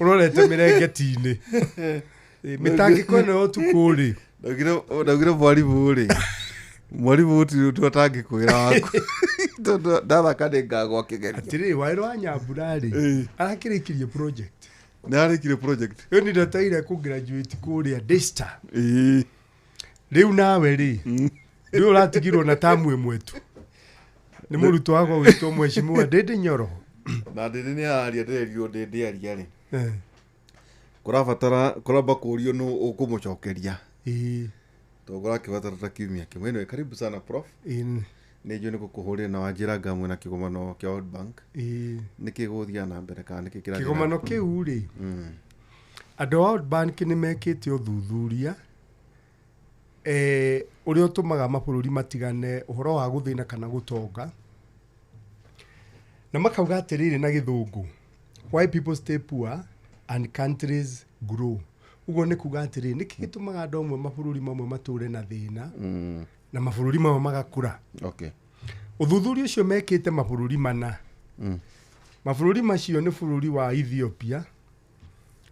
Ũrorete mĩrengeti-inĩ. Mĩtangĩko ĩno ya ũtukũ rĩ. Ndaugire mwarimũ rĩ, mwarimũ gũtirĩ ũndũ atangĩkwĩra waku, tondũ ndathaka nĩ ngagwa kĩgerio. Atĩrĩrĩ, Waĩrũ wa Nyambura rĩ, arakĩrĩkirie project. Nĩ arĩkire project. Ĩyo nĩ ndataire kũ graduate kũrĩa Daystar. Rĩu nawe rĩ, rĩu ũratigirwo na tamu ĩmwe tu. Nĩ mũrutwo wakwa gwĩtwo Mheshimiwa Ndĩndĩ Nyoro. Na ndĩndĩ nĩ araria, ndĩrerirwo ndĩndĩ aria rĩ, kũrabatara kũramba kũrio nũ ũkũmũcokeria, tondũ kũrakĩbatara ta kiumia kĩmwe. Anyway, karibu sana, Prof. Nĩ njũĩ nĩ gũkũhũrĩra na wanjĩra ngamwe na kĩgomano kĩa World Bank. Nĩkĩ gũthiaga na mbere kana nĩkĩ kĩrathiĩ na Kĩgomano kĩu rĩ, andũ a World Bank nĩ mekĩte ũthuthuria ũrĩa ũtũmaga mabũrũri matigane ũhoro wa gũthĩna kana gũtonga, na makauga atĩrĩrĩ na Gĩthũngũ, "Why people stay poor and countries grow." Ũguo nĩ kuga atĩrĩrĩ, nĩkĩ gĩtũmaga andũ amwe, mabũrũri mamwe matũre na thĩna na mabũrũri mamwe magakũra? Ũthuthuria ũcio mekĩte mabũrũri mana. Mabũrũri macio nĩ bũrũri wa Ethiopia,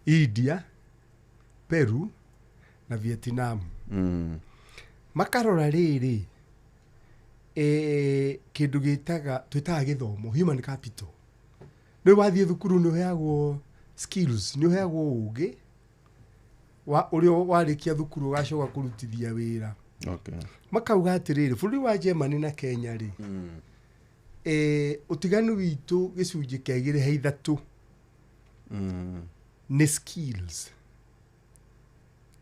India, Peru na Vietnam. Makarora rĩrĩ, kĩndũ gĩtaga twĩtaga gĩthomo, human capital. Rĩu wathiĩ thukuru nĩ ũheagwo skills, nĩ ũheagwo ũgĩ wa ũrĩa warĩkia thukuru ũgacoka kũrutithia wĩra. Makauga atĩrĩrĩ, bũrũri wa Germany na Kenya rĩ, ũtiganu witũ gĩcunjĩ kĩa 2 he 3 nĩ skills,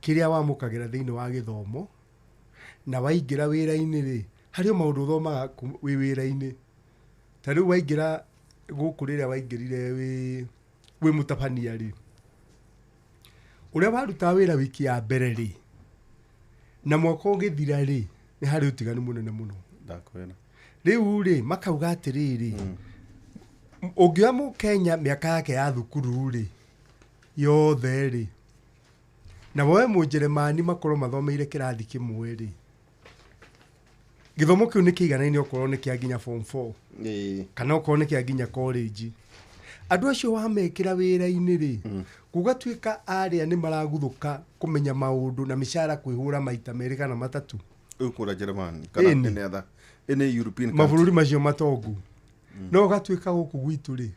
kĩrĩa wamũkagĩra thĩinĩ wa gĩthomo na waingĩra wĩra-inĩ rĩ, harĩ o maũndũ ũthomaga wĩ wĩra-inĩ. Ta rĩu waingĩra gũkũ, rĩrĩa waingĩrire wĩ mũtabania rĩ, ũrĩa warutaga wĩra wiki ya mbere rĩ, na mwaka ũgĩthira rĩ, nĩ harĩ ũtiganu mũnene mũno. Ndakwĩra. Rĩu rĩ, makauga atĩrĩrĩ, ũngĩoya Mũkenya mĩaka yake ya thukuru rĩ yothe rĩ, na woe Mũnjeremani, makorwo mathomeire kĩrathi kĩmwe rĩ, gĩthomo kĩu nĩ kĩiganaine, okorwo nĩ kĩa nginya form 4 kana okorwo nĩ kĩa nginya college. Andũ acio wamekĩra wĩra-inĩ rĩ, gũgatuĩka arĩa nĩ maraguthũka kũmenya maũndũ na mĩcara kwĩhũra maita 2 kana 3. Rĩu kũrĩa Germany kana any other, any European country. Mabũrũri macio matongu. No ũgatuĩka gũkũ gwitũ rĩ,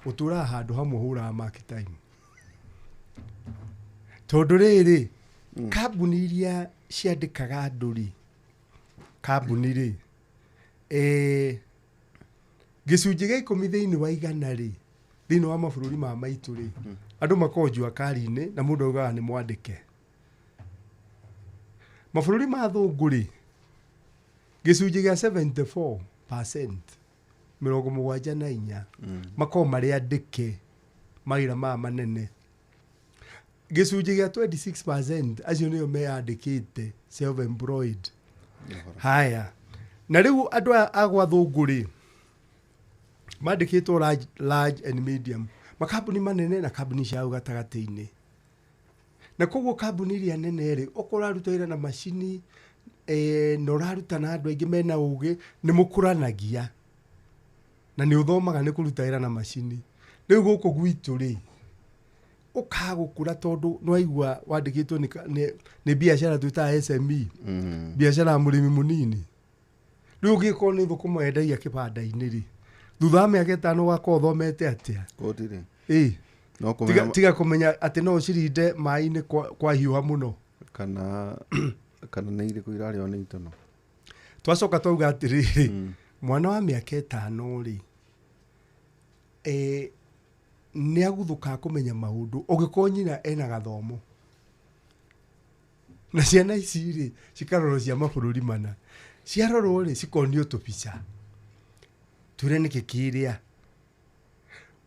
ũtũraga handũ hamwe, ũhũraga mark time, tondũ rĩrĩ, kambuni iria ciandĩkaga andũ rĩ, kambuni rĩ, gĩcunjĩ gĩa 10 thĩinĩ wa igana rĩ, thĩinĩ wa mabũrũri ma maitũ rĩ, andũ makoragwo jua kari-inĩ na mũndũ augaga nĩ mwandĩke. Mabũrũri ma thũngũ rĩ, gĩcunjĩ gĩa 74%, 74, makoragwo marĩ andĩke mawĩra maya manene. Gĩcunjĩ gĩa 26%, acio nĩo meyandĩkĩte, self employed. Haya, na rĩu andũ aya a gwa thũngũ rĩ, mandĩkĩtwo large, large and medium, makambuni manene na kambuni cia hau gatagatĩ-inĩ. Na koguo kambuni iria nene rĩ, okorwo ũraruta wĩra na macini, na ũraruta na andũ aingĩ mena ũgĩ, nĩ mũkũranagia na nĩ ũthomaga nĩ kũruta wĩra na macini. Rĩu gũkũ gwitũ rĩ, ũkaga gũkũra tondũ nĩwaigua wandĩkĩtwo nĩ biacara twĩtaga SME, biacara ya mũrĩmi mũnini. Rĩu ũngĩkorwo nĩ thũkũma wendagia kĩbanda-inĩ rĩ, thutha wa mĩaka 5 ũgakorwo ũthomete atĩa? Gũtirĩ. No Tiga, kũmenya. Tiga kũmenya atĩ no ũcirinde maĩ-inĩ kwa hiũha mũno. Kana nĩ irĩkũ irarĩo nĩ itono. Twacoka twauga atĩrĩrĩ, mwana wa mĩaka 5 rĩ, nĩ aguthũkaga kũmenya maũndũ ũngĩkorwo nyina ena gathomo. Na ciana ici rĩ, cikarorwo cia mabũrũri mana, ciarorwo rĩ, cikonio tũbica, twĩre nĩkĩ kĩrĩa.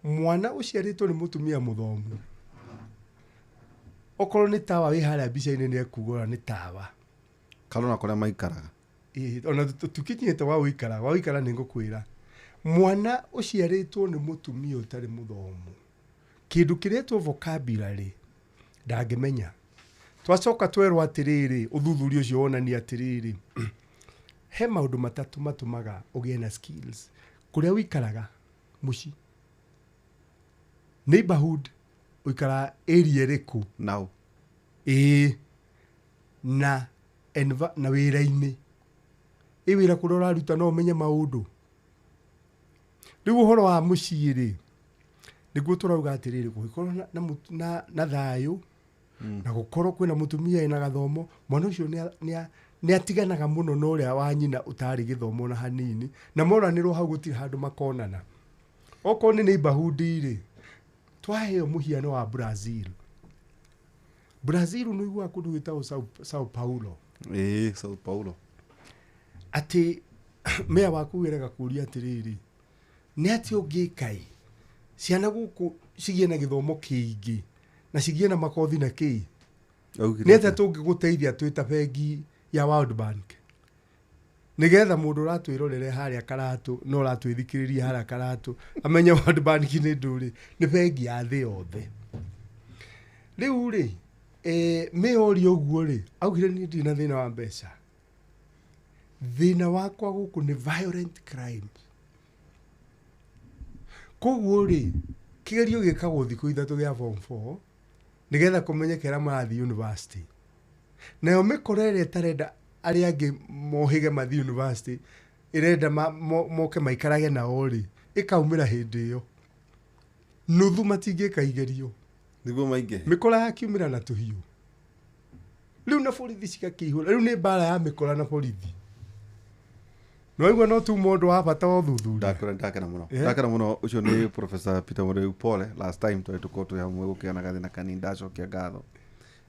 Mwana ũciarĩtwo nĩ mũtumia mũthomu, okorwo nĩ tawa wĩ harĩa mbica-inĩ, nĩ ekuga ũrĩa nĩ tawa. Kana ona kũrĩa maikaraga. Ĩĩ, ona tũkinyĩte wa ũikara, wa ũikara nĩ ngũkwĩra. Mwana ũciarĩtwo nĩ mũtumia ũtarĩ mũthomu, kĩndũ kĩretwo vocabulary ndangĩmenya. Twacoka twerwo atĩrĩrĩ, ũthuthuria ũcio wonania atĩrĩrĩ, he maũndũ matatũ matũmaga ũgĩe na skills: kũrĩa ũikaraga mũciĩ, neighborhood. Ũikaraga area ĩrĩkũ? Now. Ĩĩ. Na na wĩra-inĩ. Ĩ wĩra kũrĩa ũraruta no ũmenye maũndũ. Rĩu ũhoro wa mũciĩ rĩ, nĩguo tũrauga atĩrĩrĩ, gũgĩkorwo na thayũ, na gũkorwo kwĩna mũtumia ena gathomo, mwana ũcio nĩ atiganaga mũno na ũrĩa wa nyina ũtarĩ gĩthomo na hanini, na moranĩrwo hau gũtirĩ handũ makonana. Okorwo nĩ neighborhood rĩ, twaheo mũhiano wa Brazil. Brazil nĩ ũiguaga kũndũ gwĩtagwo Sao Paulo. Ĩĩ, Sao Paulo. Atĩ meya waku wĩraga kũria atĩrĩrĩ, nĩ atĩ ũngĩka ĩ ciana gũkũ cigĩe na gĩthomo kĩingĩ na cigĩe na makothi na kĩĩ, nĩ atĩa tũngĩgũteithia twĩ ta bengi ya World Bank, nĩgetha mũndũ ũratwĩrorere harĩa Karatũ na ũratwĩthikĩrĩria harĩa Karatũ amenye World Bank nĩ ndũrĩ, nĩ bengi ya thĩ yothe. Rĩu rĩ, mĩoria ũguo rĩ, augire niĩ ndirĩ na thĩna wa mbeca, thĩna wakwa gũkũ nĩ violent crime. Koguo rĩ, kĩgerio gĩkagwo thikũ 3 gĩa form 4 nĩgetha kũmenyeke arĩa marathiĩ university. Nayo mĩkora ĩrĩa ĩtarenda arĩa angĩ mohĩge mathiĩ university, ĩrenda moke maikarage nao rĩ, ĩkaumĩra hĩndĩ ĩyo. Nuthu matingĩka igerio. Nĩguo maingĩ. Mĩkora yakiumĩra na tũhiũ. Rĩu na borithi cigakĩihũra. Rĩu nĩ mbara ya mĩkora na borithi. No igua no tu mũndũ wa bata wa ũthuthuria. Ndakena mũno. Ndakena mũno. Ũcio nĩ Professor Peter Mũrĩu. Pole, last time twarĩ tũkorwo twĩ hamwe gũkĩona gathĩna kanini, ndacokia ngatho.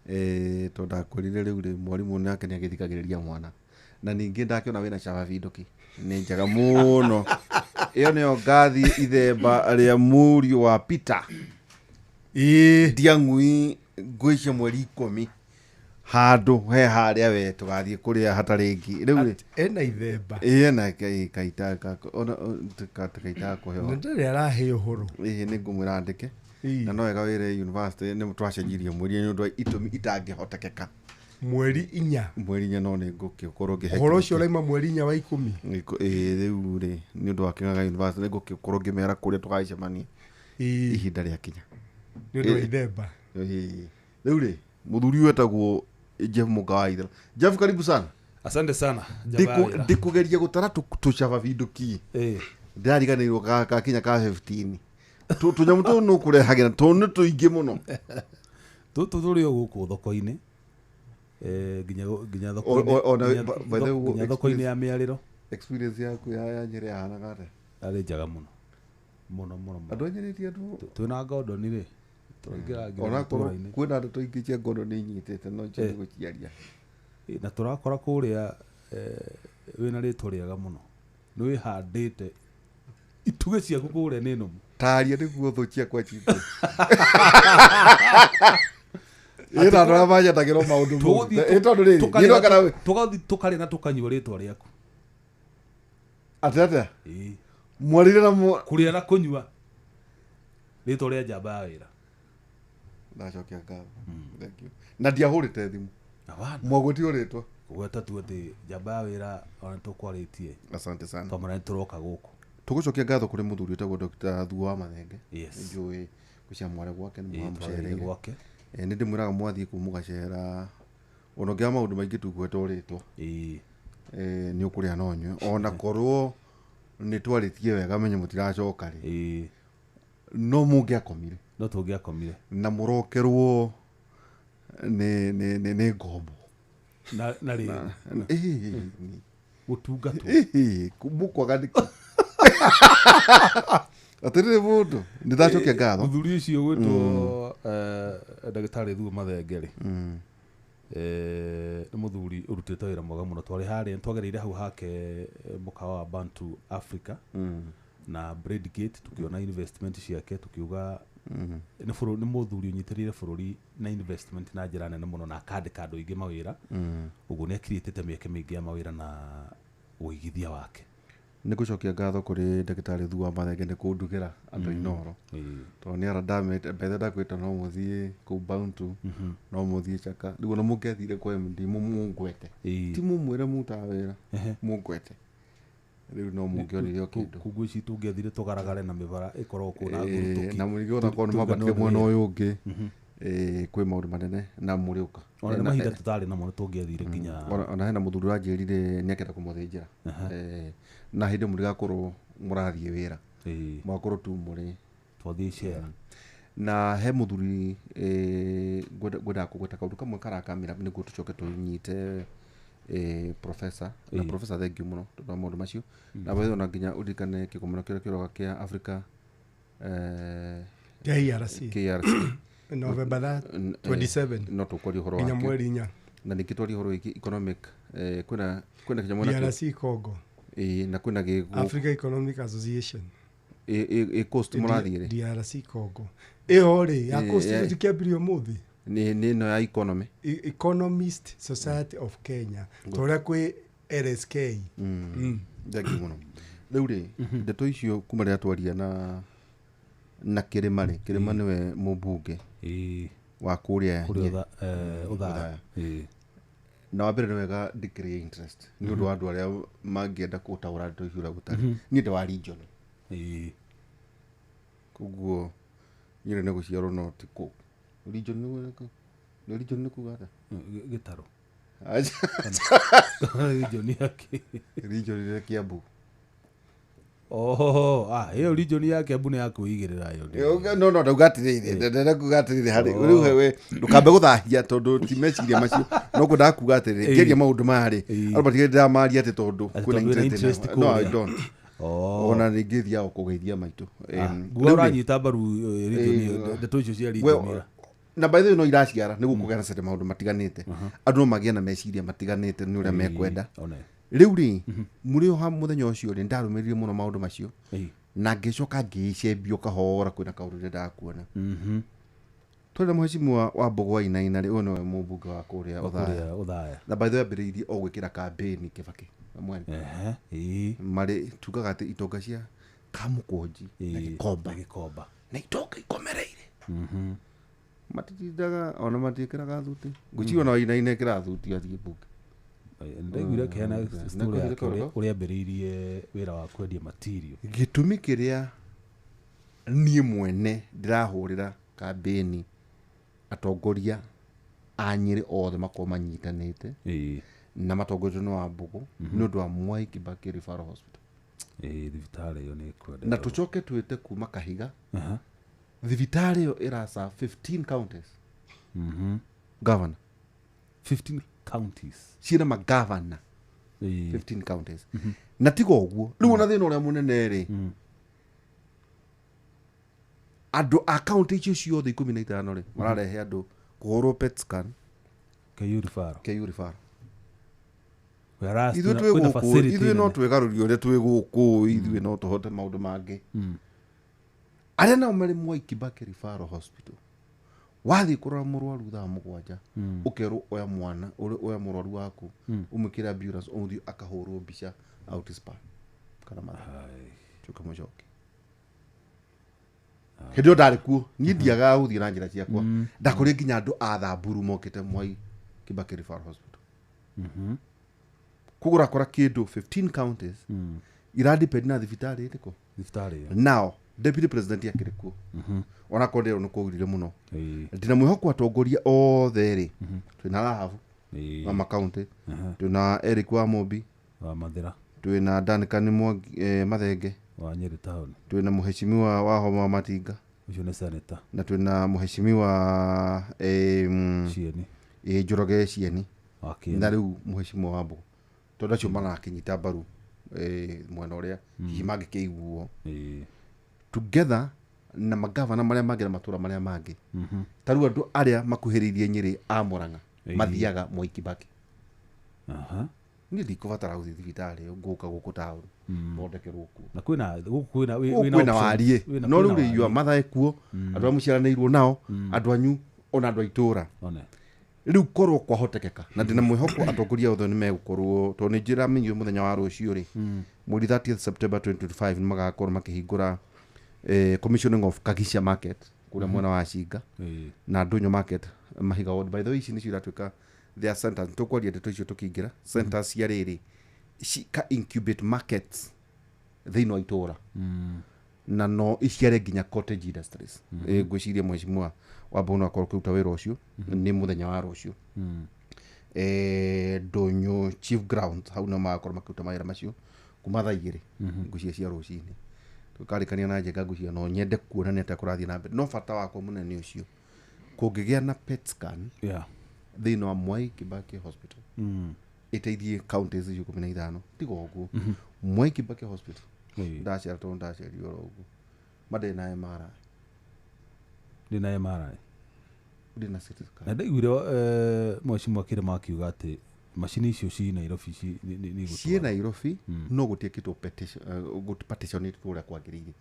Tondũ ndakwĩrire rĩu rĩ, mwarimũ nake nĩ agĩthikagĩrĩria mwana. Na ningĩ ndakĩona wĩna caba binduki. Nĩ njega mũno. Ĩyo nĩyo ngathi ithemba rĩa mũriũ wa Peter. Ĩĩ. Ndiang'ui ngwĩcia mweri 10. Handũ he harĩa we tũgathiĩ kũrĩa hatarĩ ngi. Rĩu rĩ, ena ithemba. Ĩĩ, ena kaita ona kaita kũheo. Na ndarĩ arahe ũhoro. Ĩĩ, nĩ ngũmwĩra andĩke. Na no wega wĩre university nĩ twacenjirie mweri nĩ ũndũ wa itũmi itangĩhotekeka. Mweri 4. Mweri 4 no nĩ ngũgĩkorwo ngĩhe. Ũhoro ũcio ũraima mweri 4 wa 10. Ĩĩ, rĩu rĩ, nĩ ũndũ wa Kĩng'ang'a University nĩ ngũgĩkorwo ngĩmera kũrĩa tũgacemania. Ihinda rĩakinya. Nĩ ũndũ wa ithemba. Ĩĩ. Rĩu rĩ, mũthuri wetagwo Jeff Mũgawaithera. Jeff, karibu sana. Asante sana. Ndikugeria gũtara tũcaba binduki. Ndĩrariganĩirwo gakinya ka 15. Tũnyamũ tũũ nĩ ũkũrehagĩra, tũũ nĩ tũingĩ mũno. Tũtũ tũrĩ o gũkũ thoko-inĩ. Nginya thoko-inĩ. Thoko-inĩ ya mĩarĩro. Experience yaku ya Nyĩrĩ yahanaga atĩa? Yarĩ njega mũno. Mũno mũno. Andũ a Nyĩrĩ ti andũ. Twĩna Ngondoni rĩ. Onakorwo kwĩna ndeto ingĩ cia Ngondoni inyitĩte no njoke gũciaria. Na tũrakora kũrĩa wĩna rĩtwa rĩega mũno. Nĩ wĩhandĩte itugĩ ciaku kũrĩa nĩ nũmu. Taria nĩguo thũ ciakwa citũ. Ĩĩ, na andũ arĩa manjendagĩrwo maũndũ moru. Ĩĩ, tondũ rĩrĩ, tũgathiĩ tũkarĩa na tũkanyua rĩtwa rĩaku. Atĩa atĩa? Mwarĩre na kũrĩa na kũnyua rĩtwa rĩa njamba ya wĩra. Ndacokia ngatho. Thank you. Na ndiahũrĩte thimũ. Mwagwetire rĩtwa. Kũgweta tu atĩ njamba ya wĩra ona tũkwarĩtie. Asante sana. Twamara nĩ tũroka gũkũ. Tũgũcokia ngatho kũrĩ mũthuri wĩtagwo Dr. Thuo wa Mathenge. Yes. Njũĩ gũcia mware gwake nĩ mwamũcereire. Gwake. Nĩ ndĩmwĩraga mwathiĩ kũu mũgacera. Ona ũngĩaga maũndũ maingĩ tu gweta rĩtwa. Nĩ ũkũrĩa no ũnyue. Ona korwo nĩ twarĩtie wega menye mũtiracoka rĩ. No mũngĩakomire. No tũngĩakomire. Na mũrokerwo nĩ ngombo. Na rĩ. Gũtungatwo. Mũkwaga nĩkĩ? Atĩrĩrĩ mũndũ, nĩ ndacokia ngatho. Mũthuri ũcio gwĩtwo ndagĩtarĩ Thuo Mathenge rĩ. Nĩ mũthuri ũrutĩte wĩra mwega mũno. Twarĩ harĩa, twagereire hau hake mũkawa wa Bantu Africa na Bradgate, tukiona investment ciake, tukiuga nĩ mũthuri ũnyitĩrĩire bũrũri na investment na njĩra nene mũno na akandĩka andũ aingĩ mawĩra. Ũguo nĩ akiriĩtĩte mĩeke mĩingĩ ya mawĩra na ũigithia wake. Nĩ ngũcokia ngatho kũrĩ ndagĩtarĩ Thuo wa Mathenge nĩ kũndugĩra andũ Inooro. Tondũ nĩ ara ndamĩte mbethe ndakwĩta no mũthiĩ kũu Bantu, no mũthiĩ Chaka. Rĩu ona mũngĩathire kwa MD mũngwete. Ti mũmwĩre mũrutaga wĩra, mũngwete. Rĩu no mũngĩonire o kĩndũ. Koguo ici tũngĩathire tũgaragare na mĩbara ĩkorwo kũu na ngurutũki. Na mũrĩngĩ onakorwo nĩ mwambatire mwena ũyũ ũngĩ, kwĩ maũndũ manene na mũrĩũka. Ona nĩ mahinda tũtarĩ namo nĩ tũngĩathire nginya Ona hena mũthuri ũranjĩrire nĩ akenda kũmũthĩnjĩra. Na hĩndĩ ĩyo mũtigakorwo mũrathiĩ wĩra, mũgakorwo tu mũrĩ twathiĩ share. Na he mũthuri ngwendaga kũgweta kaũndũ kamwe karakamĩra nĩguo tũcoke tũnyite professor. Na professor, thank you mũno tondũ wa maũndũ macio. Na we ona nginya ũririkane kĩgomano kĩrĩa kĩroka kĩa Africa KRC. KRC. November 27. No tũkwaria ũhoro nginya wakĩo. Mweri 4. Na ningĩ twaria ũhoro wĩgiĩ economic, kwĩna kĩnyamũ nakĩo. DRC Congo. Na kwĩna gĩgũ Africa Economic Association. Ĩ coast mũrathiĩ rĩ? DRC Congo ĩyo rĩ ya coast tũtikĩambirie ũmũthĩ. Nĩ ĩno ya economy. Economist Society of Kenya, ta ũrĩa kwĩ LSK. Thank you mũno. Rĩu rĩ, ndeto icio kuma rĩrĩa twaria na Kĩrĩma rĩ, Kĩrĩma nĩwe mũmbunge wa kũrĩa kũrĩa Ũthaya. Ũthaya. Na wa mbere nĩ wega ndikĩrĩ interest nĩ ũndũ wa andũ arĩa mangĩenda gũtaũra ndeto icio ũrĩa gũtarĩ. Niĩ ndĩ wa region, koguo nyĩrĩ nĩ gũciarwo no ti kũ region nĩ region nĩ kuga atĩa? Gĩtarũ. Aca. Region yake. Region nĩ Kiambu. Oho, ah, ĩyo region ya Kiambu nĩ ya kwĩigĩrĩra ĩyo. No ndauga atĩrĩrĩ, ndenda kuga atĩrĩrĩ harĩ rĩu we ndũkambe gũthahia tondũ ti meciria macio, no kwendaga kuga atĩrĩrĩ, ngĩaria maũndũ maya rĩ, andũ matigä ndĩramaria atĩ tondũ Atĩ kwĩna tondũ wĩna interest interest ĩno. No, I kũrĩa. don't. Ona ningĩ thiaga kũgeithia maitũ. Guo Rĩu rĩ, ũranyita mbaru region ĩyo, ndeto icio cia region ĩyo. Na by the way no iraciara nĩ gũkũgĩa na cete maũndũ matiganĩte, andũ no magĩe na meciria matiganĩte nĩ ũrĩa mekwenda. One. Rĩu rĩ, mũrĩ o ha mũthenya ũcio rĩ, ndarũmĩrĩire mũno maũndũ macio na ngĩcoka ngĩcembio kahora kwĩna kaũndũ ndĩrendaga kuona. Twĩna na mũhecimiwa wa Mbũgũ wa Inaina rĩ, ũyũ nĩwe mũmbunge wa kũrĩa Ũthaya. Kũrĩa Ũthaya. Na by the way ambĩrĩirie o gwĩkĩra kambĩni Kĩbakĩ mwene. Marĩ tugaga atĩ itonga cia Kamũkũnji na Gĩkomba Na Gĩkomba. Na itonga ikomereire matitindaga ona matiĩkĩraga thuti, ngwĩciria ona Wainaina ĩkĩraga thuti athiĩ mbunge. Ndaiguire akĩheana story Nĩkũhire yake kaũndũ? ũrĩa ambĩrĩirie wĩra wa kwendia material. Gĩtũmi kĩrĩa niĩ mwene ndĩrahũrĩra kambĩni atongoria a Nyĩrĩ othe makorwo manyitanĩte na matongoretio nĩ Wambũgũ nĩ ũndũ wa Mwai Kibaki Referral Hospital. Thibitarĩ ĩyo nĩ ĩkwenda. Na tũcoke twĩte kuma Kahiga, thibitarĩ ĩyo ĩraca 15 counties, governor. 15 counties. Ciĩna magavana 15 counties. Na tiga ũguo rĩu ona thĩna ũrĩa mũnene rĩ, andũ a kaunti icio ciothe 15 rĩ, mararehe andũ kũhũrwo PET scan KU referral. KU referral. Whereas Ithuĩ kwĩna twĩ kwĩna gũkũ facility ithuĩ no nene. twĩgarũrie ũrĩa twĩ gũkũ, ithuĩ no tũhote maũndũ mangĩ. Arĩa nao marĩ Mwai Kibaki Referral Hospital, wathiĩ kũrora mũrwaru thaa 7, ũkerwo oya mwana oya mũrwaru waku ũmwĩkĩre ambulance ũmũthiĩ akahũrwo mbica Outspan kana Mathare, coka mũcoke. Hĩndĩ ĩyo ndarĩ kuo niĩ, ndiagaga gũthiĩ na njĩra ciakwa, ndakorire nginya andũ a Thamburu mokĩte Mwai Kibaki Referral Hospital. Koguo ũrakora kĩndũ 15 counties iradepend na thibitarĩ ĩrĩkũ? Thibitarĩ ĩyo. Now deputy president akĩrĩ kuo, onakorwo ndĩrwo nĩ kũgirire mũno. Ndĩna mwĩhoko atongoria othe rĩ, twĩna Rahabu wa makaunti, twĩna Eric wa Mũmbi, Wa Mathĩra. Twĩna Duncan Mwangi, Mathenge, Wa Nyĩrĩ town. Twĩna mũheshimiwa wa Homa wa Matinga, Ũcio nĩ senator. Na twĩna mũheshimiwa Cieni. Njoroge Cieni. Wa Kĩeni. Na rĩu mũheshimiwa wa Mbũgũ, tondũ acio marakĩnyita mbaru mwena ũrĩa hihi mangĩkĩiguo together na magavana marĩa mangĩ na matũra marĩa mangĩ. Ta rĩu andũ arĩa makuhĩrĩirie Nyĩrĩ a Mũrang'a mathiaga Mwai Kibaki. Niĩ ndikũbatara gũthiĩ thibitarĩ ĩyo, ngũka gũkũ taũni thondekerwo kuo. Na kwĩna gũkũ kwĩna Gũkũ wĩna kwĩna options. wariĩ. No Kwĩna rĩu rĩ, yua wariĩ. mathae kuo andũ arĩa mũciaranĩirwo nao, andũ anyu, ona andũ a itũra. One. Rĩu korwo kwahotekeka, na ndĩna mwĩhoko atongoria othe nĩ megũkorwo, tondũ nĩ njĩramenyire mũthenya wa rũciũ rĩ, mweri 30 September 2025, nĩ magakorwo makĩhingũra commissioning of Kagisha Market kũrĩa mwena wa Cinga na Ndũnyũ Market Mahiga Ward. By the way, ici nĩcio iratuĩka their centers. Tũkwaria ndeto icio tũkĩingĩra centers cia rĩrĩ ka incubate markets. Thĩinĩ wa itũra na no iciare nginya cottage industries. Ngwĩciria mheshimiwa wa Mbogo no akorwo akĩruta wĩra ũcio nĩ mũthenya wa rũciũ. Ndũnyũ Chief Ground hau no magakorwo makĩruta mawĩra macio kuma thaa 2 ngwĩciria cia rũcinĩ. Tũkarĩkania na Njenga, ngwĩciria no nyende kuona nĩ atĩa kũrathiĩ na mbere, no bata wakwa mũnene nĩ ũcio, kũngĩgĩa na PET scan thĩinĩ wa Mwai Kibaki Hospital ĩteithie counties icio 15. Tiga ũguo, Mwai Kibaki Hospital ndacera, tondũ ndacerire oro ũguo, mandĩ na MRI. Ndĩ na MRI. Ndĩ na CT scan. Na ndaiguire mheshimiwa Kĩrĩma akiuga atĩ macini icio ci Nairobi nĩ ciĩ igũtwarwo. Nairobi, no gũtiĩkĩtwo petitionĩtwo ũrĩa kwagĩrĩire.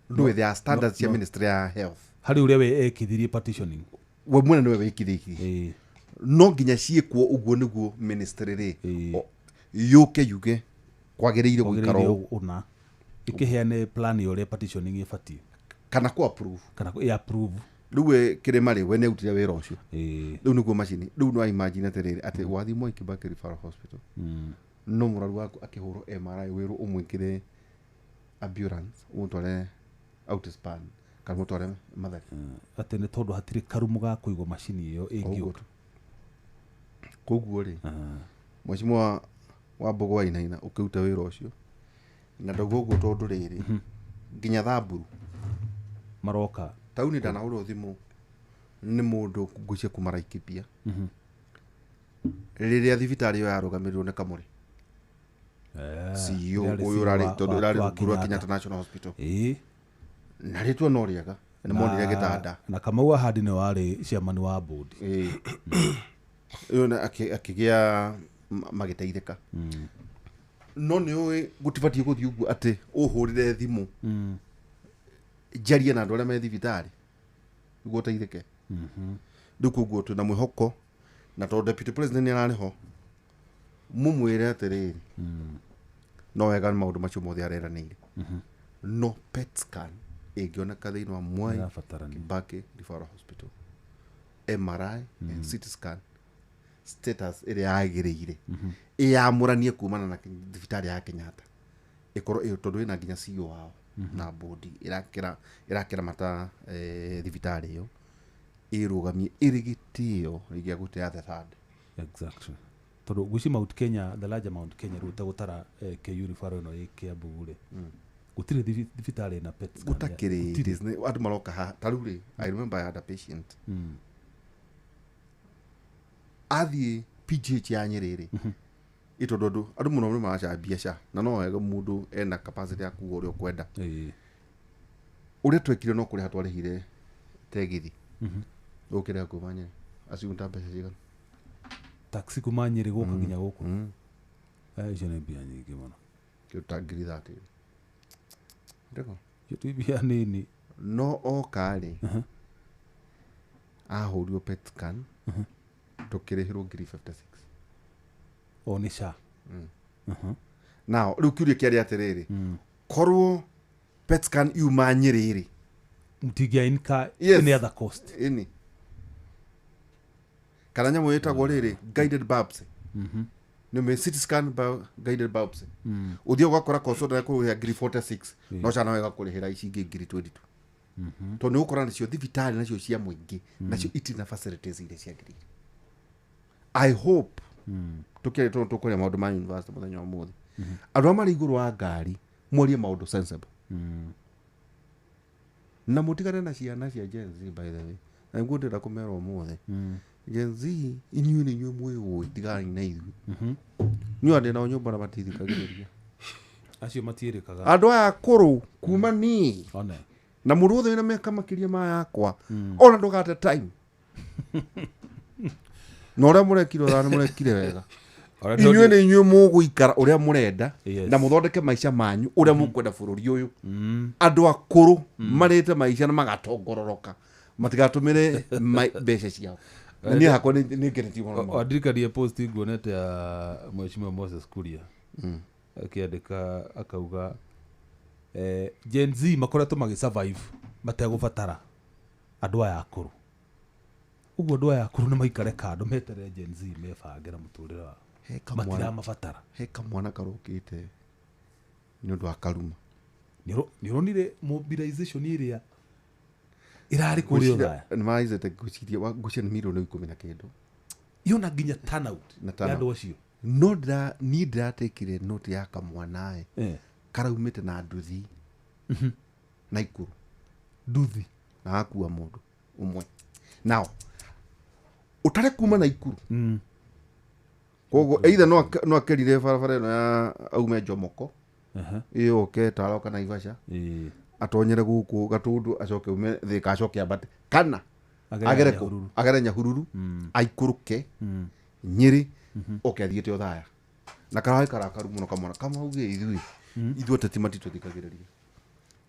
Ndũĩ there are standards cia Ministry ya Health. Harĩ ũrĩa we ekithirie partitioning. We mwene nĩwe wĩkithĩtie. No nginya ciĩkwo ũguo nĩguo ministry rĩ yũke yuge kwagĩrĩire gũikara kwagĩrĩire ũũ. Ũna ĩkĩheane plan ya ũrĩa partitioning ĩbatiĩ kana kũ approve. Kana ĩ approve. Rĩu we Kĩrĩma rĩ, we nĩarutire wĩra ũcio. Rĩu nĩguo macini rĩu no imagine atĩrĩrĩ, atĩ wathiĩ Mwai Kibaki Referral Hospital, no mũrwaru waku akĩhũrwo MRI wĩrwo ũmwĩkĩre ambulance ũmũtware Outspan kana mũtware Mathari. Atĩ nĩ tondũ hatirĩ karumu ga kũigwo macini ĩyo ĩngĩũka. Koguo rĩ, mheshimiwa wa Mbogo wa Inaina, ũkĩruta wĩra ũcio na ndauga ũguo tondũ rĩrĩ nginya Thamburu maroka. Tauni ndanahũrwo thimũ nĩ mũndũ ngwĩcia kuma Laikipia rĩrĩa thibitarĩ ĩyo yarũgamĩrĩrwo nĩ Kamũrĩ, CEO ĩrarĩ ũyũ CEO ũrarĩ tondũ ĩrarĩ wa rungu rwa Kenyatta. Kenyatta National Hospital. Na rĩtwa no rĩega, nĩ monire gĩtanda. Na Kamau Ahadi nĩ warĩ chairman wa board. Ĩĩ. Ĩyo na akĩgĩa magĩteithĩka, no nĩ ũĩ gũtibatiĩ gũthiĩ ũguo atĩ ũhũrĩre thimũ njarie na andũ arĩa me thibitarĩ nĩguo ũteithĩke. Rĩu koguo twĩna mwĩhoko, na tondũ deputy president nĩ ararĩ ho, mũmwĩre atĩrĩrĩ, no wega nĩ maũndũ macio mothe areranĩire, no PET scan ĩngĩoneka thĩinĩ wa Mwai Ĩrabatarania. Kibaki Referral Hospital, MRI and CT scan status ĩrĩa yagĩrĩire ĩyamũranie kumana na thibitarĩ ya Kenyatta ĩkorwo ĩyo, tondũ ĩna nginya CEO wao na bodi ĩrakĩramata thibitarĩ ĩyo ĩrũgamie ĩrĩ gĩtĩo gĩa gũtĩa the third. Exactly, tondũ ngwĩci Mount Kenya, the larger Mount Kenya, rĩu ũtegũtara KU referral ĩno ĩ Kiambu rĩ, gũtirĩ thibitarĩ ĩna PET scan. Gũtakĩrĩ. Gũtirĩ. Andũ maroka haha ta rĩu rĩ, I remember I had a patient athiĩ PGH ya Nyĩrĩ rĩ, ĩ tondũ andũ mũno nĩ maracambia SHA, na no wega mũndũ ena capacity ya kuga ũrĩa ũkwenda. Ũrĩa twekire no kũrĩha twarĩhire tegithi ũkĩrĩha kuma Nyĩrĩ acio ta mbeca cigana? Taxi kuma Nyĩrĩ gũka nginya gũkũ? Icio nĩ mbia nyingĩ mũno. Kĩndũ ta 30,000 ndĩgo. Icio ti mbia nini. No oka rĩ, ahũrirwo PET scan, tũkĩrĩhĩrwo 56,000. O nĩ SHA? Now rĩu kĩũria kĩarĩ atĩrĩrĩ, korwo PET scan yuma Nyĩrĩ rĩ, Mũtingĩa incur Yes. any other cost. Ĩni kana nyamũ ĩtagwo rĩrĩ guided biopsy, nĩ CT scan guided biopsy, ũthiĩ ũgakora consultant ekũrĩhĩra 46,000, no cana wega kũrĩhĩra ici ingĩ 22,000, tondũ nĩ ũgũkora nacio thibitarĩ nacio cia mũingĩ nacio itirĩ na facilities iria ciagĩrĩire. I hope tũkĩrĩ tondũ tũkũrĩa maũndũ ma university mũthenya wa ũmũthĩ, andũ arĩa marĩ igũrũ wa ngari mwarie maũndũ sensible na mũtigane na ciana cia Gen Z. By the way, na nĩguo ndĩrenda kũmera ũmũthĩ, Gen Z, inyuĩ nĩ inyuĩ mwĩũĩ, tiganai na ithuĩ. Niĩ andĩ nao nyũmba na matithikagĩrĩria. Acio matiĩrĩkaga. Andũ aya akũrũ kuma niĩ one na mũndũ wothe wĩna mĩaka makĩria ma yakwa, ona ndũgate time na ũrĩa mũrekire ũrĩa nĩ mũrekire wega. Inyuĩ nĩ inyuĩ mũgũikara ũrĩa mũrenda na mũthondeke maica manyu ũrĩa mũkwenda bũrũri ũyũ. Andũ akũrũ marĩte maica na magatongororoka matigatũmĩre mbeca ciao, na niĩ hakwa nĩ ngenetie mũno nĩ maũndũ. Wandirikanie post nguonete ya mheshimiwa Moses Kuria akĩandĩka akauga Gen Z makoretwo magĩ survive mategũbatara andũ aya akũrũ. Ũguo andũ aya akũrũ nĩ maikare kando meterere Gen Z mebange na mũtũrĩre wao. He kamwana Matiramabatara. He kamwana karokĩte nĩ ũndũ wa karuma. Nĩ ũronire mobilization ĩrĩa ĩrarĩ kũrĩa Othaya? Nĩ maraicĩte, ngwĩciria ngwĩciria nĩ mirioni 10 na kĩndũ. Yona nginya turnout Na ya turnout. andũ acio. No niĩ ndĩratekire note ya kamwanae karaumĩte na nduthi na ikuru. Nduthi. Na akua mũndũ ũmwe nao ũtare kuma na ikuru. Koguo either no akerire barabara ĩno ya aume Jomoko, ĩyoke Tara Naivasha, atonyere gũkũ Gatũndũ, acoke ume Thĩka, acoke ambate kana Agere agere kũ? Nyahururu. Agere Nyahururu, aikũrũke Nyĩrĩ, oke athiĩte Othaya na kararĩ karakaru mũno kamwana kamauge ithuĩ ateti matitũthikagĩrĩria.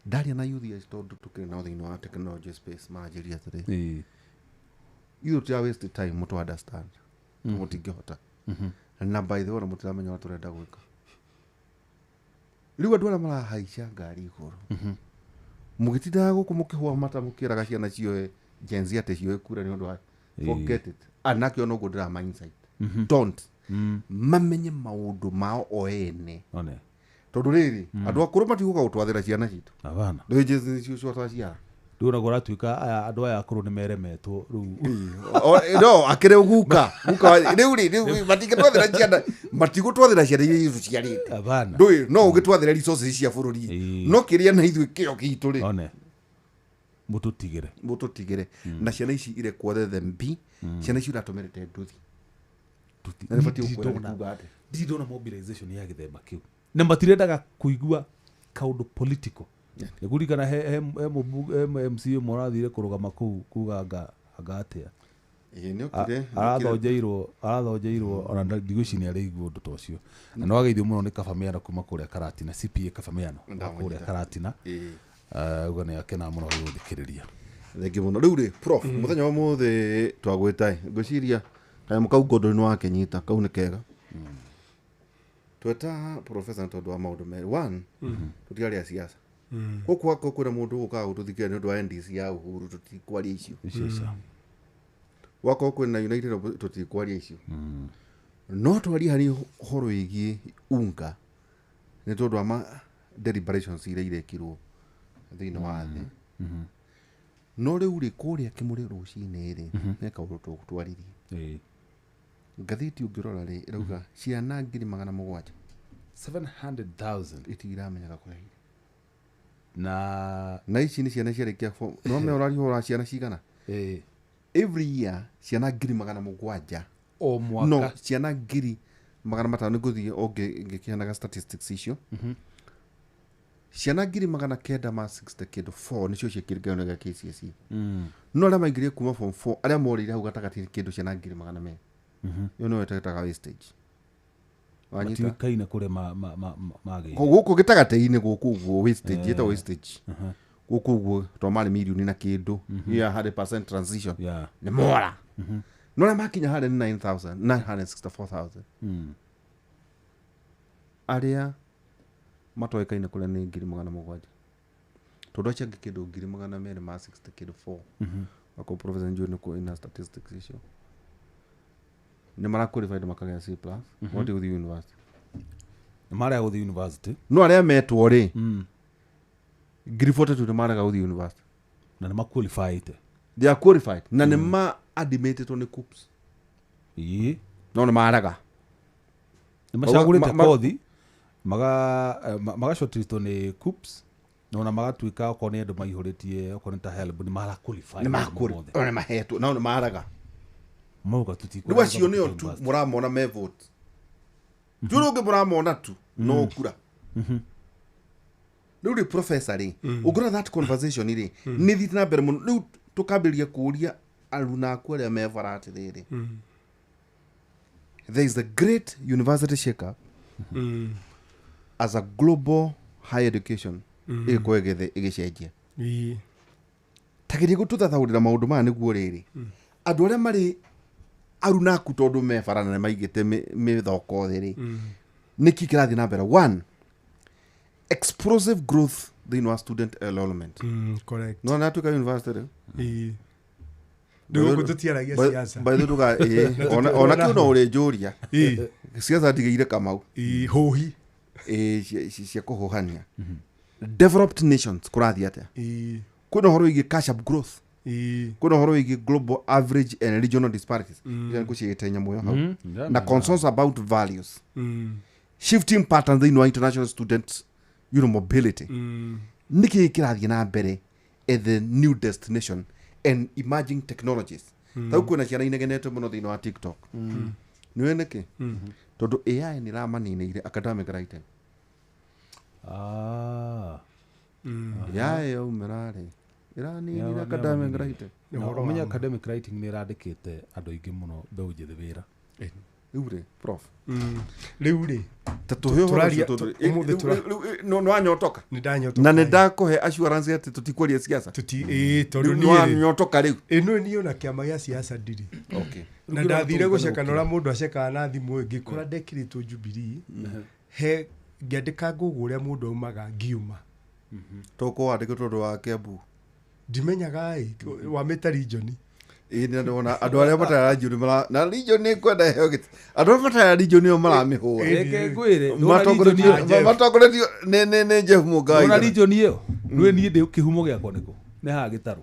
Ndaria na yuthi acio tondũ tũkĩrĩ nao thĩinĩ wa technology space, maranjĩria atĩrĩ, ithuĩ tũtira waste time mũtũ understand, mũtingĩhota, na by the way ona mũtiramenya ũrĩa tũrenda gwĩka. Rĩu andũ arĩa marahaica ngari igũrũ, mũgĩtindaga gũkũ mũkĩhũa mata, mũkĩraga ciana cioe Gen Z atĩ cioe kura nĩ ũndũ wa, forget it. Anake ona ũguo ndĩrama insight, don't mamenye maũndũ mao o ene. One. Tondũ rĩrĩ, andũ akũrũ matigũka gũtwathĩra ciana citũ. Abana. Rĩu Gen Z nĩcio twaciara. Rĩu ona kũratuĩka aya andũ aya akũrũ nĩ meremetwo rĩu. No akĩrĩ guka guka rĩu rĩ, rĩu matingĩtwathĩra ciana, matigũtwathĩra ciana iria ithuĩ tũciarĩte. Abana. Ndũĩ no ũgĩtwathĩra resources cia bũrũri, no kĩrĩa na ithuĩ kĩo gitũ rĩ. One, mũtũtigĩre. Mũtũtigĩre na ciana ici irekwo thembi, ciana ici ũratũmĩrĩte nduthi na nĩ batiĩ gũkwĩra nĩ kuga atĩa. Ndirĩ ndona mobilization ya gĩthemba kĩu, na matirendaga kũigua kaũndũ political. Nĩ kũririkana he MCA ũmwe ũrathire kũrũgama kũu kuga anga atĩa. Ĩĩ, nĩ okire. Arathonjeirwo ona ndigwĩciria nĩ arĩigua ũndũ ta ũcio, na nĩ wageithio mũno nĩ Kabamiano kuma kũrĩa Karatina, CPA Kabamiano wa Ndamũnyita. kũrĩa Karatina. Uga nĩ akenaga mũno gũthikĩrĩria. Thengi mũno. Rĩu rĩ, prof, mũthenya wa mũthĩ twagwĩta ĩ, ngwĩciria kanyamũ kau ngondo nĩ wakĩnyita kau nĩ kega. Tweta professor nĩ tondũ wa maũndũ merĩ. One, tũtiaria siasa gũkũ gwakorwo kwĩna mũndũ ũkaga gũtũthikĩrĩria nĩ ũndũ wa NDC ya Uhuru, tũtikwaria icio. Icio icio. Wakorwo kwĩna United tũtikwaria icio, no twarie harĩ ũhoro wĩgiĩ unga nĩ tondũ wa ma deliberations iria irekirwo thĩinĩ wa thĩ. No rĩu rĩ, kũrĩa kĩmũrĩ rũcinĩ rĩ, he kaũndũ tũgũtwaririe. Ngathĩti ũngĩrora rĩ, ĩrauga ciana 700,000 700,000 itiramenyaga kũrĩa irĩ. Na Na ici nĩ ciana ciarĩkia form, no me ũraria ũhoro wa ciana cigana every year, ciana 700,000. O mwaka. No ciana 500,000 nĩ ngũthiĩ o ngĩkĩheanaga statistics icio. Ciana 960 kĩndũ 4 nĩcio ciĩkire kĩgeranio gĩa KCSE. No arĩa maingĩrire kuma form 4, arĩa morĩire hau gatagatĩ, kĩndũ ciana 200,000. Ĩyo nĩyo ĩtagĩtaga wastage, wanyita? Matiũĩkaine kũrĩa magĩire. Gũkũ gĩtagatĩ-inĩ gũkũ ũguo, wastage ĩtagwo wastage gũkũ ũguo, tondũ marĩ mirioni na kĩndũ ya 100% transition. Nĩ mora, no arĩa makinya harĩa nĩ 9,964,000. Arĩa matoĩkaine kũrĩa nĩ 700,000, tondũ acio angĩ kĩndũ 260,000 kĩndũ 4 wako. Professor njũĩ nĩ ina statistics icio, nĩ mara qualified makagĩa C plus, mati gũthiĩ university. Nĩ marega gũthiĩ university. No arĩa metwo rĩ, 42,000 nĩ marega gũthiĩ university. Na nĩ maqualifyĩte. They are qualified na nĩ ma admitted nĩ KUCCPS. No nĩ marega. Nĩ macagũrĩte kothi maga shortlistwo nĩ KUCCPS, na ona magatuĩka okorwo nĩ andũ maihũrĩtie, okorwo nĩ ta HELB, nĩ mara qualify. Nĩ ma nĩ mahetwo, no nĩ marega. Mauga tũtikwenda Rĩu acio gũthiĩ nĩo tu university. mũramona me vote ti ũrĩa ũngĩ mũramona tu no kura. Rĩu rĩ, professor rĩ, ũngĩrora that conversation rĩ, nĩ thiĩte na mbere mũno. Rĩu tũkambĩrĩria kũũria aruna aku arĩa me bara atĩrĩrĩ, there is a great university shake up as a global higher education ĩgĩkorwo ĩgĩcenjia. Tageria gũtũthathaũrĩra maũndũ maya nĩguo rĩrĩ andũ arĩa marĩ arunaku, tondũ me bara na nĩ maigĩte mĩthoko thĩ rĩ, nĩkĩ kĩrathiĩ na mbere? One, explosive growth thĩinĩ wa student enrollment. Correct. No natuĩka university rĩu. Rĩu gũkũ tũtiaragia siasa. By the way, ĩĩ, ona kĩu no ũrĩnjũria. Siasa ndigĩire Kamau. Hũhi. Ĩĩ, cia kũhũhania. Developed nations kũrathiĩ atĩa? Kwĩna ũhoro wĩgiĩ cash up growth. Kwĩna ũhoro wĩgiĩ global average and regional disparities. Ĩrĩa ngũciĩte nyamũ ĩyo hau. Na concerns about values. Shifting patterns thĩinĩ wa international students, mobility. Nĩkĩ kĩrathiĩ na mbere at the new destination and emerging technologies? Tau kwĩna ciana inegenete mũno thĩinĩ wa TikTok. Nĩũĩ nĩkĩ? Tondũ AI nĩ ĩramaninĩire academic writing. AI yaumĩra rĩ, ĩraninire academic writing. Ũmenye academic writing nĩ ĩrandĩkĩte andũ aingĩ mũno mbeũ njĩthĩ wĩra. Rĩu rĩ, prof. Rĩu rĩ, ta tũhe ũhoro ũcio tondũ nĩ wanyotoka. Nĩ ndanyotoka. Na nĩ ndakũhe assurance atĩ tũtikwaria siasa. Tondũ nĩ wanyotoka rĩu. Ĩno niĩ ona kĩama gĩa siasa ndirĩ. Okay. Na ndathire gũceka na ũrĩa mũndũ acekaga na thimũ ngĩkora ndekĩrĩtwo Jubilee. He ngĩandĩka Google ũrĩa mũndũ aumaga ngiuma. Tũkũwandĩka tondũ wa Kiambu. Ndimenyaga ĩ, wa mĩta region. Ĩĩ nĩ ndona andũ arĩa matarĩ region mara na region nĩ kwenda heo gĩtĩ. Andũ arĩa matarĩ region nĩo maramĩhũra. Reke ngwĩre, matongoretio nĩ Jeff Mũngai. Ndona region ĩyo, rĩu niĩ ndĩ kĩhumo gĩakwa nĩkũ? Nĩ haha Gĩtarũ.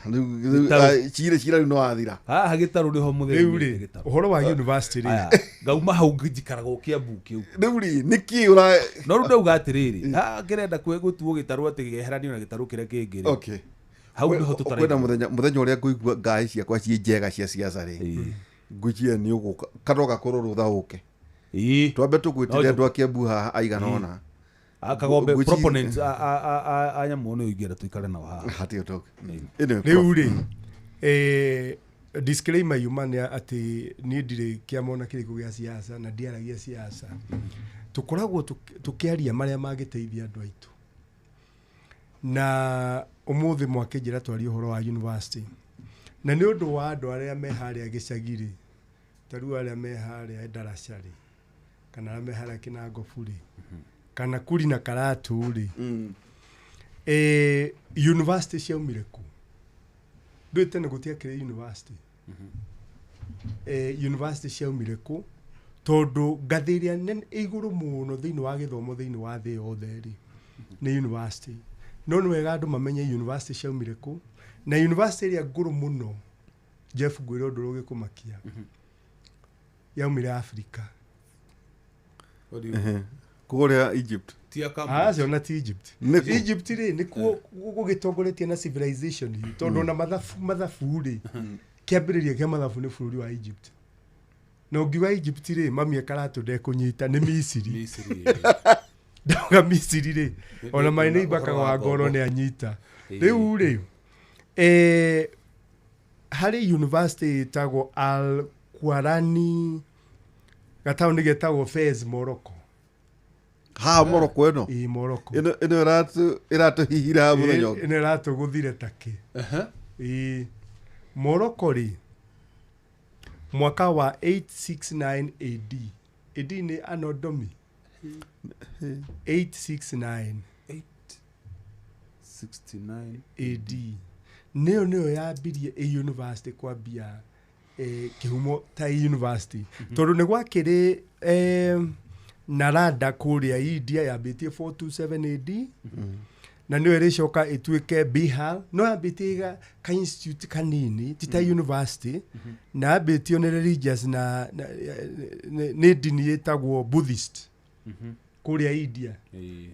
Rĩu cira rĩu no wathira. Haha Gĩtarũ nĩho mũthenya. Rĩu rĩ, ũhoro wa university rĩ. Ngauma hau njikaraga o Kiambu kĩu. Rĩu rĩ, nĩkĩ ũra No rĩu ndauga atĩrĩrĩ, haha ngĩrenda gũtuo Gĩtarũ atĩ gĩeheranio na Gĩtarũ kĩrĩa kĩngĩ rĩ. Okay. Hau nĩho tũtaraigua. Kwĩna mũthenya ũrĩa ngũigua ngai ciakwa ciĩ njega cia siasa rĩ. Ngwĩciria nĩ ũgũka kana ũgakorwo rũtha ũke. Twambe tũgwĩtĩre andũ a Kiambu haha aigana ũna. Kagombe proponents a nyamũ nĩ ũingĩra tũikare nao haha. Hatirĩ ũndũ. Rĩu rĩ, disclaimer yuma nĩ atĩ niĩ ndirĩ kĩama ona kĩrĩkũ gĩa siasa na ndiaragia siasa. Tũkoragwo tũkĩaria marĩa mangĩteithia andũ aitũ. Na ũmũthĩ mwakĩnjĩra twarie ũhoro wa university. Na nĩ ũndũ wa andũ arĩa me harĩa gĩcagi rĩ, ta rĩu arĩa me harĩa Ndaraca rĩ, kana arĩa me harĩa Kĩnangobu rĩ, kana Kuri na Karatu rĩ, university ciaumire kũ? Ndũĩ tene gũtiakĩrĩ university. University ciaumire kũ? Tondũ ngathĩ ĩrĩa nene igũrũ mũno thĩinĩ wa gĩthomo thĩinĩ wa thĩ yothe rĩ, nĩ university. No nĩ wega andũ mamenye university ciaumire kũ. Na university ĩrĩa ngũrũ mũno, Jeff ngwĩre ũndũ ũrĩa ũgĩkũmakia, yaumire Africa. Kũrĩa Egypt. Acio na ti Egypt. Egypt rĩ nĩkuo gũgĩtongoretie na civilization tondũ ona mathabu rĩ, kĩambĩrĩria kĩa mathabu nĩ bũrũri wa Egypt. Na ũngiuga Egypt rĩ, mami Karatũ ndekũnyita nĩ Misiri. Ndauga Misiri rĩ, ona maĩ nĩ ibakaga wa ngoro nĩ anyita. Rĩu rĩ, harĩ university ĩtagwo Al Qurani, gataũni getagwo Fez, Morocco. Ha Morocco ĩno? Ĩĩ Morocco. Ĩno ĩratũhihira mũthenya ũngĩ. Ĩno ĩratũgũthire takĩ. Ĩĩ Morocco rĩ, mwaka wa 869 AD. AD nĩ Anno Domini. 869 869 AD. Nĩyo yambirie a university kwambia kĩhumo ta university. Tondũ nĩ gwakĩrĩ Narada kũrĩa India yambĩtie 427 AD. Na nĩyo ĩrĩcoka ĩtuĩke Bihar. No yambĩtie ka institute kanini ti ta university. Na yambĩtio nĩ religious na nĩ ndini ĩtagwo Buddhist kũrĩa India.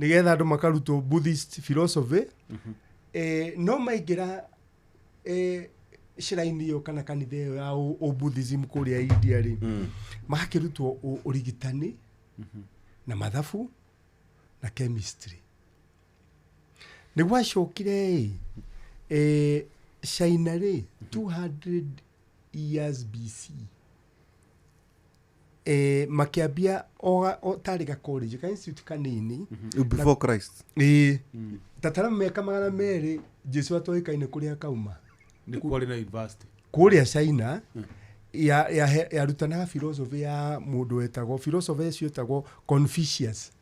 Nĩgetha andũ makarutwo Buddhist philosophy. No maingĩra shrine ĩyo kana kanitha ĩyo ya Buddhism kũrĩa India rĩ, magakĩrutwo ũrigitani na mathabu na chemistry. Nĩ gwacokire China rĩ 200 years BC makĩambia o tarĩ ga college ka institute kanini before Christ. Tatara mĩaka 200 Jesu atoĩkaine kũrĩa kauma. Nĩ kwarĩ na university kũrĩa China yarutanaga philosophy ya mũndũ wetagwo philosophy ũcio wetagwo Confucius.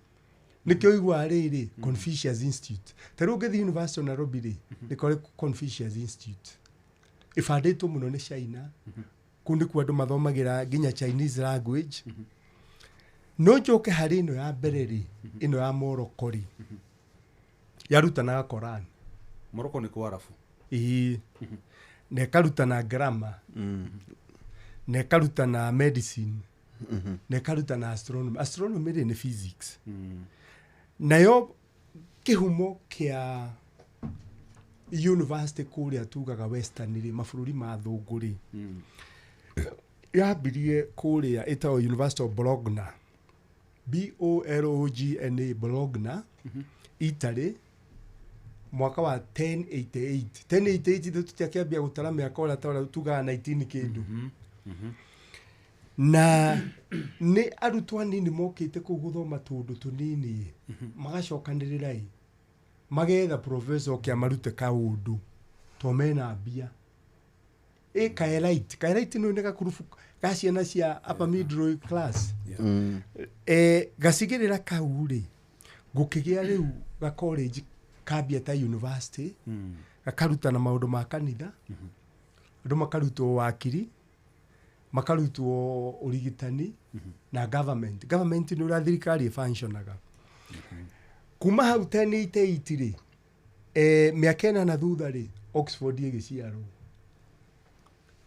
Nĩkĩo ũiguaga rĩrĩ Confucius Institute. Ta rĩu ũngĩthiĩ University of Nairobi rĩ, nĩ kũrĩ Confucius Institute. Ĩbandĩtwo mũno nĩ China. Kũu nĩkuo andũ mathomagĩra nginya Chinese language. No njoke harĩ ĩno ya mbere rĩ, ĩno ya Morocco rĩ. Yarutanaga Koran. Morocco nĩ kwa Arabu. Ĩĩ. Na ĩkarutana grammar. Na ĩkarutana medicine. Na ĩkarutana astronomy. Astronomy rĩ nĩ physics. Nayo kĩhumo kĩa university kũrĩa tugaga western rĩ, mabũrũri ma thũngũ rĩ, yambirie kũrĩa ĩtagwo University of Bologna, Bologna, Bologna, Italy, mwaka wa 1088. 1088 ithuĩ tũtiakĩambia gũtara mĩaka ũrĩa ta ũrĩa tugaga 19 kĩndũ. Na nĩ arutwo anini mokĩte kũu gũthoma tũndũ tũnini, magacokanĩrĩra ĩ, magetha professor oke amarute kaũndũ to mena mbia. Ĩ kaelite, kaelite nĩ nĩ gakurubu ga ciana cia upper middle class. Gacigĩrĩra kau rĩ, gũkĩgĩa rĩu ga college kambia ta university, gakarutana maũndũ ma kanitha, andũ makarutwo wakiri, makarutwo ũrigitani na government. Government nĩ ũrĩa thirikari ĩfunctionaga. Kuma hau 1088 rĩ, mĩaka ĩnana thutha rĩ, Oxford ĩgĩciarwo.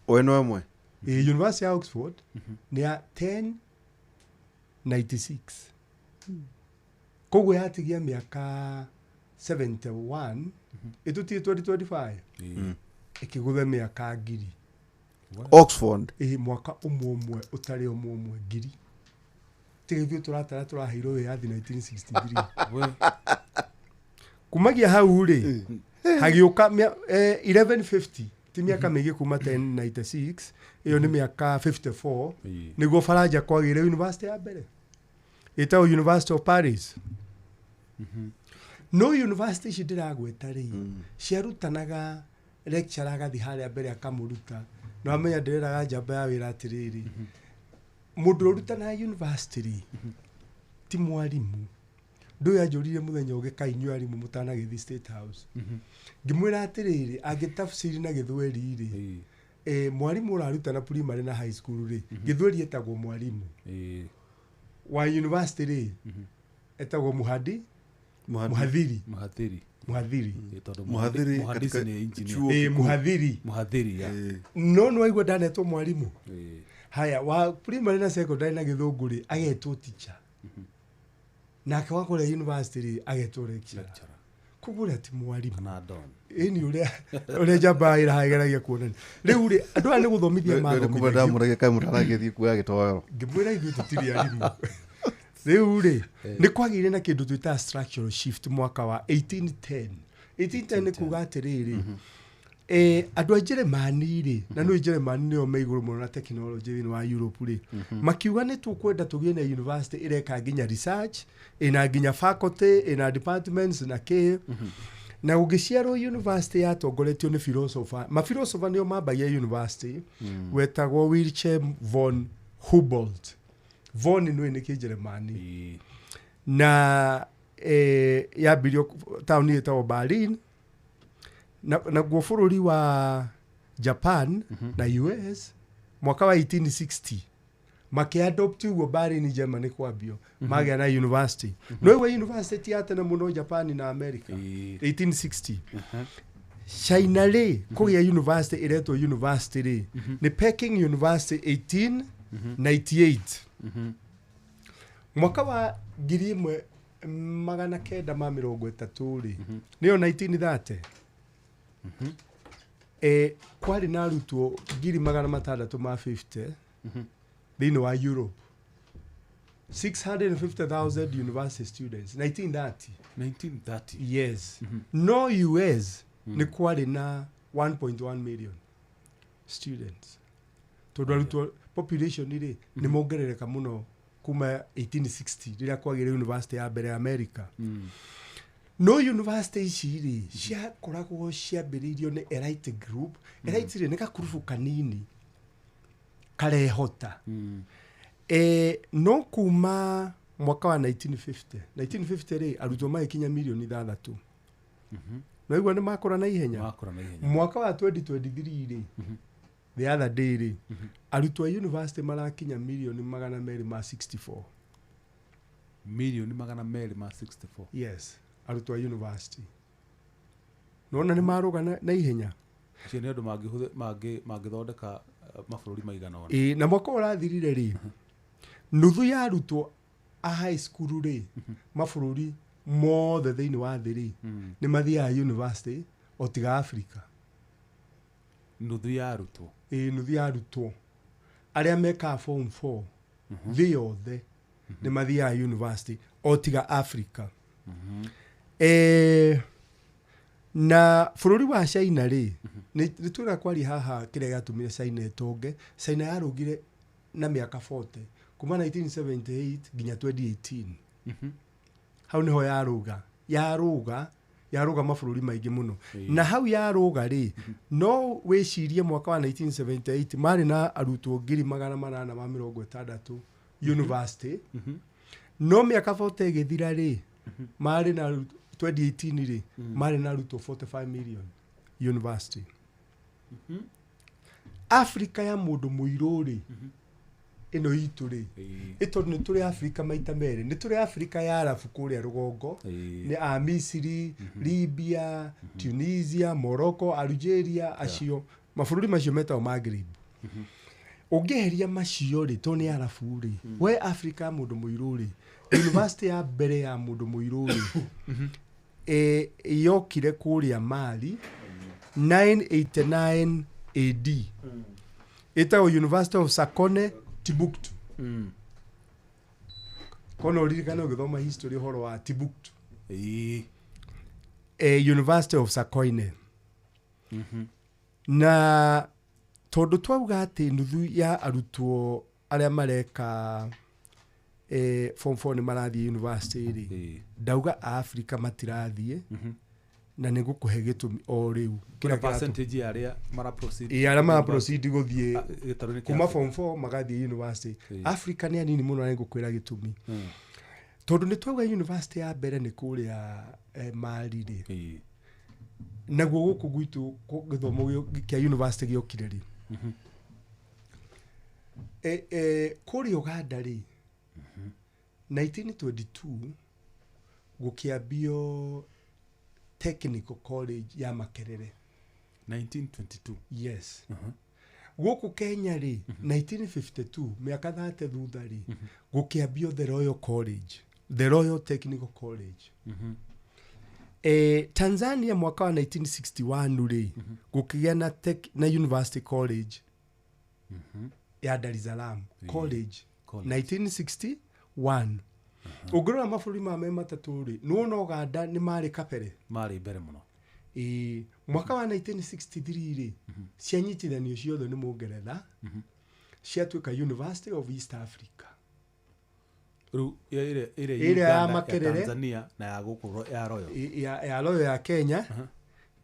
O ĩno ĩmwe. University ya Oxford nĩ ya 1096. Koguo yatigia mĩaka 71, ĩtũtie 2025, ĩkĩgũtha mĩaka ngiri. Oxford. Ĩ mwaka ũmwe ũmwe ũtarĩ ũmwe ũmwe ngiri. Tiga ithuĩ tũratara tũraheirwo wĩyathi 1963. Kumagia hau rĩ, hagĩũka 1150, ti mĩaka mĩingĩ kuma 1096, ĩyo nĩ mĩaka 54, nĩguo Faranja kwagĩire university ya mbere ĩtagwo University of Paris. No university ici ndĩragweta rĩ, ciarutanaga lecturer agathiĩ harĩa mbere akamũruta. Na wamenya ndĩreraga njamba ya wĩra atĩrĩrĩ, mũndũ ũrutanaga university rĩ, ti mwarimũ. Ndũyũ anjũririe mũthenya ũngĩ kaĩ inyuĩ arimũ mũtanagĩthiĩ State House. Ngĩmwĩra atĩrĩrĩ, angĩtafsiri na gĩthweri rĩ, mwarimũ ũrarutana primary na high school rĩ, gĩthweri etagwo mwarimũ. Wa university rĩ, etagwo muhadi, muhadhiri. Muhadhiri. Muhadhiri. Muhadhiri katika chuo kikuu. Muhadhiri. Muhadhiri, ya. No nĩ waigua ndanetwo mwarimũ. Haya, wa primary na secondary na gĩthũngũ rĩ, agetwo teacher. Nake wa kũrĩa university rĩ, agetwo lecturer. Koguo ũrĩa ti mwarimũ. Ĩni ũrĩa njamba ĩra ĩgeragia kuonania. Rĩu rĩ, andũ aya nĩ gũthomithia mathomithagio. Ndamũragia kaĩ mũtaragĩthiĩ kuoya gĩtoero. Ngĩmwĩra ithuĩ tũtirĩ arimũ. Rĩu rĩ, nĩ kwagĩire na kĩndũ twĩtaga structural shift mwaka wa 1810. 1810 nĩ kuga atĩrĩrĩ, andũ a Jeremani rĩ, na nĩ Jeremani nĩo me igũrũ mũno na technology thĩinĩ wa Europe rĩ, makiuga nĩ tũkwenda tũgĩe na university ĩreka nginya research, ĩna nginya faculty, ĩna departments na kĩ. Na gũgĩciarwo university yatongoretio nĩ philosopher. Ma philosopher nĩo mambagia university, wetagwo Wilhelm von Humboldt. Von nĩ nĩ Kĩjeremani. Na yambirio taũni ĩtagwo Berlin. Naguo bũrũri wa Japan na US mwaka wa 1860 makĩadopt ũguo Berlin Germany kwambio magĩa na university. No ĩwe university ya tene mũno Japan na America 1860. China rĩ kũgĩa university ĩretwo university rĩ nĩ Peking University 1898. Mwaka wa 1930 rĩ nĩyo 1930. Kwarĩ na arutwo 650,000 thĩinĩ wa Europe. 650,000 university students 1930. 1930. Yes. No US nĩ kwarĩ na 1.1 million students. Tondũ arutwo population rĩ nĩ mongerereka mũno kuma 1860 rĩrĩa kwagĩire university ya mbere ya America. No university ici rĩ ciakoragwo ciambĩrĩirio nĩ elite group. Elite rĩ nĩ gakurubu kanini karehota. No kuma mwaka wa 1950 rĩ arutwo magĩkinya milioni 6. No igua nĩ makũra na ihenya. Mwaka wa 2023 rĩ, the other day rĩ, arutwo a university marakinya milioni 264. Milioni 264. Yes. Arutwo a university nona nĩ marũga na ihenya. Acio nĩ andũ mangĩthondeka mabũrũri maigana ũna. Ĩĩ, na mwaka ũrathirire rĩ, nuthu ya arutwo a high school rĩ, mabũrũri mothe thĩinĩ wa thĩ rĩ, nĩ mathiaga university o tiga Africa. Nuthu ya arutwo. Ĩĩ, nuthu ya arutwo arĩa mekaga form 4 thĩ yothe nĩ mathiaga university o tiga Africa. Na bũrũri wa China rĩ, nĩ twĩra kwaria haha kĩrĩa gĩatũmire China ĩtonge. China yarũgire na mĩaka 40 kuma 1978 nginya 2018. Hau nĩho yarũga mabũrũri maingĩ mũno. Na hau yarũga rĩ, no wĩcirie mwaka wa 1978 marĩ na arutwo 860,000 university. No mĩaka 40 ĩgĩthira rĩ, marĩ na 2018 rĩ, marĩ na arutwo 45 million university. Africa ya mũndũ mũirũ rĩ, ĩno itũ rĩ, ĩtondũ nĩ tũrĩ Africa maita merĩ, nĩ tũrĩ Africa ya Arabu kũrĩa rũgongo, nĩ a Misiri, Libya, Tunisia, Morocco, Algeria, acio mabũrũri macio metagwo Maghreb. Ũngĩeheria macio rĩ, tondũ nĩ Arabu rĩ, we Africa ya mũndũ mũirũ rĩ, university ya mbere ya mũndũ mũirũ rĩ, yokire kũrĩa Mali 989 AD. Ĩtagwo University of Sakone Timbuktu. Kono ũririkane ũgĩthoma history ũhoro wa Timbuktu. University of Sakoine. Na tondũ twauga atĩ nuthu ya arutwo arĩa mareka form 4 nĩ marathiĩ university rĩ, ndauga a Africa matirathiĩ, na nĩ ngũkũhe gĩtũmi o rĩu. Kĩrĩa percentage ya arĩa mara proceed. Arĩa mara proceed gũthiĩ kuma form 4 magathiĩ university. Africa nĩ anini mũno na nĩ ngũkwĩra gĩtũmi. Tondũ nĩ twauga university ya mbere nĩ kũrĩa Mali rĩ. Naguo gũkũ gwitũ gĩthomo kĩa university gĩokire rĩ. Kũrĩa Uganda rĩ, 1922 gũkĩambio Technical College ya Makerere. 1922. Yes. Gũkũ Kenya rĩ, 1952 mĩaka 30 thutha rĩ, gũkĩambio The Royal College, The Royal Technical College. Tanzania mwaka wa 1961 rĩ, gũkĩgĩa na University College ya Dar es Salaam College 1961. Ũngĩrora mabũrũri maya me matatũ rĩ, nĩwona Uganda nĩ marĩ kabere. Marĩ mbere mũno. Mwaka wa 1963 rĩ, cianyitithanio ciothe nĩ Mũngeretha, ciatuĩka University of East Africa. Rĩu ĩrĩa ya Makerere, Tanzania na ya gũkũ ya Royal. Ya Royal ya Kenya,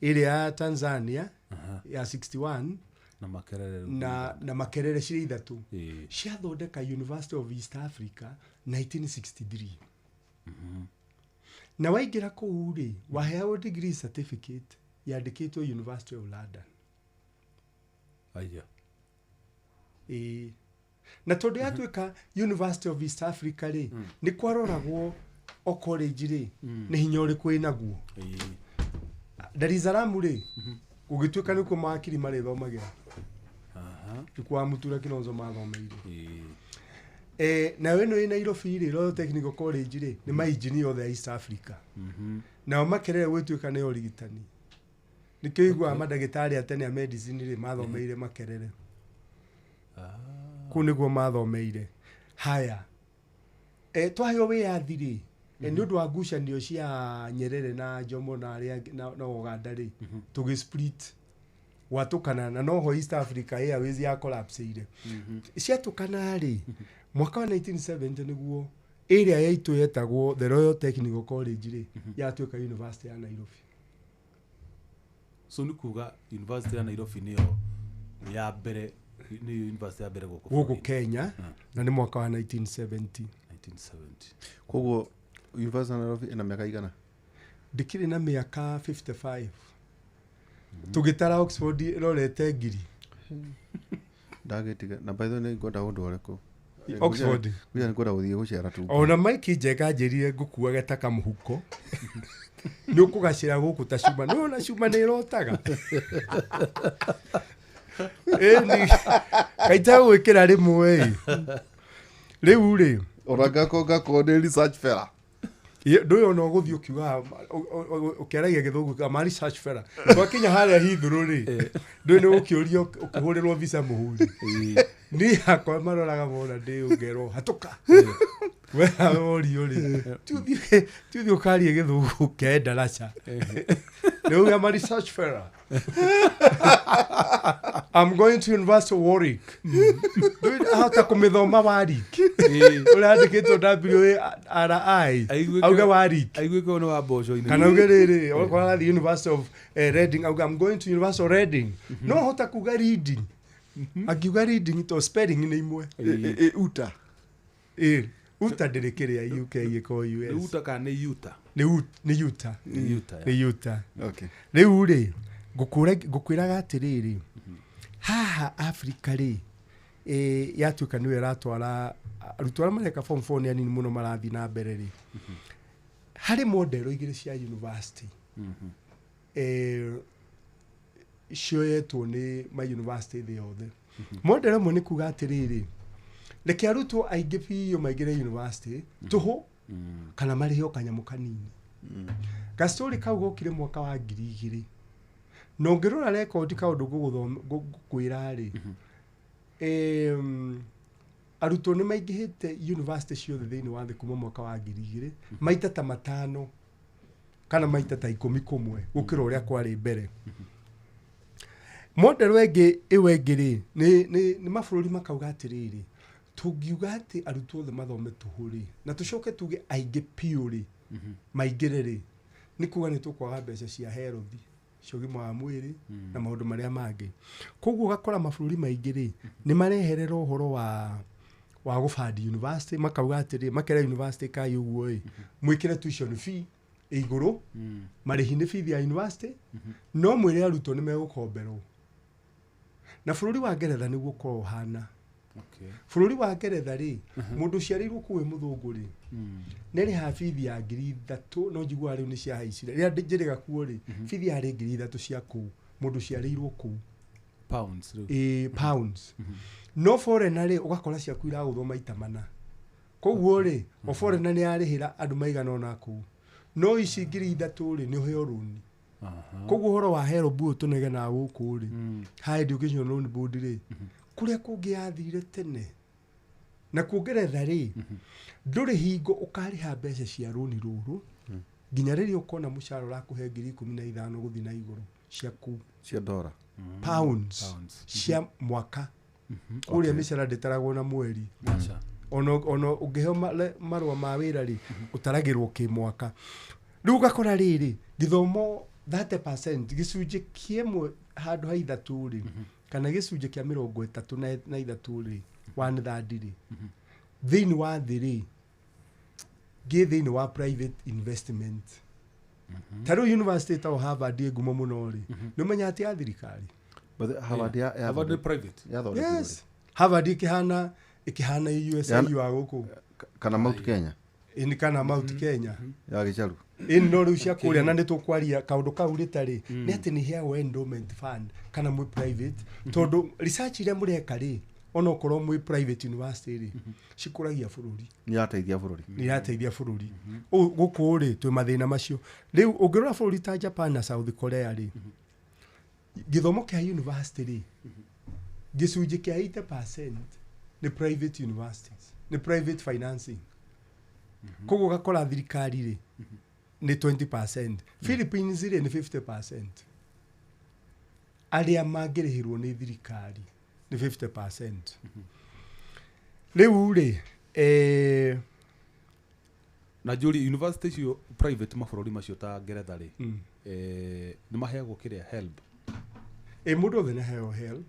ĩrĩa ya Tanzania ya 61 na Makerere na Makerere cirĩ ithatũ. Ciathondeka University of East Africa 1963. Na waingĩra kũu rĩ, waheagwo degree certificate yandĩkĩtwo University of London. Aya. Na tondũ yatuĩka University of East Africa rĩ, nĩ kwaroragwo o college rĩ, nĩ hinya ũrĩkũ ĩnaguo. Dar es Salaam rĩ, gũgĩtuĩka nĩkuo mawakiri marĩthomagĩra. Nĩkuo wa Mutura Kilonzo mathomeire. Nayo ĩno ĩ Nairobi rĩ, Royal Technical College rĩ, nĩ mainjinia othe a East Africa. Nao Makerere gwĩtuĩka nĩ ũrigitani. Nĩkĩo ũiguaga mandagĩtarĩ a tene a medicine rĩ, mathomeire Makerere. Kũu nĩguo mathomeire. Haya. Twaheo wĩyathi rĩ, nĩ ũndũ wa ngucanio cia Nyerere na Jomo na arĩa angĩ na Uganda rĩ, tũgĩ split gwatũkana na noho East Africa Airways ya collapse-ire. Ciatũkana rĩ, mwaka wa 1970 nĩguo ĩrĩa yaitũ yetagwo The Royal Technical College rĩ, yatuĩka University ya Nairobi. So nĩ kuga University ya Nairobi nĩyo ya mbere, nĩ university ya mbere gũkũ Kenya, na nĩ mwaka wa 1970. 1970. Koguo University ya Nairobi ĩna mĩaka igana? Ndĩkĩrĩ na mĩaka 55. Tũgĩtara Oxford ĩrorete ngiri. Ndagĩtiga na by the way nĩ ngwenda ũndware kũu. Oxford. Kuja nĩ kwenda gũthiĩ gũcera tu. Ona Mike Njega anjĩrire ngũkuage ta kamũhuko. Nĩ ũkũgacĩra gũkũ ta cuma. Nĩ wona cuma nĩ ĩrotaga. Ĩni kaita gwĩkĩra rĩmwe ĩ. Rĩu rĩ Ona ngako nĩ research fella. Ndũĩ ona ũgũthiĩ ũkiugaga ũkĩaragia gĩthũngũ ama research fella. Twakinya harĩa Heathrow rĩ, ndũĩ nĩ ũkĩũrio ũkĩhũrĩrwo visa mũhuri. Niĩ hakwa maroraga mona ndĩ ũngerwo hatũka. We worio rĩ, ti ũthiĩ ũkarie gĩthũngũ kĩa ndaraca. Nĩ uge ama research fella. I'm going to University of Warwick. Ndũĩ ahota kũmĩthoma Warwick. Ũrĩa andĩkĩtwo W-A-R-I. Auge Warwick. Aiguĩke nĩ wa mboco-inĩ. Kana auge rĩrĩ, okorwo arathiĩ University of Reading, auge I'm going to University of Reading. No ahota kuga reading. Akiuga reading to spelling nĩ imwe. Uta. Uta ndĩrĩ kĩrĩa UK ĩkorwo US. Nĩ Uta kana nĩ Utah? Nĩ Utah. Nĩ Utah. Okay. Rĩu rĩ, ngũkwĩraga atĩrĩrĩ, haha Africa rĩ, yatuĩka nĩyo ĩratwara arutwo arĩa mareka form 4 nĩ anini mũno marathiĩ na mbere rĩ. Harĩ model igĩrĩ cia university. Cioyetwo nĩ ma university thĩ yothe. Model ĩmwe nĩ kuga atĩrĩrĩ, reke arutwo aingĩ biũ maingĩre university tũhũ kana marĩhe o kanyamũ kanini. Gastori kau gokire mwaka wa 2000. Na ũngĩrora rekondi kaũndũ ngũkwĩra rĩ, arutwo nĩ maingĩhĩte university ciothe thĩinĩ wa thĩ kuma mwaka wa 2000 maita ta 5 kana maita ta 10 kũmwe gũkĩra ũrĩa kwarĩ mbere. Model ĩngĩ ĩyo ĩngĩ rĩ, nĩ mabũrũri makauga atĩrĩrĩ, tũngiuga atĩ arutwo othe mathome tũhũ rĩ, na tũcoke tuge aingĩ biũ rĩ, maingĩre rĩ, nĩ kuga nĩ tũkwaga mbeca cia health, cia ũgima wa mwĩrĩ na maũndũ marĩa mangĩ. Koguo ũgakora mabũrũri maingĩ rĩ, nĩ mareherera ũhoro wa gũbandi university, makauga atĩrĩ, makera university kai ũguo ĩ, mwĩkĩre tuition fee igũrũ, marĩhi nĩ fees ya university, no mwĩre arutwo nĩ megũkomberwo. Na bũrũri wa Ngeretha nĩguo ũkoragwo ũhana. Bũrũri wa Ngeretha rĩ, mũndũ ũciarĩirwo kũu wĩ mũthũngũ rĩ, nĩarĩhaga bithi ya 3,000, no njiguaga rĩu nĩ ciahaicire. Rĩrĩa njĩrĩga kuo rĩ, bithi yarĩ 3,000 cia kũu, mũndũ ũciarĩirwo kũu. Pounds rĩu. Pounds. No foreigner rĩ, ũgakora ciaku iragũthwo maita mana. Koguo rĩ, o foreigner nĩ arĩhĩra andũ maigana ũna kũu. No ici 3,000 rĩ, nĩ ũheo rũni. Koguo ũhoro wa HELB ũyũ tũnegenaga gũkũ rĩ, Higher Education Loan Board rĩ, kũrĩa kũngĩ yathire tene. Na kuongeretha rĩ, ndũrĩ hingo ũkarĩha mbeca cia rũni rũrũ, nginya rĩrĩa ũkona mũcara ũrakũhe 15,000 gũthiĩ na igũrũ cia kũu. Cia dollar. Pounds. Cia mwaka. Kũrĩa mĩcara ndĩtaragwo na mweri. Ona ũngĩheo marũa ma wĩra rĩ, ũtaragĩrwo kĩmwaka. Rĩu ũgakora rĩrĩ, gĩthomo 30%, gĩcunjĩ kĩmwe handũ ha 3 rĩ, kana gĩcunjĩ kĩa 33 rĩ, 1/3 rĩ, thĩinĩ wa thĩ rĩ, gĩ thĩinĩ wa private investment. Ta rĩu university ĩtagwo Harvard ĩ ngumo mũno rĩ, nĩ ũmenya atĩ ya thirikari. But Harvard ya Harvard nĩ private. Yes. Harvard ĩkĩhana USIU wa gũkũ. Kana Mount Kenya. Ĩni kana Mount Kenya. Ya gĩcaru. Ĩni no rĩu cia kũrĩa na nĩ tũkwaria kaũndũ kau rĩtarĩ, nĩ atĩ nĩ iheagwo endowment fund kana mwĩ private, tondũ research iria mũreka rĩ, onokorwo mwĩ private university rĩ, cikũragia bũrũri. Nĩ irateithia bũrũri. Nĩ irateithia bũrũri. Gũkũ rĩ, twĩ mathĩna macio. Rĩu ũngĩrora bũrũri ta Japan na South Korea rĩ, gĩthomo kĩa university rĩ, gĩcunjĩ kĩa 80% nĩ private universities, nĩ private financing. Koguo ũgakora thirikari rĩ, nĩ 20%. Philippines rĩ, nĩ 50%. Arĩa mangĩrĩhĩrwo nĩ thirikari nĩ 50%. Rĩu rĩ, na njũrie university icio private mabũrũri macio ta Ngeretha rĩ, nĩ maheagwo kĩrĩa HELB? Mũndũ othe nĩ aheagwo HELB.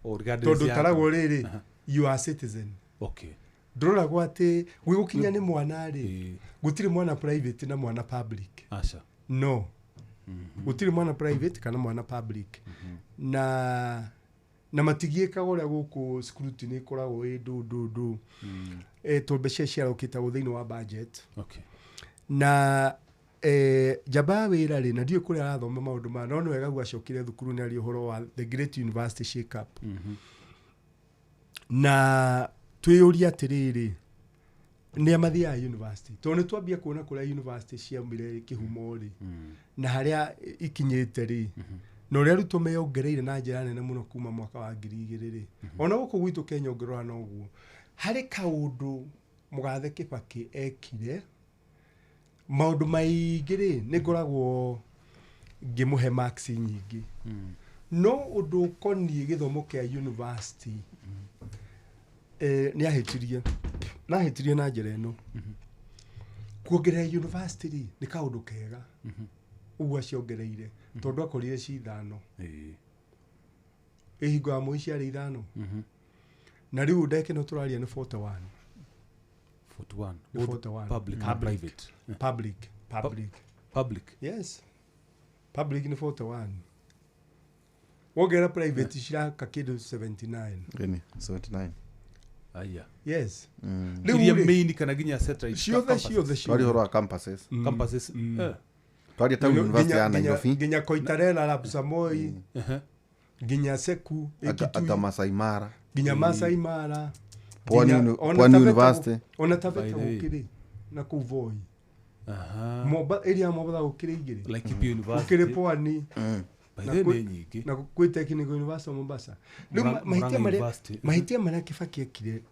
Tondũ taragwo rĩrĩ, you are citizen. Okay. Ndũroragwo atĩ gwĩgũkinya nĩ mwana rĩ, gũtirĩ mwana private na mwana public. Aca. No. Gũtirĩ mwana private kana mwana public. Na Na matigiĩkaga ũrĩa gũkũ scrutiny ĩkoragwo ĩ ndũ ndũ ndũ. Tondũ mbeca ciarokĩtagwo thĩinĩ wa budget. Okay. Na njamba ya wĩra rĩ, na ndiũĩ kũrĩa arathoma maũndũ maya, no nĩ wega guo acokire thukuru nĩ aria ũhoro wa the great university shake up. Na twĩyũrie atĩrĩrĩ, nĩ a mathiaga university? Tondũ nĩ twambia kuona kũrĩa university ciaumire kĩhumo rĩ, na harĩa ikinyĩte rĩ, na ũrĩa arutwo meyongereire na njĩra nene mũno kuma mwaka wa 2000 rĩ. Ona gũkũ gwitũ Kenya ũngĩrora noguo. Harĩ kaũndũ Mũgathe Kibaki ekire, maũndũ maingĩ rĩ, nĩ ngoragwo ngĩmũhe marks nyingĩ. No ũndũ ũkoniĩ gĩthomo kĩa university, nĩ ahĩtirie. Na ahĩtirie na njĩra ĩno. Kuongerera university rĩ, nĩ kaũndũ kega. Ũguo aciongereire, tondũ akorire ci 5. Ĩhingo ya Moi ciarĩ 5. Na rĩu ndagĩka ĩno tũraria nĩ 41. 41. Nĩ 41. Public and private. Public. Public. Public. Yes. Public nĩ 41. Wongerera private ciraka kĩndũ 79. Gini, 79. Aya. Yes. Iria main kana nginya satellite Ciothe ciothe Twari ũhoro wa campuses. Campuses. Twari ta university ya Nairobi. Nginya Koitarela, Arap Samoei. Nginya Seku, Ata Masai Mara. Nginya Masai Mara. Pwani University. Ona Taveta gũkĩrĩ na kũu Voi. Area ya Mombatha gũkĩrĩ igĩrĩ. Laikipia University. Gũkĩrĩ Pwani. By the way, nyingĩ. Na kwĩ Technical University of Mombasa. Rĩu mahĩtia marĩa Kibaki ekire,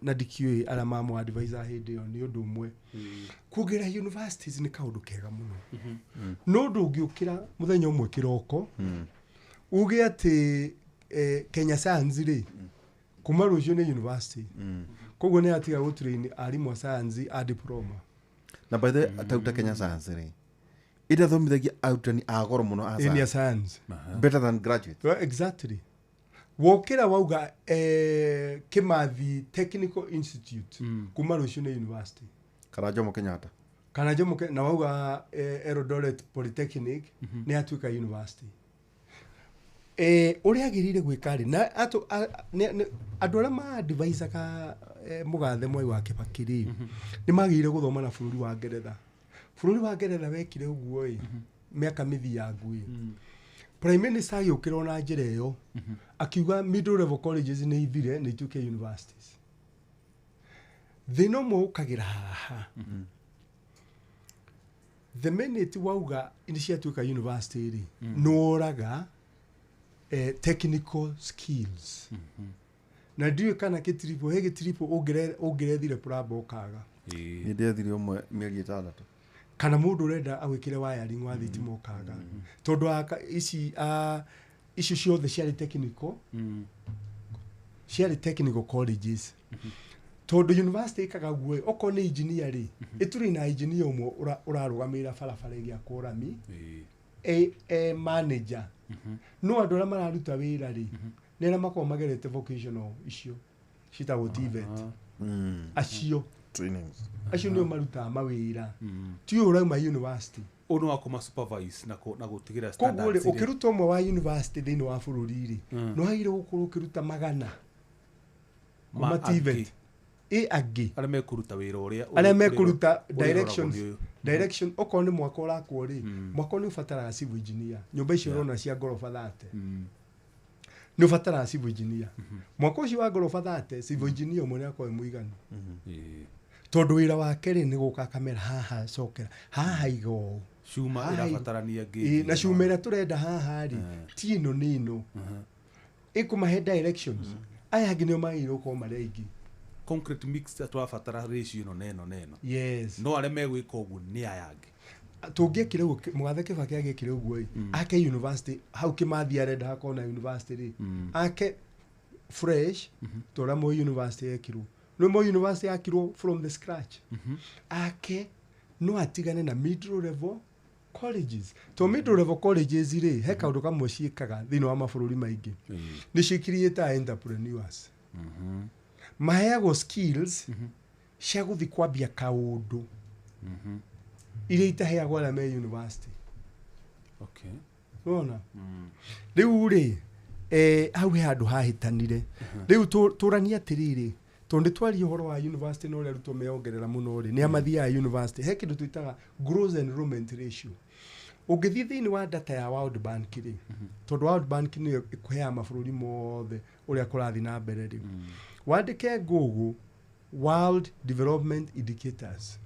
na ndikĩũĩ arĩa mamũ advisor hĩndĩ ĩyo nĩ ũndũ ũmwe. Kuongerera universities nĩ kaũndũ kega mũno. No ndũngĩũkĩra mũthenya ũmwe kĩroko, uge atĩ Kenya Science rĩ, kuma rũciũ nĩ university. Koguo nĩ atiga gũtrain arimũ a science a diploma. Na by the way, ta Kenya Science rĩ, ĩrathomithagia arutani a goro mũno a science. Science. Better than graduates. Well, exactly. Wokĩra wauga Kimathi Technical Institute kuma rũciũ nĩ university. Kana Jomo Kenyatta. Kana Jomo na wauga Eldoret Polytechnic nĩ yatuĩka university. Ũrĩa agĩrĩire gwĩka rĩ, na andũ arĩa ma-advisaga Mũgathe Mwai wa Kibaki rĩ, nĩ magĩrĩire gũthoma na bũrũri wa Ngeretha. Bũrũri wa Ngeretha wekire ũguo ĩ, mĩaka mĩthiangu ĩ. Prime Minister agĩũkĩra ona njĩra ĩyo, akiuga middle level colleges nĩ ithire nĩ ituĩke universities. Thĩna ũmwe ũkagĩra haha. The minute wauga nĩ ciatuĩka university rĩ, nĩ woraga technical skills. Na ndiũĩ kana gĩtiribũ, he gĩtiribũ ũngĩrethire plumber ũkaga. Nĩ ndethire ũmwe mĩeri 6. Kana mũndũ ũrenda agwĩkĩre wiring wa thitima ũkaga. Tondũ ici icio ciothe ciarĩ technical. Ciarĩ technical colleges. Tondũ university ĩkaga guo, okorwo nĩ engineer rĩ, ĩtũrĩ na engineer ũmwe ũrarũgamĩrĩra barabara ĩgĩakwo rami, manager. No andũ arĩa mararuta wĩra rĩ, nĩ arĩa makoragwo magerete vocational icio ciĩtagwo TVET. Acio trainings. Acio nĩo marutaga mawĩra. Ti ũyũ ũrauma university. Ũyũ nĩ wa kũma supervise na gũtigĩrĩra standards. Koguo rĩ, ũkĩruta ũmwe wa university thĩinĩ wa bũrũri rĩ, no wagĩrĩire gũkorwo ũkĩruta magana ma TVET. Angĩ arĩa mekũruta wĩra ũrĩa arĩa mekũruta directions. Direction okorwo nĩ mwaka ũrakwo rĩ, mwaka nĩ ũbataraga civil engineer. Nyũmba icio ũrona cia ngoroba 30. Nĩ ũbataraga civil engineer. Mwaka ũcio wa ngoroba 30, civil engineer ũmwe nĩ akorwo mũiganu. Tondũ wĩra wake rĩ nĩ gũka kamera haha cokera, haha iga ũũ. Cuma ĩrabatarania ngĩ. Na cuma ĩrĩa tũrenda haha rĩ, ti ĩno nĩ ĩno. Ĩkũmahe directions. Aya angĩ nĩo magĩrĩirwo gũkorwo marĩ aingĩ. Concrete mix tũrabatara ratio ĩno na ĩno na ĩno. Yes. No arĩa megwĩka ũguo nĩ aya angĩ. Tũngĩekire ũguo, Mũgathe Kibaki agĩekire ũguo ĩ, ake university, hau Kimathi arenda hakorwo na university rĩ, ake fresh, ta ũrĩa Moi University yekirwo. Nĩ Moi University yakirwo from the scratch. Ake no atigane na middle level colleges. To middle level colleges rĩ, he kaũndũ kamwe ciĩkaga thĩinĩ wa mabũrũri maingĩ. Nĩ cicreate entrepreneurs. Maheagwo skills cia gũthiĩ kwambia kaũndũ iria itaheagwo arĩa me university. Okay. Nĩwona? Rĩu rĩ, Hau he handũ hahĩtanire. Rĩu tũranie atĩrĩrĩ, tondũ nĩ twaria ũhoro wa university na ũrĩa arutwo meyongerera mũno rĩ, nĩ amathiaga university. He kĩndũ twĩtaga gross enrollment ratio. Ũngĩthiĩ thĩinĩ wa data ya World Bank rĩ, tondũ World Bank nĩyo ĩkũheaga mabũrũri mothe ũrĩa kũrathiĩ na mbere rĩ, wandĩke Google World Development Indicators,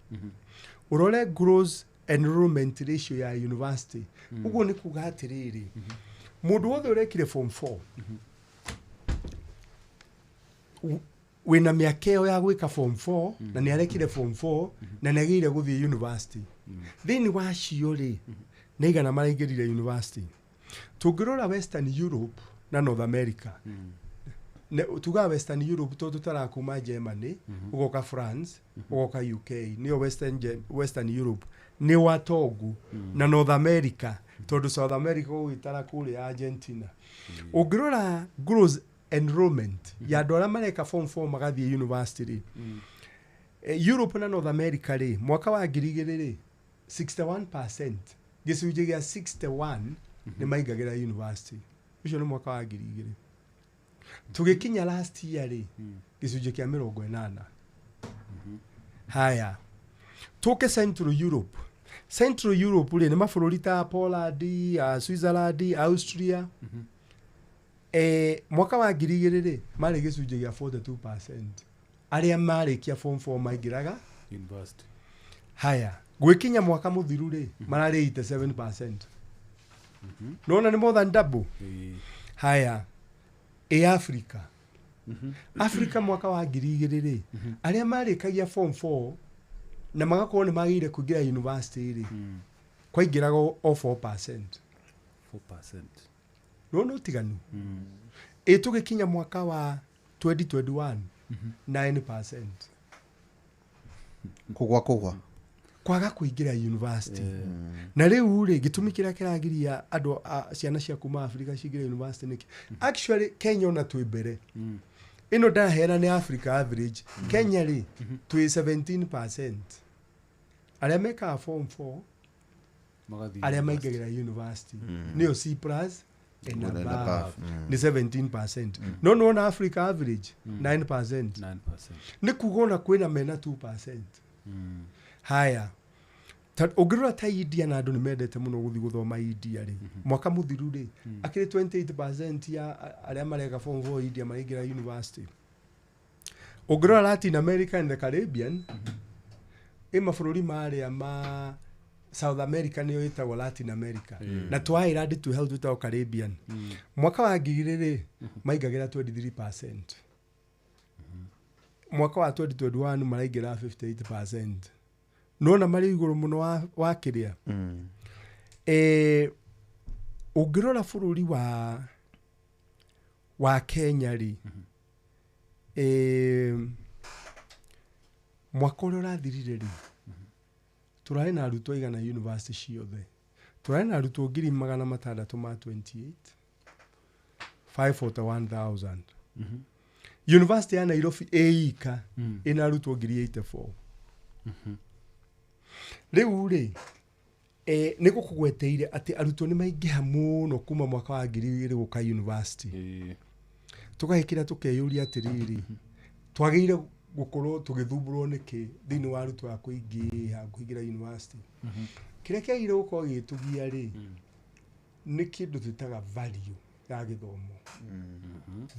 ũrore gross enrollment ratio ya university. Ũguo nĩ kuga atĩrĩrĩ, mũndũ wothe ũrekire form 4 wĩna mĩaka ĩyo ya gwĩka form 4 na nĩ arekire form 4 na nĩ agĩrĩire gũthiĩ university, thĩinĩ wa acio rĩ, nĩ aigana maraingĩrire university? Tũngĩrora Western Europe na North America, tugaga Western Europe tondũ tũtarakuma Germany, ũgoka France, ũgoka UK, nĩyo Western Europe nĩ watongu, na North America tondũ South America ũgĩtara kũrĩa Argentina. Ũngĩrora gross enrollment ya andũ arĩa mareka form 4 magathiĩ university rĩ, Europe na North America rĩ, mwaka wa 2000 rĩ, 61%, gĩcunjĩ gĩa 61 nĩ maingagĩra university. Ũcio nĩ mwaka wa 2000. Tũgĩkinya last year rĩ, gĩcunjĩ kĩa 80. Haya, tũke Central Europe. Central Europe rĩ, nĩ mabũrũri ta Poland, Switzerland, Austria. Mwaka wa 2000 rĩ, marĩ gĩcunjĩ gĩa 42% arĩa marĩkia form 4 maingĩraga university. Haya, gwĩkinya mwaka mũthiru rĩ, mararĩ 87%. Nona nĩ more than double. Haya, ĩ Africa? Africa mwaka wa 2000 rĩ, arĩa marĩkagia form 4 na magakorwo nĩ magĩrĩire kũingĩra university rĩ, kwaingĩraga o 4%. 4%. Nĩwona ũtiganu? Ĩ tũgĩkinya mwaka wa 2021, 9%. Kũgwa kwaga kũingĩra university. Na rĩu rĩ, gĩtũmi kĩrĩa kĩragiria andũ ciana cia kuma Africa cingĩre university nĩkĩ? Actually Kenya ona twĩ mbere. Ĩno ndaheana nĩ Africa average. Kenya rĩ, twĩ 17% arĩa mekaga form 4 magathiĩ arĩa university. maingagĩra university, nĩyo C plus and And above, above. nĩ 17%. No nĩwona Africa average 9%. 9%. Nĩ kuga ona kwĩna mena 2%. Haya, ũngĩrora ta India, na andũ nĩ mendete mũno gũthiĩ gũthoma India rĩ, mwaka mũthiru rĩ, akĩrĩ 28% ya arĩa mareka form 4 India maraingĩra university. Ũngĩrora Latin America and the Caribbean, ĩ mabũrũri marĩa ma South America nĩyo ĩtagwo Latin America, na twa Island twĩ hau twĩtagwo Caribbean, mwaka wa 2000 rĩ, maingagĩra 23%. Mwaka wa 2021 maraingĩra 58%. Nona marĩ igũrũ mũno wa kĩrĩa. Ũngĩrora bũrũri wa Kenya rĩ, mwaka ũrĩa ũrathirire rĩ, tũrarĩ na arutwo aigana university ciothe? Tũrarĩ na arutwo 628,000, 541,000. University ya Nairobi ĩ ika ĩna arutwo 84,000. Rĩu rĩ, nĩ gũkũgweteire atĩ arutwo nĩ maingĩha mũno kuma mwaka wa 2000 gũka university. Tũgahĩkĩra tũkeyũria atĩrĩrĩ, twagĩrĩire gũkorwo tũgĩthumbũrwo nĩkĩ thĩinĩ wa arutwo a kũingĩha kũingĩra university? Kĩrĩa kĩagĩrĩire gũkorwo gĩgĩtũgia rĩ, nĩ kĩndũ twĩtaga value ya gĩthomo,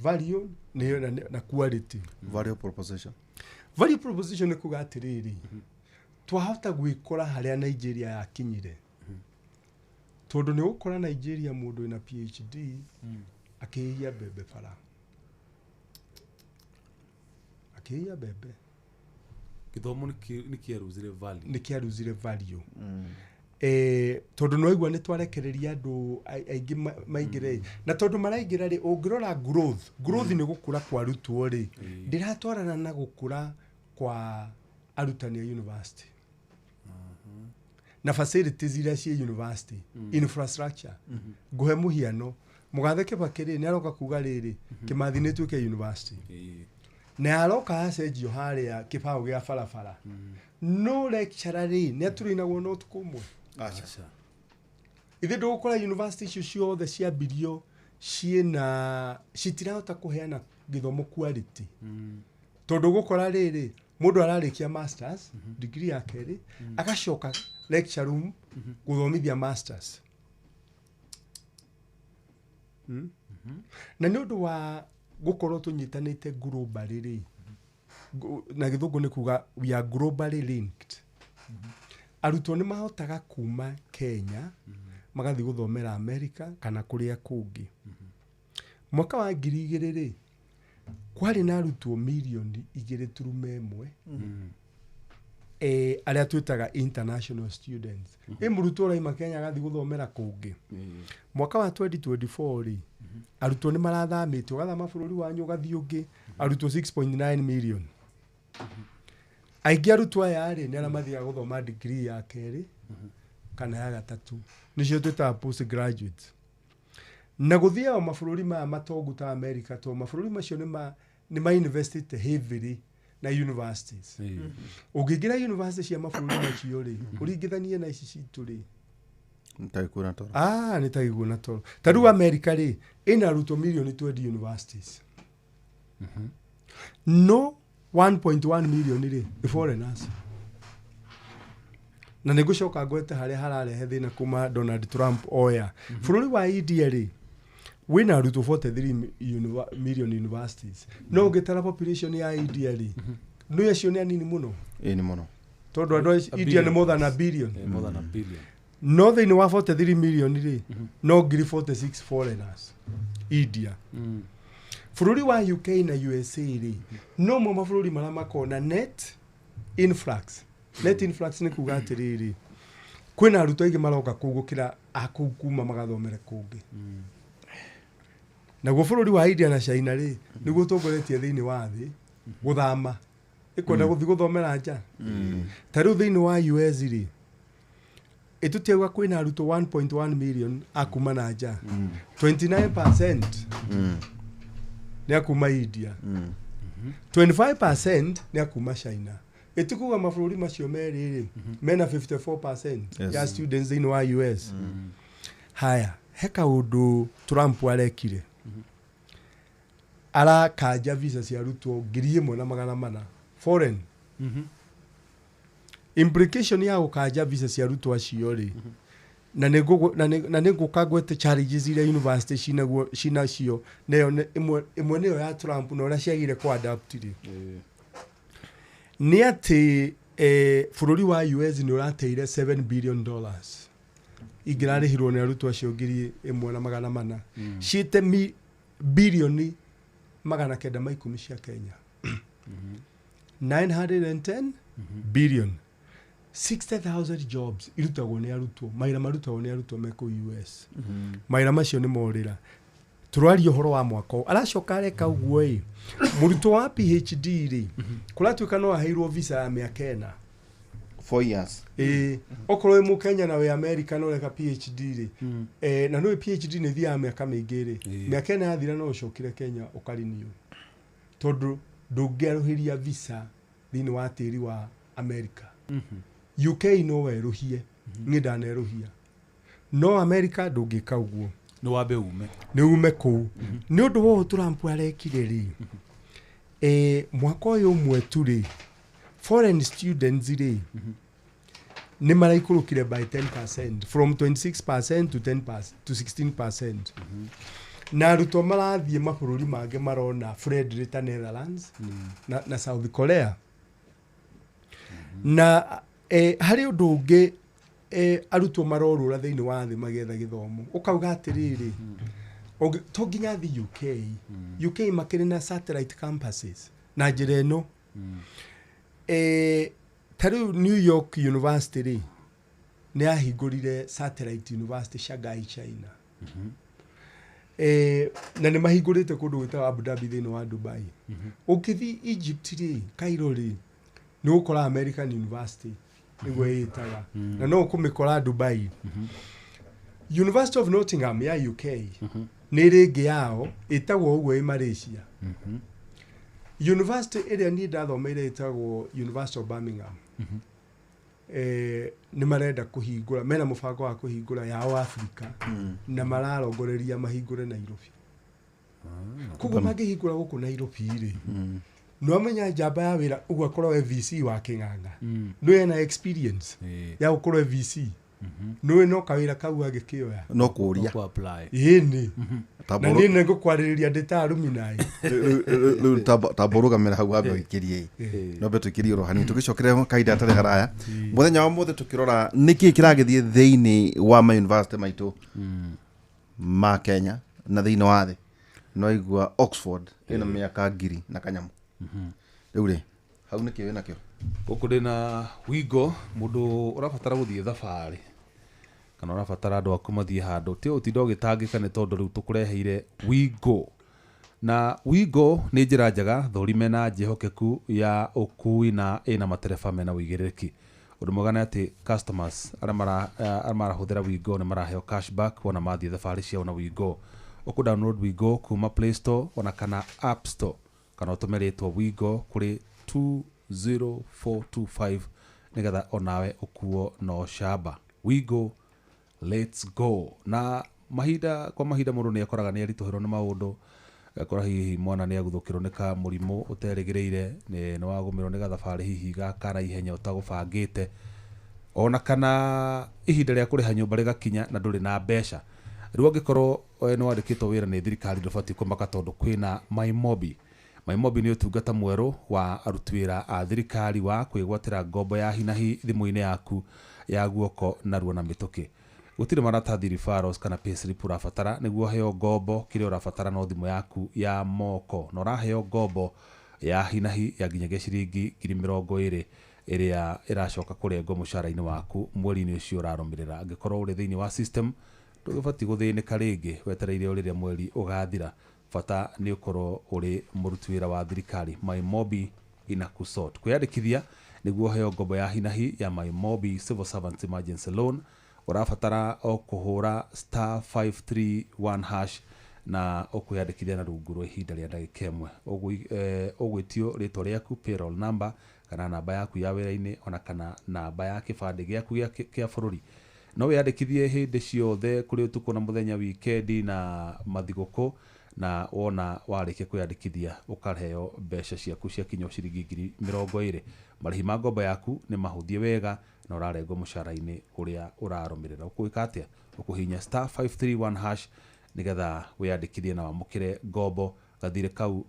value nĩyo na quality. Value proposition. Value proposition nĩ kuga atĩrĩrĩ, twahota gwĩkora harĩa Nigeria yakinyire, tondũ nĩ ũgũkora Nigeria mũndũ wĩna PhD akĩhĩhia mbembe bara, akĩhĩhia mbembe. Gĩthomo nĩ kĩaruzire value. Nĩ kĩaruzire value, tondũ nĩwaigua nĩ twarekereria andũ aingĩ maingĩre, na tondũ maraingĩra rĩ, ũngĩrora growth nĩ gũkũra kwa arutwo rĩ, ndĩratwarana na gũkũra kwa arutani a university na facilities iria ciĩ university, infrastructure. Ngũhe mũhiano, mũgathe Kibaki rĩ, nĩ aroka kuga rĩrĩ, Kĩmathi nĩ ĩtuĩke university, na aroka acenjio harĩa kĩbaũ gĩa barabara, no lecturer rĩ, nĩ atũrĩinagwo na ũtukũ ũmwe? Aca. Aca. Ithe ndũgũkora university icio ciothe ciambirio Ciĩna citirahota kũheana gĩthomo quality. Tondũ gũkora rĩrĩ, mũndũ ararĩkia masters degree ya kerĩ, agacoka lecture room gũthomithia masters. Na nĩ ũndũ wa gũkorwo tũnyitanĩte globally rĩ, na gĩthũngũ nĩ kuga we are globally linked, arutwo nĩ mahotaga kuma Kenya magathiĩ gũthomera America kana kũrĩa kũngĩ. Mwaka wa 2000 rĩ, kwarĩ na arutwo mirioni 2.1, arĩa twĩtaga international students. Ĩ mũrutwo ũraima Kenya agathiĩ gũthomera kũngĩ. Mwaka wa 2024 rĩ, arutwo nĩ marathamĩte, ũgathama bũrũri wanyu ũgathiĩ ũngĩ, arutwo 6.9 million. Aingĩ arutwo aya rĩ, nĩ arĩa mathiaga gũthoma degree ya kerĩ kana ya gatatũ, nĩcio twĩtaga postgraduates. Na gũthiaga mabũrũri maya matongu ta America, to mabũrũri macio nĩ ma investite heavily na universities. Ũngĩingĩra university cia mabũrũri macio rĩ, ũringithanie na ici citũ rĩ, nĩ na toro. Ah, nĩ ta gĩkuũ na toro. Ta rĩu America rĩ, ĩna arutwo mirioni 20 universities, no 1.1 million rĩ, nĩ foreigners. Na nĩ ngũcoka ngwete harĩa hararehe thĩna kuma Donald Trump oya. Bũrũri wa India rĩ, wĩna arutwo 43 million universities, no ũngĩtara population ya India rĩ, nĩ acio nĩ anini mũno. Ĩ nĩ mũno. Tondũ andũ a A India nĩ billion. more than a billion. More than a billion. No thĩinĩ wa 43 million rĩ, no ngiri 46 foreigners India. Bũrũri wa UK na USA rĩ, no mo mabũrũri marĩa makoragwo na net influx. Net influx nĩ kuga atĩrĩrĩ, kwĩna arutwo aingĩ maroka kũu gũkĩra a kũu kuma magathomere kũngĩ. Naguo bũrũri wa India na China rĩ, nĩguo ũtongoretie thĩinĩ wa thĩ gũthama, ĩkwenda gũthiĩ gũthomera nja. Ta rĩu thĩinĩ wa US rĩ, ĩtũtiauga kwĩna arutwo 1.1 million a kuma na nja, 29% nĩ a kuma India, 25% nĩ a kuma China. Ĩtikuga mabũrũri macio merĩ rĩ, mena 54% ya students thĩinĩ wa US. Haya, he kaũndũ Trump arekire, arakanja visa cia arutwo 1,400 foreign. Implication ya gũkanja visa cia arutwo acio rĩ, na nĩ ngũka ngwete challenges iria university cinaguo cinacio, nayo ĩmwe nĩyo ya Trump na ũrĩa ciagire kũ adapt rĩ, nĩ atĩ bũrũri wa US nĩ ũrateire $7 billion ingĩrarĩhirwo nĩ arutwo acio 1,400, ciĩte 910 bilioni cia Kenya, 910 billion. 60,000 jobs irutagwo nĩ arutwo, mawĩra marutagwo nĩ arutwo me kũu US. Mawĩra macio nĩ morĩra. Tũraria ũhoro wa mwaka ũyũ. Aracoka areka ũguo ĩ, mũrutwo wa PhD rĩ, kũratuĩka no aheirwo visa ya mĩaka 4. 4 years. Ĩĩ, okorwo wĩ mũkenya na wĩ America na ũreka PhD rĩ, na nĩũĩ PhD nĩ ĩthiaga mĩaka mĩingĩ rĩ, mĩaka 4 yathira no ũcokire Kenya ũkarenew, tondũ ndũngĩarũhĩria visa thĩinĩ wa tĩri wa America. UK no werũhie, niĩ ndanerũhia, no America ndũngĩka ũguo. Nĩ wambe ume. Nĩ ume kũu. Nĩ ũndũ wa ũũ Trump arekire rĩ, mwaka ũyũ ũmwe tu rĩ, foreign students rĩ, nĩ maraikũrũkire by 10%, from 26% to 10 to 16%. Na arutwo marathiĩ mabũrũri mangĩ marona friendly ta Netherlands na South Korea. Na harĩ ũndũ ũngĩ, arutwo marorũra thĩinĩ wa thĩ magĩetha gĩthomo. Ũkauga atĩrĩrĩ, to nginya thiĩ UK. UK makĩrĩ na satellite campuses na njĩra ĩno, ta rĩu New York University rĩ, nĩ yahingũrire satellite university Shanghai, China. Na nĩ mahingũrĩte kũndũ gwĩtagwo Abu Dhabi thĩinĩ wa Dubai. Ũngĩthiĩ Egypt rĩ, Cairo rĩ, nĩ ũgũkora American University nĩguo ĩĩtaga, na no ũkũmĩkora Dubai. University of Nottingham ya UK nĩ ĩrĩ ĩngĩ yao ĩtagwo ũguo ĩ Malaysia. University ĩrĩa niĩ ndathomeire ĩtagwo University of Birmingham. Nĩ marenda kũhingũra, mena mũbango wa kũhingũra yao Afrika, na mararongoreria mahingũre Nairobi. Koguo mangĩhingũra gũkũ Nairobi rĩ, nĩwamenya njamba ya wĩra ũguo akorwo e VC wa Kĩng'ang'a, nĩ ena experience ya gũkorwo e VC, nĩwe no kawĩra kau agĩkĩoya. No kũria. Kũ apply. Ĩni na niĩ nĩ ngũkwarĩrĩria ndĩ ta alumni. Rĩu tamba ũrũgamĩra hau wambe ũikĩrie, no mbe tũikĩrie oro hanini, tũgĩcokere kahinda gatarĩ haraya. Mũthenya wa mũthĩ tũkĩrora nĩkĩ kĩragĩthiĩ thĩinĩ wa ma university maitũ ma Kenya na thĩinĩ wa thĩ. No igua Oxford ĩna mĩaka 1000 na kanyamũ. Rĩu rĩ, hau nĩkĩ wĩnakĩo? Gũkũ ndĩna Wingo, mũndũ ũrabatara gũthiĩ thabarĩ kana ũrabatara andũ aku mathiĩ handũ, ti ũtinda ũgĩtangĩka nĩ tondũ rĩu tũkũreheire Wingo. Na Wingo nĩ njĩra njega thũrime na njĩhokeku ya ũkui na ĩna matereba mena ũigĩrĩrĩki. Ũndũ mwega nĩ atĩ customers arĩa marahũthĩra Wingo nĩ maraheo cashback wona mathiĩ thabarĩ ciao na Wingo. Ũkũ download Wingo kuma Play Store ona kana App Store, kana ũtũme rĩtwa Wingo kũrĩ 20425 nĩgetha onawe ũkuo no camba. Wingo, let's go. Na mahinda kwa mahinda mũndũ nĩ akoraga nĩ aritũhĩrwo nĩ maũndũ, agakora hihi mwana nĩ aguthũkĩrwo nĩ ka mũrimũ ũterĩgĩrĩire, nĩ wagũmĩrwo nĩ gathabarĩ hihi ga kana ihenya ũtagũbangĩte, ona kana ihinda rĩa kũrĩha nyũmba rĩgakinya na ndũrĩ na mbeca. Rĩu angĩkorwo nĩ wandĩkĩtwo wĩra nĩ thirikari ndũbatiĩ kũmaka tondũ kwĩna MyMobi. MyMobi nĩ ũtungata mwerũ wa aruti wĩra a thirikari wa kwĩgwatĩra ngombo ya hinahi thimũ-inĩ yaku ya guoko narua na mĩtũkĩ. Gũtirĩ maratathi, referrals kana payslip ũrabatara nĩguo ũheo ngombo. Kĩrĩa ũrabatara no thimũ yaku ya moko, na ũraheo ngombo ya hinahi ya nginyagia ciringi 20,000 ĩrĩa ĩracoka kũrengwo mũcara-inĩ waku mweri-inĩ ũcio ũrarũmĩrĩra. Angĩkorwo ũrĩ thĩinĩ wa system ndũgĩbatiĩ gũthĩnĩka rĩngĩ wetereire o rĩrĩa mweri ũgathira. Bata nĩ ũkorwo ũrĩ mũruti wĩra wa thirikari. MyMobi inakusort. Kwĩyandĩkithia nĩguo ũheo ngombo ya hinahi ya MyMobi Civil Servants Emergency Loan, ũrabatara o kũhũra star 531 hash na ũkwĩyandĩkithia na rungu rwa ihinda rĩa ndagĩka ĩmwe. Ũgwĩtio rĩtwa rĩaku, payroll number kana namba yaku ya wĩra-inĩ ona kana namba ya kĩbandĩ gĩaku kĩa bũrũri. No wĩyandĩkithie hĩndĩ ciothe kũrĩ ũtukũ na mũthenya, wikendi na mathigũkũ, na wona warĩkia kwĩyandĩkithia ũkaheo mbeca ciaku ciakinya ciringi 20,000. Marĩhi ma ngombo yaku nĩ mahũthie wega na ũrarengwo mũcara-inĩ ũrĩa ũrarũmĩrĩra. Ũkwĩka atĩa? Ũkũhihinya star 531 hash nĩgetha wĩyandĩkithie na wamũkĩre ngombo. Gathirĩ kau,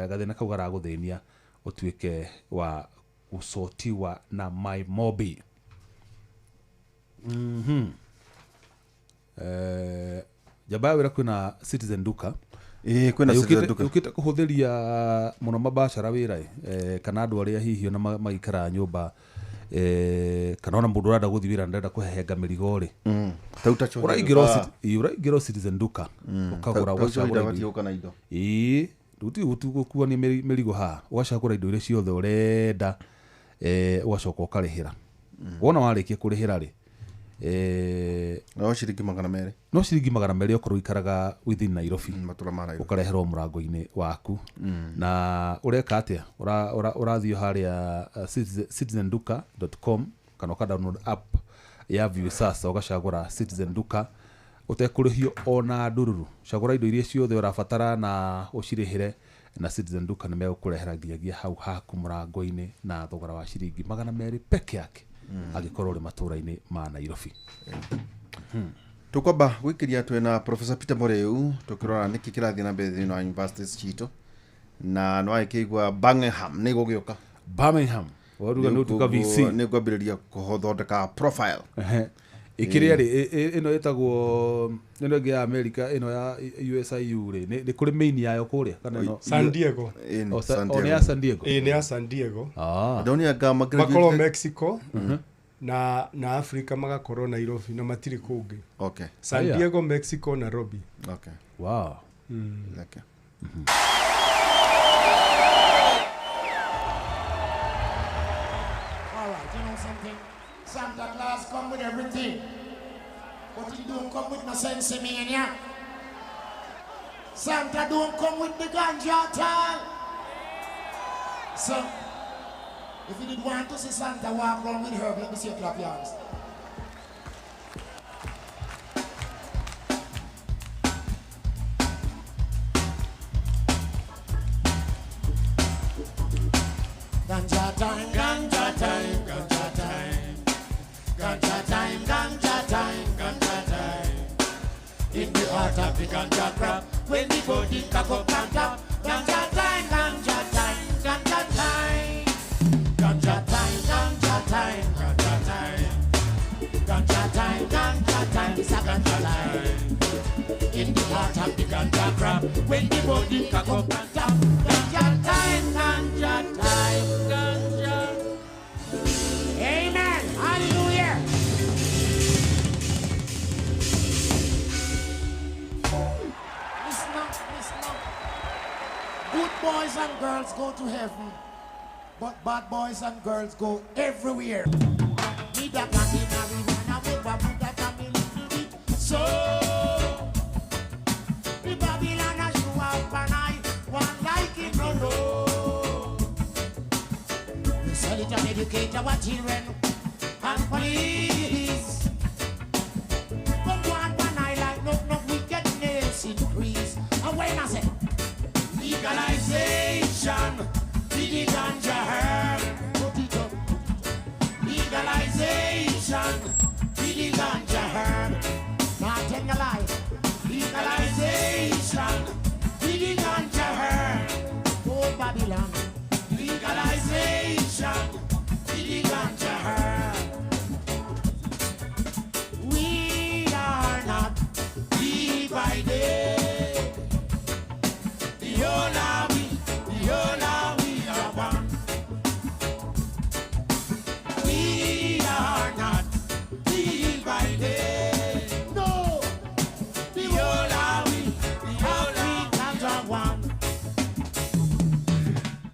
gathĩna kau garagũthĩnia ũtuĩke wa gũcotiwa na MyMobi. Njamba ya wĩra kwĩna Citizen Duka. Ĩĩ, kwĩna Citizen Duka. Yũkĩte kũhũthĩria mũno mabacara wĩra, kana andũ arĩa hihi ona maikaraga nyũmba, kana ona mũndũ ũrenda gũthiĩ wĩra na ndarenda kũhehenga mĩrigo rĩ. Tau ta chũhĩ Ũraingĩra o Citizen Duka, ũkagũra, tau ũgacagũra chũhĩ indo. Batiĩ gũka na indo. Ĩĩ, rĩu gũkuania mĩrigo haha, ũgacagũra indo iria ciothe ũrenda, ũgacoka ũkarĩhĩra. Wona warĩkia kũrĩhĩra rĩ, no ciringi 200. No ciringi 200 okorwo ũikaraga within Nairobi. Matũra ma Nairobi. Ũkareherwo mũrango-inĩ waku. Na ũreka atĩa? Ũrathiĩ harĩa citizenduka.com kana ũka download app ya Viusasa ũgacagũra Citizen Duka ũtekũrĩhio ona ndururu. Cagũra indo iria ciothe ũrabatara na ũcirĩhĩre, na Citizen Duka nĩ megũkũrehera nginyagia hau haku mũrango-inĩ na thogora wa ciringi 200 peke yake, angĩkorwo ũrĩ matũra-inĩ ma Nairobi. Tũkwamba gwĩkĩria twĩna Professor Peter Muriu tũkĩrora nĩkĩ kĩrathiĩ na mbere thĩinĩ wa universities citũ, na nĩ wagĩkĩigua Birmingham nĩ gũgĩũka. Birmingham waruga nĩ ũtuka VC. Nĩ ngwambĩrĩria kũthondeka profile. Ĩkĩrĩa rĩ, ĩno ĩtagwo ĩno ĩngĩ ya America, ĩno ya USIU rĩ, nĩ kũrĩ main yayo kũrĩa kana ĩno? San Diego. Ĩni, O, San o, nĩ Diego. ya San Diego. Ĩĩ, nĩ ya San Diego. Ndonire anga ma Makorwo graduate- Mexico na Africa magakorwo Nairobi na matirĩ kũngĩ. Okay. San Aya. Diego, Mexico, Nairobi. Okay. Wow. Okay. All right, you know something? Santa Claus come with everything, but he don't come with no sensimania. Santa don't come with the ganja at all. So, If you did want to see Santa walk around with herb, let me see you clap your hands. Ganja time, ganja time, ganja time. Ganja time, ganja time, ganja time. In the heart of the ganja crop, when the body cock up and top. Ganja time, ganja time, ganja time. Ganja time, ganja time, ganja time. Ganja time, ganja time, it's a ganja time. In the heart of the ganja crop, when the body cock up and top. Ganja time, ganja time, ganja. Amen. Hallelujah. Listen up, listen up. Good boys and girls go to heaven, but bad boys and girls go everywhere. Me that can be marijuana, we want put that on me little bit. So the Babylon a show up and I want like it no no. We sell it and educate our children and police. But one I like no no wickedness increase. And when I say legalization, the ganja herb, put it up. Legalization, the ganja herb. Not tell you lie. Legalization, the ganja herb. Oh Babylon. Legalization, the ganja herb. We are not divided. The whole of we, the whole of we are one. We are not divided. No. The whole of we, the whole Africans are one.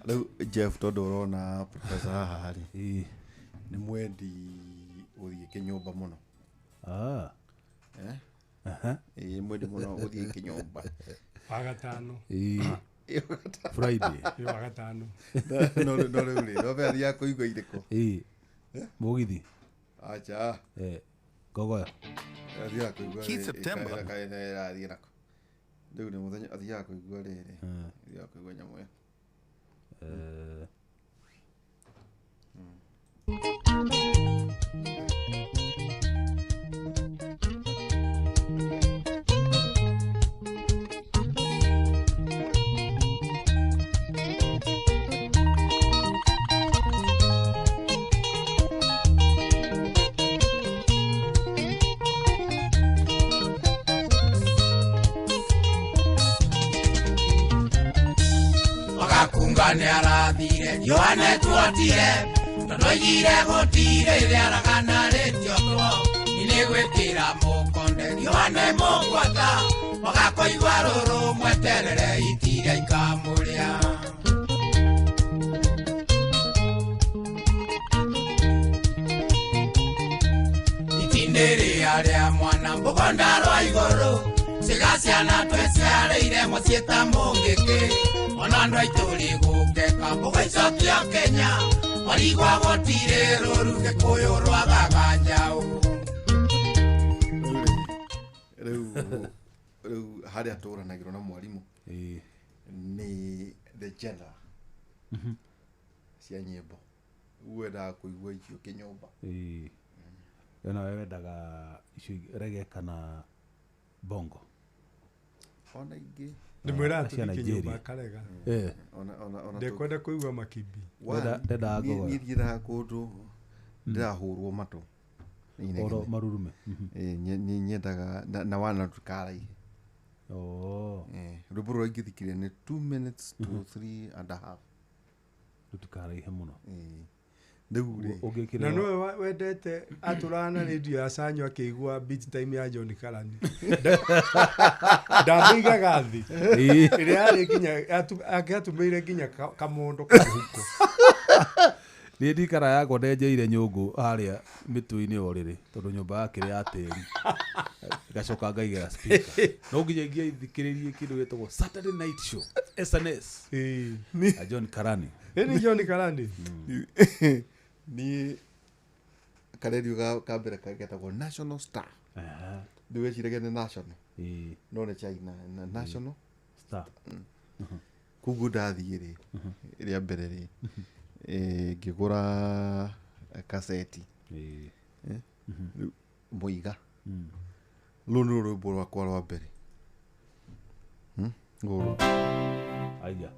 Rĩu Jeff tondũ ũrona professor haha rĩ Ĩĩ. nĩ mwendi gũthiĩ kĩnyũmba mũno. Ah. Eh? Aha. Ĩĩ mwendi mũno gũthiĩ kĩnyũmba. Wagatano. Ĩĩ. Friday. Ĩ wagatano. No no rĩu rĩ no be athiaga kũigua irĩkũ? Ĩĩ. Mũgithi. Acha. Eh. Ngogoyo. Athiaga kũigua Keith rĩ- September. ĩrathiĩ nako. Rĩu nĩ mũthenya athiaga kũigua rĩrĩ. Athiaga kũigua nyamũ ĩyo. Eh. Wagakunga nĩ arathire Yohane tuotire tondũ oigire gũtirĩ rĩaragana rĩtiotwo nĩ gwĩkĩra mũkonde Yohane mũgwata wagakũigua rũrũ mweterere itiria ikamũrĩa. Itindĩ rĩa rĩa mwana mũgonda rwa igũrũ ciga ciana twĩciarĩire mũciĩ ta mũngĩkĩ ona andũ aitũ rĩgũkeka mũgaicokia Kenya warigwa gũtirĩ rũru Gĩkũyũ rwagaga njaũ. Rĩu rĩu harĩa tũranagĩrwo na mwarimũ Ĩĩ. nĩ the genre cia nyĩmbo. Wendaga kũigua icio kĩnyũmba. Ĩĩ. We nawe wendaga icio reggae kana bongo? Ona ingĩ. Nĩ mwĩraga Cia tũthiĩ Nigeria. kĩnyũmba akarega. Eh. Ona ona ona Ndekwenda kũigua makibi. Ndendaga ngogoyo. niĩ thiĩraga kũndũ ndĩrahũrwo matũ nĩ inegene. Oro marurume. Ĩĩ, niĩ nyendaga na wana tũkaraihe. Oh. Rwĩmbo rũrĩa ingĩthikĩrĩria nĩ 2 minutes to 3 and a half. Rũtikaraihe mũno. Ĩĩ. Rĩu rĩ Ũngĩkĩra Na nowe wendete atũraga na radio ya Sanyo akĩigua beat time ya John Karani. Ndamĩigaga thĩ. Ĩĩ. Ĩrĩa yarĩ nginya angĩatũmĩire nginya kamondo kamũhuko. Niĩ ndikara yakwa ndenjeire nyũngũ harĩa mĩtũ-inĩ o rĩrĩ tondũ nyũmba yakĩrĩ ya tĩri. Ngacoka ngaigĩra speaker. No nginya ingĩathikĩrĩrie kĩndũ gĩtagwo Saturday Night Show SNS na John Karani. Ĩni John Karani. Niĩ karedio ka mbere getagwo National Star. Rĩu weciragia nĩ National. No nĩ China na National Star. Koguo ndathiĩ rĩ rĩa mbere rĩ ngĩgũra kaseti Mũiga. Rũu nĩ rwĩmbo rwakwa rwa mbere. Rũrũ. Aya.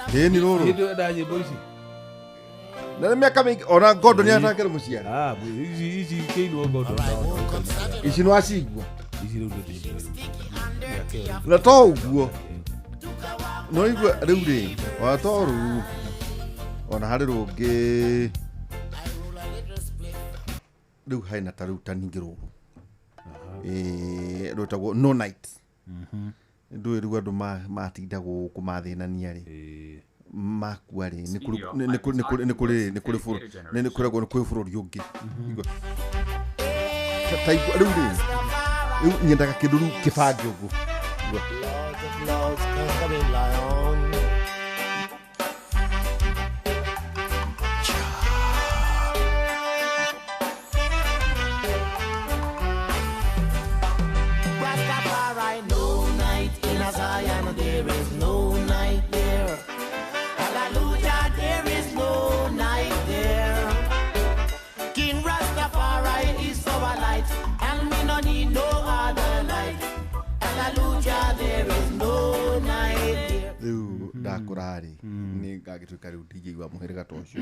Ĩni rũrũ. Hĩndĩ ĩyo enda nyĩmbo ici. Na nĩ mĩaka mĩingĩ ona Ngondo nĩ atakĩrĩ mũciari. Ici ici kĩinwo Ngondo. Ici nĩ wacigua. Ici rĩu nĩ Na to ũguo. No igua rĩu rĩ ona to rũu ona harĩ rũngĩ rĩu hena ta rĩu ta ningĩ rũrũ rwĩtagwo No Night. Ndũĩ rĩu andũ matinda gũkũ mathĩnania rĩ makua rĩ nĩ kũrĩ nĩ bũrũri ũngĩ. Ta igua rĩu rĩ rĩu nyendaga kĩndũ rĩu kĩbange ũguo. Rastafari, no night in a Zion, there is no night there. Hallelujah, there is no night there. King Rastafari is our light, and we no need no other light. Hallelujah, there is no night there. Rĩu ndakũra rĩ nĩ ngagĩtuĩka rĩu ndingĩigua mũhĩrĩga ta ũcio.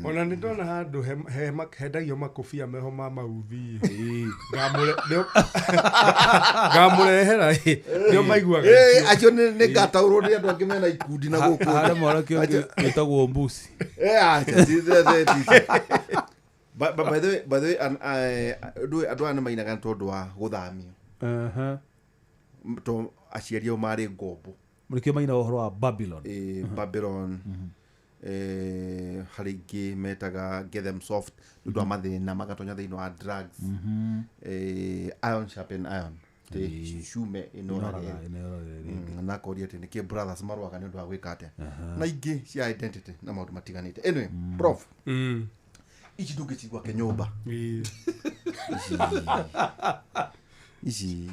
Ona nĩ ndona handũ hendagio makobia meho ma mauthi. Ngamũrehera nĩo maiguaga. Acio nĩ ngataũrwo nĩ andũ angĩ mena ikundi na gũkũ. Harĩ mwanake ũngĩ wĩtagwo Mbusi. But by the way, andũ aya nĩ mainaga nĩ tondũ wa gũthamio. To aciari ao marĩ ngombo. Nĩkĩo mainaga ũhoro wa Babylon. Babylon. Harĩ ingĩ metaga get them soft nĩ ũndũ wa mathĩna magatonya thĩinĩ wa drugs. Iron sharpen iron. Cume ĩnoraga na akoria atĩ nĩkĩ brothers marũaga nĩ ũndũ wa gwĩka atĩa. Na ingĩ cia identity na maũndũ matiganĩte. Anyway, prof. Ici ndũngĩcigua kĩnyũmba. Ici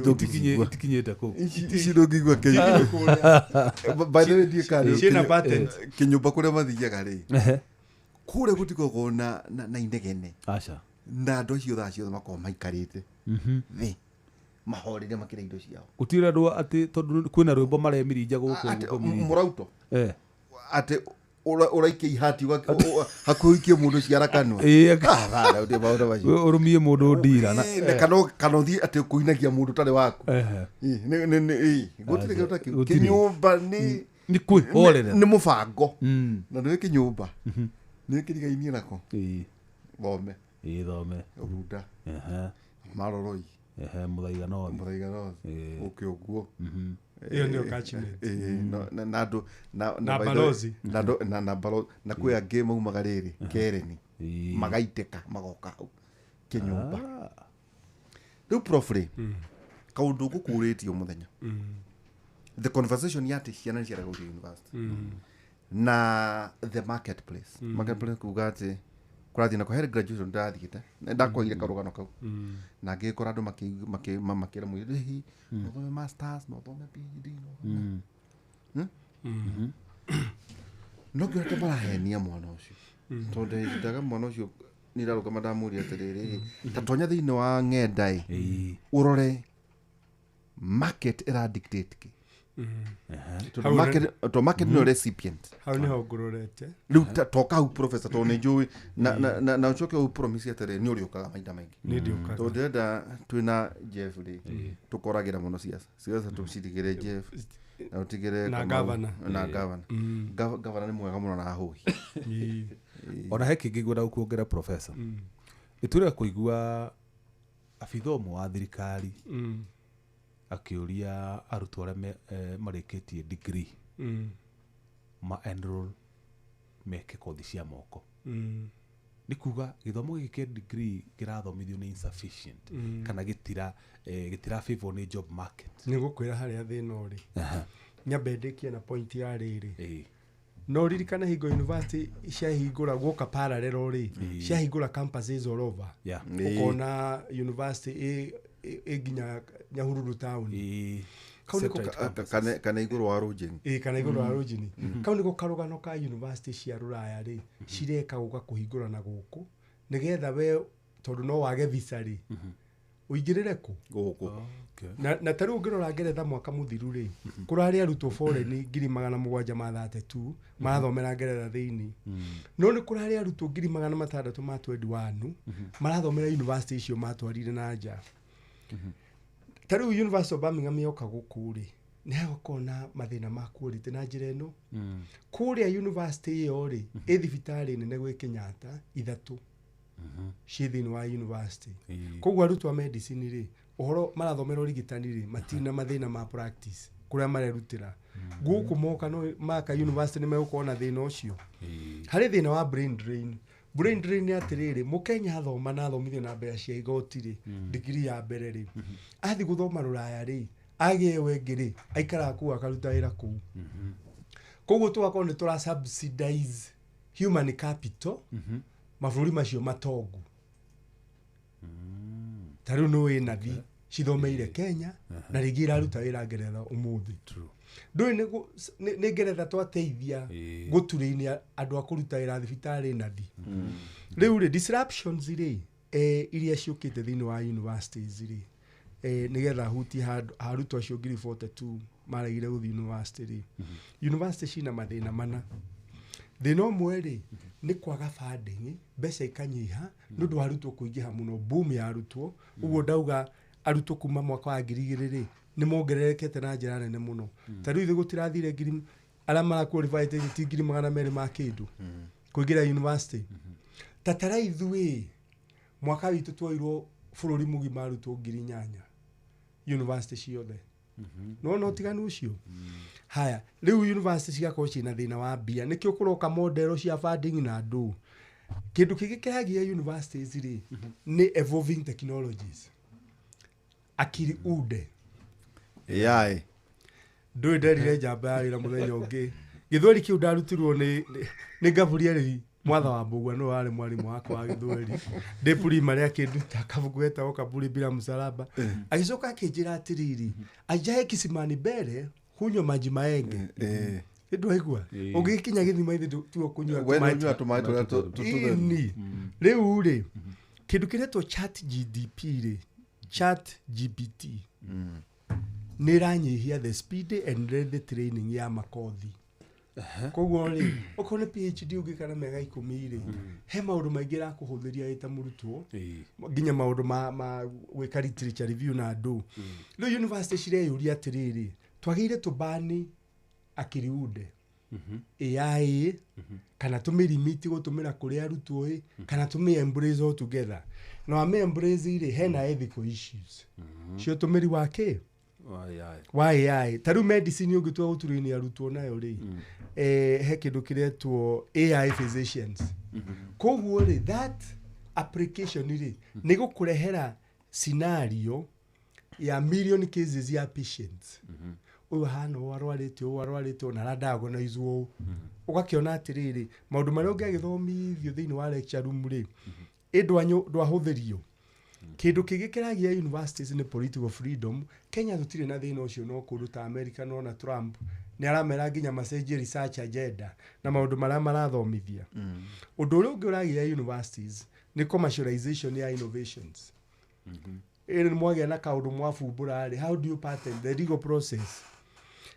itikinyĩte kũu. Ici ndũngĩigua kĩnyũmba. By the way, ndiĩ kana kĩnyũmba kũrĩa mathiaga rĩ kũrĩa gũtikoragwo na inegene. Aca. Na andũ acio thaa ciothe makoragwo maikarĩte thĩ mahorere makĩrĩa indo ciao. Gũtirĩ andũ atĩ tondũ kwĩna rwĩmbo maremirinja gũkũ mũrauto atĩ ũraikia ihati hakuhĩ ũikie mũndũ ciara kanua. Ũrũmie mũndũ ndira. Kana ũthiĩ atĩ kũinagia mũndũ ũtarĩ waku. Gũtirĩ kĩndũ ta kĩu. Kĩnyũmba nĩ kwĩhorera. Nĩ mũbango. Na nĩũĩ kĩnyũmba nĩũĩ kĩrigainie nako. Thome. Thome. Runda. Maroroi. Mũthaiga North. Mũthaiga North. Ũke ũguo. Ĩyo nĩyo catchment. Na andũ na balozi. Na balozi na kwĩ angĩ maumaga rĩrĩ Kereni magaitĩka magoka hau kĩnyũmba. Rĩu prof rĩ kaũndũ ngũkũrĩtie mũthenya. The conversation ya atĩ ciana nĩ ciarega gũthiĩ university. Na the marketplace. Marketplace kuga atĩ kũrathiĩ na kũhere graduation ndathiĩte ndakwaire karũgano kau. Na ngĩkora andũ makĩra mũirĩtu hihi no ũthome masters no ũthome PhD no no ngĩona ta marahenia mwana ũcio tondũ ndaga mwana ũcio nĩ ndarũgama ndamũria atĩrĩrĩ ta tonya thĩinĩ wa ng'enda ĩ ũrore market ĩra dictate kĩ. To market no recipient. Hau nĩho ngũrorete. Rĩu toka hau professor tondũ nĩ njũĩ na ũcoke ũpromise atĩrĩ nĩ ũrĩũkaga mahinda maingĩ. Nĩ ndĩũkaga. Tondũ ndĩrenda twĩna Jeff rĩ tũkoragĩra mũno siasa. Siasa tũcitigĩre Jeff na ũtigĩre na governor. Na governor. Governor nĩ mwega mũno na ahũhi. Ona he kĩngĩ ngwenda gũkuongerera professor. Nĩtũrega kũigua abithaa ũmwe wa thirikari akĩũria arutwo arĩa marĩkĩtie degree ma enroll meke kothi cia moko. Nĩ kuga gĩthomo gĩkĩ kĩa degree kĩrathomithio nĩ insufficient kana gĩtira gĩtira favor nĩ job market. Nĩ gũkwĩra harĩa thĩna ũrĩ. Nyambe ndĩkie na point ya rĩrĩ. No ririkana hingo university ciahingũra guoka parallel rĩ, ciahingũra campuses all over. Ũkona university ĩ nginya Nyahururu town. Kau nĩko kana igũrũ wa Rũnjini. Kana igũrũ wa Rũnjini. Kau nĩko karũgano ka university cia rũraya rĩ, cireka gũka kũhingũra na gũkũ nĩgetha we tondũ no wage visa rĩ, ũingĩrĩre kũ? Gũkũ. Na ta rĩu ũngĩrora Ngeretha mwaka mũthiru rĩ, kũrarĩ arutwo foreign 732 marathomera Ngeretha thĩinĩ. No nĩ kũrarĩ arutwo 621 marathomera university icio matwarire na nja. Ta rĩu University of Birmingham yoka gũkũ rĩ, nĩ hagũkorwo na mathĩna ma quality na njĩra ĩno. Kũrĩa university ĩyo rĩ, ĩ thibitarĩ nene gwĩ Kenyatta ithatũ ciĩ thĩinĩ wa university. Koguo arutwo a medicine rĩ, ũhoro marathomera ũrigitani rĩ, matirĩ na mathĩna ma practice kũrĩa marerutĩra. Gũkũ moka no maka university nĩ megũkorwo na thĩna ũcio. Harĩ thĩna wa brain drain. Brain drain nĩ atĩrĩrĩ, mũkenya athoma na athomithio na mbeca cia igoti rĩ, degree ya mbere rĩ, athiĩ gũthoma rũraya rĩ, agĩe ĩyo ĩngĩ rĩ, aikaraga kũu akaruta wĩra kũu. Koguo tũgakorwo nĩ tũra subsidize human capital mabũrũri macio matongu. Ta rĩu nĩ wĩ nathi cithomeire Kenya na rĩngĩ iraruta wĩra Ngeretha ũmũthĩ. Ndũĩ nĩ Ngeretha twateithia gũturĩinia andũ a kũruta wĩra thibitarĩ nathi. Rĩu rĩ, disruptions rĩ, iria ciũkĩte thĩinĩ wa universities rĩ, nĩgetha hutie arutwo acio 42 maregire gũthiĩ university rĩ. University cina mathĩna mana. Thĩna ũmwe rĩ, nĩ kwaga funding, mbeca ikanyiha nĩ ũndũ wa arutwo kũingĩha mũno, boom ya arutwo. Ũguo ndauga arutwo kuma mwaka wa 2000 rĩ, nĩ mongererekete na njĩra nene mũno. Ta rĩu ithuĩ gũtirathire ngiri arĩa mara qualify ti 200 ma kĩndũ kũingĩra university. Ta tara ithuĩ mwaka witũ twoirwo bũrũri mũgima arutwo 8,000 university ciothe. No no tiganu ũcio. Haya, rĩu university cigakorwo ciĩna thĩna wa mbia, nĩkĩo kũroka model cia funding na andũ. Kĩndũ kĩngĩ kĩragia universities rĩ, nĩ evolving technologies. Akiri unde. AI. Ndũĩ nderire njamba ya wĩra mũthenya ũngĩ. Gĩthweri kĩu ndarutirwo nĩ Gabriel Mwatha wa Mbugua nĩwe warĩ mwarimũ wakwa wa gĩthweri. Ndĩ primary akĩnduta kabuku getagwo Kaburi bila Msalaba. Agĩcoka akĩnjĩra atĩrĩrĩ, ajae kisimani mbere hunywa maji maenge. Ndwaigua? Ũngĩkinya gĩthima ithe tiwe kũnyua tũmaĩ tũrĩa tũtheru. Rĩu rĩ, kĩndũ kĩretwo chat GDP rĩ, chat GPT nĩ ĩranyihia the speed and the training ya makothi. Koguo rĩ, okorwo nĩ PhD ũngĩka na mĩaka 10 rĩ, he maũndũ maingĩ ĩrakũhũthĩria ĩ ta mũrutwo, nginya maũndũ ma gwĩka literature review na andũ. Rĩu university cireyũria atĩrĩrĩ, twagĩrĩire tũbani akiri unde AI kana tũmĩrimiti gũtũmĩra kũrĩ arutwo ĩ, kana tũmĩ embrace all together. Na wamĩ embrace rĩ, hena ethical issues cia ũtũmĩri wa kĩ? Wa AI. Ta rĩu medicine ũngĩtua gũturĩinia arutwo nayo rĩ, he kĩndũ kĩretwo AI physicians. Koguo rĩ, that application rĩ, nĩ gũkũrehera scenario ya million cases ya patients. Ũyũ ahana ũũ arwarĩte ũũ arwarĩte ũũ na aradiagnose ũũ. Ũgakĩona atĩrĩrĩ, maũndũ marĩa ũngĩagĩthomithio thĩinĩ wa lecture room rĩ, ĩ ndwahũthĩrio. Kĩndũ kĩngĩ kĩragia universities nĩ political freedom. Kenya tũtirĩ na thĩna ũcio, no kũndũ ta America nona Trump nĩ aramera nginya macenjie research agenda na maũndũ marĩa marathomithia. Ũndũ ũrĩa ũngĩ ũragia universities nĩ commercialization ya innovations. Ĩrĩ mwagĩa na kaũndũ mwabumbũra rĩ, how do you patent the legal process?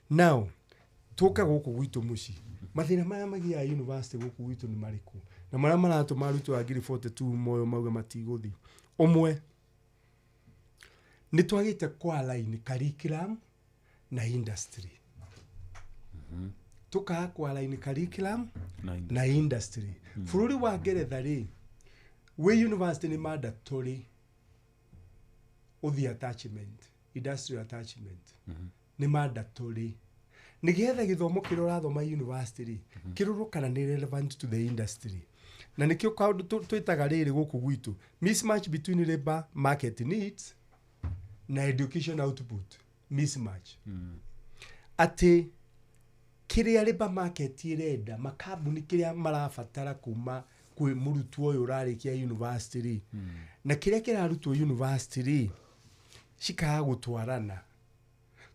Now, tũke gũkũ gwitũ mũciĩ, mathĩna marĩa magiaga university gũkũ gwitũ nĩ marĩkũ? Na marĩa maratũma arutwo a 42 moyo mauga matigũthiĩ. Ũmwe, nĩ twagĩte kwa-align curriculum na industry. Tũkaga kwa-align curriculum na industry. Bũrũri wa Ngeretha rĩ, wĩ university nĩ mandatory ũthiĩ attachment, industrial attachment. Nĩ mandatory. Nĩgetha gĩthomo kĩrĩa ũrathoma university rĩ, kĩrorwo kana nĩ relevant to the industry. Na nĩkĩo kaũndũ twĩtaga rĩrĩ gũkũ gwitũ mismatch between labor market needs na education output mismatch. Atĩ kĩrĩa labor market ĩrenda, makambuni kĩrĩa marabatara kuma kwĩ mũrutwo ũyũ ũrarĩkia university rĩ, na kĩrĩa kĩrarutwo university rĩ, cikaga gũtwarana.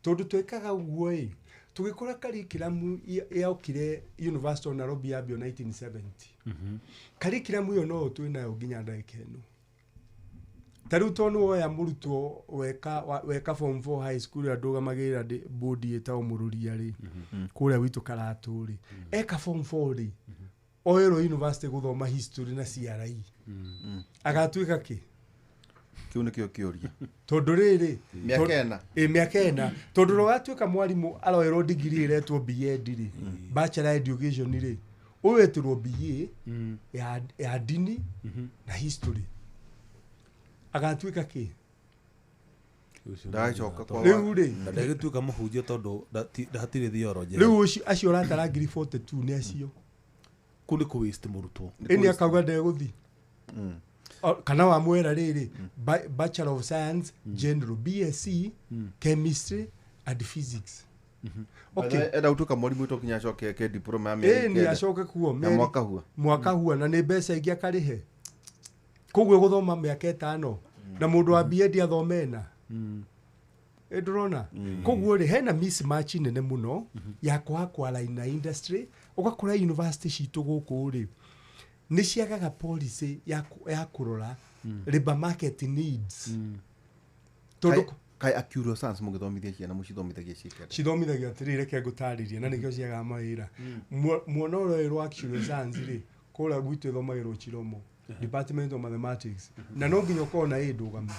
Tondũ twekaga ũguo ĩ, tũgĩkora curriculum yaokire University of Nairobi yambio 1970. Curriculum ĩyo no twĩ nayo nginya ndagĩka ĩno. Ta rĩu tondũ woya mũrutwo weka form 4 high school ĩrĩa ndũgamagĩrĩra bodi ĩtagwo Mũrũria rĩ, kũrĩa gwitũ Karatũ rĩ, eka form 4 rĩ, oerwo university gũthoma history na CRE, agatuĩka kĩ? Kĩu nĩkĩo kĩũria. Tondũ rĩrĩ, Mĩaka 4. Ĩ, mĩaka 4, tondũ rũgatuĩka mwarimũ aroerwo degree ĩretwo B.Ed rĩ, bachelor education rĩ, ũyũ etĩrwo BA ya dini na history, agatuĩka kĩ? Ndagacoka kwa Rĩu rĩ, Na ndagĩtuĩka mũhunjia tondũ hatirĩ theology. Rĩu acio ũratara 42,000 nĩ acio. Kũu nĩ kũ waste mũrutwo. Ĩni akauga ndegũthi. Kana wamwĩra rĩrĩ, Bachelor of Science General, BSc Chemistry and Physics, okay. Enda gũtuĩka mwarimũ to kinya acoke eke diploma ya mĩeri Ĩni 9. Acoke kuo Na mĩeri mwaka hua. Mwaka hua, na nĩ mbeca ingĩ akarĩhe, koguo gũthoma mĩaka 5 na mũndũ wa B.Ed athome ĩna. Ĩ ndũrona koguo rĩ, hena mismatch nene mũno ya kwaga kwalign na industry. Ũgakora university citũ gũkũ rĩ, nĩ ciagaga policy ya kũrora labor market needs, tondũ Kaĩ actuarial science mũgĩthomithia ciana mũcithomithagia ciĩke atĩa? Cithomithagio atĩrĩrĩ, reke ngũtarĩrie, na nĩkĩo ciagaga mawĩra. Mwana ũroerwo actuarial science rĩ, kũrĩa gwitũ ĩthomagĩrwo Chiromo, Department of Mathematics, na no nginya ũkorwo na ĩ ndũgamo.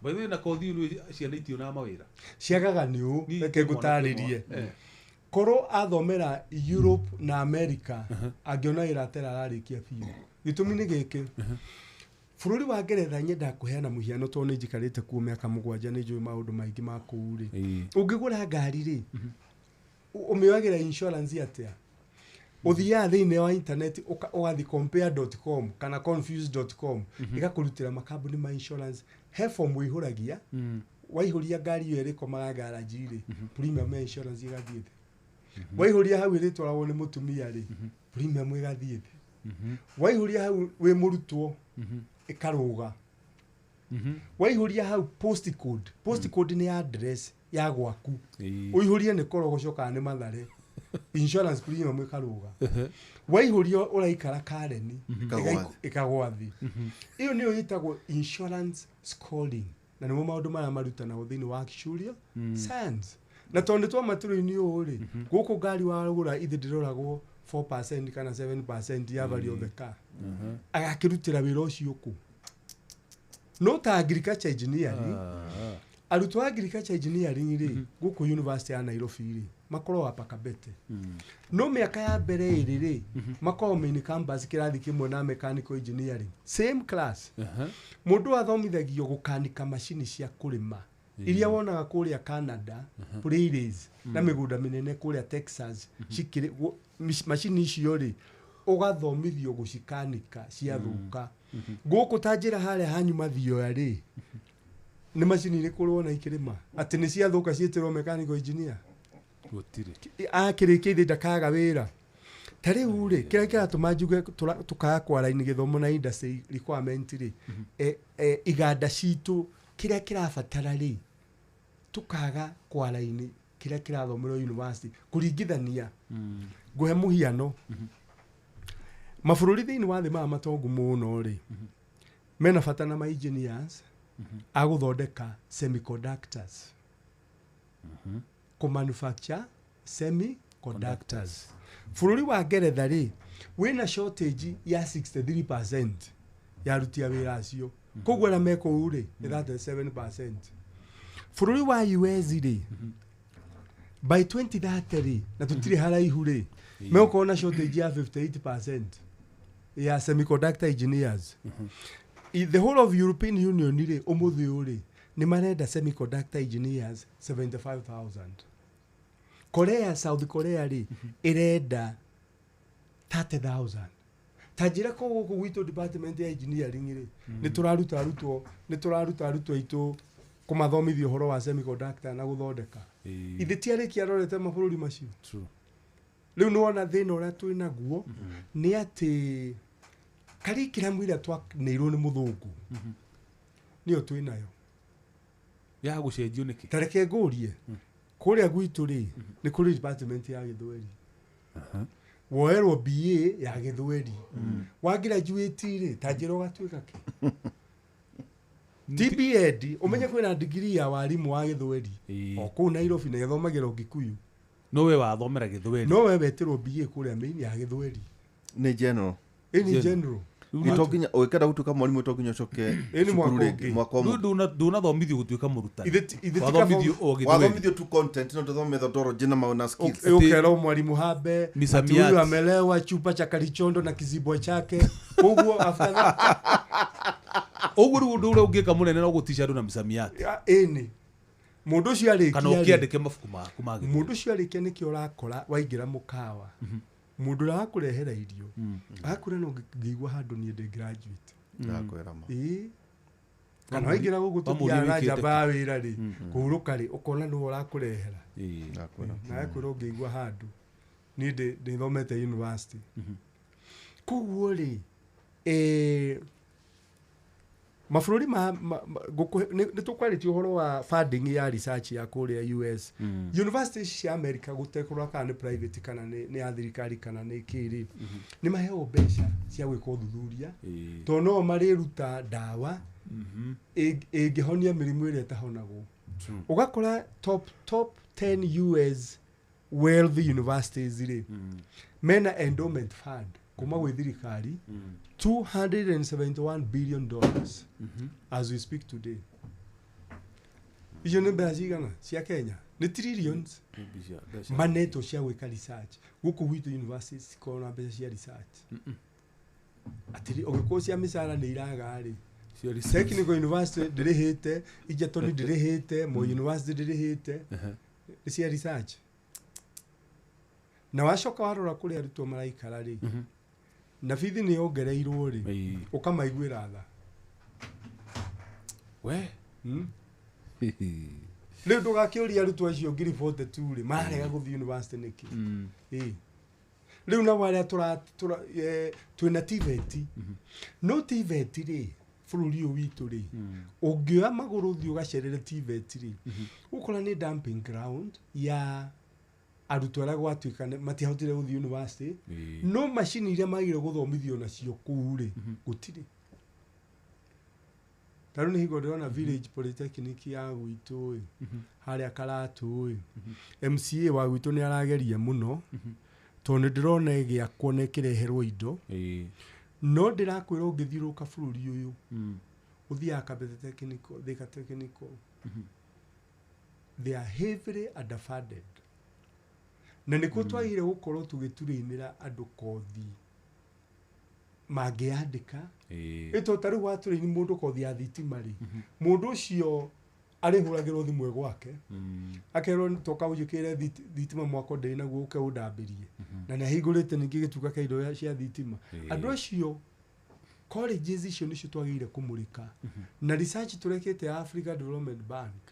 By the way, na kothi ĩno ciana itionaga mawĩra. Ciagaga nĩ ũ? Niĩ Reke mwana ngũtarĩrie. kĩmwe. Korwo athomera Europe na America, angĩona wĩra atera ararĩkia biũ. Gĩtũmi nĩ gĩkĩ: bũrũri wa Ngeretha, nyendaga kũheana mũhiano tondũ nĩ njikarĩte kuo mĩaka 7, nĩ njũĩ maũndũ maingĩ ma kũu rĩ. Ũngĩgũra ngari rĩ, ũmĩoyagĩra insurance atĩa? Ũthiaga thĩinĩ wa internet, ũgathiĩ compare.com kana confuse.com, ĩgakũrutĩra makambuni ma insurance. He form ũihũragia, waihũria ngari ĩyo ĩrĩkomaga garage rĩ, premium ya insurance ĩgathiĩ thĩ. Waihũria hau ĩrĩtwaragwo nĩ mũtumia rĩ, premium ĩgathiĩ thĩ. Waihũria hau wĩ mũrutwo, ĩkarũga. Waihũria hau postcode, postcode nĩ address ya gwaku, ũihũrie nĩ Korogoco kana nĩ Mathare, insurance premium ĩkarũga. Waihũria ũraikara Karen, Ĩkagũa thĩ. ĩkagũa thĩ. Ĩyo nĩyo ĩtagwo insurance scoring, na nĩmo maũndũ marĩa marutanagwo thĩinĩ wa actuarial science. Na tondũ nĩ twamatũrũ-inĩ ũũ rĩ, gũkũ ngari wagũra ithe ndĩroragwo 4% kana 7% ya value of the car, agakĩrutĩra wĩra ũcio kũ? No ta agriculture engineering, arutwo a agriculture engineering rĩ, gũkũ University ya Nairobi rĩ, makoragwo hapa Kabete, no mĩaka ya mbere ĩrĩ rĩ, makoragwo main campus kĩrathi kĩmwe na mechanical engineering, same class. Mũndũ athomithagio gũkanika macini cia kũrĩma iria wonaga kũrĩa Canada prairies na mĩgũnda mĩnene kũrĩa Texas cikĩrĩ macini icio rĩ, ũgathomithio gũcikanika ciathũka. Gũkũ ta njĩra harĩa hanyu mathioya rĩ, nĩ macini irĩkũ ũrona ikĩrĩma atĩ nĩ ciathũka ciĩtĩrwo mechanical engineer? Gũtirĩ. Akĩrĩkia ithe ndakaga wĩra. Ta rĩu rĩ, kĩrĩa kĩratũma njuge tũkaga kwaraini gĩthomo na industry requirement rĩ, iganda citũ kĩrĩa kĩrabatara rĩ, tũkaga kwaraini kĩrĩa kĩrathomerwo university kũringithania. Ngũhe mũhiano: mabũrũri thĩinĩ wa thĩ maya matongu mũno rĩ, mena bata na ma engineers a gũthondeka semiconductors, kũmanufacture semiconductors. Bũrũri wa Ngeretha rĩ, wĩna shortage ya 63% ya aruti a wĩra acio, koguo arĩa me kũu rĩ nĩ 37%. Bũrũri wa US rĩ, by 2030 rĩ, na tũtirĩ haraihu rĩ, megũkorwo na shortage ya 58% ya semiconductor engineers. The whole of European Union rĩ, ũmũthĩ ũyũ rĩ, nĩ marenda semiconductor engineers 75,000. Korea, South Korea rĩ, ĩrenda 30,000. Ta njĩra ko gũkũ gwitũ department ya engineering rĩ, nĩ tũraruta arutwo, nĩ tũraruta arutwo aitũ kũmathomithia ũhoro wa semiconductor na gũthondeka. Ithe ti arĩkia arorete mabũrũri macio. True. Rĩu nĩwona thĩna ũrĩa twĩ naguo nĩ atĩ curriculum ĩrĩa twaneirwo nĩ mũthũngũ nĩyo twĩ nayo. Ya gũcenjio nĩkĩ? Ta reke ngũrie, kũrĩa gwitũ rĩ, nĩ kũrĩ department ya gĩthweri. Woerwo BA ya gĩthweri. Wa graduate rĩ, ta njĩra ũgatuĩka kĩ? TBEd, ũmenye kwĩna degree ya warimũ wa gĩthweri. O kũu Nairobi na ĩthomagĩrwo Gĩkũyũ. No we wathomera gĩthweri. No we wetĩrwo BA kũrĩa main ya gĩthweri. Nĩ general. Ĩ nĩ general. Nĩ to nginya ũgĩkenda gũtuĩka mwarimũ to nginya ũcoke Ĩ nĩ mwaka cukuru rĩngĩ, ũngĩ. mwaka ũmwe. Rĩu ndũnathomithio gũtuĩka mũrutani. Ithe ti Wathomithio o gĩthweri. Wathomithio tu content, no tũthome methodology na maũndũ na skills. Ũkerwo mwalimu hambe ati Misamiati. huyu amelewa chupa cha kalichondo na kizibwa chake. Koguo after that Ũguo rĩu ũndũ ũrĩa ũngĩka mũnene no gũtica andũ na misamiati. Ya, ĩni. Mũndũ ũcio arĩkia Kana rĩ, ũkĩandĩke mabuku maku ma gĩthweri. mũndũ ũcio arĩkia nĩkĩo ũrakora waingĩra mũkawa. Mũndũ ũrĩa wakũrehera irio agakwĩra no ngĩigua handũ niĩ ndĩ graduate. Ndakwĩra ma. Ĩĩ. Kana waingĩra gũkũ Wamũria tũthiaga na wĩkĩte njamba ya wĩra rĩ, kũhurũka rĩ, ũkona nĩwe ũrakũrehera. Ndakwĩra. Na agakwĩra ũngĩigua handũ niĩ ndĩthomete university. Koguo rĩ, mabũrũri ma, nĩ tũkwarĩtie ũhoro wa funding ya research ya kũrĩa US. University ici cia America gũtekũrora kana nĩ private kana nĩ ya thirikari kana nĩ kĩ rĩ, nĩ maheagwo mbeca cia gwĩka ũthuthuria tondũ no marĩruta ndawa ĩngĩhonia mĩrimũ ĩrĩa ĩtahonagwo. Ũgakora top 10 US wealthy universities rĩ, mena endowment fund kuma gwĩ thirikari $271 billion as we speak today. Icio nĩ mbeca cigana cia Kenya? Nĩ trillions. Manetwo cia gwĩka research. Gũkũ gwitũ universities cikoragwo na mbeca cia research. Atĩrĩ, ũgĩkorwo cia mĩcara nĩ iraga rĩ, Technical University ndĩrĩhĩte, Egerton ndĩrĩhĩte, Moi University ndĩrĩhĩte, nĩ cia research. Na wacoka warora kũrĩa arutwo maraikara rĩ, na bithi nĩ yongereirwo rĩ, ũkamaiguĩra tha. We. Rĩu ndũgakĩũria arutwo acio ngiri 42 rĩ, mararega gũthiĩ university nĩkĩ? Ĩĩ. Rĩu nao arĩa twĩna TVET. No TVET rĩ, bũrũri ũyũ witũ rĩ, ũngĩoya magũrũ ũthiĩ ũgacerere TVET rĩ, ũkora nĩ dumping ground ya arutwo arĩa gwatuĩka matiahotire gũthiĩ university, no macini iria magĩrĩirwo gũthomithio nacio kũu rĩ, gũtirĩ. Ta rĩu nĩ hingo ndĩrona Village Polytechnic ya gwitũ ĩ, harĩa Karatũ ĩ, MCA wa gwitũ nĩ arageria mũno, tondũ nĩ ndĩrona ĩgĩakwo na ĩkĩreherwo indo, no ndĩrakwĩra ũngĩthiũrũrũka bũrũri ũyũ, ũthiaga Kabete Technical, Thika Technical, they are heavily underfunded. Na nĩkuo twagĩrĩire gũkorwo tũgĩturĩinĩra andũ kothi mangĩandĩka. Ĩ ta rĩu watũrĩini mũndũ kothi ya thitima rĩ, mũndũ ũcio arĩhũragĩrwo thimũ gwake, akerwo toka ũnjĩkĩre thitima mwako ndĩrĩ naguo ũke ũndambĩrie. Na nĩ ahingũrĩte ningĩ gĩtuka kĩa indo cia thitima. Andũ acio colleges icio nĩcio twagĩrĩire kũmũrĩka. Na research tũrekĩte ya Africa Development Bank,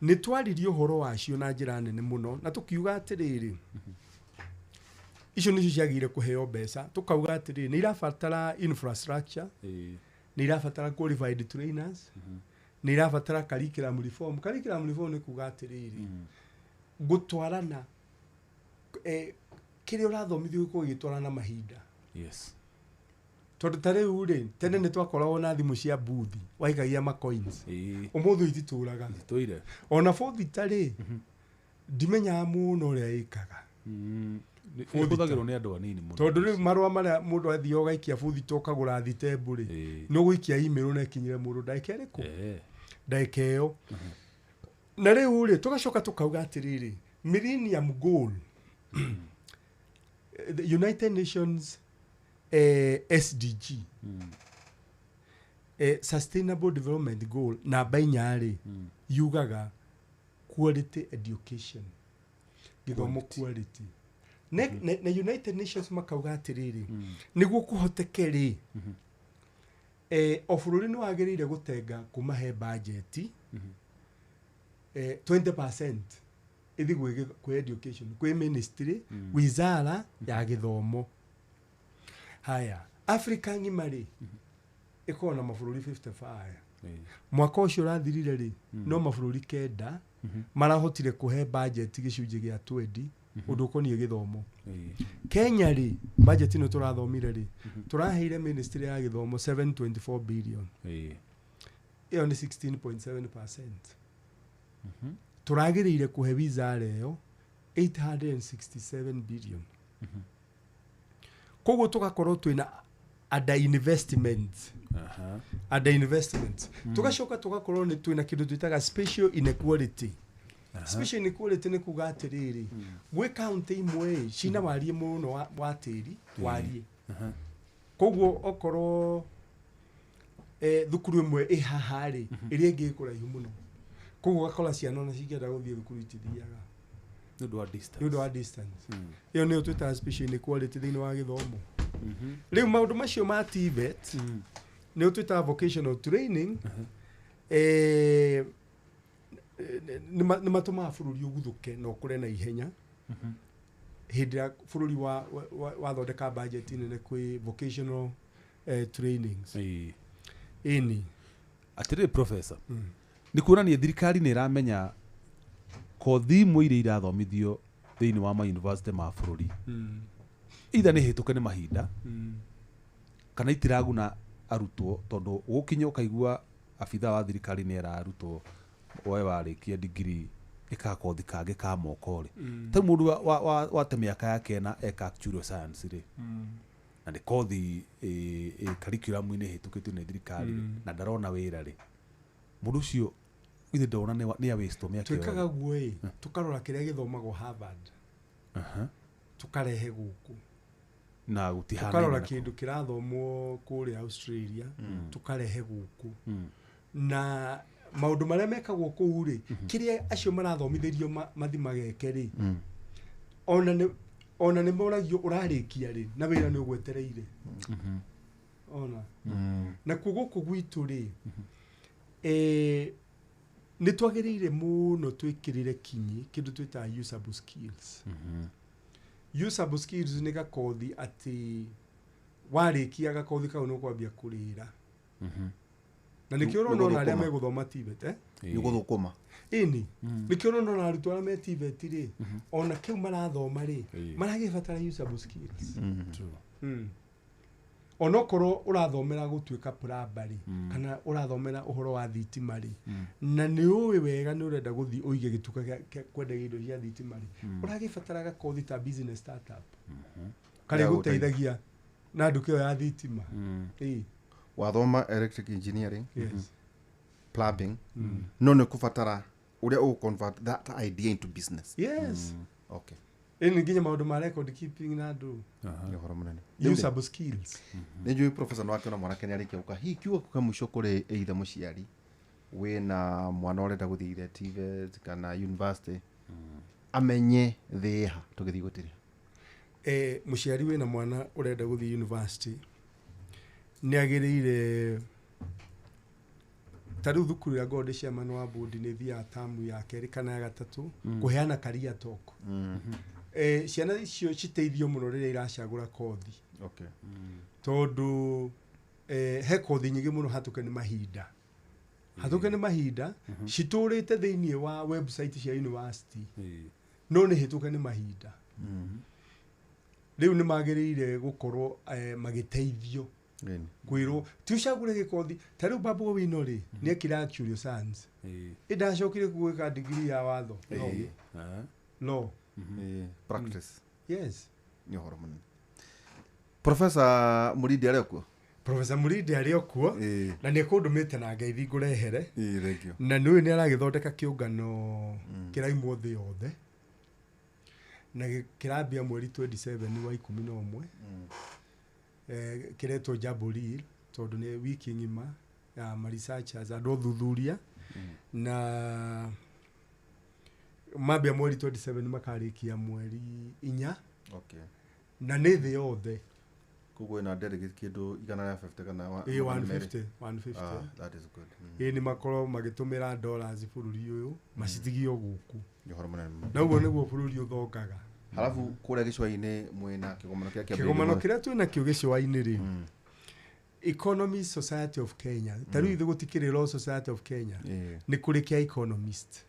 nĩ twaririe ũhoro wacio na njĩra nene mũno, na tũkiuga atĩrĩrĩ, icio nĩcio ciagĩrĩire kũheo mbeca. Tũkauga atĩrĩrĩ, nĩ irabatara infrastructure, nĩ irabatara qualified trainers, nĩ irabatara curriculum reform. Curriculum reform nĩ kuga atĩrĩrĩ, gũtwarana, kĩrĩa ũrathomithio gĩkorwo gĩgĩtwarana mahinda. Yes. Tondũ ta rĩu rĩ, tene nĩ twakoragwo na thimũ cia booth, waikagia ma coins. Ũmũthĩ ititũraga. Ititũire. Ona booth ta rĩ, ndimenyaga mũno ũrĩa ĩkaga. Ĩhũthagĩrwo nĩ andũ anini mũno. Tondũ rĩu marũa marĩa mũndũ athiĩ ũgaikia booth ta ũkagũra thitembu rĩ, nĩ ũgũikia email na ĩkinyĩre mũndũ ndagĩka ĩrĩkũ? Ndagĩka ĩyo. Na rĩu rĩ, tũgacoka tũkauga atĩrĩrĩ, Millennium Goal, the United Nations SDG, Sustainable Development Goal namba inya rĩ, yugaga quality education. Gĩthomo quality. Na United Nations makauga atĩrĩrĩ, nĩguo kũhoteke rĩ, o bũrũri nĩ wagĩrĩire gũtenga kuma he bajeti 20% ĩthiĩ kwĩ education, kwĩ ministry, wizara ya gĩthomo. Haya, Africa ng'ima rĩ, ĩkoragwo na mabũrũri 55. Mwaka ũcio ũrathirire rĩ, no mabũrũri 9 marahotire kũhe bajeti gĩcunjĩ gĩa 20 ũndũ ũkoniĩ gĩthomo. Kenya rĩ, budget ĩno tũrathomire rĩ, tũraheire ministry ya gĩthomo 724 billion. Ĩyo nĩ 16.7%. Tũragĩrĩire kũhe wizara ĩyo 867 billion. Koguo tũgakorwo twĩna under investment. Under investment. Tũgacoka tũgakorwo nĩ twĩna kĩndũ twĩtaga spatial inequality. Spatial inequality nĩ kuga atĩrĩrĩ, gwĩ county imwe ĩ, cina wariĩ mũno wa tĩri, wariĩ. Koguo okorwo thukuru ĩmwe ĩ haha rĩ, ĩrĩa ĩngĩ ĩ kũraihu mũno. Koguo ũgakora ciana ona cingĩenda gũthiĩ thukuru itithiaga. Nĩ ũndũ wa distance. Nĩ ũndũ wa distance. Ĩyo nĩyo twĩtaga spatial inequality thĩinĩ wa gĩthomo. Rĩu maũndũ macio ma TVET, nĩyo twĩtaga vocational training, nĩ matũmaga bũrũri ũguthũke na ũkũre na ihenya. Hĩndĩ ĩrĩa bũrũri wathondeka budget nene kwĩ vocational trainings. Ĩni. Atĩrĩrĩ professor, nĩ kuonania thirikari nĩ ĩramenya kothi imwe iria irathomithio thĩinĩ wa ma university ma bũrũri, either nĩ hĩtũke nĩ mahinda, kana itiraguna arutwo, tondũ gũkinya ũkaigua abithaa wa thirikari nĩ era arutwo we warĩkia degree ĩka kothi kangĩ ka moko rĩ. Ta mũndũ wate mĩaka yake na eka actuarial science rĩ, na nĩ kothi curriculum-inĩ ĩhĩtũkĩtio nĩ thirikari rĩ, na ndarona wĩra rĩ, mũndũ ũcio ithe ndona nĩ a waste mĩaka ĩyo. Twĩkaga guo ĩ, tũkarora kĩrĩa gĩthomagwo Harvard, tũkarehe gũkũ. Na gũtihanaine Tũkarora na kĩndũ kĩrathomwo kũrĩa Australia, tũkarehe gũkũ. Na maũndũ marĩa mekagwo kũu rĩ, kĩrĩa acio marathomithĩrio mathi mageke rĩ, ona nĩ moragio ũrarĩkia rĩ, na wĩra nĩ ũgwetereire. Ona. Na kuo gũkũ gwitũ rĩ, nĩ twagĩrĩire mũno twĩkĩrĩre kinyi kĩndũ twĩtaga usable skills. Usable skills nĩ gakothi atĩ warĩkia gakothi kau nĩ ũkwambia kũrĩra. Na nĩkĩo ũrona ona arĩa megũthoma TVET, Nĩ gũthũkũma. Ĩni. Nĩkĩo ũrona ona arutwo arĩa me TVET rĩ, ona kĩu marathoma rĩ, maragĩbatara usable skills. Onokorwo ũrathomera gũtuĩka plumber rĩ, kana ũrathomera ũhoro wa thitima rĩ, na nĩ ũĩ wega nĩ ũrenda gũthiĩ ũige gĩtuka kĩa kwendagia indo cia thitima rĩ, ũragĩbatara gakothi ta business startup karĩa gũteithagia na nduka ĩyo ya thitima. Wathoma electric engineering, Yes. plumbing, no nĩ kũbatara ũrĩa ũgũ convert that idea into business. Yes. Okay. Ĩni nginya maũndũ ma record keeping na andũ. Nĩ ũhoro mũnene. Usable skills. Nĩ njũĩ professor nĩ wakĩona mwanake nĩ arĩkia gũka. Hihi kiugo kĩa mũico kũrĩ either mũciari wĩna mwana ũrenda gũthiĩ either TVET kana university, amenye thĩ ha tũgĩthiĩ gũtirĩ. Mũciari wĩna mwana ũrenda gũthiĩ university nĩ agĩrĩire ta rĩu thukuru ya ngorwo ndĩ chairman wa board nĩ thiaga tamu ya kerĩ kana ya gatatũ kũheana career talk. Ciana icio citeithio mũno rĩrĩa iracagũra kothi. Okay. Tondũ he kothi nyingĩ mũno hatũke nĩ mahinda. Hatũke nĩ mahinda, citũrĩte thĩinĩ wa website cia university. No nĩ hĩtũke nĩ mahinda. Rĩu nĩ magĩrĩire gũkorwo magĩteithio. Kwĩrwo ti ũcagũre gĩkothi ta rĩu Babu Owino rĩ, nĩ ekire actuarial science. Ĩndacokire gwĩka degree ya watho. Law. Practice. Yes. Nĩ ũhoro mũnene. Professor Murindi arĩ okuo? Professor Murindi arĩ okuo. Na nĩ ekũndũmĩte na ngeithi ngũrehere. Thank you. Na nĩ ũĩ nĩ aragĩthondeka kĩũngano kĩraimwo thĩ yothe. Na kĩrambia mweri 27 wa 11. Kĩretwo Jamboree tondũ nĩ wiki ng'ima ya ma researchers andũ athuthuria. Na Mambia mweri 27 makarĩkia mweri 4. Okay. Na nĩ thĩ yothe. Koguo ĩna delegate kĩndũ 150 kana Ĩ 200. 150, 150. Ah, that is good. Ĩ nĩ makorwo magĩtũmĩra dollars bũrũri ũyũ macitigio gũkũ. Nĩ ũhoro mũnene mũno. Na ũguo nĩguo bũrũri ũthongaga. Halafu kũrĩa gĩcũa-inĩ mwĩna kĩgomano kĩrĩa kĩambĩrĩirie Kĩgomano kĩrĩa twĩ nakĩo gĩcũa-inĩ rĩ, Economy Society of Kenya, ta rĩu ithuĩ gũtikĩrĩ Law Society of Kenya, nĩ kũrĩ kĩa economist,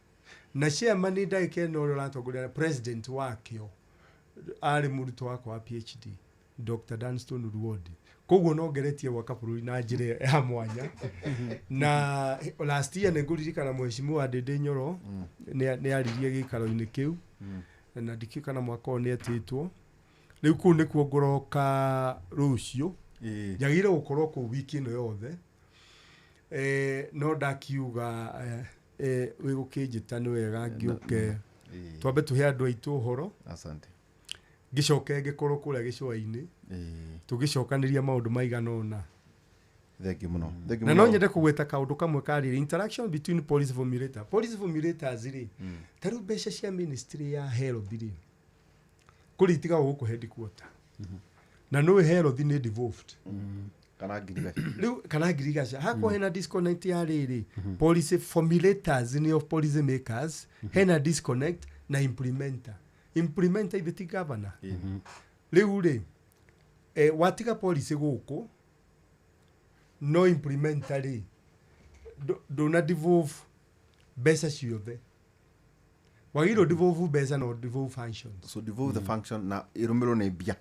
na chairman nĩ ndagĩka ĩno ũrĩa ũratongoria, president wakĩo arĩ mũrutwo wakwa wa PhD, Dr. Danston Ruodi. Koguo no ngeretie gwaka bũrũri na njĩra ya mwanya. Na last year nĩ ngũririkana mheshimiwa Ndĩndĩ Nyoro nĩ aririe gĩikaro-inĩ kĩu, na ndikĩũĩ kana mwaka ũyũ nĩ etĩtwo. Rĩu kũu nĩkuo ngũroka rũciũ. Njagĩrĩire gũkorwo kũu wiki ĩno yothe. No ndakiuga wĩ gũkĩnjĩta nĩ wega ngĩũke twambe tũhe andũ aitũ ũhoro. Asante. Ngĩcoke ngĩkorwo kũrĩa gĩcũa-inĩ tũgĩcokanĩria maũndũ maigana ũna. Thank you mũno. Thank you Na no mũno. nyende kũgweta kaũndũ kamwe ka rĩrĩ, interaction between policy formulator. Policy formulators rĩ, ta rĩu mbeca cia ministry ya health rĩ, kũrĩ itigagwo gũkũ headquarter. Na nĩũĩ health nĩ devolved. Kana ngirigaca. Rĩu kana ngirigaca hakwa hena disconnect ya rĩrĩ, policy formulators nĩo policy makers, hena disconnect na implementer. Implementer ithe ti governor. Rĩu rĩ, watiga policy gũkũ no implementer rĩ, ndũna devolve mbeca ciothe. Wagĩrĩirwo devolve mbeca no devolve functions. So devolve the function na ĩrũmĩrĩrwo nĩ mbia.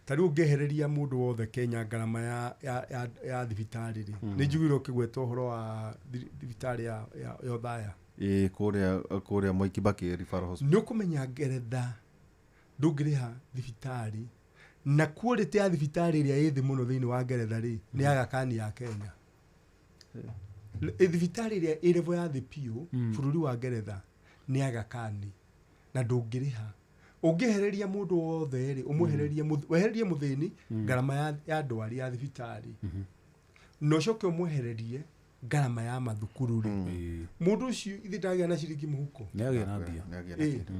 Ta rĩu ũngĩehereria mũndũ wothe Kenya ngarama ya thibitarĩ rĩ, nĩ njiguire ũkĩgweta ũhoro wa thibitarĩ ya Othaya. Ĩ, kũrĩa Mwai Kibaki Referral Hospital. Nĩ ũkũmenya Ngeretha ndũngĩrĩha thibitarĩ, na quality ya thibitarĩ ĩrĩa ĩ thĩ mũno thĩinĩ wa Ngeretha rĩ, nĩ Aga Khan ya Kenya. Thibitarĩ ĩrĩa ĩ level ya thĩ biũ bũrũri wa Ngeretha nĩ Aga Khan, na ndũngĩrĩha. Ũngĩehereria mũndũ wothe rĩ, ũmwehererie wehererie mũthĩni ngarama ya ndwari ya thibitarĩ, na ũcoke ũmwehererie ngarama ya mathukuru rĩ, mũndũ ũcio ithe ndagĩa na ciringi mũhuko. Nĩ agĩa na mbia. Nĩ agĩa na kĩndũ.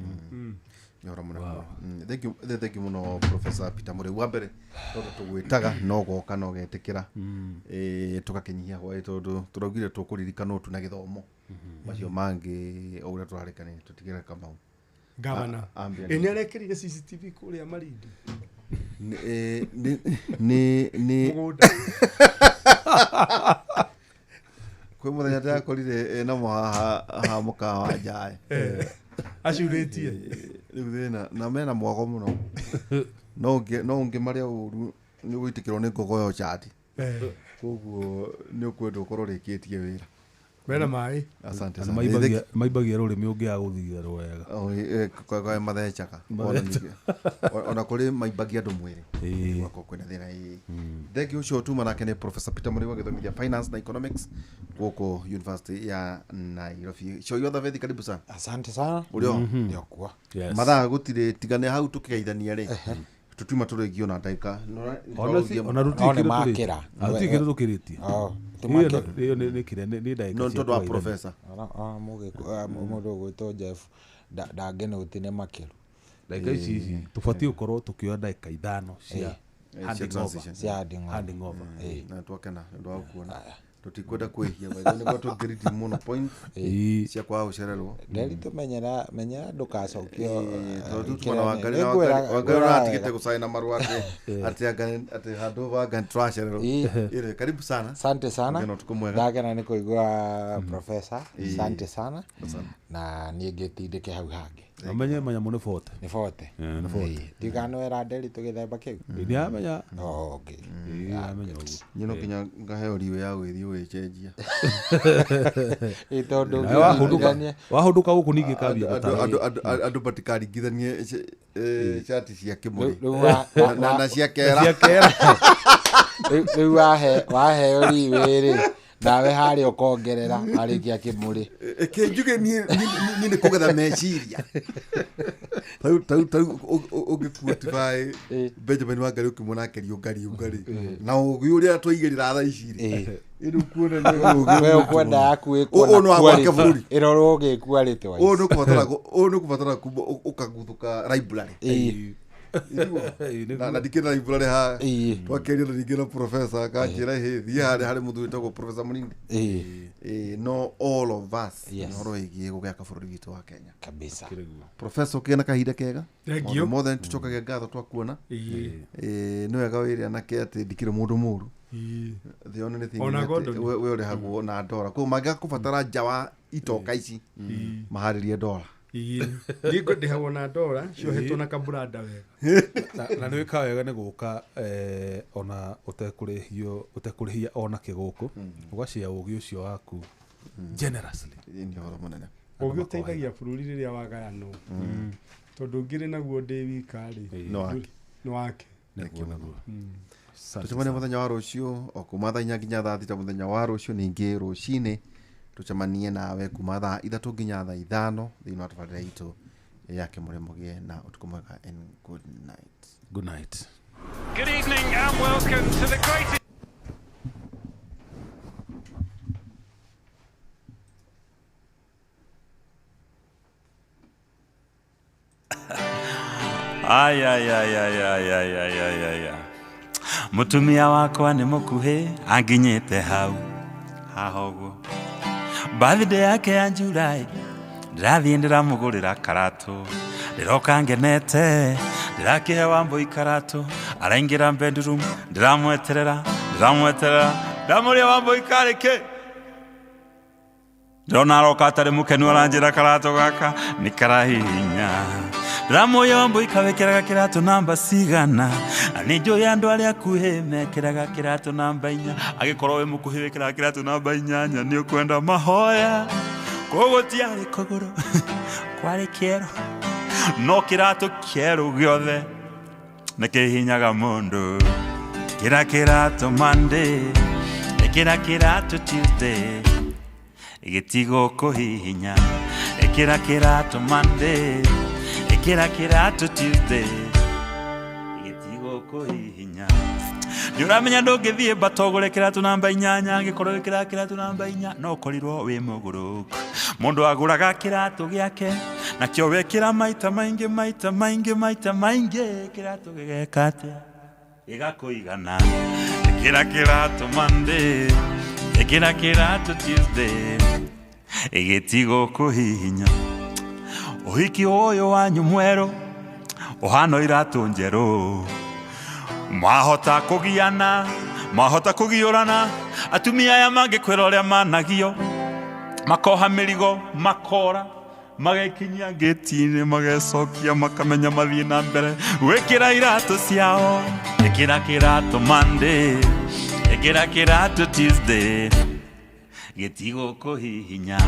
Nĩ ũhoro mũnene mũno. Thank you, thank you mũno Professor Peter Mũrĩu. Wa mbere tondũ tũgwĩtaga no goka no getĩkĩra. Tũgakĩnyihia hwaĩ tondũ tũraugire tũkũririkanwo tu na gĩthomo. Macio mangĩ o ũrĩa tũrarĩkania tũtigĩre Kamau. Gavana. Ambia Nĩ arekĩrire CCTV kũrĩa Malindi. Nĩ Mũgũnda. Kwĩ mũthenya ndĩrakorire ena haha ha mũkawa wa Njaĩ. Acurĩtie. Rĩu thĩna na mena mwago mũno. No ũngĩ marĩa ũru nĩ ũgũitĩkĩrwo nĩ ngogoyo cati. Koguo nĩ ũkwenda ũkorwo ũrĩkĩtie wĩra. Mena maĩ. Asante Na sana. maimbagia rũrĩmĩ ũngĩaga gũthithia wega. Kwa mathecaga. Ona kũrĩ maimbagia andũ mwĩrĩ. Gwakorwo kwĩna thĩna. Thank you ũcio tuma nake nĩ Professor Peter Mũrĩu agĩthomithia Finance na Economics gũkũ University ya Nairobi. Shoyo Thabethi, karibu sana. Asante sana. Ũrĩ o? Ndio kuwa. Yes. Mathaa gũtirĩ tigane hau tũkĩgeithania rĩ. Tũtuma tũrĩngio na ndagĩka. Ona No, nĩ makĩra. rũtikĩ kĩndũ tũkĩrĩtie. Oh, Ĩyo nĩ kĩrĩa nĩ ndagĩka No cia tondũ wa kũgeithania. professor. Mũndũ ũgwĩtwo Jeff ndangĩnũti nĩ makĩru. Ndagĩka ici tũbatiĩ gũkorwo tũkĩoya ndagĩka 5 cia handing over. Transition. Cia handing over. Handing over. Na twakena nĩ ũndũ wa gũkuona. Tũtikwenda kwĩhia by the way, nĩguo tũngĩriti mũno point cia kwaga gũcererwo. Nderi tũmenyera menyera ndũgacokio. Tondũ tuma na Wangari na Wangari ũratigĩte gũcaina marũa atĩ handũ va Ngai tũracererwo. Ĩrĩ, karibu sana. Asante sana. Ngena ũtukũ mwega. Ndakena nĩ kũigua professor. Asante sana. Na niĩ ngĩtindĩke hau hangĩ. Amenye manyamũ nĩ bote. Nĩ bote. Nĩ bote. Ndikanwĩra Nderi tũgĩthemba kĩu. Nĩ amenya. Oh, okay. Amenya ũguo. Niĩ no nginya ngaheo riũ ya gũgĩthiĩ gũgĩcenjia. Ĩ tondũ Nawe wahũndũka gũkũ ningĩ kambia gũtara. Andũ matikaringithanie cati cia Kĩmũrĩ Rĩu na cia Kera. Cia Kera. Rĩu waheo riũ rĩ, nawe harĩa ũkongerera arĩkia Kĩmũrĩ. Kĩnjuge niĩ nĩ kũgetha meciria. Tau ũngĩquantify Benjamin Wangari ũkĩmuona akĩriũnga riũnga rĩ na ũgĩ ũrĩa twaigĩrĩra thaa ici rĩ ĩrĩ kuona we ũkwenda yaku Ũũ nĩ wa gwake bũrũri. ĩrorwo ũgĩkua ũũ nĩ ũkũbatara ũũ nĩ ũkũbatara kuma ũkaguthũka library. Na ndikĩrĩ na library haha. Twakĩaria na ningĩ na professor akanjĩra hĩ thiĩ harĩa harĩ mũthuri wĩtagwo Professor Mũnini. No all of us Yes. nĩ ũhoro wĩgiĩ gũgĩaka bũrũri witũ wa Kenya. Kabisa. Professor ũkĩgĩa na kahinda kega. Thank you. Maũndũ mothe nĩtũcokagia ngatho twakuona. Nĩ wega wĩre anake atĩ ndikĩrĩ mũndũ mũru. The only thing Ona nĩ atĩ Gordon. we ũrĩhagwo na ndora koguo mangĩgakũbatara nja wa itoka ici maharĩrie ndora. Niĩ ndĩhagwo na ndora ciohetwo na kaburanda wega. Na nĩ wĩkaga wega nĩ gũka ona ũtekũrĩhio ũtekũrĩhia ona kĩgũkũ ũgacia ũgĩ ũcio waku generously. Nĩ ũhoro mũnene. Ũgĩ ũteithagia bũrũri rĩrĩa wagayanwo tondũ ngĩrĩ naguo ndĩ wika rĩ No wake. nĩ wake. Nĩguo nĩguo. Tũcemanie mũthenya wa rũciũ o kuma thaa 4 nginya thaa 6 mũthenya wa rũciũ ningĩ rũcinĩ tũcemanie nawe kuma thaa 3 nginya thaa 5 thĩinĩ wa tabarĩra itũ ya Kĩmũrĩmo. Gĩe na ũtukũ mwega and good night. Good night. Good evening and welcome to the greatest. Ay, ay, ay, ay, ay, ay, ay, ay, ay, ay. Mutumia wakwa nĩ mũkuhĩ anginyĩte hau haha ũguo. Birthday yake ya July ndĩrathiĩ ndĩramũgũrĩra karatũ ndĩroka ngenete ndĩrakĩhe Wambũi karatũ araingĩra bedroom ndĩramweterera ndamũria Wambũi karĩ kĩ ndĩrona aroka atarĩ mũkenu aranjĩra karatũ gaka nĩ karahihinya ndĩramũria Wambũi kawĩkĩraga kĩratũ namba cigana na nĩ njũĩ andũ arĩa akuhĩ mekĩraga kĩratũ namba 4 angĩkorwo wĩ mũkuhĩ wĩkĩraga kĩratũ namba 8 nĩ ũkwenda mahoya koguo tiarĩ kũgũrũ kwarĩ kĩero no kĩratũ kĩerũ gĩothe nĩ kĩhinyaga mũndũ. Kĩra kĩratũ Monday ĩkĩra kĩratũ Tuesday gĩtigũkũhihinya ĩkĩra kĩratũ Monday ĩkĩra kĩratũ Tuesday gĩtigũkũhihinya. Nĩ ũramenya ndũngĩthiĩ mbata ũgũre kĩratũ namba 8 angĩkorwo wĩkĩraga kĩratũ namba 4 no ũkorirwo wĩ mũgũrũku. Mũndũ agũraga kĩratũ gĩake nakĩo wekĩra maita maingĩ maita maingĩ maita maingĩ kĩratũ gĩgeka atĩa gĩgakũigana. Ĩkĩra kĩratũ Monday ĩkĩra kĩratũ Tuesday gĩtigũkũhihinya. Ũhiki ũyũ wanyu mwerũ ũhana iratũ njerũ mwahota kũgiana mwahota kũgiũrana atumia aya mangĩkwĩra ũrĩa managio makoha mĩrigo makora magekinyia ngĩti-inĩ magecokia makamenya mathiĩ na mbere gwĩkĩra iratũ ciao. Ĩkĩra kĩratũ Monday ĩkĩra kĩratũ Tuesday gĩtigũkũhihinya.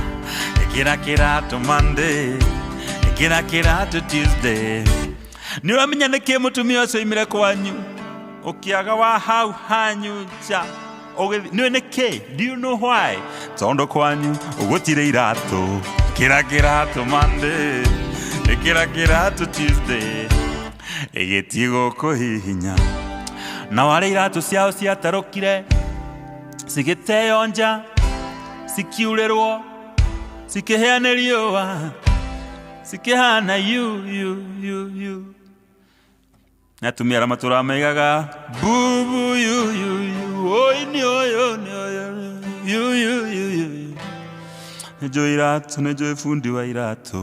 Ĩkĩra kĩratũ Monday ĩkĩra kĩratũ Tuesday. Nĩ ũramenya nĩkĩ mũtumia ũcio oimire kwanyu ũkĩaga wa hau hanyu nja nĩũĩ nĩkĩ? Do you know why? Tondũ kwanyu gũtirĩ iratũ. Ĩkĩra kĩratũ Monday ĩkĩra kĩratũ Tuesday gĩtigũkũhihinya. Nao arĩa iratũ ciao ciatarũkire cigĩteo nja cikiurĩrwo cikĩhĩa nĩ riũa cikĩhana yu yu yu yu. Na atumia arĩa matũraga maigaga bubu yu yu yu oi nĩ ũyũ nĩ ũyũ yu yu yu yu. Nĩ njũĩ iratũ nĩ njũĩ bundi wa iratũ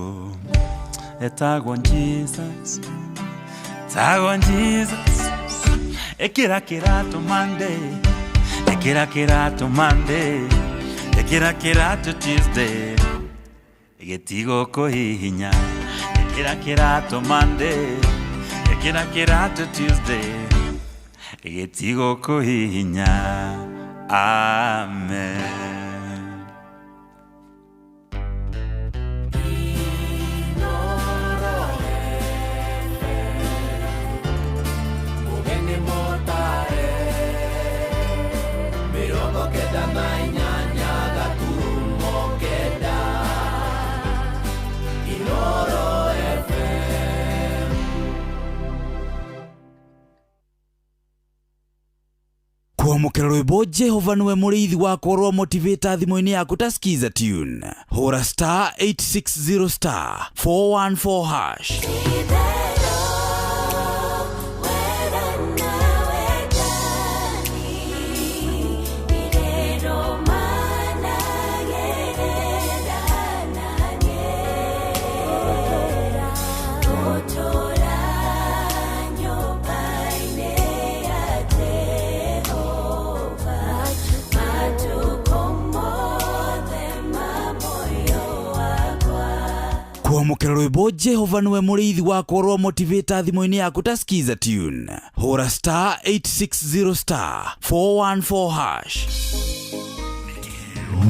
etagwo Jesus etagwo Jesus. Ĩkĩra kĩratũ Monday ĩkĩra kĩratũ Monday ĩkĩra kĩratũ Tuesday gĩtigũkũhihinya. Ĩkĩra kĩratũ Monday ĩkĩra kĩratũ Tuesday gĩtigũkũhihinya. Amen. 9 Inoro FM. Kwamũkĩra rwĩmbo Jehova nĩwe mũrĩithi wakwa rwa motivator thimũ-inĩ yaku ta skiza tune, hũra star 860 star 414 hash. Kwamũkĩra rwĩmbo Jehova nĩwe mũrĩithi wakwa rwa motivator thimũ-inĩ yaku ta skiza tune, hũra star 860 star 414 hash.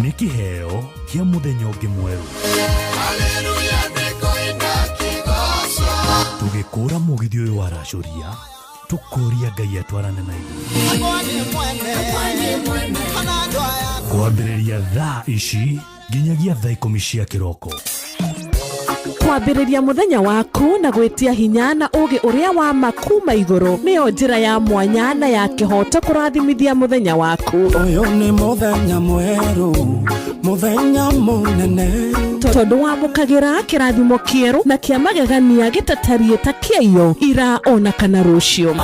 Nĩ kĩheo kĩa mũthenya ũngĩ mwerũ. Tũgĩkũra mũgithi ũyũ waracũria, tũkũria Ngai atwarane na ithuĩ. Kwambĩrĩria thaa ici nginyagia thaa 10 cia kĩroko. Kwambĩrĩria mũthenya waku na gwĩtia hinya na ũgĩ ũrĩa wa ma kuma igũrũ nĩyo njĩra ya mwanya na ya kĩhoto kũrathimithia mũthenya waku. Ũyũ nĩ mũthenya mwerũ, mũthenya mũnene, tondũ wamũkagĩra kĩrathimo kĩerũ na kĩa magegania gĩtatariĩ ta kĩaiyo ira ona kana rũciũ.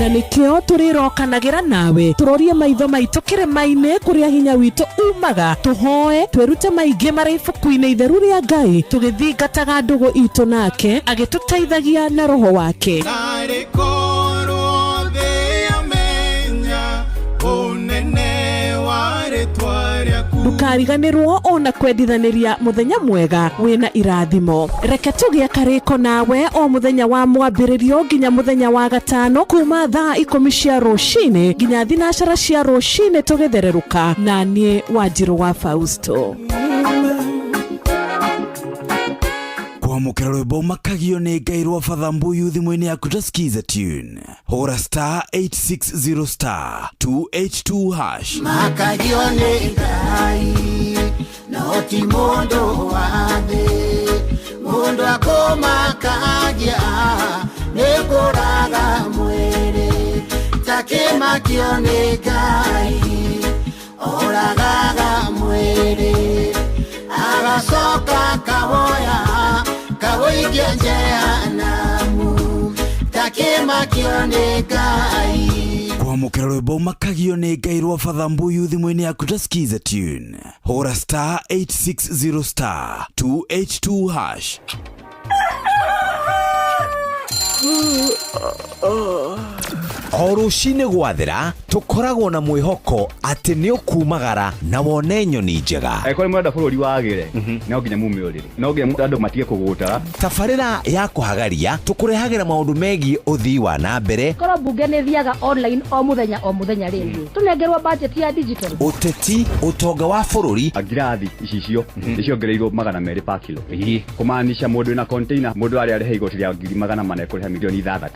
Na nĩkĩo tũrĩrokanagĩra nawe tũrorie maitho maitũ kĩrĩma-inĩ kũrĩa hinya witũ umaga, tũhoe twĩrute maingĩ marĩ ibuku-inĩ itheru rĩa Ngai, tũgĩthingataga ndũgũ itũ nake agĩtũteithagia na roho wake. Ndũkariganĩrwo ona kwendithanĩria mũthenya mwega wĩna irathimo. Reke tũgĩe karĩko nawe o mũthenya wa mwambĩrĩrio nginya mũthenya wa gatano kuma thaa 10 cia rũcinĩ nginya 12 cia rũcinĩ tũgĩthererũka na niĩ Wanjirũ wa Fausto. Kwamũkĩra rwĩmbo makagio nĩ Ngai rwa Father Mbuyu thimũ-inĩ yaku ta skiza tune, hũra star 860 star 282 hash. Makagio nĩ Ngai no ti mũndũ wa thĩ, mũndũ akũmakagia nĩ kũraga mwĩrĩ, takĩmakio nĩ Ngai oragaga mwĩrĩ, agacoka kawoya kawoikia jehanamu, takĩmakio nĩ Ngai. Kwamũkĩra rwĩmbo makagio nĩ Ngai rwa Father Mbuyu thimũ-inĩ yaku ta skiza tune, hũra star 860 star 282 hash. O rũcinĩ gwathera tũkoragwo na mwĩhoko atĩ nĩ ũkumagara na wone nyoni njega. Angĩkorwo nĩ mũrenda bũrũri wagĩre, no nginya mume ũrĩrĩ, no nginya andũ matige kũgũta. Tabarĩra ya kũhagaria tũkũrehagĩra maũndũ megiĩ ũthii wa na mbere. Korwo mbunge nĩ thiaga online o mũthenya rĩ, tũnengerwo budget ya digital. Ũteti, ũtonga wa bũrũri. Ngirathi icicio nĩciongereirwo 200 per kilo, kũmaanisha mũndũ wĩna container mũndũ arĩa arĩha igoti rĩa 400,000 ekũrĩha milioni 6.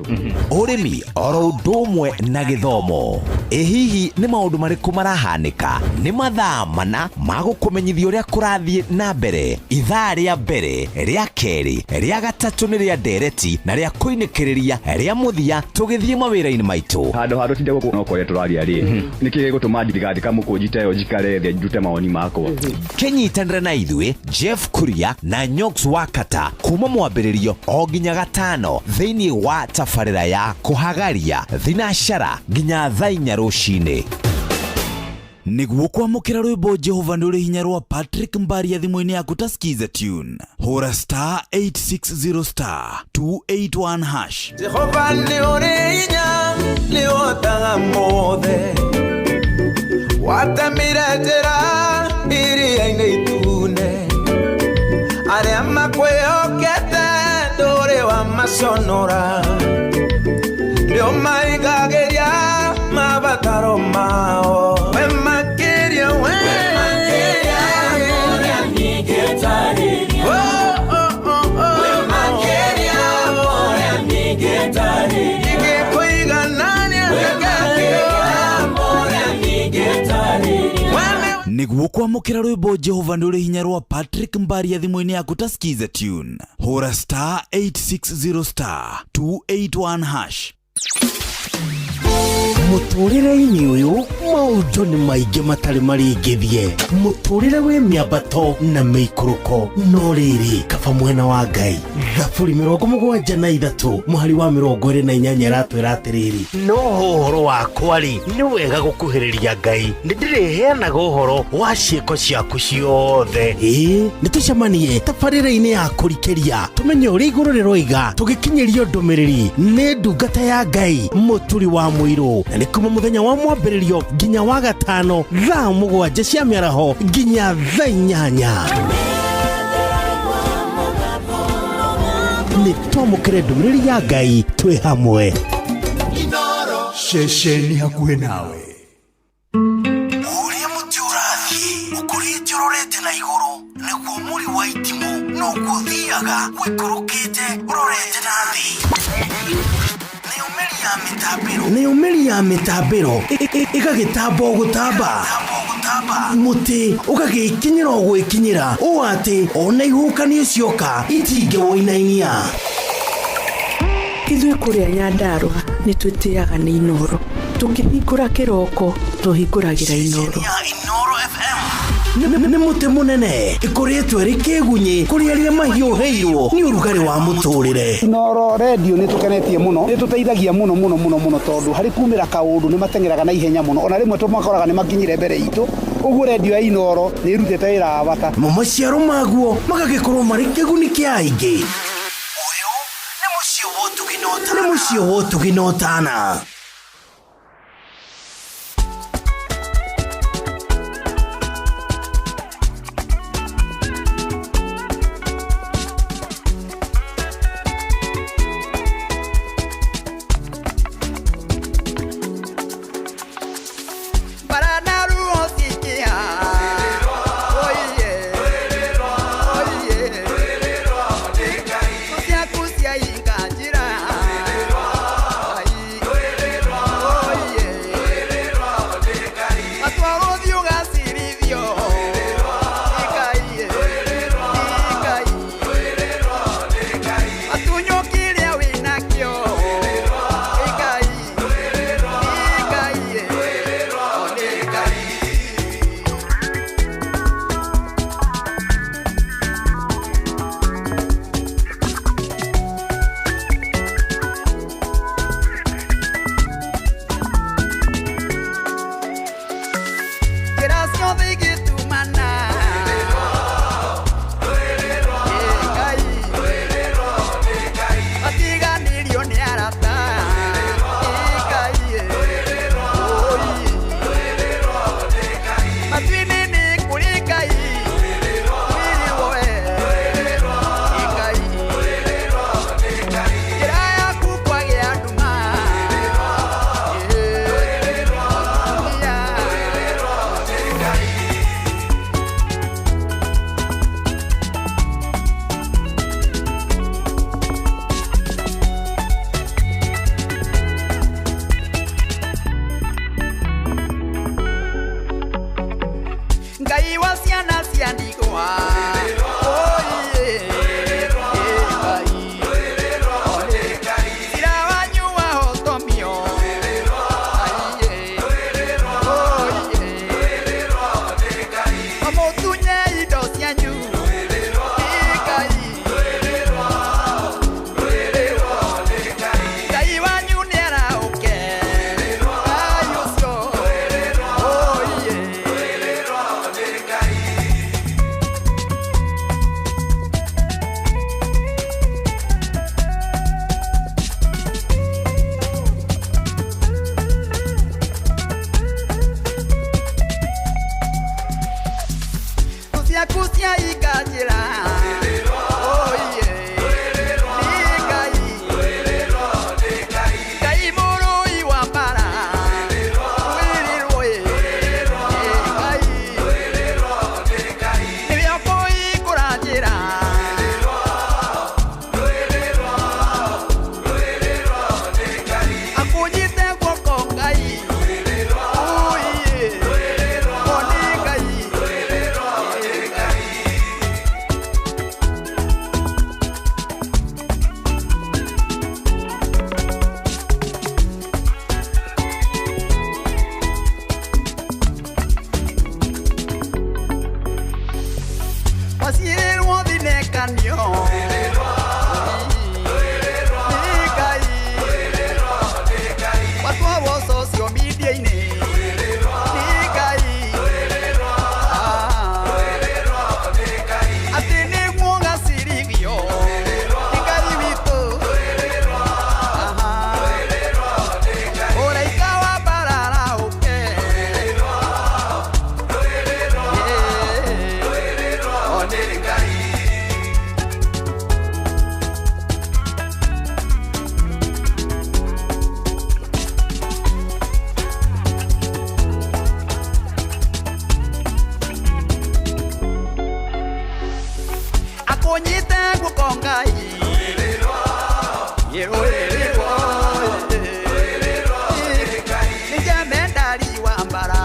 Ũrĩmi oro ũndũ ũmwe na gĩthomo. Ĩ hihi nĩ maũndũ marĩkũ marahanĩka? Nĩ mathaa mana ma gũkũmenyithia ũrĩa kũrathiĩ na mbere. Ithaa rĩa mbere, rĩa kerĩ, rĩa gatatũ nĩ rĩa ndereti na rĩa kũinĩkĩrĩria rĩa mũthia tũgĩthiĩ mawĩra-inĩ maitũ. Handũ ha tũtinde gũkũ no kũrĩa tũraria rĩ, nĩkĩ gĩgũtũma ndigandĩka mũkũnji ta ĩyo njikare thĩ ndute mawoni makwa? Kĩnyitanĩre na ithuĩ Jeff Kuria na Nyox Wakata kuma mwambĩrĩrio o nginya gatano thĩinĩ wa tabarĩra ya kũhagaria thinacara nginya thaa 4 rũcinĩ. Nĩguo kwamũkĩra rwĩmbo Jehova nĩ ũrĩ hinya rwa Patrick Mbaria thimũ-inĩ yaku ta skiza tune, hũra star 860 star 281 hash. Jehova nĩ ũrĩ hinya, nĩ ũhotaga mothe, watemire njĩra iria-inĩ itune, arĩa makwĩhokete ndũrĩ wamaconora, nĩũmaigagĩria mabataro mao. We makĩria, we Nĩguo Nĩguo kwamũkĩra rwĩmbo Jehova nĩ ũrĩ hinya rwa Patrick Mbaria thimũ-inĩ yaku ta Skiza tune, hũra star 860 star 281 hash. Mũtũrĩre-inĩ ũyũ maũndũ nĩ maingĩ matarĩ marĩngĩthie. Mũtũrĩre wĩ mĩambato na mĩikũrũko, no rĩrĩ kaba mwena wa Ngai. Thaburi 73 mũhari wa 28 ĩratwĩra atĩrĩrĩ, no ũhoro wakwa rĩ, nĩ wega gũkuhĩrĩria Ngai, nĩ ndĩrĩheanaga ũhoro wa ciĩko ciaku ciothe. Ĩĩ, nĩ tũcemanie tabarĩra-inĩ ya kũrikĩria, tũmenye ũrĩa igũrũ rĩroiga, tũgĩkinyĩrio ndũmĩrĩri nĩ ndungata ya Ngai Mũturi wa Mũirũ, na nĩ kuma mũthenya wa mwambĩrĩrio nginya wa gatano thaa 7 cia mĩaraho nginya thaa 8. Nĩ twamũkĩre ndũmĩrĩri ya Ngai twĩ hamwe. Ceceni hakuhĩ nawe. Ũrĩa mũtĩ ũrathiĩ ũkũrĩte ũrorete na igũrũ, nĩguo mũri wa itimũ noguo ũthiaga ũikũrũkĩte ũrorete na thĩ. Nayo mĩri ya mĩtambĩro ĩgagĩtamba o gũtamba, mũtĩ ũgagĩkinyĩra o gwĩkinyĩra, ũũ atĩ ona ihuhũkanio cioka itingĩwũinainia. Ithuĩ kũrĩa Nyandarũa nĩ twĩtĩaga nĩ Inooro. Tũkĩhingũra kĩroko tũhingũragĩra Inooro. Nĩ mũtĩ mũnene ĩkũrĩtwo ĩrĩ kĩgunyĩ kũrĩ arĩa mahiũhĩirwo nĩ ũrugarĩ wa mũtũrĩre. Inooro redio nĩ tũkenetie mũno, nĩ tũteithagia mũno mũno mũno mũno, tondũ harĩ kumĩra kaũndũ nĩ mateng'eraga na ihenya mũno, ona rĩmwe tũmakoraga nĩ makinyire mbere itũ. Ũguo redio ya Inooro nĩ ĩrutĩte wĩra wa bata. Mo maciaro maguo magagĩkorwo marĩ kĩguni kĩa aingĩ. Ũyũ nĩ mũciĩ wa ũtugi na ũtana. Nĩ mũciĩ wa ũtugi na ũtana. Gũcirĩrwo thinekanio Nĩ Ngai Watwarwo social media-inĩ Nĩ Ngai Atĩ nĩguo gacirithio Nĩ Ngai witũ Ũraika wa mbarara ũke Nĩ Ngai. Akũnyite guoko Ngai Rũĩrĩrwo Nĩ jemendari wa mbara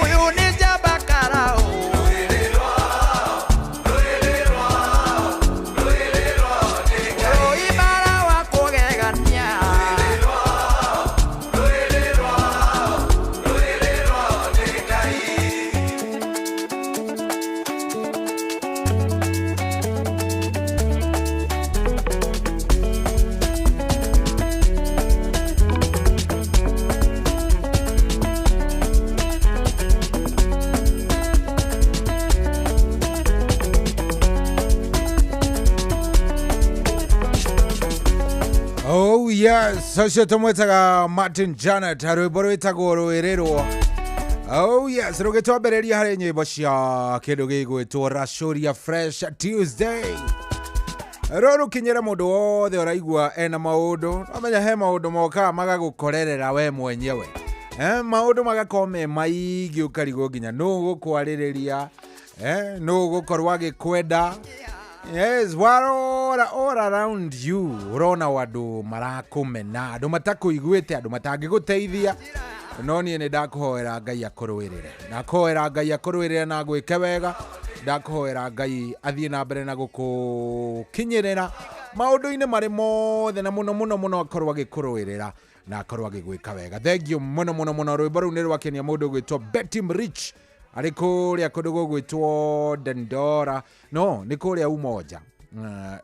Ũyũ nĩ njamba karaũ Ũrũi bara wa kũgegania Oh yes, ũcio tũmwĩtaga Martin Janet, rwĩmbo rwĩtagwo Rũĩrĩrwo. Oh yes, rũgĩtwambĩrĩria harĩ nyĩmbo cia kĩndũ gĩgwĩtwo Rashuria Fresh Tuesday. Rũrũkinyĩre mũndũ wothe ũraigua ena maũndũ, nomenya he maũndũ mokaga magagũkorerera we mwenyewe. Maũndũ magakorwo me maingĩ ũkarigwo nginya nũ gũkwarĩrĩria, nũ gũkorwo agĩkwenda. Yes, warora all around you urona andũ marakumena, andũ matakũiguĩte, andũ matangĩgũteithia. No niĩ nĩ ndakũhoera Ngai akũrũĩrĩre, ndakũhoera Ngai akũrũĩrĩre na agwĩke wega, ndakũhoera Ngai athiĩ na mbere na gũkũkinyĩrĩra maũndũ-inĩ marĩ mothe, na mũno mũno mũno akorwo agĩkũrũĩrĩra na akorwo agĩgwĩka wega. Thank you mũno mũno mũno. Rwĩmbo rũu nĩ rwakenia mũndũ ũgwĩtwo Betty Rich arĩ kũrĩa kũndũ gũgwĩtwo Dandora, no nĩ kũrĩa Umoja,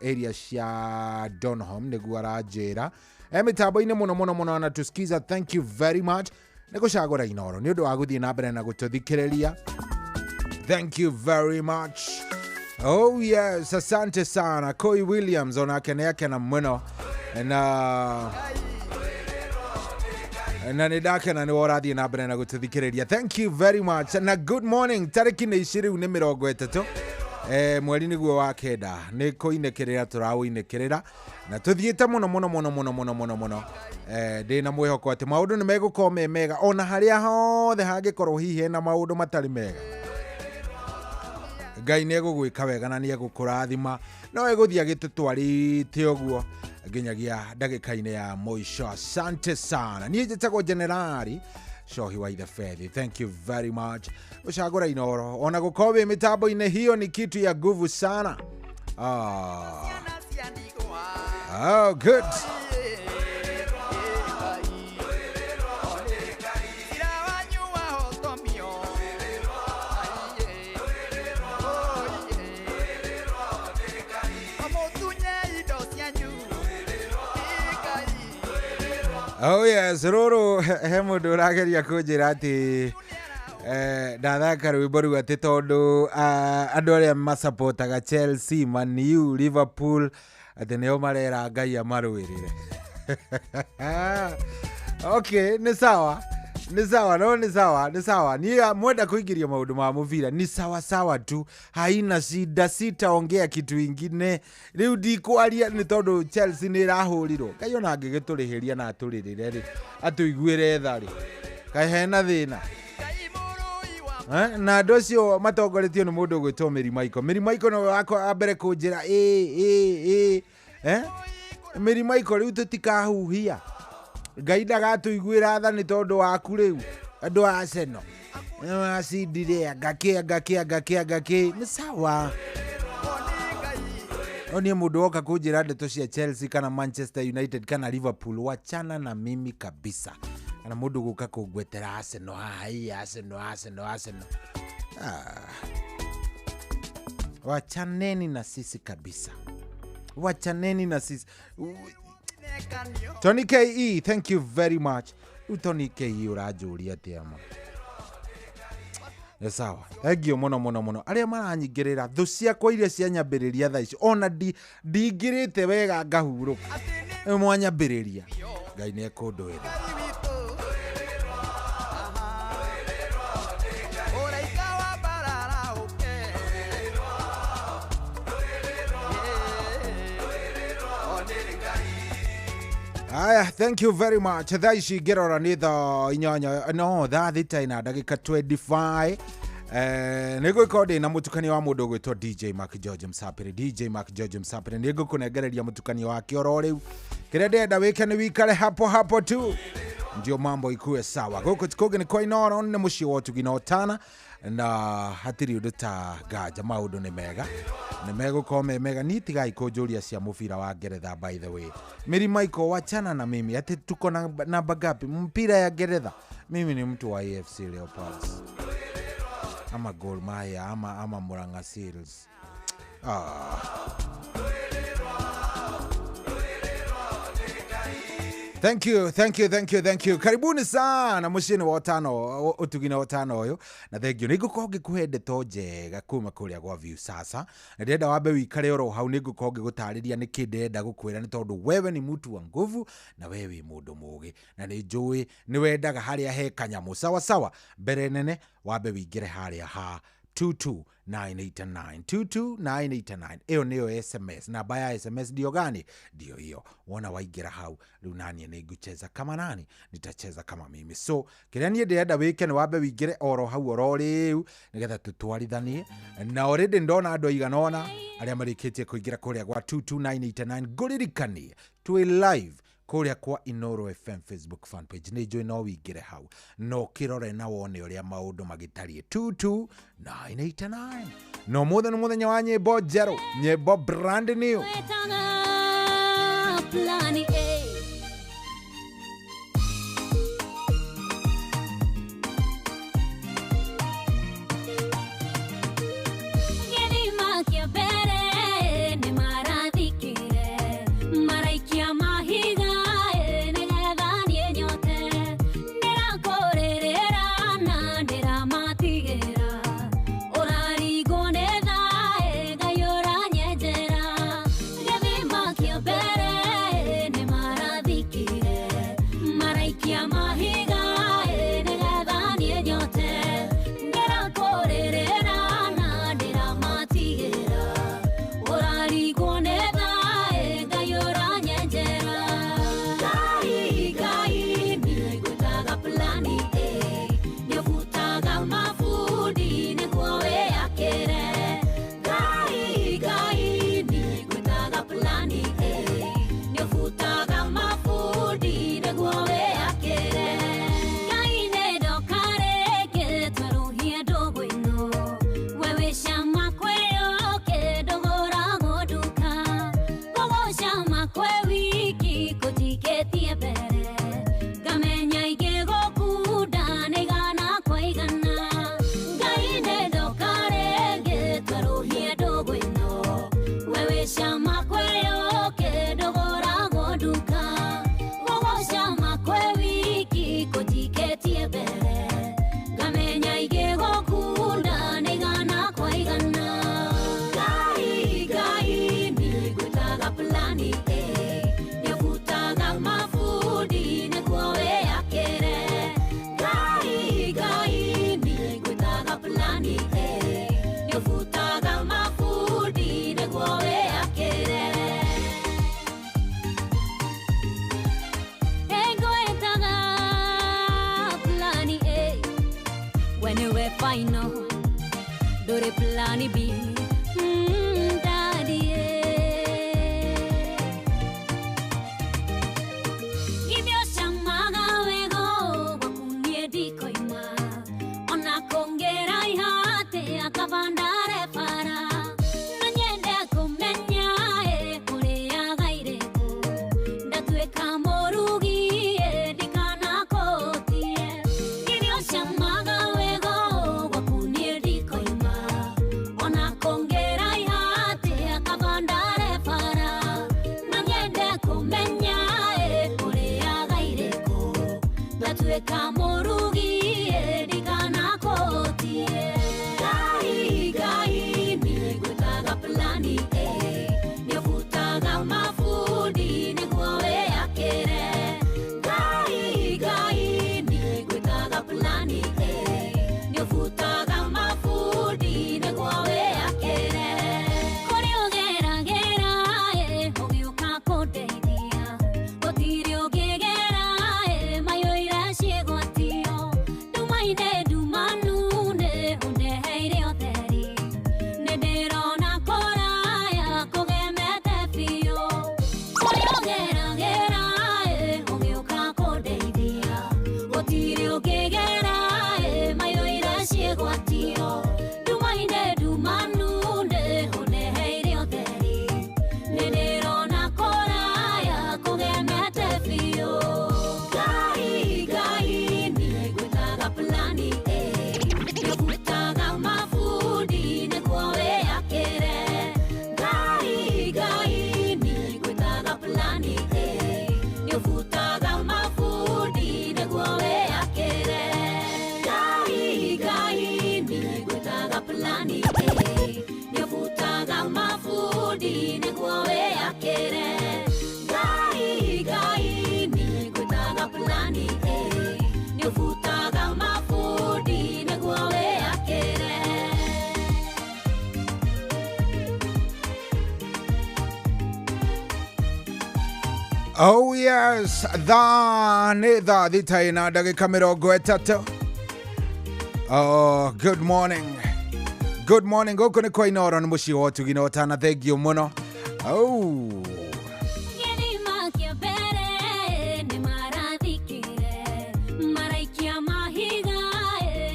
area cia Donholm nĩguo aranjĩra. Mĩtambo-inĩ mũno mũno mũno anatusikiza. Thank you very much nĩ gũcagũra Inooro nĩ ũndũ wa gũthiĩ na mbere na gũtũthikĩrĩria. Thank you very much. Oh yes, asante sana. Koi Williams onake nĩ akena mũno na nĩ ndakena nĩ ũrathiĩ na mbere na gũtũthikĩrĩria. Thank you very much na good morning. Tarĩki nĩ ici rĩu nĩ 30 mweri nĩguo wa 9, nĩ kũinĩkĩrĩra tũraũinĩkĩrĩra na tũthiĩte mũno mũno mũno mũno mũno mũno mũno. Ndĩna mwĩhoko atĩ maũndũ nĩ megũkorwo me mega ona harĩa hothe hangĩkorwo hihi hena maũndũ matarĩ mega. Ngai nĩ egũgwĩka wega na nĩ egũkũrathima, no egũthiĩ agĩtũtwarĩte ũguo nginyagia ndagĩka-inĩ ya mũico. Asante sana. Niĩ njĩtagwo Generali Shohi wa Ithefethi. Thank you very much. Ũcagũra Inooro ona gũkorwo wĩ mĩtambo-inĩ hiyo ni kitu ya nguvu sana. Oh, good. Oh yes, rũrũ he mũndũ ũrageria kũnjĩra atĩ ndathaka rwĩmbo rũu atĩ tondũ andũ arĩa masapotaga Chelsea, Man U, Liverpool atĩ nĩo marera Ngai amarũĩrĩre. Okay, nĩ sawa. Nĩ sawa, no nĩ sawa, nĩ sawa. Niĩ mwenda kũingĩria maũndũ ma mũbira ni sawa sawa tu, haina shida, sitaongea kitu ingine. Rĩu ndikwaria nĩ tondũ Chelsea nĩ ĩrahũrirwo. Ngai ona angĩgĩtũrĩhĩria na atũrĩrĩre rĩ, atũiguĩre tha rĩ, kaĩ hena thĩna? Na andũ acio matongoretio nĩ mũndũ ũgwĩtwo Mary Michael. Mary Michael nowe wa mbere kũnjĩra ĩ Mary Michael rĩu tũtikahuhia. Ngai ndagatũiguĩra tha nĩ tondũ waku rĩu. Andũ a Arsenal nĩmacindire ngakĩ ngakĩ ngakĩ ngakĩ, nĩ sawa. No niĩ mũndũ woka kũnjĩra ndeto cia Chelsea kana Manchester United kana Liverpool, wachana na mimi kabisa. Kana mũndũ gũka kũngwetera Arsenal haha, ĩ Arsenal, Arsenal, Arsenal. Ah. Wachaneni na sisi kabisa, wachaneni na sisi. Tony KE, thank you very much. Rĩu Tony KE ũranjũria atĩa ma? Nĩ sawa, thengio mũno mũno mũno arĩa maranyingĩrĩra. Thũ ciakwa iria cianyambĩrĩria thaa ici, ona ndingĩrĩte wega ngahurũka, rĩu mwanyambĩrĩria, Ngai nĩ ekũndũĩra. Ũraika wa mbarara ũke. Aya, thank you very much. Thaa ici ngĩrora nĩ thaa 8, no thaa 6 na ndagĩka 25. Nĩ ngũgĩkorwo ndĩ na mũtukanio wa mũndũ ũgwĩtwo DJ Mark George Msapiri. DJ Mark George Msapiri nĩ ngũkũnengereria mũtukanio wake oro rĩu. Kĩrĩa ndĩrenda wĩke nĩ wikare hapo hapo tu, ndio mambo ikue sawa. Gũkũ kũngĩ nĩ kwa Inooro, nĩ mũciĩ wa ũtugi na ũtana, na hatirĩ ũndũ ta nganja. Maũndũ nĩ mega, nĩ megũkorwo me mega. Niĩ tigai kũnjũria cia mũbira wa Ngeretha. By the way, Miri Michael, wachana na mimi. Ati tuko na namba ngapi mpira ya Ngeretha? Mimi ni mtu wa AFC Leopards ama Gor Mahia ama Murang'a Seals. Ah. Thank you, thank you, thank you, thank you. Karibuni sana mũciĩ-inĩ wa ũtano, ũtugi na ũtano ũyũ, na thank you. Nĩ ngũkorwo ngĩkũhe ndeto njega kuma kũrĩa gwa View Sasa, na ndĩrenda wambe wikare oro hau. Nĩ ngũkorwo ngĩgũtarĩria nĩkĩ ndĩrenda gũkwĩra, nĩ tondũ wewe ni mtu wa nguvu na wewe wĩ mũndũ mũgĩ, na nĩ njũĩ nĩ wendaga harĩa he kanyamũ. Sawa sawa, mbere nene wambe wingĩre harĩa ha 22989, 22989. Ĩyo nĩyo SMS, namba ya SMS ndio gani? Ndio hiyo. Wona waingĩra hau rĩu, naniĩ nĩ ngũcheza kama nani? Nitacheza kama mimi. So kĩrĩa niĩ ndĩrenda wĩke nĩ wambe wingĩre oro hau oro rĩu, nĩgetha tũtwarithanie. Na already ndona andũ aigana ũna arĩa marĩkĩtie kũingĩra kũrĩa gwa 22989. Ngũririkanie twĩ live kũrĩa kwa Inooro FM Facebook fan page. Nĩ njũĩ no wingĩre hau no ũkĩrore na wone ũrĩa maũndũ magĩtariĩ. 22989. No mũthenya nĩ mũthenya wa nyĩmbo njerũ, nyĩmbo brand new. Plani A. Gĩthima kĩa mbere nĩ marathikire, maraikia mahiga nĩgetha niĩ nyote. Ndĩrakũrĩrĩra na ndĩramatigĩra, ũrarigwo nĩ thaa Ngai ũranyenjera. Gĩthima kĩa mbere nĩ marathikire, maraikia mahiga nĩgetha niĩ nyote. Ndĩrakũrĩrĩra na ndĩramatigĩra, ũrarigwo nĩ thaa Ngai ũranyenjera. Ngai, Ngai, niĩ ngwĩtaga plani A, nĩũbutaga mabundi nĩguo wĩyakĩre. Ngai, Ngai, niĩ ngwĩtaga plani A, nĩũbutaga mabundi nĩguo wĩyakĩre. Ngai nĩ ndoka rĩngĩ twerũhie ndũgũ ĩno, we wĩ cama kwĩyũkĩ ndũgũragwo nduka, gũgũcama kwĩ wiki kũnjikĩtie mbere, ngamenya ingĩgũkunda nĩ igana kwa igana. Ngai nĩ ndoka rĩngĩ twerũhie ndũgũ ĩno, we wĩ cama kwĩyũkĩ ndũgũragwo nduka, gũgũcama kwĩ wiki kũnjikĩtie mbere, ngamenya ingĩgũkunda nĩ igana kwa igana. Ngai, Ngai, niĩ ngwĩtaga plani A, nĩũbutaga mabundi nĩguo wĩyakĩre. Ngai, Ngai, niĩ ngwĩtaga plani A, nĩũbutaga mabundi nĩguo wĩyakĩre. Ngwĩtaga plani A, we nĩwe final, ndũrĩ plani B. Daddy, eh. Githĩ ũcamaga wega gwaku niĩ ndikoima, ona kũngĩraiha atĩa kaba ndare bara. No nyende kũmenya ũrĩaga irĩkũ, ndatuĩka mũrugi ndikanakũte. Oh yes, thaa nĩ thaa thita ĩna ndagĩka 30. Oh, good morning. Good morning. Gũkũ nĩ kwa Inooro, nĩ mũciĩ wa ũtugi na ũtana, thengio mũno. Oh. Gĩthima kĩa mbere nĩ marathikire, maraikia mahiga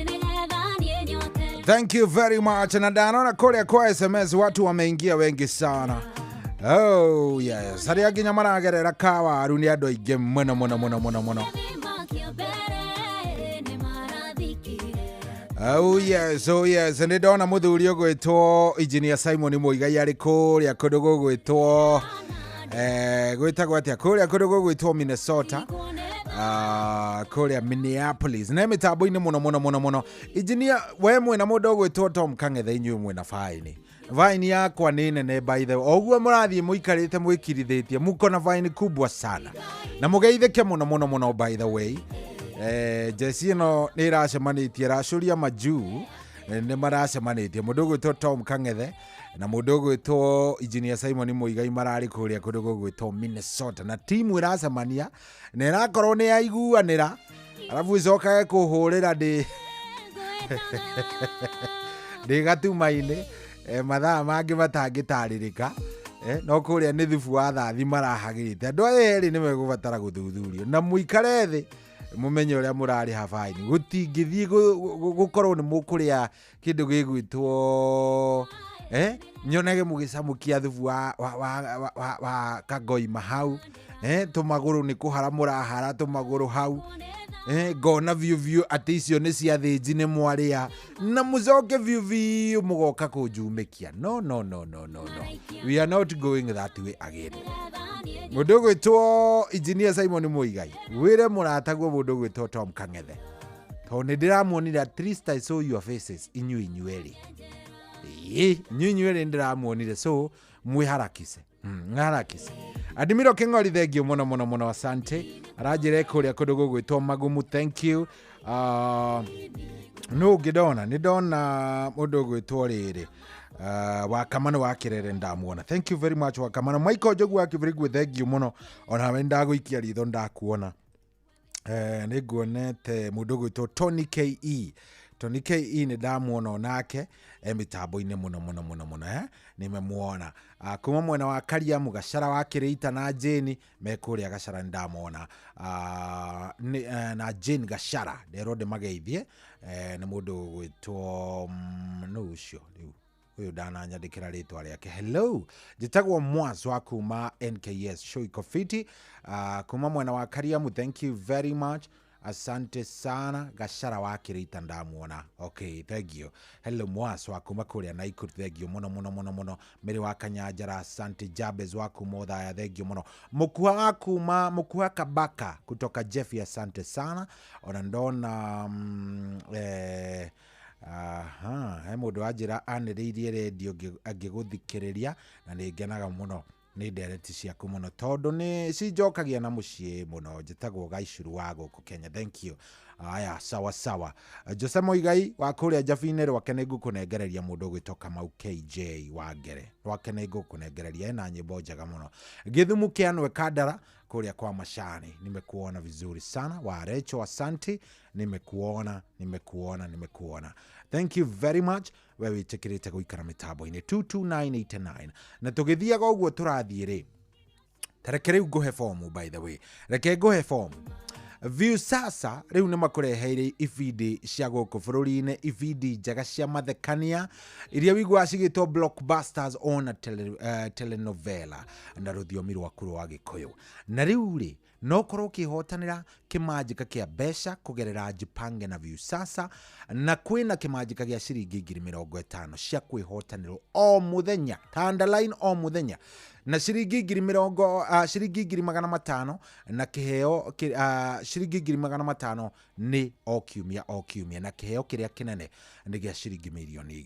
nĩgetha niĩ nyote. Thank you very much. Na ndanona kũrĩa kwa SMS watu wameingia wengi sana. Oh yes, arĩa nginya maragerera kawaru nĩ andũ aingĩ mũno mũno mũno mũno mũno. Gĩthima kĩa mbere nĩ marathikire. Oh yes, oh yes. Nĩ ndona mũthuri ũgwĩtwo Engineer Simon Muigai arĩ kũrĩa kũndũ gũgwĩtwo gwĩtagwo atĩa, kũrĩa kũndũ gũgwĩtwo Minnesota, kũrĩa Minneapolis, na mĩtambo-inĩ mũno mũno mũno mũno. Engineer, we mwĩna mũndũ ũgwĩtwo Tom Kang'ethe, inyuĩ mwĩna baini. Vaini yakwa nĩ nene, by the way. Oguo mũrathiĩ mũikarĩte mwĩkirithĩtie, muko na vaini kubwa sana na mũgeithĩke mũno mũno mũno, by the way. Jeci ĩno nĩ ĩracemanĩtie racũria majuu, nĩ maracemanĩtie mũndũ ũgwĩtwo Tom Kang'ethe na mũndũ ũgwĩtwo Engineer Simon Muigai, mararĩ kũrĩa kũndũ gũgwĩtwo Minnesota, na timu ĩracemania na ĩrakorwo nĩ yaiguanĩra, arabu ĩcokage kũhũrĩra ndĩ gatuma-inĩ, mathaa mangĩ matangĩtarĩrĩka, no kũrĩa nĩ thubu wa thathi marahagĩrĩte. Andũ aya erĩ nĩ megũbatara gũthuthurio na mũikare thĩ mũmenye ũrĩa mũrarĩha baini. Gũtingĩthiĩ gũkorwo nĩ mũkũrĩa kĩndũ gĩgwĩtwo, nyonage mũgĩcamũkia thubu wa kangoima hau, tũmagũrũ nĩ kũhara mũrahara tũmagũrũ hau, ngona biũ biũ atĩ icio nĩ cia thĩnji nĩ mwarĩa, na mũcoke biũ biũ mũgoka kũnjumĩkia. No, no, no, no, no, no, we are not going that way again. Mũndũ ũgwĩtwo Engineer Simon Muigai, wĩre mũrataguo mũndũ ũgwĩtwo Tom Kang'ethe, tondũ nĩ ndĩramuonire, at least I saw your faces, inyuĩ inyuerĩ, ĩĩ, inyuĩ inyuerĩ nĩ ndĩramuonire, so mwĩharakise. Mwiharakise. Adimiro Kĩng'ori, thengio mũno mũno mũno, asante. Aranjĩra kũrĩa kũndũ gũgwĩtwo Magumu, thank you. Nũ ũngĩ ndona? Nĩ ndona mũndũ ũgwĩtwo rĩrĩ, Wakamano wa Kĩrere, ndamuona, thank you very much, Wakamano. Michael Njogu wa Kĩbirigwe, thengio mũno, onawe ndagũikia ritho, ndakuona. Nĩ nguonete mũndũ ũgwĩtwo Tony Ke, Tony Ke nĩ ndamuona onake mĩtambo-inĩ mũno mũno mũno mũno, nĩmemuona. Kuma mwena wa Kariamu, Gacara wa Kĩrĩita na Jane me kũrĩa Gacara, nĩ ndamona na Jane Gacara, nderwo ndĩmageithie. Nĩ mũndũ ũgwĩtwo nũ ũcio rĩu ũyũ ndananyandĩkĩra rĩtwa rĩake. Hello, njĩtagwo Mwas wa kuma NKS, show iko fiti. Kuma mwena wa Kariamu, thank you very much, asante sana. Gacara wa Kĩrĩita ndamuona, okay, thank you. Hello, Mwas wa kuma kũrĩa Naikuru, thank you mũno mũno mũno mũno. Mĩrĩ wa Kanyanjara, asante. Jabez wa kuma Othaya, thank you mũno. Mũkuha wa kuma Mũkuha Kabaka kutoka Jeffy, asante sana. Ona ndona aha, he mũndũ wanjĩra anĩrĩirie redio angĩgũthikĩrĩria, na nĩ ngenaga mũno nĩ ndereti ciaku mũno tondũ nĩ cinjokagia na mũciĩ mũno. Njĩtagwo Gaicuru wa gũkũ Kenya, thank you. Aya, sawa sawa. Jose Moigai wa kũrĩa Njabi-inĩ rwake, nĩ ngũkũnengereria mũndũ ũgwĩtwo Kamau KJ wa Ngere rwake, nĩ ngũkũnengereria, ena nyĩmbo njega mũno. Gĩthumu kĩanwe Kandara kũrĩa kwa Mashani, nimekuona vizuri sana. Warecho, asante, nimekuona, nimekuona, nimekuona, thank you very much. We wĩtĩkĩrĩte gũikara mĩtambo-inĩ 22989 na tũgĩthiaga ũguo tũrathiĩ rĩ, ta reke rĩu ngũhe fomu, by the way, reke ngũhe fomu. Viusasa rĩu nĩ makũreheire ibindi cia gũkũ bũrũri-inĩ, ibindi njega cia mathekania iria wiguaga cigĩtwo blockbusters ona telenovela na rũthiomi rwaku rwa Gĩkũyũ. Na rĩu rĩ, no ũkorwo ũkĩhotanĩra kĩmanjĩka kĩa mbeca kũgerera Jipange na Viusasa, na kwĩna kĩmanjĩka gĩa ciringi 50,000 cia kwĩhotanĩrwo o mũthenya, ta underline o mũthenya, na ciringi ngiri mĩrongo ciringi 500,000 na kĩheo ciringi 500,000 nĩ o kiumia o kiumia, na kĩheo kĩrĩa kĩnene nĩ gĩa ciringi 2 mirioni.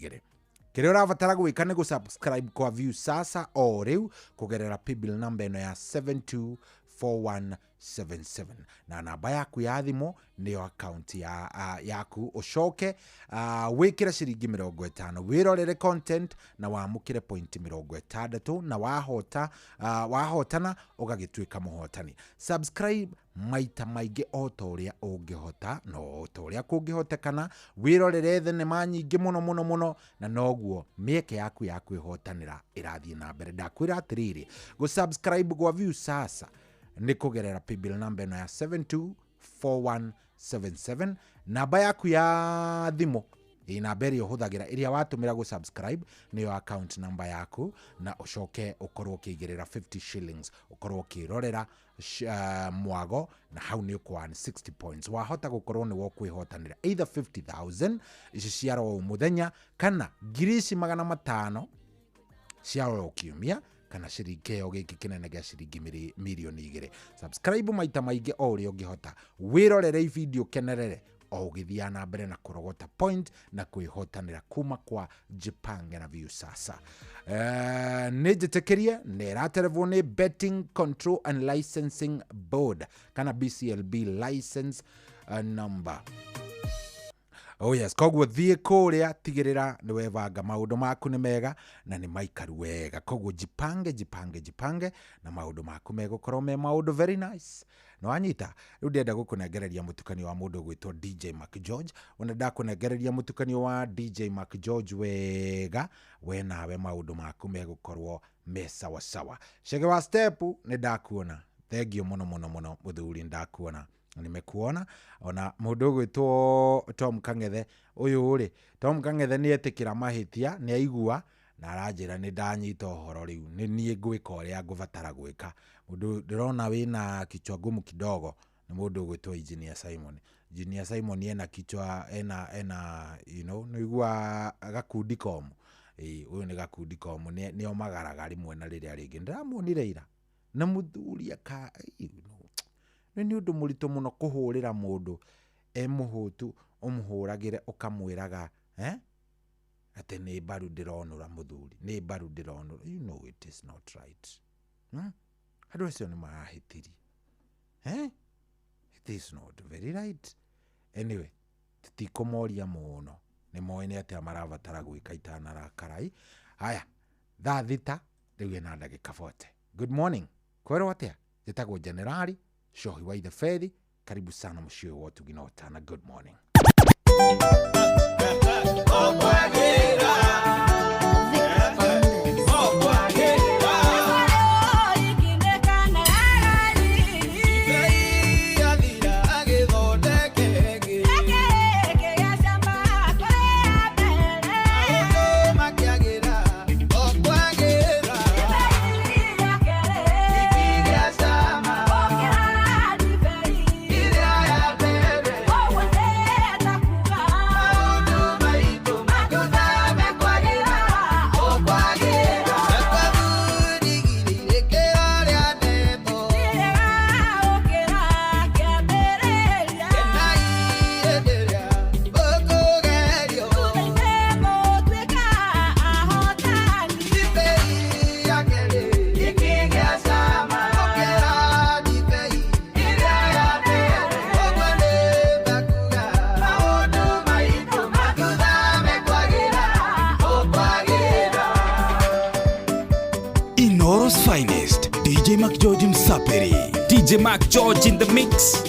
Kĩrĩa ũrabatara gwĩka nĩ gũsubscribe kwa Viusasa o rĩu kũgerera paybill number ĩno ya 7241. 77 na namba yaku ya thimũ nĩyo akaunti yaku ũcoke wĩkĩre ciringi 50 wĩrorere content na wamũkĩre point 60 na wahota wahotana ũgagĩtuĩka mũhotani. Subscribe maita maingĩ o ta ũrĩa ũngĩhota no o ta ũrĩa kũngĩhotekana, wĩrorere thenema nyingĩ mũno mũno mũno, na noguo mĩeke yaku ya kwĩhotanĩra ĩrathiĩ na mbere. Ndakwĩra atĩrĩrĩ, gũ-subscribe gwa Viusasa nĩ kũgerera paybill namba ĩno ya 724177, namba yaku ya thimũ ĩ namba ĩrĩa ũhũthagĩra ĩrĩa watũmĩra gũ-subscribe nĩyo account number yaku, na ũcoke ũkorwo ũkĩigĩrĩra 50 shillings ũkorwo ũkĩrorera mwago, na hau nĩ ũkũearn 60 points. Wahota gũkorwo nĩwe ũkwĩhotanĩra either 50,000 ici cia ro mũthenya, kana ngiri ici 500 cia ro kiumia, kana ciringi kĩheo gĩkĩ kĩnene gĩa ciringi mirioni 2. Subscribe maita maingĩ o ũrĩa ũngĩhota, wĩrorere video kenerere o ũgĩthiaga na mbere na kũrogota point na kwĩhotanĩra kuma kwa Jipange na Viusasa. Nĩ njĩtĩkĩrie nĩ ĩraterevwo nĩ Betting Control and Licensing Board kana BCLB license number. Oh yes, koguo thiĩ kũrĩa tigĩrĩra nĩ webanga maũndũ maku nĩ mega na nĩ maikaru wega. Koguo jipange jipange jipange na maũndũ maku megũkorwo me maũndũ very nice. No wanyita rĩu ndĩrenda gũkũnengereria mũtukanio wa mũndũ ũgwĩtwo DJ Mark George. Ona ndakũnengereria mũtukanio wa DJ Mark George wega, we nawe maũndũ maku megũkorwo me sawa sawa. Chege wa step nĩ ndakuona, thengio mũno mũno mũno mũthuri, ndakuona nimekuona. Ona mũndũ ũgwĩtwo Tom Kang'ethe ũyũ rĩ, Tom Kang'ethe nĩ etĩkĩra mahĩtia, nĩ aigua na aranjĩra nĩ ndanyita ũhoro rĩu, nĩ niĩ ngwĩka ũrĩa ngũbatara gwĩka. Mũndũ ndĩrona wĩna kichwa ngumu kidogo nĩ mũndũ ũgwĩtwo Engineer Simon. Engineer Simon ena kichwa ena you know, nĩ ũigua gakundi komu. Ĩĩ ũyũ nĩ gakundi komu, nĩ omagaraga rĩmwe na rĩrĩa rĩngĩ. Ndĩramuonire ira na mũthuri aka you know, nĩ ũndũ mũritũ mũno kũhũrĩra mũndũ e mũhũtu, ũmũhũragĩre ũkamwĩraga atĩ nĩ mbaru ndĩronũra mũthuri, nĩ mbaru ndĩronũra. You know it is not right. Andũ acio nĩ marahĩtirie. It is not very right. Anyway, tũtikũmoria mũno, nĩ moĩ nĩ atĩa marabatara gwĩka itanarakarai. Haya, thaa 6 rĩu ĩna ndagĩka 40. Good morning. Kwerwo atĩa? Njĩtagwo Generali Shohi wa Itheferi. Karibu sana mũciĩ wa ũtugi na ũtana. Good morning. Inoro's finest, DJ Mark George Msaperi. DJ Mark George in the mix.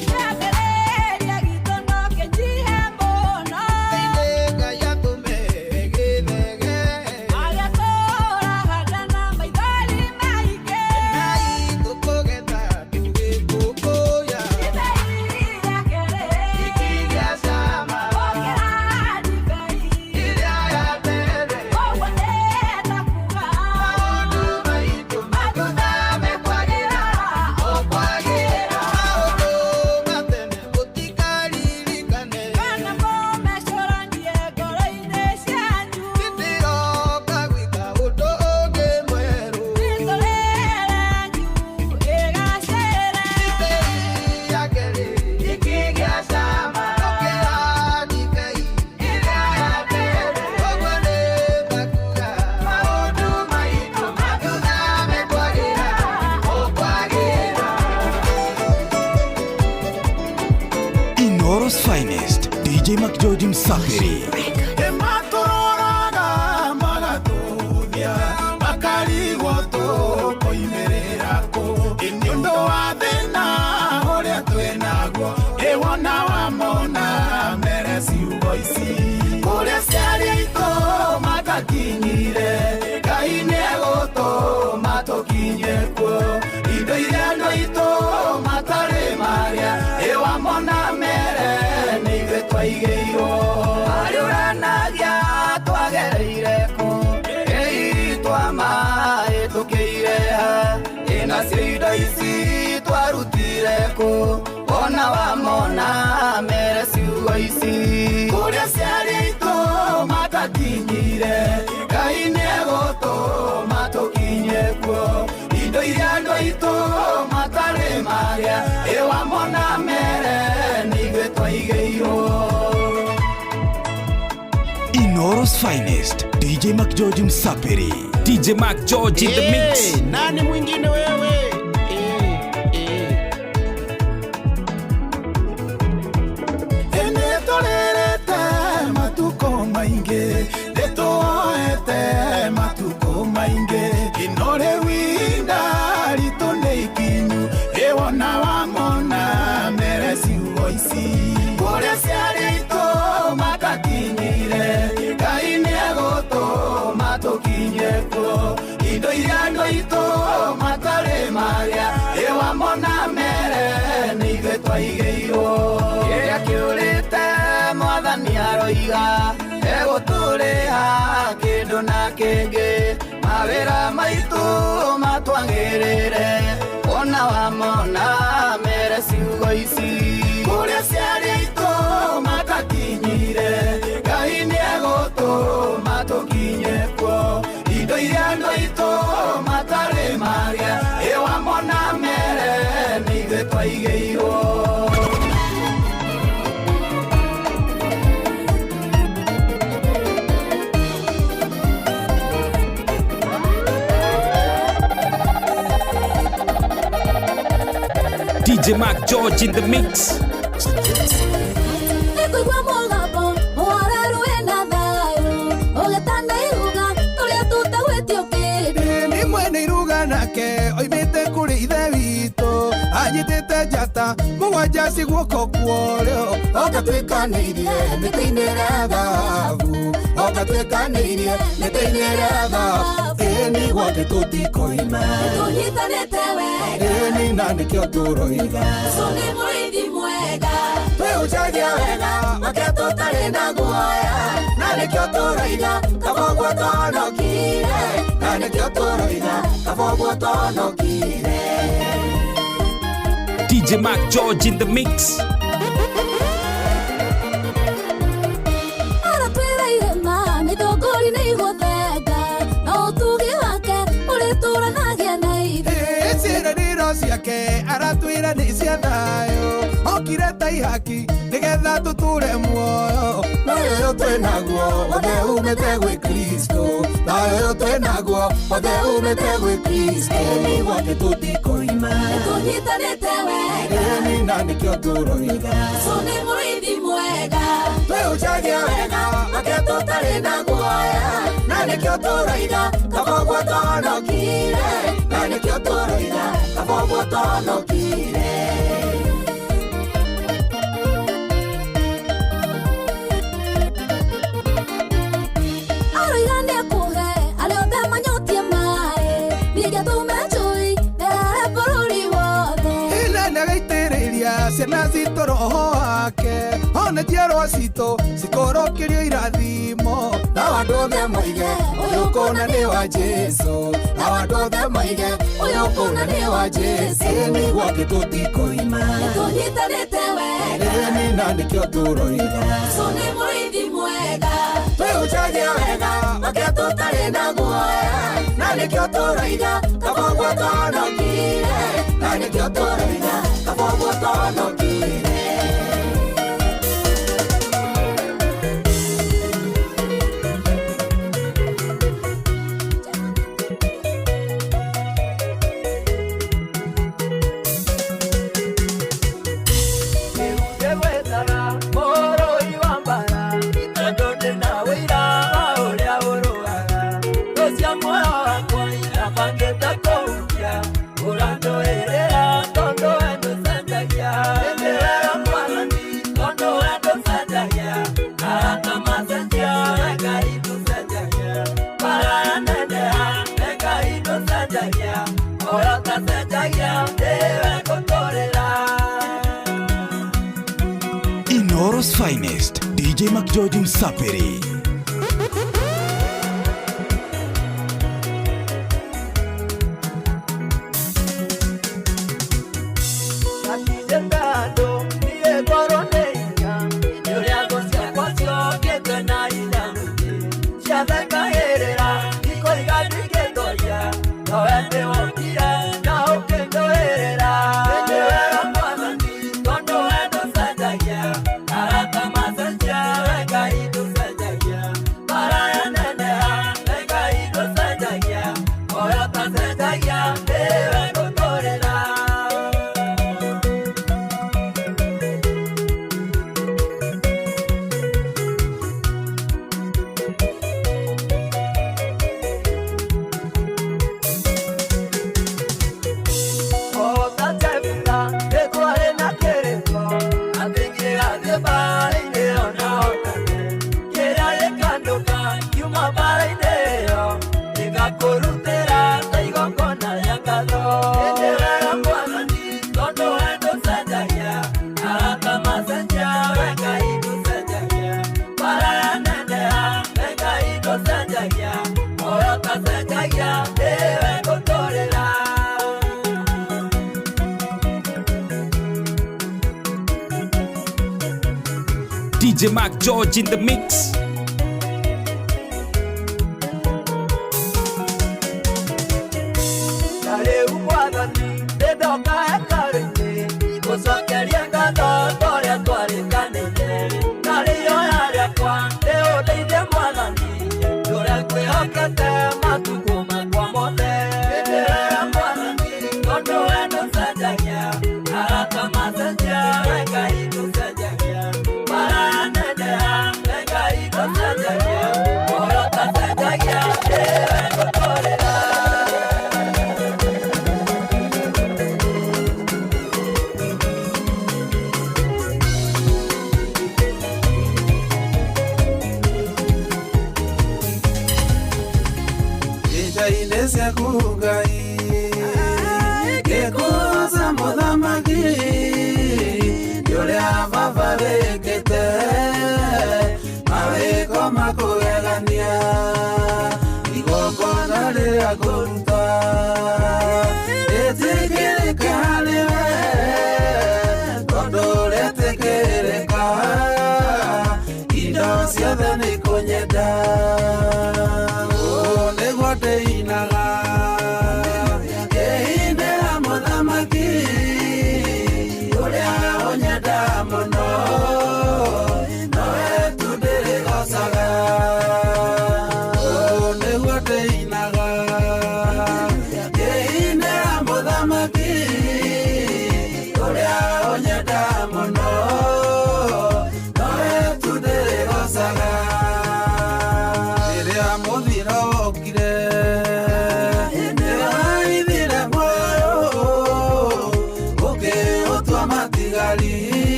DJ McGeorge Msapiri. Ĩmatũroraga magatũthia makarigwo tũkoimĩrĩra kũ ĩ nĩ ũndũ wa thĩna ũrĩa twĩnaguo ĩwona wamona mere ciugo ici kũrĩa ciarĩ aitũ matakinyire Ngai nĩegũtũma tũkinye kuo indo iria andũ aitũ matarĩ marĩa ĩwamona mere nĩ ithuĩ twaigĩirwo harĩ ũranagia twagereire kũ ĩi twamahĩtũkĩire ha ĩnacio indo ici twarutire kũ ona wamona mere ciugo ici kũrĩa ciarĩ aitũ matakinyire Ngai nĩegũtũma tũkinye kuo indo iria andũ aitũ matarĩ marĩa ĩwamona mere nĩ ithuĩ twaigĩirwo. Inoro's finest, DJ McGeorge Msapiri. DJ McGeorge in the mix. Nani mwingine wewe? Nĩtũrĩrĩte matukũ maingĩ nĩtũoete matukũ maingĩ ino rĩu ihinda ritũ nĩ ikinyu ĩwona wamona mere ciugo ici kũrĩa ciarĩ aitũ matakinyire Ngai nĩegũtũma tũkinye kuo indo iria andũ aitũ matarĩ marĩa ĩwamona mere nĩ ithuĩ twaigĩirwo kĩrĩa kĩũrĩte mwathani aroiga egũtũrĩha kĩndũ na kĩngĩ mawĩra maitũ matwagĩrĩre ona wamona mere ciugo ici kũrĩa ciarĩ aitũ matakinyire Ngai nĩegũtũma tũkinye kuo indo iria andũ aitũ matarĩ marĩa ĩwamona mere nĩ ithuĩ twaigĩirwo. DJ McGeorge in the mix. Nĩngũigua mũgambo mũhoreru wĩna thayũ ũgĩtana iruga tũrĩa tũtagwĩtio kĩndũ. Nĩ mwene iruga nake oimĩte kũrĩ ithe witũ anyitĩte njata mũgwanja ci guoko kworĩo ogatwĩkanĩirie mĩtĩ-inĩ ĩrĩa thahabu ogatwĩkanĩirie mĩtĩ-inĩ ĩrĩa thahabu ĩni gwake tũtikoima Nĩtũnyitanĩte wega ĩni na nĩkĩo tũroiga Jesũ nĩ mũrĩithi mwega twĩhunjagia wega wake tũtarĩ na guoya na nĩkĩo tũroiga kaba ũguo twahonokire na nĩkĩo tũroiga kaba ũguo twahonokire. DJ McGeorge in the mix. Aratwĩra irĩma mĩthũngũri nĩ igũthenga na ũtugi wake ũrĩtũranagia na ithuĩ. Ciĩranĩro ciake aratwĩra nĩ cia thayũ okire ta ihaki nĩgetha tũtũre muoyo thayũ ũyũ twĩnaguo wothe umĩte gwĩ Kristo thayũ ũyũ twĩnaguo wothe umĩte gwĩ Kristo ĩni gwake tũtikoima Nĩtũnyitanĩte wega ĩni na nĩkĩo tũroiga Jesũ nĩ mũrĩithi mwega twĩhunjagia wega wake tũtarĩ na guoya na nĩkĩo tũroiga kaba ũguo twahonokire na nĩkĩo tũroiga kaba ũguo twahonokire. Aroiga nĩekũhe arĩa othe manyotie maĩ ningĩ atũme njũĩ therere bũrũri wothe. Ĩna nĩagaitĩrĩria ciana citũ roho wake ona njiarwa citũ cikũrũkĩrio irathimo nao andũ othe moige ũyũ kũna nĩ wa Jesũ nao andũ othe moige ũyũ kũna nĩ wa Jesũ ĩni gwake tũtikoima Nĩtũnyitanĩte wega ĩni na nĩkĩo tũroiga Jesũ nĩ mũrĩithi mwega twĩhunjagia wega wake tũtarĩ na guoya na nĩkĩo tũroiga kaba ũguo twahonokire na nĩkĩo tũroiga kaba ũguo twahonokire. Mũrũi wa finest, DJ McGeorge Msapiri. DJ Mark George in the mix.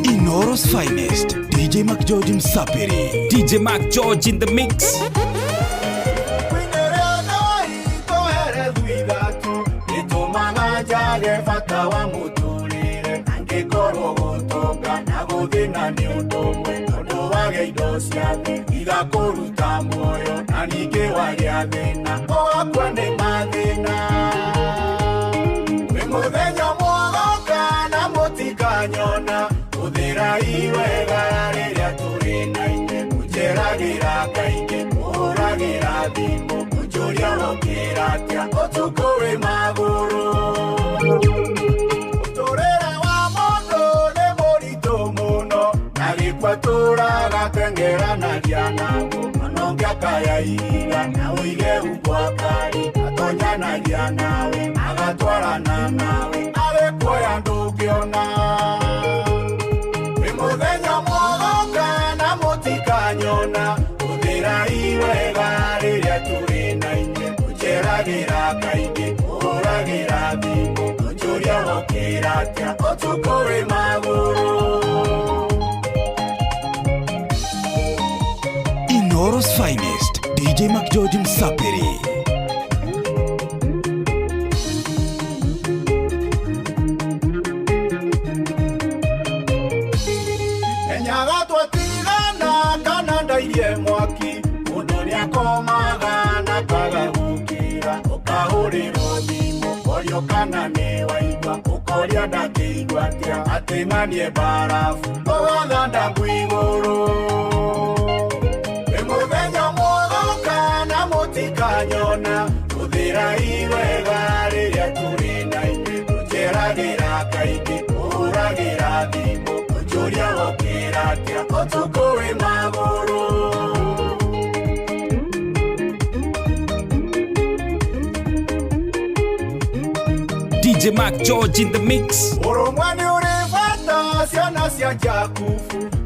Inooro's finest, DJ McGeorge Msapiri. DJ Mark George in the mix. Iwega rĩrĩa tũrĩ na inyuĩ kũnjeragĩra kaingĩ. thimũ ũnjũria wokĩra atĩa ũtukũ wĩ magũrũ. Mũtũrĩre wa mũndũ nĩ mũritũ mũno na gĩkua tũragateng'eranagia naguo ona ũngĩakaya ihiga na ũige umbwa kari atonyanagia nawe agatwarana nawe arĩkuoya ndũngĩona. Wĩ mũthenya mwogoka na mũtikanyona hũthĩrai wega rĩrĩa tũrĩ na inyuĩ ũnjeragĩra kaingĩ ũhũragĩra thimũ ũnjũria wokĩra atĩa ũtukũ wĩ magũrũ. Inoro's finest, DJ McGeorge Msapiri. Enyaga twatigana kana ndairie mwaki mũndũ nĩakomaga na kaga gũkĩra ũkahũrĩrwo thimũ ũkorio kana nĩ waigua ũkoria ndangĩigua atĩa atĩ ng'anie mbarabu ũgathanda ngũ igũrũ. Wĩ mũthenya mwogoka na mũtikanyona hũthĩrai wega rĩrĩa tũrĩ na inyuĩ ũnjeragĩra kaingĩ ũhũragĩra thimũ ũnjũria wokĩra atĩa ũtukũ wĩ magũrũ. DJ Mark George in the mix. Ũrũmwe nĩ ũrĩ bata ciana cia Jakubu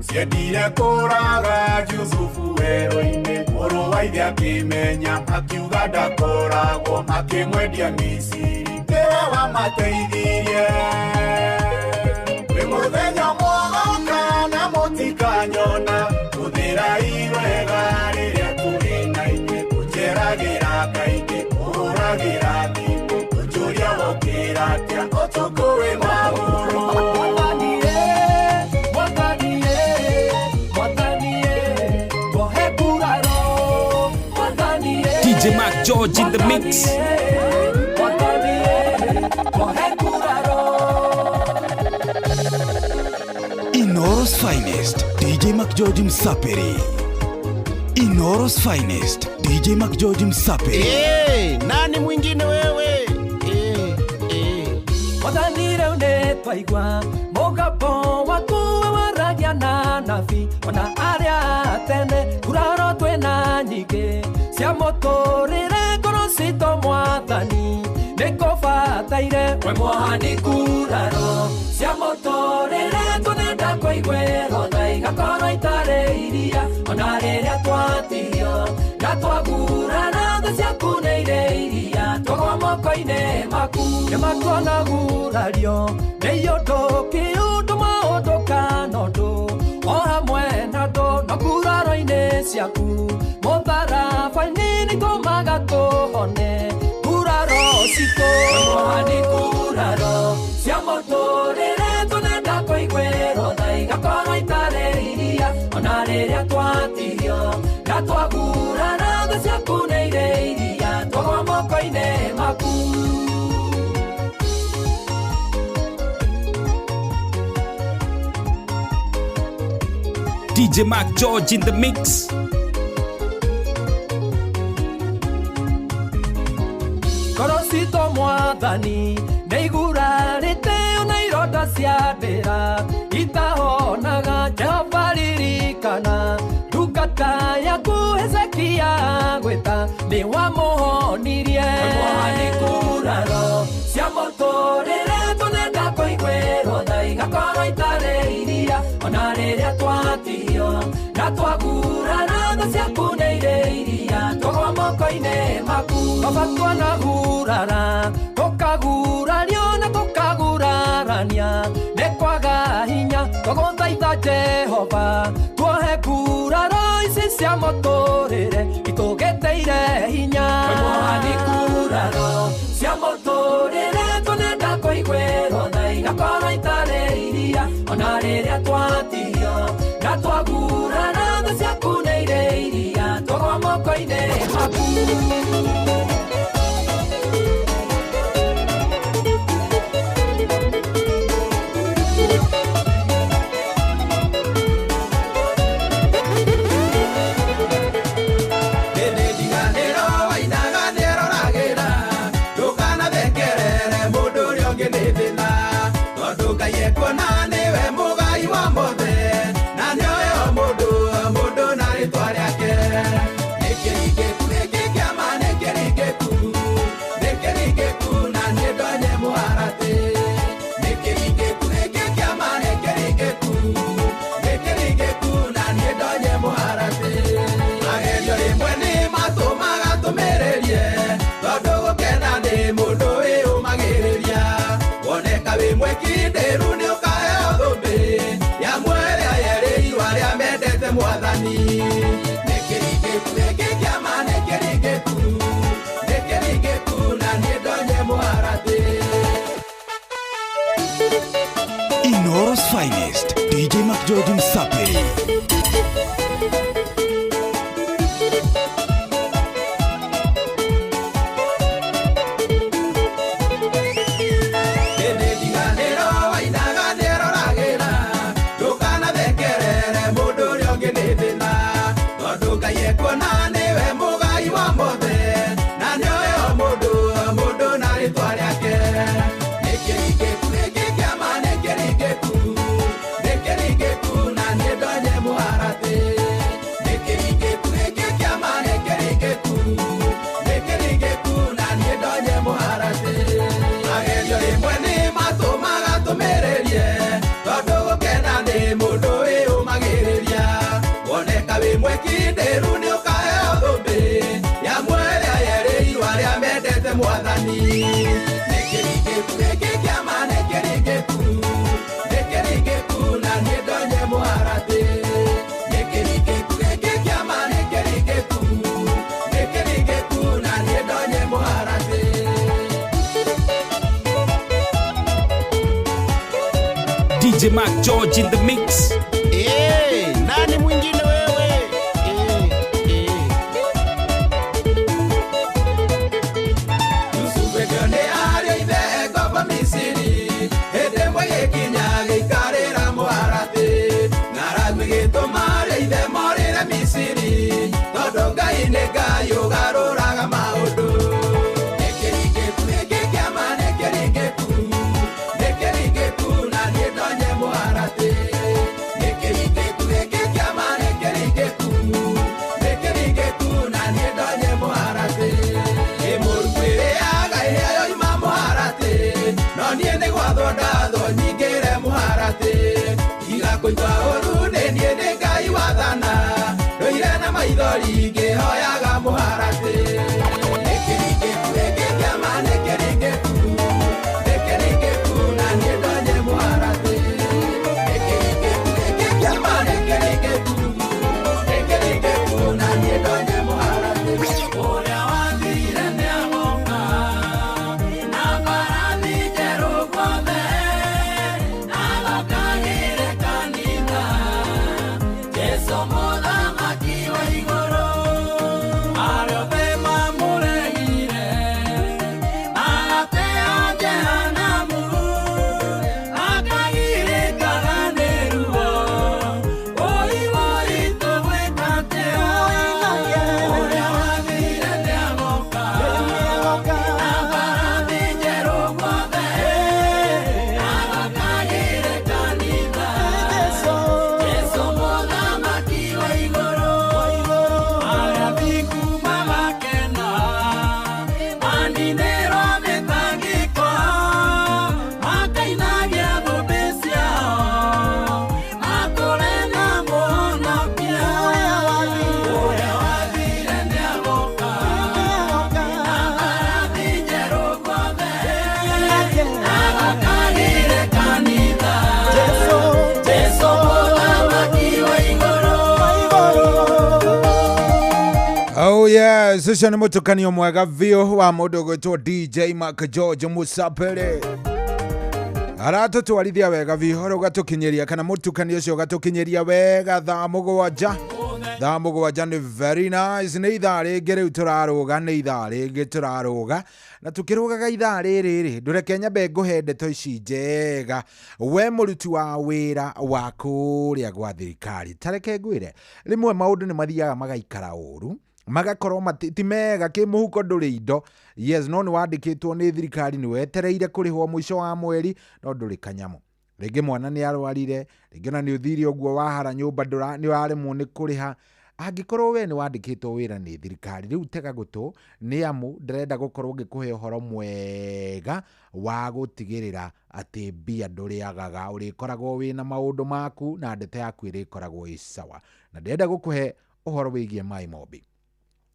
ciendire kũraga Jusufu werũ-inĩ mũrũ wa ithe akĩmenya akiuga ndakoragwo akĩmwendia Misiri nĩwe wamateithirie. Wĩ mũthenya mwogoka na mũtikanyona hũthĩrai wega rĩrĩa tũrĩ na inyuĩ ũnjeragĩra kaingĩ ũhũragĩra thimũ ũnjũria wokĩra atĩa ũtukũ wĩ magũrũ. DJ Mark George in the mix. Inoro's finest, DJ McGeorge Msapiri. Inoro's finest, DJ McGeorge Msapiri. Hey, nani mwingine wewe? Mwathani rĩu nĩtwaigua mũgambo waku waragia na nabii ona arĩa tene nguraro twĩna nyingĩ cia mũtũrĩre ngoro citũ mwathani nĩkũbataire we mwathani nguraro cia mũtũrĩre tũnenda kũiguĩrwo tha igakorwo itarĩ iria ona rĩrĩa twatihio na twagurara thũ ciaku nĩ irĩ iria twagwa moko-inĩ maku nĩmatuona gurario nĩ ũndũ kĩũndũ maũndũ kana ũndũ o hamwe na andũ no nguraro-inĩ ciaku mũtharaba-inĩ nĩtũmaga tũhone nguraro citũ mwathani nguraro cia mũtũrĩre tũnenda kũiguĩrwo tha igakorwo itarĩ iria ona rĩrĩa twatihio na twagurara thũ ciaku nĩ irĩ iria twagwa moko-inĩ maku. DJ Mark George in the mix. Ngoro citũ mwathani nĩigurarĩte ona ironda cia ndĩra itahonaga Jehova ririkana ndungata yaku Hezekia gwĩta nĩwamũhonirie. Mwathani nguraro cia mũtũrĩre tũnenda kũiguĩrwo tha igakorwo itarĩ iria ona rĩrĩa twatihio na twagurara thũ ciaku nĩ irĩ iria twagwa moko-inĩ maku baba twanagurara tũkagurario na tũkagurarania nĩ kwaga hinya twagũthaitha Jehova tuohe nguraro ici cia mũtũrĩre itũgĩteire hinya. Mwathani nguraro cia mũtũrĩre tũnenda kũiguĩrwo tha igakorwo itarĩ iria ona rĩrĩa twatihio na twagurara thũ ciaku nĩ irĩ iria twagwa moko-inĩ maku. Dede diganero mwĩkindĩru nĩũkaheo thũmbĩ ya muoyo ĩrĩa yerĩirwo arĩa mendete Mwathani. Nĩkĩringĩku gĩkĩ kĩama nĩkĩringĩku, nĩkĩringĩku na niĩ ndonye mũharatĩ. Inoro's finest, DJ McGeorge Msaperi. Hĩndĩ ndiganĩro wainaga nĩeroragĩra, ndũkanathekerere mũndũ ũrĩa ũngĩ nĩ thĩna, tondũ Ngai ekuona nĩwe mũgai wa mothe, na nĩoĩ o mũndũ o mũndũ na rĩtwa rĩake. Nĩkĩringĩku gĩkĩ kĩama nĩkĩringĩku, nĩkĩringĩku na niĩ ndonye mũharatĩ. Nĩkĩringĩku gĩkĩ kĩama nĩkĩringĩku, nĩkĩringĩku na niĩ ndonye mũharatĩ. Magerio rĩmwe nĩ matũmaga tũmĩrĩrie, tondũ gũkena nĩ mũndũ wĩyũmagĩrĩria. Woneka wĩ mwĩkindĩru nĩũkaheo thũmbĩ ya muoyo ĩrĩa yerĩirwo arĩa mendete Mwathani. Nĩkĩringĩku gĩkĩ kĩama nĩkĩringĩku, nĩkĩringĩku na niĩ ndonye mũharatĩ. Nĩkĩringĩku gĩkĩ kĩama nĩkĩringĩku, nĩkĩringĩku na niĩ ndonye mũharatĩ. DJ Mark George in the mix. Hey, nani mwingine wewe? Yusufu ndio nĩ arĩ ithe ngombo Misiri, hĩndĩ ĩmwe gĩkinya gĩikarĩra mũharatĩ. Ng'aragu ĩgĩtũma arĩ ithe morĩre Misiri, tondũ Ngai nĩ Ngai ũgarũraga maũndũ. Nĩkĩringĩku gĩkĩ kĩama nĩkĩringĩku, nĩkĩringĩku na niĩ ndonye mũharatĩ. Nĩkĩringĩku gĩkĩ kĩama nĩkĩringĩku, nĩkĩringĩku na niĩ ndonye mũharatĩ. Ĩ mũrukũ ĩrĩaga ĩrĩa yoima mũharatĩ, no niĩ nĩ gwathwo ndathwo nyingĩre mũharatĩ. Tiga kũigua ũru nĩ niĩ nĩ Ngai wathana, ndũire na maithori ngĩhoyaga mũharatĩ. Nĩkĩringĩku gĩkĩ kĩama nĩkĩringĩku, nĩkĩringĩku na niĩ ndonye mũharatĩ. Nĩkĩringĩku gĩkĩ kĩama nĩkĩringĩku, nĩkĩringĩku na niĩ ndonye mũharatĩ. Ũrĩa wathire nĩagoka na mbarathi njerũ guothe, athakagĩre kanitha Jesũ mũthamaki wa igũrũ. Arĩa othe mamũregire agateo Jehanamu, akagirĩkaga nĩ ruo. Wũi wũi tũgwĩka atĩa? Ũrĩa wathire nĩagoka na mbarathi njerũ guothe, athakagĩre kanitha Jesũ mũthamaki wa igũrũ. Arĩa athingu magakena maninĩrwo mĩtangĩko, makainagia thũmbĩ ciao makũre na mũhonokia. Ũrĩa wathire nĩagoka na mbarathi njerũ guothe, athakagĩre kanitha Jesũ mũthamaki wa igũrũ. Oh yes, ũcio nĩ mũtukanio mwega biũ wa mũndũ ũgwĩtwo DJ Mark George Musapere. Aratũtwarithia wega biũ ũrĩa ũgatũkinyĩria kana mũtukanio ũcio ũgatũkinyĩria wega thaa 7. Thaa 7 nĩ very nice, nĩ ithaa rĩngĩ rĩu tũrarũga, nĩ ithaa rĩngĩ tũrarũga na tũkĩrũgaga ithaa rĩrĩ rĩ, ndũreke nyambe ngũhe ndeto ici njega. We mũruti wa wĩra wa kũrĩa gwa thirikari, ta reke ngwĩre, rĩmwe maũndũ nĩ mathiaga magaikara ũru, magakorwo ti mega kĩmũhuko ndũrĩ indo. Yes, no nĩ wandĩkĩtwo nĩ thirikari, nĩ wetereire kũrĩhwo mũico wa mweri, no ndũrĩ kanyamũ. Rĩngĩ mwana nĩ arwarire, rĩngĩ ona nĩ ũthire ũguo wahara nyũmba nĩ waremwo nĩ kũrĩha. Angĩkorwo we nĩ wandĩkĩtwo wĩra nĩ thirikari, rĩu tega gũtũ, nĩ amu ndĩrenda gũkorwo ngĩkũhe ũhoro mwega wa gũtigĩrĩra atĩ mbia ndũrĩagaga, ũrĩkoragwo wĩna maũndũ maku na ndeto yaku ĩrĩkoragwo ĩ sawa. Na ndĩrenda gũkũhe ũhoro wĩgiĩ Maĩ Mobi.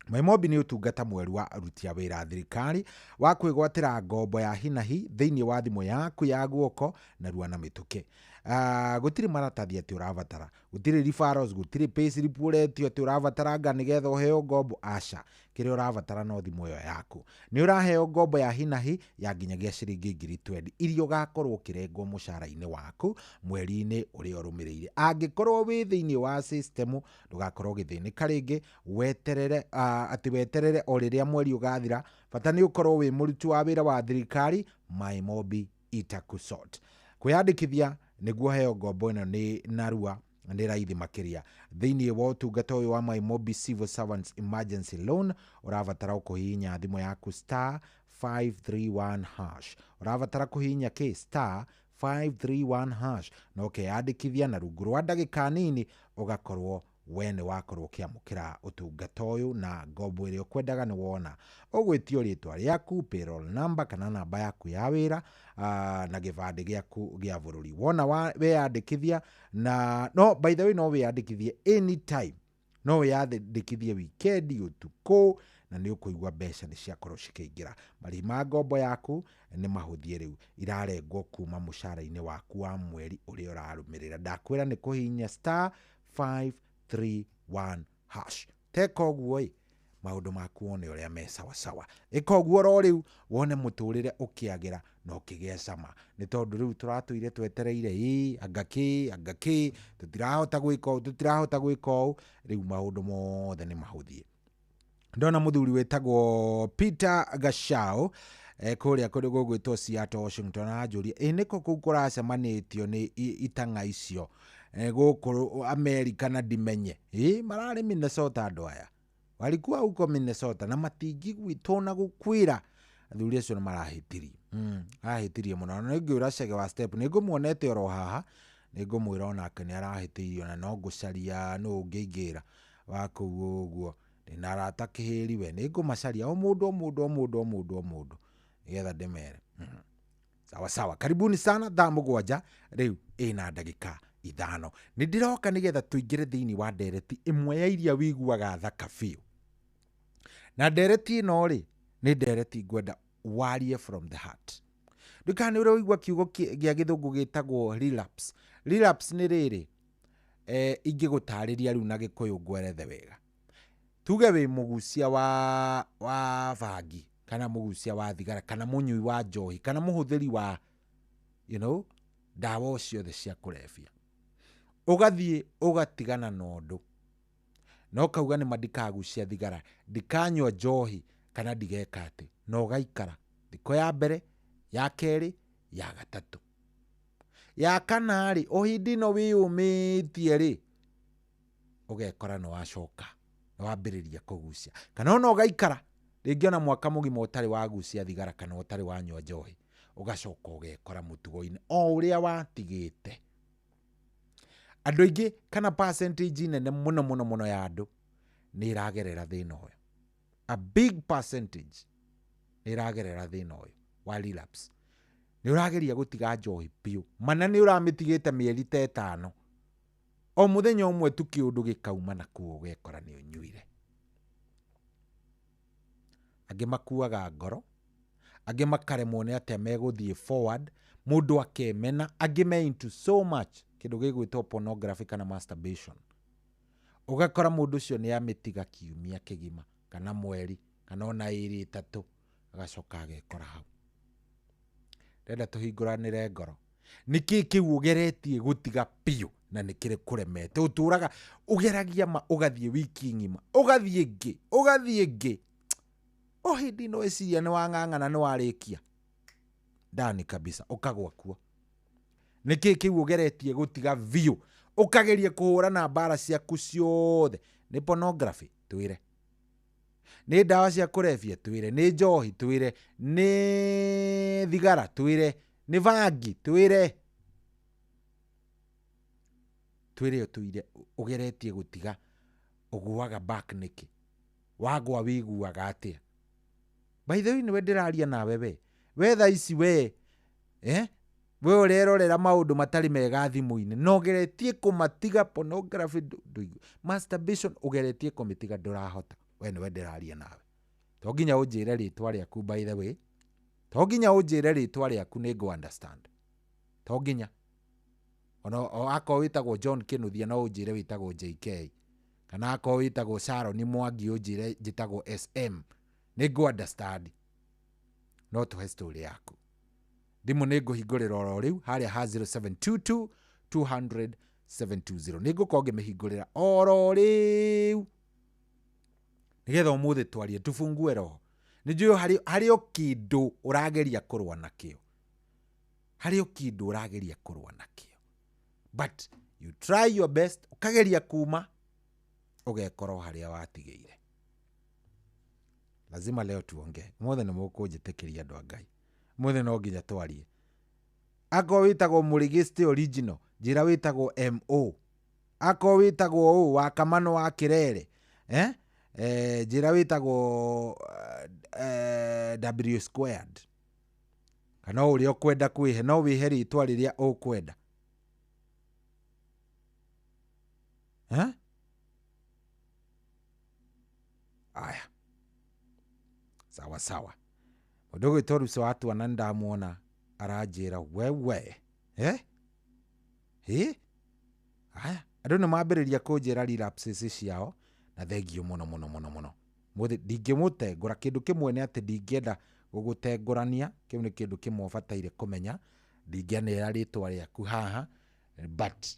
Maimobi nĩ ũtungata mwerũ wa aruti a wĩra a thirikari wa kwĩgwatĩra ngombo ya hinahi thĩinĩ wa thimũ yaku ya guoko narua na mĩtũkĩ. Gũtirĩ maratathi atĩ ũrabatara, gũtirĩ referrals, gũtirĩ payslip ũretio atĩ ũrabatara anga nĩgetha ũheo ngombo, aca. Kĩrĩa ũrabatara no thimũ ĩyo yaku. Nĩ ũraheo ngombo ya hinahi ya nginyagia ciringi 20,000 iria ũgakorwo ũkĩrengwo mũcara-inĩ waku mweri-inĩ ũrĩa ũrũmĩrĩire. Angĩkorwo wĩ thĩinĩ wa system ndũgakorwo ũgĩthĩnĩka rĩngĩ, weterere atĩ weterere o rĩrĩa mweri ũgathira, bata nĩ ũkorwo wĩ mũruti wa wĩra wa thirikari, Maimobi itakusort. Kwĩyandĩkithia nĩguo heo ngombo ĩno nĩ narua nĩ raithi makĩria. Thĩinĩ wa ũtungata ũyũ wa Maimobi Civil Servants Emergency Loan ũrabatara kũhihinya thimũ yaku star 531 hash. Ũrabatara kũhihinya kĩ? Star 531 hash na ũkeyandĩkithia na rungu rwa ndagĩka nini ũgakorwo we nĩ wakorwo ũkĩamũkĩra ũtungata ũyũ na ngombo ĩrĩa ũkwendaga nĩ wona. Ũgwĩtio rĩtwa rĩaku, payroll number kana namba yaku ya wĩra na gĩbandĩ gĩaku gĩa bũrũri. Wona weyandĩkithia na no by the way no wĩyandĩkithie anytime, no wĩyandĩkithie wikendi, ũtukũ, na nĩ ũkũigua mbeca nĩ ciakorwo cikĩingĩra. Marĩhi ma ngombo yaku nĩ mahũthie rĩu, irarengwo kuma mũcara-inĩ waku wa mweri ũrĩa ũrarũmĩrĩra. Ndakwĩra nĩ kũhihinya star 531 hash. Teka ũguo ĩ, maũndũ maku wone ũrĩa me sawasawa. Ĩka ũguo oro rĩu wone mũtũrĩre ũkĩagĩra na ũkĩgĩa cama. Nĩ tondũ rĩu tũratũire twetereire ĩ anga kĩ anga kĩ, tũtirahota gwĩka ũũ, tũtirahota gwĩka ũũ, rĩu maũndũ mothe nĩ mahũthie. Ndona mũthuri wĩtagwo Peter Gachao kũrĩa kũndũ gũgwĩtwo Seattle, Washington, aranjũria ĩ nĩkũ kũu kũracemanĩtio nĩ itang'a icio gũkũ Amerika na ndimenye. Ĩ mararĩ Minnesota andũ aya, walikuwa huko Minnesota na matingĩgwĩtwo na gũkwĩra. Athuri acio nĩ marahĩtirie, arahĩtirie mũno. Na nĩngwĩra Chege wa Step, nĩngũmuonete oro haha, nĩngũmwĩra onake nĩ arahĩtĩirio na no ngũcaria nũ ũngĩingĩra wa kũu ũguo. Ndĩna arata kĩhĩri we, nĩngũmacaria o mũndũ o mũndũ o mũndũ o mũndũ o mũndũ nĩgetha ndĩmere. Sawa sawa, karibuni sana. Thaa 7 rĩu ĩna ndagĩka 5. Nĩ ndĩroka nĩgetha tũingĩre thĩinĩ wa ndereti ĩmwe ya iria wĩiguaga thaka biũ. Na ndereti ĩno rĩ, nĩ ndereti ngwenda warie from the heart. Ndũkana nĩ ũrĩa ũigua kiugo gĩa gĩthũngũ gĩtagwo relapse. Relapse nĩ rĩrĩ, ingĩgũtarĩria rĩu na gĩkũyũ ngwerethe wega. Tuge wĩ mũgucia wa bangi kana mũgucia wa thigara kana mũnyui wa njohi kana mũhũthĩri wa ndawa ciothe cia kũrebia, ũgathiĩ ũgatigana na ũndũ na ũkauga nĩ ma ndikagucia thigara, ndikanyua njohi kana ndigeka atĩ, na ũgaikara thikũ ya mbere, ya kerĩ, ya gatatũ, ya kana rĩ, o hĩndĩ ĩno wĩyũmĩtie rĩ, ũgekora nĩ wacoka nĩ wambĩrĩria kũgucia, kana ona ũgaikara rĩngĩ ona mwaka mũgima ũtarĩ wagucia thigara kana ũtarĩ wanyua njohi, ũgacoka ũgekora mũtugo-inĩ o ũrĩa watigĩte. Andũ aingĩ kana percentage nene mũno mũno mũno ya andũ nĩ ĩragerera thĩna ũyũ. A big percentage nĩ ĩragerera thĩna ũyũ wa relapse. Nĩ ũrageria gũtiga njohi biũ, mana nĩ ũramĩtigĩte mĩeri ta 5, o mũthenya ũmwe tu kĩũndũ gĩkauma na kuo ũgekora nĩ ũnyuire. Angĩ makuaga ngoro, angĩ makaremwo nĩ atĩa megũthiĩ forward, mũndũ akemena, angĩ me into so much kĩndũ gĩgwĩtwo pornography kana masturbation. Ũgakora mũndũ ũcio nĩ amĩtiga kiumia kĩgima kana mweri kana ona 2 3, agacoka agekora hau. Ndĩrenda tũhingũranĩre ngoro. Nĩkĩ kĩu ũgeretie gũtiga biũ na nĩ kĩrĩ kũremete? Ũtũraga ũgeragia ma ũgathiĩ wiki ng'ima, ũgathiĩ ĩngĩ, ũgathiĩ ĩngĩ, o hĩndĩ ĩno weciria nĩ wang'ang'ana nĩ warĩkia ndani kabisa, ũkagwa kuo. Nĩkĩ kĩu ũgeretie gũtiga biũ, ũkageria kũhũrana mbara ciaku ciothe? Nĩ pornography twĩre, nĩ ndawa cia kũrebia twĩre, nĩ njohi twĩre, nĩ thigara twĩre, nĩ bangi twĩre, twĩre ũtũire ũgeretie gũtiga, ũgũaga back nĩkĩ? Wagwa wĩiguaga atĩa? By the way, nĩwe ndĩraria nawe we, we thaa ici we, we ũrerorera maũndũ matarĩ mega thimũ-inĩ na ũgeretie kũmatiga pornography, masturbation ũgeretie kũmĩtiga ndũrahota. We nĩwe ndĩraria nawe. To nginya ũnjĩre rĩtwa rĩaku, by the way, to nginya ũnjĩre rĩtwa rĩaku, nĩ ngũ understand. To nginya ona akorwo wĩtagwo John Kĩnuthia, no ũnjĩre wĩtagwo JK, kana akorwo wĩtagwo Sharon Mwangi, ũnjĩre njĩtagwo SM, nĩ ngũ understand. No tũhe story yaku. Thimũ nĩ ngũhingũrĩra oro rĩu harĩa ha 0722 200 720. Nĩ ngũkorwo ngĩmĩhingũrĩra oro rĩu nĩgetha ũmũthĩ twarie, tufungue roho. Nĩ njũĩ harĩ o kĩndũ ũrageria kũrũa nakĩo, harĩ o kĩndũ ũrageria kũrũa nakĩo, but you try your best, ũkageria kuma ũgekorwo harĩa watigĩire. Lazima leo tuongee. Ũmũthĩ nĩ mũkũnjĩtĩkĩria, andũ a Ngai, ũmũthĩ no nginya twarie. Akorwo wĩtagwo Mũrĩgĩctĩ original, njĩra wĩtagwo mo. Akorwo wĩtagwo ũ wa Kamano wa Kĩrere, eh? Njĩra wĩtagwo W squared, kana o ũrĩa ũkwenda kwĩhe, no wĩhe rĩtwa rĩrĩa ũkwenda, eh? Aya, sawa sawa. Mũndũ ũgwĩtwo Ruco wa Twana nĩndamuona aranjĩra wewe, eh? Ĩ? Aya, andũ nĩ mambĩrĩria kũnjĩra relapses ciao, na thengio mũno mũno mũno mũno. Mũthĩ ndingĩmũtengũra. Kĩndũ kĩmwe nĩ atĩ ndingĩenda gũgũtengũrania. Kĩu nĩ kĩndũ kĩmwe ũbataire kũmenya. Ndingĩanĩrĩra rĩtwa rĩaku haha, but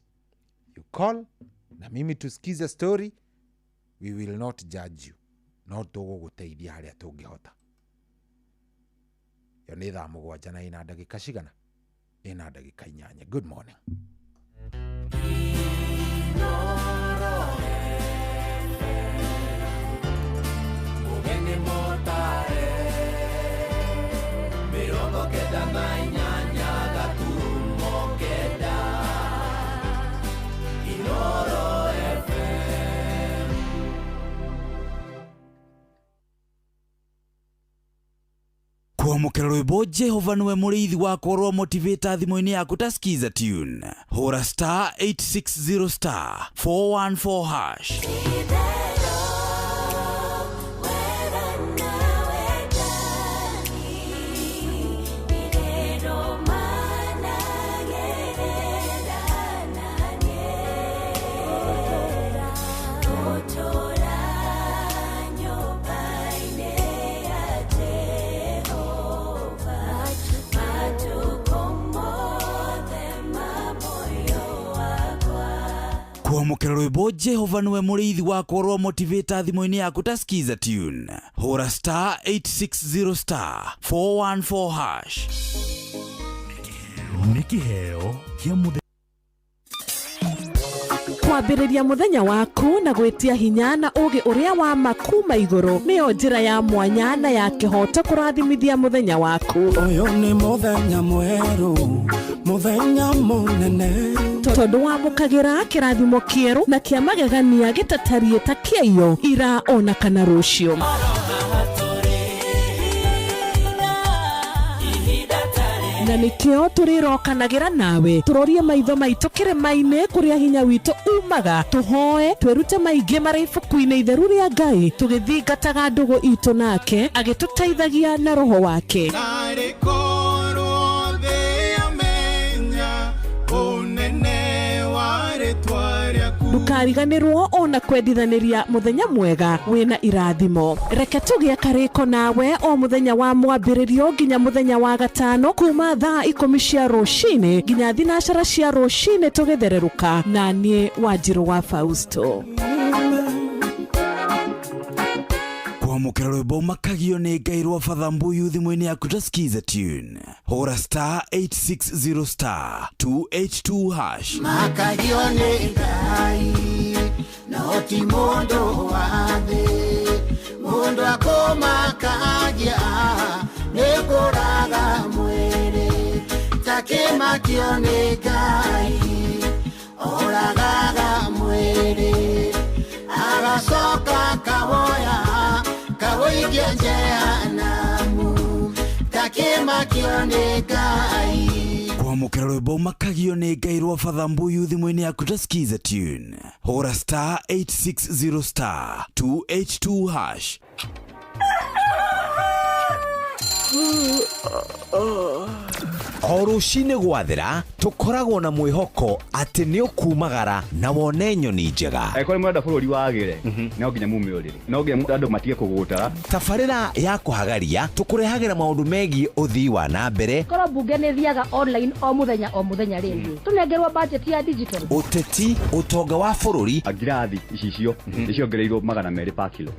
you call na mimi tusikize story. We will not judge you, no tũgũgũteithia harĩa tũngĩhota. Ĩyo nĩ thaa 7 na ĩna ndagĩka cigana? Ĩna ndagĩka 8. Good morning. Mugeni motare 98.9 Inoro FM. Kwamũkĩra rwĩmbo Jehova nĩwe mũrĩithi wakwa rwa motivator thimũ-inĩ yaku ta skiza tune, hũra star 860 star 414 hash. Kwamũkĩra rwĩmbo Jehova nĩwe mũrĩithi wakwa rwa motivator thimũ-inĩ yaku ta skiza tune, hũra star 860 star 414 hash. Nĩ kĩheo kĩa mũthenya. Kwambĩrĩria mũthenya waku na gwĩtia hinya na ũgĩ ũrĩa wa ma kuma igũrũ nĩyo njĩra ya mwanya na ya kĩhoto kũrathimithia mũthenya waku. Ũyũ nĩ mũthenya mwerũ, mũthenya mũnene, tondũ wamũkagĩra kĩrathimo kĩerũ na kĩa magegania gĩtatariĩ ta kĩaiyo ira ona kana rũciũ. Na nĩkĩo tũrĩrokanagĩra nawe tũrorie maitho maitũ kĩrĩma-inĩ kũrĩa hinya witũ umaga, tũhoe twĩrute maingĩ marĩ ibuku-inĩ itheru rĩa Ngai, tũgĩthingataga ndũgũ itũ nake agĩtũteithagia na roho wake. Narĩ korwo thĩ yamenya ũnene wa rĩtwa rĩaku. Ndũkariganĩrwo ona kwendithanĩria mũthenya mwega wĩna irathimo. Reke tũgĩe karĩko nawe o mũthenya wa mwambĩrĩrio nginya mũthenya wa gatano kuma thaa 10 cia rũcinĩ nginya 12 cia rũcinĩ tũgĩthererũka na niĩ Wanjirũ wa Fausto. Kwamũkĩra rwĩmbo makagio nĩ Ngai rwa Father Mbuyu thimũ-inĩ yaku ta skiza tune, hũra star 860 star 282 hash. Makagio nĩ Ngai no ti mũndũ wa thĩ, mũndũ akũmakagia nĩ kũraga mwĩrĩ, takĩmakio nĩ Ngai oragaga mwĩrĩ, agacoka kawoya kawoikia jehanamu, takĩmakio nĩ Ngai. Kwamũkĩra Kwamũkĩra rwĩmbo makagio nĩ Ngai rwa Father Mbuyu thimũ-inĩ yaku ta Skiza tune. Hũra star 860 star 282 hash. O rũcinĩ gwathera tũkoragwo na mwĩhoko atĩ nĩ ũkumagara na wone nyoni njega. Angĩkorwo nĩ mũrenda bũrũri wagĩre, no nginya mume ũrĩrĩ, no nginya andũ matige kũgũta. Tabarĩra ya kũhagaria tũkũrehagĩra maũndũ megiĩ ũthii wa na mbere, Korwo mbunge nĩ thiaga online o mũthenya o mũthenya rĩ, tũnengerwo budget ya digital. Ũteti, ũtonga wa bũrũri. Ngirathi icicio nĩ ciongereirwo 200 pa kilo,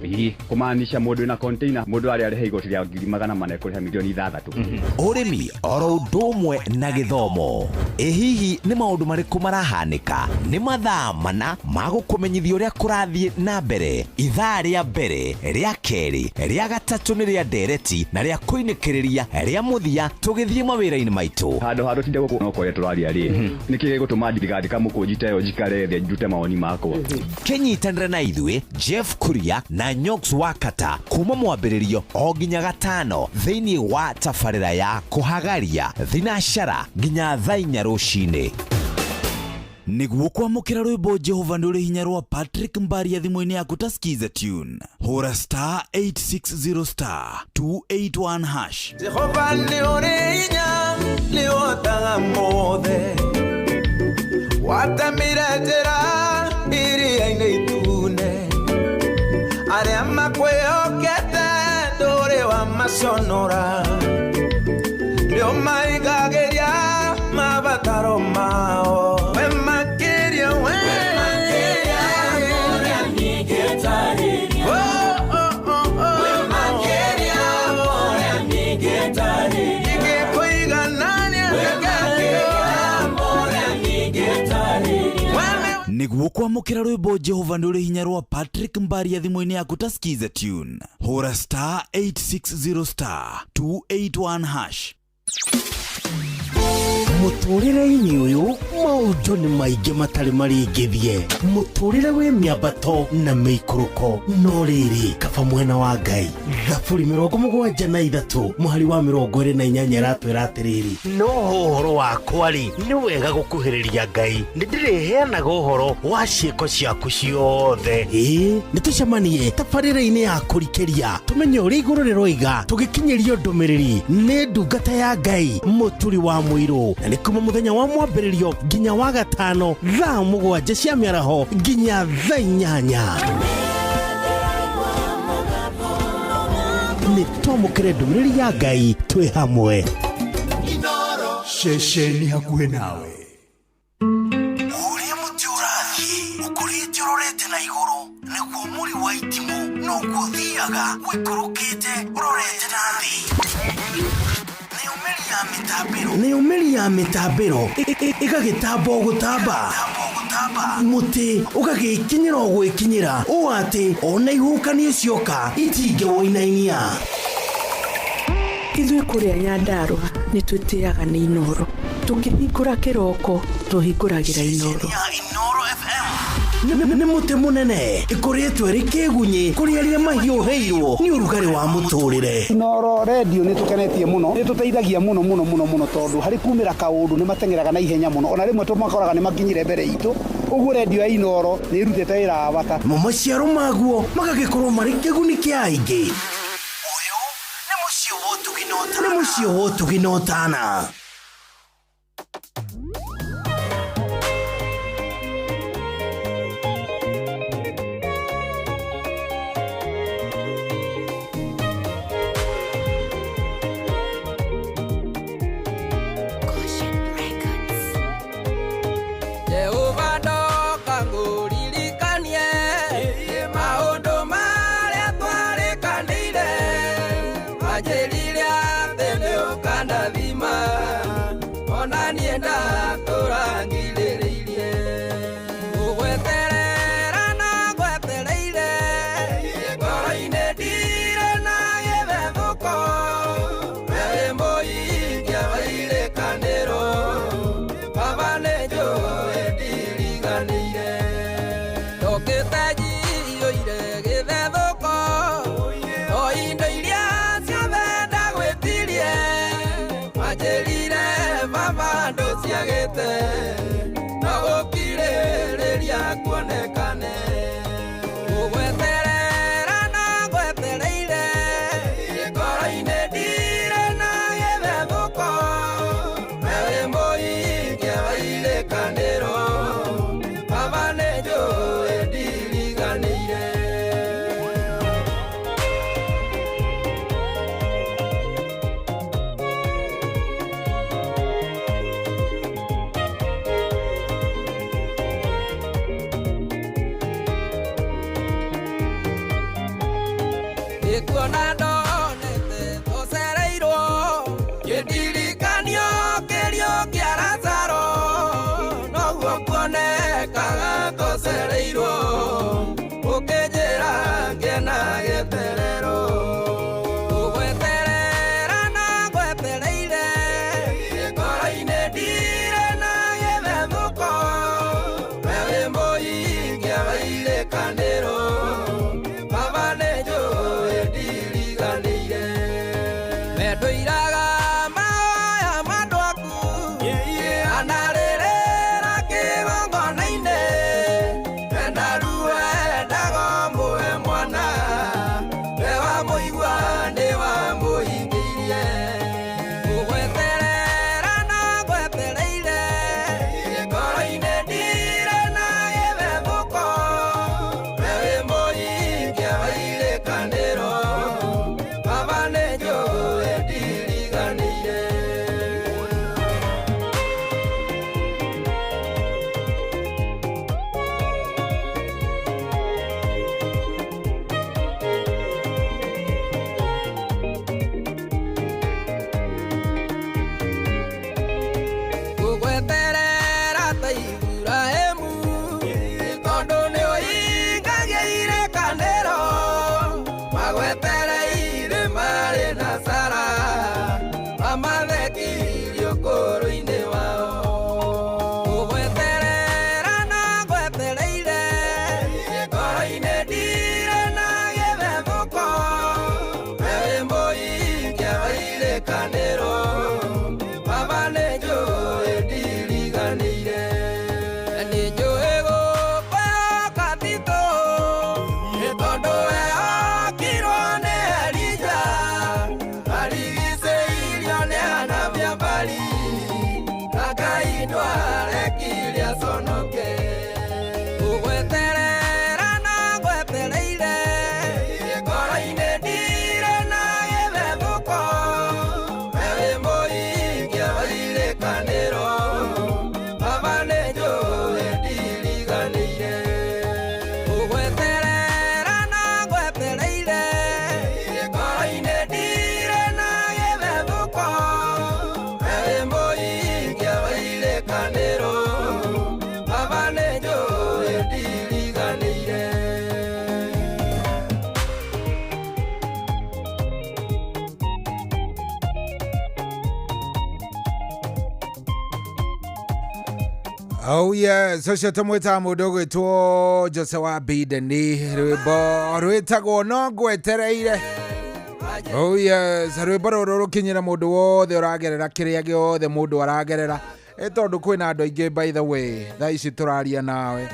kũmaanisha mũndũ wĩna container, mũndũ arĩa arĩhe igoti rĩa 400,000 ekũrĩha 6 million. Ũrĩmi oro ũndũ ũmwe na gĩthomo. Ĩ hihi nĩ maũndũ marĩkũ marahanĩka? Nĩ mathaa mana ma gũkũmenyithia ũrĩa kũrathiĩ na mbere. Ithaa rĩa mbere, rĩa kerĩ, rĩa gatatũ nĩ rĩa ndereti na rĩa kũinĩkĩrĩria rĩa mũthia tũgĩthiĩ mawĩra-inĩ maitũ. Handũ ha tũtinde gũkũ no kwaria tũraria rĩ, nĩkĩ gĩgũtũma ndigandĩka mũkũnji ta ĩyo njikare thĩ ndute mawoni makwa? Kĩnyitanĩre na ithuĩ Jeff Kuria na Nyox Wakata kuma mwambĩrĩrio o nginya gatano thĩinĩ wa tabarĩra ya kũhagaria thinacara nginya thaa 4 rũcinĩ. Nĩguo kwamũkĩra rwĩmbo Jehova nĩ ũrĩ hinya rwa Patrick Mbaria thimũ-inĩ yaku ta Skiza tune. Hũra star 860 star 281 hash. Jehova nĩ ũrĩ hinya, nĩ ũhotaga mothe, watemire njĩra iria-inĩ itune, arĩa makwĩhokete ndũrĩ wa maconora, nĩ ũmaigagĩria mabataro mao. We makĩria, we makĩria ũrĩa ningĩtarĩria. Oh, oh, oh, oh. We makĩria ũrĩa ningĩtarĩria. Ingĩkũiganania na Ngai. Nĩguo kwamũkĩra rwĩmbo Jehova nĩ ũrĩ hinya rwa Patrick Mbaria thimũ-inĩ yaku ta Skiza tune. Hũra star 860 star 281 hash. Mũtũrĩre-inĩ ũyũ maũndũ nĩ maingĩ matarĩ marĩngĩthie. Mũtũrĩre wĩ mĩambato na mĩikũrũko, no rĩrĩ, kaba mwena wa Ngai. Thaburi 73 mũhari wa 28 ĩratwĩra atĩrĩrĩ, no ũhoro wakwa rĩ, nĩ wega gũkuhĩrĩria Ngai, nĩ ndĩrĩheanaga ũhoro wa ciĩko ciaku ciothe. Ĩĩ, nĩ tũcemanie tabarĩra-inĩ ya kũrikĩria tũmenye ũrĩa igũrũ rĩroiga, tũgĩkinyĩrio ndũmĩrĩri nĩ ndungata ya Ngai Mũturi wa Mũirũ, na nĩ kuma mũthenya wa mwambĩrĩrio nginya wa gatano thaa 7 cia mĩaraho nginya thaa 8. Nĩ twamũkĩre ndũmĩrĩri ya Ngai twĩ hamwe. Ceceni hakuhĩ nawe. Ũrĩa mũtĩ ũrathiĩ ũkũrĩte ũrorete na igũrũ, nĩguo mũri wa itimũ noguo ũthiaga ũikũrũkĩte ũrorete na thĩ. Nayo mĩri ya mĩtambĩro ĩgagĩtamba o gũtamba, mũtĩ ũgagĩkinyĩra o gwĩkinyĩra, ũũ atĩ ona ihuhũkanio cioka itingĩwũinainia. Ithuĩ kũrĩa Nyandarũa nĩ twĩtĩaga nĩ Inoro. Tũkĩhingũra kĩroko tũhingũragĩra Inoro. Nĩ mũtĩ mũnene ĩkũrĩtwo ĩrĩ kĩgunyĩ kũrĩ arĩa mahiũhĩirwo nĩ ũrugarĩ wa mũtũrĩre. Inoro redio nĩ tũkenetie mũno, nĩ tũteithagia mũno mũno mũno mũno, tondũ harĩ kumĩra kaũndũ nĩ mateng'eraga na ihenya mũno, ona rĩmwe tũmakoraga nĩ makinyire mbere itũ. Ũguo redio ya Inoro nĩ ĩrutĩte wĩra wa bata. Mo maciaro maguo magagĩkorwo marĩ kĩguni kĩa aingĩ. Ũyũ nĩ mũciĩ wa ũtugi na ũtana. Jehova ndoka ngũririkanie maũndũ marĩa twarĩkanĩire, wanjĩrire atĩ nĩũkandathima, ona niĩ ndatũra ngirĩrĩirie. Gũgweterera na ngwetereire, ngoro-inĩ ndirĩ na gĩthethũko, we wĩ mũhingia wa irĩkanĩro, Baba nĩnjũĩ ndiriganĩire. Ndokĩte njiyũire gĩthethũko, o indo iria ciothe ndagwĩtirie, irĩkanĩro Baba nĩ njũĩ ndiriganĩire Nĩ njũĩ gũkwĩhoka Tito Nĩ tondũ wehokirwo nĩ Elija Arigicĩirio nĩ anabii a Baali Na Ngai ndwarekire aconoke Gũgweterera na ngwetereire Ngoro-inĩ ndirĩ na gĩthethũko We wĩ mũhingia wa irĩkanĩro Baba nĩ njũĩ ndiriganĩire Gũgweterera na ngwetereire Ngoro-inĩ ndirĩ na gĩthethũko We wĩ mũhingia wa irĩkanĩro Baba nĩ njũĩ ndiriganĩire Oh yes, ũcio tũmwĩtaga mũndũ ũgwĩtwo Jose wa Bideni rwĩmbo rwĩtagwo no ngwetereire. Oh yes, rwĩmbo rũrũ rũkinyĩra mũndũ wothe ũragerera kĩrĩa gĩothe mũndũ aragerera ĩ tondũ kwĩna andũ aingĩ by the way thaa ici tũraria nawe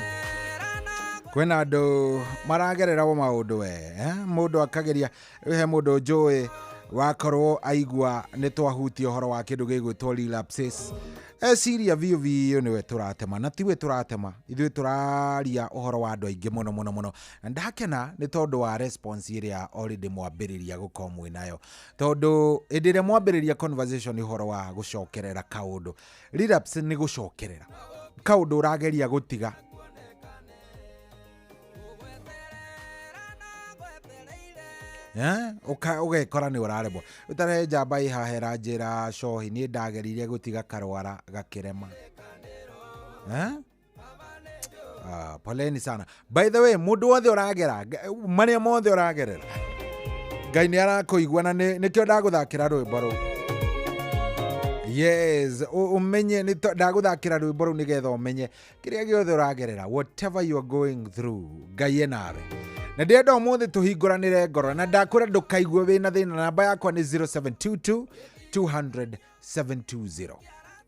kwĩna andũ maragerera o maũndũ we eh? Mũndũ akageria rĩu he mũndũ njũĩ wakorwo aigua nĩ twahutia ũhoro wa kĩndũ gĩgwĩtwo relapses eciria biũ biũ nĩwe tũratema na tiwe tũratema ithuĩ tũraria ũhoro wa andũ aingĩ mũno mũno mũno na ndakena nĩ tondũ wa response ĩrĩa already mwambĩrĩria gũkorwo mwĩ nayo tondũ hĩndĩ ĩrĩa mwambĩrĩria conversation ũhoro wa gũcokerera kaũndũ relapse nĩ gũcokerera kaũndũ ũrageria gũtiga ũgekora nĩ ũraremwo ũtarehe njamba ĩhahera njĩra cohi niĩ ndageririe gũtiga karwara gakĩrema eh? Ah, poleni sana by the way mũndũ wothe ũragera marĩa mothe ũragerera Ngai nĩ arakũigua na nĩkĩo ndagũthakĩra rwĩmbo rũu yes ũmenye ndagũthakĩra rwĩmbo rũu nĩgetha ũmenye kĩrĩa gĩothe ũragerera whatever you are going through Ngai enawe na ndĩrenda ũmũthĩ tũhingũranĩre ngoro na ndakwĩra ndũkaigue wĩna thĩna namba yakwa nĩ 0722 200 720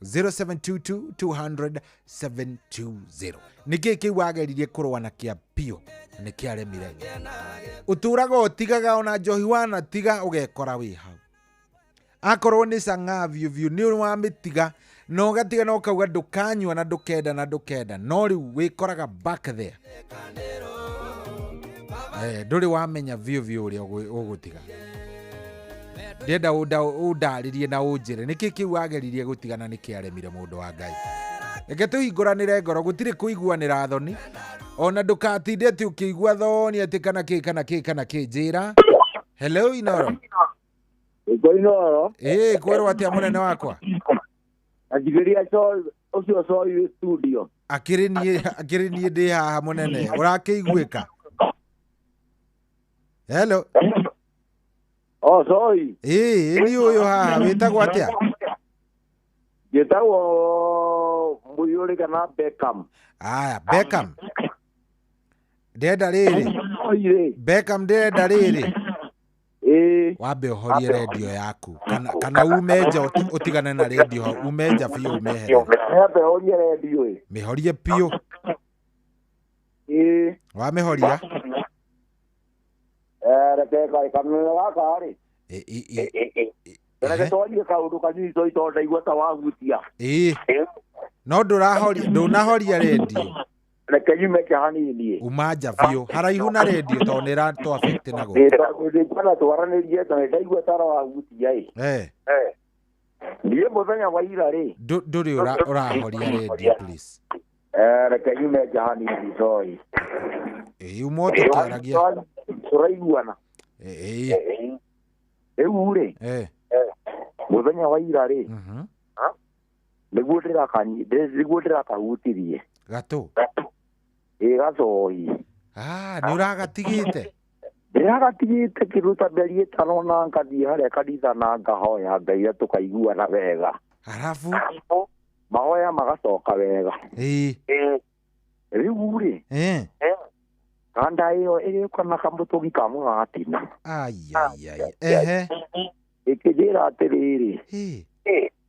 0722 200 720 nĩkĩĩ kĩu wageririe kũrũa na kĩa biũ na nĩ kĩaremire ũtũraga ũtigaga ona njohi wanatiga ũgekora wĩ hau akorwo nĩ cang'aa biũ biũ nĩ wamĩtiga na ũgatiga na ũkauga ndũkanyua na ndũkenda na ndũkenda no rĩu wĩkoraga back there ndũrĩ wamenya biũ biũ ũrĩa ũgũtiga ndĩrenda ũndarĩrie na ũnjĩre nĩkĩ kĩu wageririe gũtiga na nĩkĩaremire mũndũ wa Ngai reke tũhingũranĩre ngoro gũtirĩ kũiguanĩra thoni ona ndũkatinde atĩ ũkĩigua thoni atĩ kana kĩ kana kĩ kana kĩ njĩra hello Inoro Inoro ĩĩ kwĩrwo atĩa mũnene wakwa anjigĩria ũcio coi wĩ studio akĩrĩ niĩ ndĩ haha mũnene ũrakĩiguĩka hello Oh sorry ĩĩ niĩ ũyũ haha wĩtagwo atĩa njĩtagwo Mũiyũrĩ kana Beckham aya Beckham ndĩrenda rĩrĩ Beckham ndĩrenda rĩrĩ wambe ũhorie redio yaku kana ume nja ũtigane na redio hau ume nja biũ ũmĩeherere Wambe horie redio ĩ mĩhorie biũ ĩĩ wamĩhoria reke kamera gaka rĩ reke twarie kaũndũ kanini toi tondũ ndaigua ta wahutia ĩĩ no ndũnahoria redio reke nyume nja hanini uma nja biũ haraihu na redio tondũ nĩ ĩratũ affect na gũkũ ndĩkwenda twaranĩrie tondũ ndaigua ta wahutia ĩ niĩ mũthenya wa ira rĩ ndũrĩ ũrahoria redio please reke nyume nja hanini sorry ĩĩ uma ũtũkĩaragia tũraiguana rĩu rĩ mũthenya wa ira rĩ nĩguo ndĩrakahutirie gatũ ĩ gacohi nĩ ũragatigĩte ndĩragatigĩte kĩndũ ta mĩeri ĩtano na ngathiĩ harĩa kanitha na ngahoya Ngai na tũkaiguana wega arabu mahoya magacoka wega rĩu rĩ kanda ĩyo ĩgĩũka na kamũtũngi ka mũratina ai ai ai ehe Ĩkĩnjĩra atĩrĩrĩ,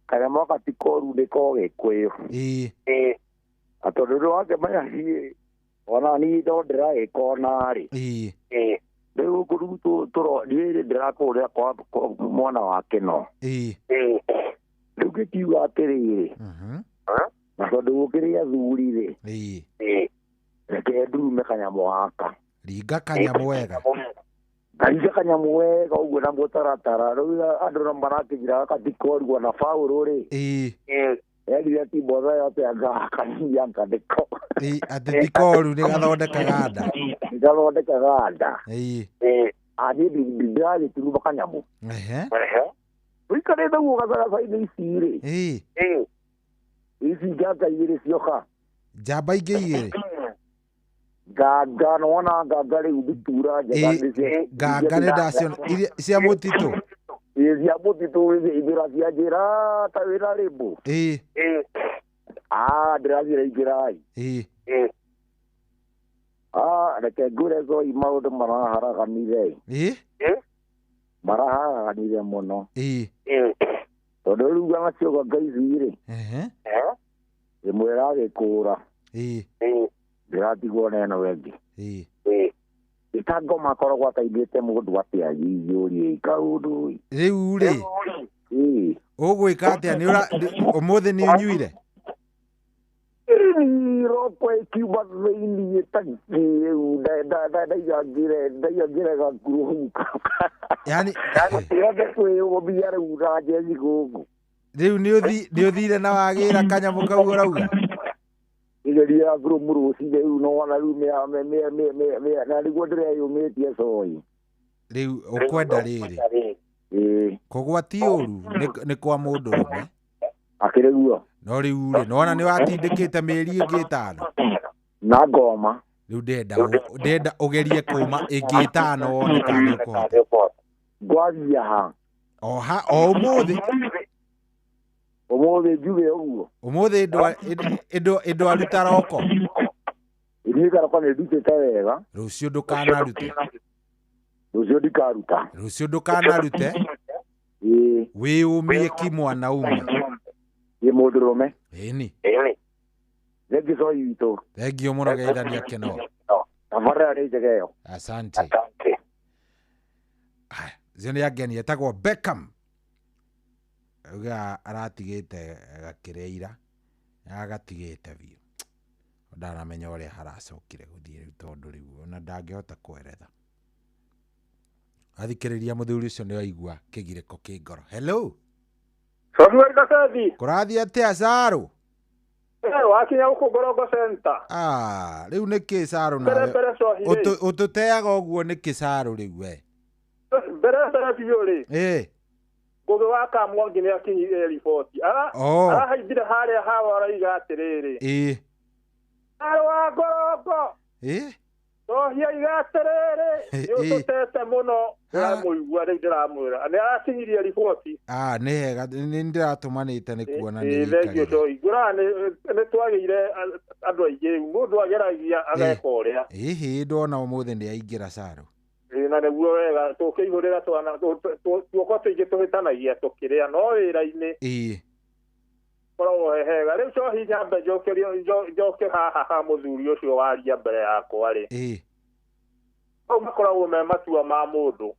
kanyamũ gaka ti koru nĩ kogĩkũyũ. Na tondũ nĩwakĩmenya niĩ ona niĩ no ndĩragĩkona rĩ, rĩu gũkũ rĩu niĩ ndĩrakũrĩa kwa mwana wake no. Rĩu ngĩkiuga atĩrĩrĩ, na tondũ gũkĩrĩ athuri rĩ, reke ndume kanyamũ gaka. Ringa kanyamũ wega. Ngaringa kanyamũ wega ũguo na mũtaratara. Rĩu andũ no marakĩnjĩra gaka ti koru ona Paũlũ rĩ, erire Timotheo atĩ anga kanyia nĩko. Atĩ ti koru nĩ gathondekaga nda. Nĩ gathondekaga nda. Niĩ ndĩragĩturuma kanyamũ. Ũikarĩte ũguo gacagaca-inĩ ici rĩ, ici nganga igĩrĩ cioka. Njamba ingĩ igĩrĩ. Nganga nĩwona nganga rĩu ndutura njega nĩ cia Nganga nĩ ndaciona iria cia mũtitũ. Cia mũtitũ ithĩra cia njĩra ta wĩna rĩmbũ. Ndĩrathiĩ ingĩrai. Reke ngwĩre Zoi maũndũ maraharaganire. Maraharaganire mũno. Tondũ rĩu nacio nganga ici rĩ, ĩmwe ĩragĩkũra, ndĩratigwo na ĩno ĩngĩ. Ĩtangoma akoragwo ataithĩte mũndũ atĩa iyũrie kaũndũ. Rĩu rĩ, ũgwĩka atĩa? Ũmũthĩ nĩ ũnyuire? Roko ĩkiuma thĩiniĩ ta kĩu ndaigangĩre gakuruhu. Yani yothe kwĩyũmia rĩu na njeci gũkũ. Rĩu nĩ ũthire na wagĩra kanyamũ kau ũrauga? Igeria gakurumu rũcinĩ rĩu nĩwona rĩu na nĩguo ndĩreyũmĩtie Coi. Rĩu ũkwenda rĩrĩ, kũgwa ti ũru nĩ kwa mũndũrũme. Akĩrĩ guo. No rĩu rĩ, nĩwona nĩ watindĩkĩte mĩeri ĩngĩ ĩtano. Na ngoma. Rĩu ndenda ũgerie kũma ĩngĩ ĩtano wone kana nĩ ũkũhota. Ngwambia ha? O ha, o ũmũthĩ. Ũmũthĩ njuge ũguo. Ũmũthĩ ndwaruta roko. Niĩ karoko nĩ ndutĩte wega. Rũciũ ndũkanarute. Rũciũ ndikaruta. Rũciũ ndũkanarute. Wĩyũmie kimwanaume. Ĩ mũndũrũme. Ĩni. Thengiũ Coi witũ. Thengiũ mũno geithania kĩno. Tabarĩra nĩ njega ĩyo. Asante. Ũcio nĩ angeni etagwo Beckham. Auga aratigĩte gakĩrĩa ira, agatigĩte biũ. Ndaramenya ũrĩa haracokire gũthiĩ rĩu tondũ rĩu ona ndangĩhota kweretha. Athikĩrĩria mũthuri ũcio nĩ aigua kĩgirĩko kĩ ngoro. Hello. Samuel Gacethi. Kũrathiĩ atĩa Sarũ? Wakinya gũkũ Ngorongo Center. Rĩu nĩkĩ Sarũ nawe? Ũtũteaga ũguo nĩkĩ Sarũ rĩu we? Mbere biũ rĩ. Ngũgĩ wa Kamwangi nĩ akinyire riboti. Arahaimbire harĩa hawa araiga atĩrĩrĩ. Sarũ wa Ngorongo. Ndohia iga atĩrĩrĩ, nĩ ũtũtete mũno. Ndĩramũigua rĩu ndĩramwĩra. Nĩ arakinyirie riboti. Nĩ hega, nĩ ndĩratũmanĩte nĩ kuona nĩ Thengiũ Coi. Ngũraga nĩ twagĩire andũ aingĩ rĩu. Mũndũ ageragia ageka ũrĩa. Ĩhĩ, ndona ũmũthĩ nĩ aingĩra Sarũ. Na nĩguo wega tũkĩihũrĩra twana tuoko tũingĩ tũhĩtanagia tũkĩrĩa no wĩra-inĩ koragwo he hega. Rĩu Cohi nyambe njoke haha ha mũthuri ũcio waria mbere yakwa rĩ, mau makoragwo me matua ma mũndũ.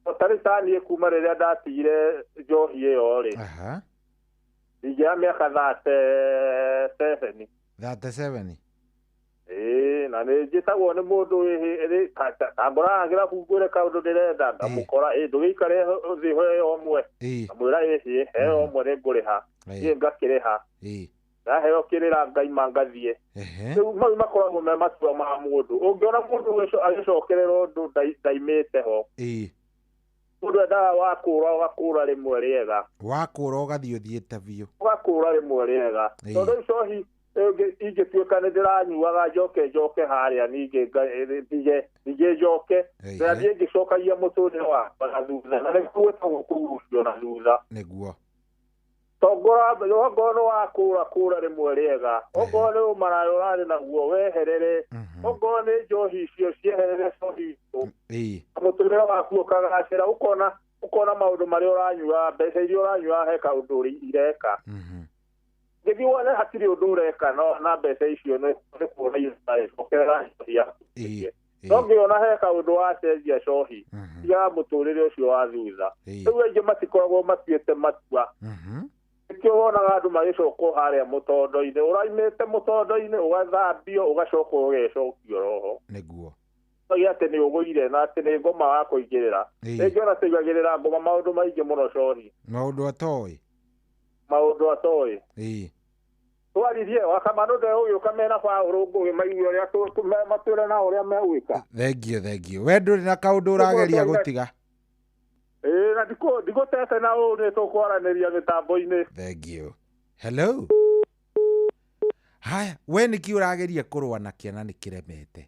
Tarĩ ta niĩ kuma rĩrĩa ndatigire njohi ĩyo rĩ, ingĩra mĩaka 37. 37. Na nĩ njĩtagwo nĩ mũndũ ngoraga kĩrabu ngwĩre kaũndũ ndĩrenda ngamũkora, ndũgĩikare thĩ heo ũmwe, ngamwĩra ĩhĩ heo ũmwe nĩ ngũrĩha, niĩ ngakĩrĩha, ndaheo kĩrĩra ngaima ngathiĩ. Rĩu mau makoragwo me matua ma mũndũ. Ũngĩona mũndũ agĩcokerera ũndũ ndaimĩte ho, mũndũ endaga wakũra ũgakũra rĩmwe rĩega. Wakũra ũgathiĩ ũthiĩte biũ. Ũgakũra rĩmwe rĩega. Tondũ rĩu Cohi ingĩtuĩka nĩ ndĩranyuaga njoke harĩa ningĩ ndige ningĩ njoke ndathiĩ ngĩcokagia mũtũrĩre wakwa na thutha, na nĩguo gwĩtagwo kũgucio na thutha. Nĩguo. Tongora ongorwo nĩ wakũra kũra rĩmwe rĩega, ongorwo nĩ ũmaraya ũrarĩ naguo weherere, ongorwo nĩ njohi icio cieherere cohi icio, mũtũrĩre waku ũkagacĩra, ũkona Ũkona maũndũ marĩa ũranyua mbeca iria ũranyua he kaũndũ ireka. Gĩthiĩ wone hatirĩ ũndũ ũreka no na mbeca icio nĩ kuona iracokerera njohi. No ngĩona he kaũndũ wacenjia cohi tigaga mũtũrĩre ũcio wa thutha. Rĩu aingĩ matikoragwo matuĩte matua. Nĩkĩo wonaga andũ magĩcokwo harĩa mũtondo-inĩ, ũraimĩte mũtondo-inĩ ũgathambio ũgacoka ũgecokio roho. Nĩguo. Ũgĩa atĩ nĩ ũgũire na atĩ nĩ ngoma wa kũingĩrĩra. Rĩngĩ ona tũigagĩrĩra ngoma maũndũ maingĩ mũno cohi. Maũndũ atoĩ. Maũndũ atoĩ. Twaririe wakamano ndegũgĩũka mena Paũlũ ngũgĩ maigue ũrĩa matwĩre na ũrĩa megwĩka. Thengio thengio. We ndũrĩ na kaũndũ ũrageria gũtiga. Na ndigũtete na ũũ nĩ tũkwaranĩria mĩtambo-inĩ. Thengio. Hello. Haya, we nĩkĩ ũrageria kũrũa nakĩo na nĩkĩremete?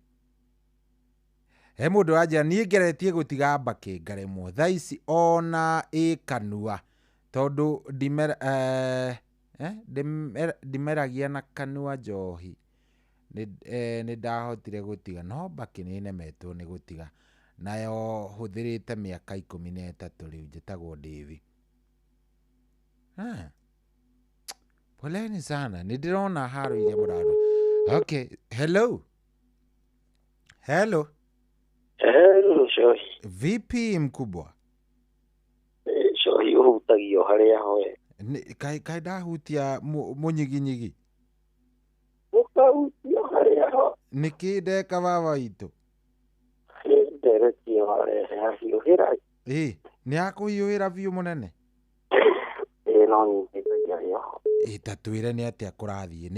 He mũndũ wanjĩra niĩ ngeretie gũtiga mbakĩ ngaremwo thaa ici ona ĩ kanua tondũ ndimeragia na kanua njohi nĩ ndahotire gũtiga no mbakĩ nĩ nemetwo nĩ gũtiga nayo hũthĩrĩte mĩaka 13 rĩu njĩtagwo Davy. Poleni sana nĩ ndĩrona haro iria mũrarũ. Okay, hello. Hello. Hello, Shohi. Vipi mkubwa? Shohi ũhutagio harĩa hoe. Kaĩ ndahutia mũnyiginyigi? Ũkahutio harĩa ho. Nĩkĩ ndeka baba witũ? Nderetie warehe hahiũhĩra. Nĩ akũhiũhĩra biũ mũnene? No nyitĩkagia rĩo. Ta twĩre nĩ atĩa kũrathiĩ?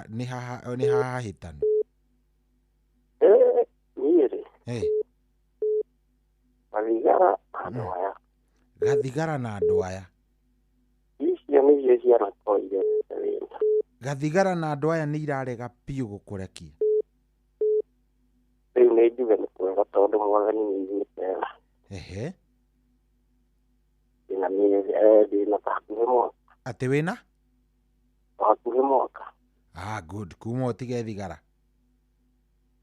Nĩ haha hĩtanu? Niĩ rĩ. Gathigara andũ aya. Gathigara na andũ aya. Icio nĩcio cianakorwo irehete thĩna. Gathigara na andũ aya nĩ irarega biũ gũkũrekia. Rĩu nĩ njuge nĩ kwega tondũ mwathani nĩ aiguĩte tha. Ehe. Ndĩna ndĩna ta hakuhĩ mwaka. Atĩ wĩna? Hakuhĩ mwaka. Ah, good. Kuma ũtige thigara.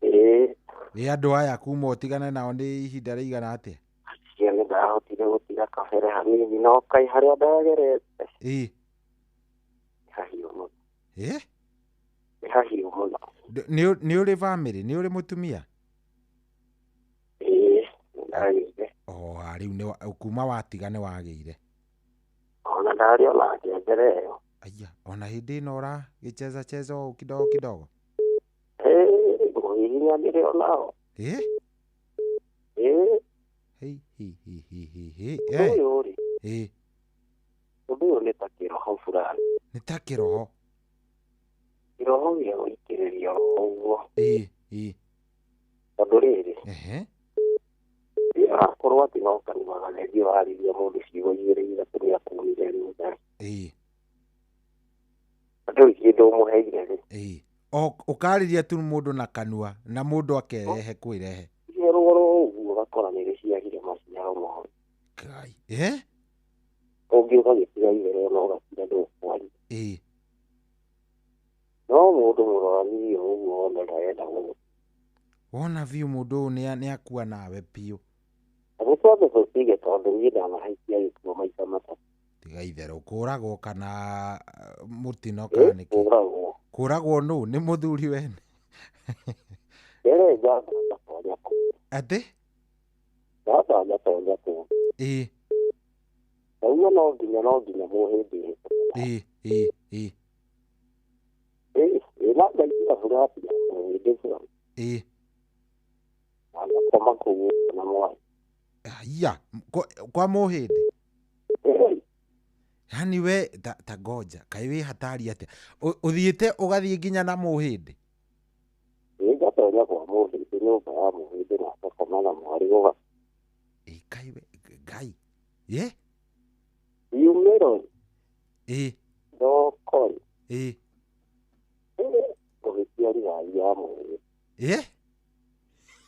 Ĩĩ. Nĩ andũ aya kuma ũtigane nao nĩ ihinda rĩigana atĩa? Acio nĩ ndahotire gũtiga kabere hanini no kaĩ harĩa ndagerete. Nĩ hahiũ mũno. Nĩ hahiũ mũno. Nĩ ũrĩ bamĩrĩ? Nĩ ũrĩ mũtumia? Ĩĩ, nĩndagĩire. Rĩu nĩ kuma watiga nĩ wagĩire. Ona ndarĩ ona ngengere ĩyo. Aya, ona hĩndĩ ĩno ũragĩcheza cheza o kidogo kidogo? Ngũhihinya ndĩrĩ onao. Ĩĩ. Hei, hi, hi, hi, hi, hi. Ũndũ ũyũ rĩ. Ũndũ ũyũ nĩ ta kĩroho fulani. Nĩ ta kĩroho? Kĩroho gĩa gũikĩrĩria ũguo. Ĩĩ. Tondũ rĩrĩ. Ehe. Akorwo atĩ no kanua gatherio warĩria mũndũ ciugo igĩrĩ ithatũ nĩ akumire rũtha. Ĩĩ. Ndũrĩ kĩndũ ũmũheire rĩ. Ĩĩ. Ũkarĩria tu mũndũ na kanua na mũndũ akerehe kwĩrehe. Rũgoro ũguo ũgakora nĩ rĩciarire maciaro moru. Ngai. Ũngĩ ũgagĩtiga itherũ na ũgakira ndũkwaria. Ĩĩ. No mũndũ mũroranie ũguo wona ndarenda gũgũ. Wona biũ mũndũ ũyũ nĩ akua nawe biũ. Nĩ twambe tũtige tondũ niĩ ndanahaicia gĩkuo maita matatũ. Tiga itherũ kũragwo kana mũtino kana nĩkĩ? Kũragwo. Kũragwo nũ? Nĩ mũthuri wene. Mbere njamba ngatonya kũu. Atĩ? Njamba ngatonya kũu. Ĩĩ. Ndauga no nginya mũhĩndĩ. Ĩĩ ĩĩ ĩĩ. Ĩĩ na ngaingĩra burati ya mũhĩndĩ fulani. Ĩĩ. Na ngakoma kũu na mwarĩ. Aya, kwa mũhĩndĩ? Yani we ta ngoja kaĩ wĩ hatari atĩa? Ũthiĩte ũgathiĩ nginya na mũhĩndĩ? Ĩĩ ngatonya kwa mũhĩndĩ nyũmba ya mũhĩndĩ na ngakoma na mwarĩ gũga. Ĩĩ kaĩ we Ngai. Ĩ? Yumĩro. Ĩĩ. Thoko. Ĩĩ. Ngũhĩtia rithathi ya mũhĩndĩ. Ĩ?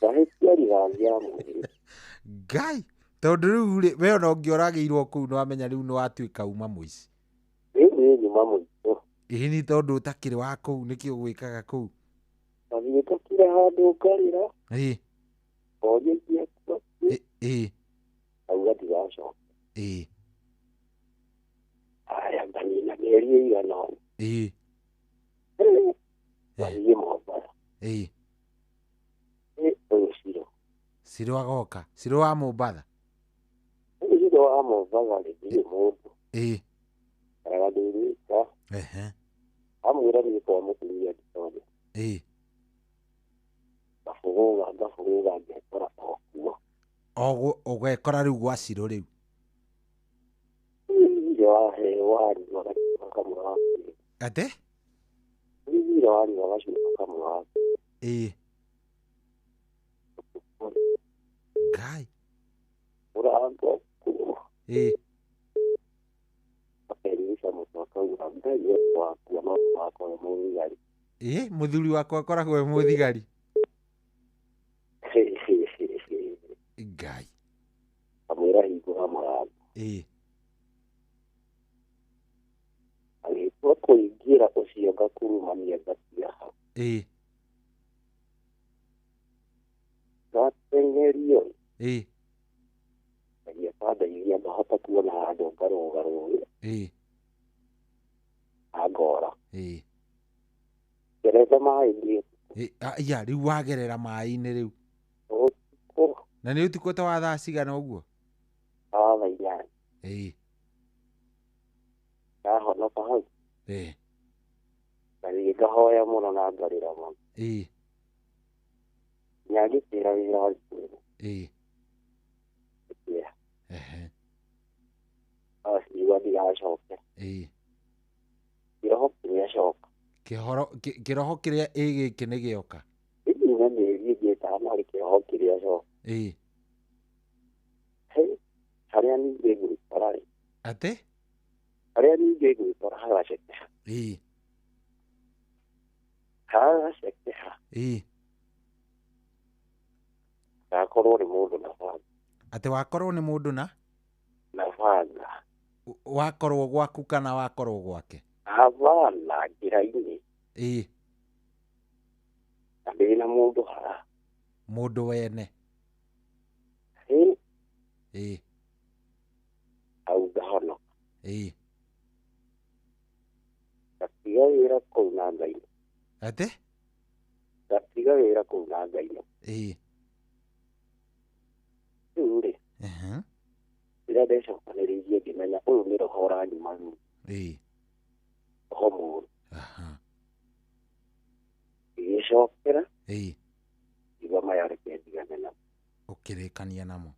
Ngahĩtia rithathi ya mũhĩndĩ. Ngai. Tondũ rĩu rĩ we ona ũngĩoragĩirwo kũu nĩ wamenya rĩu nĩ watuĩka uma mũici. Rĩu niĩ nyuma mũici. Ĩĩ nĩ tondũ ũtakĩrĩ wa kũu nĩkĩ ũgwĩkaga kũu? Mathiĩte kira handũ ngarĩra. Ĩĩ. Ngoria ingĩakua. Ĩĩ. Auga ndigacoka. Ĩĩ. Aya nganina mĩeri ĩigana ũna. Ĩĩ. Ngathiĩ Mombatha. Ĩĩ. Ũyũ Ciro. Ciro agoka. Ciro wa Mombatha. Ũyũ Ciro wa Mombatha rĩ, ndirĩ mũndũ. Ĩĩ. Karaga ndĩ wika. Ehe. Amwĩra niĩ kwa mũtumia nditonya. Ĩĩ. Ngabũgũga ngabũgũga ngekora o kuo. O ũgekora rĩu gwa Ciro rĩu. Thirĩ waheo wanyua gacuba kamwe wa kerĩ. Atĩ? Thirĩ wanyua gacuba kamwe wa kerĩ. Ĩĩ. Ngai. Mũrango kuo. Ĩĩ. Akenyita mũtwe akauga Ngai we wakua no wakwa wĩ mũthigari. Ĩĩ, mũthuri wakwa akoragwo e mũthigari. Ngai. Amwĩra hingũra mũrango. Ĩĩ. Agĩtua kũingĩra ũcio ngakurumania ngatia hau. Ĩĩ. Ngateng'erio. Ĩĩ. Ngai akandeithia ngahota kuona handũ ngarũga rũĩ. Ĩĩ. Na ngora. Ĩĩ. Ngerete maĩ-inĩ. Aya, rĩu wagerera maĩ-inĩ rĩu. Ũtukũ. Na nĩ ũtukũ ta wa thaa cigana ũguo? Ta wa thaa 8. Ĩĩ. Ndahonoka hau. Ĩĩ. Ngathiĩ ngahoya mũno na ngarĩra mũno. Ĩĩ. Nginya ngĩtĩra wĩra wa thukuru. Ĩĩ. Ngĩtĩra. Ehe. Aciigua ndigacokera. Ĩĩ. Kĩroho kĩrĩa coka. Kĩroho kĩrĩa ĩ gĩkĩ nĩ gĩoka. Ĩnyume mĩeri ĩngĩ ĩtano rĩ kĩroho kĩrĩa coka. Ĩĩ. Harĩa ningĩ ngwĩkora rĩ. Atĩ? Harĩa ningĩ ngwĩkora hagacekeha. Ĩĩ. Hagacekeha. Ĩĩ. Ndakorwo nĩ mũndũ na banga. Atĩ wakorwo nĩ mũndũ na? Na banga. Wakorwo gwaku kana wakorwo gwake? Hapana, njĩra-inĩ. Ĩĩ. Na ndĩna mũndũ haha. Mũndũ wene. Ĩĩ. Ĩĩ. Hau ngahonoka. Ĩĩ. Ngatiga wĩra kũu na ngainũka. Atĩ? Ngatiga wĩra kũu na ngainũka. Ĩĩ. Rĩu rĩ. Ehe. Rĩrĩa ndecokanĩrĩirie ngĩmenya ũyũ nĩ roho ũranyuma rĩu. Ĩĩ. Roho mũũru. Ngĩgĩcokera. Ĩĩ. Ngiuga maya reke ndigane namo. Ũkĩrĩkania namo.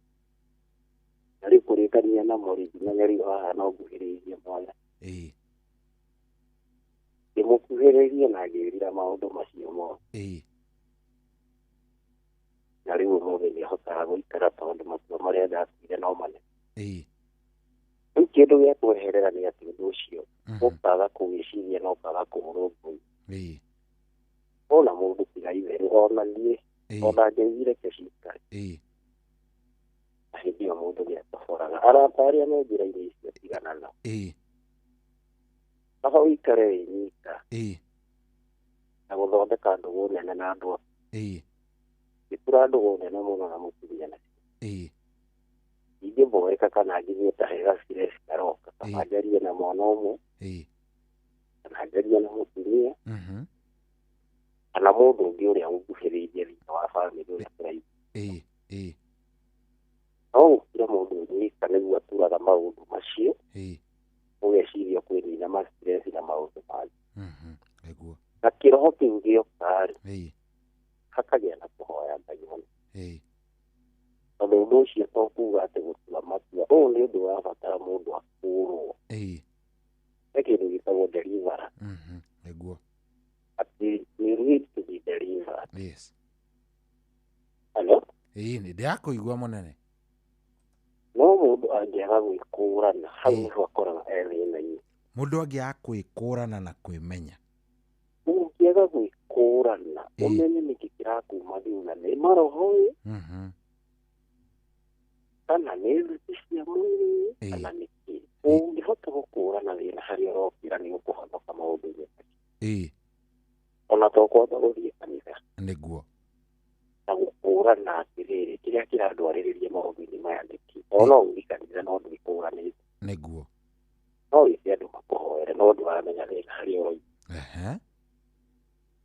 Na rĩu kũrĩkania namo rĩ, ngĩmenya rĩu haha no nguhĩrĩirie mwana. Ĩĩ. Ngĩmũkuhĩrĩria na ngĩĩrira maũndũ macio mothe. Ĩĩ. Na rĩu ũmũthĩ nĩhotaga gũikara tondũ matua marĩa ndatuire no manene. Ĩĩ. Rĩu kĩndũ gĩa kweherera nĩ atĩ ũndũ ũcio ũkaga kũwĩciria na ũkaga kũũrũmbũiya. Ĩĩ. Ona mũndũ tiga itherũ ona niĩ ona ngeithire ke cikare. Ĩĩ. Na hĩndĩ ĩyo mũndũ nĩatoboraga. Arata arĩa me njĩra-inĩ icio tigana nao. Ĩĩ. Kaba ũikare wĩ nyika. Ĩĩ. Na gũthondeka ndũgũ nene na andũ aku. Ĩĩ. Ngĩtura ndũgũ nene mũno na mũtumia na Ĩĩ. Ingĩmboeka kana njigue ta he gacireci karoka, kaba njarie na mwana ũmwe. Ĩĩ. Kana njarie na mũtumia. Mhm. Kana mũndũ ũngĩ ũrĩa ũnguhĩrĩirie thĩinĩ wa bamĩrĩ ũrĩa tũraigua. Ĩĩ. Ĩĩ. No gũkira mũndũ nyika nĩguo aturaga maũndũ macio. Ĩĩ. Ũgeciria kwĩnina ma stress na maũndũ mangĩ. Mhm. Nĩguo. Na kĩroho kĩu gĩoka rĩ. Ĩĩ. Hakagĩa na kũhoya Ngai mũno. Ĩĩ. Tondũ ũndũ ũcio to kuga atĩ gũtua matua. Ũyũ nĩ ũndũ ũrabatara mũndũ akũrwo. Ĩĩ. He kĩndũ gĩtagwo deliverance. Mhm. Nĩguo. Atĩ you need to be delivered. Yes. Hello? Ĩĩ, nĩ ndĩrakũigua mũnene. No mũndũ angĩaga gwĩkũrana hau nĩho akoraga e thĩna-inĩ. Mũndũ angĩaga kwĩkũrana na kwĩmenya. Ũngĩaga gwĩkũrana ũmenye nĩkĩ kĩrakuma thutha nĩ maroho ĩ Mhm. kana nĩ thuti cia mwĩrĩ kana nĩkĩ. Ũngĩhota gũkũrana thĩna harĩa ũrokĩra nĩ ũkũhonoka maũndũ-inĩ macio. Ĩĩ. Ona to kwamba gũthiĩ kanitha. Nĩguo. Na gũkũrana atĩrĩrĩ kĩrĩa kĩrandwarĩrĩria maũndũ-inĩ maya nĩkĩ. Tondũ no ũthiĩ kanitha no ndwĩkũranĩte. Nĩguo. No wĩke andũ makũhoere no ndũramenya thĩna harĩa ũroima.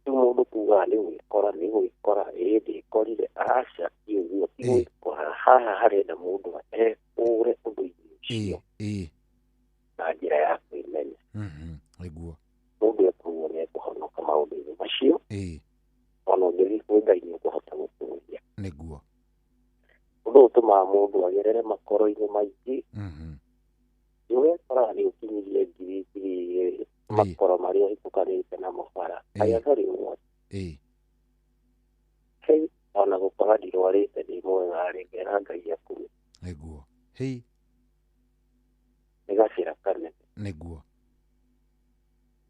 Rĩu mũndũ kugaga nĩ gwĩkora nĩ gwĩkora, ĩĩ ndĩkorire, aca ti ũguo, ti gwĩkora. Haha harenda mũndũ ekũre ũndũ-inĩ ũcio na njĩra ya kwĩmenya. Nĩguo. Mũndũ ekuo nĩ ekũhonoka maũndũ-inĩ macio. Ona ũngĩthiĩ kwĩ Ngai nĩ ũkũhota gũtũria. Nĩguo. Ũndũ ũtũmaga mũndũ agerere makoro-inĩ maingĩ. Nĩ ũrekoraga nĩ ũkinyirie ngiri 2,000 makoro marĩa ũhĩtũkanĩte namo bara. Kaĩ ũmwe. Hei, ona gũkora ndirwarĩte ndĩ mwega rĩ, ngera Ngai akue. Nĩguo. Hei. Nĩ gacĩra kanene. Nĩguo.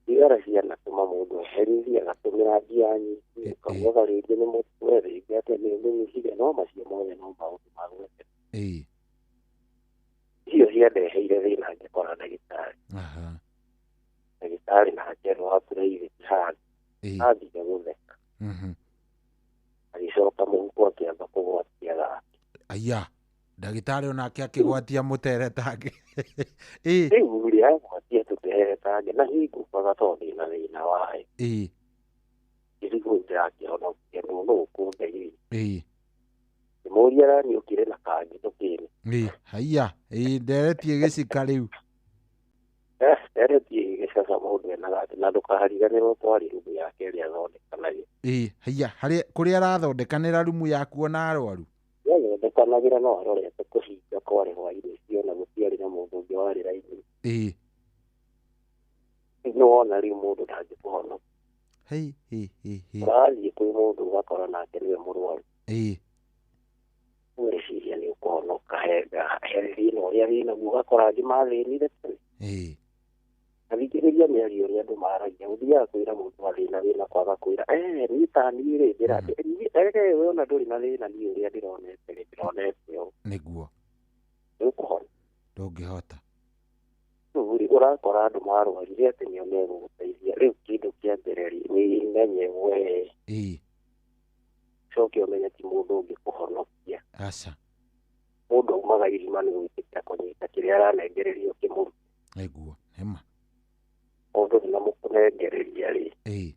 Thigara cianatũma mũndũ eherithie agatũmĩra mbia nyingĩ, ũkaugaga rĩngĩ nĩ mũtwe, rĩngĩ atĩ nĩ ũmĩnyihire, no macio mothe no maũndũ ma gwetha. Icio ciandeheire thĩna ngĩkora ndagĩtarĩ. Ndagĩtarĩ na njerwo wa private handũ. Ambire gũtheka. Agĩcoka mũhuko akĩamba kũgwatia gake. Aya, ndagĩtarĩ onake akĩgwatia mũtere tangĩ. Rĩu rĩ agwatia tũtere tangĩ na hingukaga tondũ ndĩna thĩna wayo. Gĩcigo ndĩrakĩhonokia nũ nũ ũkũndeithia. Ngĩmũria araniũkire na kangĩ tũkĩne. Haiya, nderetie gĩcika rĩu. Nderetie gĩcaca mũndũ ena gake na ndũkariganĩrwo twarĩ rumu yake ĩrĩa athondekanagĩra. Haiya, harĩa kũrĩa arathondekanĩra rumu yaku ona arwaru? Yathondekanagĩra no arorete kũhinga kwarĩ hwainĩ ũcio na gũtiarĩ na mũndũ ũngĩ warĩ raini. Nĩ wona rĩu mũndũ ndangĩkũhonokia. Hei, hei, hei, hei. Ũrathiĩ kwĩ mũndũ ũgakora nake nĩwe mũrwaru. Ũreciria nĩ ũkũhonoka he thĩna ũrĩa wĩnaguo, ũgakora angĩ mathĩnire tene. Na thikĩrĩria mĩario ũrĩa andũ maragia, ũthiaga kwĩra mũndũ wa thĩna wĩna kwaga kwĩra, niĩ ta niĩ rĩ, we ona ndũrĩ na thĩna, niĩ ũrĩa ndĩronete rĩ, ndĩronete ũũ. Nĩguo. Ndũkũhona. Ndũngĩhota. Rĩu rĩ, ũrakora andũ marwarire atĩ nĩo megũgũteithia. Rĩu kĩndũ kĩa mbere rĩ, nĩ menye we. Coke ũmenye ti mũndũ ũngĩkũhonokia. Aca. Mũndũ aumaga irima nĩ gwĩtĩkĩra kũnyita kĩrĩa aranengererio kĩmũrute. Nĩguo, nĩma. Mũndũ nĩ namũkũnengereria rĩ.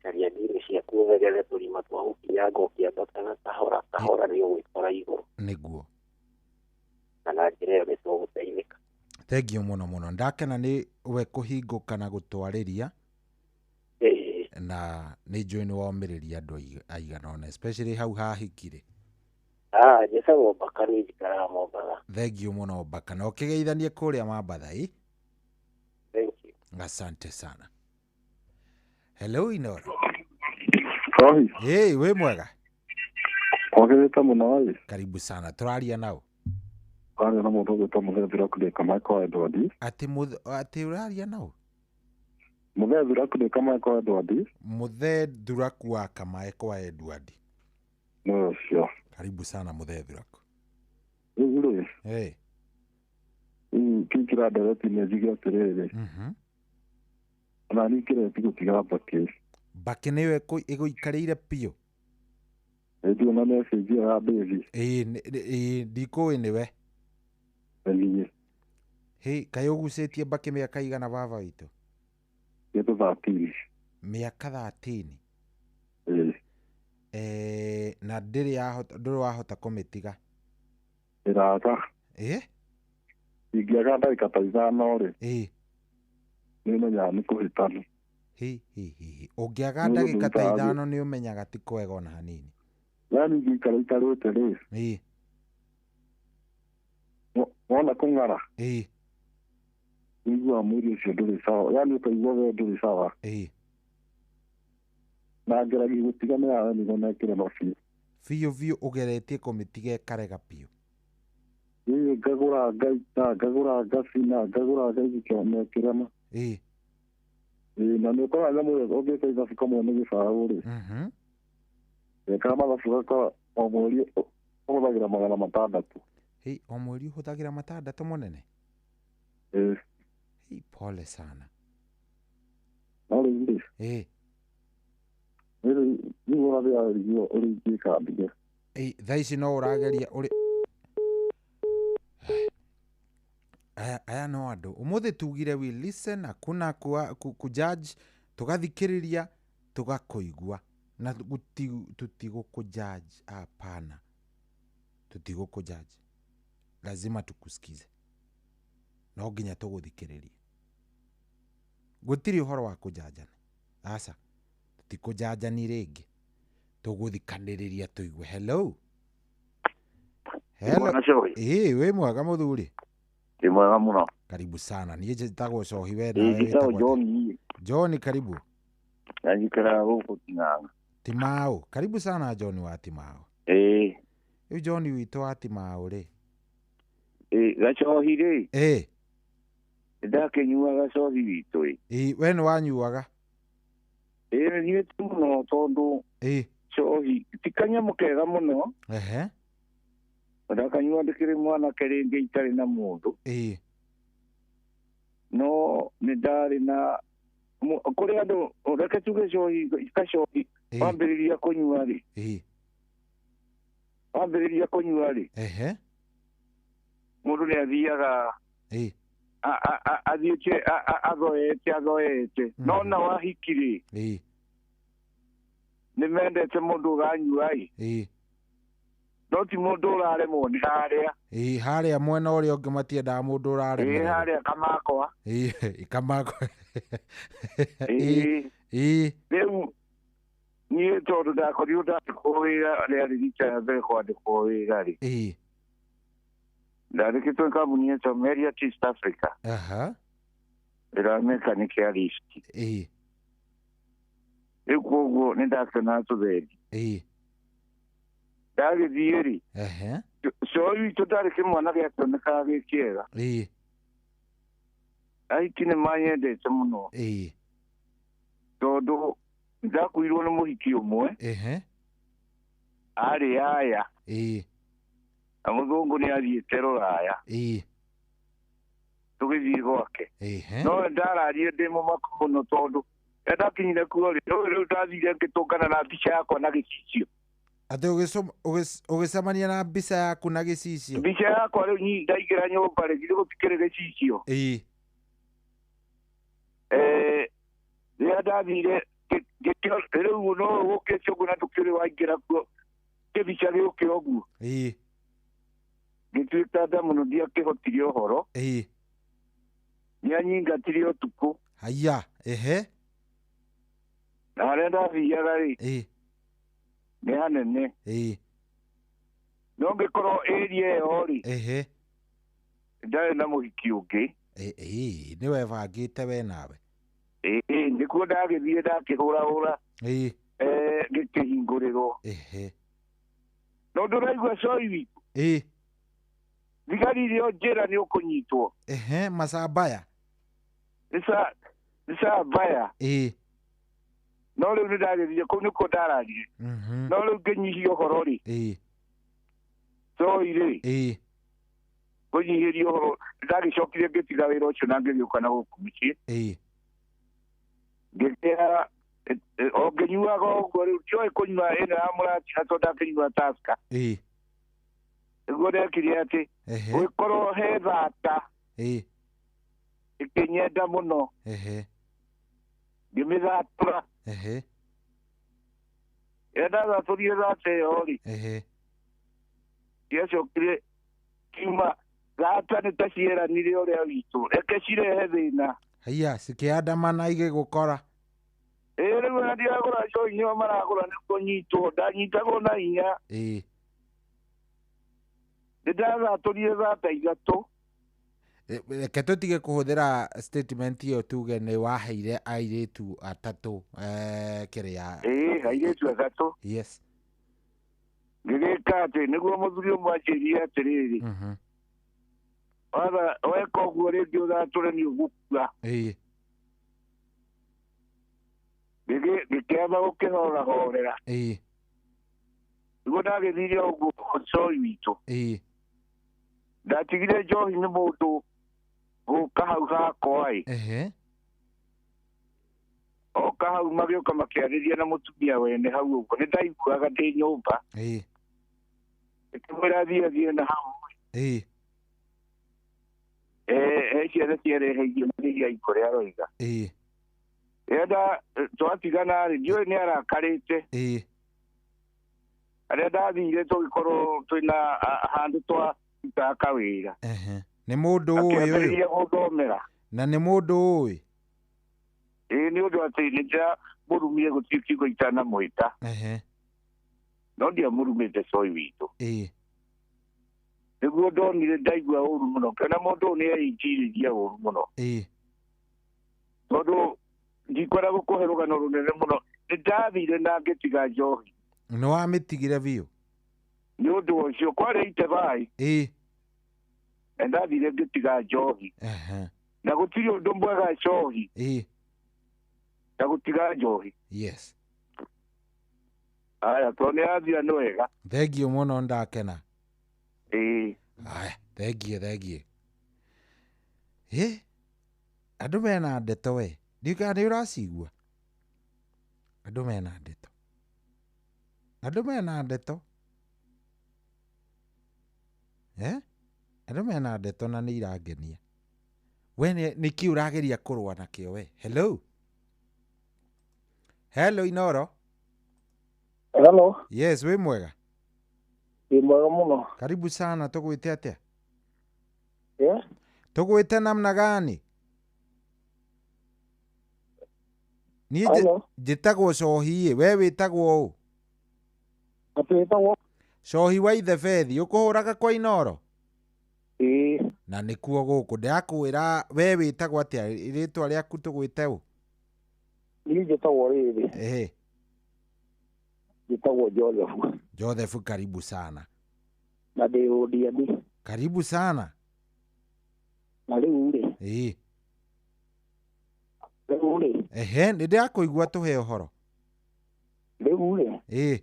Caria ndini ciaku ũthegethe tũrima twa gũkinyanga ũkĩambataga kahora kahora nĩ ũgwĩkora igũrũ. Nĩguo. Na na njĩra ĩyo nĩ tũgũteithĩka. Thengiũ mũno mũno. Ndakena nĩ we kũhingũka na gũtwarĩria. Na nĩ njũĩ nĩ womĩrĩria andũ aigana ũna, especially hau hahikire. Njĩtagwo Mbaka, niĩ njikaraga Mombatha. Thengiũ mũno Mbaka, na ũkĩgeithanie kũrĩa Mambatha. Thank you. Asante sana. Hello Inoro. Oi. Hey, wĩ mwega? Kwagĩrĩte mũno ĩ. Karibu sana. Tũraria nao. Kwaria na mũndũ ũgwĩtwo Mũthee Thuraku ndĩ Kamaĩ Edward. Atĩ atĩ ũraria nao? Mũthee Thuraku ndĩ Kamaĩ kwa Edward. Mũthee Thuraku wa Kamaĩ kwa Edward. Nĩ ũcio. Karibu sana Mũthee Thuraku. Rĩu rĩ. Hey. Rĩu kĩu kĩrandereti nĩ njuge atĩrĩrĩ. Ona niĩ kĩreti gũtiga mbakĩ. Mbakĩ nĩyo ĩgũikarĩire biũ. Ĩĩ na message ĩyo ya mbĩthi. Ĩĩ ndikũĩ nĩwe. Nĩ niĩ. Hĩ, kaĩ ũgucĩtie mbakĩ mĩaka igana baba witũ? Kĩndũ 13. Mĩaka 13? Ĩĩ. Na ndũrĩ wahota kũmĩtiga? Ĩraga. Ĩ? Ingĩaga ndagĩka ta 5 rĩ. Ĩĩ. Nĩ menyaga nĩ kũhĩtanu. Hĩ, hĩ, hĩ. Ũngĩaga ndagĩka ta 5 nĩ ũmenyaga ti kwega ona hanini. Yani ingĩikara itarĩte rĩ. Ĩĩ. Wona kũng'ara. Ĩĩ. Ũiguaga mwĩrĩ ũcio ndũrĩ sawa. Yani ũkaigua we ndũrĩ sawa. Ĩĩ. Na ngeragia gũtiga nĩ yaremirwo na ĩkĩrema biũ. Biũ biũ ũgeretie kũmĩtiga ĩkarega biũ. Ĩĩ ngagũra ngaita, ngagũra ngacina, ngagũra ngaikio na ĩkĩrema. Ĩĩ. Ĩĩ na nĩ ũkoraga nyamũ ĩyo ũngĩka ithabu kamwe nĩ gĩbaũ rĩ. Wekaga mathabu ũgakora o mweri ũhũthagĩra 600. Hĩ, o mweri ũhũthagĩra 600 mũnene? Ĩĩ. Hĩ, pole sana. No rĩu rĩ. Ĩĩ. Rĩu rĩu ũrathiĩ ũrĩa ingĩka ndige. Ĩĩ, thaa ici no ũrageria ũrĩ. Aya no andũ ũmũthĩ tugire we listen, hakuna kujudge, tũgathikĩrĩria tũgakũigua na tutigũkũjudge. Hapana, tutigũkũjudge, lazima tukusikize, no nginya tũgũthikĩrĩrie. Gũtirĩ ũhoro wa kũjanjana, aca, tũtikũjanjani rĩngĩ, tũgũthikanĩrĩria tũigue. Hello. Hello. Bwana Cohi. Ĩĩ, wĩ mwega mũthuri? Ndĩ mwega mũno. Karibu sana. Niĩ njĩtagwo Cohi, we Ĩĩ, nawe njĩtagwo wĩtagwo atĩa? John. John, karibu. Na njikaraga gũkũ Ting'ang'a. Timau. Karibu sana John wa Timau. Ĩĩ. Rĩu John witũ wa Timau rĩ. Ĩĩ, gacohi rĩ. Ĩĩ. Ndakĩnyua gacohi witũ ĩ. Ĩĩ, we nĩ wanyuaga? Ĩĩ, nyuĩte mũno tondũ Ĩĩ. cohi ti kanyamũ kega mũno. Ehe. Ndakanyua ndĩkĩrĩ mwanake rĩngĩ itarĩ na mũndũ. Ĩĩ. No nĩ ndarĩ na kũrĩ andũ, reke tuge cohi, gacohi wambĩrĩria kũnyua rĩ. Ĩĩ. Wambĩrĩria kũnyua rĩ. Ehe. Mũndũ nĩ athiaga Ĩĩ. athiĩte athoete. No na wahiki rĩ. Ĩĩ. Nĩ mendete mũndũ ũranyua ĩ. Ĩĩ. No ti mũndũ ũraremwo nĩ harĩa. Ĩĩ, harĩa mwena ũrĩa ũngĩ matiendaga mũndũ ũraremererwo. Ĩĩ, harĩa kamakwa. Ĩĩ, kamakwa. Ĩĩ. Ĩĩ. Rĩu niĩ tondũ ndakorirwo ndandĩkwo wĩra, rĩarĩ rita rĩa mbere kwandĩkwo wĩra rĩ. Ĩĩ. Ndandĩkĩtwo kambuni ĩtagwo Marriott East Africa. Aha. Ĩrĩa mechanic ya lift. Ĩĩ. Rĩu koguo nĩ ndakĩona tũthendi. Ĩĩ. Ndagĩthiĩ rĩ. Ehe. Cohi witũ ndarĩ kĩmwana gĩakĩonekaga gĩ kĩega. Ĩĩ. Ahiki nĩ manyendete mũno. Ĩĩ. Tondũ ndakuirwo nĩ mũhiki ũmwe. Ehe. Arĩ aya. Ĩĩ. Na mũthũngũ nĩ athiĩte rũraya. Ĩĩ. Tũgĩthiĩ gwake. Ehe. No ndararie ndĩ mũmaku mũno tondũ ndakinyire kuo rĩ, rĩu ndathire ngĩtũngana na mbica yakwa na gĩcicio. Atĩ ũgĩcemania na mbica yaku na gĩcicio? Mbica yakwa rĩu niĩ ndaingĩra nyũmba rĩ, githĩ gũtikĩrĩ gĩcicio? Ĩĩ. Rĩrĩa ndathire rĩu no gũkĩte ũguo na ndũkĩũrĩ waingĩra kuo, kĩmbica gĩũke ũguo. Ĩĩ. Ngĩtuĩka nda mũno ndiakĩhotire ũhoro. Ĩĩ. Nĩanyingatire ũtukũ. Haiya, ehe. Na harĩa ndathiaga rĩ. Ĩĩ. Nĩ hanene. Ĩĩ. No ngĩkorwo area ĩyo rĩ. Ehe. Ndarĩ na mũhiki ũngĩ. Ĩĩ, nĩ webangĩte we nawe. Ĩĩ, nĩkuo ndagĩthiĩ ndakĩhũrahũra. Ĩĩ. Ngĩkĩhingũrĩrwo. Ehe. No ndũraigua cohi witũ? Ĩĩ. Thigari iria njĩra nĩ ũkũnyitwo. Ehe, macambaya. Nĩ cambaya. Ĩĩ. No rĩu nĩ ndagĩthiire kũu nĩkuo ndararire. No rĩu ngĩnyihia ũhoro rĩ. Ĩĩ. Cohi rĩ. Ĩĩ. Kũnyihĩria ũhoro ndagĩcokire ngĩtiga wĩra ũcio na ngĩgĩũka na gũkũ mũciĩ. Ĩĩ. Ngĩkĩra o ngĩnyuaga ũguo rĩu ndioĩ kũnyua ĩno ya mũratina tondũ ndakĩnyua Tusker. Ĩĩ. Nĩguo ndekire atĩ gũgĩkorwo he thata. Ĩĩ. Ĩkĩnyenda mũno. Ehe. Ngĩmĩthatũra. Ehe. Rĩrĩa ndathatũrire thata ĩyo rĩ. Ehe. Gĩacokire kiuma thata nĩ ta cieranire ũrĩa witũ reke cirehe thĩna. Haiya, cikĩandamana igĩgũkora. Ĩĩ, rĩu ona ndiragũra njohi nĩo maragũra nĩ kũnyitwo, ndanyitagwo na hinya. Ĩĩ. Nĩ ndathatũrire thata ithatũ. Reke tũtige kũhũthĩra statement ĩyo tuge nĩ waheire airĩtu atatũ kĩrĩa. Ĩĩ, airĩtu atatũ. Yes. Ngĩgĩka atĩ nĩguo mũthuri ũmwe anjĩrire atĩrĩrĩ. Watha weka ũguo rĩngĩ ũthatũre nĩ ũgũkua. Ĩĩ. Ngĩkĩamba gũkĩhorahorera. Ĩĩ. Nĩguo ndagĩthire ũguo cohi witũ. Ĩĩ. Ndatigire njohi nĩ mũndũ gũka hau hakwa ĩ. Ehe. Oka hau magĩũka makĩarĩria na mũtumia wene hau ũguo. Nĩ ndaiguaga ndĩ nyũmba. Ĩĩ. Ngĩmwĩra athiĩ athiĩ na hau. Ĩĩ. He ciana ciareheirio nĩ igai kũrĩa aroiga. Rĩrĩa twatigana rĩ, ndiũĩ nĩ arakarĩte. Arĩa ndathire tũgĩkorwo twĩna handũ twarutaga kawĩra. Nĩ mũndũ ũĩ ũyũ? Akĩambĩrĩria gũthomera. Na nĩ mũndũ ũĩ? Ĩĩ nĩ ũndũ atĩ nĩ ndĩramũrumire gũtirĩ kiugo itanamwĩta. No ndiamũrumĩte coĩ witũ. Nĩguo ndonire ndaigua ũru mũno, ngĩona mũndũ ũyũ nĩ eingĩrĩria ũru mũno. Tondũ ndikwenda gũkũhe rũgano rũnene mũno, nĩ ndathire na ngĩtiga njohi. Nĩ wamĩtigire biũ? Nĩ ũndũ ũcio kwarĩ itebai. Na ndathire ngĩtiga njohi. Na gũtirĩ ũndũ mwega njohi. Na gũtiga njohi. Yes. Aya, tondũ nĩ yathira nĩ wega. Thengiũ mũno ndakena. Aya, thengiũ thengiũ. Andũ mena ndeto we. Ndiũĩ kana nĩ ũracigua. Andũ mena ndeto. Andũ mena ndeto. Andũ mena ndeto na nĩ irangenia. We nĩkĩ ũrageria kũrũa nakĩo we? Hello. Hello Inoro. Hello. Yes, wĩ mwega? Wĩ mwega mũno. Karibu sana, tũgwĩte atĩa? Tũgwĩte namna gani? Niĩ njĩtagwo Cohi, we wĩtagwo ũ? Atĩ wĩtagwo? Cohi wa Ithe Bethi, ũkũhũraga kwa Inoro? Ĩĩ. Na nĩkuo gũkũ, ndĩrakwĩra we wĩtagwo atĩa, rĩtwa rĩaku tũgwĩte ũ? Niĩ njĩtagwo rĩrĩ. Njĩtagwo Joseph. Joseph, karibu sana. Na ndĩ Ũndiani. Karibu sana. Na rĩu rĩ. Rĩu rĩ. Nĩ ndĩrakũigua tũhe ũhoro. Rĩu rĩ.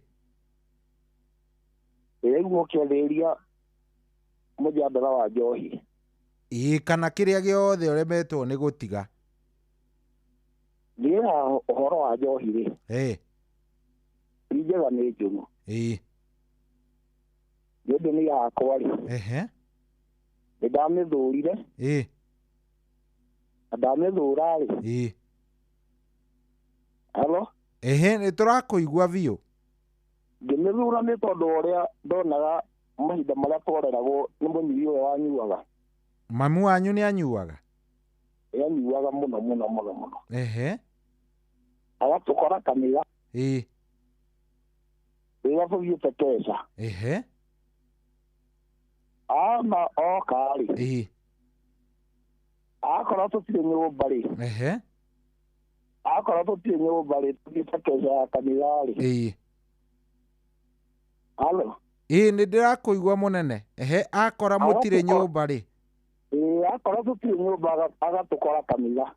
Ndĩraigua ũkĩarĩrĩria mũjandara wa njohi. Kana kĩrĩa gĩothe ũremetwo nĩ gũtiga. Niĩ ũhoro wa njohi rĩ. Ti njega nĩ njũru. Nĩ ũndũ nĩ yakwa rĩ. Nĩ ndamĩthũrire. Na ndamĩthũra rĩ. Hello? Nĩ tũrakũigua biũ. Ngĩmĩthura nĩ tondũ ũrĩa ndonaga mahinda marĩa twareragwo nĩ mũnyui ũrĩa wanyuaga. Mamu wanyu nĩ anyuaga? Anyuaga mũno mũno mũno mũno. Agatũkora kanitha. Rĩrĩa tũthiĩte keca. Ama oka rĩ. Akorwo tũtirĩ nyũmba rĩ. Akorwo tũtirĩ nyũmba rĩ, tũthiĩte keca ya kanitha rĩ. Halo? Nĩ ndĩrakũigua mũnene. Akora mũtirĩ nyũmba rĩ. Akorwo tũtirĩ nyũmba agatũkora kanitha.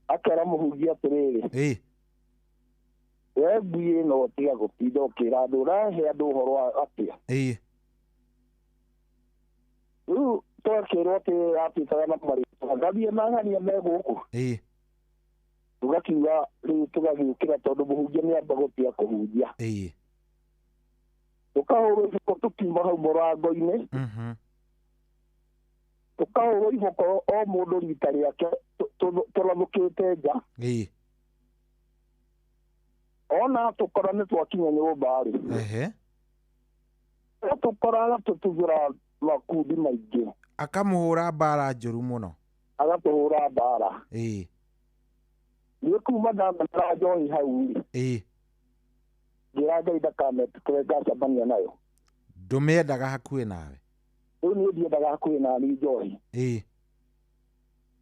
Akera mũhunjia atĩrĩrĩ. We ngui ĩno tiga gũtinda ũkĩra andũ, ũrahe andũ ũhoro wa atĩa? Rĩu twakĩrwo atĩ atuĩkaga na marĩtwa, ngathiĩ na ng'ania me gũkũ. Tũgakiuga rĩu tũgagĩũkĩra tondũ mũhunjia nĩ amba gũtiga kũhunjia. Tũkahũrwo iboko tũkiuma hau mũrango-inĩ. Tũkahũrwo iboko o mũndũ rita rĩake tũrathũkĩte nja. Ona tũkora nĩ twakinya nyũmba rĩ. Tũkora agatũtuthũra makundi maingĩ. Akamũhũra mbara njũru mũno. Agatũhũra mbara. Niĩ kuma ndamenera njohi hau rĩ. Ngĩra Ngai ndakametĩkĩre ngacemania nayo. Ndũmĩendaga hakuhĩ nawe? Rĩu niĩ ndiendaga hakuhĩ nani njohi.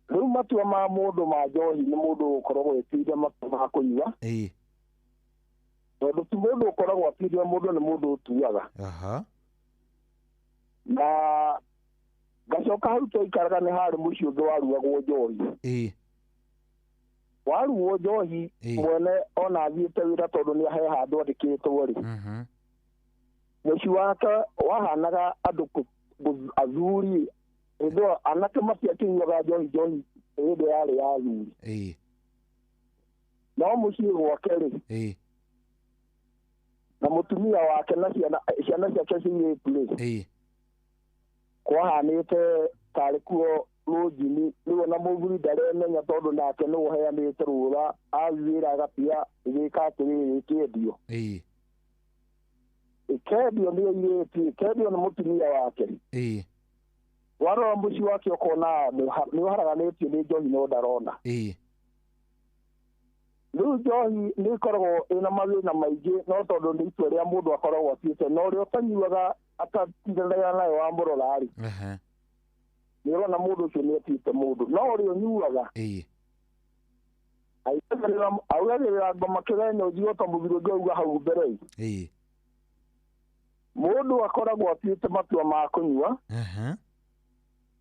Rĩu matua ma mũndũ ma njohi nĩ mũndũ ũkoragwo ĩtuire matua ma kũnyua. Tondũ ti mũndũ ũkoragwo atuire, mũndũ nĩ mũndũ ũtuaga. Na ngacoka hau twaikaraga nĩ harĩ mũciĩ ũngĩ waruagwo njohi. Waruo njohi mwene ona athiĩte wĩra tondũ nĩ he handũ andĩkĩtwo rĩ. Mũciĩ wake wahanaga andũ athuri, hĩndĩ ĩyo anake matiakĩnyuaga njohi njohi hĩndĩ yarĩ ya athuri. No mũciĩ gwake rĩ. Na mũtumia wake na ciana ciake cia airĩtu rĩ. Kwahanĩte tarĩ kuo rũnjini rĩu ona mũthuri ndaremenya tondũ nake nĩwe ũheanĩte rũtha athiĩ agatia ĩgĩka atĩrĩrĩ ĩkĩendio. Ĩĩ. Ĩkendio nĩ airĩtu, ĩkendio nĩ mũtumia wake. Ĩĩ. Warora mũciĩ wake ũkona nĩ ũharaganĩtio nĩ njohi no ndarona. Ĩĩ. Rĩu njohi nĩ ĩkoragwo ĩna mathĩna maingĩ no tondũ nĩ itua rĩa mũndũ akoragwo atuĩte na ũrĩa ũtanyuaga atatindanaga nayo wamũrora rĩ, nĩ ũrona mũndũ ũcio nĩ atuĩte mũndũ no ũrĩa ũnyuaga augagĩrĩra ngoma kĩgenyo njiguo ta mũthuri ũngĩ auga hau mbere. Ĩĩ. Mũndũ akoragwo atuĩte matua ma kũnyua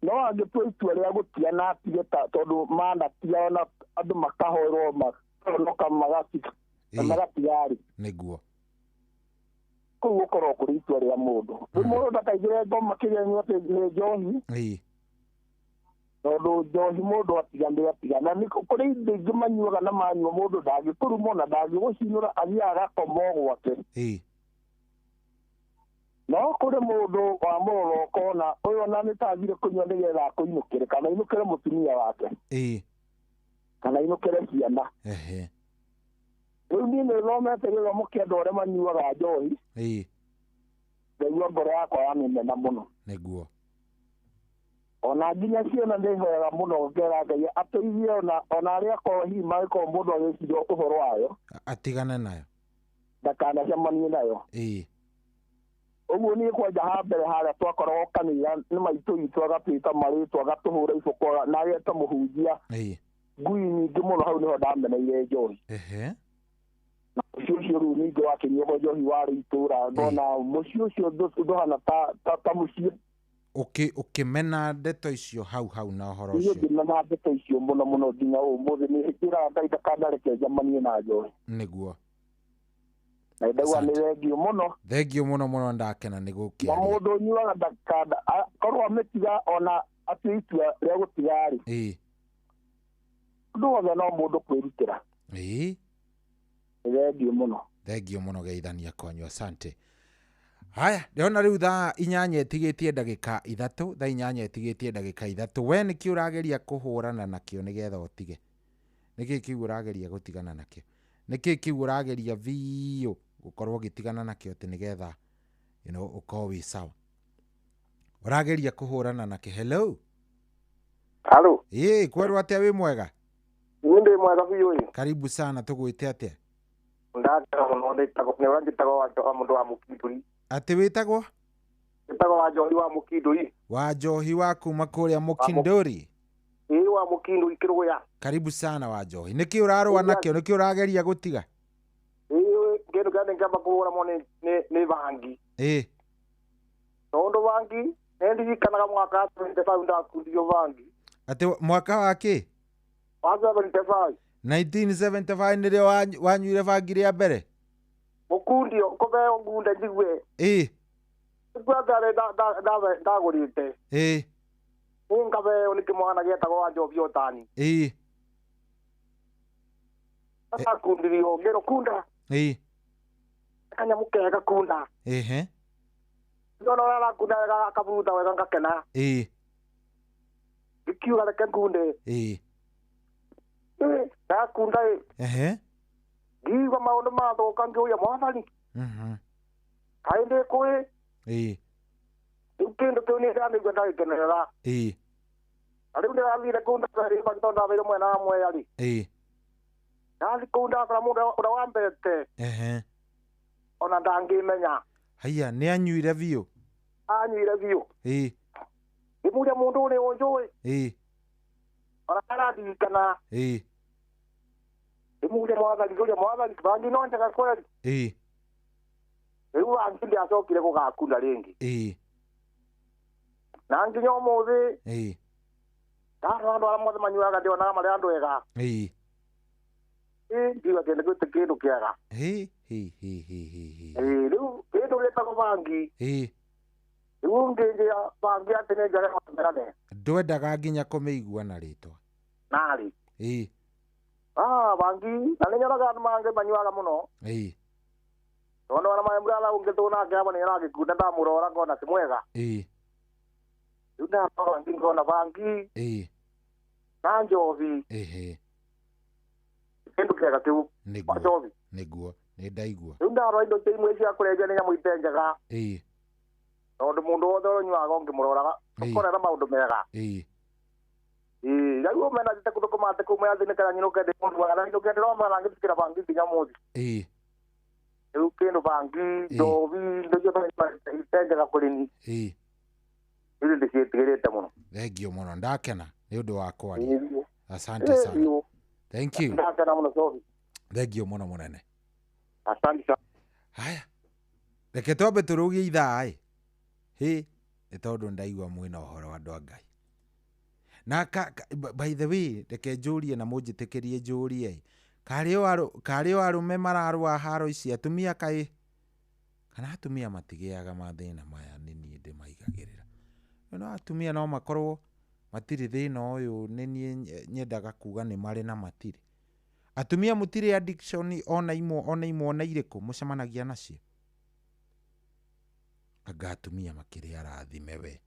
no angĩtua itua rĩa gũtia na atige tondũ manatia ona andũ makahoerwo makahonoka magatiga magatiga-rĩ, nĩguo kũu gũkorwo kũrĩ itua rĩa mũndũ. Rĩu mũndũ ndakaigĩre ngoma kĩgenyo atĩ nĩ njohi tondũ njohi mũndũ atiga nĩ atiga na nĩ kũrĩ indo ingĩ manyuaga na manyua mũndũ ndangĩkũruma na ndangĩgũcinũra athiaga agakoma o gwake. No kũrĩ mũndũ wa mũrora ũkona ũyũ ona nĩ ta athire kũnyua nĩgetha akũinũkĩre kana ainũkĩre mũtumia wake kana ainũkĩre ciana. Rĩu niĩ nĩ thomete gĩthomo kĩa andũ arĩa manyuaga njohi, ngaigua ngoro yakwa yamĩmena mũno. Nĩguo. Ona nginya ciana nĩ hoyaga mũno ngera Ngai ateithie ona arĩa akorwo hihi mangĩkorwo mũndũ agĩciria ũhoro wayo atigane nayo, ndakanacemanie nayo. Ũguo niĩ kwanja ha mbere harĩa twakoragwo kanitha nĩ maitũ witũ agatwĩta marĩtwa agatũhũra iboko na ageta mũhunjia ngui nyingĩ mũno, hau nĩho ndameneire njohi. Na mũciĩ ũcio rĩu ningĩ wakĩnyuagwo njohi warĩ itũra ngona mũciĩ ũcio ndũhana ta mũciĩ. Ũkĩmena ndeto icio hau hau na ũhoro Niĩ ũcio. ngĩmena ndeto icio mũno mũno nginya ũmũthĩ nĩ njĩraga Ngai ndakanareke njemanie na njohi. Nĩguo. Na ndauga nĩ thengio mũno. Thengio mũno mũno, ndakena nĩ Na gũkĩaria. mũndũ ũnyuaga ndakanda korwo amĩtiga ona atue itua rĩa gũtiga-rĩ, ũndũ wothe no mũndũ kwĩrutĩra. Nĩ thengio mũno. Thengio mũno geithania kwanyu, asante. Haya, ndĩrona rĩu thaa 8 ĩtigĩtie ndagĩka 3, thaa 8 ĩtigĩtie ndagĩka 3. We nĩkĩ ũrageria kũhũrana nakĩo nĩgetha ũtige? Nĩkĩ kĩu ũrageria gũtigana nakĩo? Nĩkĩ kĩu ũrageria biũ gũkorwo ũgĩtigana nakĩo atĩ nĩgetha you know, ũkorwo wĩ sawa? Ũrageria kũhũrana nakĩo. Hello. Halo. Ĩĩ, kwerwo atĩa wĩ mwega? Niĩ ndĩ mwega biũ ĩ. Karibu sana, tũgwĩte atĩa? Ndakena mũno nĩ ũranjĩtagwo wa mũndũ wa Mũkindũri. Atĩ wĩtagwo? Wĩtagwo wa Njohi wa Mũkindũri. Wa Njohi wa kuma kũrĩa Mũkindũri. Ĩĩ, wa Mũkindũri Kĩrũgũya. Karibu sana wa Njohi. Nĩkĩ ũrarũa nakĩo? Nĩkĩ ũrageria gũtiga? Ĩĩ, kĩndũ kĩrĩa ngĩamba kũhũra mo nĩ bangi. Ĩĩ. Tondũ bangi nĩ ndirikanaga mwaka wa 75 ndakundirio bangi. Atĩ mwaka wa kĩ? Wa 75. 1975 nĩrĩo wanyuire bangi rĩa mbere? Mũkundio kũbeo ngunda njigue. Ĩĩ. Ndarĩ ndagũrĩte. Ĩĩ. Ngabeo nĩ kĩmwana gĩetagwo wa Njobi Otani. Ĩĩ. Ndakundirio ngĩrwo kunda. Ĩĩ. Kanyamũ kega kunda. Ehe. Ndona ũrĩa arakunda wega akaburuta wega ngakena. Ĩĩ. Ngĩkiuga reke ngunde. Ĩĩ. Ndakunda ĩ. Ehe. Ngĩigua maũndũ mathũka ngĩũria mwathani. Kaĩ ndĩ kũĩ? Ĩĩ. Rĩu kĩndũ kĩu nĩ ndamĩigua ndagĩkenerera. Ĩĩ. Na rĩu ndĩrathire kũu ndabeire tondũ ndabeire mwena wa Mwea rĩ. Ĩĩ. Ndathi kũu ndakora mũndũ ũrĩa wambete. Ehe. Ona ndangĩmenya. Haiya, nĩ anyuire biũ? Anyuire biũ. Ĩĩ. Ngĩmũria mũndũ ũrĩa ũnjũĩ. Ĩĩ. Ona ndarandirikana. Ĩĩ. Ngĩmũria mwathani, ngĩũria mwathani, bangi no njega kweli? Ĩĩ. Rĩu bangi ndiacokire gũgakunda rĩngĩ. Ĩĩ. Na nginya ũmũthĩ. Ĩĩ. Ndarora andũ arĩa mothe manyuaga ndionaga marĩ andũ ega. Ĩĩ. Ĩĩ, ngiuga kĩndũ kĩu ti kĩndũ kĩega. Ĩĩ, hĩ hĩ hĩ hĩ hĩ. Ĩĩ, rĩu kĩndũ gĩtagwo bangi. Ĩĩ. Rĩu ngĩnjĩra bangi atĩ nĩ njega no Ndwendaga nginya kũmĩigua na rĩtwa. Narĩ. Ĩĩ. Bangi na nĩ nyonaga andũ mangĩ manyuaga mũno. Ĩĩ. Tondũ ona maĩ mũratha ũngĩ tũnake aba nĩ aragĩkunda ndamũrora ngona ti mwega. Ĩĩ. Rĩu ndarora ngona bangi na njohi kĩndũ kĩega kĩu nĩguo nĩguo nĩ ndaigua. Rĩu ndarora indo imwe cia kũrebia nĩ nyamũ ite njega tondũ mũndũ wothe ũnyuaga ũngĩmũroraga ũkorera maũndũ mega. Rĩu ũmena njĩte kũthũkũma atĩ kũu mĩathĩ-inĩ kana nyinũke ndĩ mũndũ mwega na nyinũke ndĩromana ngĩtĩkĩra bangi nginya mũthĩ. Rĩu kĩndũ bangi njohi indo ciothe ite njega kũrĩ niĩ. Rĩu ndĩciĩtigĩrĩte mũno. Thengio mũno ndakena nĩ ũndũ wa kwaria. Asante sana. Thank you. Ndakena mũno Sophie. Thengio mũno mũnene. Asante sana. Haya. Reke twambe tũrũgie ithaa ĩ. Hĩ, nĩ tondũ ndaigua mwĩna ũhoro andũ a Ngai. Na by the way, reke njũrie na mũnjĩtĩkĩrie njũrie. Karĩ o arũme mararũa haro ici atumia kaĩ kana atumia matigĩaga mathĩna maya nĩ niĩ ndĩmaigagĩrĩra. No atumia no makorwo matirĩ thĩna ũyũ nĩ niĩ nyendaga kuga nĩ marĩ na matirĩ. Atumia mũtirĩ addiction ona imwe ona imwe ona irĩkũ mũcemanagia nacio. Anga atumia makĩrĩ arathime we.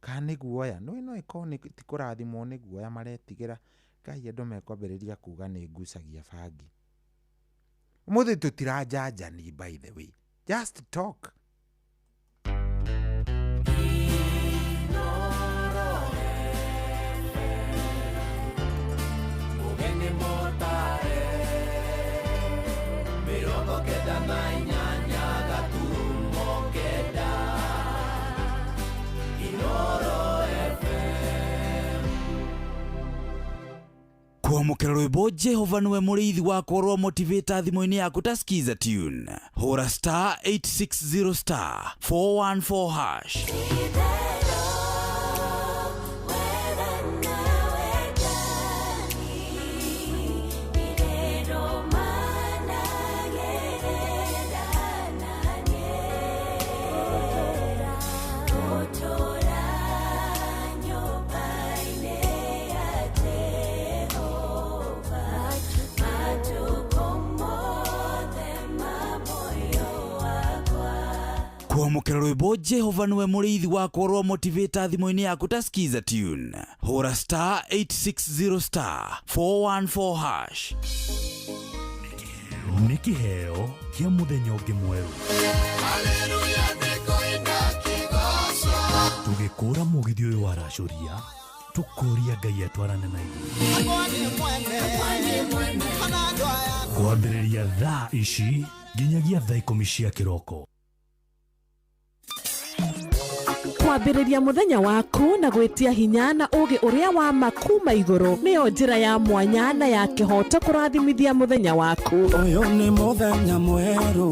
Kana nĩ guoya no ĩno ĩkorwo nĩ ti kũrathimwo nĩ guoya maretigĩra Ngai andũ mekwambĩrĩria kuga nĩ ngucagia bangi. Ũmũthĩ tũtiranjanjani by the way. Just talk. Kwamũkĩra rwĩmbo Jehova nĩwe mũrĩithi wakwa rwa motivator thimũ-inĩ yaku ta skiza tune. Hũra star 860 star 414 hash. Kwamũkĩra rwĩmbo Jehova nĩwe mũrĩithi wakwa rwa motivator thimũ-inĩ yaku ta skiza tune. Hũra star 860 star 414 hash. Nĩ kĩheo kĩa mũthenya ũngĩ mwerũ. Tũgĩkũra mũgithi ũyũ waracũria tũkũria Ngai atwarane na ithuĩ. Kwambĩrĩria thaa ici nginyagia thaa 10 cia kĩroko. Kwambĩrĩria mũthenya waku na gwĩtia hinya na ũgĩ ũrĩa wa makuma igũrũ nĩyo njĩra ya mwanya na ya kĩhoto kũrathimithia mũthenya waku. Ũyũ nĩ mũthenya mwerũ,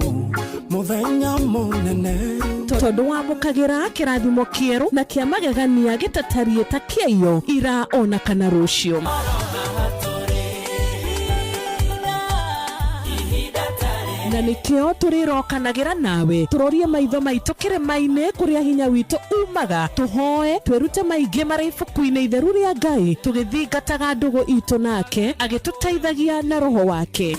mũthenya mũnene, tondũ wamũkagĩra kĩrathimo kĩerũ na kĩa magegania gĩtatariĩ ta kĩaiyo ira ona kana rũciũ. Na nikio tũrĩrokanagĩra nawe tũrorie maitho maitũ kĩrĩma-inĩ kũrĩa hinya witũ umaga tũhoe twĩrute maingĩ marĩ ibuku-inĩ itheru rĩa Ngai tũgĩthingataga ndũgũ itũ nake agĩtũteithagia na roho wake.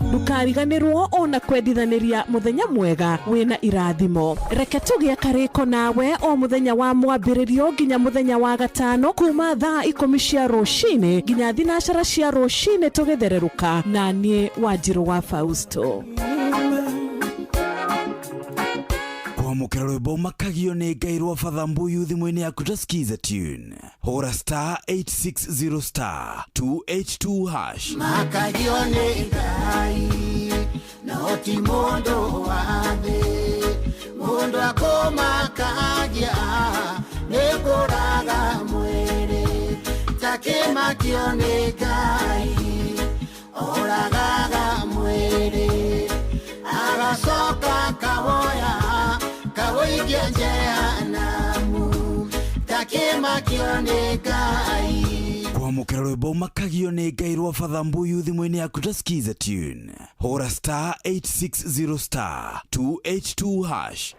Ndũkariganĩrwo ona kwendithanĩria mũthenya mwega wĩna irathimo. Reke tũgĩe karĩko nawe o mũthenya wa mwambĩrĩrio nginya mũthenya wa gatano kuma thaa 10 cia rũcinĩ nginya 12 cia rũcinĩ tũgĩthererũka na niĩ Wanjirũ wa Fausto. Kwamũkĩra rwĩmbo makagio nĩ Ngai rwa Father Mbuyu thimũ-inĩ yaku ta skiza tune. Hũra star 860 star 282 hash. Makagio nĩ Ngai no ti mũndũ wa thĩ, mũndũ akũmakagia nĩ kũraga mwĩrĩ, takĩmakio nĩ Ngai oragaga mwĩrĩ agacoka kawoya kawoikia jehanamu, takĩmakio nĩ Ngai. Kwamũkĩra rwĩmbo makagio nĩ Ngai rwa Father Mbuyu thimũ-inĩ yaku ta skiza tune. Hũra star 860 star 282 hash.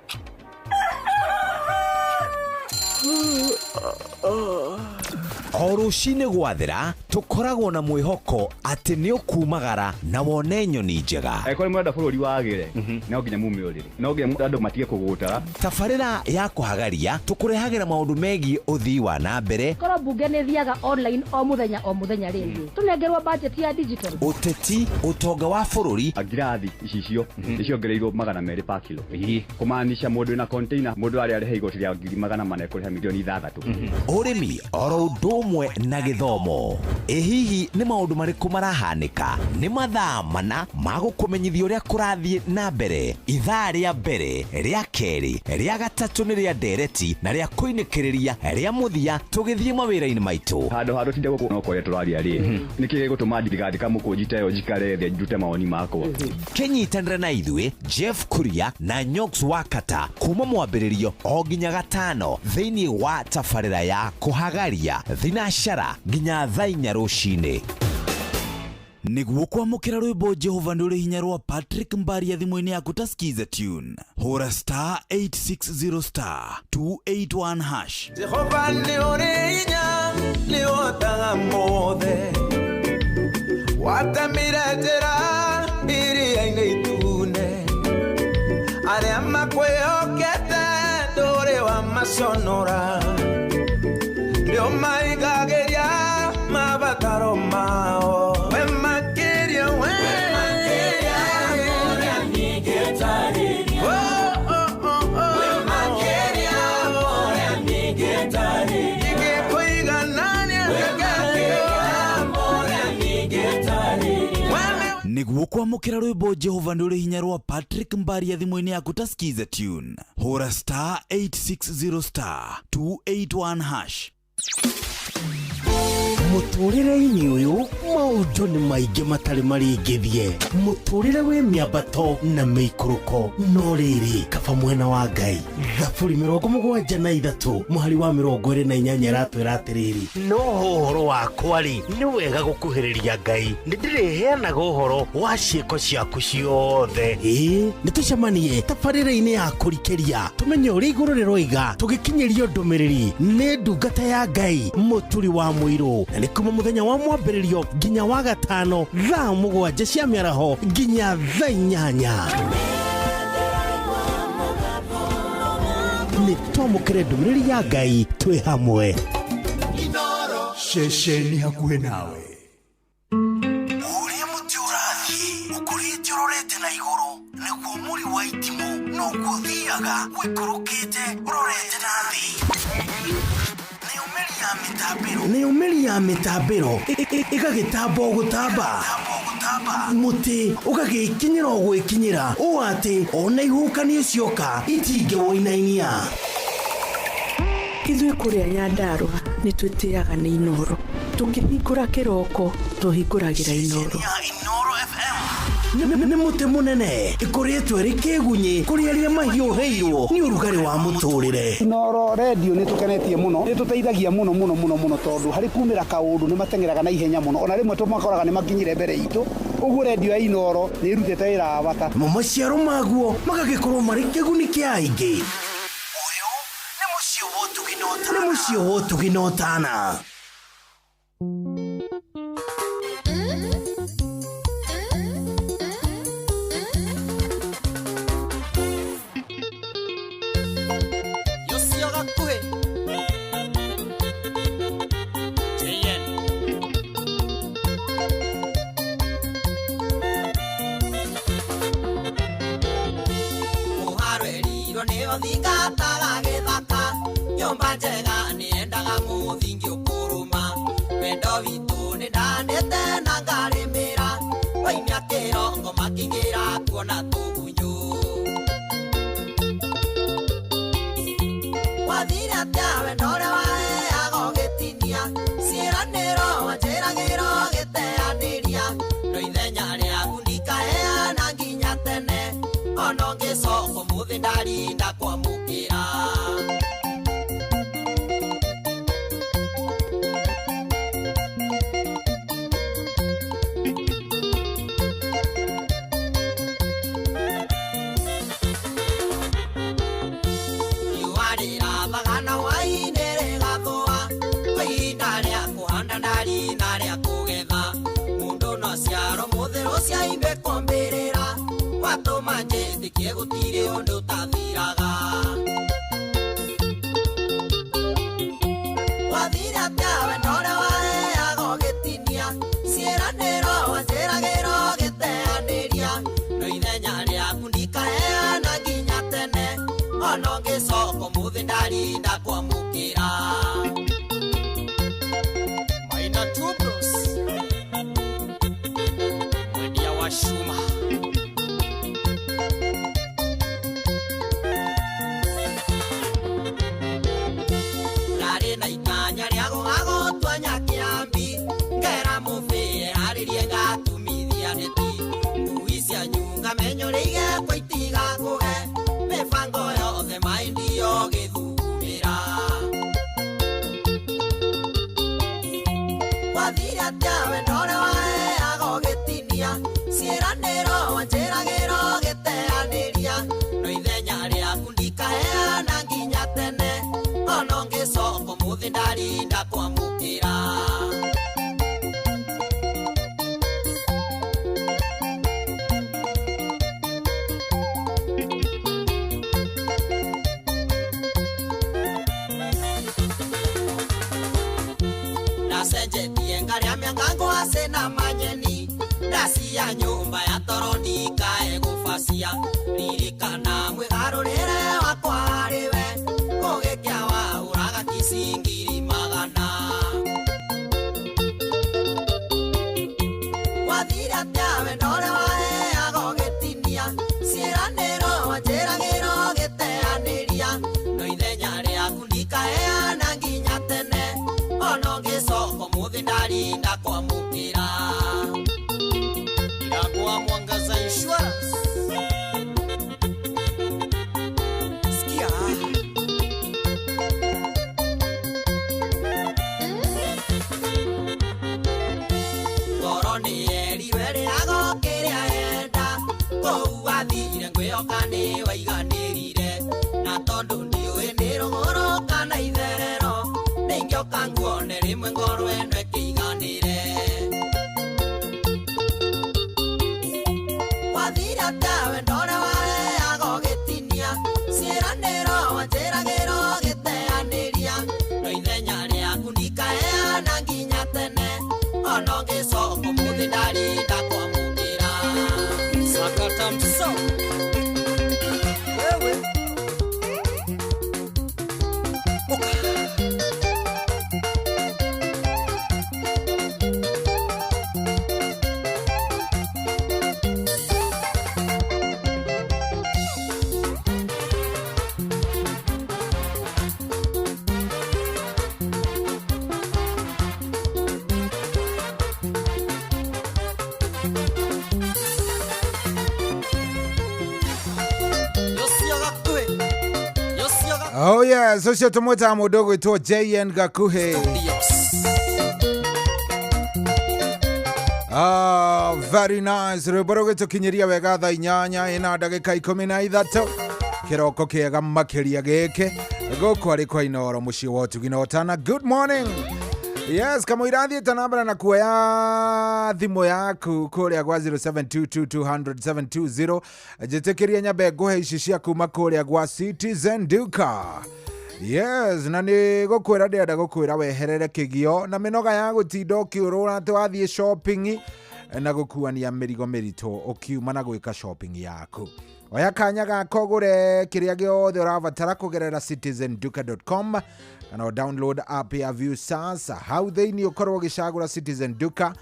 O rũcinĩ gwathera tũkoragwo na mwĩhoko atĩ nĩ ũkumagara na wone nyoni njega. Angĩkorwo nĩ mũrenda bũrũri wagĩre, no nginya mume ũrĩrĩ, no nginya andũ matige kũgũtara. Tabarĩra ya kũhagaria tũkũrehagĩra maũndũ megiĩ ũthii wa na mbere, Korwo mbunge nĩ thiaga online o mũthenya o mũthenya rĩ, tũnengerwo budget ya digital. Ũteti, ũtonga wa bũrũri. Ngirathi icicio nĩciongereirwo 200 pa kilo. Kũmaanisha mũndũ wĩna container, mũndũ arĩa arĩha igoti rĩa 400,000 ekũrĩha 6 million. Ũrĩmi oro ũndũ ũmwe na gĩthomo. Ĩ hihi nĩ maũndũ marĩkũ marahanĩka? Nĩ mathaa mana ma gũkũmenyithia ũrĩa kũrathiĩ na mbere. Ithaa rĩa mbere, rĩa kerĩ, rĩa gatatũ nĩ rĩa ndereti na rĩa kũinĩkĩrĩria rĩa mũthia tũgĩthiĩ mawĩra-inĩ maitũ. Handũ ha tũtinde gũkũ no kwaria tũraria rĩ, nĩkĩ gĩgũtũma ndigathika mũkũnji ta ĩyo njikare thĩ ndute mawoni makwa? Kĩnyitanĩre na ithuĩ Jeff Kuria na Nyox Wakata kuma mwambĩrĩrio o nginya gatano thĩinĩ wa tabarĩra ya kũhagaria thinacara nginya thaa 4 rũcinĩ. Nĩguo kwamũkĩra rwĩmbo Jehova nĩ ũrĩ hinya rwa Patrick Mbaria thimũ-inĩ yaku ta skiza tune, hũra *860 *281#. Jehova nĩ ũrĩ hinya, nĩ ũhotaga mothe, watemire njĩra iria-inĩ itune, arĩa makwĩhokete ndũrĩ wa maconora, nĩ ũmaigagĩria mabataro mao. We makĩria, we makĩria ũrĩa ningĩtarĩria. Oh, oh, oh, oh. We makĩria ũrĩa ningĩtarĩria. Ingĩkũiganania ũrĩa ningĩtarĩria. Nĩguo kwamũkĩra rwĩmbo Jehova nĩ ũrĩ hinya rwa Patrick Mbaria thimũ-inĩ yaku ta skiza tune, hũra *860 *281#. Mũtũrĩre-inĩ ũyũ maũndũ nĩ maingĩ matarĩ maringithie. Mũtũrĩre wĩ mĩambato na mĩikũrũko, no rĩrĩ, kaba mwena wa Ngai. Thaburi 73 mũhari wa 28 ĩratwĩra atĩrĩrĩ, no ũhoro wakwa rĩ, nĩ wega gũkuhĩrĩria Ngai, nĩ ndĩrĩheanaga ũhoro wa ciĩko ciaku ciothe. Ĩĩ, nĩ tũcemanie tabarĩra-inĩ ya kũrikĩria, tũmenye ũrĩa igũrũ rĩroiga, tũgĩkinyĩrio ndũmĩrĩri nĩ ndungata ya Ngai Mũturi wa Mũirũ, na nĩ kuma mũthenya wa mwambĩrĩrio nginya wa gatano thaa 7 cia mĩaraho nginya thaa 8. Nĩ twamũkĩre ndũmĩrĩri ya Ngai twĩ hamwe. Ceceni hakuhĩ nawe. Ũrĩa mũtĩ ũrathiĩ ũkũrĩte ũrorete na igũrũ, nĩguo mũri wa itimũ noguo ũthiaga ũikũrũkĩte ũrorete na thĩ. Nayo mĩri ya mĩtambĩro ĩgagĩtamba o gũtamba, mũtĩ ũgagĩkinyĩra o gwĩkinyĩra, ũũ atĩ ona ihuhũkanio cioka itingĩwũinainia. Ithuĩ kũrĩa Nyandarũa nĩ twĩtĩaga nĩ Inoro. Tũkĩhingũra kĩroko tũhingũragĩra Inoro. Nĩ mũtĩ mũnene ĩkũrĩtwo ĩrĩ kĩgunyĩ kũrĩ arĩa mahiũhĩirwo nĩ ũrugarĩ wa mũtũrĩre. Inoro redio nĩ tũkenetie mũno, nĩ tũteithagia mũno mũno mũno mũno, tondũ harĩ kumĩra kaũndũ nĩ mateng'eraga na ihenya mũno, ona rĩmwe tũmakoraga nĩ makinyire mbere itũ. Ũguo redio ya Inoro nĩ ĩrutĩte wĩra wa bata. Mo maciaro maguo magagĩkorwo marĩ kĩguni kĩa aingĩ. Ũyũ nĩ mũciĩ wa ũtugi na ũtana. Yocio gakuhĩ JN Mũharwerirwo nĩyo thingataga gĩthaka, nyũmba njega nĩendaga mũthingi ũkũrũma, wendo witũ nĩndanĩte na ngarĩmĩra, waimia kĩrongo makĩingĩra kuona tũgunyũ. Wathire atĩa wendo ũrĩa waheaga ũgĩtinia, ciĩranĩro wanjĩragĩra ũgĩteanĩria, no ithenya rĩaku ndikaheana nginya tene, ona ũngĩcoka ũmũthĩ ndarinda kwamũkĩra. Riũa rĩrathaga na hwaĩ-inĩ rĩgathũa, kwa ihinda rĩaku Manjĩtĩkie gũtirĩ ũndũ ũtathiraga. Wathire atĩa wendo ũrĩa waheaga ũgĩtinia, ciĩranĩro wanjĩragĩra ũgĩteanĩria. No ithenya rĩaku ndikaheana nginya tene, ona ũngĩcoka ũmũthĩ ndarinda kwamũkĩra. Maina Two Bros, mwendia wa cuma. Ndarĩ na itanya rĩa gũgagũtua Nyakiambi, ngera mũbĩre harĩrie ngatumithia neti. Ngui cianyu ngamenyũrĩire igekwo itigakũge, mĩbango yothe maendio gĩthumĩra. Wathire atĩa wendo ũrĩa waheaga ũgĩtinia, ciĩranĩro wanjĩragĩra ũgĩteanĩria. No ithenya rĩaku ndikaheana nginya tene, ona ũngĩcoka ũmũthĩ ndarinda kwamũkĩra. Ndacenjetie ngarĩa mĩangango ase na manyeni, ndacia nyũmba ya toro ndikae gũbacia. Ririkana mwĩgarũrĩre wakwa harĩ we, kũgĩkĩa wahũraga kici ngiri magana. Wathire atĩa wendo ũrĩa waheaga ũgĩtinia, ciĩranĩro wanjĩragĩra ũgĩteanĩria. No ithenya rĩaku ndikaheana nginya tene, ona ũngĩcoka ũmũthĩ ndarinda kwamũkĩra. Iragwa Mwangaza Insurance. Sikia. Ngoro nĩ yerirwe rĩago kĩrĩa enda, kũu wathire ngwĩhoka nĩ waiganĩrire. Na tondũ ndiũĩ nĩ rũgũrũ kana itherero, nĩingĩoka nguone rĩmwe ngoro ĩno ĩkĩiganĩre. Wathire atĩa wendo ũrĩa waheaga ũgĩtinia, ciĩranĩro wanjĩragĩra ũgĩteanĩria. No ithenya rĩaku ndikaheana nginya tene, ona ũngĩcoka ũmũthĩ ndarinda kwamũkĩra. Sakata mso. Wewe. Oh yes, ũcio tũmwĩtaga mũndũ ũgwĩtwo JN Gakuhĩ. Ah, very nice. Rwĩmbo rũgĩtũkinyĩria wega thaa 8 ĩna ndagĩka 13. Kĩroko kĩega makĩria gĩkĩ. Gũkũ arĩ kwa Inooro mũciĩ wa ũtugi na ũtana. Good morning. Yes, kamũira thiĩte na mbere na kuoya thimũ yaku kũrĩa gwa 0722200720. Njĩtĩkĩrie nyambe ngũhe ici cia kuma kũrĩa gwa Citizen Duka. Yes, na nĩ gũkwĩra ndĩrenda gũkwĩra weherere kĩgio na mĩnoga ya gũtinda ũkĩũrũra atĩ wathiĩ shopping na gũkuania mĩrigo mĩritũ ũkiuma na gwĩka shopping yaku. Oya kanya gaka ũgũre kĩrĩa gĩothe ũrabatara kũgerera citizenduka.com kana download app ya Viusasa. Hau thĩinĩ ũkorwo ũgĩcagũra Citizen Duka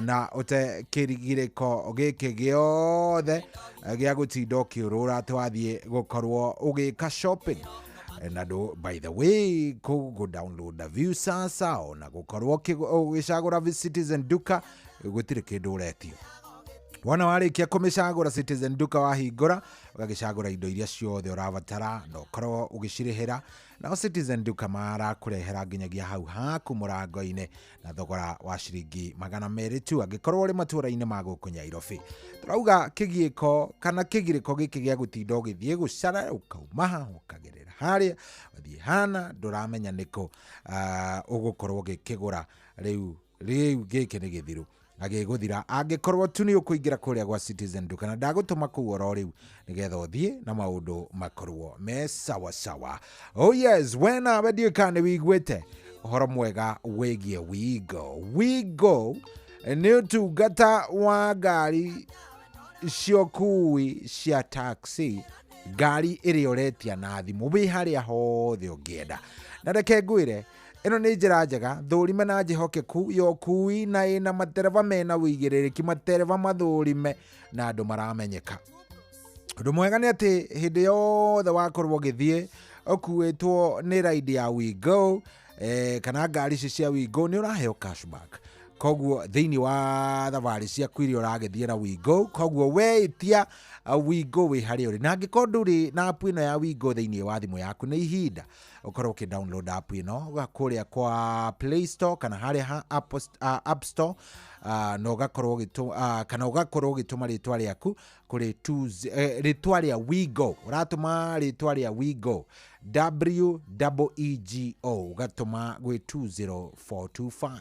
na ũte kĩrigirĩko gĩkĩ gĩothe gĩa gũtinda ũkĩũrũra atĩ wathiĩ gũkorwo ũgĩka shopping. Na do, by the way, go download the Viusasa ona gũkorwo ũgĩcagũra Citizen Duka gũtirĩ kĩndũ ũretio. Wona warĩkia kũmĩcagũra Citizen Duka wahingũra ũgagĩcagũra indo iria ciothe ũrabatara na ũkorwo ũgĩcirĩhĩra. Nao Citizen Duka marakũrehera nginyagia hau haku mũrango-inĩ na thogora wa ciringi 200 tu angĩkorwo ũrĩ matũũra-inĩ ma gũkũ Nyairobi. Tũrauga kĩgiĩko kana kĩgirĩko gĩkĩ gĩa gũtinda ũgĩthiĩ gũcara ũkauma haha ũkagerera harĩa ũthiĩ hana ndũramenya nĩkũ ũgũkorwo ũgĩkĩgũra. Rĩu gĩkĩ nĩ gĩthiru. Na gĩgũthira angĩkorwo tu nĩ ũkũingĩra kũrĩa gwa Citizen Duka, na ndagũtũma kũu oro rĩu nĩgetha ũthiĩ na maũndũ makorwo me sawa sawa. Oh yes, we nawe ndiũĩ kana nĩ wiguĩte ũhoro mwega wĩgiĩ Wigo. Wigo nĩ ũtungata wa ngari cia ũkui cia taxi, ngari ĩrĩa ũretia na thimũ wĩ harĩa hothe ũngĩenda. Na reke ngwĩre, ĩno nĩ njĩra njega thũrime na njĩhokeku ya ũkui, na ĩna matereba mena ũigĩrĩrĩki, matereba mathũrime na andũ maramenyeka. Ũndũ mwega nĩ atĩ hĩndĩ yothe wakorwo ũgĩthiĩ ũkuĩtwo nĩ ride ya Wigo, kana ngari ici cia Wigo, nĩ ũraheo cashback. Koguo thĩinĩ wa thabarĩ ciaku iria ũragĩthiĩ na Wigo, koguo weitia Wigo wĩ harĩa ũrĩ. Na angĩkorwo ndũrĩ na app ĩno ya Wigo thĩinĩ wa thimũ yaku, nĩ ihinda ũkorwo ũkĩ download app ĩno kũrĩa kwa Play Store kana harĩa ha App Store, na ũgakorwo kana ũgakorwo ũgĩtũma rĩtwa rĩaku kũrĩ rĩtwa rĩa Wigo. Ũratũma rĩtwa rĩa Wigo WEEGO, ũgatũma gwĩ 20425,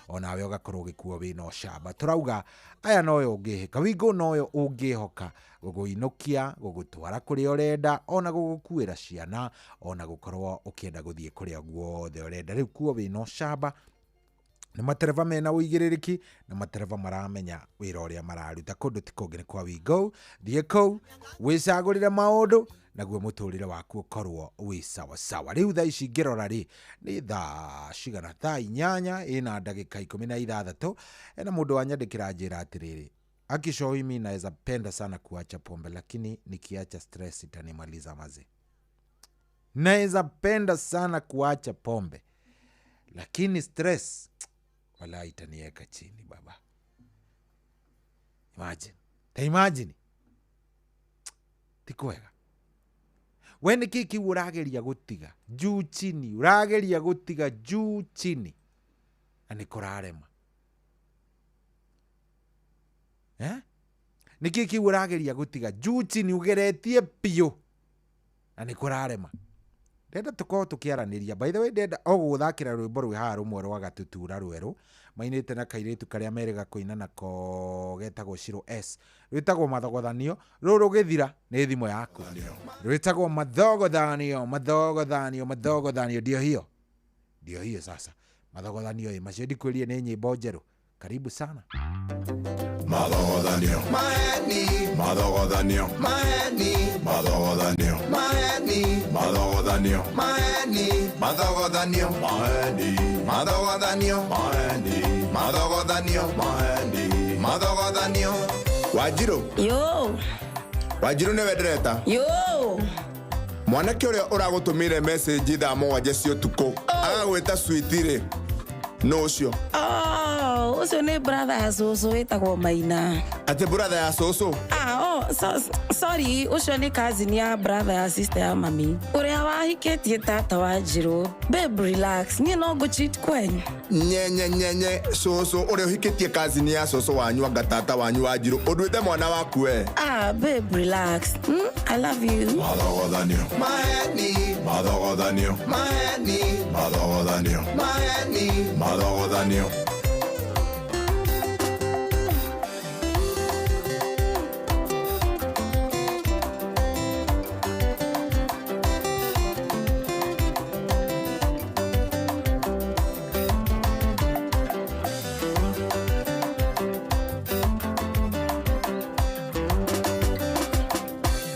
onawe ũgakorwo ũgĩkuo wĩna ũcamba. Tũrauga aya noyo ũngĩhĩka, Wigo noyo ũngĩhoka gũgũinũkia, gũgũtwara kũrĩa ũrenda, ona gũgũkuĩra ciana, ona gũkorwo ũkĩenda gũthiĩ kũrĩa guothe ũrenda. Rĩu kuo wĩna ũcamba, nĩ matereba mena ũigĩrĩrĩki na matereba maramenya wĩra ũrĩa mararuta. Kũndũ ti kũngĩ nĩ kwa Wigo. Thiĩ kũu wĩcagũrĩre maũndũ naguo mũtũrĩre waku ũkorwo wĩ sawa sawa. Rĩu thaa ici ngĩrora rĩ, nĩ thaa cigana? Thaa 8 ĩna ndagĩka 16. Ena mũndũ wanyandĩkĩra njĩra atĩrĩrĩ, akisho mimi naweza penda sana kuacha pombe, lakini nikiacha stress itanimaliza maze. Naweza penda sana kuacha pombe, lakini stress wala itaniweka chini baba. Imagine. Ta imagine. Ti kwega. We nĩ kĩĩ kĩu ũrageria gũtiga juu chini, ũrageria gũtiga juu chini na nĩ kũrarema. Nĩ kĩĩ kĩu ũrageria gũtiga juu chini, ũgeretie biũ na nĩ kũrarema. Ndenda tũkorwo tũkĩaranĩria. By the way, ndenda o gũgũthakĩra rwĩmbo rwĩ haha rũmwe rwa Gatutura rwerũ mainĩte na kairĩtu karĩa merĩga kũina nako getagwo Shiro S, rwĩtagwo Mathogothanio. Rũrũ rũgĩthira nĩ thimũ yaku, rwĩtagwo Mathogothanio, Mathogothanio, Mathogothanio. Ndio hiyo, ndio hiyo sasa Mathogothanio ĩ macio ndikwĩrie nĩ nyĩmbo njerũ. Karibu sana. Mathogothanio, maheni, Mathogothanio, maheni, Mathogothanio, maheni, Mathogothanio, maheni, Mathogothanio, maheni, Mathogothanio, maheni, Mathogothanio, maheni, Mathogothanio. Wanjiru. Yo. Wanjiru nĩwe ndĩreta. Yo. Mwanake ũrĩa ũragũtũmĩire message thaa 7 cia ũtukũ agagwĩta sweet rĩ, nũ ũcio? Oh, ũcio nĩ brother ya cũcũ wĩtagwo Maina. Atĩ brother ya cũcũ? Ah, oh, sorry, ũcio nĩ cousin ya brother ya sister ya mami. Ũrĩa wahikĩtie tata wa Njirũ. Babe, relax, niĩ no ngũ-cheat kwenyu. Nyenye nyenye, cũcũ ũrĩa ũhikĩtie cousin ya cũcũ wanyu anga tata wanyu wa Njirũ, ũnduĩte mwana waku we. Ah, babe, relax. I love you. Mathogothanio, maheni, Mathogothanio, maheni, Mathogothanio, maheni, Mathogothanio.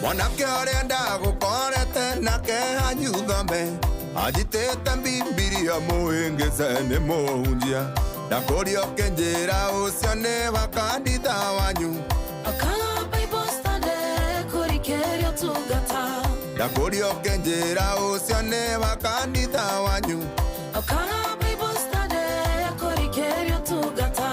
Mwanake ũrĩa ndagũkorete nake hanyuthome, anjitĩte Bibilia mũhĩngĩce nĩ mũhunjia, ndakũria ũkĩnjĩra ũcio nĩ wa kanitha wanyu. Akana Bible study kũrikĩria ũtungata. Ndakũria ũkĩnjĩra ũcio nĩ wa kanitha wanyu. Akana Bible study kũrikĩria ũtungata.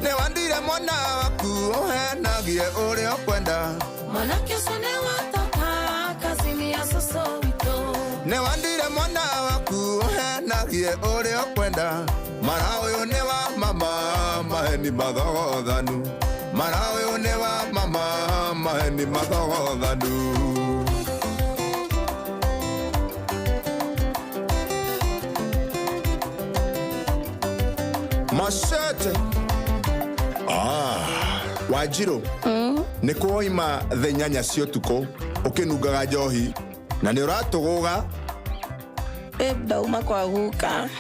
Nĩ wandire mwana waku ũhenagie ũrĩa ũkwenda. Mwanake ũcio nĩ wa tata, kazini ya cũcũ witũ. Nĩ wandire mwana waku ũhenagie ũrĩa ũkwenda. Mara ũyũ nĩ wa mama, maheni mathogothanu. Mara ũyũ nĩ wa mama, maheni mathogothanu. Machete. Wanjirũ, nĩ kwoima thaa 8 cia ũtukũ ũkĩnungaga njohi na nĩ ũratũgũga. Babe, ndauma kwa guka.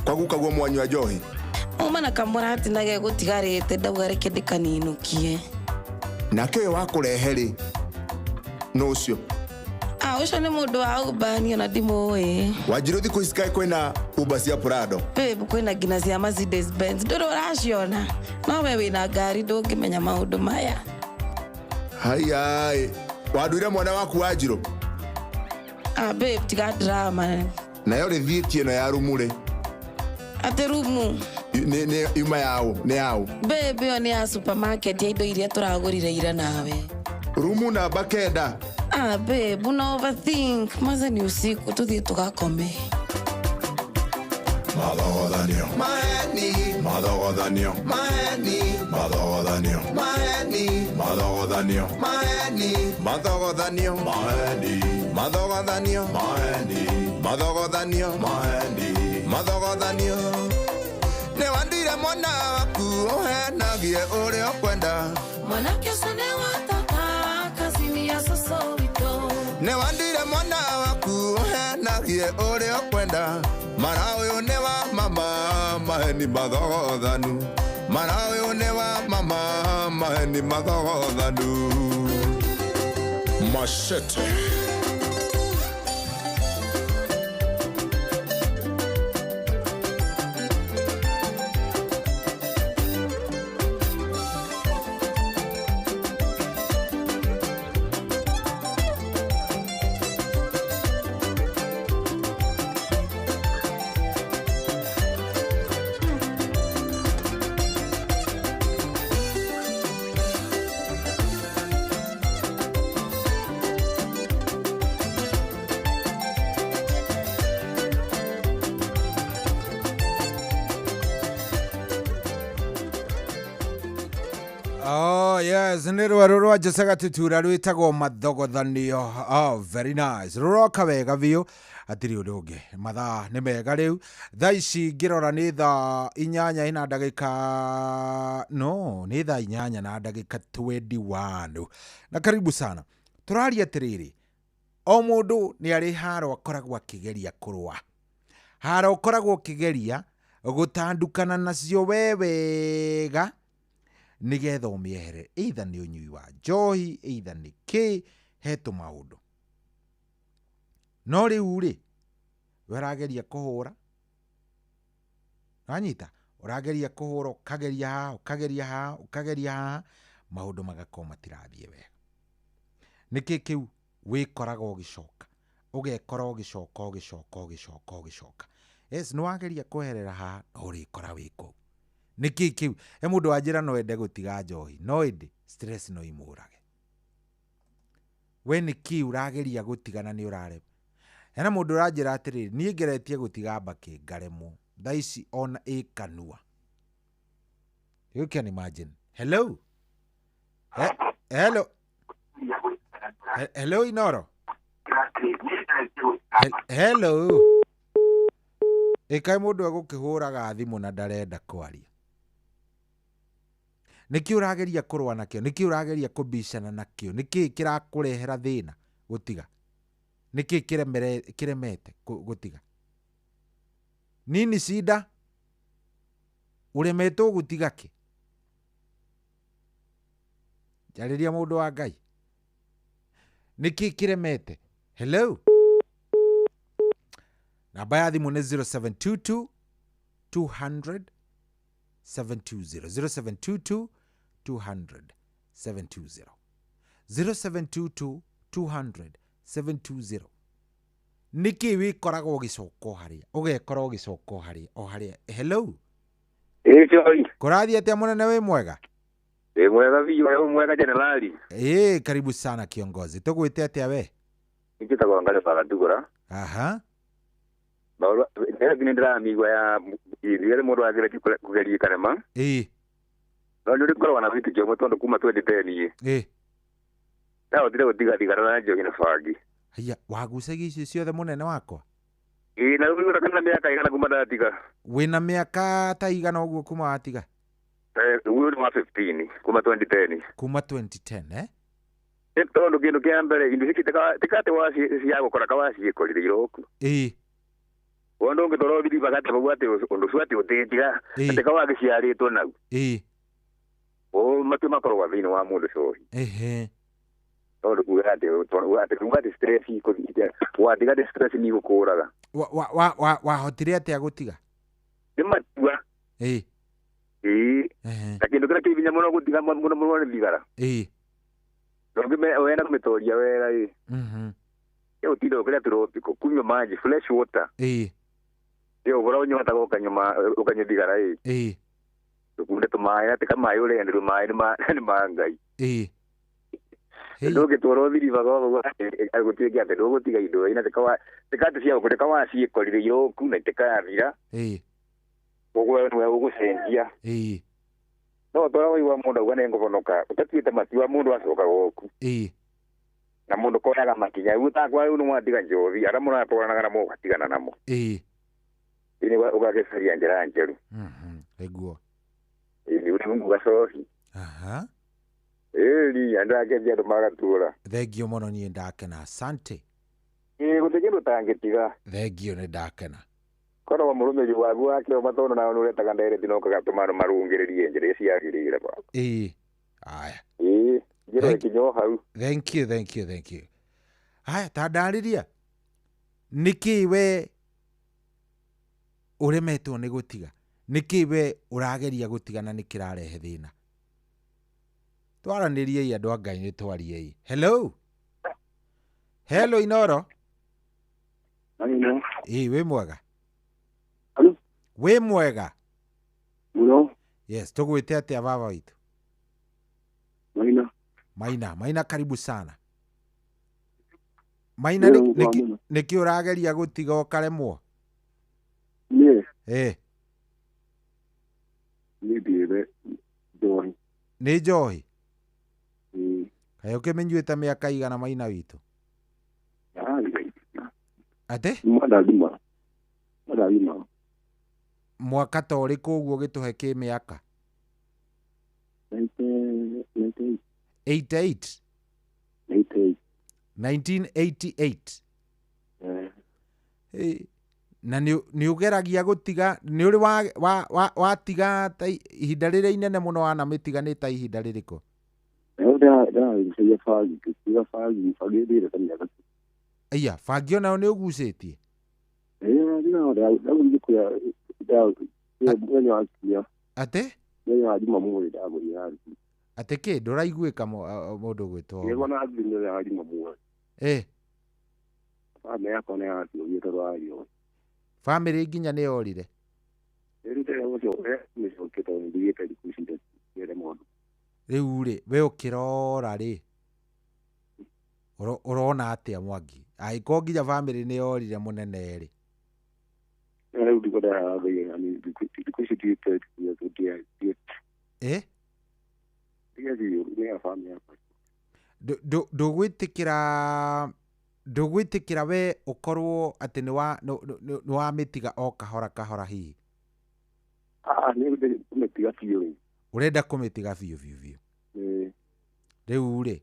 Kwa guka guo mwanyua njohi? Uma na kamũrati na gegũtigarĩte, ndauga reke ndĩkaninũkie. Nake ũyũ wakũrehe rĩ, nũ ũcio? Ah, ũcio nĩ mũndũ wa Uber, niĩ ona ndimũĩ. Wanjirũ, thikũ ici kaĩ kwĩna Uber cia Prado? Babe, kwĩna nginya cia Mercedes Benz, ndũrĩ ũraciona? No we wĩna ngari ndũngĩmenya maũndũ maya. Haiyaĩ, wanduire mwana waku Wanjirũ? Ah, babe, tiga drama. Nayo rĩthiĩti ĩno ya rumu rĩ? Atĩ rumu? Nĩ yuma yaũ? Nĩ yaũ? Babe, ĩyo nĩ ya supermarket ya indo iria tũragũrire ira nawe. Rumu namba 9. Ah, babe, una overthink. Maze ni usiku, tuthiĩ tũgakome. Mathogothanio maheni, mathogothanio maheni, mathogothanio maheni, mathogothanio maheni, mathogothanio maheni, mathogothanio maheni, mathogothanio maheni, mathogothanio. Nĩ wandire mwana waku ũhenagie ũrĩa ũkwenda. Mwanake ũcio nĩ wa tata, kazini ya cũcũ witũ. Nĩ wandire mwana waku ũhenagie ũrĩa ũkwenda. Mara ũyũ nĩ wa mama, maheni mathogothanu. Mara ũyũ nĩ wa mama, maheni mathogothanu. Machete. Oh yes, nĩ rwerũ rwa Jose Gatutura rwĩtagwo mathogothanio. Oh, very nice. Rũroka wega biũ, hatirĩ ũndũ ũngĩ. Mathaa nĩ mega rĩu. Thaa ici ngĩrora nĩ thaa 8 na ndagĩka, no, nĩ thaa 8 na ndagĩka 21. Na karibu sana. Tũraria atĩrĩrĩ, o mũndũ nĩ arĩ haro akoragwo akĩgeria kũrũa. Haro ũkoragwo ũkĩgeria gũtandukana nacio we wega, nĩgetha ũmĩehere, either nĩ ũnyui wa njohi, either nĩ kĩ, he tũmaũndũ. No rĩu rĩ, we ũrageria kũhũra, wanyita, ũrageria kũhũra, ũkageria haha, ũkageria haha, ũkageria haha, maũndũ magakorwo matirathiĩ wega. Nĩkĩ kĩu wĩkoraga ũgĩcoka, ũgekora ũgĩcoka, ũgĩcoka, ũgĩcoka, ũgĩcoka. Yes, nĩwageria kweherera haha, no ũrĩkora wĩ kũu. Nĩkĩ kĩu? He mũndũ wanjĩra no ende gũtiga njohi, no ĩndĩ stress no imũrage. We nĩkĩ ũrageria gũtigana nĩ ũrarema? Hena mũndũ ũranjĩra atĩrĩrĩ, niĩ ngeretie gũtiga mbakĩ ngaremwo, thaa ici ona ĩ kanua. You can imagine. Hello? Hello? Hello Inoro? Hello? Ĩkaĩ mũndũ egũkĩhũraga thimũ na ndarenda kwaria. Nĩkĩ ũrageria kũrũa nakĩo? Nĩkĩ ũrageria kũbicana nakĩo? Nĩkĩ kĩrakũrehera thĩna gũtiga? Nĩkĩ kĩremete gũtiga? Nini shida? Ũremetwo gũtiga kĩ? Njarĩria mũndũ wa Ngai. Nĩkĩ kĩremete? Hello? Namba ya thimũ nĩ 0722 200 720. 0722 200 720. 0722 200 720. Nĩkĩ wĩkoragwo ũgĩcoka o harĩa? Ũgekora ũgĩcoka o harĩa, o harĩa. Hello? Ĩĩ, Choi. Kũrathiĩ atĩa mũnene, wĩ mwega? Wĩ mwega biũ, wĩ mwega generali. Ĩĩ, karibu sana kiongozi. Tũgwĩte atĩa we? Njĩtagwo Ngarĩ Bagatugũra. Aha. Nĩ ndĩramĩigua ya rĩrĩa mũndũ ageretie kũgeria karema. Ĩĩ. No nĩ ũrĩkoragwo na wĩtĩkio ũmwe tondũ kuma 2010. Ĩĩ. Ndahotire gũtiga thigara na njohi na bangi. Haiya, wagucagia icio ciothe mũnene wakwa? Ĩĩ, na rĩu kana mĩaka ĩigana kuma ndatiga? Wĩna mĩaka ta igana ũguo kuma watiga? Ũyũ nĩ wa 15 kuma 2010. Kuma 2010 eh? Nĩ tondũ kĩndũ kĩa mbere indo ici tikate wa cia gũkora ka waciĩkorire iroku. Ĩĩ. Wondo ũngĩtwarwo thiri bagate bau atĩ ũndũ ũcio atĩ ũtĩtiga atĩ ka wagĩciarĩtwo nau. Ĩĩ. O matua makoragwo thĩinĩ wa mũndũ cohi. Ehe. Tondũ kuga atĩ kuga atĩ stress ikũthiĩ watiga atĩ stress nĩ igũkũraga. Wahotire atĩa gũtiga? Nĩ matua. Ĩĩ. Ĩĩ. Na kĩndũ kĩrĩa kĩ hinya mũno gũtiga mũno mũno nĩ thigara. Ĩĩ. Ndũngĩme wenda kũmĩtoria wega ĩ. Ĩ ũtinde ũkĩrĩa tropical kunywa maji fresh water. Ĩĩ. Ĩ ũhoro ũnyotaga ũkanyua thigara ĩ. Ĩĩ. Ndũkunde tũmaĩ atĩ kamaĩ ũrenderwo maĩ nĩ ma Ngai. Ĩĩ. Ndũngĩtwarwo thiri baga gũtuĩke atĩ ndũgũtiga indo ina tikatĩ cia gũkũ tikawaciĩkorire iroku na itikathira. Ĩĩ. Koguo nĩwe ũgũcenjia. Ĩĩ. No twara waigua mũndũ auga nĩ ngũhonoka ũtatuĩte matua mũndũ acoka gwaku. Ĩĩ. Na mũndũ koyaga makinya rĩu takwa rĩu nĩwatiga njohi arĩa mũratwaranaga namo ũgatigana namo. Ĩĩ. Ĩĩ ũgagĩcaria njĩra njerũ. Nĩguo. Ĩĩ nĩ ũrĩa nguga cohi. Aha. Ĩĩ andũ akethi andũ magatũra. Thengio mũno niĩ ndakena asante. Ĩĩ gũtirĩ kĩndũ ũtangĩtiga. Thengio nĩ ndakena. Korwo wa mũrũmĩrĩri waku wa kĩoma tondũ nawe nĩũretaga ndereti na ũkagatũma andũ marũngĩrĩrie njĩra ĩrĩa ciagĩrĩire baba. Ĩĩ. Aya. Ĩĩ njĩra ĩkinya o hau. Thank you, thank you, thank you. Haya ta ndarĩria nĩkĩ we ũremetwo nĩ gũtiga? Nĩkĩ we ũrageria gũtiga na nĩ kĩrarehe thĩna? Twaranĩriei andũ a Ngai nĩ twariei. Hello. Hello Inoro. Ĩĩ wĩ mwega? Wĩ mwega? Mũno. Yes, tũgwĩte atĩa baba witũ? Maina. Maina, Maina karibu sana. Maina nĩkĩ ũrageria gũtiga ũkaremwo? Niĩ. Ĩĩ. Niĩ ndirĩ njohi. Nĩ njohi? Ĩĩ. Kaĩ ũkĩmĩnyuĩte mĩaka igana Maina witũ? Atĩ? Mwandathima. Mwandathima. Mwaka ta ũrĩkũ ũguo ũgĩtũhe kĩ mĩaka? 88. 1988. Hey, na nĩ ũgeragia gũtiga nĩ ũrĩ watiga ta ihinda rĩrĩa inene mũno wanamĩtiga nĩ ta ihinda rĩrĩkũ? Aya, bangi onayo nĩ ũgucĩtie? Atĩ? Atĩ kĩ ndũraiguĩka mũndũ ũgwĩtwo? Ĩ. Bamĩrĩ nginya nĩ yorire? Rĩu rĩ we ũkĩrora rĩ ũrona atĩa Mwangi? Angĩkorwo nginya bamĩrĩ nĩ yorire mũnene rĩ. Ĩ? Ndũgwĩtĩkĩra we ũkorwo atĩ nĩ wamĩtiga o kahora kahora hihi? Ũrenda kũmĩtiga biũ biũ biũ? Rĩu rĩ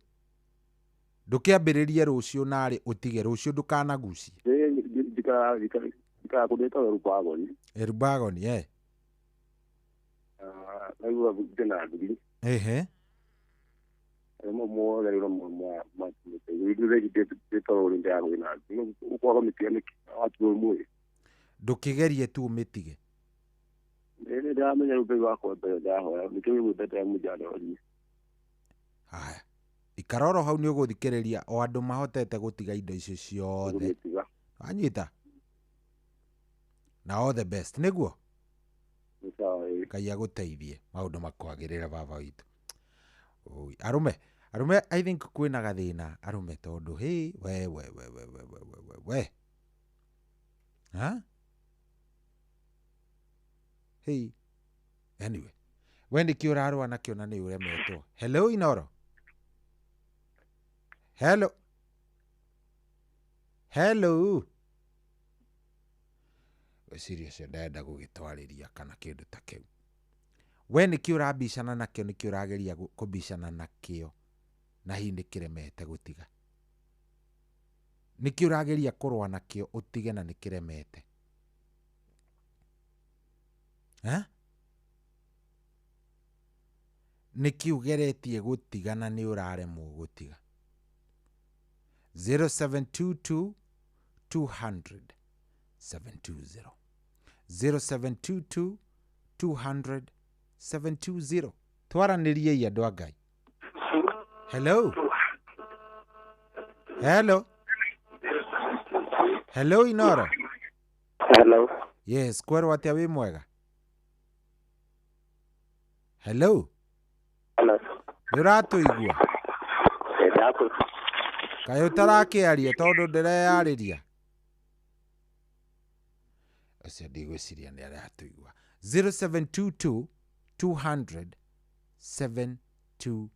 ndũkĩambĩrĩrie rũciũ narĩ ũtige rũciũ ndũkanagucie. Rubagoni eh. Ehe. Ndũkĩgerie tu ũmĩtige. Haya. Ikara oro hau nĩ ũgũthikĩrĩria o andũ mahotete gũtiga indo icio ciothe. Wanyita? Na all the best nĩguo? Ngai agũteithie maũndũ makwagĩrĩre baba witũ. Oi, arũme arũme I think kwĩna gathĩna arũme tondũ hey we we we we we we we we ha hey anyway we nĩkĩ ũrarũa nakĩo na nĩ ũremetwo. Hello Inoro. Hello. Hello. Weciria ũcio ndenda gũgĩtwarĩria kana kĩndũ ta kĩu. We nĩkĩ ũrabicana nakĩo, nĩkĩ ũrageria kũbicana nakĩo na hihi nĩkĩremete gũtiga? Nĩkĩ ũrageria kũrũa nakĩo ũtige na nĩkĩremete? Eh? Nĩkĩ ũgeretie gũtiga na nĩ ũraremwo gũtiga? 0722 200 720, 0722 200 720. Twaranĩriei andũ a Ngai. Hello, hello, hello, Inoro. Hello. Yes, kwerwo atĩa, wĩ mwega? Hello. Hello. Nĩ ũratũigua? Ndakũ. Kaĩ ũtarakĩaria tondũ ndĩreyarĩria? Ũcio ndigwĩciria nĩ aratũigua. 0722 200 720,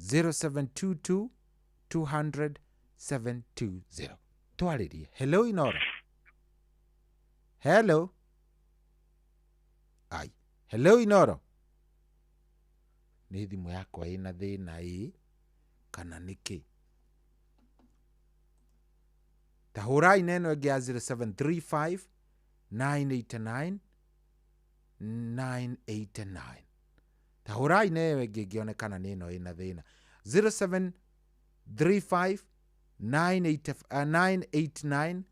0722 200 720. Twarĩrie. Hello, Inoro. Hello. Ai, hello, Inoro. Nĩ thimũ yakwa ĩna thĩna ĩ kana nĩkĩ? Ta hũrai na ĩno ĩngĩ ya 0735 989 989. Ta hũrai na ĩyo ĩngĩ ĩngĩonekana nĩ ĩno ĩna thĩna. 0735 989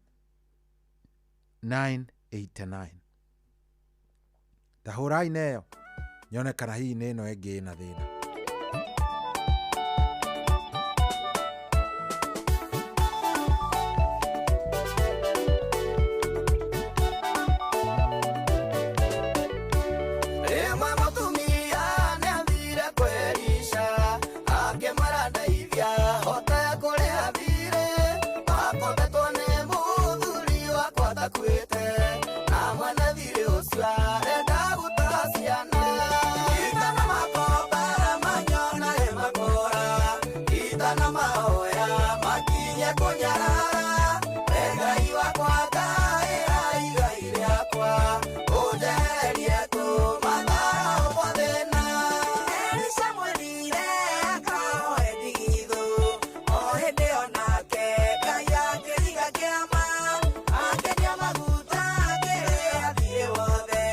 989. Ta hũrai na ĩyo nyone kana hihi nĩ ĩno ĩngĩ ĩna thĩna. Rĩmwe mũtumia nĩathire kwĩrica, akĩmwĩra ndeithia hote kũrĩha thirĩ, wakombetwo nĩ mũthuri wakwa ndakuĩte, na mwene thirĩ ũcio arenda gũtaha ciana. Itana makomba manyonage makora, itana mahoya makinye kũnyarara, we Ngai wakwa ngaĩra igai rĩakwa, ũnjehererie tũmathara kwa thĩna. Elisha mwĩrire akahoe ndigithũ, o hĩndĩ onake Ngai akĩriga kĩama, akĩnyua maguta akĩrĩa thiirĩ wothe,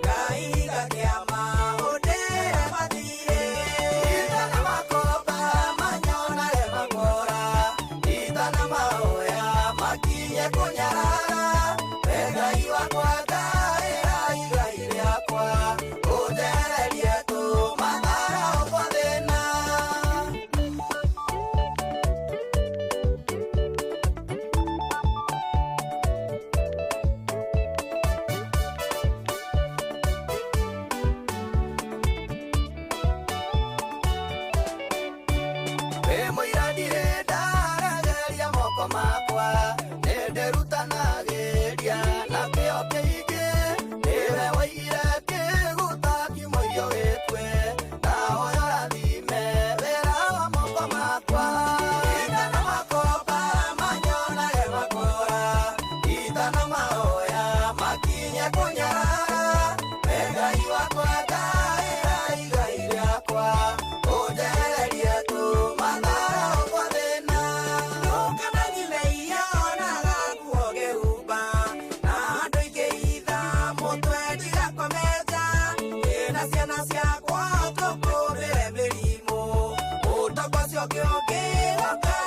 Ngai iga kĩama ũndĩre mathirĩ. Itana makomba manyonage makora, itana mahoya makinye kũnyarara, we Ngai wakwa ngaĩra igai rĩakwa, ũnjehererie tũmathara kwa thĩna. Wĩ mũira ndirĩ ndarageria moko makwa, nĩndĩrutanagĩria na kĩo kĩingĩ, nĩwe waigire kĩgũta kĩmũirio gĩkue, ndahoya ũrathime wĩra wa moko makwa. Itana makomba manyonage makora, itana mahoya makinye kũnyarara, we Ngai wakwa ngaĩra igai rĩakwa, ũnjehererie tũmathara kwa thĩna. Ndũkana nyime irio na nguo ngĩhumba, na andũ ingĩitha mũtwe ndigakometa, ndĩna ciana ciakwa tũkũrĩre mĩrimũ, ũtonga ũcio ũngĩũka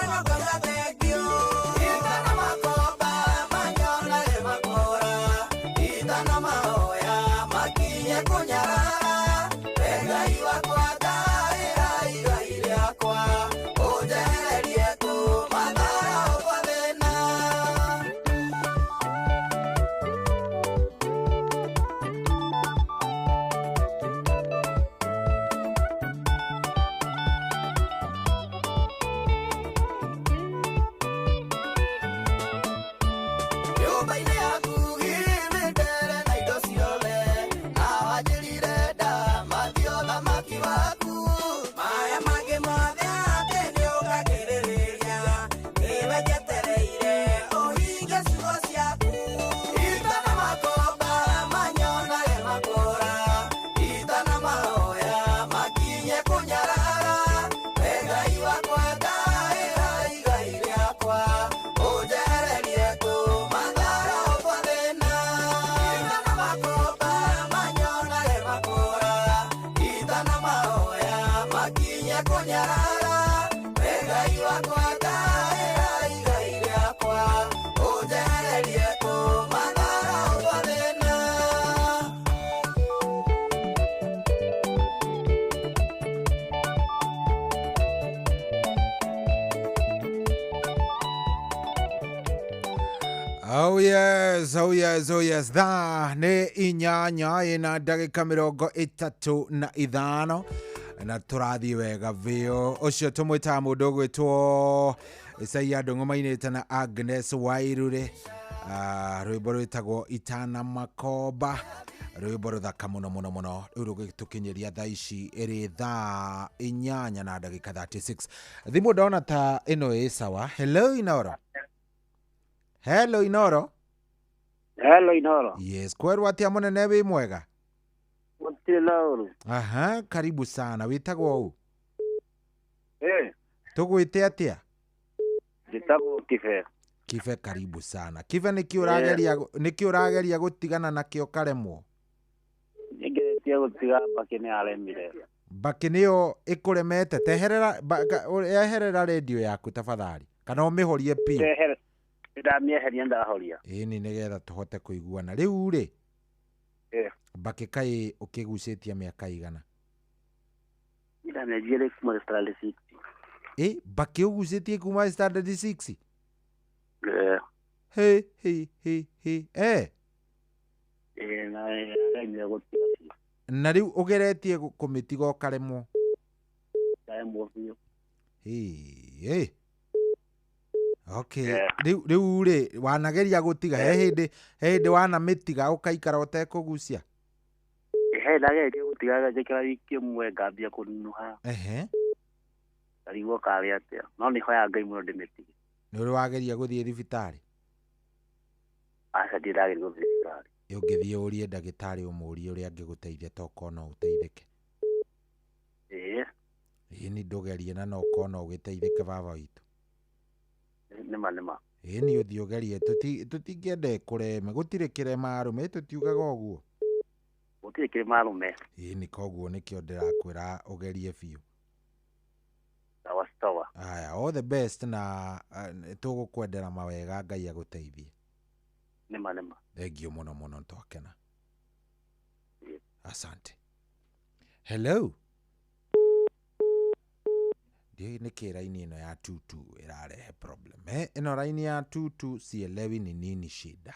no ngauga thengiũ. Itana makomba manyonage makora, itana mahoya makinye kũnyarara, we Ngai wakwa ngaĩra igai rĩakwa, ũnjehererie tũmathara kwa thĩna. wakwa ngaĩra igai rĩakwa ũnjehererie tũmathara twa thĩna. Oh yes, oh yes, oh yes. Thaa nĩ 8 ina ndagĩka 35 na tũrathiĩ wega biũ. Ũcio tũmwĩtaga mũndũ ũgwĩtwo Isaia Ndũng'ũ mainĩte na Agnes Wairure. Rwĩmbo rwĩtagwo Itana Makomba, rwĩmbo rũthaka mũno mũno mũno. Rĩu rũgĩtũkinyĩria thaa ici ĩrĩ thaa 8 na ndagĩka 36. Thimũ ndona ta ĩno ĩ sawa. Hello Inoro. Hello Inoro. Hello Inoro. Yes, kwerwo atia munene wi mwega? Gũtirĩ na ũru. Aha, karibu sana. Wĩtagwo ũ? Eh, Tũgwĩte atia? Njĩtagwo Kibe. Kibe, karibu sana. Kibe, nĩkĩ ũrageria nĩkĩ ũrageria gũtigana nakĩo karemwo? Nĩngeretie gũtiga mbakĩ nĩ aremire. Mbakĩ nĩyo ĩkũremete. Teherera eherera redio yaku tafadhali, kana ũmĩhorie piũ. Ndamĩeheria ndahoria. Ĩni nĩgetha tũhote kũiguana. Rĩu rĩ, mbakĩ kaĩ ũkĩgucĩtie mĩaka igana? Ndamĩanjirie kuma standard 6. Ĩ, mbakĩ ũgucĩtie kuma standard 6? Eh. He he he he. Eh. Eh, na nĩaremire gũtiga biũ. Na rĩu ũgeretie kũmĩtiga ũkaremwo? Ndaremwo biũ. Hĩ. Okay. Rĩu rĩ, wanageria gũtiga he hĩndĩ wanamĩtiga ũkaikara ũtekũgucia? He ndageririe gũtiga njĩkĩra wiki ĩmwe ngambia kũnunuha. Ehe. Ngarigwo karĩ atĩa, no nĩ hoyaga Ngai mũno ndĩmĩtige. Nĩ ũrĩ wageria gũthiĩ thibitarĩ? Aca, ndirĩ ndageria gũthiĩ thibitarĩ. Ũngĩthiĩ ũrie ndagĩtarĩ ũmũrie ũrĩa angĩgũteithia tokorwo no ũteithĩke. Ĩĩ. Ĩni ndũgerie na no ũkorwo no ũgĩteithĩke baba witũ. Nĩma nĩma. Ĩni ũthiĩ ũgerie, tũtingĩenda kũreme, gũtirĩ kĩrema arũme, tũtiugaga ũguo. Gũtirĩ kĩrema arũme. Ĩni koguo nĩkĩo ndĩrakwĩra ũgerie biũ. Sawa sawa. Aya, all the best na tũgũkwendera mawega, Ngai agũteithie. Nĩma nĩma. Thank you mũno mũno, twakena. Asante. Hello. Ndiũĩ nĩkĩ raini ĩno ya 22 ĩrarehe problem. Ĩno raini ya 22 sielewi ni nini shida.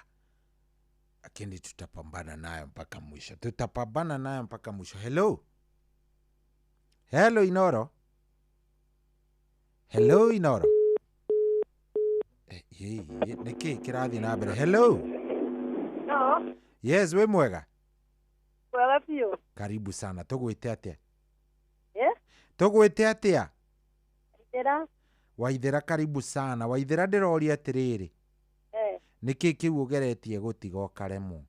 Lakini tutapambana nayo mpaka mwisho. Tutapambana nayo mpaka mwisho. Hello. Hello Inoro. Hello Inoro. Nĩkĩ kĩrathiĩ na mbere? Hello. No. Yes, wĩ mwega? Mwega biũ. Karibu sana. Tũgwĩte atĩa? Eh? Tũgwĩte atĩa? Waithera. Waithera, karibu sana. Waithera, ndĩroria atĩrĩrĩ. Eh. Nĩkĩ kĩu ũgeretie gũtiga ũkaremwo?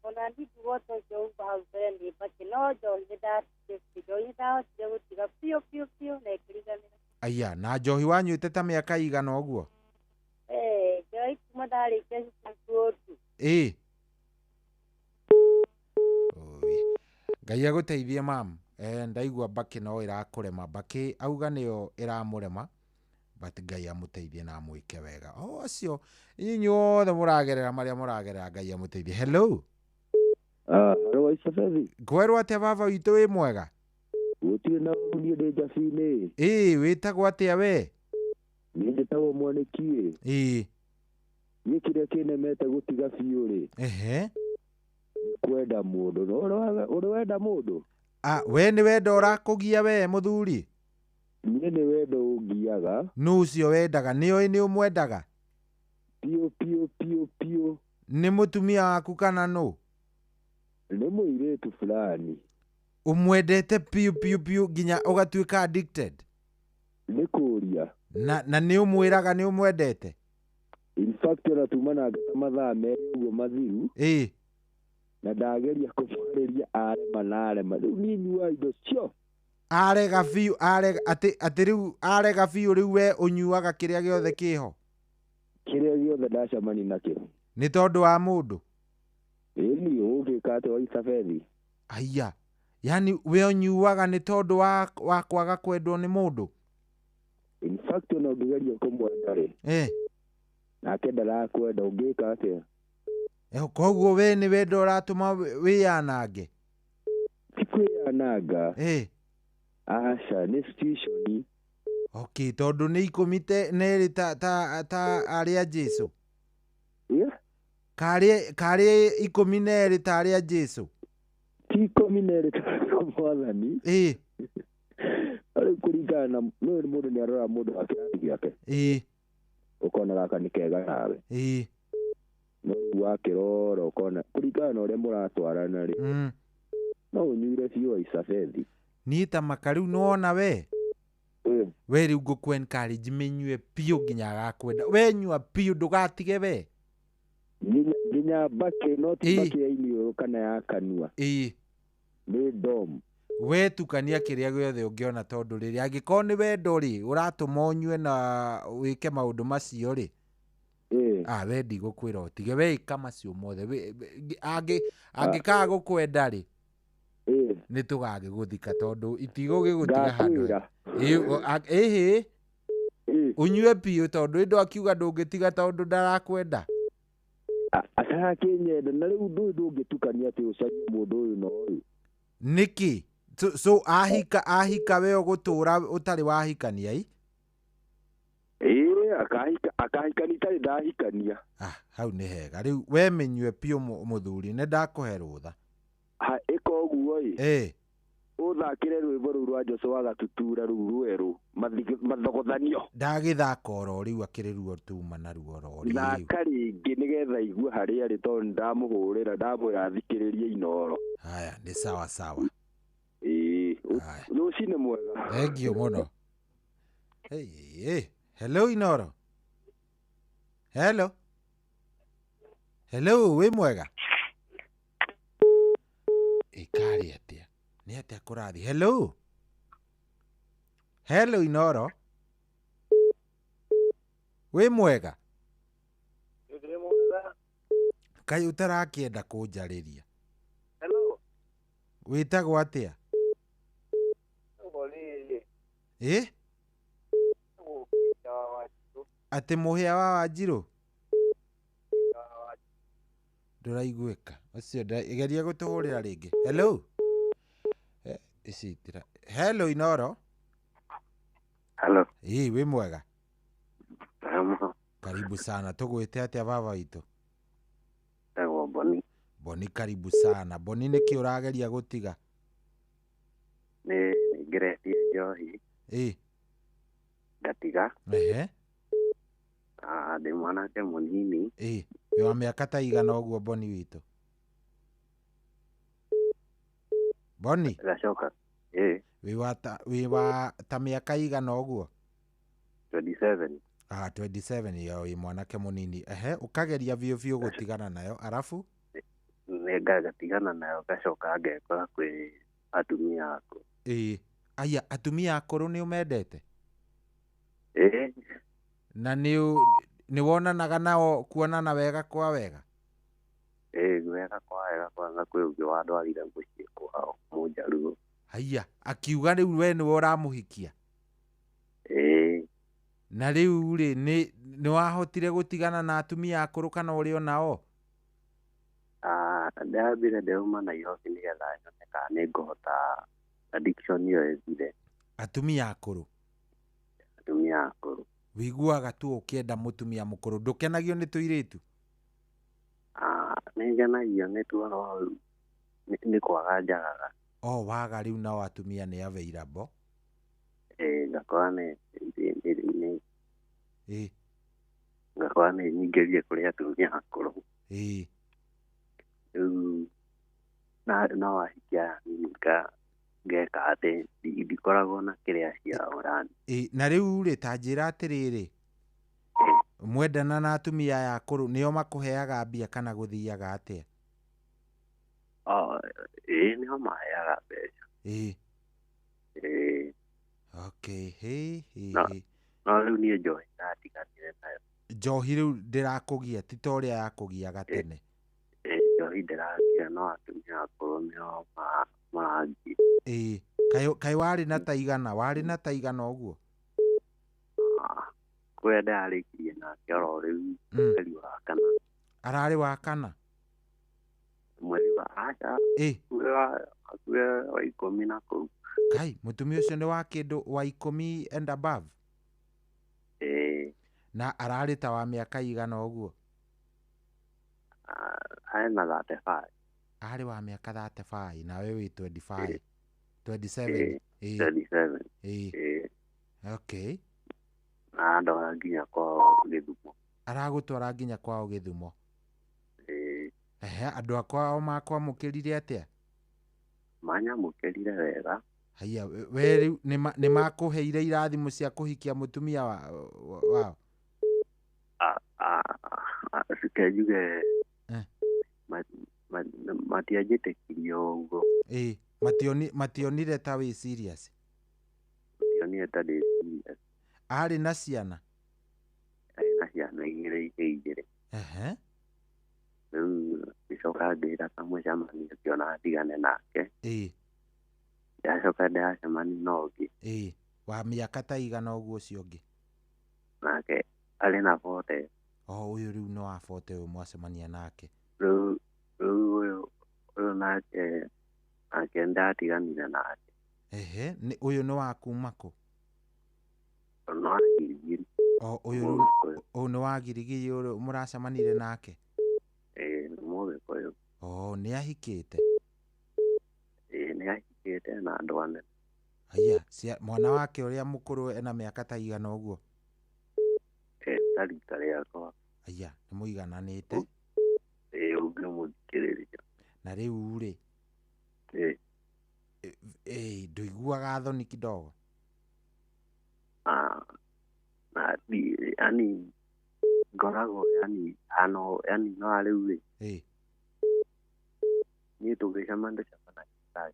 Ona ndingiuga ũndũ ũcio uma hau mbere nĩ mbakĩ, no njohi nĩndahotire gũtiga biũ biũ biũ na ĩkĩriganĩra. Aya, na njohi wanyuĩte ta mĩaka igana ũguo? Eh, njohi kuma ndarĩkia cukuru. Ĩ. Ngai agũteithie mam. Ndaigua mbakĩ no ĩrakũrema. Mbakĩ auga nĩyo ĩramũrema, but Ngai amũteithie na amwĩke wega. O acio inyuothe mũragerera marĩa mũragerera, Ngai amũteithie. Hello. Hello Isabethi. Kwerwo atĩa baba witũ, wĩ mwega? Gũtirĩ na ũru, niĩ ndĩ Njabi-inĩ. Ĩ, wĩtagwo atĩa we? Niĩ njĩtagwo Mwanĩki. Ĩ. Niĩ kĩrĩa kĩnemete gũtiga biũ rĩ. Ehe. Kwenda mũndũ. Ũrĩ wenda mũndũ? Ah, we nĩ wendo ũrakũgia we mũthuri? Niĩ nĩ wendo ũngiaga. Nũ ũcio wendaga? Nĩũĩ nĩ ũmwendaga? Piũ piũ piũ piũ. Nĩ mũtumia waku kana nũ? Nĩ mũirĩtu fulani. Ũmwendete piũ piũ piũ nginya ũgatuĩka addicted? Nĩ kũria. Na nĩ ũmwĩraga nĩ ũmwendete? In fact ona tuma nake ta mathaa merĩ ũguo mathiru. Ĩ. Na ndageria kũmwarĩria arema na arema. Rĩu niĩ nyuaga indo cio. Arega biũ, arega atĩ rĩu arega biũ, rĩu we ũnyuaga kĩrĩa gĩothe kĩho? Kĩrĩa gĩothe ndacemania nakĩo. Nĩ tondũ wa mũndũ? Ĩni, ũngĩka atĩa wa Isabethi? Aya, yani we ũnyuaga nĩ tondũ wa kwaga kwendwo nĩ mũndũ? In fact ona ũngĩgeria kũmwenda rĩ, nake ndarakwenda, ũngĩka atĩa? Koguo we nĩ wendo ũratũma wĩyanange? Ti kwĩyananga. Aca, nĩ situation. Okay, tondũ nĩ 12 ta arĩa Jesu. Yeah. Karĩ 12 ta arĩa Jesu. Ti 12 ta mwathani. Rĩu kũringana na nĩ mũndũ nĩ arora mũndũ wa kĩrathi gĩake. Ũkona gaka nĩ kega nawe. No rĩu wakĩrora ũkona kũringana na ũrĩa mũratwarana rĩ, no ũnyuire biũ wa Isabethi. Niĩ ta maka rĩu nĩwona we. We rĩu ngũkũ encourage mĩnyue biũ nginya agakwenda. We nyua biũ ndũgatige we. Nginya mbakĩ, no ti mbakĩ ya iniũrũ kana ya kanua. Nĩ dom. We tukania kĩrĩa gĩothe ũngĩona tondũ rĩrĩ angĩkorwo nĩ wendo rĩ ũratũma ũnyue na wĩke maũndũ macio rĩ, we ndigũkwĩra ũtige, we ĩka macio mothe. Angĩkaga gũkwenda rĩ, nĩ tũgagĩgũthika tondũ itigũgĩgũtiga handũ. Ĩhĩ, ũnyue biũ tondũ ĩndũ akiuga ndũngĩtiga tondũ ndarakwenda. Atarakĩnyenda na rĩu ndũĩ ndũngĩtukania atĩ ũcarie mũndũ ũyũ na ũyũ. Nĩkĩ? So ahika we ũgũtũra ũtarĩ wahikania i? Akahikania itarĩ ndahikania. Hau nĩ hega. Rĩu we mĩnyue biũ mũthuri, nĩ ndakũhe rũtha. Ĩka ũguo ĩ. Ũthakĩre rwĩmbo rũu rwa Joshua Gatutura rũu rwerũ mathogothanio. Ndagĩthaka oro rĩu akĩrĩ ruo tuma naruo oro rĩu. Thaka rĩngĩ nĩgetha igue harĩa arĩ tondũ ndamũhũrĩra ndamwĩra athikĩrĩrie Inooro. Haya, nĩ sawa sawa. Rũcinĩ mwega. Thank you mũno. Hey, hello Inooro. Hello. Hello, wĩ mwega? Ĩkarĩ atĩa? Nĩ atĩa kũrathiĩ? Hello. Hello Inooro. Wĩ mwega? Kaĩ ũtarakĩenda kũnjarĩria? Hello. Wĩtagwo atĩa? Atĩ mũhĩa wa Wanjirũ? Ndũraiguĩka. Ũcio geria gũtũhũrĩra rĩngĩ. Hello. Ici itira. Hello Inooro. Hello. Wĩ mwega? Karibu sana. Tũgwĩte atĩa baba witũ? Tagwo Boni. Boni, karibu sana. Boni, nĩkĩ ũrageria gũtiga? Nĩ ngeretie njohi. Ngatiga. Ndĩ mwanake mũnini. Wĩ wa mĩaka ta igana ũguo Boni witũ? Boni? Gacoka. Wĩ wa ta mĩaka igana ũguo? 27. 27 yo wĩ mwanake mũnini. Ũkageria biũ biũ gũtigana nayo arabu? Nĩ ngatigana nayo ngacoka ngekora kwĩ atumia akũrũ. Aya, atumia akũrũ nĩ ũmendete? Na nĩ wonanaga nao kuonana wega kwa wega? Wega kwa wega kwanza kwĩ ũngĩ wandwarire mũciĩ kwao Mũnjaruo. Haiya, akiuga rĩu we nĩwe ũramũhikia? Na rĩu rĩ, nĩ wahotire gũtigana na atumia akũrũ kana ũrĩ o nao? Ndambire ndĩrauma Nairobi nĩgetha nyone kana nĩ ngũhota addiction ĩyo ĩthire. Atumia akũrũ? Atumia akũrũ. Wĩiguaga tu ũkĩenda mũtumia mũkũrũ, ndũkenagio nĩ tũirĩtu? Nĩ ngenagio nĩ tuo no nĩ kwaga njagaga. Waga rĩu nao atumia nĩ available? Ngakora nĩ ngakora nĩ nyingĩrie kũrĩ atumia akũrũ. Rĩu no ahikia ngeka atĩ ndikoragwo na kĩrĩa ciao yani. Na rĩu rĩ, ta njĩra atĩrĩrĩ, mwendana na atumia aya akũrũ nĩo makũheaga mbia kana gũthiaga atĩa? Nĩo maheaga mbeca. Okay, he. No rĩu niĩ njohi ndatiganire nayo. Njohi rĩu ndĩrakũgia ti ta ũrĩa yakũgiaga tene? Njohi ndĩragia no atumia akũrũ nĩo marangia. Kaĩ warĩ na ta igana? Warĩ na ta igana ũguo? Kũrĩa ndarĩkirie nake oro rĩu mweri wa kana. Ararĩ wa kana? Mweri wa aca. Hakuhĩ wa 10 na kũu. Kai, mũtumia ũcio nĩ wa kĩndũ wa 10 and above? Ĩĩ. Na ararĩ ta wa mĩaka igana ũguo? Ena 35. Arĩ wa mĩaka 35 nawe wĩ 25. 27. 27. Ĩĩ. Okay. Na andwara nginya kwao Gĩthumo. Aragũtwara nginya kwao Gĩthumo? Ĩĩ. Ehe, andũ a kwao makwamũkĩrire atĩa? Manyamũkĩrire wega. Haiya, we rĩu nĩ makũheire irathimo cia kũhikia mũtumia wao? Reke njuge matianjĩtĩkirie ũguo. Ĩĩ, mationire ta wĩ serious? Mationire ta ndĩ serious. Arĩ na ciana? Arĩ na ciana igĩrĩ. Ehe. Rĩu ngĩcoka ngĩra kamũcemanio ngĩona ndigane nake. Ĩĩ. Ndacoka ndacemania na ũngĩ. Ĩĩ, wa mĩaka ta igana ũguo ũcio ũngĩ? Nake arĩ na 40. O ũyũ rĩu nĩ wa 40 ũyũ mwacemania nake. Rĩu ũyũ nake ndatiganire nake. Ehe, ũyũ nĩ wa kuma kũ? Nĩ wa Girigiri. O ũyũ rĩu nĩ wa Girigiri ũyũ mũracemanire nake? Ĩĩ, nĩ Mũgĩkũyũ. O, nĩ ahikĩte? Ĩĩ, nĩ ahikĩte na andũ anene. Haiya, mwana wake ũrĩa mũkũrũ ena mĩaka ta igana ũguo? Ta rika rĩakwa. Haiya, nĩ mũigananĩte? Ĩĩ, ũngĩmũthikĩrĩria. Na rĩu rĩ? Ĩĩ. Ĩĩ, ndũiguaga thoni kidogo? Yani ngoragwo yani ano yani no rĩu rĩ. Ĩĩ. Niĩ tũgĩcemania tũcemanagia.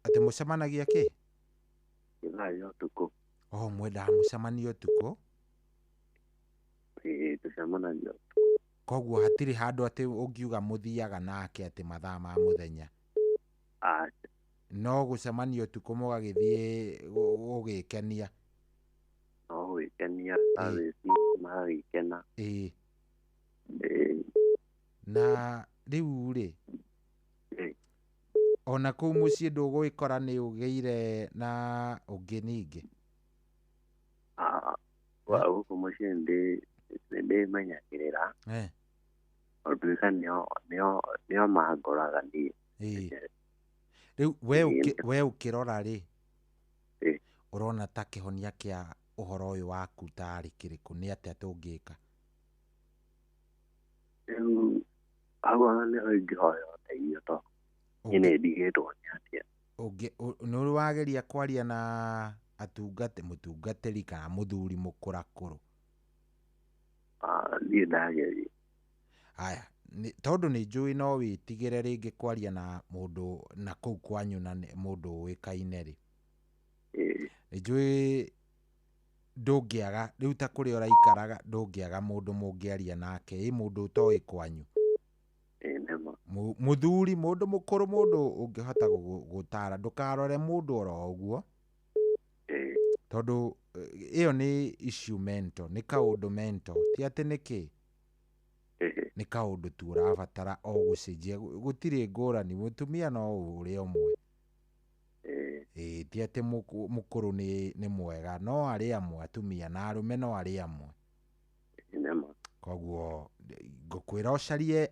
Atĩ mũcemanagia kĩ? Gĩthaa gĩa ũtukũ. O, mwendaga mũcemanie ũtukũ? Ĩĩ, tũcemanagia ũtukũ. Koguo hatirĩ handũ atĩ ũngiuga mũthiaga nake atĩ mathaa ma mũthenya? Aca. No gũcemania ũtukũ mũgagĩthiĩ gũgĩkenia? No gwĩkenia, service, magagĩkena. Ĩĩ. Ĩĩ. Na rĩu rĩ, ona kũu mũciĩ ndũgũgĩkora nĩ ũgĩire na ũngĩ ningĩ? Gũkũ mũciĩ nĩndĩmenyagĩrĩra. Gũtuĩka nĩo mangoraga niĩ. Rĩu we ũkĩrora rĩ, ũrona ta kĩhonia kĩa ũhoro ũyũ waku tarĩ kĩrĩkũ? Nĩ atĩa tũngĩka? Rĩu hau ona nĩho ingĩhoya ũteithio to niĩ nĩndigĩtwo nĩ atĩa. Nĩ ũrĩ wageria kwaria na mũtungatĩri kana mũthuri mũkũrakũrũ? Niĩ ndageria. Aya, tondũ nĩ njũĩ no wĩtigĩre rĩngĩ kwaria na mũndũ na kũu kwanyu na mũndũ ũĩkaine rĩ. Nĩ njũĩ ndũngĩaga rĩu ta kũrĩa ũraikaraga ndũngĩaga mũndũ mũngĩaria nake, ĩ mũndũ ũtoĩ kwanyu. Mũthuri, mũndũ mũkũrũ, mũndũ ũngĩhota gũtara, ndũkarore mũndũ oro ũguo. Tondũ ĩyo nĩ issue mental, nĩ kaũndũ mental, ti atĩ nĩ kĩ? Nĩ kaũndũ tu ũrabatara o gũcenjia, gũtirĩ ngũrani, mũtumia no ũrĩa ũmwe. Ĩĩ, ti atĩ mũkũrũ nĩ mwega, no arĩ amwe atumia na arũme no arĩ amwe. Koguo ngũkwĩra ũcarie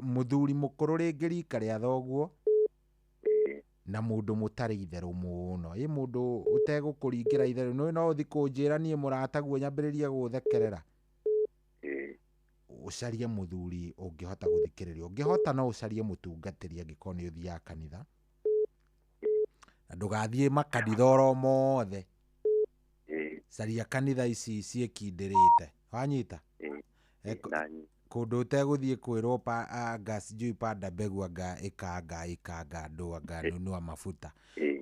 mũthuri mũkũrũ rĩngĩ rika rĩa thoguo na mũndũ mũtarĩ itherũ mũno, ĩ mũndũ ũtegũkũringĩra itherũ, nĩũĩ no ũthiĩ kũnjĩra niĩ mũrataguo nyambĩrĩrie gũgũthekerera. Ũcarie mũthuri ũngĩhota gũthikĩrĩria, ũngĩhota no ũcarie mũtungatĩri angĩkorwo nĩ ũthiaga kanitha, na ndũgathiĩ makanitha oro mothe. Caria kanitha ici ciĩkindĩrĩte, wanyita? Kũndũ ũtegũthiĩ kwĩrwo anga sijui panda mbegu anga ĩka anga ndũ anga nunua mafuta.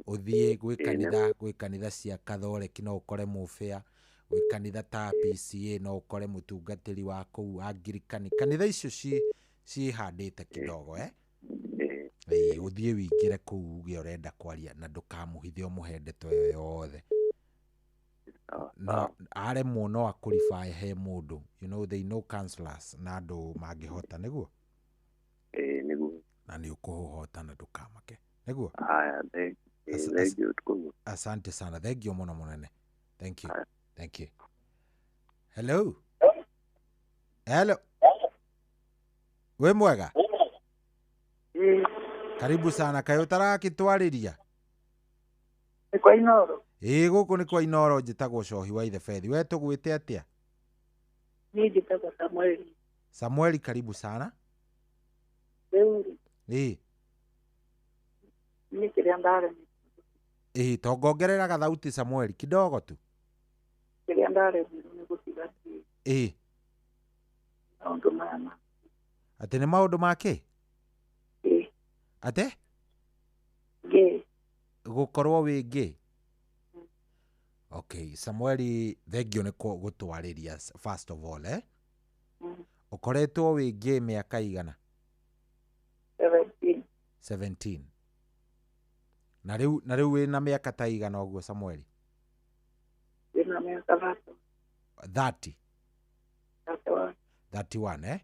Ũthiĩ gwĩ kanitha cia Katholeki no ũkore mũbĩa, gwĩ kanitha ta PCA no ũkore mũtungatĩri wa kũu Angirikani. Kanitha icio ciĩhandĩte kidogo Ĩĩ, ũthiĩ wĩingĩre kũu uge ũrenda kwaria na ndũkamũhithe ũmũhe ndeto ĩyo yothe. No aremwo no akũribae he mũndũ, you know they know counselors na andũ mangĩhota, nĩguo? Ĩĩ nĩguo. Na nĩ ũkũhota na ndũkamake, nĩguo? Haya, thank you ũtukũ. Asante sana, thank you mũno mũnene. Thank you. Thank you. Hello. Hello. Wĩ mwega? Karibu sana, kaĩ ũtarakĩtwarĩria? Nĩ kwa Inooro. Ĩĩ gũkũ nĩ kwa Inooro, njĩtagwo Cohi wa Ithebethi. We tũgwĩte atĩa? Niĩ njĩtagwo Samueli. Samueli, karibu sana. Rĩu rĩ, Ĩĩ. niĩ kĩrĩa ndaremirwo, Ĩĩ, tongongerera gathauti Samueli kidogo tu. Kĩrĩa ndaremirwo nĩ gũtiga atĩ Ĩĩ. maũndũ maya ma Atĩ nĩ maũndũ ma kĩ? Ĩĩ. Atĩ? Gay. Gũkorwo wĩ gay. Okay, Samueli, thank you nĩ gũtwarĩria first of all, eh? Ũkoretwo wĩ gay mĩaka igana? 17. 17. Na rĩu wĩna mĩaka ta igana ũguo Samueli? Ndĩna mĩaka 30. 30. 31. 31, eh?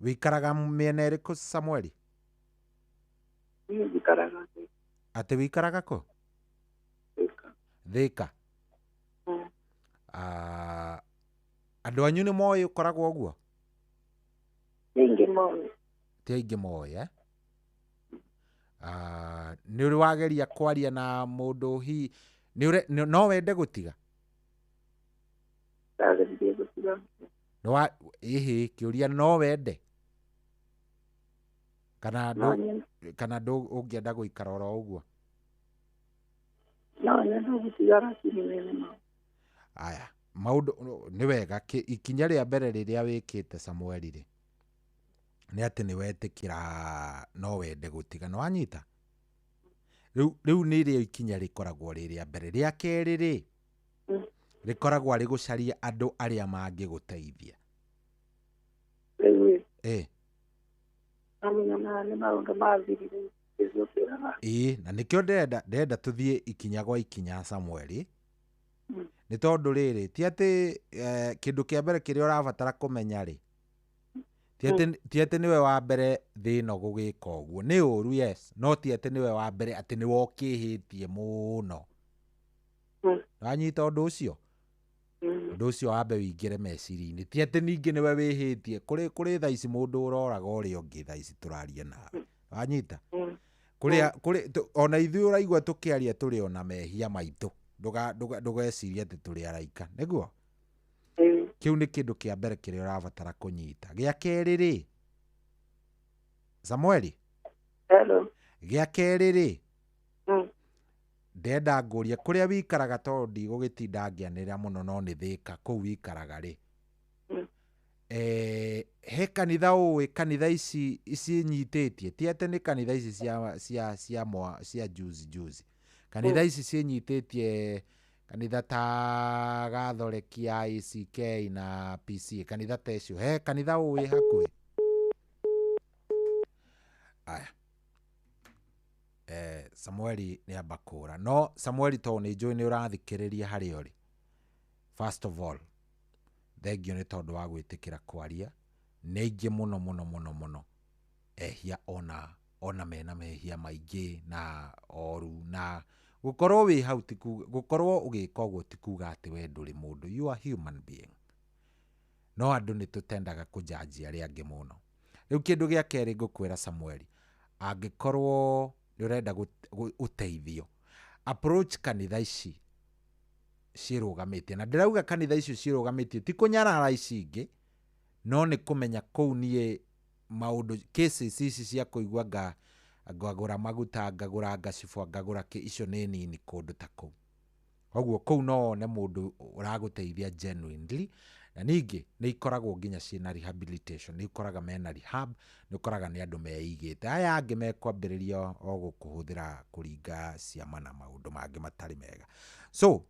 Wĩikaraga mĩena ĩrĩkũ Samueli? Niĩ njikaraga Thĩka. Atĩ wĩikaraga kũ? Thĩka. Thĩka. Andũ anyu nĩ moĩ ũkoragwo ũguo? Ti aingĩ moĩ. Ti aingĩ moĩ, eh? Nĩ ũrĩ wageria kwaria na mũndũ hihi no wende gũtiga? Ndageririe gũtiga. Ĩhĩ, kĩũria no wende? Kana kana ũngĩenda gũikara oro ũguo? No nyende gũtiga lakini nĩ maũndũ. Aya, maũndũ nĩ wega. Ikinya rĩa mbere rĩrĩa wĩkĩte Samueli rĩ, nĩ atĩ nĩ wetĩkĩra no wende gũtiga, nĩ wanyita? Rĩu nĩrĩo ikinya rĩkoragwo rĩ rĩa mbere. Rĩa kerĩ rĩ, rĩkoragwo arĩ gũcaria andũ arĩa mangĩgũteithia. Rĩu ĩ. Namenya nĩ maũndũ mathirire gĩthiũkĩraga. Ĩĩ, na nĩkĩo ndĩrenda tũthiĩ ikinya gwa ikinya Samueli. Nĩ tondũ rĩrĩ, ti atĩ kĩndũ kĩa mbere kĩrĩa ũrabatara kũmenya rĩ, ti atĩ nĩwe wa mbere thĩ ĩno gũgĩka ũguo. Nĩ ũru, yes, no ti atĩ nĩwe wa mbere atĩ nĩwe ũkĩhĩtie mũno. Wanyita ũndũ ũcio? Ũndũ ũcio wambe wĩingĩre meciria-inĩ. Ti atĩ ningĩ nĩwe wĩhĩtie. Kũrĩ thaa ici mũndũ ũroraga ũrĩa ũngĩ thaa ici tũraria nawe. Wanyita? Kũrĩ ona ithuĩ ũraigua tũkĩaria tũrĩ ona mehia maitũ. Ndũgecirie atĩ tũrĩ araika, nĩguo? Kĩu nĩ kĩndũ kĩa mbere kĩrĩa ũrabatara kũnyita. Gĩa kerĩ rĩ, Samueli? Hello. Gĩa kerĩ rĩ, ndenda ngũrie kũrĩa wĩikaraga, tondũ ndigũgĩtinda ngĩanĩrĩra mũno no nĩ Thĩka kũu wĩikaraga rĩ, he kanitha ũĩ kanitha ici ciĩnyitĩtie, ti atĩ nĩ kanitha ici cia juzi juzi, kanitha ici ciĩnyitĩtie, kanitha ta Gathoreki, ACK na PCA, kanitha ta icio, he kanitha ũĩ hakuhĩ? Aya. Samueli nĩ amba kũra. No Samueli, tondũ nĩ njũĩ nĩ ũrathikĩrĩria harĩa ũrĩ, first of all, thank you nĩ tondũ wa gwĩtĩkĩra kwaria. Nĩ aingĩ mũno mũno mũno mũno ehia ona mena mehia maingĩ na oru, na gũkorwo wĩ hau ti gũkorwo ũgĩka ũguo ti kuga atĩ we ndũrĩ mũndũ, you are human being. No andũ nĩ tũtendaga kũjanjia arĩa angĩ mũno. Rĩu kĩndũ gĩa kerĩ ngũkwĩra Samueli, angĩkorwo nĩ ũrenda ũteithio, approach kanitha ici ciĩrũgamĩtie. Na ndĩrauga kanitha icio ciĩrũgamĩtie ti kũnyarara ici ingĩ, no nĩ kũmenya kũu niĩ maũndũ cases ici cia kũigua ngagũra maguta, ngagũra ngacibwa, ngagũra kĩ, icio nĩ nini kũndũ ta kũu. Koguo kũu no wone mũndũ ũragũteithia genuinely. Na ningĩ nĩ ikoragwo nginya ciĩna rehabilitation, nĩ ũkoraga mena rehab, nĩ ũkoraga nĩ andũ meigĩte. Aya angĩ mekwambĩrĩria o gũkũhũthĩra kũringa ciama na maũndũ mangĩ matarĩ mega. So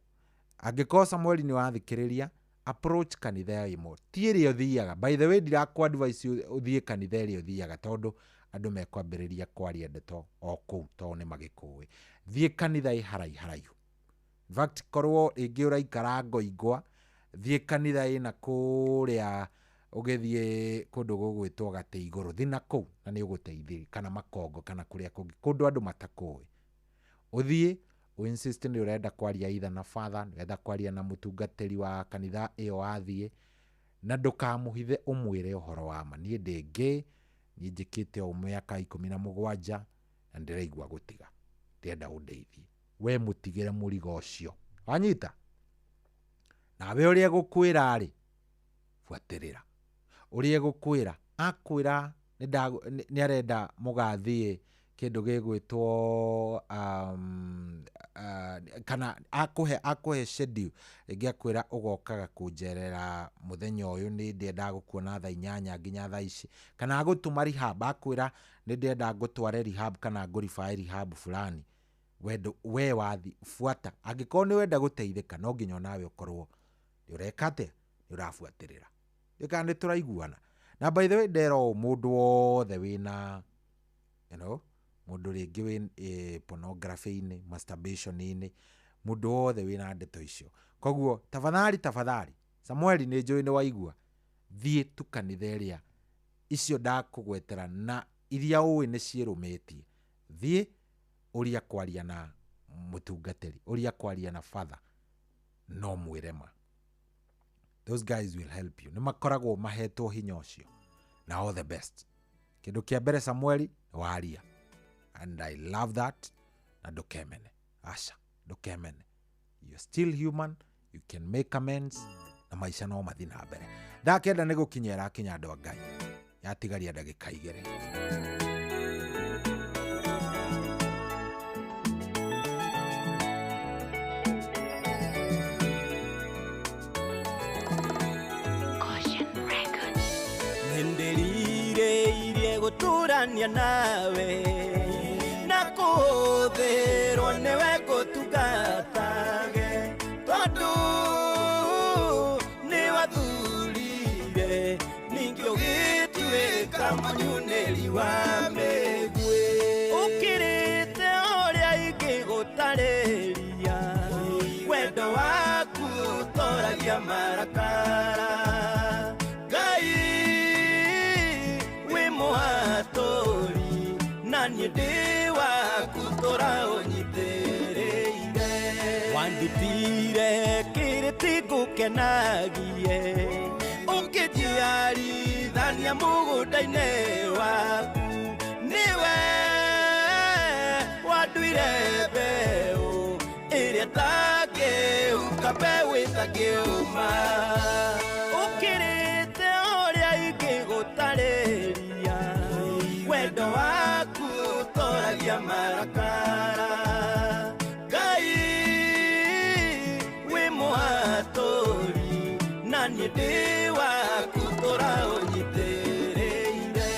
angĩkorwo Samueli nĩ wathikĩrĩria, approach kanitha ĩmwe, ti ĩrĩa ũthiaga. By the way, ndirakũ advice ũthiĩ kanitha ĩrĩa ũthiaga, tondũ andũ mekwambĩrĩria kwaria ndeto o kũu tondũ nĩ magĩkũĩ. Thiĩ kanitha ĩ haraiharaihu. In fact, korwo rĩngĩ ũraikara Ngoingwa, thiĩ kanitha ĩna kũrĩa ũgĩthiĩ kũndũ gũgwĩtwo Gatĩ Igũrũ, thiĩ na kũu na nĩ ũgũteithĩrĩrio, kana Makongo kana kũrĩa kũngĩ, kũndũ andũ matakũĩ. Ũthiĩ ũinsist nĩ ũrenda kwaria either na father, nĩ ũrenda kwaria na mũtungatĩri wa kanitha ĩyo wathiĩ, na ndũkamũhithe ũmwĩre ũhoro wa ma. Niĩ ndĩ gay, niĩ njĩkĩte ũũ mĩaka 17 na ndĩraigua gũtiga, ndĩrenda ũndeithie. We mũtigĩre mũrigo ũcio. Wanyita? Nawe ũrĩa egũkwĩra rĩ, buatĩrĩra. Ũrĩa egũkwĩra, akwĩra nĩ arenda mũgathiĩ kĩndũ gĩgwĩtwo kana akũhe schedule, rĩngĩ akwĩra ũgokaga kũnjerera mũthenya ũyũ, nĩ ndĩendaga gũkuona thaa 8 nginya thaa ici, kana agũtũma rehab, akwĩra nĩ ndĩrenda ngũtware rehab kana ngũribae rehab fulani. We wathi buata. Angĩkorwo nĩ wenda gũteithĩka, no nginya onawe ũkorwo nĩ ũreka atĩa, nĩ ũrabuatĩrĩra. Kana nĩ tũraiguana. Na by the way, ndera ũũ mũndũ wothe wĩna, you know, mũndũ rĩngĩ wĩ pornography-inĩ, masturbation-inĩ, mũndũ wothe wĩna ndeto icio. Koguo tafadhali, tafadhali, Samueli nĩ njũĩ nĩ waigua, thiĩ tu kanitha ĩrĩa icio ndakũgwetera na iria ũĩ nĩ ciĩrũmĩtie. Thiĩ ũria kwaria na mũtungatĩri, ũria kwaria na father, no mwĩre ma. Those guys will help you. Nĩ makoragwo mahetwo hinya ũcio. Na all the best. Kĩndũ kĩa mbere Samueli, waria. And I love that. Na ndũkemene. Aca, ndũkemene. You're still human. You can make amends. Na maica no mathiĩ na mbere. Thaa 9 nĩ gũkinya ĩrakinya andũ a Ngai. Yatigaria ndagĩka 2. Nĩndĩrirĩirie gũtũrania nawe na kũhũthĩrwo nĩwe ngũtungatage, tondũ nĩwathurire ningĩ ũgĩtuĩka mũnyunĩri wa mĩguĩ. Ũkĩrĩte ũrĩa ingĩgũtarĩria, wendo waku ũtoragia marakara. Ngai wĩ mũhatũri na niĩ ndĩ waku tũra ũnyitĩrĩire. Wandutire kĩrĩti ngũkenagie, ũkĩnjiarithania mũgũnda-inĩ waku. Nĩwe wanduire mbeũ ĩrĩa ĩtangĩhuka, mbeũ ĩtangĩũma. Ũkĩrĩte ũrĩa ingĩgũtarĩria, wendo waku ũtoragia marakara. Ngai wĩ mũhatũri na niĩ ndĩ waku tũra ũnyitĩrĩire.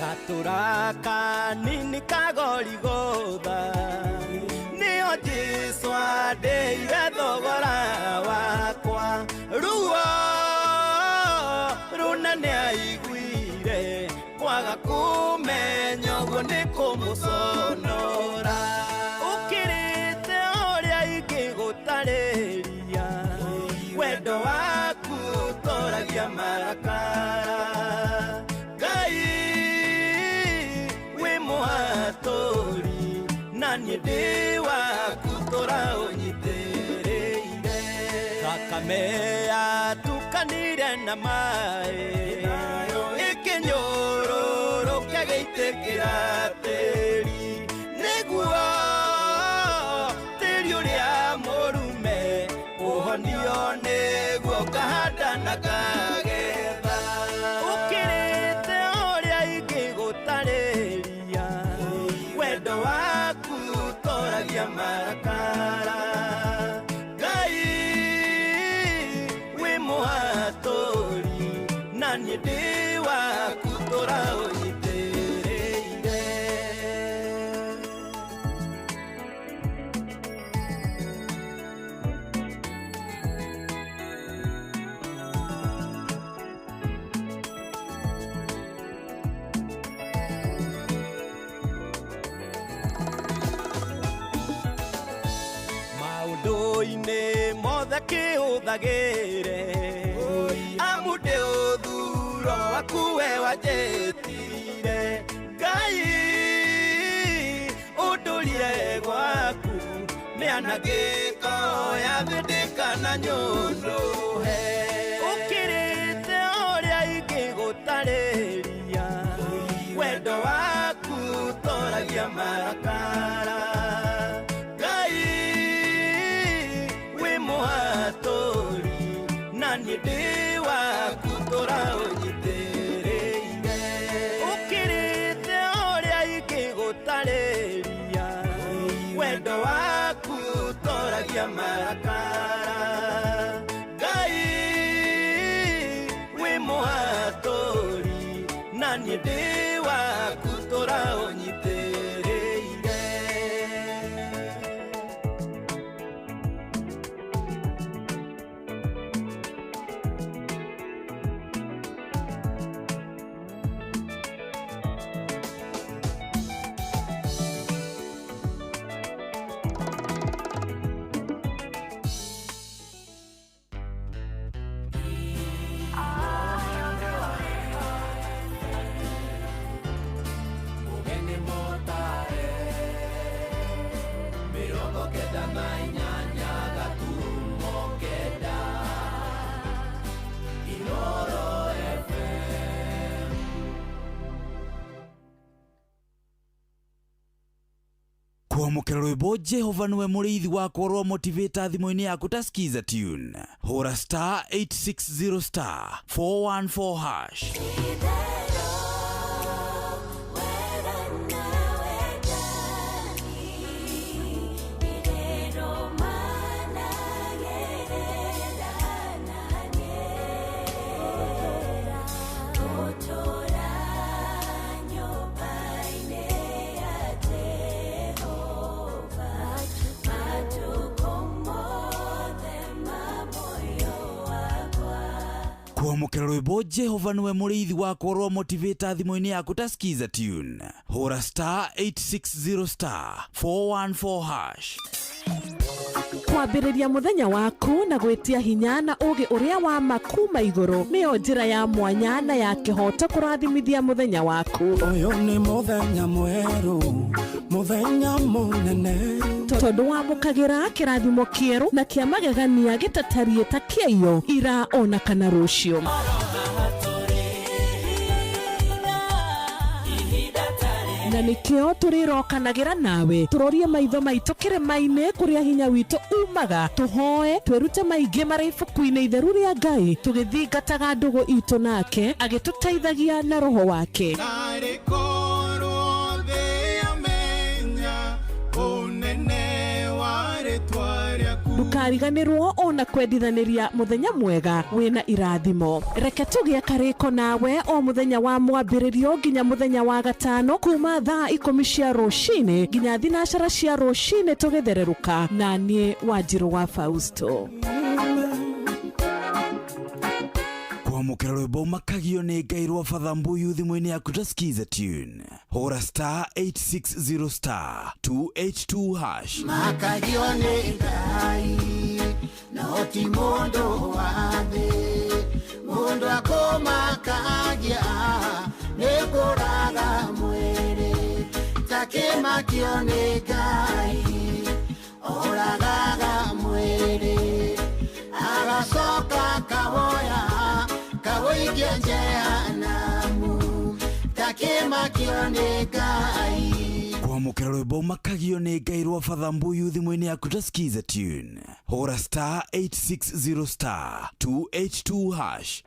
Gatũra kanini ka Gorigotha, nĩho Jesũ andĩire thogora wakwa. Ruo rũnene aiguire, kwaga kũmenya ũguo nĩ kũmũconora. Ũkĩrĩte ũrĩa ingĩgũtarĩria, wendo waku ũtoragia marakara. Ngai wĩ mũhatũri na niĩ ndĩ waku tũra ũnyitĩrĩire. Thakame yatukanire na maĩ, ĩkĩnyũrũrũka gĩitĩkĩra tĩri, nĩguo tĩri ũrĩa mũrume ũhonio, nĩguo ngahanda na ngagetha. Ũkĩrĩte ũrĩa ingĩgũtarĩria, wendo waku ũtoragia marakara. Ngai wĩ mũhatũri na niĩ ndĩ waku tũra ũnyitĩrĩire. Maũndũ-inĩ mothe kĩhũthagĩre amu ndĩ ũthuro waku we wanjĩtire Ngai ũndũrire gwaku mĩanangĩko ya thĩ ndĩkana nyũnũhe ũkĩrĩte ũrĩa ingĩgũtarĩria wendo waku toragia marakara Ngai wĩ mũhatũri na niĩ ndĩ waku tũra ũnyitĩrĩire ũkĩrĩte ũrĩa ingĩgũtarĩria wendo waku toragia marakara Ngai wĩ mũhatũri na niĩ ndĩ waku tũra ũnyitĩrĩire. Mugeni motare 98 gaturumo 9 Inoro FM. Kwamũkĩra rwĩmbo Jehova nĩwe mũrĩithi wakwa rwa motivator thimũ-inĩ yaku ta skiza tune hũra star 860 star 414 hash. Kwamũkĩra rwĩmbo Jehova nĩwe mũrĩithi wakwa rwa motivator thimũ-inĩ yaku ta skiza tune hũra star 860 star 414 hash. Kwambĩrĩria mũthenya waku na gwĩtia hinya na ũũgĩ ũrĩa wa ma kuma igũrũ nĩyo njĩra ya mwanya na ya kĩhooto kũrathimithia mũthenya waku. Ũyũ nĩ mũthenya mwerũ, mũthenya mũnene, tondũ wamũkagĩra kĩrathimo kĩerũ na kĩa magegania gĩtatariĩ ta kĩaiyo ira ona kana rũciũ. Na nĩkĩo tũrĩrokanagĩra nawe tũrorie maitho maitũ kĩrĩma-inĩ kũrĩa hinya witũ umaga tũhoe twĩrute maingĩ marĩ ibuku-inĩ itheru rĩa Ngai tũgĩthingataga ndũgũ itũ nake agĩtũteithagia na roho wake. Narĩ korwo thĩ yamenya ũnene wa rĩtwa rĩaku. Ndũkariganĩrwo ona kwendithanĩria mũthenya mwega wĩna irathimo. Reke tũgĩe karĩko nawe o mũthenya wa mwambĩrĩrio nginya mũthenya wa gatano kuma thaa 10 cia rũcinĩ nginya 12 cia rũcinĩ tũgĩthererũka na niĩ Wanjirũ wa Fausto. Kwamũkĩra rwĩmbo makagio nĩ Ngai rwa Father Mbuyu thimũ-inĩ yaku ta skiza tune hũra star 860 star 282 hash. Makagio nĩ Ngai no ti mũndũ wa thĩ, mũndũ akũmakagia nĩ kũraga mwĩrĩ, takĩmakio nĩ Ngai oragaga mwĩrĩ agacoka kawoya kawoikia jehanamu, takĩmakio nĩ Ngai. Kwamũkĩra rwĩmbo makagio nĩ Ngai rwa Father Mbuyu thimũ-inĩ yaku ta skiza tune hũra star 860 star 282 hash.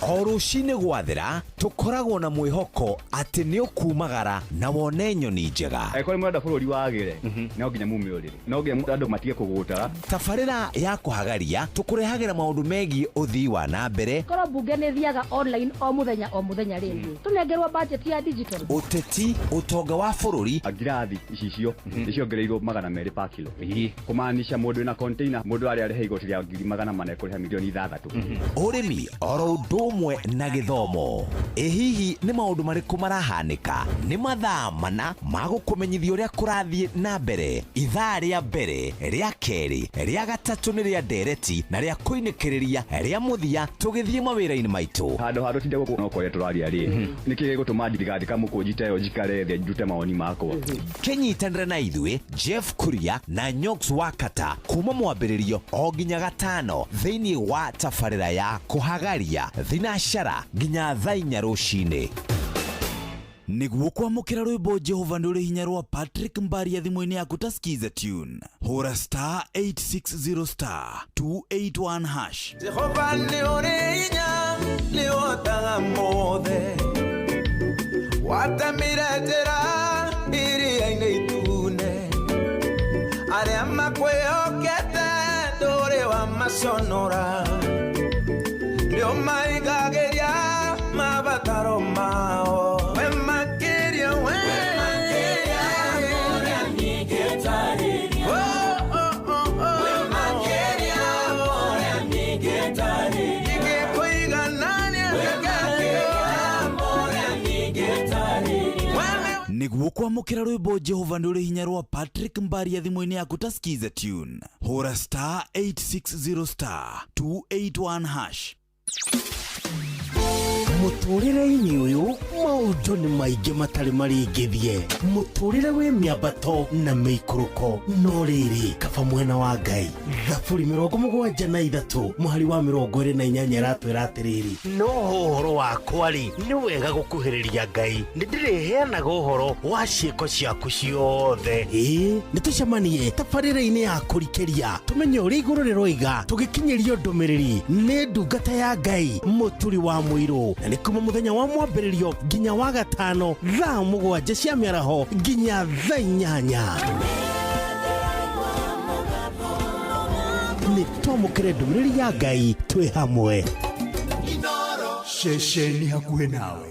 O rũcinĩ gwathera tũkoragwo na mwĩhoko atĩ nĩ ũkumagara na wone nyoni njega. Angĩkorwo nĩ mũrenda bũrũri wagĩre, no nginya mume ũrĩrĩ, no nginya andũ matige kũgũtara. Tabarĩra ya kũhagaria tũkũrehagĩra maũndũ megiĩ ũthii wa na mbere, Korwo mbunge nĩ thiaga online o mũthenya o mũthenya rĩngĩ tũnengerwo budget ya digital, ũteti, ũtonga wa bũrũri. Ngirathi icicio nĩciongereirwo 200 pa kilo, kũmaanisha mũndũ wĩna container mũndũ arĩa arehe igoti rĩa 400,000 ekũrĩha 6 milioni. Ũrĩmi oro ũndũ ũmwe na gĩthomo. Ĩ hihi nĩ maũndũ marĩkũ marahanĩka? Nĩ mathaa mana ma gũkũmenyithia ũrĩa kũrathiĩ na mbere. Ithaa rĩa mbere, rĩa kerĩ, rĩa gatatũ nĩ rĩa ndereti na rĩa kũinĩkĩrĩria rĩa mũthia tũgĩthiĩ mawĩra-inĩ maitũ. Handũ ha tũtinde gũkũ no kwaria tũraria rĩ, nĩkĩ gĩgũtũma ndigathika mũkũnji ta ĩyo njikare thĩ ndute mawoni makwa? Kĩnyitanĩre na ithuĩ Jeff Kuria na Nyox Wakata kuma mwambĩrĩrio o nginya gatano thĩinĩ wa tabarĩra ya kũhagaria thinacara nginya thaa inya rũcinĩ. Nĩguo kwamũkĩra rwĩmbo Jehova nĩ ũrĩ hinya rwa Patrick Mbaria thimũ-inĩ yaku ta Skiza tune, hũra star 860 star 281 hash. Jehova nĩ ũrĩ hinya, nĩ ũhotaga mothe. Watemire njĩra iria-inĩ itune, arĩa makwĩhokete ndũrĩ wamaconora, nĩ ũmaigagĩria mabataro mao. We makĩria, we makĩria ũrĩa ningĩtarĩria. Oh, oh, oh, oh. We makĩria ũrĩa ningĩtarĩria. Ingĩkũiganania We makĩria ũrĩa ningĩtarĩria. Nĩguo kwamũkĩra rwĩmbo Jehova nĩ ũrĩ hinya rwa Patrick Mbaria thimũ-inĩ yaku ta Skiza tune, hũra star 860 star 281 hash. Mũtũrĩre-inĩ ũyũ maũndũ nĩ maingĩ matarĩ marĩngĩthie. Mũtũrĩre wĩ mĩambato na mĩikũrũko, no rĩrĩ kaba mwena wa Ngai. Thaburi 73 mũhari wa 28 ĩratwĩra atĩrĩrĩ, no ũhoro wakwa rĩ, nĩ wega gũkuhĩrĩria Ngai, nĩ ndĩrĩheanaga ũhoro wa ciĩko ciaku ciothe. Ĩĩ, nĩ tũcemanie tabarĩra-inĩ ya kũrikĩria tũmenye ũrĩa igũrũ rĩroiga, tũgĩkinyĩrio ndũmĩrĩri nĩ ndungata ya Ngai Mũturi wa Mũirũ, na nĩ kuma mũthenya wa mwambĩrĩrio nginya wa gatano thaa 7 cia mĩaraho nginya thaa 8. Nĩ twamũkĩre ndũmĩrĩri ya Ngai twĩ hamwe. Ceceni hakuhĩ nawe.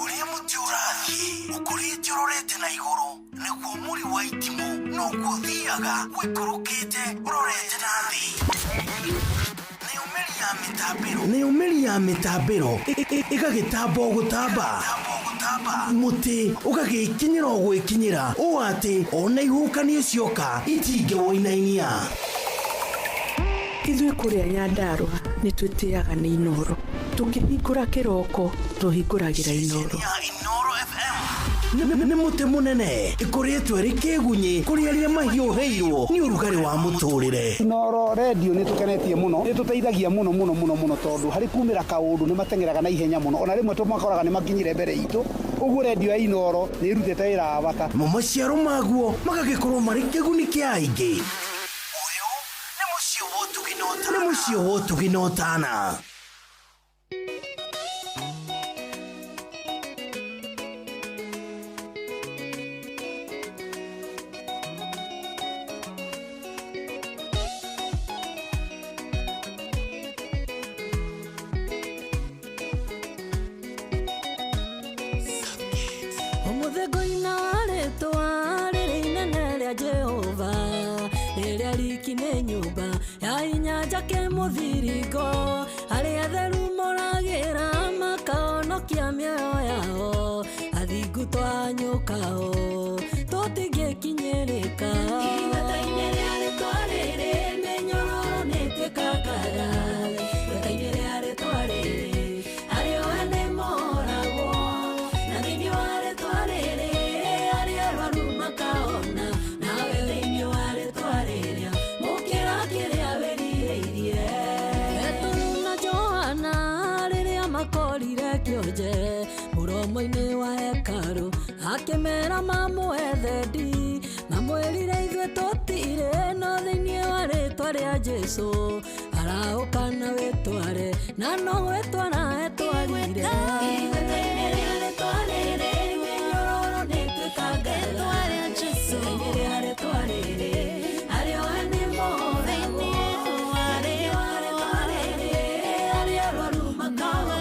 Ũrĩa mũtĩ ũrathiĩ ũkũrĩte ũrorete na igũrũ, nĩguo mũri wa itimũ noguo ũthiaga ũikũrũkĩte ũrorete na thĩ. Nayo mĩri ya mĩtambĩro ĩgagĩtamba o gũtamba, mũtĩ ũgagĩkinyĩra o gwĩkinyĩra, ũũ atĩ ona ihuhũkanio cioka itingĩwũinainia. Ithuĩ kũrĩa Nyandarũa nĩ twĩtĩaga nĩ Inooro. Tũkĩhingũra kĩroko tũhingũragĩra Inooro. Nĩ mũtĩ mũnene ĩkũrĩtwo ĩrĩ kĩgunyĩ kũrĩ arĩa mahiũhĩirwo nĩ ũrugarĩ wa mũtũrĩre. Inooro redio nĩ tũkenetie mũno, nĩ tũteithagia mũno mũno mũno mũno, tondũ harĩ kumĩra kaũndũ nĩ mateng'eraga na ihenya mũno, ona rĩmwe tũmakoraga nĩ makinyire mbere itũ. Ũguo redio ya Inooro nĩ ĩrutĩte wĩra wa bata. Mo maciaro maguo magagĩkorwo marĩ kĩguni kĩa aingĩ. Ũyũ nĩ mũciĩ wa ũtugi na ũtana. Ũmũthĩ ngũina rĩtwa rĩrĩ inene rĩa Jehova, rĩrĩa riki nĩ nyũmba ya hinya njake mũthiringo, arĩa atheru moragĩra makahonokia mĩoyo yao, athingu twanyũkao tũtingĩkinyĩrĩka. Igweta-inĩ rĩa rĩtwa rĩrĩ mĩnyororo nĩĩtuĩkangaga, igweta-inĩ rĩa rĩtwa rĩrĩ arĩa ohe nĩmoragwo, na thĩinĩ wa rĩtwa rĩrĩ arĩa arwaru makahona, nawe thĩinĩ wa rĩtwa rĩrĩa mũkĩra kĩrĩa wĩrirĩirie. Petero na Johana rĩrĩa makorire kĩonje mũromo-inĩ wa hekarũ, akĩmera mamũhe thendi, mamwĩrire ithuĩ tũtirĩ, no thĩinĩ wa rĩtwa rĩa Jesũ arahũka na wĩtware, na no gwĩtwara etwarire. Igweta-inĩ rĩa rĩtwa rĩrĩ mĩnyororo nĩĩtuĩkangaga, igweta-inĩ rĩa rĩtwa rĩrĩ arĩa ohe nĩmoragwo, thĩinĩ wa rĩtwa rĩrĩ arĩa arwaru makahona,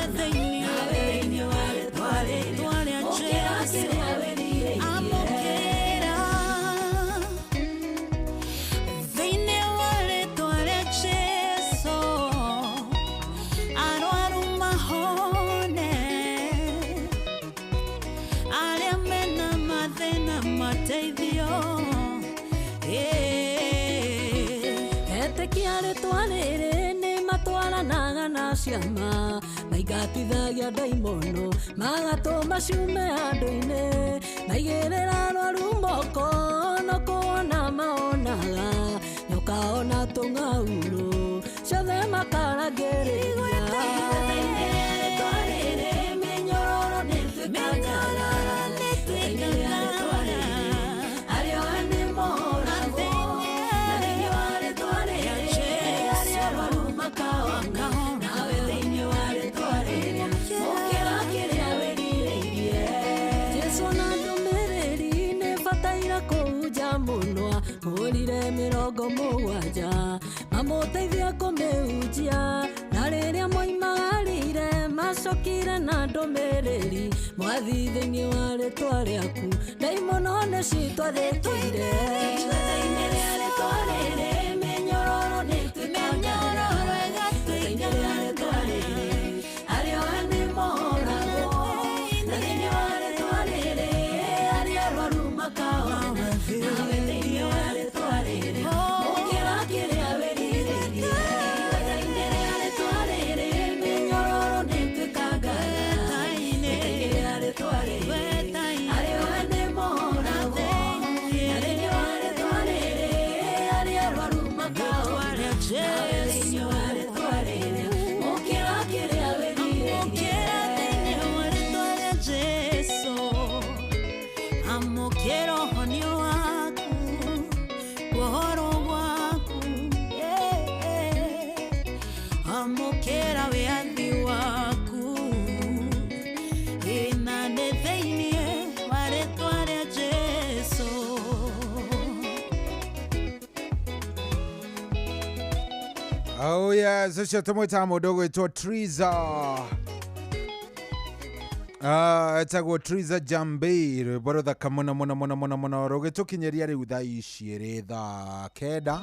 nawe thĩinĩ wa rĩtwa rĩrĩ ũkĩra kĩrĩa wĩrirĩirie. Thĩinĩ wa rĩtwa rĩa Jesũ mateithio. Etĩkia rĩtwa rĩrĩ nĩ matwaranaga na ciama, maingatithagia ndaimono magatũma ciume andũ-inĩ, maigĩrĩra arwaru moko no kuona maonaga, nyoka ona tũng'aurũ ciothe makarangĩrĩria. Mĩnyororo nĩtuĩkangaga, arĩa ohe nĩmoragwo, na thĩinĩ wa rĩtwa rĩrĩ arĩa arwaru makahona, nawe thĩinĩ wa rĩtwa rĩrĩ ũkĩra kĩrĩa wĩrirĩirie. Jesũ na ndũmĩrĩri nĩbataire kũhunja mũno, ahũrire 70 mamũteithie kũmĩhunjia, na rĩrĩa moimagarire macokire na ndũmĩrĩri, Mwathi thĩinĩ wa rĩtwa rĩaku ndaimono nĩcitwathĩkĩire. Igweta-inĩ rĩa rĩtwa rĩrĩ mĩnyororo nĩtuĩkangaga, igweta-inĩ rĩa rĩtwa rĩrĩ arĩa ohe nĩmoragwo, na thĩinĩ wa rĩtwa rĩrĩ arĩa arwaru makahona, nawe thĩinĩ wa rĩtwa rĩrĩ ũkĩra kĩrĩa wĩrirĩirie. Igweta-inĩ rĩa rĩtwa rĩrĩ mĩnyororo nĩtuĩkangaga, igweta-inĩ rĩa rĩtwa rĩrĩ arĩa ohe nĩmoragwo, na thĩinĩ wa rĩtwa rĩrĩ arĩa arwaru makahona, nawe thĩinĩ wa rĩtwa rĩrĩ ũkĩra kĩrĩa wĩrirĩirie. Amũkĩra thĩinĩ wa rĩtwa rĩa Jesũ, amũkĩra ũhonio waku, ũhoro waku, amũkĩra wĩyathi waku, ĩna nĩ thĩinĩ wa rĩtwa rĩa Jesũ. Oh yes, ũcio tũmwĩtaga mũndũ ũgwĩtwo Triza. Etagwo Triza Jambi, rwĩmbo rũthaka mũno mũno mũno mũno mũno rũgĩtũkinyĩria rĩu thaa ici ĩrĩ thaa 9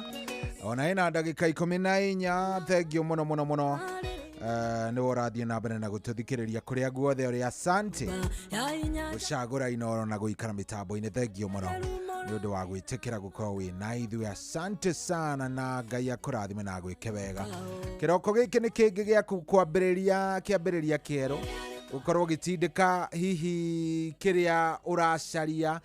ona ĩna ndagĩka 14. Thengio mũno mũno mũno, nĩwe ũrathiĩ na mbere na gũtũthikĩrĩria kũrĩa guothe ũrĩ. Asante gũcagũra Inooro na gũikara mĩtambo-inĩ. Thengio mũno nĩ ũndũ wa gwĩtĩkĩra gũkorwo wĩ na ithuĩ. Asante sana, na Ngai akũrathime na agwĩke wega. Kĩroko gĩkĩ nĩ kĩngĩ gĩaku kwambĩrĩria kĩambĩrĩria kĩerũ, gũkorwo gĩtindĩka hihi kĩrĩa ũracaria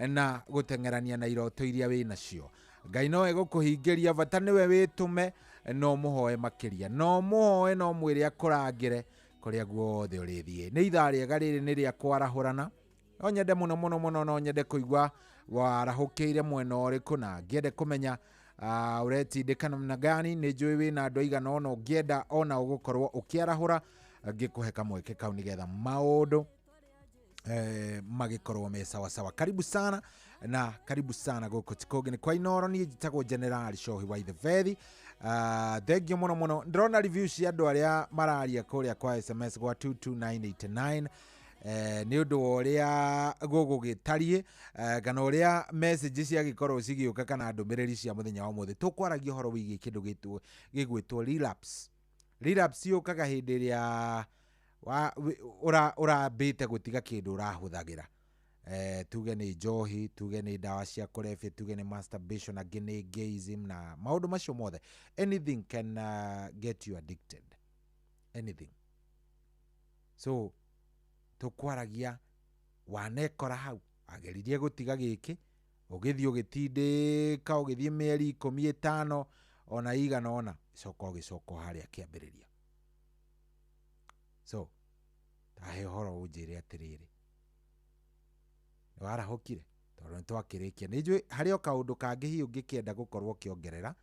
na gũteng'erania na iroto iria wĩ nacio. Ngai no egũkũhingĩria, bata nĩwe wĩtũme, no mũhoe makĩria, no mũhoe, no mwĩre akũrangĩre kũrĩa guothe ũrĩthiĩ. Nĩ ithaa rĩega rĩrĩ nĩ rĩa kwarahũrana. No nyende mũno mũno mũno, no nyende kũigua warahũkĩire mwena ũrĩkũ, na ngĩende kũmenya ũretindĩka namna gani. Nĩ njũĩ wĩna andũ aigana ũna ũngĩenda ona ũgũkorwo ũkĩarahũra, ngĩkũhe kamweke kau nĩgetha maũndũ magĩkorwo me sawasawa. Karibu sana na karibu sana gũkũ ti kũngĩ nĩ kwa Inooro. Niĩ njĩtagwo General Shohi wa Ithebethi. Thengio mũno mũno. Ndĩrona review cia andũ arĩa mararia kũrĩa kwa SMS gwa 22989 nĩ ũndũ wa ũrĩa gũgũgĩtariĩ, kana ũrĩa message ciagĩkorwo cigĩũka kana ndũmĩrĩri cia mũthenya wa ũmũthĩ. Tũkwaragia ũhoro wĩgiĩ kĩndũ gĩgwĩtwo relapse. Relapse yũkaga hĩndĩ ĩrĩa ũrambĩte gũtiga kĩndũ ũrahũthagĩra, tuge nĩ njohi, tuge nĩ ndawa cia kũrebia, tuge nĩ masturbation, angĩ nĩ gayism na maũndũ macio mothe. Anything can get you addicted, anything. So tũkwaragia wanekora hau ageririe gũtiga gĩkĩ, ũgĩthiĩ ũgĩtindĩka, ũgĩthiĩ mĩeri 15 ona igana ona, coka ũgĩcoka harĩa kĩambĩrĩria. So tahe ũhoro ũnjĩre atĩrĩrĩ, nĩ warahũkire? Tondũ nĩ twakĩrĩkia. Nĩ njũĩ harĩ o kaũndũ kangĩ hihi ũngĩkĩenda gũkorwo ũkĩongerera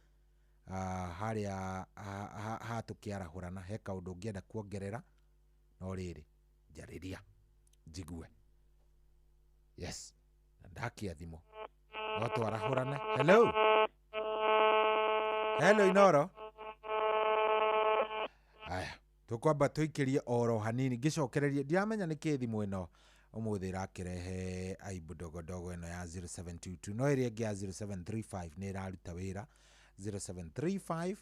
harĩa ha tũkĩarahũrana, he kaũndũ ũngĩenda kuongerera, no rĩrĩ njarĩria njigue. Yes, na ndakia thimũ no twarahũrane. Hello, hello Inooro. Aya, tũkwamba tũikĩrie oro hanini ngĩcokererie. Ndiramenya nĩkĩ thimũ ĩno ũmũthĩ ĩrakĩrehe aibu ndogo ĩno ya 0722, no ĩrĩa ĩngĩ ya 0735 nĩ ĩraruta wĩra. 0735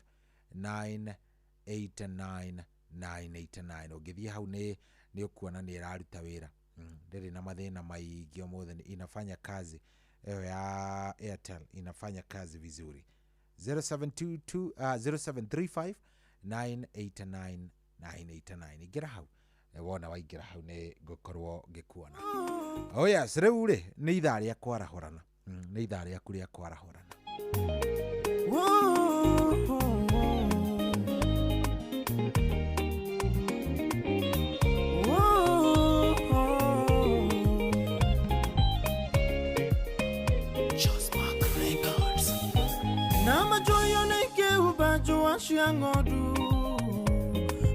989 989 ũngĩthiĩ hau nĩ ũkuona nĩ ĩraruta wĩra. Ndĩrĩ na mathĩna maingĩ ũmũthĩ, inafanya kazi Ĩyo ya Airtel inafanya kazi vizuri. 0722 0735 989 989. Ingĩra hau. Wona waingĩra hau nĩ ngũkorwo ngĩkuona. Oh yes, rĩu rĩ nĩ ithaa rĩa kwarahũrana. Nĩ ithaa rĩaku rĩa kwarahũrana. Na majoyo nĩkĩ ubanjo wa cia ng'ondu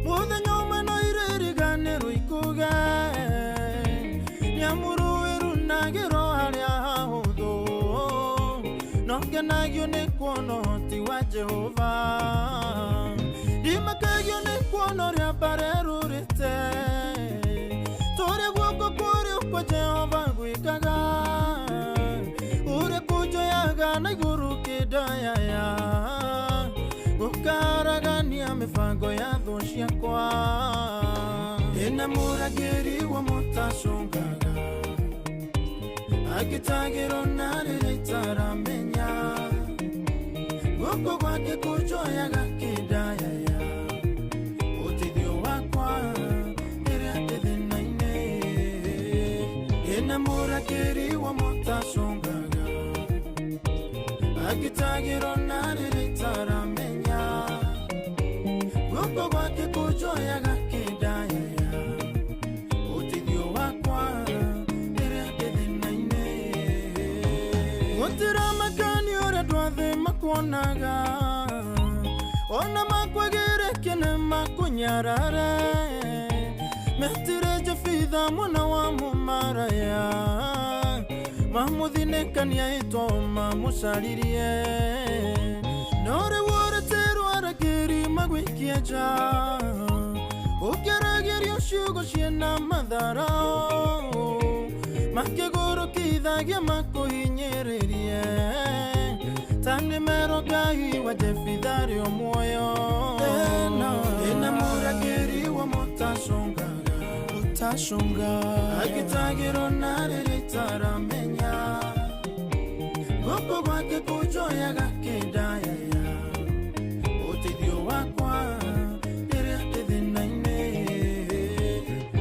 mũthenya ũmwe no irĩriganĩrwo ikuge nĩamũrũĩru nagĩro harĩa hahũthũ no ngenagio nĩ kuona ũhoti wa Jehova ndimakagio nĩ kuona ũrĩa mbare rũrĩte tũrĩ guoko kũrĩ kwa Jehova gwĩkaga ũrĩa kũnjoyaga na igũrũ kĩndayaya gũkaragania mĩbango ya thũ ciakwa ndĩna mũrangĩri wa mũtacũngaga agĩtagĩrwo na rĩrĩa itaramenya guoko gwake kũnjoyaga kĩndayaya ũteithio wakwa rĩrĩa ndĩ thĩna-inĩ ndĩna mũrangĩri wa mũtacũngaga agĩtagĩrwo na rĩrĩa itaramenya guoko gwake kũnjoyaga kĩndayaya ũteithio wakwa rĩrĩa ndĩ thĩna-inĩ gũtiramakani ũrĩa andũ a makuonaga ona makwagĩre kĩne makũnyarare metire Jefitha mwana wa mũmaraya mamũthinĩkania ĩtwo mamũcaririe no rĩu ũrĩtĩrwo arangĩri magwĩkie nja ũkĩaragĩrio ciugo ciĩna matharao makĩgũrũkithagia makũhinyĩrĩrie ta nĩ mero Ngai wa Jefitha arĩ o muoyo ndĩna mũrangĩri wa mũtacũngaga ũtacũnga agĩtagĩrwo na rĩrĩa itaramenya guoko gwake kũnjoyaga kĩndayaya ũteithio wakwa rĩrĩa ndĩ thĩna-inĩ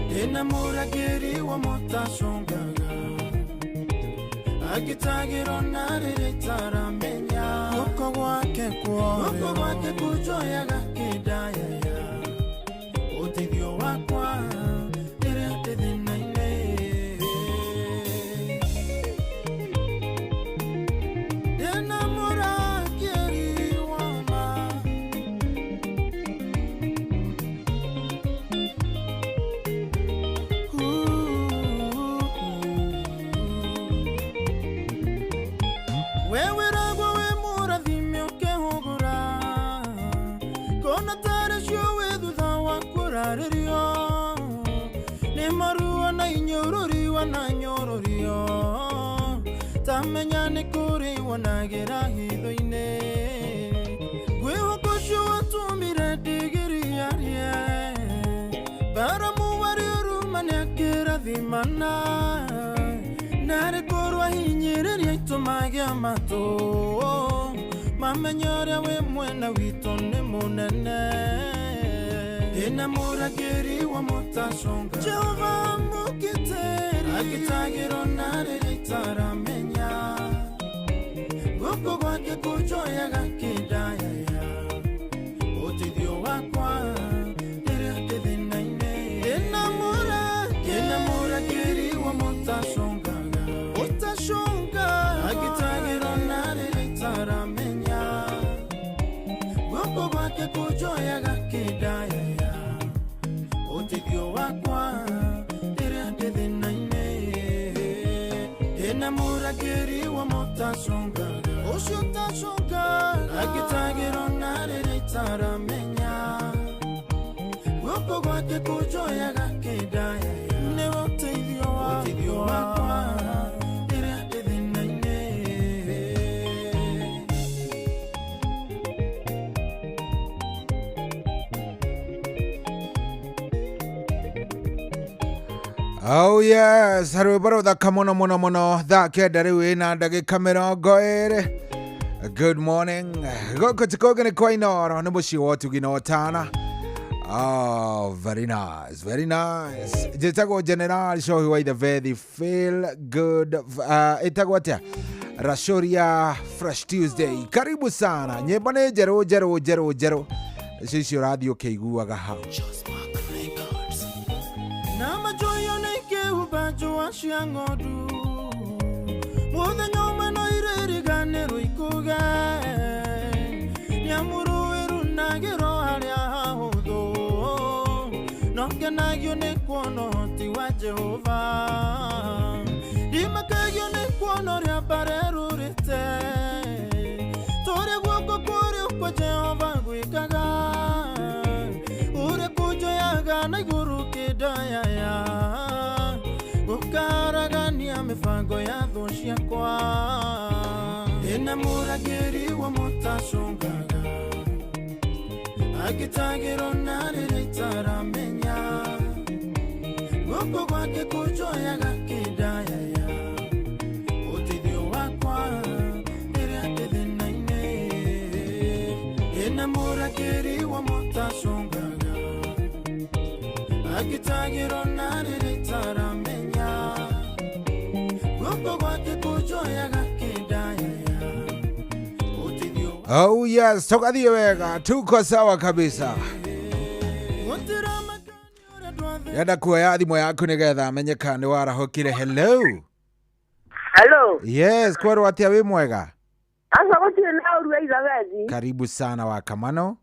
ndĩna mũrangĩri wa mũtacũngaga agĩtagĩrwo na rĩrĩa itaramenya guoko gwake kũnjoyaga kĩndayaya ũteithio wakwa rĩrĩa ndĩ thĩna-inĩ ndĩna mũrangĩri wa ma we wĩragwo wĩ mũrathime ũkĩhũgũra kona tarĩ cio wĩ thutha wa kũrarĩrio nĩ maruo na inyũrũriwa na nyũrũrio tamenya nĩ kũrĩ wonagĩra hitho-inĩ ngwĩhoka ũcio watũmire ndigiri arie Baramu warĩ ũruma nĩakĩrathimana narĩ korwo ahinyĩrĩria itũmagĩa matũ mamenya ũrĩa wĩ mwena witũ nĩ mũnene ndĩna mũrangĩri wa mũtacũnga Jehova mũgitĩri agĩtagĩrwo na rĩrĩa itaramenya guoko gwake kũnjoyaga kĩndayaya ũteithio wakwa rĩrĩa ndĩ thĩna-inĩ ndĩna mũrangĩri wa mũtacũngaga ũtacũnga agĩtagĩrwo na rĩrĩa itaramenya guoko gwake kũnjoyaga kĩndayaya ũteithio wakwa rĩrĩa ndĩ thĩna-inĩ ndĩna mũrangĩri wa mũtacũngaga ũcio ũtacũngaga agĩtagĩrwo na rĩrĩa itaramenya guoko gwake kũnjoyaga kĩndayaya nĩwe ũteithio wakwa rĩrĩa ndĩ thĩna-inĩ. Oh yes, rwĩmbo rũthaka mũno mũno mũno. Thaa 9 rĩu ĩna ndagĩka 20. Good morning. Gũkũ ti kũngĩ nĩ kwa Inoro, nĩ mũciĩ wa ũtugi na ũtana. Oh, very nice, very nice. Njĩtagwo General Shohi wa Ithabethi, feel good. Ĩtagwo atĩa? Rashoria Fresh Tuesday. Karibu sana. Nyĩmbo nĩ njerũ njerũ njerũ njerũ. Icio icio ũrathiĩ ũkĩiguaga hau. Na majoyo nĩ ikĩhumba njũa cia ng'ondu mũthenya ũmwe no irĩriganĩrwo ikuge nĩamũrũĩ runagĩrwo harĩa hahũthũ no ngenagio nĩ kuona ũhoti wa Jehova ndimakagio nĩ kuona ũrĩa mbare rũrĩte tũrĩ guoko kũrĩ kwa Jehova gwĩkaga ũrĩa kũnjoyaga na igũrũ kĩndayaya gũkaragania mĩbango ya thũ ciakwa ĩna mũrangĩri wa mũtacũngaga agĩtagĩrwo na rĩrĩa itaramenya guoko gwake kũnjoyaga kĩndayaya ũteithio wakwa rĩrĩa ndĩ thĩna-inĩ ĩna mũrangĩri wa mũtacũngaga agĩtagĩrwo na rĩrĩa itaramenya guoko gwake kũnjoyaga kĩndayaya ũteithio. Oh yes, tũgathiĩ wega, tuko sawa kabisa. Ndĩrenda kuoya thimũ yaku nĩgetha amenye kana nĩ warahũkire. Hello. Hello. Yes, kwerwo atĩa, wĩ mwega? Aca gũtirĩ na ũru wa Ithabethi. Karibu sana wa Kamano.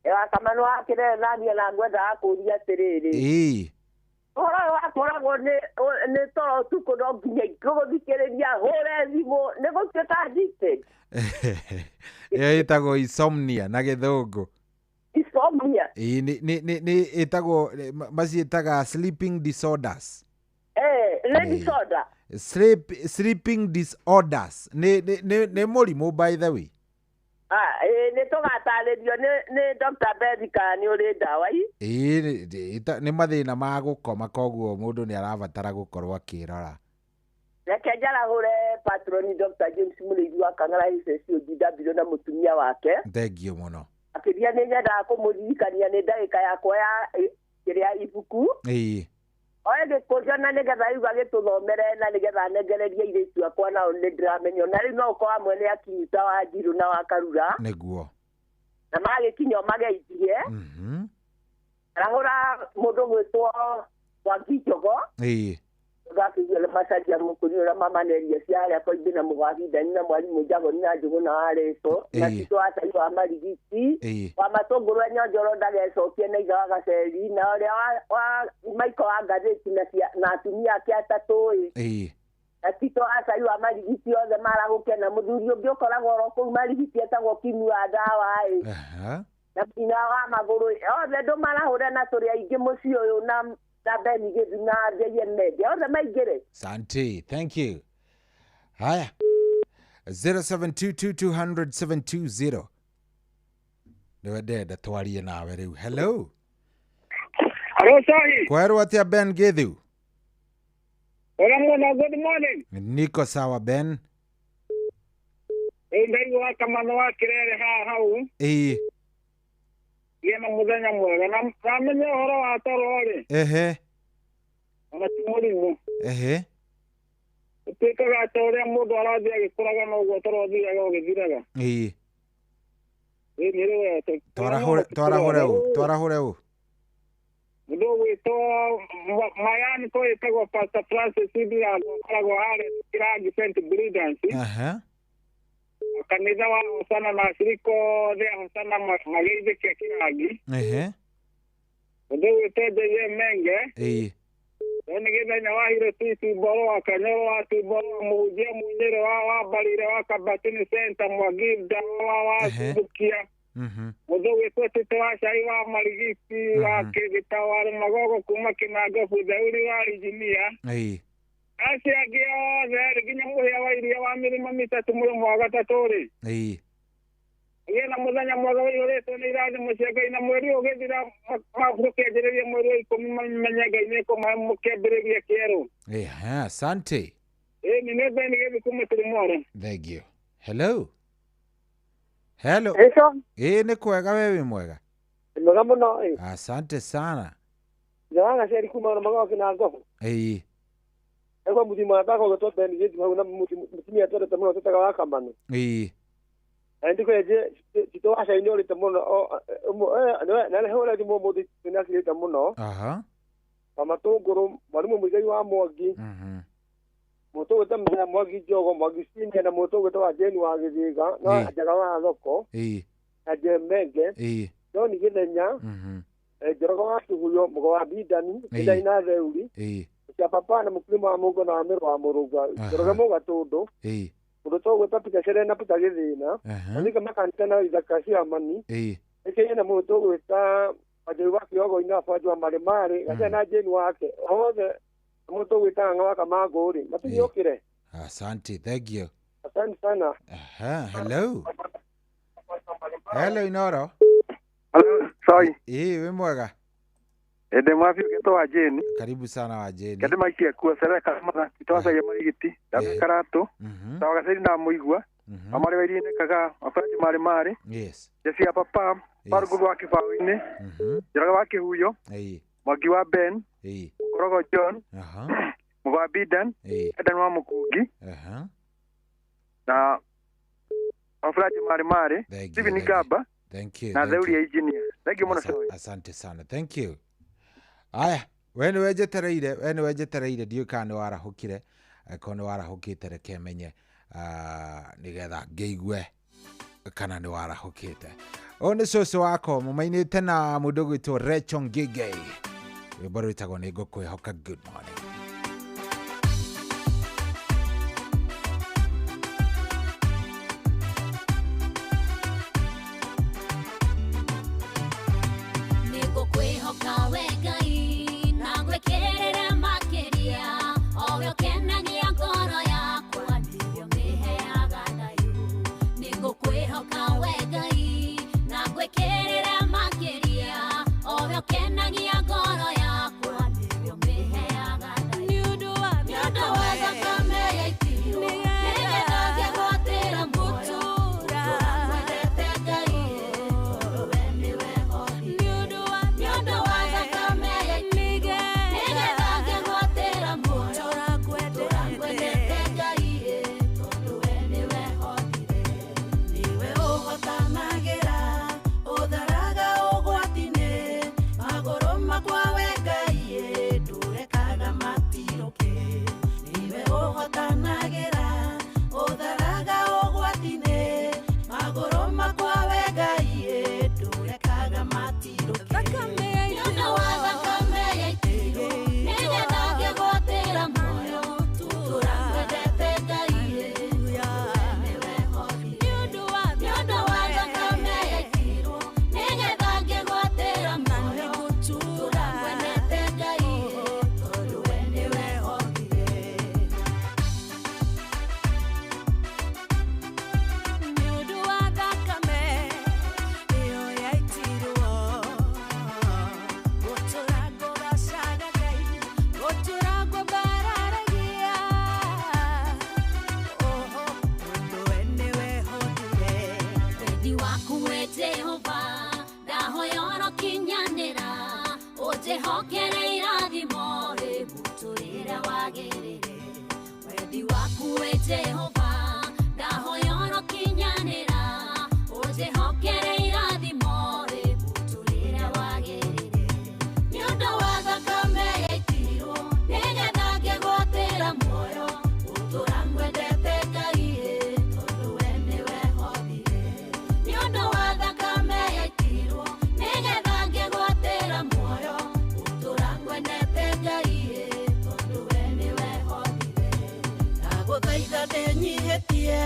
Wa Kamano wa Kĩrere naria na ngwendaga kũũria atĩrĩrĩ. Ĩĩ. Ũhoro ũyũ wakoragwo nĩ toro ũtukũ no nginya ngũgũthikĩrĩria hũre thimũ nĩ gũtuĩka addicted. Ĩyo ĩtagwo insomnia na gĩthũngũ. Insomnia. Ĩĩ, nĩ ĩtagwo maciĩtaga sleeping disorders. Eh, nĩ disorder. Sleeping disorders nĩ mũrimũ, by the way. Ah, ĩĩ, nĩ tũgatarĩrio nĩ Dr. Bethi kana nĩ ũrĩ ndawa i. Ĩĩ, nĩ mathĩna ma gũkoma, koguo mũndũ nĩ arabatara gũkorwo akĩrora. Reke njarahũre patroni Dr. James Mũrĩithi wa Kang'ara HSOGW na mũtumia wake. Thengio mũno. Makĩria nĩ nyendaga kũmũririkania nĩ ndagĩka yakwa ya kĩrĩa ibuku. Oe gĩkũnjo na nĩgetha rĩu agĩtũthomere na nĩgetha anengererie airĩtu akwa nao nĩ ndĩramenya na rĩu no ũkorwo amwe nĩ akinyita wa Njirũ na wa Karura. Nĩguo. Na magĩkinya ũmageithie. Arahũra mũndũ gwĩtwo Mwangi Njogo. Ũgakĩigua nĩ macaria mũkũri ũrĩa mamaneria cia arĩa koimbĩ na mũgwabindani na mwarimũ Njagoni na Njũgũ na Warĩco na Tito wa Cai wa Marigiti wa Matũngũrũ e Nyonjoro ndagecokie na Ithe wa Gaceri na ũrĩa wa Michael wa Ngathĩti na atumia ake atatũ ĩ na Tito wa Cai wa Marigiti othe marahũke na mũthuri ũngĩ ũkoragwo oro kũu Marigiti etagwo Kimu wa ndawa ĩ na nyina wa magũrũ othe ndũmarahũre na tũrĩ aingĩ mũciĩ ũyũ na Beni Gĩthu na JM Media othe maingĩre. Sante, thank you. Haya. 0722200720. Nĩwe ndenda twarie nawe rĩu. Hello. Hello, Sahi. Kwerwo atĩa, Ben Githu? Ora mwana, good morning. Niko sawa, Ben. Ĩ ndaigua wa Kamano wa Kĩrere haha hau. Gĩa na mũthenya mwega. Na namenya ũhoro wa toro rĩ. Ona ti mũrimũ. Ũtuĩkaga atĩ ũrĩa mũndũ arathiĩ agĩkũraga noguo toro ũthiaga ũgĩthiraga. Ĩ nĩ rĩwete. Twarahũre twarahũre ũ twarahũre ũ. Mũndũ ũgwĩtwo Mayani ko ĩtagwo Pastor Francis Ndirango akoragwo harĩa Kĩrangi St. Brilliance. Kanitha wa Hosana na acirika othe a Hosana mageithĩke Kĩrangi. Mũndũ ũgwĩtwo J.M. Menge. Nĩ gĩthenya wa Hiro Titi Mboro wa Kanyoro wa Timboro wa Mũhunjia Munyĩrĩ wa Mbarire wa Kabatini Center Mwagida wa Subukia. Mũndũ ũgwĩtwo Tito wa Cai wa Marigiti wa Kĩgĩta wa Magogo kuma Kĩnango Butheuri wa Injinia. Acio angĩ othe rĩ nginya mũhĩa wa iria wa mĩrĩma mĩtatũ mũrĩmo wa gatatũ rĩ. Agĩe na mũthenya mwega ũiyũrĩtwo nĩ irathimo cia Ngai na mweri ũgĩthira mũkĩanjĩrĩria mweri wa 10 mamenye Ngai nĩekũmahe mũkĩambĩrĩria kĩerũ. Ehe, asante. Ĩni nĩ Ben Gĩthu kuma Kilimore. Thank you. Hello. Hello. Ĩco. Ĩ nĩ kwega we wĩ mwega? Mwega mũno ĩ. Asante sana. Njaraga ceri kuma na magoki na ngobo. Ĩĩ. Ego muthima watako gũtwo Ben Gĩthu hau na mutumia twendete mũno twĩtaga wa Kamanu. Ĩĩ. Na ndikwenje tito wa cai nĩorĩte mũno na nĩhũra thimũ ũmũthĩ nĩakirĩte mũno. Aha. Wa Matũngũrũ mwarimũ Mũigai wa Mwangi. Mhm. Mũtũ gwĩta Mũhĩa Mwangi Njogo Mwangi Senior na mũtũ gwĩta wa Jane wa Gĩthĩga na Njaga wa Thoko. Ĩĩ. Na Jemenge. Ĩĩ. John Gĩthenya. Mhm. Njorogo wa Kĩguyo Mũgo wa Bindani Gĩthai na Theuri. Ĩĩ. Cia Papa na Mũkirima wa Mũngo na wa Mĩro wa Mũrũnga Njoroge Mũgatũndũ. Ĩĩ. Mũndũ tũgwĩta Peter Cere na Peter Gĩthĩna. Mathika makanitha na ithaka cia Mani. Ĩĩ. Ĩkĩnya na mũndũ tũgwĩta Wanjĩri wa Kĩogo-inĩ wa Banjo wa Marĩmarĩ Gacere na Jane wake othe mũndũ tũgwĩta Ng'ang'a wa Kamangũ rĩ matigiũkĩre. Asante, thank you. Asante sana. Aha, hello. Hello Inoro. Hello, sorry. Ĩĩ wĩ mwega? Ende mwafi ũgetwo wa Jane. Karibu sana wa Jane. Kende maikie kuo Cere Kamatha twacagia marigiti David Karatũ Sawa Gaceri na Mũigua Amarĩ wa Iria-inĩ Kagaa Mabanji Marĩ Marĩ. Yes. Jesi ya Papa Barũngũ wa Kĩbaũ-inĩ Njoroge wa Kĩhuyo Ĩĩ. Mwangi wa Ben Ĩĩ. Korogo John Aha. Mũgo wa Bidan Ĩĩ. Edan wa Mũkungi Aha. na Mabanji Marĩ Marĩ Stephen Gamba Thank you. na Theuri ya Engineer. Thank you mũno. Asante sana. Thank you. Aya, we nĩwe njetereire, we nĩwe njetereire ndiũĩ kana nĩ warahũkire, angĩkorwo nĩ warahũkĩte reke menye nĩgetha ngĩigue kana nĩ warahũkĩte. Ũyũ nĩ cũcũ wakwa mũmainĩte na mũndũ ũgwĩtwo Rachel Ngigei. Rwĩmbo rwĩtagwo nĩ ngũkwĩhoka. Good morning. Nĩngũkwĩhoka we Ngai na ngwĩkĩrĩre makĩria o we ũkenagia ngoro yakwa nĩwe ũmĩheaga thayũ. Nĩngũkwĩhoka we Ngai na ngwĩkĩrĩre makĩria o we ũkenagia ngoro yakwa nĩwe ũmĩheaga thayũ. Nĩ ũndũ wa thakame yaitirwo nĩgetha ngĩgwatĩra muoyo gũtũũra ngwendete Ngai tondũ we nĩwe hotire. Nĩ ũndũ wa thakame yaitirwo nĩgetha ngĩgwatĩra muoyo gũtũũra ngwendete Ngai tondũ we nĩwe hotire. Nĩwe ũhotanagĩra ũtharaga ũgwati-inĩ magũrũ makwa we Ngai ndũrekaga matirũke. Nĩwe ũhotanagĩra ũtharaga ũgwati-inĩ magũrũ makwa we Ngai ndũrekaga matirũke. Nĩ ũndũ wa thakame yaitirwo nĩgetha ngĩgwatĩra muoyo gũtũũra ngwendete Ngai tondũ we nĩwe hotire. Nĩ ũndũ wa thakame yaitirwo nĩgetha ngĩgwatĩra muoyo gũtũũra ngwendete Ngai tondũ we nĩwe hotire. Nĩ ũndũ wa thakame ĩyo yaitirwo gũtũũra ngũgacaga Ngai gũtũũra ngũmbararagia oho ũndũ we nĩwe hotire. Wendi waku we Jehova ndahoya ũrokinyanĩra ũnjĩhokere irathimo rĩ mũtũrĩre wagĩrĩre. Wendi waku we Jehova ndahoya ũrokinyanĩra ũnjĩhokere irathimo rĩ mũtũrĩre wagĩrĩre. Nĩ ũndũ wa thakame yaitirwo nĩgetha ngĩgwatĩra muoyo gũtũũra ngwendete Ngai tondũ we nĩwe hotire. Nĩ ũndũ wa thakame yaitirwo nĩgetha ngĩgwatĩra muoyo gũtũũra ngwendete Ngai tondũ we nĩwe hotire. Ndagũthaitha ndĩnyihĩtie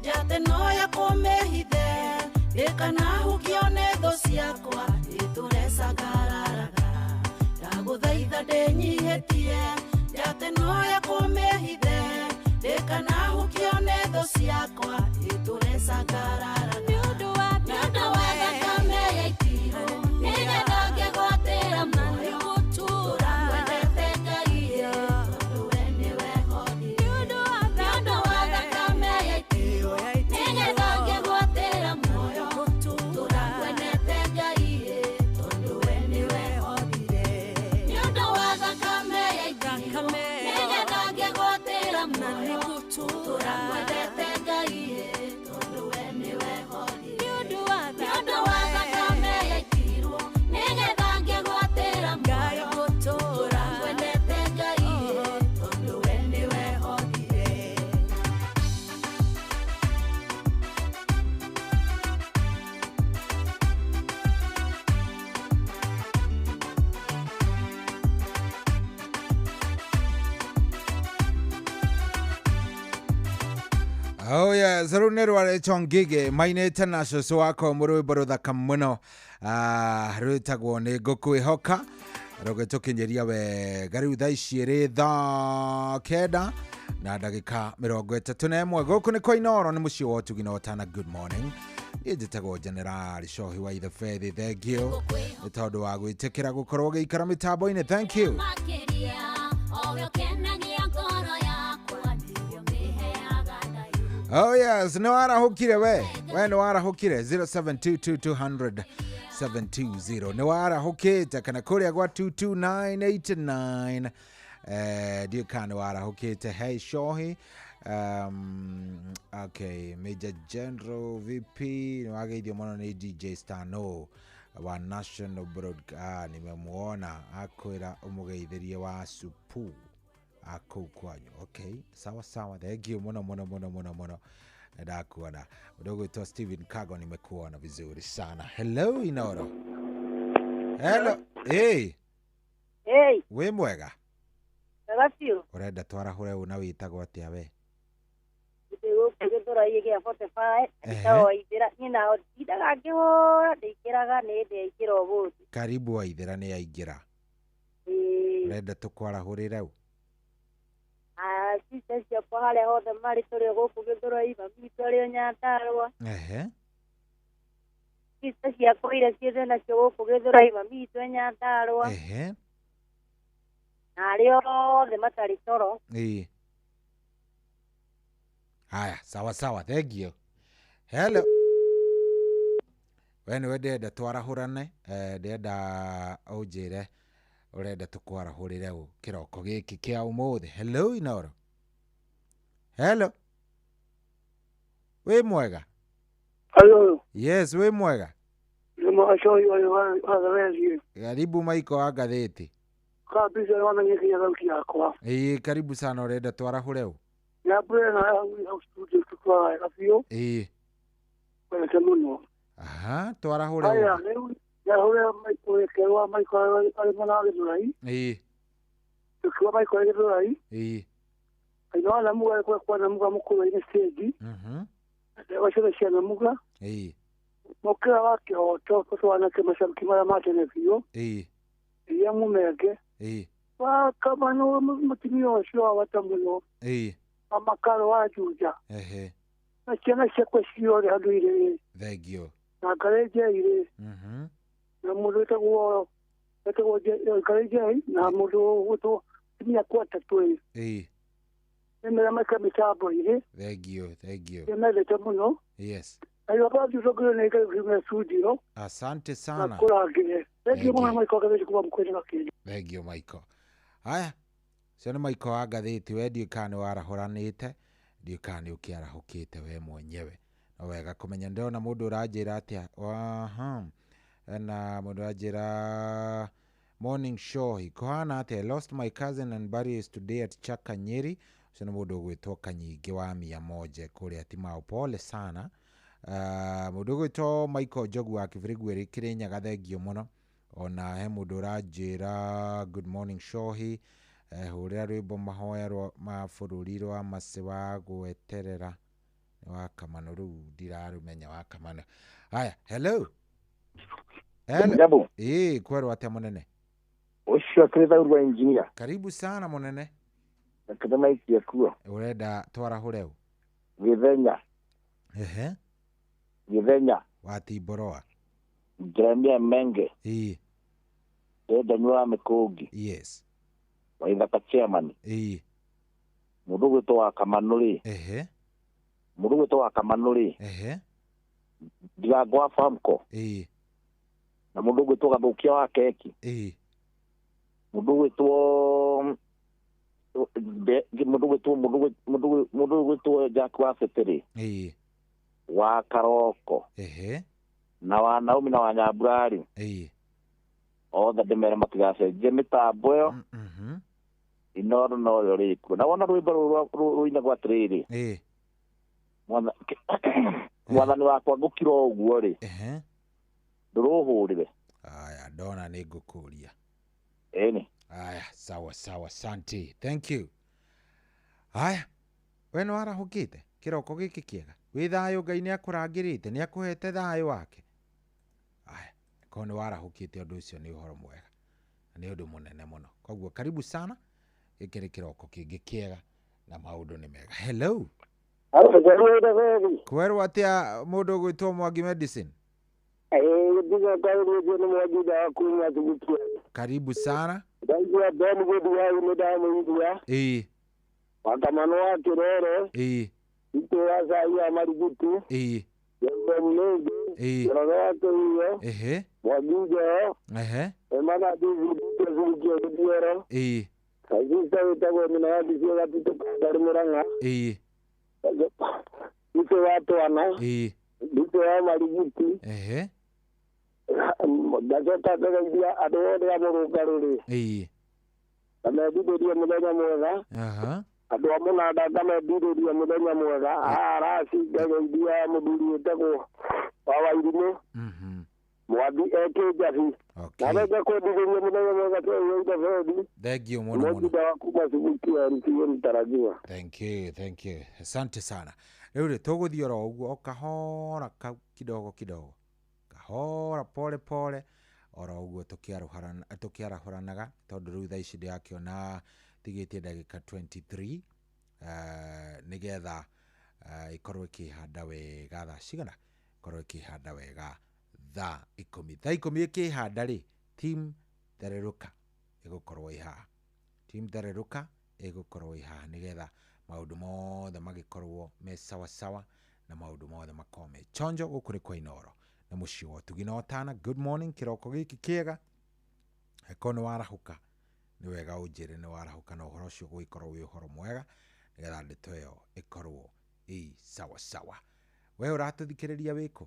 njate no ya kũmĩhithe ĩkanahukio nĩ thũ ciakwa ĩtũre cangararaga. Ndagũthaitha ndĩnyihĩtie njate no ya kũmĩhithe ĩkanahukio nĩ thũ ciakwa ĩtũre cangararaga. Nĩ ũndũ wa Ngũtũũra ngwendete Ngai tondũ we nĩwe hondire. Nĩ ũndũ wa thakame yaitirwo nĩgetha ngĩgwatĩra muoyo. Ngũtũũra ngwendete Ngai tondũ we nĩwe hondire. Oh yes, rĩu nĩ rwarĩtwo Ngige mainĩte na cũcũ wakwa rwĩmbo rũthaka mũno rwĩtagwo nĩ ngũkwĩhoka rũgĩtũkinyĩria wega rĩu thaa ici ĩrĩ thaa 9 na ndagĩka 31. Gũkũ nĩ kwa Inooro, nĩ mũciĩ wa ũtugi na ũtana. Good morning, niĩ njĩtagwo General Cohi wa Ithabethi. Thank you nĩ tondũ wa gwĩtĩkĩra gũkorwo ũgĩikara mĩtambo-inĩ. Thank you. Makĩria o we ũkenagia ngoro yakwa nĩwe ũmĩheaga thayũ. Oh yes, nĩ warahũkire we nĩ warahũkire 0722 200 720 nĩ warahũkĩte kana kũrĩa gwa 22989 ndiũĩ kana nĩ warahũkĩte. Hey Shohi, okay, Major General VP nĩ wageithio mũno nĩ DJ Stano wa National Broadcast. Nimemuona akwĩra ũmũgeithĩrie wa supu akũu kwanyu. Okay, sawa sawa, thank you muno muno muno muno muno, ndakuona. Mdogo wetu Steven Kago, nimekuona vizuri sana. Hello Inooro. Hello. Hey. Hey. Wĩ mwega? Wega biũ. Ũrenda twarahũre ũ na wĩtagwo atĩa we? Ndĩ gũkũ Gĩthũrai gĩa 45 ndĩkawaithĩra niĩ nao ndindaga ngĩhora ndĩingĩraga nĩ ndĩaingĩra ũmũthĩ. Karibu Waithĩra nĩ aingĩra. Ũrenda tũkwarahũrĩre ũ? Cica ciakwa harĩa hothe marĩ tũrĩ o gũkũ Gĩthũrai, mami witũ arĩ o Nyandarũa. Cica ciakwa iria ciothe nacio gũkũ Gĩthũrai, mami witũ e Nyandarũa. Na arĩa othe matarĩ toro. Haya, sawa sawa, thank you. Hello. We nĩwe ndĩrenda twarahũrane, ndĩrenda ũnjĩre ũrenda tũkwarahũrĩre ũ kĩroko gĩkĩ kĩa ũmũthĩ. Hello Inooro. Hello. Wĩ mwega? Hello. Yes, wĩ mwega? Nĩ mwega wa gatheti. Karibu Maiko wa gatheti. Kabisa nĩ wamenye kinya thauti yakwa. Ĩĩ, karibu sana, ũrenda twarahũre ũ? Nyambure na hau studio tutwara wega biũ. Ĩĩ. Wendete mũno. Aha, twarahũre ũ? Aya, rĩu nyahũre Maiko gĩkerwa Maiko arĩ mwena wa Gĩthũrai. Ĩĩ. Tũkiuga Maiko arĩ Gĩthũrai. Ĩĩ. Kaina wa Namuga kũrĩa kwa Namuga mũkũrũ-inĩ stage. Ndegwa ciothe cia Namuga. Ĩĩ. Mũkĩra wa kĩhoto tũtwanake macamki marĩa ma tene biũ. Ĩĩ. Iria Mũmenge. Ĩĩ. Wa Kamano mũtumia ũcio wa bata mũno. Ĩĩ. Wa Makaro wa Juja. Ehe. Na ciana ciakwa ciothe handũ irĩ. Thank you. Na Ngarĩ irĩ. Na mũndũ wĩtagwo Ngarĩ na mũndũ ũgwĩtwo atumia akwa atatũ ĩ. Ĩĩ. Nĩ mega maika mĩtambo irĩ. Thank you, thank you. Nĩ mendete mũno. Yes. Na iwa bathi ũtongorio nĩ Ngai kiumia studio. Asante sana. Na kũrangĩre. Thank you mũno Maiko wa gatheti kuma Mũkũyũ na Kĩndũ. Thank you Maiko. Haya, ũcio nĩ Maiko wa ngathĩti. We ndiũĩ kana nĩ warahũranĩte, ndiũĩ kana nĩ ũkĩarahũkĩte we mwenyewe. No wega kũmenya. Ndĩrona mũndũ ũranjĩra atĩa. Aha. Na mũndũ ũranjĩra morning show kũhana atĩa? I lost my cousin and burial is today at Chaka Nyeri. Ũcio nĩ mũndũ ũgwĩtwo Kanyingĩ wa 100 kũrĩa Timao. Pole sana. Mũndũ ũgwĩtwo Michael Njogu wa Kĩbĩrĩguĩrĩ Kĩrĩnyaga, thengio mũno. Ona he mũndũ ũranjĩra good morning Shohi, hũrĩra rwĩmbo mahoya ma bũrũri rwa Macĩ wa gweterera nĩ wa Kamano. Rĩu ndirarũmenya wa Kamano. Haya, hello. Hello. Jambo. Ĩĩ, kwerwo atĩa mũnene? Ũcio akĩrĩ thaurwa engineer. Karibu sana mũnene. Nakĩthe maikia kuo. Ũrenda twarahũre ũ? Gĩthenya. Ehe. Gĩthenya. Wa Timboroa. Jeremia Menge. Ĩĩ. Ndĩrenda nyua wa Mĩkũngi. Yes. Wa Ithaka chairman. Ĩĩ. Mũndũ ũgwĩtwo wa Kamano rĩ. Ehe. Mũndũ ũgwĩtwo wa Kamano rĩ. Ehe. Ndirango wa Famco. Ĩĩ. Na mũndũ ũgwĩtwo Gathũkia wa Keki. Ĩĩ. Mũndũ ũgwĩtwo Mũndũ gwĩtwo mũndũ gwĩtwo Jack wa Beteri. Ĩĩ. Wa Karoko. Ehe. Na wa Naomi na wa Nyambura rĩ. Ĩĩ. Othe ndĩmere matigacenjie mĩtambo ĩyo. Inooro noyo rĩkuo. Na wona rwĩmbo rũrũ rũinagwo atĩrĩrĩ. Ĩĩ. Mwathani wakwa ngũkira ũguo rĩ. Ehe. Ndũrũhũrĩre. Aya, ndona nĩ ngũkũria. Ĩni. Aya, sawa sawa, asante. Thank you. Aya, we nĩ warahũkĩte kĩroko gĩkĩ kĩega. Wĩ thayũ, Ngai nĩ akũrangĩrĩte, nĩ akũhete thayũ wake. Aya, korwo nĩ warahũkĩte ũndũ ũcio nĩ ũhoro mwega. Na nĩ ũndũ mũnene mũno. Koguo karibu sana. Gĩkĩ nĩ kĩroko kĩngĩ kĩega na maũndũ nĩ mega. Hello. Kwerwo atĩa mũndũ ũgwĩtwo Mwangi Medicine? Karibu sana. Ndaigua Ben Gũthiau nĩ ndamũigua. Ĩĩ. Wakamano wa Kĩrere. Ĩĩ. Itũ wa cai wa Mariguti. Ĩĩ. Jauo Mnĩngĩ. Ĩĩ. Njoroge wa Kĩhuyo. Ehe. Mwangi Njoho. Ehe. Emana David Kĩcunjio Gĩthioro. Ĩĩ. Kaisista wĩtagwo nyina wa Ndicio Gatitũ Kangarĩ Mũrang'a. Ĩĩ. Itũ wa Twana. Ĩĩ. Itũ wa Mariguti. Ehe. Ngacoka ngageithia andũ othe a Mũrũngarũ rĩ. Ĩĩ. Ngamendithĩria mũthenya mwega. Aha. Andũ a Mũnanda ngamendithĩria mũthenya mwega. Araci ngageithia mũthuri wĩtagwo wa Wairimũ. Mwathi e Kĩnjabi. Nawe ngakwendithĩria mũthenya mwega tweyoida Fredi. Thank you mũno mũno. Mwajida wa kuma Subukia MCA mtarajiwa. Thank you, thank you. Asante sana. Rĩu rĩ tũgũthiĩ oro ũguo o kahora kidogo kidogo. Kahora pole pole oro ũguo tũkĩarahũranaga tondũ rĩu thaa ici ndĩrakĩona tigĩtie ndagĩka 23 nĩgetha ĩkorwo ĩkĩhanda wega thaa cigana? Ĩkorwo ĩkĩhanda wega thaa 10. Thaa 10 ĩkĩhanda rĩ, team Thererũka ĩgũkorwo ĩ haha. Team Thererũka ĩgũkorwo ĩ haha nĩgetha maũndũ mothe magĩkorwo me sawa sawa na maũndũ mothe makorwo me chonjo. Gũkũ nĩ kwa Inooro na mũciĩ wa ũtugi na ũtana. Good morning, kĩroko gĩkĩ kĩega. Angĩkorwo nĩ warahũka nĩ wega ũnjĩre nĩ warahũka na ũhoro ũcio ũgũgĩkorwo wĩ ũhoro mwega nĩgetha ndeto ĩyo ĩkorwo ĩ sawa sawa. We ũratũthikĩrĩria wĩkũ?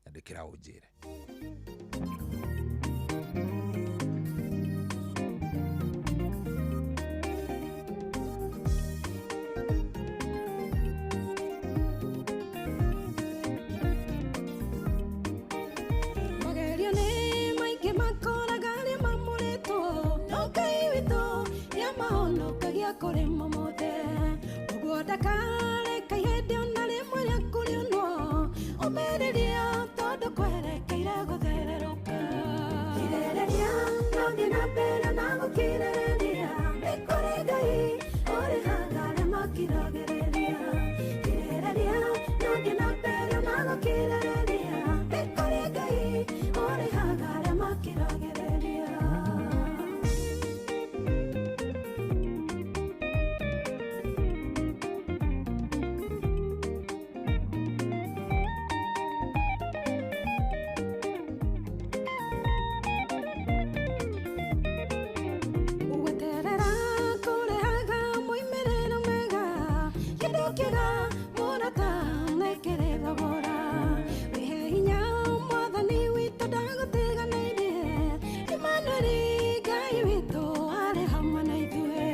Andĩkĩra ũnjĩre. Magerio nĩ maingĩ makoraga arĩa mamũrĩtwo, no Ngai witũ nĩamahonokagia kũrĩ mo mothe. Ũguo ndakareka ihĩndĩ ona rĩmwe rĩa kũrĩonwo, ũmĩrĩria tondũ kwerekeire gũthererũka. Kirĩrĩria no thiĩ na mbere na gũkirĩrĩria, nĩ kũrĩ Ngai ũrĩhaga arĩa makiragĩrĩria. Kirĩrĩria no thiĩ na mbere na gũkirĩrĩria, nĩ kũrĩ Ngai ũrĩhaga arĩa makiragĩrĩria. Gweterera kũrehaga moimĩrĩro mega, kĩndũ kĩega mũrata nĩkĩrĩ thogora. Wĩhe hinya Mwathani witũ ndagũtiganĩirie, Emmanuel Ngai witũ arĩ hamwe na ithuĩ.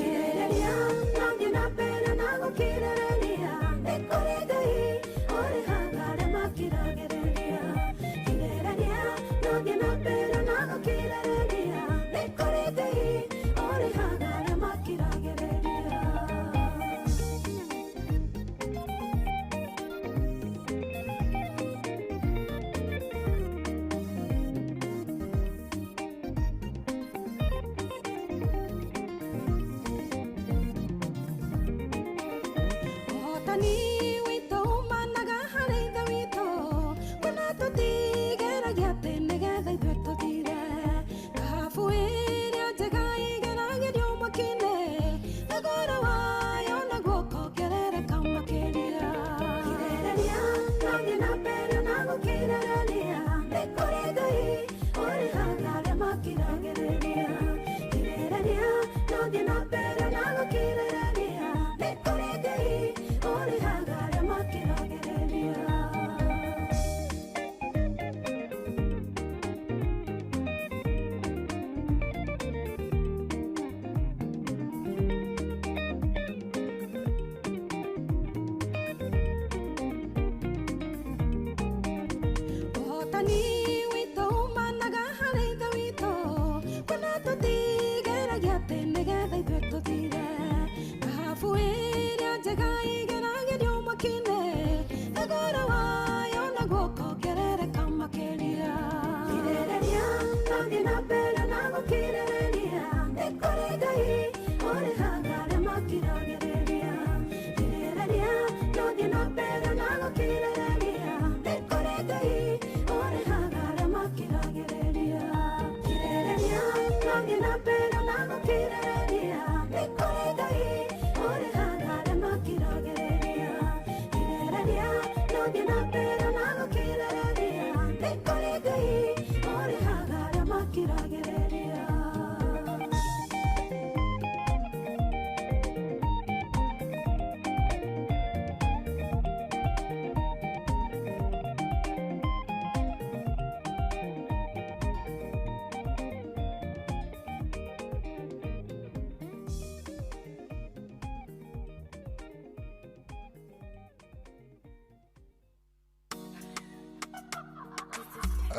Kirĩrĩria no thiĩ na mbere na gũkirĩrĩria, nĩ kũrĩ Ngai ũrĩhaga arĩa makiragĩrĩria. Kirĩrĩria no thiĩ na mbere na gũkirĩrĩria, nĩ kũrĩ Ngai ũrĩhaga arĩa makiragĩrĩria. Ũhotani witũ umanaga harĩ Ithe witũ, kuona tũtigeragia atĩ nĩgetha ithuĩ tũthire. Thahabu ĩrĩa njega ĩgeragĩrio mwaki-inĩ, thogora wayo naguo ũkongerereka makĩria. Kirĩrĩria no thiĩ na mbere na gũkirĩrĩria, nĩ kũrĩ Ngai ũrĩhaga arĩa makiragĩrĩria. Kirĩrĩria no thiĩ na mbere na Ũrigitani witũ umanaga harĩ Ithe witũ, kuona tũtigeragia atĩ nĩgetha ithuĩ tũthire. Thahabu ĩrĩa njega ĩgeragĩrio mwaki-inĩ, thogora wayo naguo ũkongerereka makĩria. Kirĩrĩria, tũthiĩ na mbere na gũkirĩrĩria, nĩ kũrĩ Ngai ũrĩhaga arĩa makiragĩrĩria. Kirĩrĩria, tũthiĩ na mbere na gũkirĩrĩria, nĩ kũrĩ Ngai ũrĩhaga arĩa makiragĩrĩria. Kirĩrĩria, tũthiĩ na mbere na gũkirĩrĩria, nĩ kũrĩ Ngai ũrĩhaga arĩa makiragĩrĩria. Kirĩrĩria, tũthiĩ na mbere na gũkirĩrĩria, nĩ kũrĩ Ngai ũrĩhaga arĩa makiragĩrĩria.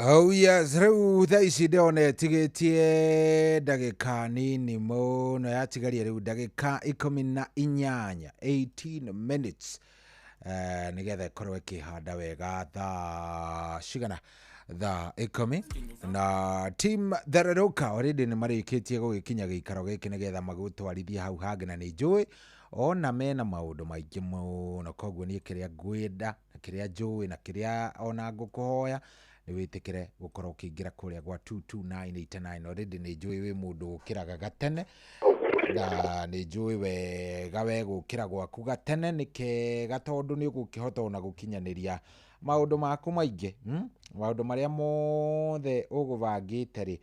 Oh yes, rĩu thaa ici ndĩrona ĩtigĩtie ndagĩka nini mũno, yatigaria rĩu ndagĩka 18, 18 minutes, nĩgetha ĩkorwo ĩkĩhanda wega thaa cigana, thaa 10. Na team Thererũka already nĩ marĩkĩtie gũgĩkinya gĩikaro gĩkĩ nĩgetha magũtwarithie hau hangĩ, na nĩ njũĩ ona mena maũndũ maingĩ mũno, koguo niĩ kĩrĩa ngwenda na kĩrĩa njũĩ na kĩrĩa ona ngũkũhoya nĩ wĩtĩkĩre gũkorwo ũkĩingĩra kũrĩa gwa 22989. Already nĩ njũĩ wĩ mũndũ ũkĩraga gatene, na nĩ njũĩ wega we gũkĩra gwaku gatene nĩ kega, tondũ nĩ ũgũkĩhota ona gũkinyanĩria maũndũ maku maingĩ, maũndũ marĩa mothe ũgũbangĩte rĩ,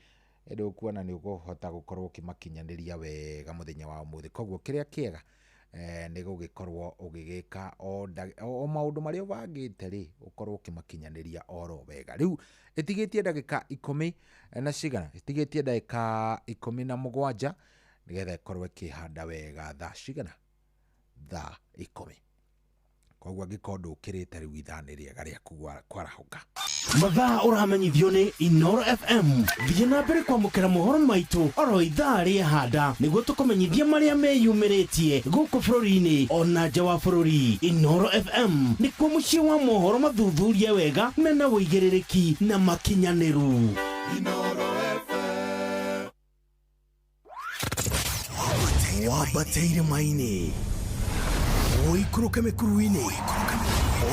ndũkuona nĩ ũkũhota gũkorwo ũkĩmakinyanĩria wega mũthenya wa ũmũthĩ. Koguo kĩrĩa kĩega nĩ gũgĩkorwo ũgĩgĩka o maũndũ marĩa ũbangĩte rĩ, ũkorwo ũkĩmakinyanĩria oro wega. Rĩu ĩtigĩtie ndagĩka 10 na cigana, ĩtigĩtie ndagĩka 17 nĩgetha ĩkorwo ĩkĩhanda wega thaa cigana, thaa 10. Koguo angĩkorwo ndũkĩrĩte rĩu ithaa nĩ rĩega rĩaku kwarahũka. Mathaa ũramenyithio nĩ Inooro FM. Thiĩ na mbere kwamũkĩra mohoro maitũ oro ithaa rĩahanda nĩguo tũkũmenyithie marĩa meyumĩrĩtie gũkũ bũrũri-inĩ ona nja wa bũrũri. Inooro FM nĩkuo mũciĩ wa mohoro mathuthurie wega mena ũigĩrĩrĩki na makinyanĩru. Inooro FM. Wambate irĩma-inĩ, ũikũrũke mĩkuru-inĩ,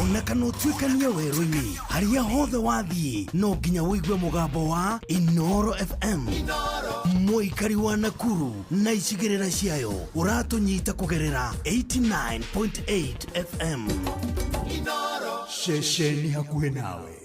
ona kana ũtuĩkanie werũ-inĩ, harĩa hothe wathiĩ no nginya ũigue mũgambo wa Inooro FM. Mũikari wa Nakuru na icigĩrĩra ciayo ũratũnyita kũgerera 89.8 FM. Ceceni hakuhĩ nawe.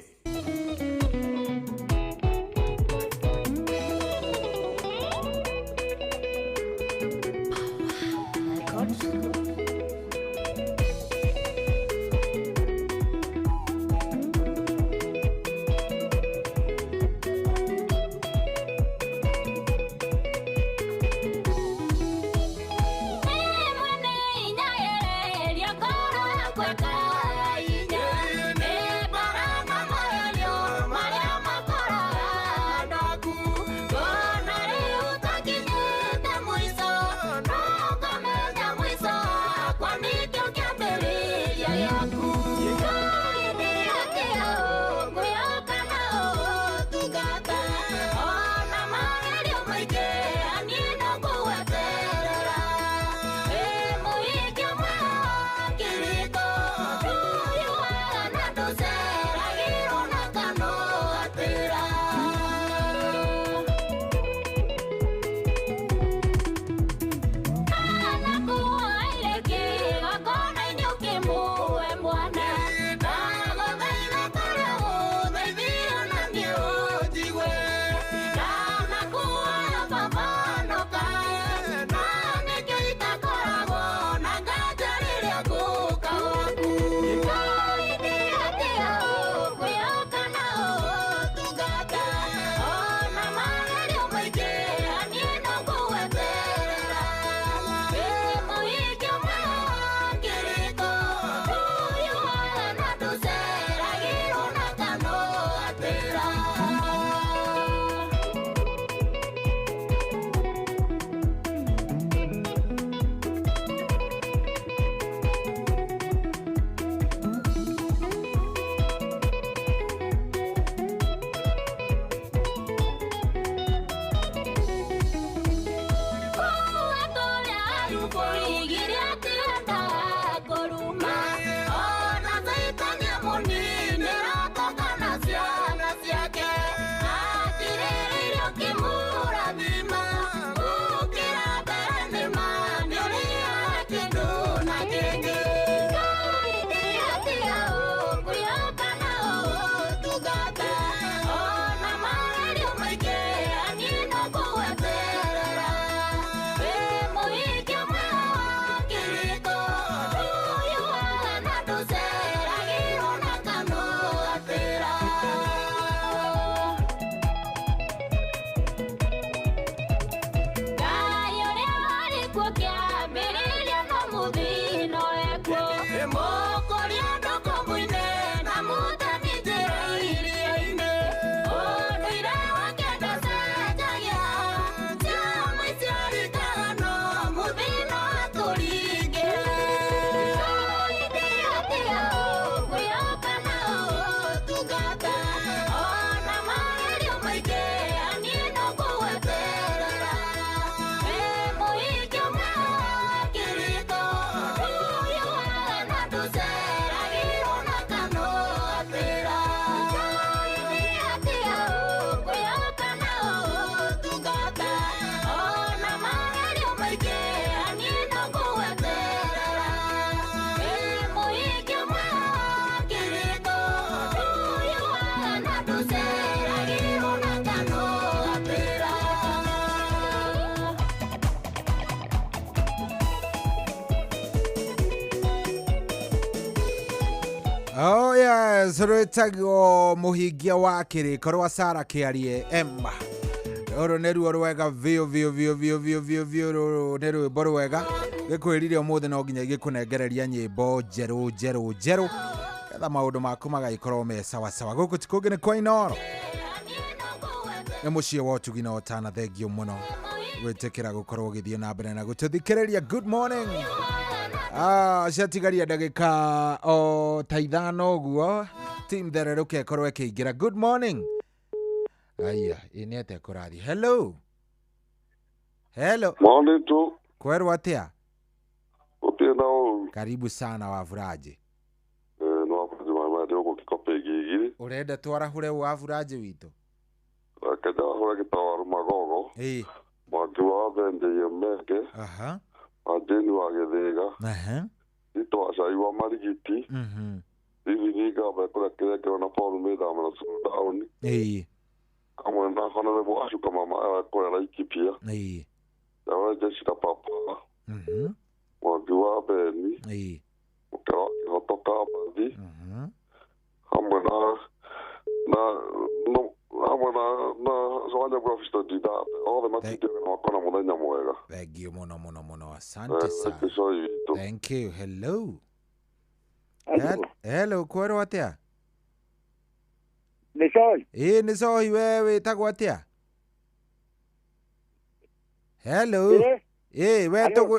Ana kuwa ile kiwa kona. Mũkũria ndũkũmũine na mũtemi njĩra iria-inĩ. Ũndũire wake ndacenjagia, ciama iciarikaga no mũthino atũringe. Soide atĩa ũkwĩhoka na ũtungata, ona magerio maingĩ niĩ no ngũgweterera. Wĩ mũhingia ũmwe wa kĩrĩko, ũyũ wa ndũceragĩrwo na kanua atĩra. Soide atĩa ũkwĩhoka na ũtungata, ona magerio maingĩ niĩ no ngũgweterera. Wĩ mũhingia ũmwe wa kĩrĩko, ũyũ wa ndũceragĩrwo na kanua atĩra. Oh yes, rwĩtagwo mũhingia wa kĩrĩko rwa Sara Kĩarie Emma. Rũrũ nĩ ruo rwega biũ biũ biũ biũ biũ biũ biũ, rũrũ nĩ rwĩmbo rwega. Gĩkwĩrire ũmũthĩ no nginya igĩkũnengereria nyĩmbo njerũ njerũ njerũ, getha maũndũ maku magagĩkorwo me sawa sawa. Gũkũ ti kũngĩ nĩ kwa Inooro, nĩ mũciĩ wa ũtugi na ũtana. Thengiũ mũno gwĩtĩkĩra gũkorwo ũgĩthiĩ na mbere na gũtũthikĩrĩria. Good morning. Ciatigaria ndagĩka o ta ithano ũguo team thererũke ĩkorwo ĩkĩingĩra. Good morning. Aya, ĩ nĩ atĩa kũrathiĩ? Hello, hello. Morning tu. Kwerwo atĩa? Gũtirĩ na ũru. Karibu sana Waburaji. Nĩ Waburaji wa ndĩ gũkũ Kĩkobe Igigiri. Ũrenda twarahũre Waburaji witũ? Reke njarahũre gĩtawaru Magogo. Ĩĩ. Mwangi wa Benjie Menge. Aha. Wa Jane wa Gĩthĩga. Aha. Tito wa Cai wa Marigiti. Mhm. Hivi Ngamba kũrĩa Kĩrengero na Paul Mĩthama na Sulu Down. Ĩĩ. Hamwe na Honorable Ashuka Mama wa kũrĩa Laikipia. Ĩĩ. Ndawa Jeshi na Papa. Mhm. Mwangi wa Beni. Ĩĩ. Mũke wa Kĩhoto Kambathi. Mhm. Hamwe na no hamwe na Wanyabura Fisto Didate othe matindĩaga na makona mũthenya mwega. Thank you mũno mũno mũno, asante sana. Thank you sorry witũ. Thank you. Hello. Hello, kwerwo atĩa? Nĩ Cohi. Ĩĩ nĩ Cohi, we wĩtagwo atĩa? Hello. Ĩĩ. Ĩĩ,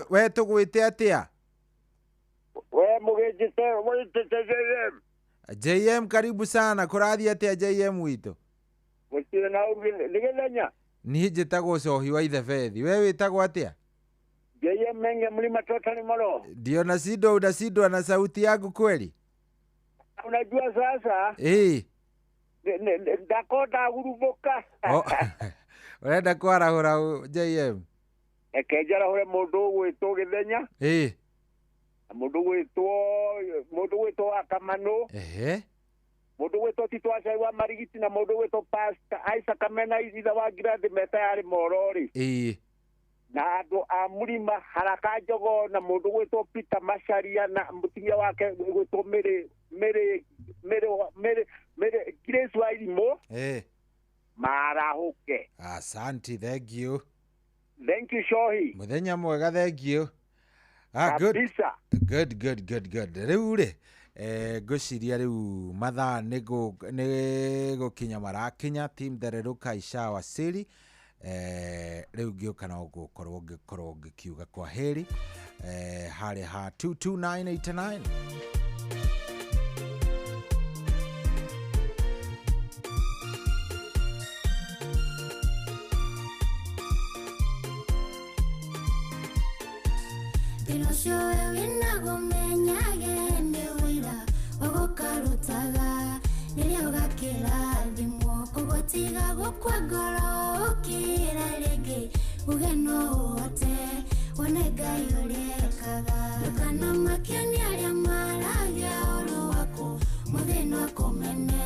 we tũgwĩte atĩa? We mũgĩnjĩte mũgĩnjĩte JM. JM, karibu sana. Kũrathiĩ atĩa JM witũ? Gũtirĩ na ũru, nĩ gĩthenya. Niĩ njĩtagwo Cohi wa Ithebethi. We wĩtagwo atĩa? JM Menge mlima totally moro. Ndio nashindwa, unashindwa na sauti yangu kweli? Unajua sasa? Ĩĩ. Ndakonda gurubũka. Ũrenda kwarahũra JM? Reke njarahũre mũndũ ũgwĩtwo Gĩthenya. Ĩĩ. Na mũndũ ũgwĩtwo wa Kamanũ. Ehe. Mũndũ ũgwĩtwo Tito wa Cai wa Marigiti na mũndũ ũgwĩtwo Pastor Isaac Kamena ithe wa Ngirathi meta yarĩ Morori. Ĩĩ. Na andũ a Mũrima Haraka Njogo na mũndũ ũgwĩtwo Peter Macharia na mũtumia wake ũgwĩtwo Mary Mary Mary Mary Mary Grace wa Irimũ. Ĩĩ. Marahũke. Asante, thank you. Thank you Shohi. Mũthenya mwega, thank you. Good. Kabisa. Good, good, good, good. Rĩu rĩ, ngwĩciria rĩu mathaa nĩ gũkinya marakinya. Team thererũka ishawasili. Rĩu ngĩũka no ngũkorwo ngĩkorwo ngĩkiuga kwa heri harĩa ha 22989. Thĩna ũcio we wĩnaguo menyage nĩ wĩra ũgũkarutaga rĩrĩa ũgakĩrathimwo, koguo tiga gũkua ngoro ũkĩra rĩngĩ uge no ũhote wone Ngai ũrĩa ekaga. Ndũkanamakio nĩ arĩa maragia ũũru waku mũthĩ no akũmene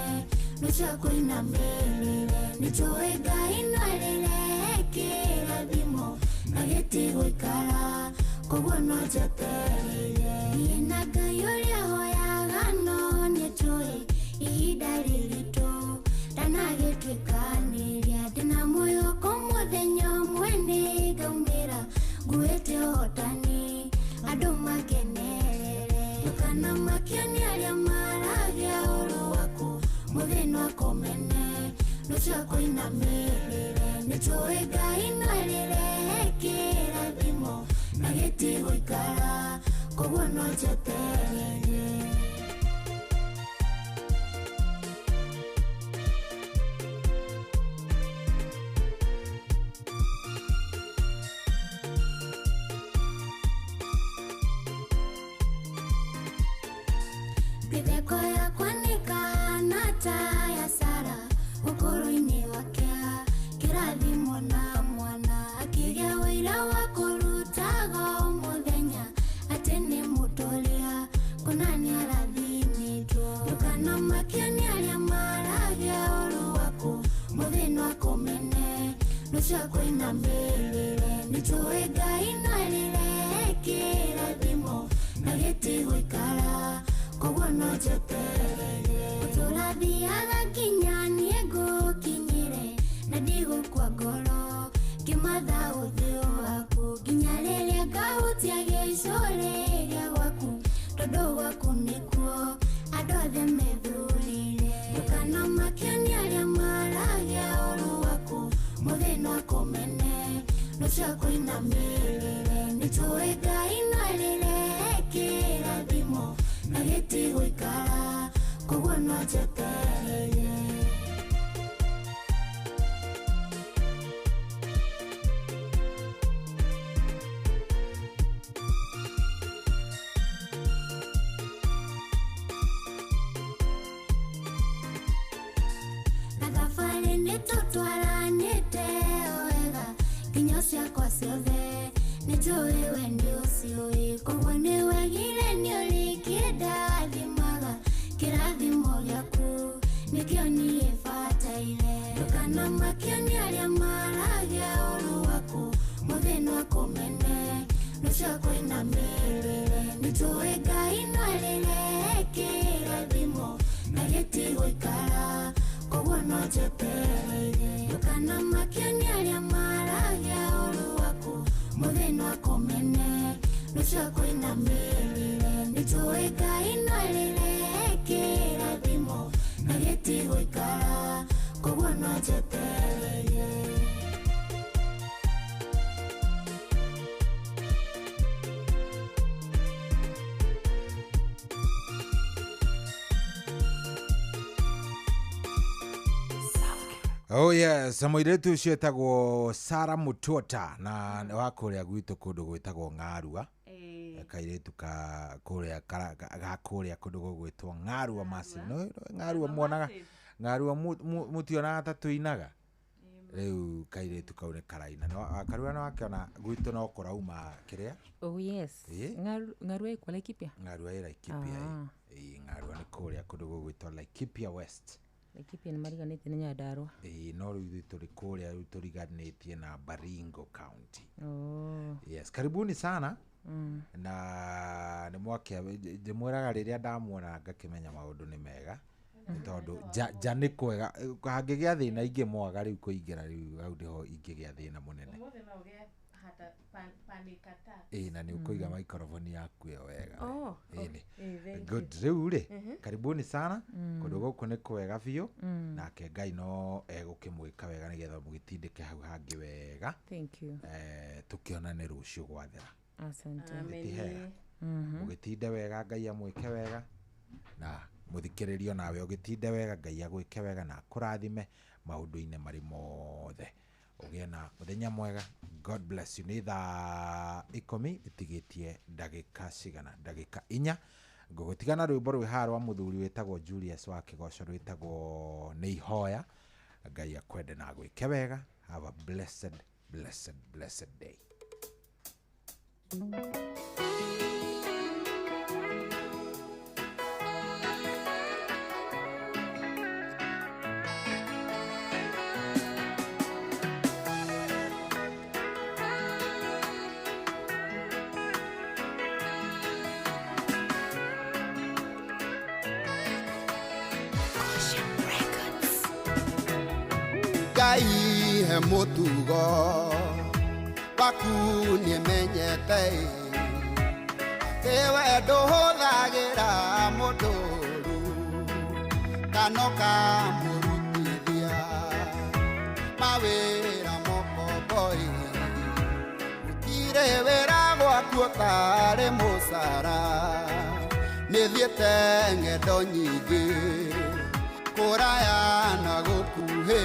rũciũ akũinamĩrĩre. Nĩnjũĩ Ngai no arĩrehe kĩrathimo na gĩtigũikara, koguo no njetereire. Niĩ na Ngai ũrĩa hoyaga no nĩnjũĩ ihinda rĩritũ ndanagĩtuĩkanĩria. Ndĩna mwĩhoko mũthenya ũmwe nĩngaumĩra nguĩte ũhotani andũ makenerere. Ndũkanamakio nĩ arĩa maragia ũru waku mũthĩ no akũmene rũciũ akũinamĩrĩre. Nĩnjũĩ Ngai no arĩrehe kĩrathimo na gĩtigũikara, koguo no njeterere. Mĩtheko yakwa nĩ kahana ta ya Sara ũkũrũ-inĩ wake, kĩrathimo na mwana akĩgĩa ũira wa kũrutaga o mũthenya atĩ nĩ mũtũrĩa kũna nĩarathimĩtwo. Ndũkanamakio nĩ arĩa maragia ũru waku mũthĩ no akũmene rũciũ akũinamĩrĩre. Nĩnjũĩ Ngai no arĩrehe kĩrathimo na gĩtigũikara, koguo no njeterere. Ũtũrathiaga nginya niĩ ngũkinyĩre na ndigũkua ngoro ngĩmatha ũthiũ waku nginya rĩrĩa ngahutia gĩcũrĩ gĩa gwaku, tondũ gwaku nĩkuo andũ othe methurire. Ndũkanamakio nĩ arĩa maragia ũru waku mũthĩ no akũmene rũciũ akũinamĩrĩre. Nĩnjũĩ Ngai no arĩrehe kĩrathimo na gĩtigũikara, koguo no njeterere. Na thabarĩ nĩtũtwaranĩte wega nginya ciakwa ciothe nĩnjũĩ we nĩũciũĩ, koguo nĩwagire nĩũrĩkĩndathimaga kĩrathimo gĩaku nĩkĩo niĩ bataire. Ndũkanamakio nĩ arĩa maragia ũru waku mũthĩ no akũmene rũciũ akũinamĩrĩre. Nĩnjũĩ Ngai no arĩrehe kĩrathimo na gĩtigũikara, koguo no njeterere. Ndũkanamakio nĩ arĩa maragia ũru waku mũthĩ no akũmene rũciũ akũinamĩrĩre. Nĩnjũĩ Ngai no arĩrehe kĩrathimo na gĩtigũikara, koguo no njeterere. Oh yes, mũirĩtu ũcio etagwo Sara Mutuota na nĩ wa kũrĩa gwitũ kũndũ gwĩtagwo Ng'arua. Kairĩtu ka kũrĩa ga kũrĩa kũndũ gũgwĩtwo Ng'arua Massive. No Ng'arua muonaga Ng'arua mũtionaga ta tũinaga. Rĩu kairĩtu kau nĩ karaina. No Karua no akĩona gwitũ no kũrauma kĩrĩa? Oh yes. Ng'arua ĩkwa Laikipia? Ng'arua ĩ Laikipia. Ĩĩ Ng'arua nĩ kũrĩa kũndũ gũgwĩtwo Laikipia West. Laikipia nĩ mariganĩtie na Nyandarua. Ĩĩ no rĩu ithuĩ tũrĩ kũrĩa rĩu tũriganĩtie na Baringo County. Oh. Yes, karibuni sana. Na nĩ mwake ndĩmwĩraga rĩrĩa ndamuona ngakĩmenya maũndũ nĩ mega. Nĩ tondũ nja nĩ kwega hangĩgĩa thĩna ingĩmwaga rĩu kũingĩra rĩu hau nĩho ingĩgĩa thĩna mũnene. Ũmũthĩ no ũgĩe hata panic attack. Ĩĩ na nĩ ũkũiga microphone yaku ĩyo wega. Oh, Ĩĩ thank good you. Rĩu rĩ karibuni sana. Kũndũ gũkũ nĩ kwega biũ nake Ngai no egũkĩmwĩka wega nĩgetha mũgĩtindĩke hau hangĩ wega. Thank you. Tũkĩonane rũciũ gwathera. Asante. Ti hega. Mũgĩtinde wega Ngai amwĩke wega na mũthikĩrĩrio nawe ũgĩtinde wega Ngai agwĩke wega na akũrathime maũndũ-inĩ marĩ mothe. Ũgĩe na mũthenya mwega. God bless you. Nĩ thaa 10 ĩtigĩtie ndagĩka cigana? Ndagĩka 4. Ngũgũtigana rwĩmbo rwĩ haha rwa mũthuri wĩtagwo Julius wa Kĩgoco rwĩtagwo nĩ ihoya. Ngai akwende na agwĩke wega. Have a blessed, blessed, blessed day. Ngai he mũtugo waku nĩmenyete Atĩ we ndũhũthagĩra mũndũ ũru kana ũkamũrutithia mawĩra mokomboi. Gũtirĩ wĩra gwaku ũtarĩ mũcara. Nĩthiĩte ng'endo nyingĩ kũraya na gũkuhĩ,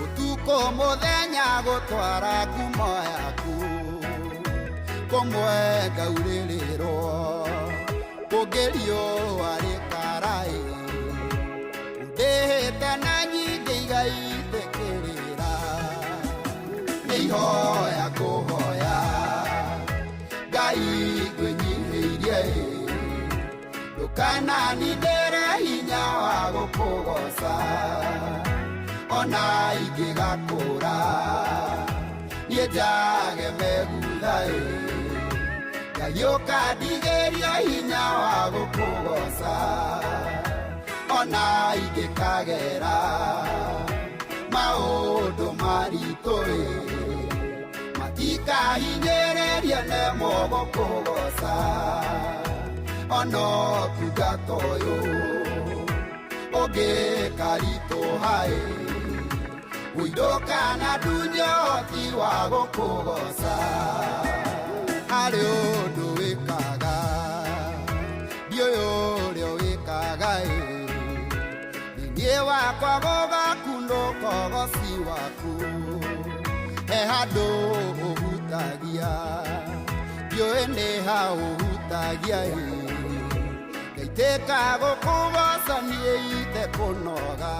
ũtukũ mũthenya gũtwara ngumo yaku. Kũmwe ngaurĩrĩrwo, kũngĩ riũa rĩkaraĩ. Ũndĩhĩte na nyingĩ igaitĩkĩrĩra. Nĩ ihoya ngũhoya Ngai ngwĩnyihĩirie, ndũkananindĩre hinya wa gũkũgoca. Ona ingĩgakũra niĩ njage megutha-ĩ, Ngai ũkandigĩria hinya wa gũkũgoca. Ona ingĩkagera maũndũ maritũ-ĩ, matikahinyĩrĩria nemwo gũkũgoca. Ona ũtungata ũyũ ũngĩkaritũha-ĩ, ũindũkana ndunye ũhoti wa gũkũgoca. Harĩ ũndũ wĩkaga ndiũĩ ũrĩa wĩkaga-ĩ, thĩinĩ wakwa gũgakundũka ũgoci waku. He handũ ũhutagia ndiũĩ nĩ ha ũhutagia-ĩ, ngaitĩka gũkũgoca niĩ itekũnoga.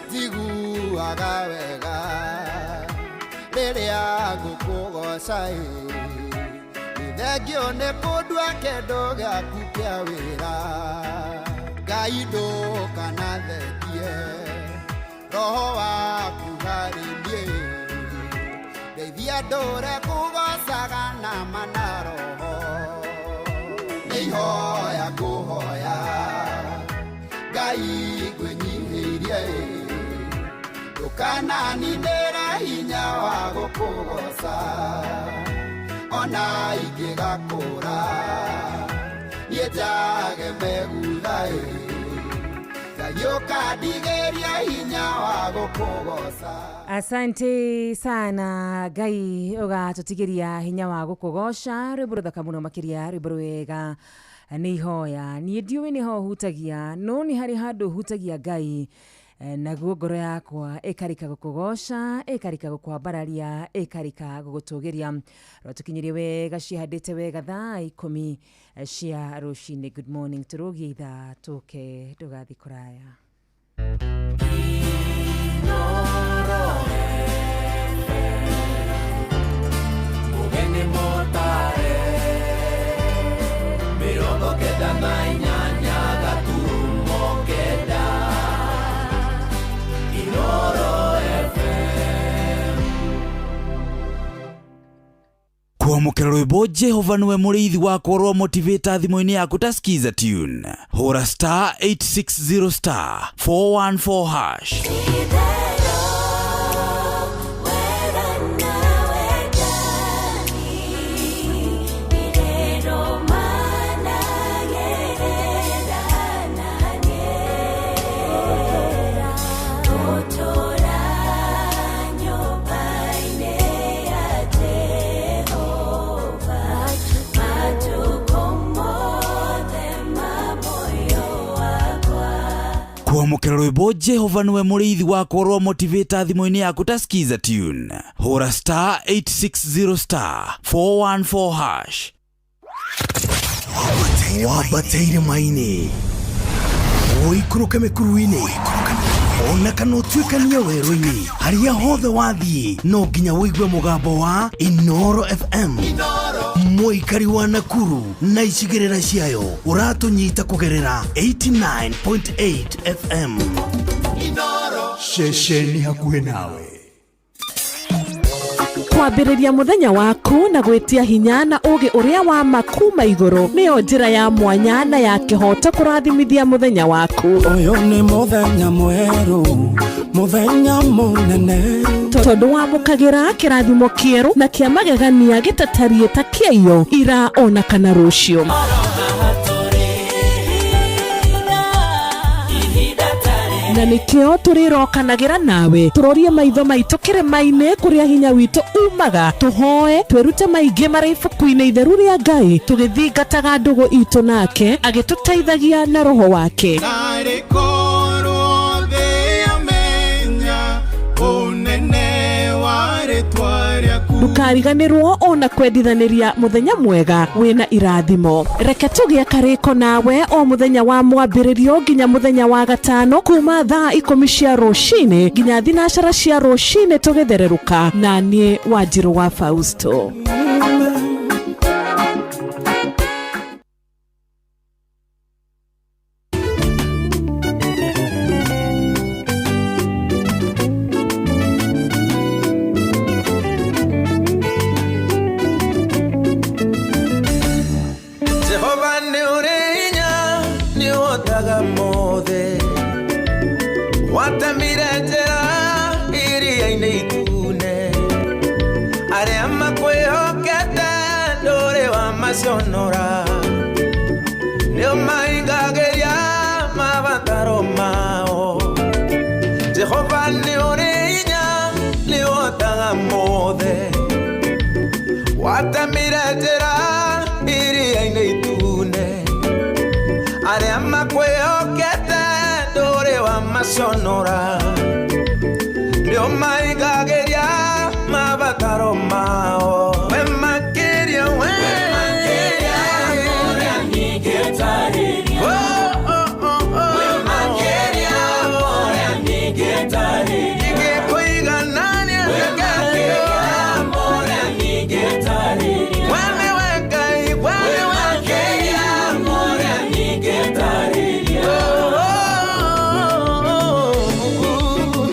Njiguaga wega rĩrĩa ngũkũgoca-ĩ, nĩ thengio nĩ kũndua kĩndũ gĩaku kĩa wĩra. Ngai ndũkanathengie roho waku harĩ niĩ, ndeithia ndũre kũgocaga na ma na roho. Nĩ ihoya ngũhoya Ngai ngwĩnyihĩirie, ndũkananindĩre hinya wa gũkũgoca. Ona ingĩgakũra niĩ njage megutha-ĩ, Ngai ũkandigĩria hinya wa gũkũgoca. Asante sana Ngai ũgatũtigĩria hinya wa gũkũgoca. Rwĩmbo rũthaka mũno makĩria, rwĩmbo rwega nĩ ihoya. Niĩ ndiũĩ nĩho hutagia, no nĩ harĩ handũ hutagia Ngai, naguo ngoro yakwa ĩkarika gũkũgoca, ĩkarika gũkwambararia, ĩkarika gũgũtũgĩria. Rwatũkinyirie wega cihandĩte wega thaa 10 cia rũcinĩ. Good morning, tũrũgie ithaa tũke ndũgathiĩ kũraya. Mũgeni mũtare 98 gaturumo 9 Inoro FM. Kwamũkĩra rwĩmbo Jehova nĩwe mũrĩithi wakwa rwa motivator thimũ-inĩ yaku ta skiza tune. Hũra star 860 star 414 hash. Kwamũkĩra rwĩmbo Jehova nĩwe mũrĩithi wakwa rwa motivator thimũ-inĩ yaku ta skiza tune. Hũra star 860 star 414 hash. Wambate irĩma-inĩ, ũikũrũke mĩkuru-inĩ, ona kana ũtuĩkanie werũ-inĩ, harĩa hothe wathiĩ no nginya ũigue mũgambo wa Inoro FM. Mũikari wa Nakuru na icigĩrĩra ciayo ũratũnyita kũgerera 89.8 FM. Ceceni hakuhĩ nawe. Kwambĩrĩria mũthenya waku na gwĩtia hinya na ũũgĩ ũrĩa wa ma kuma igũrũ nĩyo njĩra ya mwanya na ya kĩhooto kũrathimithia mũthenya waku. Ũyũ nĩ mũthenya mwerũ, mũthenya mũnene, tondũ wamũkagĩra kĩrathimo kĩerũ na kĩa magegania gĩtatariĩ ta kĩaiyo ira ona kana rũciũ. Na nĩkĩo tũrĩrokanagĩra nawe tũrorie maitho maitũ kĩrĩma-inĩ kũrĩa hinya witũ umaga, tũhoe twĩrute maingĩ marĩ ibuku-inĩ itheru rĩa Ngai, tũgĩthingataga ndũgũ itũ nake agĩtũteithagia na roho wake. Narĩ korwo thĩ yamenya ũnene wa rĩtwa rĩaku. Ndũkariganĩrwo ona kwendithanĩria mũthenya mwega wĩna irathimo. Reke tũgĩe karĩko nawe o mũthenya wa mwambĩrĩrio nginya mũthenya wa gatano kuma thaa 10 cia rũcinĩ nginya 12 cia rũcinĩ tũgĩthererũka na niĩ Wanjirũ wa Fausto. Jehova nĩ ũrĩ hinya, nĩ ũhotaga mothe, watemire njĩra iria-inĩ itune, arĩa makwĩhokete ndũrĩ wamaconora, nĩ ũmaingagĩria mabataro mao. Jehova nĩ ũrĩ hinya, nĩ ũhotaga mothe, watemire njĩra iria-inĩ itune, arĩa makwĩhokete ndũrĩ wamaconora, nĩ ũmaingagĩria mabataro mao. We makĩria, we makĩria ũrĩa ningĩtarĩria. Oh, oh, oh, oh. We makĩria ũrĩa ningĩtarĩria. Ingĩkũiganania na Ngai. Ũrĩa ningĩtarĩria. We nĩwe Ngai, we nĩwe Ngai. Ũrĩa ningĩtarĩria. Oh, oh, oh, oh.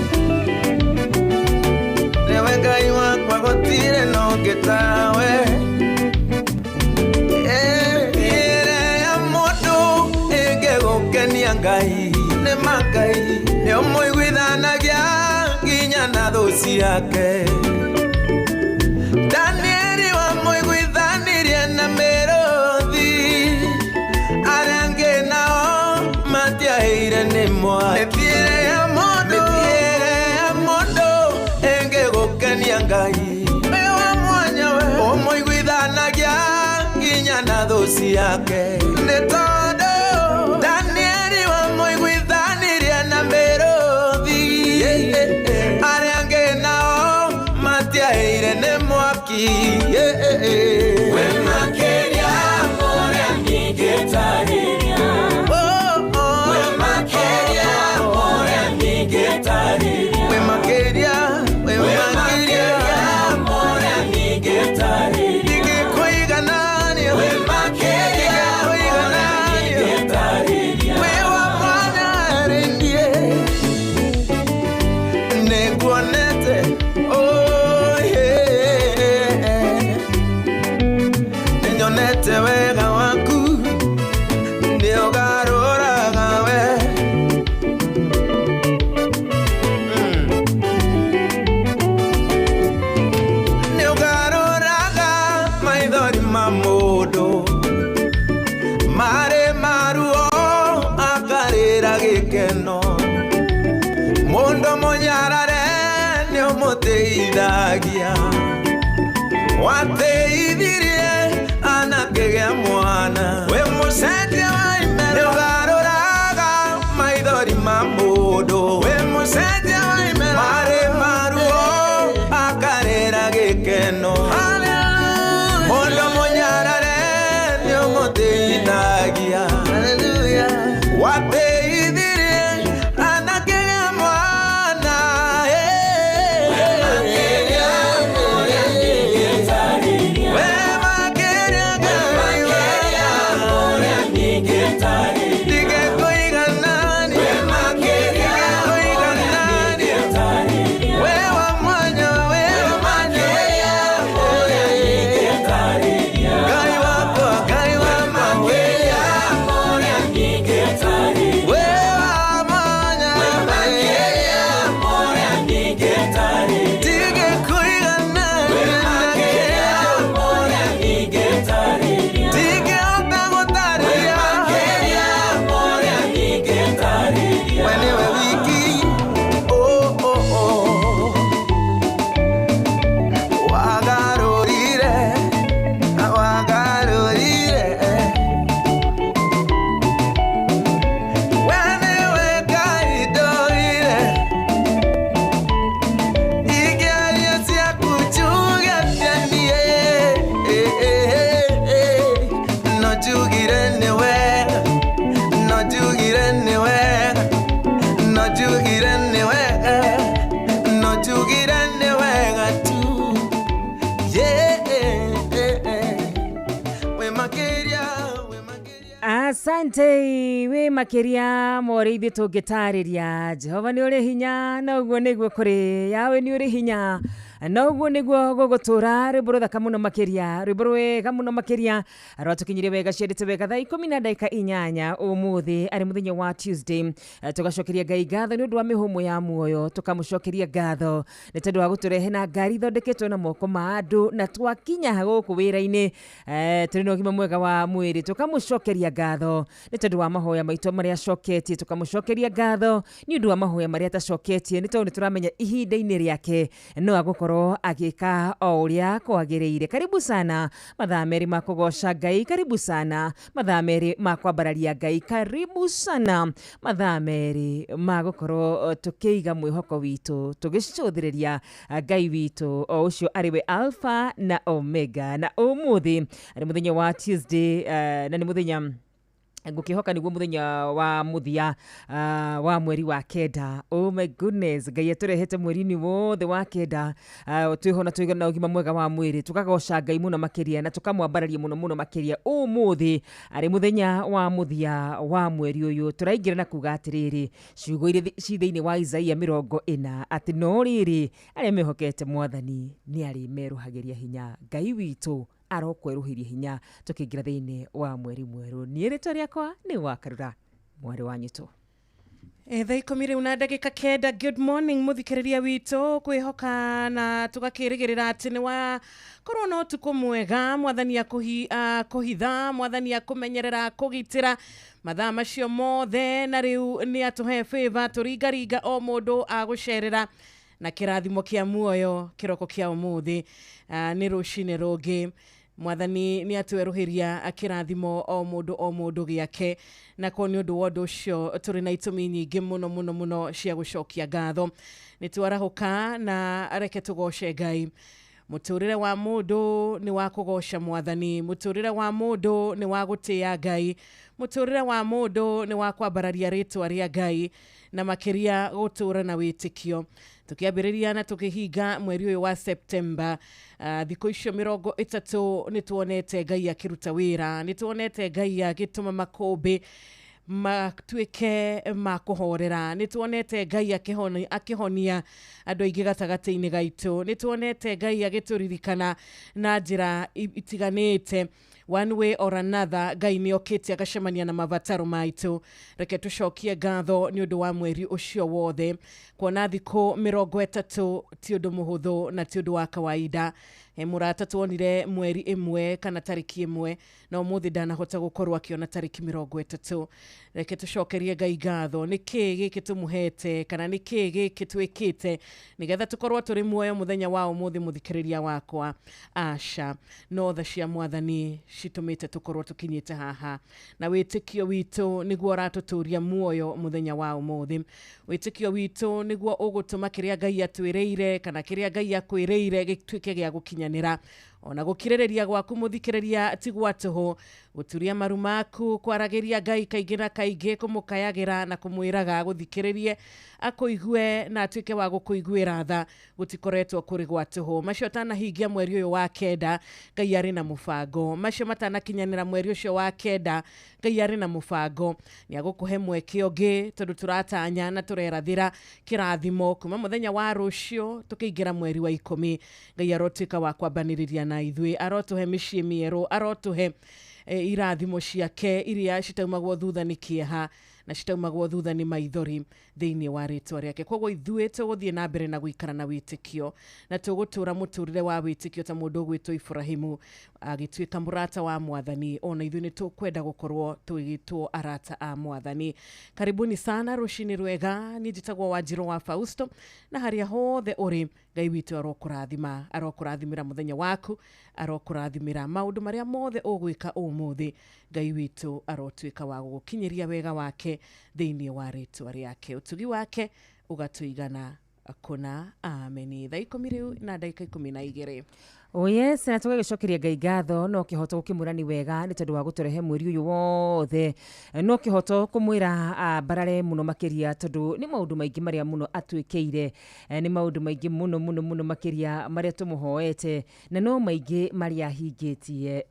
Nĩwe Ngai wakwa gũtirĩ na ũngĩ tawe. Mĩthiĩre ya mũndũ ĩngĩgũkenia Ngai, nĩ ma Ngai nĩ ũmũiguithanagia nginya na thũ ciake. Danieli wamũiguithanirie na mĩrũthi, arĩa angĩ nao matiaheire nĩ mwaki. Mĩthiĩre ya mũndũ, mĩthiĩre ya mũndũ ĩngĩgũkenia Ngai, wĩ wa mwanya we, ũmũiguithanagia nginya na thũ ciake. Nĩ tondũ Danieli wamũiguithanirie na mĩrũthi, arĩa angĩ nao matiaheire nĩ mwaki. We makĩria ũrĩa ningĩtarĩria. Oh, oh. We makĩria ũrĩa ningĩtarĩria. We makĩria, we makĩria ũrĩa ningĩtarĩria. Ingĩkũiganania, we makĩria ũrĩa ningĩtarĩria. We wa mwanya rĩndie, nĩnguonete, oh yeah. Nĩnyonete wega waku, nĩũgarũraga we. Nĩũgarũraga maithori ma mũndũ marĩ maruo akarĩra gĩkeno, mũndũ mũnyarare nĩũmũteithagia, wateithirie anakĩgĩa mwana. Wĩ mũcenjia wa imero, nĩũgarũraga maithori ma mũndũ, wĩ mũcenjia wa imero marĩ maruo akarĩra gĩkeno, mũndũ mũnyarare nĩũmũteithagia, wateithirie anakĩgĩa mwana. We makĩria ũrĩa ningĩtarĩria. We Asante wĩ makĩria ma ũrĩa ithuĩ tũngĩtarĩria. Jehova nĩ ũrĩ hinya na ũguo nĩguo kũrĩ. Yawe nĩ ũrĩ hinya na ũguo nĩguo gũgũtũra. Rwĩmbo rũthaka mũno makĩria, rwĩmbo rwega mũno makĩria, rwatũkinyirie wega ciendete wega thaa 18 ũmũthĩ arĩ mũthenya wa Tuesday. Tũgacokeria Ngai ngatho nĩ ũndũ wa mĩhũmũ ya muoyo, tũkamũcokeria ngatho nĩ tondũ wa gũtũrehe na ngari ithondeketwo na moko ma andũ, na twakinya gũkũ wĩra-inĩ tũrĩ na ũgima mwega wa mwĩrĩ. Tũkamũcokeria ngatho nĩ tondũ wa mahoya maitũ marĩa acoketie, tũkamũcokeria ngatho nĩ ũndũ wa mahoya marĩa atacoketie, nĩ tondũ nĩ tũramenya ihinda-inĩ rĩake no agũkorwo agĩka o ũrĩa kwagĩrĩire. Karibu sana mathaa merĩ ma kũgoca Ngai, karibu sana mathaa merĩ ma kwambararia Ngai, karibu sana mathaa merĩ ma gũkorwo tũkĩiga mwĩhoko witũ tũgĩcũthĩrĩria Ngai witũ o ũcio arĩ we Alpha na Omega. Na ũmũthĩ arĩ mũthenya wa Tuesday, na nĩ mũthenya ngũkĩhoka nĩguo mũthenya wa mũthia wa mweri wa kenda. Oh my goodness, Ngai atũrehete mweri-inĩ wothe wa kenda, twĩho na twĩ na ũgima mwega wa mwĩrĩ, tũkagoca Ngai mũno makĩria na tũkamwambararia mũno mũno makĩria. Ũmũthĩ arĩ mũthenya wa mũthia wa mweri ũyũ, tũraingĩra na kuga atĩrĩrĩ, ciugo iria ci thĩinĩ wa Isaia 40, atĩ no rĩrĩ, arĩa mehokete Mwathani nĩ arĩmerũhagĩria hinya. Ngai witũ arokwerũhĩria hinya tũkĩingĩra thĩinĩ wa mweri mwerũ. Niĩ rĩtwa rĩakwa nĩ Wakarura mwarĩ wa nyitũ. Thaa 19. Good morning muthikiriria witũ, kwĩhoka na tũgakĩrĩgĩrĩra atĩ nĩ wakorwo na ũtukũ mwega. Mwathani akũhitha, Mwathani akũmenyerera, akũgitĩra mathaa macio mothe, na rĩu nĩ atũhe favor tũringaringa o mũndũ agũcerera na kĩrathimo kĩa muoyo kĩroko kĩa ũmũthĩ. Nĩ rũcinĩ rũngĩ, Mwathani nĩ atwerũhĩria kĩrathimo o mũndũ o mũndũ gĩake, na ko nĩ ũndũ wa ũndũ ũcio tũrĩ na itũmi nyingĩ mũno mũno mũno cia gũcokia ngatho. Nĩ twarahũka na reke tũgoce Ngai. Mũtũrĩre wa mũndũ nĩ wa kũgoca Mwathani, mũtũrĩre wa mũndũ nĩ wa gũtĩĩa Ngai, mũtũrĩre wa mũndũ nĩ wa kwambararia rĩtwa rĩa Ngai, na makĩria gũtũra na wĩtĩkio. Tũkĩambĩrĩria na tũkĩhinga mweri ũyũ wa September, thikũ icio 30 nĩ tuonete Ngai akĩruta wĩra, nĩ tuonete Ngai agĩtũma makũmbĩ matuĩke ma kũhorera, nĩ tuonete Ngai akĩhonia andũ aingĩ gatagatĩ-inĩ gaitũ, nĩ tuonete Ngai agĩtũririkana na njĩra itiganĩte. One way or another, Ngai nĩ okĩte agacemania na mabataro maitũ. Reke tũcokie ngatho nĩ ũndũ wa mweri ũcio wothe, kuona thikũ 30 ti ũndũ mũhũthũ na ti ũndũ wa kawaida. He mũrata tuonire mweri ĩmwe kana tarĩki ĩmwe, na ũmũthĩ ndanahota gũkorwo akĩona tarĩki 30. Reke tũcokerie Ngai ngatho, nĩ kĩĩ gĩkĩ tũmũhete kana nĩ kĩĩ gĩkĩ twĩkĩte nĩgetha tũkorwo tũrĩ muoyo mũthenya wa ũmũthĩ? Mũthikĩrĩria wakwa, aca, no tha cia Mwathani citũmĩte tũkorwo tũkinyĩte haha, na wĩtĩkio witũ nĩguo ũratũtũria muoyo mũthenya wa ũmũthĩ. Wĩtĩkio witũ nĩguo ũgũtũma kĩrĩa Ngai atwĩrĩire kana kĩrĩa Ngai akwĩrĩire gĩtuĩke gĩa gũkinyanĩra. Ona gũkirĩrĩria gwaku mũthikĩrĩria ti gwa tũhũ, gũturia maru maku, kwaragĩria Ngai kaingĩ na kaingĩ, kũmũkayagĩra na kũmwĩraga gũthikĩrĩrie akũigue na atuĩke wa gũkũiguĩra tha, gũtikoretwo kũrĩ gwa tũhũ. Macio atanahingia mweri ũyũ wa kenda, Ngai arĩ na mũbango. Macio matanakinyanĩra mweri ũcio wa kenda, Ngai arĩ na mũbango. Nĩ agũkũhe mweke ũngĩ, tondũ tũratanya na tũrerathĩra kĩrathimo kuma mũthenya wa rũciũ tũkĩingĩra mweri wa 10. Ngai arotuĩka wa kwambanĩrĩria na ithuĩ, arotũhe mĩciĩ mĩerũ, arotũhe irathimo ciake iria citaumagwo thutha nĩ kĩeha na citaumagwo thutha nĩ maithori thĩinĩ wa rĩtwa rĩake. Koguo ithuĩ tũgũthiĩ na mbere na gũikara na wĩtĩkio, na tũgũtũra mũtũrĩre wa wĩtĩkio ta mũndũ ũgwĩtwo Ibrahimu agĩtuĩka mũrata wa Mwathani. Ona ithuĩ nĩ tũkwenda gũkorwo tũgĩtwo arata a Mwathani. Karibuni sana rũcinĩ rwega. Niĩ njĩtagwo Wanjirũ wa Fausto, na harĩa hothe ũrĩ, Ngai witũ arokũrathima, arokũrathimĩra mũthenya waku, arokũrathimĩra maũndũ marĩa mothe ũgwĩka ũmũthĩ. Ngai witũ arotuĩka wa gũgũkinyĩria wega wake thĩinĩ wa rĩtwa rĩake, ũtugi wake ũgatũigana kũna. Ameni. Thaa 10 rĩu na ndagĩka 12. Oh yes, na tũgagĩcokeria Ngai ngatho no kĩhoto gũkĩmwĩra nĩ wega nĩ tondũ wa gũtũrehe mweri ũyũ wothe. No kĩhoto kũmwĩra mbarare mũno makĩria tondũ nĩ maũndũ maingĩ marĩa mũno atwĩkĩire. Nĩ maũndũ maingĩ mũno mũno mũno makĩria marĩa tũmũhoete na no maingĩ marĩa ahingĩtie.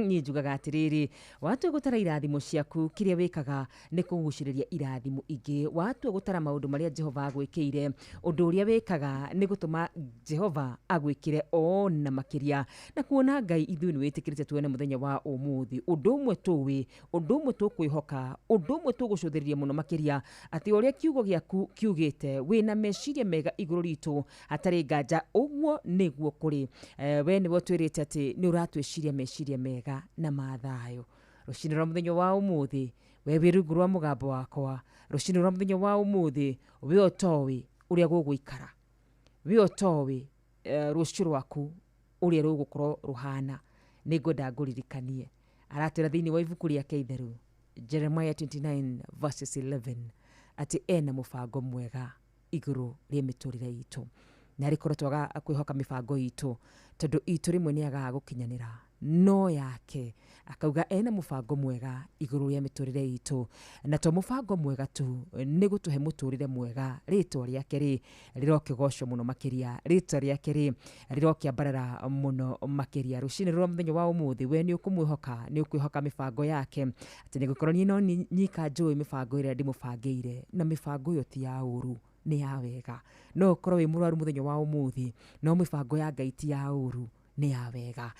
Niĩ njugaga atĩrĩrĩ, watua gũtara irathimo ciaku kĩrĩa wĩkaga nĩ kũgucĩrĩria irathimo ingĩ. Watua gũtara maũndũ marĩa Jehova agwĩkĩire, ũndũ ũrĩa wĩkaga nĩ gũtũma Jehova agwĩkĩre ona makĩria. Na kuona Ngai ithuĩ nĩ wĩtĩkĩrĩte tuone mũthenya wa ũmũthĩ, ũndũ ũmwe tũĩ, ũndũ ũmwe tũkwĩhoka, ũndũ ũmwe tũgũcũthĩrĩria mũno makĩria, atĩ ũrĩa kiugo gĩaku kiugĩte wĩna meciria mega igũrũ ritũ hatarĩ nganja ũguo nĩguo kũrĩ. We nĩwe ũtwĩrĩte atĩ nĩ ũratwĩciria meciria mega na ma thayũ. Rũcinĩ rwa mũthenya wa ũmũthĩ we wĩ rungu rwa mũgambo wakwa, rũcinĩ rwa mũthenya wa ũmũthĩ we ũtoĩ ũrĩa gũgũikara, we ũtoĩ rũciũ rwaku ũrĩa rũgũkorwo rũhana, nĩ ngwenda ngũririkanie. Aratwĩra thĩinĩ wa ibuku rĩake itheru Jeremiah 29 verses 11 atĩ ena mũbango mwega igũrũ rĩa mĩtũrĩre itũ, na rĩkorwo twaga kwĩhoka mĩbango itũ tondũ itũ rĩmwe nĩ agaga gũkinyanĩra, no yake akauga ena mũbango mwega igũrũ rĩa mĩtũrĩre itũ, na to mũbango mwega tu nĩ gũtũhe mũtũrĩre mwega. Rĩtwa rĩake rĩ rĩrokĩgocwo mũno makĩria, rĩtwa rĩake rĩ rĩrokĩambarara mũno makĩria. Rũcinĩ rwa mũthenya wa ũmũthĩ we nĩ ũkũmwĩhoka, nĩ ũkwĩhoka mĩbango yake, atĩ nĩgũkorwo niĩ no nyika njũĩ mĩbango ĩrĩa ndĩmũbangĩire, na mĩbango ĩyo ti ya ũru, nĩ ya wega. No ũkorwo wĩ mũrwaru mũthenya wa ũmũthĩ, no mĩbango ya Ngai ti ya ũru, nĩ ya wega.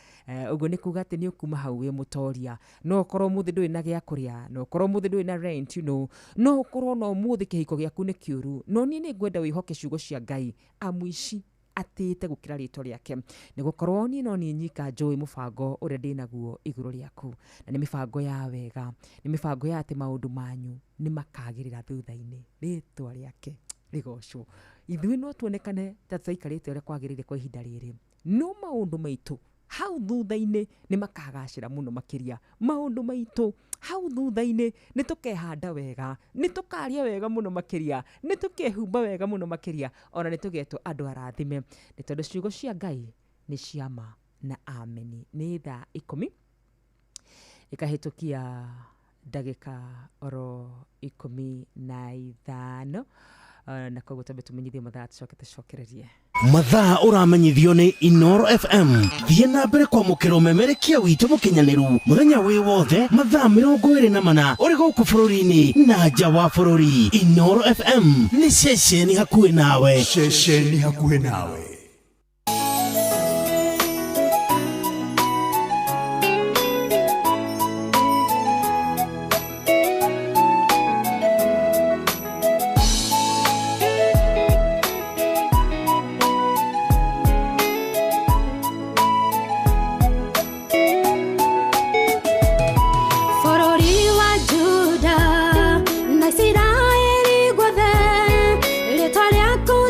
Ũguo nĩ kuga atĩ nĩ ũkuma hau wĩ mũtoria. No ũkorwo ũmũthĩ ndũrĩ na gĩa kũrĩa, no ũkorwo ũmũthĩ ndũrĩ na rent, you know, no ũkorwo no ũmũthĩ kĩhiko gĩaku nĩ kĩũru, no niĩ nĩ ngwenda wĩhoke ciugo cia Ngai amu ici atĩte gũkĩra rĩtwa rĩake, nĩ gũkorwo niĩ no niĩ nyika njũĩ mũbango ũrĩa ndĩnaguo igũrũ rĩaku, na nĩ mĩbango ya wega, nĩ mĩbango ya atĩ maũndũ manyu nĩ makagĩrĩra thutha-inĩ. Rĩtwa rĩake rĩgocwo. Ithuĩ no tuonekane ta tũtaikarĩte ũrĩa kwagĩrĩire kwa ihinda rĩrĩ, no maũndũ maitũ hau thutha-inĩ nĩ makagacĩra mũno makĩria. Maũndũ maitũ hau thutha-inĩ nĩ tũkehanda wega, nĩ tũkaria wega mũno makĩria, nĩ tũkehumba wega mũno makĩria, ona nĩ tũgetwo andũ arathime, nĩ tondũ ciugo cia Ngai nĩ cia ma na ameni. Nĩ thaa 10 ĩkahĩtũkia ndagĩka oro 15, na koguo twambe tũmenyithie mathaa tũcoke tũcokererie. Mathaa ũramenyithio nĩ Inoro FM. Thiĩ na mbere kwamũkĩra ũmemerekia witũ mũkinyanĩru mũthenya wĩ wothe mathaa 24 ũrĩ gũkũ bũrũri-inĩ na nja wa bũrũri. Inoro FM nĩ ceceni hakuhĩ nawe. Ceceni hakuhĩ nawe.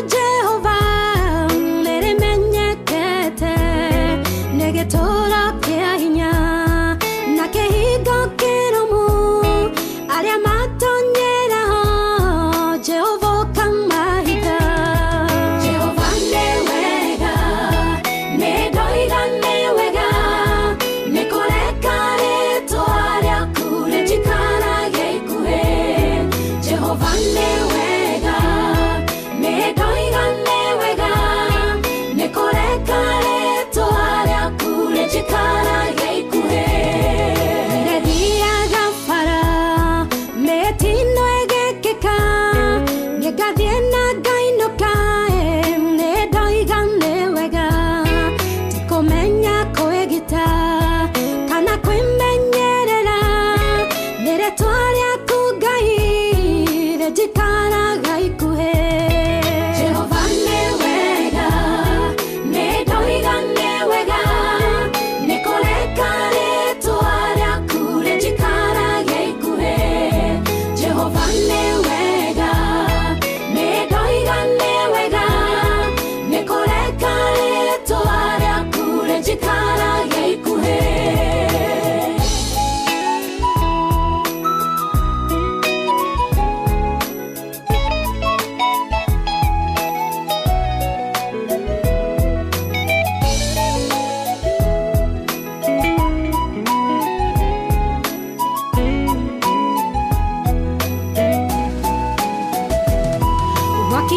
Jehova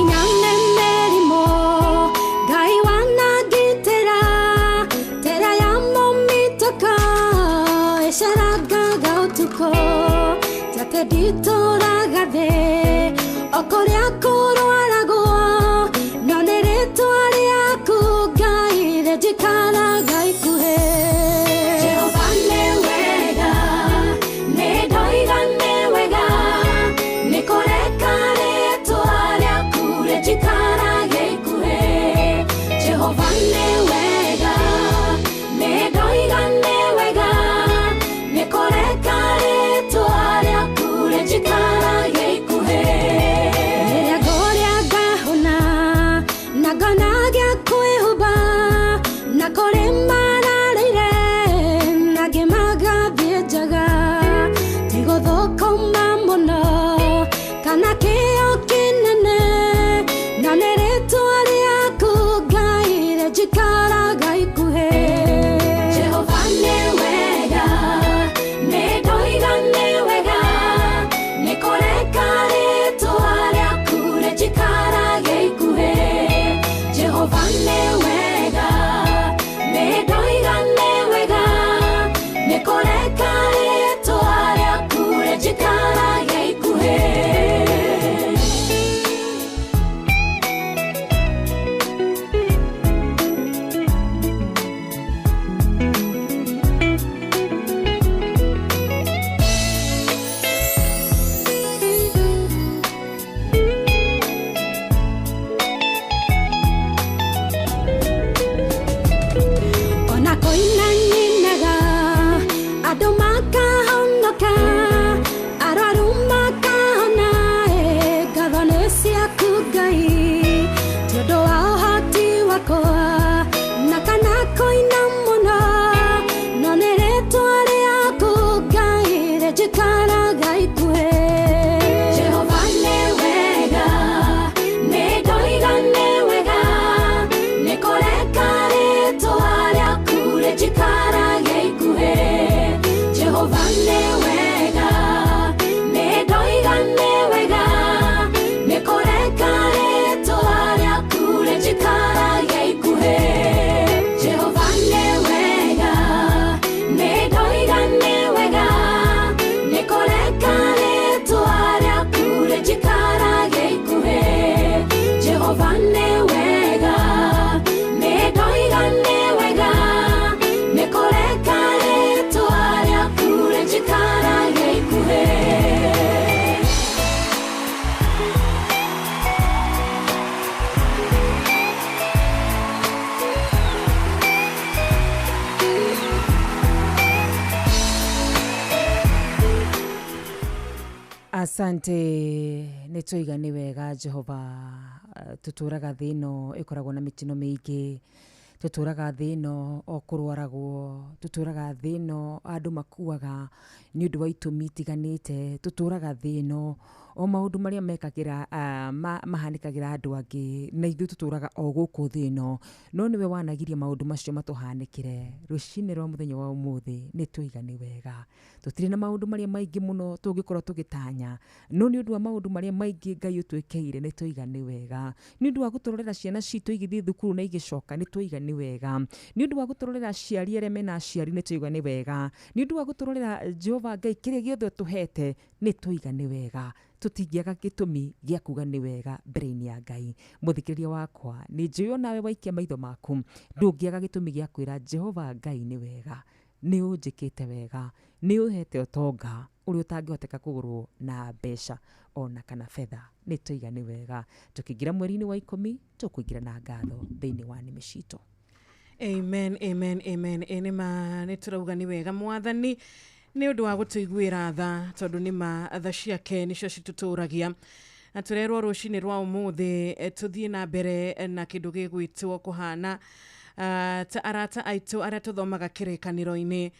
Nginyane mĩrimũ Ngai wanangitĩra tera ya mũmitũko ĩcerangaga ũtukũ tate nditũraga thĩ o kũrĩa kũrwaragwo no nĩ rĩtwa rĩaku Ngai rĩnjikaraga ikuhĩ. Jehova nĩ wega, nĩ ndoiga nĩ wega, nĩ kũreka rĩtwa rĩaku rĩnjikarage ikuhĩ. Jehova nĩ wega, nĩ ndoiga nĩ wega, nĩ kũreka rĩtwa rĩaku rĩnjikarage ikuhĩ. Rĩrĩa ngũrĩa ngahũna na ngona gĩa kwĩhumba na kũrĩ mararĩire na ngĩmagathiĩ njaga ti gũthũkũma mũno kana kĩo kĩnene no nĩ rĩtwa rĩaku Ngai rĩnjikaraga ikuhĩ. Jehova nĩ wega, nĩ ndoiga nĩ wega, nĩ kũreka rĩtwa rĩaku rĩnjikarage ikuhĩ. Jehova nĩ wega, nĩ ndoiga nĩ wega, nĩ kũreka rĩtwa rĩaku rĩnjikarage ikuhĩ. Ona koina nyinaga andũ makahonoka arwaru makahona ĩ ngatho nĩ ciaku Ngai ti ũndũ wa ũhoti wakwa na kana kũina mũno no nĩ rĩtwa rĩaku Ngai rĩnjikaraga ikuhĩ. Jehova nĩ wega, nĩ ndoiga nĩ wega, nĩ kũreka rĩtwa rĩaku rĩnjikarage ikuhĩ. Jehova nĩ wega, nĩ ndoiga nĩ wega, nĩ kũreka rĩtwa rĩaku rĩnjikarage ikuhĩ. Jehova nĩ wega, nĩ ndoiga nĩ wega, nĩ kũreka rĩtwa rĩaku rĩnjikarage ikuhĩ. Jehova nĩ wega, nĩ ndoiga nĩ wega, nĩ kũreka rĩtwa rĩaku rĩnjikarage ikuhĩ. Asante nä twoiga nä wega Jehova. Tå tå raga thä ĩno ĩkoragwo na mĩtino mĩingĩ, tå tå raga thä ĩno o kũrwaragwo, tå tå raga thä ĩno andũ makuaga nĩ ũndũ wa itũmi itiganĩte, tå tå raga thĩ ĩno o maũndũ marĩa mekagĩra mahanĩkagĩra andũ angĩ na ithuĩ tũtũraga o gũkũ thĩ ĩno, no nĩwe wanagiria maũndũ macio matũhanĩkĩre. Rũcinĩ rwa mũthenya wa ũmũthĩ nĩ twoiga nĩ wega, tũtirĩ na maũndũ marĩa maingĩ mũno tũngĩkorwo tũgĩtanya, no nĩ ũndũ wa maũndũ marĩa maingĩ Ngai ũtwĩkĩire nĩ twoiga nĩ wega. Nĩ ũndũ wa gũtũrorera ciana citũ igĩthiĩ thukuru na igĩcoka nĩ twoiga nĩ wega. Nĩ ũndũ wa gũtũrorera aciari arĩa mena aciari nĩ twoiga nĩ wega. Nĩ ũndũ wa gũtũrorera Jehova Ngai kĩrĩa gĩothe ũtũhete nĩ twoiga nĩ wega. Tũtingĩaga gĩtũmi gĩa kuga nĩ wega mbere-inĩ ya Ngai. Mũthikĩrĩria wakwa, nĩ njũĩ onawe waikia maitho maku ndũngĩaga gĩtũmi gĩa kwĩra Jehova Ngai nĩ wega, nĩ ũnjĩkĩte wega, nĩ ũhete ũtonga ũrĩa ũtangĩhoteka kũgũrwo na mbeca ona kana betha. Nĩ twoiga nĩ wega. Tũkĩingĩra mweri-inĩ wa 10 tũkũingĩra na ngatho thĩinĩ wa nĩmĩ citũ. Amen, amen, amen. Ĩ nĩ ma nĩ tũrauga nĩ wega mwathani nĩ ũndũ wa gũtũiguĩra tha, tondũ nĩ ma tha ciake nĩcio citũtũragia. Na tũrerwo rũcinĩ rwa ũmũthĩ tũthiĩ na mbere na kĩndũ gĩgwĩtwo kũhana ta arata aitũ arĩa tũthomaga kĩrĩkanĩro-inĩ.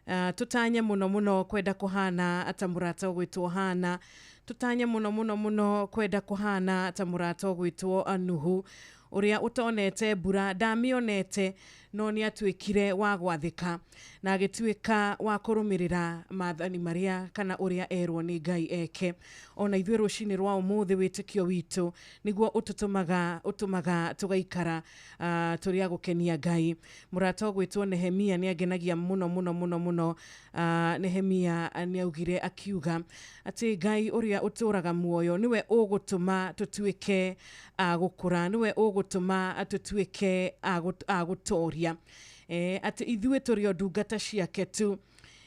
Tũtanye mũno mũno kwenda kũhana ta mũrata ũgwĩtwo Hana, tũtanye mũno mũno mũno kwenda kũhana ta mũrata ũgwĩtwo Nuhu ũrĩa ũtonete mbura ndamĩonete, no nĩ atuĩkire wa gwathĩka na agĩtuĩka wa kũrũmĩrĩra maathani marĩa kana ũrĩa erwo nĩ Ngai eke. Ona ithuĩ rũcinĩ rwa ũmũthĩ wĩtĩkio witũ nĩguo ũtũmaga tũgaikara tũrĩ a gũkenia Ngai. Mũrata ũgwĩtwo Nehemia nĩ angenagia mũno mũno mũno mũno. Nehemia nĩ augire akiuga atĩ Ngai ũrĩa ũtũraga muoyo nĩwe ũgũtũma tũtuĩke a gũkũra, nĩwe ũgũtũma tũtuĩke a gũtoria. Atĩ ithuĩ tũrĩ o ndungata ciake tu,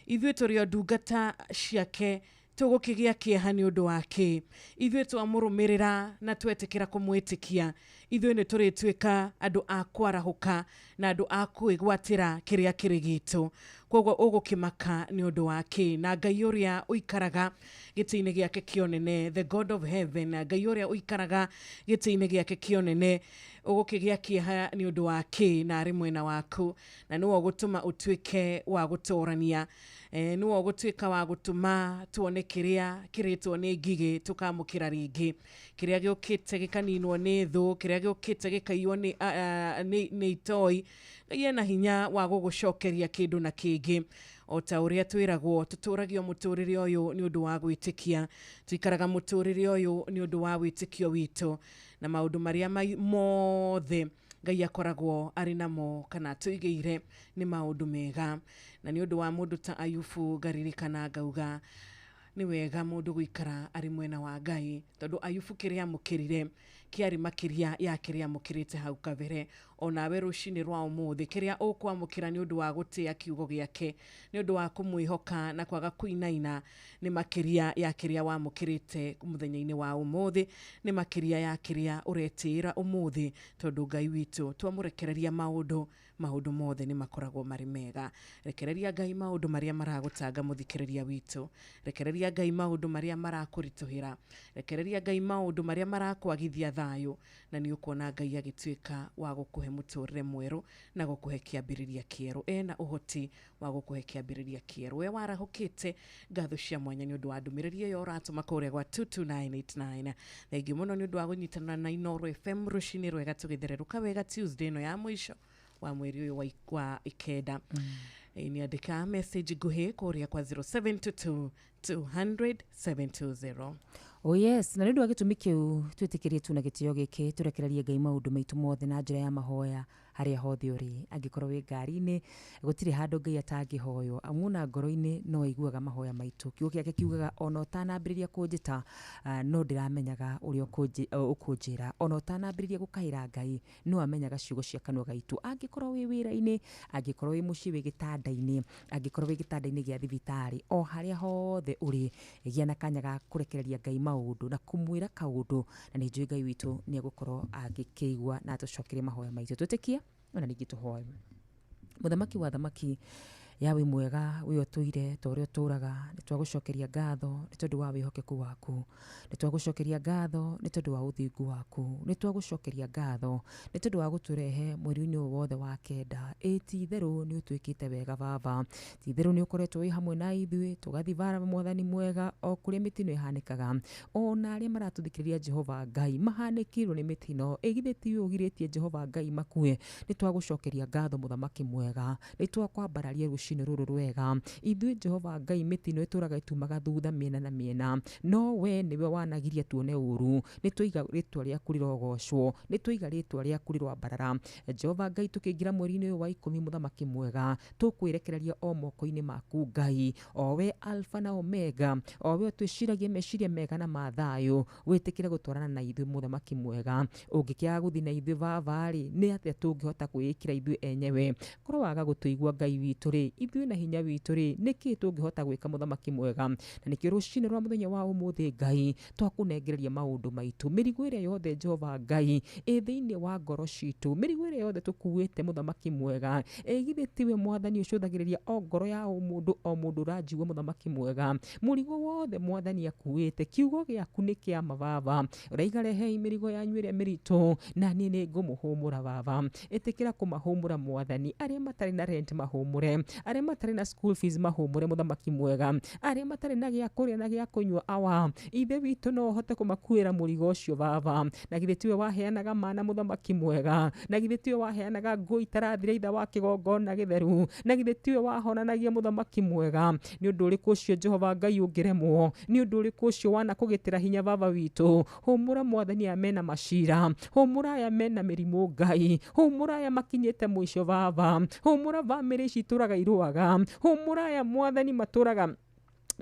ithuĩ tũrĩ o ndungata ciake, tũgũkĩgĩa kĩeha nĩ ũndũ wa kĩ? Ithuĩ twamũrũmĩrĩra na twetĩkĩra kũmwĩtĩkia, ithuĩ nĩ tũrĩtuĩka andũ a kwarahũka na andũ a kwĩgwatĩra kĩrĩa kĩrĩ gitũ. Koguo ũgũkĩmaka nĩ ũndũ wa kĩ? Na Ngai ũrĩa ũikaraga gĩtĩ-inĩ gĩake kĩonene, the God of heaven, Ngai ũrĩa ũikaraga gĩtĩ-inĩ gĩake kĩonene, ũgũkĩgĩa kĩeha nĩ ũndũ wa kĩ? Na arĩ mwena waku, na nĩwe ũgũtũma ũtuĩke wa gũtũrania, nĩwe ũgũtuĩka wa gũtũma tuone kĩrĩa kĩrĩtwo nĩ ngigĩ tũkamũkĩra rĩngĩ, kĩrĩa gĩũkĩte gĩkaninwo nĩ thũ, kĩrĩa gĩũkĩte gĩkaiywo nĩ itoi. Ngai ena hinya wa gũgũcokeria kĩndũ na kĩngĩ. O ta ũrĩa twĩragwo tũtũragio mũtũrĩre ũyũ nĩ ũndũ wa gwĩtĩkia, tũikaraga mũtũrĩre ũyũ nĩ ũndũ wa wĩtĩkio witũ, na maũndũ marĩa mothe Ngai akoragwo arĩ namo kana atũigĩire nĩ maũndũ mega. Na nĩ ũndũ wa mũndũ ta Ayubu ngaririkana ngauga nĩ wega mũndũ gũikara arĩ mwena wa Ngai, tondũ Ayubu kĩrĩa amũkĩrire kĩarĩ makĩria ya kĩrĩa amũkĩrĩte hau kabere. Onawe rũcinĩ rwa ũmũthĩ kĩrĩa ũkwamũkĩra nĩ ũndũ wa gũtĩa kiugo gĩake, nĩ ũndũ wa kũmwĩhoka na kwaga kũinaina, nĩ makĩria ya kĩrĩa wamũkĩrĩte mũthenya-inĩ wa ũmũthĩ, nĩ makĩria ya kĩrĩa ũretĩĩra ũmũthĩ, tondũ Ngai witũ twamũrekereria maũndũ, maũndũ mothe nĩ makoragwo marĩ mega. Rekereria Ngai maũndũ marĩa maragũtanga mũthikĩrĩria witũ, rekereria Ngai maũndũ marĩa marakũritũhĩra, rekereria Ngai maũndũ marĩa marakwagithia thayũ, na nĩ ũkuona Ngai agĩtuĩka wa gũkũhe mũtũrĩre mwerũ na gũkũhe kĩambĩrĩria kĩerũ. Ena ũhoti wa gũkũhe kĩambĩrĩria kĩerũ. We warahũkĩte, ngatho cia mwanya nĩ ũndũ wa ndũmĩrĩri ĩyo ũratũma kũrĩa gwa 22989. Thengiũ mũno nĩ ũndũ wa gũnyitanĩra na Inooro FM rũcinĩ rwega tũgĩthererũka wega Tuesday ĩno ya mũico wa mweri ũyũ wa ikenda. Niandĩka message nguhĩ kũrĩa kwa 0722 200 720. Oh yes, na nĩ ũndũ wa gĩtũmi kĩu twĩtĩkĩrie tu na gĩtĩo gĩkĩ tũrekererie Ngai maũndũ maitũ mothe na njĩra ya mahoya harĩa hothe ũrĩ. Angĩkorwo wĩ ngari-inĩ, gũtirĩ handũ Ngai atangĩhoywo, amu ona ngoro-inĩ no aiguaga mahoya maitũ. Kiugo gĩake kiugaga ona ũtanambĩrĩria kũnjĩta no ndĩramenyaga ũrĩa ũkũnjĩra, ona ũtanambĩrĩria gũkaĩra Ngai no amenyaga ciugo cia kanua gaitũ. Angĩkorwo wĩ wĩra-inĩ, angĩkorwo wĩ mũciĩ, wĩ gĩtanda-inĩ, angĩkorwo wĩ gĩtanda-inĩ gĩa thibitarĩ, o harĩa hothe ũrĩ, gĩa na kanya ga kũrekereria Ngai maũndũ na kũmwĩra kaũndũ, na nĩ njũĩ Ngai witũ nĩ egũkorwo agĩkĩigua na atũcokerie mahoya maitũ. Twĩtĩkie ona ningĩ tũhoe. Mũthamaki wa thamaki, yawe mwega, wĩ ũtũire ta ũrĩa ũtũraga, nĩ twagũcokeria ngatho nĩ tondũ wa wĩhokeku waku, nĩ twagũcokeria ngatho nĩ tondũ wa ũthingu waku, nĩ twagũcokeria ngatho nĩ tondũ wa gũtũrehe mweri-inĩ ũyũ wothe wa kenda. Ĩ ti itherũ nĩ ũtwĩkĩte wega baba, ti itherũ nĩ ũkoretwo wĩ hamwe na ithuĩ tũgathiĩ bara mwathani mwega o kũrĩa mĩtino ĩhanĩkaga. Ona arĩa maratũthikĩrĩria Jehova Ngai mahanĩkĩirwo nĩ mĩtino, ĩ githĩ ti ũyũ ũgirĩtie Jehova Ngai makue? Nĩ twagũcokeria ngatho mũthamaki mwega, nĩ twakwambararia rũcinĩ rũrũ rwega. Ithuĩ Jehova Ngai mĩtino ĩtũraga ĩtumaga thutha mĩena na mĩena, no we nĩwe wanagiria tuone ũru. Nĩ twaiga rĩtwa rĩaku rĩrogocwo, nĩ twaiga rĩtwa rĩaku rĩroambarara. Jehova Ngai tũkĩingĩra mweri-inĩ ũyũ wa ikũmi mũthamaki mwega, tũkwĩrekereria o moko-inĩ maku Ngai, o we Alpha na Omega, o we ũtwĩciragia meciria mega na ma thayũ, wĩtĩkĩre gũtwarana na ithuĩ mũthamaki mwega. Ũngĩkĩaga gũthiĩ na ithuĩ baba-rĩ, nĩ atĩa tũngĩhota kwĩĩkĩra ithuĩ enyewe? Korwo waga gũtũigua Ngai witũ rĩ, ithuĩ na hinya witũ rĩ, nĩkĩ tũngĩhota gwĩka mũthamaki mwega? Na nĩkĩo rũcinĩ rwa mũthenya wa ũmũthĩ Ngai twakũnengereria maũndũ maitũ, mĩrigo ĩrĩa yothe Jehova Ngai ĩ thĩinĩ wa ngoro citũ, mĩrigo ĩrĩa yothe tũkuĩte mũthamaki mwega, ĩ githĩ tiwe mwathani ũcũthagĩrĩria o ngoro ya o mũndũ o mũndũ ũranjigua mũthamaki mwega, mũrigo wothe mwathani akuĩte, kiugo gĩaku nĩ kĩa ma baba. Ũraiga rehei mĩrigo yanyu ĩrĩa mĩritũ na niĩ nĩ ngũmũhũmũra baba. Ĩtĩkĩra kũmahũmũra mwathani, arĩa matarĩ na rent mahũmũre, Arĩa matarĩ na school fees mahũmũre mũthamaki mwega. Arĩa matarĩ na gĩa kũrĩa na gĩa kũnyua awa, ithe witũ no ũhote kũmakuĩra mũrigo ũcio baba. Na githĩ tiwe waheanaga mana mũthamaki mwega? Na githĩ tiwe waheanaga nguo itarathira itha wa kĩgongona gĩtheru? Na githĩ tiwe wahonanagia mũthamaki mwega? Nĩ ũndũ ũrĩkũ ũcio Jehova Ngai ũngĩremwo? Nĩ ũndũ ũrĩkũ ũcio wanakũgĩtĩra hinya baba witũ? Hũmũra mwathani aya mena macira, hũmũra aya mena mĩrimũ Ngai, hũmũra aya makinyĩte mũico baba, hũmũra bamĩrĩ ici itũraga irũaga, hũmũra aya mwathani matũraga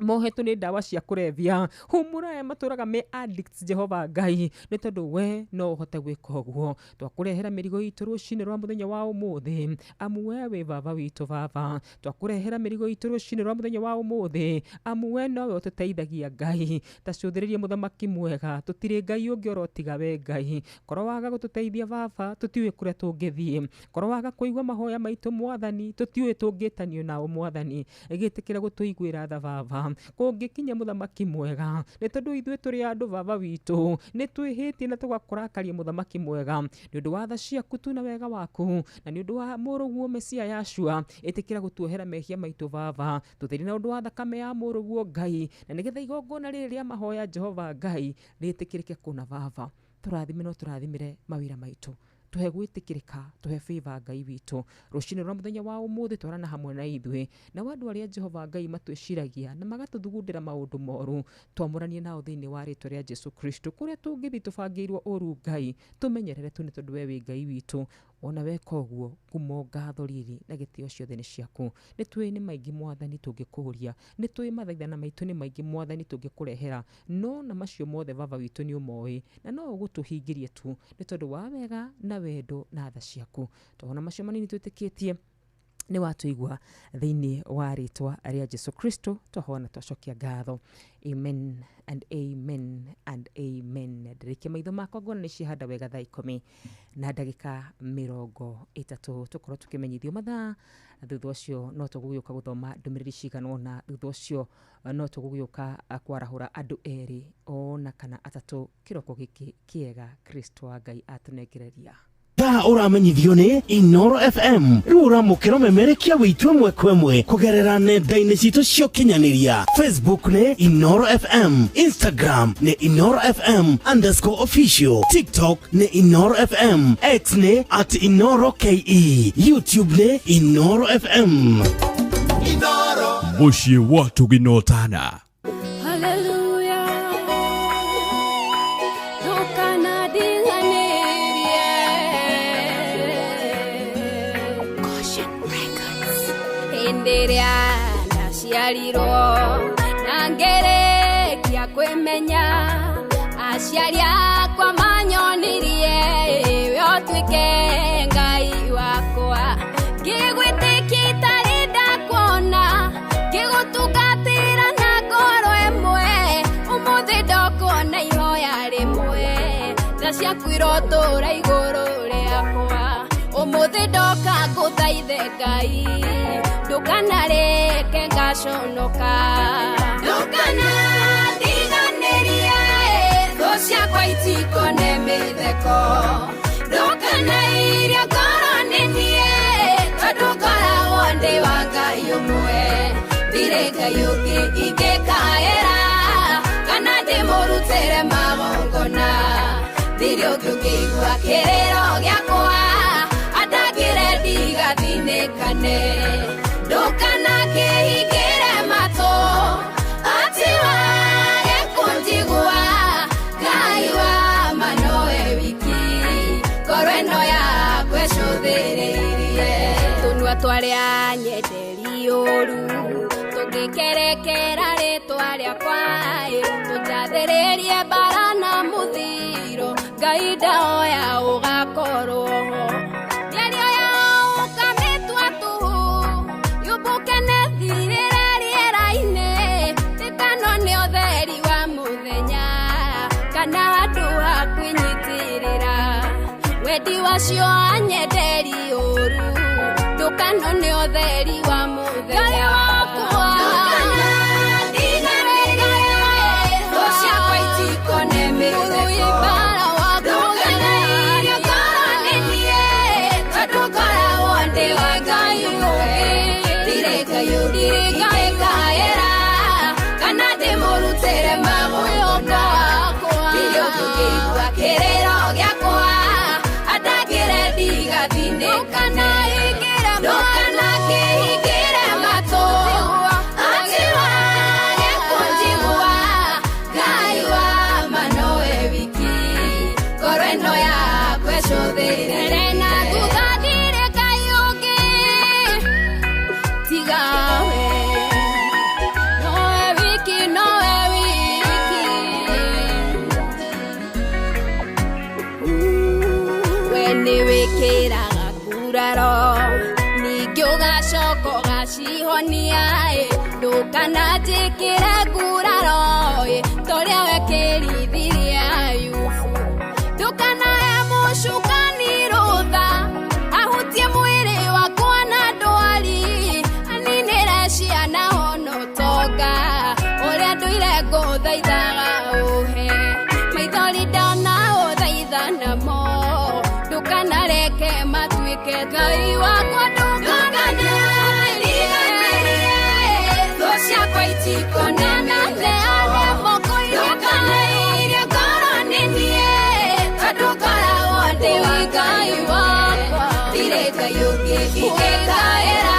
mohetwo nĩ ndawa cia kũrebia, hũmũra aya matũraga me addicts Jehova Ngai, nĩ tondũ we no ũhote gwĩka ũguo. Twakũrehera mĩrigo itũ rũcinĩ rwa mũthenya wa ũmũthĩ, amu we wĩ baba witũ baba. Twakũrehera mĩrigo itũ rũcinĩ rwa mũthenya wa ũmũthĩ, amu we nowe ũtũteithagia Ngai. Ta cũthĩrĩria mũthamaki mwega, tũtirĩ Ngai ũngĩ oro tiga we Ngai. Korwo waga gũtũteithia baba, tũtiũĩ kũrĩa tũngĩthiĩ. Korwo waga kũigua mahoya maitũ mwathani, tũtiũĩ tũngĩtanio nao mwathani. Gĩtĩkĩra gũtũiguĩra tha baba. Kũngĩkinya mũthamaki mwega, nĩ tondũ ithuĩ tũrĩ andũ baba witũ, nĩ twĩhĩtie na tũgakũrakaria mũthamaki mwega. Nĩ ũndũ wa tha ciaku tu na wega waku, na nĩ ũndũ wa mũrũguo Mesia Yashua, ĩtĩkĩra gũtuohera mehia maitũ baba. Tũtherie na ũndũ wa thakame ya mũrũguo Ngai, na nĩgetha igongona rĩrĩ rĩa mahoya Jehova Ngai rĩtĩkĩrĩke kũna baba. Tũrathime no tũrathimĩre mawĩra maitũ, tũhe gwĩtĩkĩrĩka, tũhe favor Ngai witũ. Rũcinĩ rwa mũthenya wa ũmũthĩ twarana hamwe na ithuĩ, nao andũ arĩa Jehova Ngai matwĩciragia na magatũthugundĩra maũndũ moru, twamũranie nao thĩinĩ wa rĩtwa rĩa Jesu Kristo. Kũrĩa tũngĩthiĩ tũbangĩirwo ũru Ngai, tũmenyerere tu nĩ tondũ we wĩ Ngai witũ. Ona weka ũguo, ngumo, ngatho, riri na gĩtĩo ciothe nĩ ciaku. Nĩ tũĩ nĩ maingĩ mwathani tũngĩkũria, nĩ tũĩ mathaithana maitũ nĩ maingĩ mwathani tũngĩkũrehera, no na macio mothe baba witũ nĩ ũmoĩ, na no ũgũtũhingĩrie tu nĩ tondũ wa wega na wendo na tha ciaku. Twahona macio manini twĩtĩkĩtie nĩ watũigua thĩinĩ wa rĩtwa rĩa Jesu Kristo, twahona twacokia ngatho. Amen and amen and amen. Ndĩrĩkia maitho makwa ngona nĩ ciahanda wega thaa 10 na ndagĩka 30, tũkorwo tũkĩmenyithio mathaa. Thutha ũcio no tũgũgĩũka gũthoma ndũmĩrĩri cigana ũna. Thutha ũcio no tũgũgĩũka kwarahũra andũ erĩ ona kana atatũ kĩroko gĩkĩ kĩega Kristo wa Ngai atũnengereria. Thaa ũramenyithio nĩ Inoro FM. Rĩu ũramũkĩra ũmemerekia witũ ĩmwe kwa ĩmwe kũgerera nenda-inĩ citũ cia ũkinyanĩria. Facebook nĩ Inoro FM, Instagram nĩ Inoro FM underscore official, TikTok nĩ Inoro FM, X nĩ at Inoro KE, YouTube nĩ Inoro FM. Mũciĩ wa Tũginotana. Hallelujah. Ndũkanandiganĩrie. Goshen Records. Hĩndĩ ĩrĩa ndaciarirwo na ngĩrĩkia kwĩmenya, aciari akwa manyonirie we ũtuĩke Ngai wakwa. Ngĩgwĩtĩkia itarĩ ndakuona, ngĩgũtungatĩra na ngoro ĩmwe, ũmũthĩ ndokuona ihoya rĩmwe, tha ciaku irotũra igũrũ rĩakwa. Ũmũthĩ ndoka ngũthaithe Ngai, ndũkanareke ngaconoka. Ndũkanandiganĩrie, thũ ciakwa itikone mĩtheko. Ndũkanairie ngoro nĩ niĩ, tondũ ngoragwo ndĩ wa Ngai ũmwe. Ndirĩ Ngai ũngĩ ingĩkaĩra, kana ndĩmũrutĩre magongona. Ndirĩ ũngĩ ũngĩigua kĩrĩro gĩakwa, andangĩre ndigathinĩkane. Ndũkanakĩhingĩre matũ, atĩ wage kũnjigua. Ngai wa ma nowe wiki, ngoro ĩno yakwa ĩcũthĩrĩirie. Tũnua twarĩa nyenderi ũru, tũngĩkerekera rĩtwa rĩakwa, tũnjathĩrĩrie mbara na mũthiro, Ngai ndaoya ũgakorwo ho. Mĩario yao ũkamĩtua tũhũ, yũmbũke na ĩthirĩre rĩera-inĩ, ĩtano nĩ ũtheri wa mũthenya, kana handũ ha kwĩnyitĩrĩra. Wendi wacio anyenderi ũru, ndũkano nĩ ũtheri wa mũthenya. Ngai wakwa, ndũkanandiganĩrie, thũ ciakwa itikone mĩtheko. Ndũkanairie ngoro nĩ niĩ, tondũ ngoragwo ndĩ wa Ngai ũmwe. Ndirĩ kũhonia ndũkananjĩkĩre nguraro torĩa wekĩrithirie Ayubu ndũkanahe mũcukani rũtha ahutie mwĩrĩ wakwa na ndwari aninĩre ciana ona ũtonga ũrĩa ndũire ngũthaithaga ũhe maithori ndona ũthaitha namo ndũkanareke matuĩke Ngai wakwa ndũkanandiganĩrie thũ ciakwa itikonanane ndũkanairie ngoro nĩ niĩ tondũ ngoragwo ndĩ wa Ngai wakwa ndirĩ Ngai ũngĩ ingĩkaĩra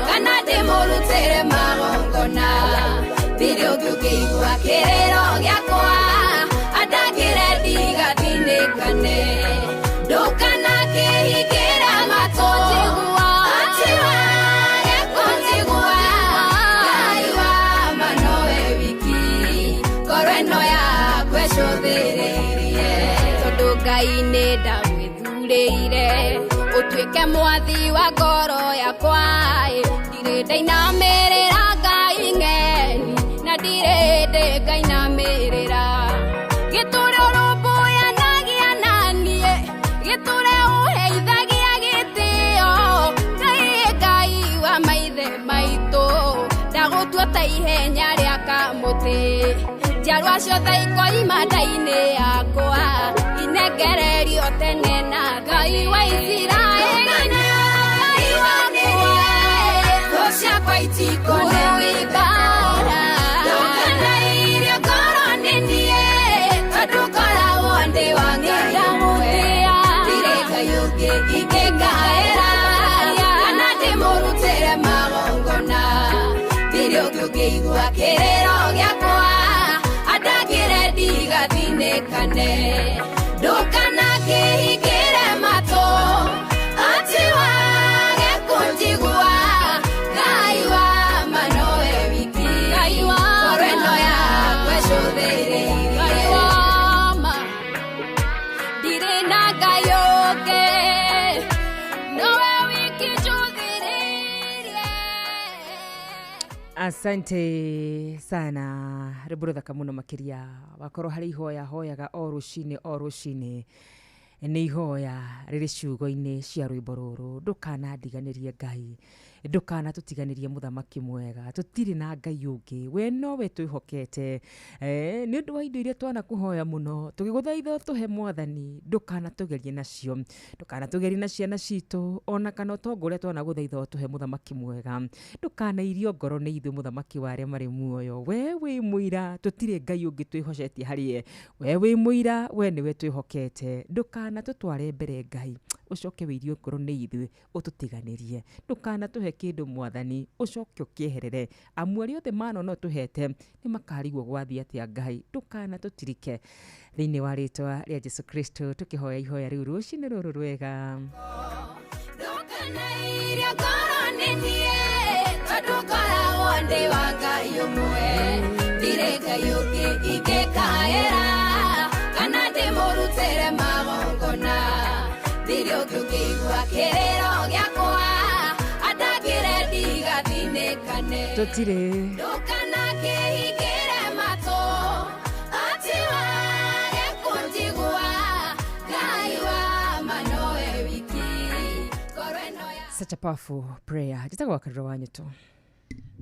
kana ndĩmũrutĩre magongona ndirĩ ũngĩ ũngĩigua kĩrĩro gĩakwa andangĩre ndigathinĩkane ndũkanakĩhingĩra matũ njigua atiwage kũnjigua Ngai wa ma nowe wiki ngoro ĩno yakwa ĩcũthĩrĩirie tondũ Ngai nĩ ndagwĩthurĩire ũtuĩke mwathi wa ngoro yakwa ndirĩ ndainamĩrĩra Ngai ng'eni na ndirĩ ndĩ ngainamĩrĩra gĩtũre ũrũmbũyanagia na niĩ gĩtũre ũheithagia gĩtĩo Ngai Ngai wa maithe maitũ ndagũtua ta ihenya rĩa kamũtĩ njiarwa ciothe ikoima nda-inĩ yakwa inengererio tene na Ngai wa Isiraeli Ngai wakwa thũ ciakwa itikonewibara ndũkanairie ngoro nĩ niĩ tondũ ngoragwo ndĩ wa Ngai ũmwe ndirĩ Ngai ũngĩ ingĩkaĩra kana ndĩmũrutĩre magongona ndirĩ ũngĩ ũngĩigua kĩrĩro gĩakwa andangĩre ndigathinĩkane ndũkanakĩhingĩre matũ atiwage kũnjigua Ngai wa ma nowe wiki ngoro ĩno yakwa ĩcũthĩrĩirie Ngai wa ma ndirĩ na Ngai ũngĩ nowe wiki njũthĩrĩirie. Asante sana rwĩmbo rũthaka mũno makĩria wakorwo harĩ ihoya hoyaga o rũcinĩ o rũcinĩ nĩ ihoya rĩrĩ ciugo-inĩ cia rwĩmbo rũrũ ndũkanandiganĩrie Ngai ndũkanatũtiganĩrie mũthamaki mwega tũtirĩ na Ngai ũngĩ we nowe twĩhokete nĩ ũndũ wa indo iria twanakũhoya mũno tũgĩgũthaitha ũtũhe mwathani ndũkanatũgerie nacio ndũkanatũgerie na ciana citũ ona kana ũtonga ũrĩa twanagũthaitha ũtũhe mũthamaki mwega ndũkanairio ngoro nĩ ithuĩ mũthamaki wa arĩa marĩ muoyo we wĩ mũira tũtirĩ Ngai ũngĩ twĩhocetie harĩ we wĩ mũira we nĩwe twĩhokete ndũkanatũtware mbere Ngai ũcoke wĩirio ngoro nĩ ithuĩ ũtũtiganĩrie ndũkanatũhe kĩndũ mwathani ũcoke ũkĩeherere amu arĩa othe manona ũtũhete nĩ makarigwo gwathiĩ atĩa Ngai ndũkanatũtirike thĩinĩ wa rĩtwa rĩa Jesu Kristo tũkĩhoya ihoya rĩu rũcinĩ rũrũ rwega. Ndũkanairie ngoro nĩ niĩ tondũ ngoragwo ndĩ wa Ngai ũmwe ndirĩ Ngai ũngĩ ingĩkaĩra kana ndĩmũrutĩre magongona ndirĩ ũngĩ ũngĩigua kĩrĩro gĩakwa andangĩre ndigathinĩkane tũtirĩ ndũkanakĩhingĩre matũ atiwage kũnjigua Ngai wa ma nowe wiki ngoro ĩno ya Such a powerful prayer njĩtagwo Wakarura wa Nyũtũ.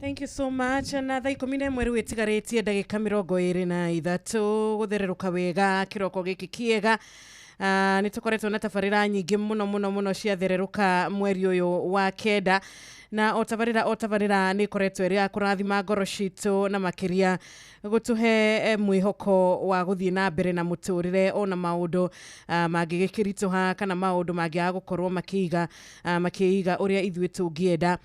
Thank you so much na thaa 11 rĩu ĩtigarĩtie ndagĩka 23 gũthererũka wega kĩroko gĩkĩ kĩega. Nĩ tũkoretwo na tabarĩra nyingĩ mũno mũno mũno ciathererũka mweri ũyũ wa kenda na o tabarĩra nĩ ĩkoretwo ĩrĩ ya kũrathima ngoro citũ na makĩria gũtũhe mwĩhoko wa gũthiĩ na mbere na mũtũrĩre ona maũndũ mangĩgĩkĩritũha kana maũndũ mangĩaga gũkorwo makĩiga ũrĩa ithuĩ tũngĩenda.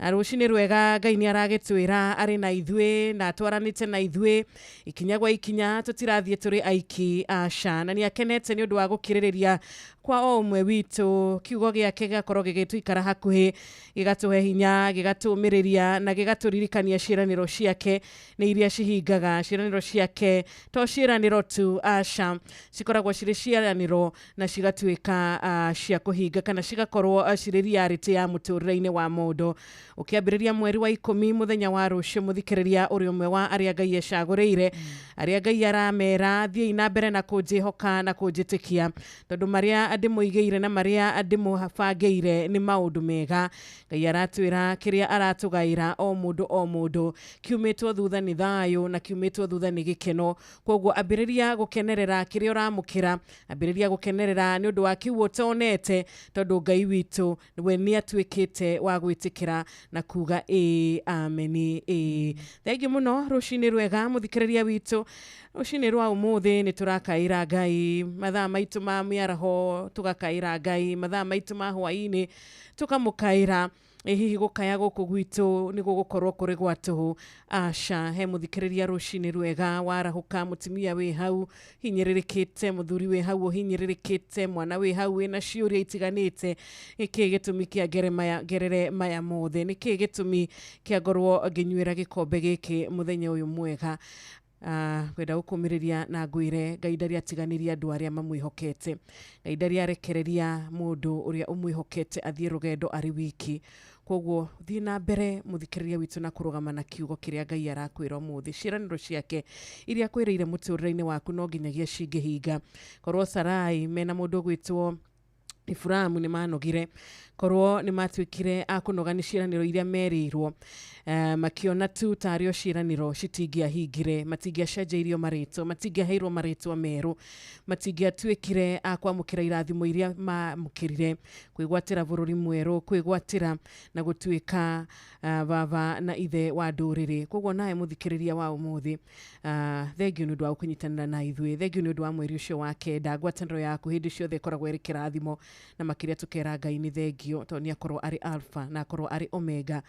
Rũcinĩ rwega Ngai nĩ aragĩtwĩra arĩ na ithuĩ na atwaranĩte na ithuĩ ikinya gwa ikinya tũtirathiĩ tũrĩ aiki aca na nĩ akenete nĩ ũndũ wa gũkirĩrĩria kwa o ũmwe witũ kiugo gĩake gĩgakorwo gĩgĩtũikara hakuhĩ gĩgatũhe hinya, gĩgatũmĩrĩria na gĩgatũririkania ciĩranĩro ciake nĩ iria cihingaga. Ciĩranĩro ciake to ciĩranĩro tu, aca, cikoragwo cirĩ ciĩranĩro na cigatuĩka cia kũhinga kana cigakorwo cirĩ reality ya mũtũrĩre-inĩ wa mũndũ. Ũkĩambĩrĩria mweri wa 10 mũthenya wa rũciũ, mũthikĩrĩria ũrĩ ũmwe wa arĩa Ngai ecagũrĩire, arĩa Ngai aramera thiĩi na mbere na kũnjĩhoka na kũnjĩtĩkia, tondũ marĩa ndĩmũigĩire na marĩa ndĩmũbangĩire nĩ maũndũ mega. Ngai aratwĩra kĩrĩa aratũgaĩra o mũndũ o mũndũ kiumĩtwo thutha nĩ thayũ na kiumĩtwo thutha nĩ gĩkeno. Koguo ambĩrĩria gũkenerera kĩrĩa ũramũkĩra, ambĩrĩria gũkenerera nĩ ũndũ wa kĩu ũtonete, tondũ Ngai witũ we nĩ atuĩkĩte wa gwĩtĩkĩra na kuga ĩĩ, ameni, ĩĩ. Thengiũ mũno, rũcinĩ rwega mũthikĩrĩria witũ. Rũcinĩ rwa ũmũthĩ nĩ tũrakaĩra Ngai mathaa maitũ ma mĩaraho, tũgakaĩra Ngai mathaa maitũ ma hwaĩ-inĩ, tũkamũkaĩra. Ĩ hihi gũkaya gũkũ gwitũ nĩ gũgũkorwo kũrĩ gwa tũhũ? Aca. He mũthikĩrĩria rũcinĩ rwega warahũka, mũtumia wĩ hau hinyĩrĩrĩkĩte, mũthuri wĩ hau ũhinyĩrĩrĩkĩte, mwana wĩ hau wĩna ciũria itiganĩte, nĩkĩĩ gĩtũmi kĩa ngerere maya mothe? Nĩkĩĩ gĩtũmi kĩa ngorwo ngĩnyuĩra gĩkombe gĩkĩ mũthenya ũyũ mwega? Kwenda gũkũmĩrĩria na ngwĩre Ngai ndarĩ atiganĩria andũ arĩa mamwĩhokete. Ngai ndarĩ arekereria mũndũ ũrĩa ũmwĩhokete athiĩ rũgendo arĩ wiki. Koguo thiĩ na mbere mũthikĩrĩria witũ na kũrũgama na kiugo kĩrĩa Ngai arakwĩra ũmũthĩ. Ciĩranĩro ciake iria akwĩrĩire mũtũrĩre-inĩ waku no nginyagia cingĩhinga. Korwo Sarai mena mũndũ ũgwĩtwo Iburamu nĩ manogire, korwo nĩ matuĩkire a kũnoga nĩ ciĩranĩro iria merĩirwo, makiona tu tarĩ o ciĩranĩro citingĩahingire, matingĩacenjeirio marĩtwa, matingĩaheirwo marĩtwa merũ, matingĩatuĩkire a kwamũkĩra irathimo iria mamũkĩrire, kwĩgwatĩra bũrũri mwerũ, kwĩgwatĩra na gũtuĩka baba na ithe wa ndũrĩrĩ. Koguo nawe mũthikĩrĩria wa ũmũthĩ, thengiũ nĩ ũndũ wa kũnyitanĩra na ithuĩ, thengiũ nĩ ũndũ wa mweri ũcio wa 9. Ngwatanĩro yaku hĩndĩ ciothe ĩkoragwo ĩrĩ kĩrathimo, na makĩria tũkera Ngai nĩ thengiũ, tondũ nĩ akorwo arĩ Alpha na akorwo arĩ Omega,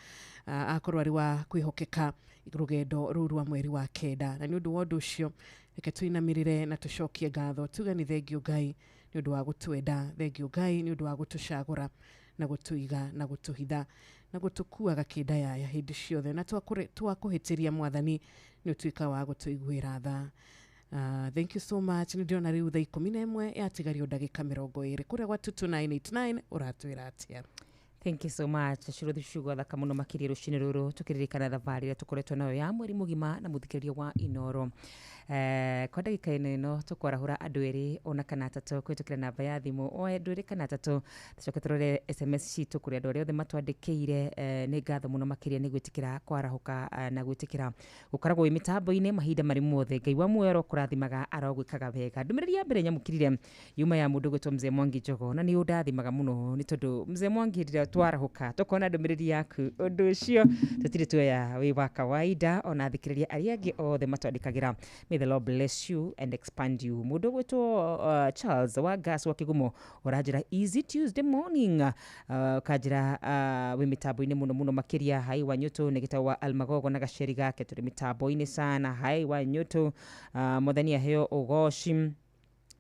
akorwo arĩ wa kwĩhokeka rũgendo rũu rwa mweri wa 9. Na nĩ ũndũ wa ũndũ ũcio reke tũinamĩrĩre na tũcokie ngatho, tuge nĩ thengiũ Ngai nĩ ũndũ wa gũtwenda, thengiũ Ngai nĩ ũndũ wa gũtũcagũra na gũtũiga na gũtũhitha na gũtũkuaga kĩndayaya hĩndĩ ciothe, na twakũhĩtĩria Mwathani nĩ ũtuĩka wa gũtũiguĩra tha. Thank you so much. Nĩ ndĩrona rĩu thaa 11 yatigario ndagĩka 20 kũrĩa gwa 22989 ũratwĩra atĩa? Thank you so much. Cirothi ciugo thaka mũno makĩria rũcinĩ rũrũ tũkĩririkana thabarĩ ĩrĩa tũkoretwo nayo ya mweri mũgima na mũthikĩrĩria wa Inoro. Kwa ndagĩka ĩno tũkwarahũra andũ erĩ ona kana atatũ kũhĩtũkĩra namba ya thimũ, o andũ erĩ kana atatũ, tũcoke tũrore SMS citũ kũrĩ andũ arĩa othe matwandĩkĩire. Nĩ ngatho mũno makĩria nĩ gwĩtĩkĩra kwarahũka na gwĩtĩkĩra gũkoragwo wĩ mĩtambo-inĩ mahinda marĩ mothe. Ngai wa muoyo arokũrathimaga, arogwĩkaga wega. Ndũmĩrĩri ya mbere nyamũkĩrire yuma ya mũndũ ũgwĩtwo Mzee Mwangi Njogo, na nĩ ũndathimaga mũno nĩ tondũ Mzee Mwangi hĩndĩ ĩrĩa twarahũka tũkona ndũmĩrĩri yaku, ũndũ ũcio tũtirĩ tuoya wĩ wa kawaida. Ona athikĩrĩria arĩa angĩ othe matwandĩkagĩra, may the Lord bless you and expand you. Mũndũ ũgwĩtwo Charles wa Gas wa Kĩgumo ũranjĩra easy Tuesday morning, ũkanjĩra wĩ mĩtambo-inĩ mũno mũno makĩria. Hai wa Nyũtũ nĩ gĩtau wa Almagogo na gaceri gake, tũrĩ mĩtambo-inĩ sana. Hai wa Nyũtũ, Mwathani aheo ũgoci.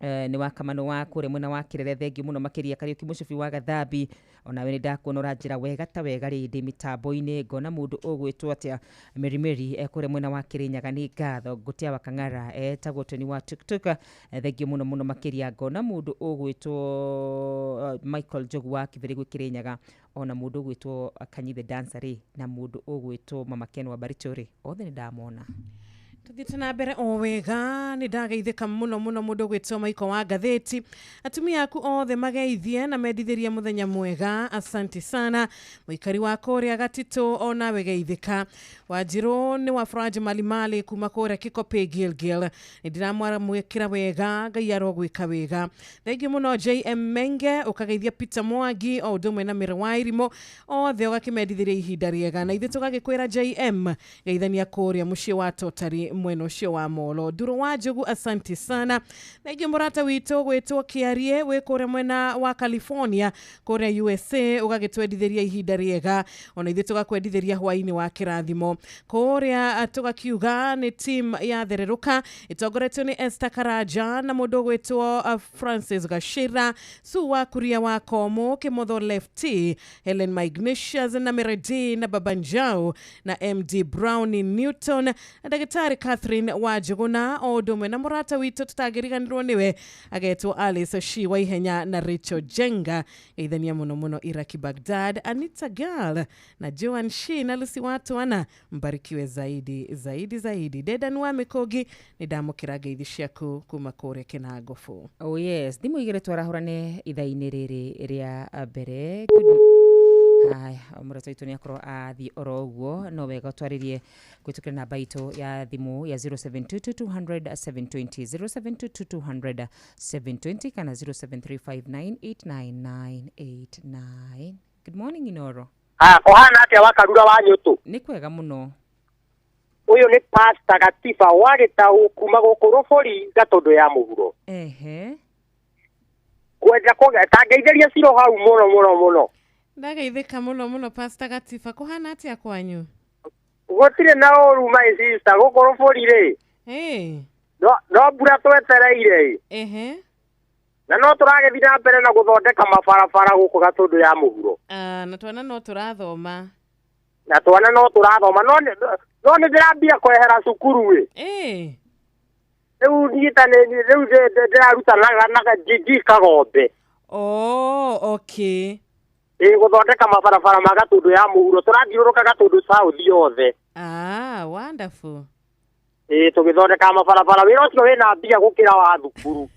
Nĩ wa Kamano wa kũrĩa mwena wa Kĩrere, thengiũ mũno makĩria. Kariũki Mũcubi wa Gathambi, onawe nĩ ndakuona ũranjĩra wega ta wega rĩ ndĩ mĩtambo-inĩ. Ngona mũndũ ũgwĩtwo atĩa Meri kũrĩa mwena wa Kĩrĩnyaga, nĩ ngatho. Ngũtia wa Kang'ara etagwo Toni wa Tuktuk, thengiũ mũno mũno makĩria. Ngona mũndũ ũgwĩtwo Michael Njogu wa Kĩbĩrĩ gwĩ Kĩrĩnyaga, ona mũndũ ũgwĩtwo Kanyi the Dancer rĩ, na mũndũ ũgwĩtwo Mama Ken wa Baricho rĩ, othe nĩ ndamona. Tuthiĩte na mbere o wega, nĩ ndageithĩka mũno mũno mũndũ ũgwĩtwo Maiko wa Ngathĩti. Atumia aku othe mageithie na mendithĩrie mũthenya mwega, asante sana. Mũikari wa kũrĩa Gatitũ onawe geithĩka. Wanjirũ nĩ wa Faraji Malimali kuma kũrĩa Kĩkopĩ Gilgil, nĩ ndĩramwĩkĩra wega, Ngai arogwĩka wega. Thengiũ mũno JM Menge, ũkageithia Peter Mwangi o ũndũ ũmwe na Mĩrĩ wa Irimũ, othe ũgakĩmendithĩria ihinda rĩega, na ithuĩ tũgagĩkwĩra JM geithania kũrĩa mũciĩ wa Totari mwena ũcio wa Molo. Nduro wa Njogu, asante sana. Na ingĩ mũrata witũ gwĩtwo Kĩarie wĩ kũrĩa mwena wa California kũrĩa USA, ũgagĩtwendithĩria ihinda rĩega, ona ithuĩ tũgakwendithĩria hwaĩ-inĩ wa kĩrathimo. Kũrĩa tũgakiuga nĩ team ya Thererũka ĩtongoretio nĩ Esther Karanja na mũndũ ũgwĩtwo Francis Gashira, Su wa Kuria wa Komo, Kimotho Lefty, Helen Magnesius na Meredi na Baba Njau na MD Brownie Newton na ndagĩtarĩ Catherine wa Njũgũna, o ũndũ ũmwe na mũrata witũ tũtangĩriganĩrwo nĩwe agetwo Alice Shi wa Ihenya na Rachel Jenga. Geithania mũno mũno Iraki Baghdad, Anita Girl na Joan Shi na Lucy Watwana, mbarikiwe zaidi zaidi zaidi. Dedan wa Mĩkũngi, nĩ ndamũkĩra ngeithi ciaku kuma kũrĩa Kĩnangobu. Oh yes, thimũ igĩrĩ twarahũrane ithaa-inĩ rĩrĩ rĩa mbere. Haya, mũrata witũ nĩ akorwo athiĩ oro ũguo, no wega twarĩrie kũhĩtũkĩra namba itũ ya thimũ ya 0722 200 720, 0722 200 720 kana 0735989989. Good morning Inoro. Kũhana atĩa wakarura wa nyũtũ? Nĩ kwega mũno. Ũyũ nĩ Pastor Gatiba wa Gĩtaũ kuma gũkũ Rũbũri Gatũndũ ya mũhuro. Ehe. Kwenda tangeithĩria ciro hau mũno mũno mũno. Ndageithĩka mũno mũno Pastor Gatiba, kũhana atĩa kwanyu? Gũtirĩ na ũru my sister, gũkũ Rũbũri rĩ. No mbura twetereire. Ehe. Na no tũragĩthiĩ na mbere na gũthondeka mabarabara gũkũ Gatũndũ ya mũhuro. Na twana no tũrathoma. Na twana no tũrathoma, no nĩ ndĩrambia kwehera cukuru ĩ. Rĩu rĩu ndĩraruta na Gigi Kagombe. Oh, okay. Gũthondeka mabarabara ma Gatũndũ ya mũhuro, tũrathiũrũrũka Gatũndũ South yothe. Wonderful. Tũgĩthondeka mabarabara, wĩra ũcio wĩna mbia gũkĩra wa thukuru.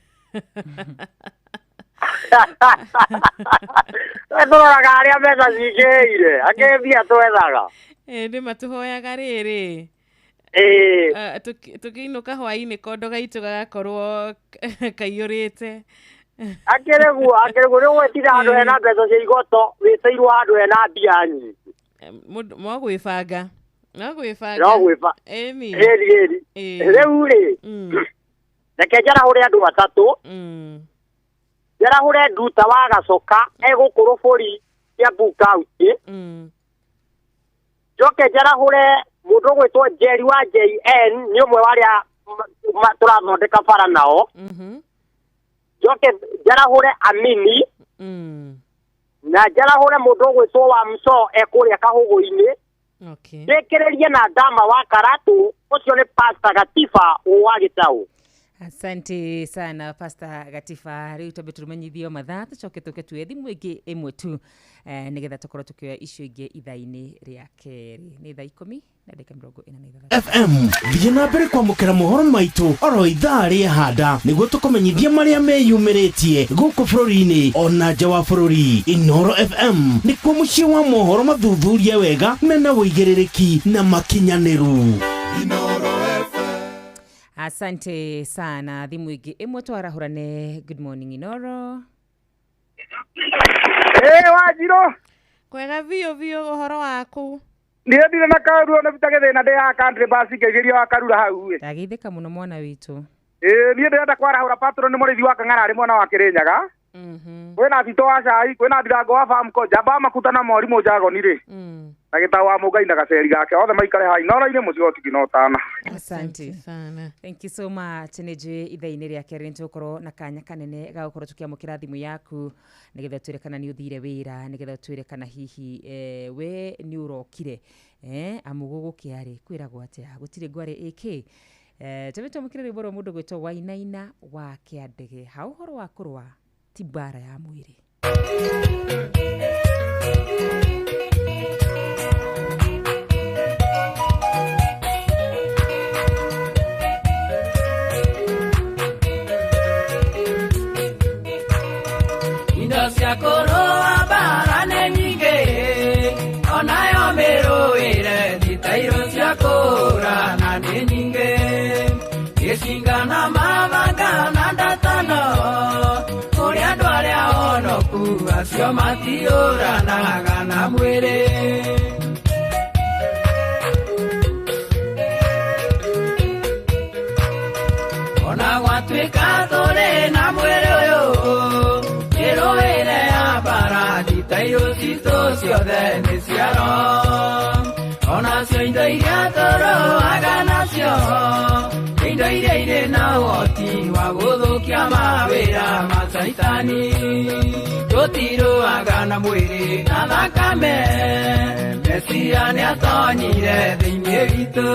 Tũroraga arĩa mbeca cingĩhĩire, angĩ mbia twethaga. Nĩ matũhoyaga rĩrĩ. Tũkĩinũka hwaĩ-inĩ kondo gaitũ gagakorwo kaiyũrĩte. Akĩrĩ guo nĩ ũgwĩtira handũ hena mbeca cia igoto, wĩtĩirwo handũ hena mbia nyingĩ. No gwĩbanga. No gwĩbanga. No gwĩbanga. Ĩni. Ĩni. Rĩu rĩ, reke njarahũre andũ atatũ. Njarahũre Nduta wa Gacoka egũkũ Rũbũri Kiambu County. Njoke njarahũre mũndũ ũgwĩtwo Njeri wa JN, nĩ ũmwe wa arĩa tũrathondeka bara nao. Njoke njarahũre Amini. Na njarahũre mũndũ ũgwĩtwo wa Mso ekũrĩa Kahũgũ-inĩ. Ndĩkĩrĩrie na Ndama wa Karatu, ũcio nĩ Pastor Gatiba wa Gĩtaũ. Asante sana Pastor Gatiba. Rĩu twambe tũmenyithio mathaa tũcoke tũke tuoye thimũ ĩngĩ ĩmwe tu, nĩgetha tũkorwo tũkĩoya icio ingĩ ithaa-inĩ rĩa kerĩ. Nĩ thaa 10:46. FM thiĩ na mbere kwamũkĩra mohoro maitũ oro ithaa rĩa handa nĩguo tũkũmenyithia marĩa meyumĩrĩtie gũkũ bũrũri-inĩ ona nja wa bũrũri. Inoro FM nĩkuo mũciĩ wa mohoro mathuthurie wega mena ũigĩrĩrĩki na makinyanĩru. Asante sana. Thimũ ĩngĩ ĩmwe twarahũrane. Good morning Inoro. Wanjirũ. Kwega biũ biũ, ũhoro waku? Niĩ ndirĩ na kaũru ona bitage thĩna, ndĩ haha country bus ngeigeria wa Karura hau ĩ. Ndageithĩka mũno mwana witũ. Niĩ ndĩrenda kwarahũra patron nĩ mũrĩithi wa Kang'ara arĩ mwena wa Kĩrĩnyaga. Kwĩna Tito wa Cai, kwĩna Ndirango wa Famco, Njamba wa Makuta na Morimũ Njagoni rĩ. Na Gĩtaũ wa Mũngai na Gaceri gake, othe maikare haha Inoro-inĩ mũciĩ wa ũtigi na ũtana. Asante sana. Thank you so much. Nĩ njũĩ ithaa-inĩ rĩa kerĩ nĩ tũgũkorwo na kanya kanene ga gũkorwo tũkĩamũkĩra thimũ yaku nĩgetha twĩre kana nĩ ũthire wĩra, nĩgetha twĩre kana hihi we nĩ ũrokire. Amu gũgũkĩa rĩ, kwĩragwo atĩa? Gũtirĩ ngwarĩ ĩkĩ. Twambe twamũkĩre rwĩmbo rwa mũndũ gwĩtwo Wainaina wa Kĩandege. Ha ũhoro wa kũrũa ti mbara ya mwĩrĩ. Indo cia kũrũa mbara nĩ nyingĩ, onayo mĩrũĩre thitairũ cia kũũrana nĩ nyingĩ. Gĩcinga na mabanga na ndatano, kũrĩ andũ arĩa onoku acio matiũranaga na mwĩrĩ. Ona gwatuĩka tũrĩ na mwĩrĩ ũyũ, mĩrũĩre ya mbara nditairũ citũ ciothe nĩ cia roho. Onacio indo iria tũrũaga nacio, indo iria irĩ na ũhoti wa gũthũkia mawĩra ma Caitani. Tũtirũaga na mwĩrĩ na thakame, Mesia nĩatonyire thĩinĩ witũ,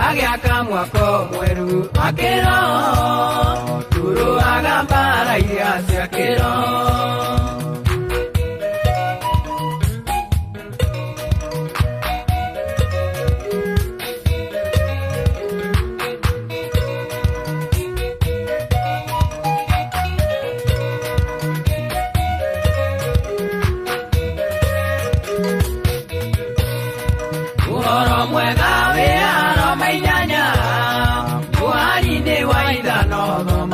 agĩaka mwako mwerũ wa kĩroho, tũrũaga mbara iria cia kĩroho.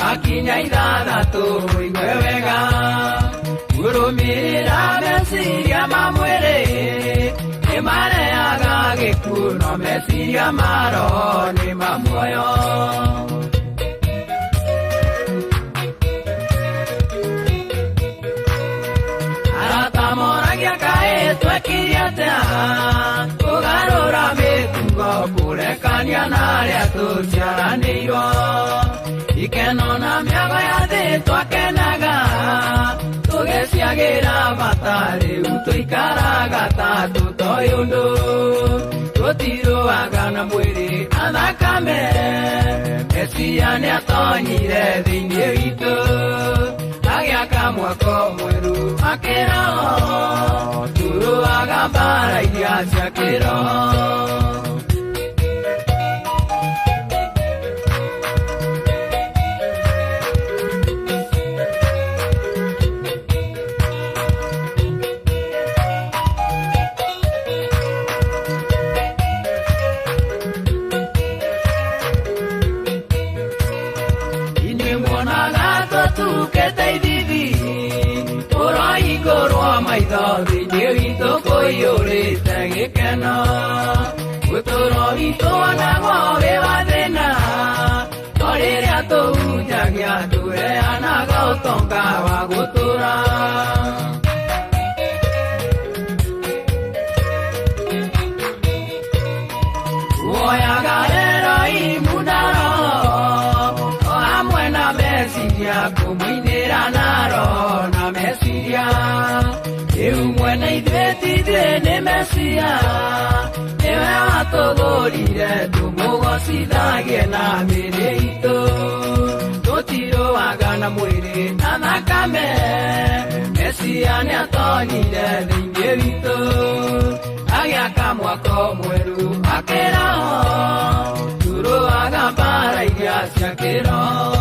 Makinya ithathatũ ũigue wega, kũrũmĩrĩra meciria ma mwĩrĩ nĩmarehaga gĩkuũ, no meciria ma roho nĩ ma muoyo. Arata moragia kaĩ twekire atĩa, kũgarũra mĩtugo kũrekania na arĩa tũciaranĩirwo. Ikeno na mĩago ya thĩ twakenaga, tũgĩciagĩra bata, rĩu tũikaraga ta tũtoĩ ũndũ. Tũtirũaga na mwĩrĩ na thakame, Mesia nĩatonyire thĩinĩ witũ, agĩaka mwako mwerũ wa kĩroho, tũrũaga mbara iria cia kĩroho. Maitho thĩinĩ witũ kũiyũrĩte gĩkeno, ũtũũro witũ onagwo wĩ wa thĩna, no rĩrĩa tũhunjagia tũheanaga ũtonga wa gũtũũra. Woyaga Erohimu na roho, o hamwe na meciria, kũmũinĩra na roho na meciria. Rĩu mwene ithuĩ ti ithuĩ nĩ Mesia, nĩwe watũgũrire tũmũgocithagie na mĩĩrĩ itũ. Tũtirũaga na mwĩrĩ na thakame, Mesia nĩatonyire thĩinĩ witũ, agĩaka mwako mwerũ wa kĩroho, tũrũaga mbara iria cia kĩroho.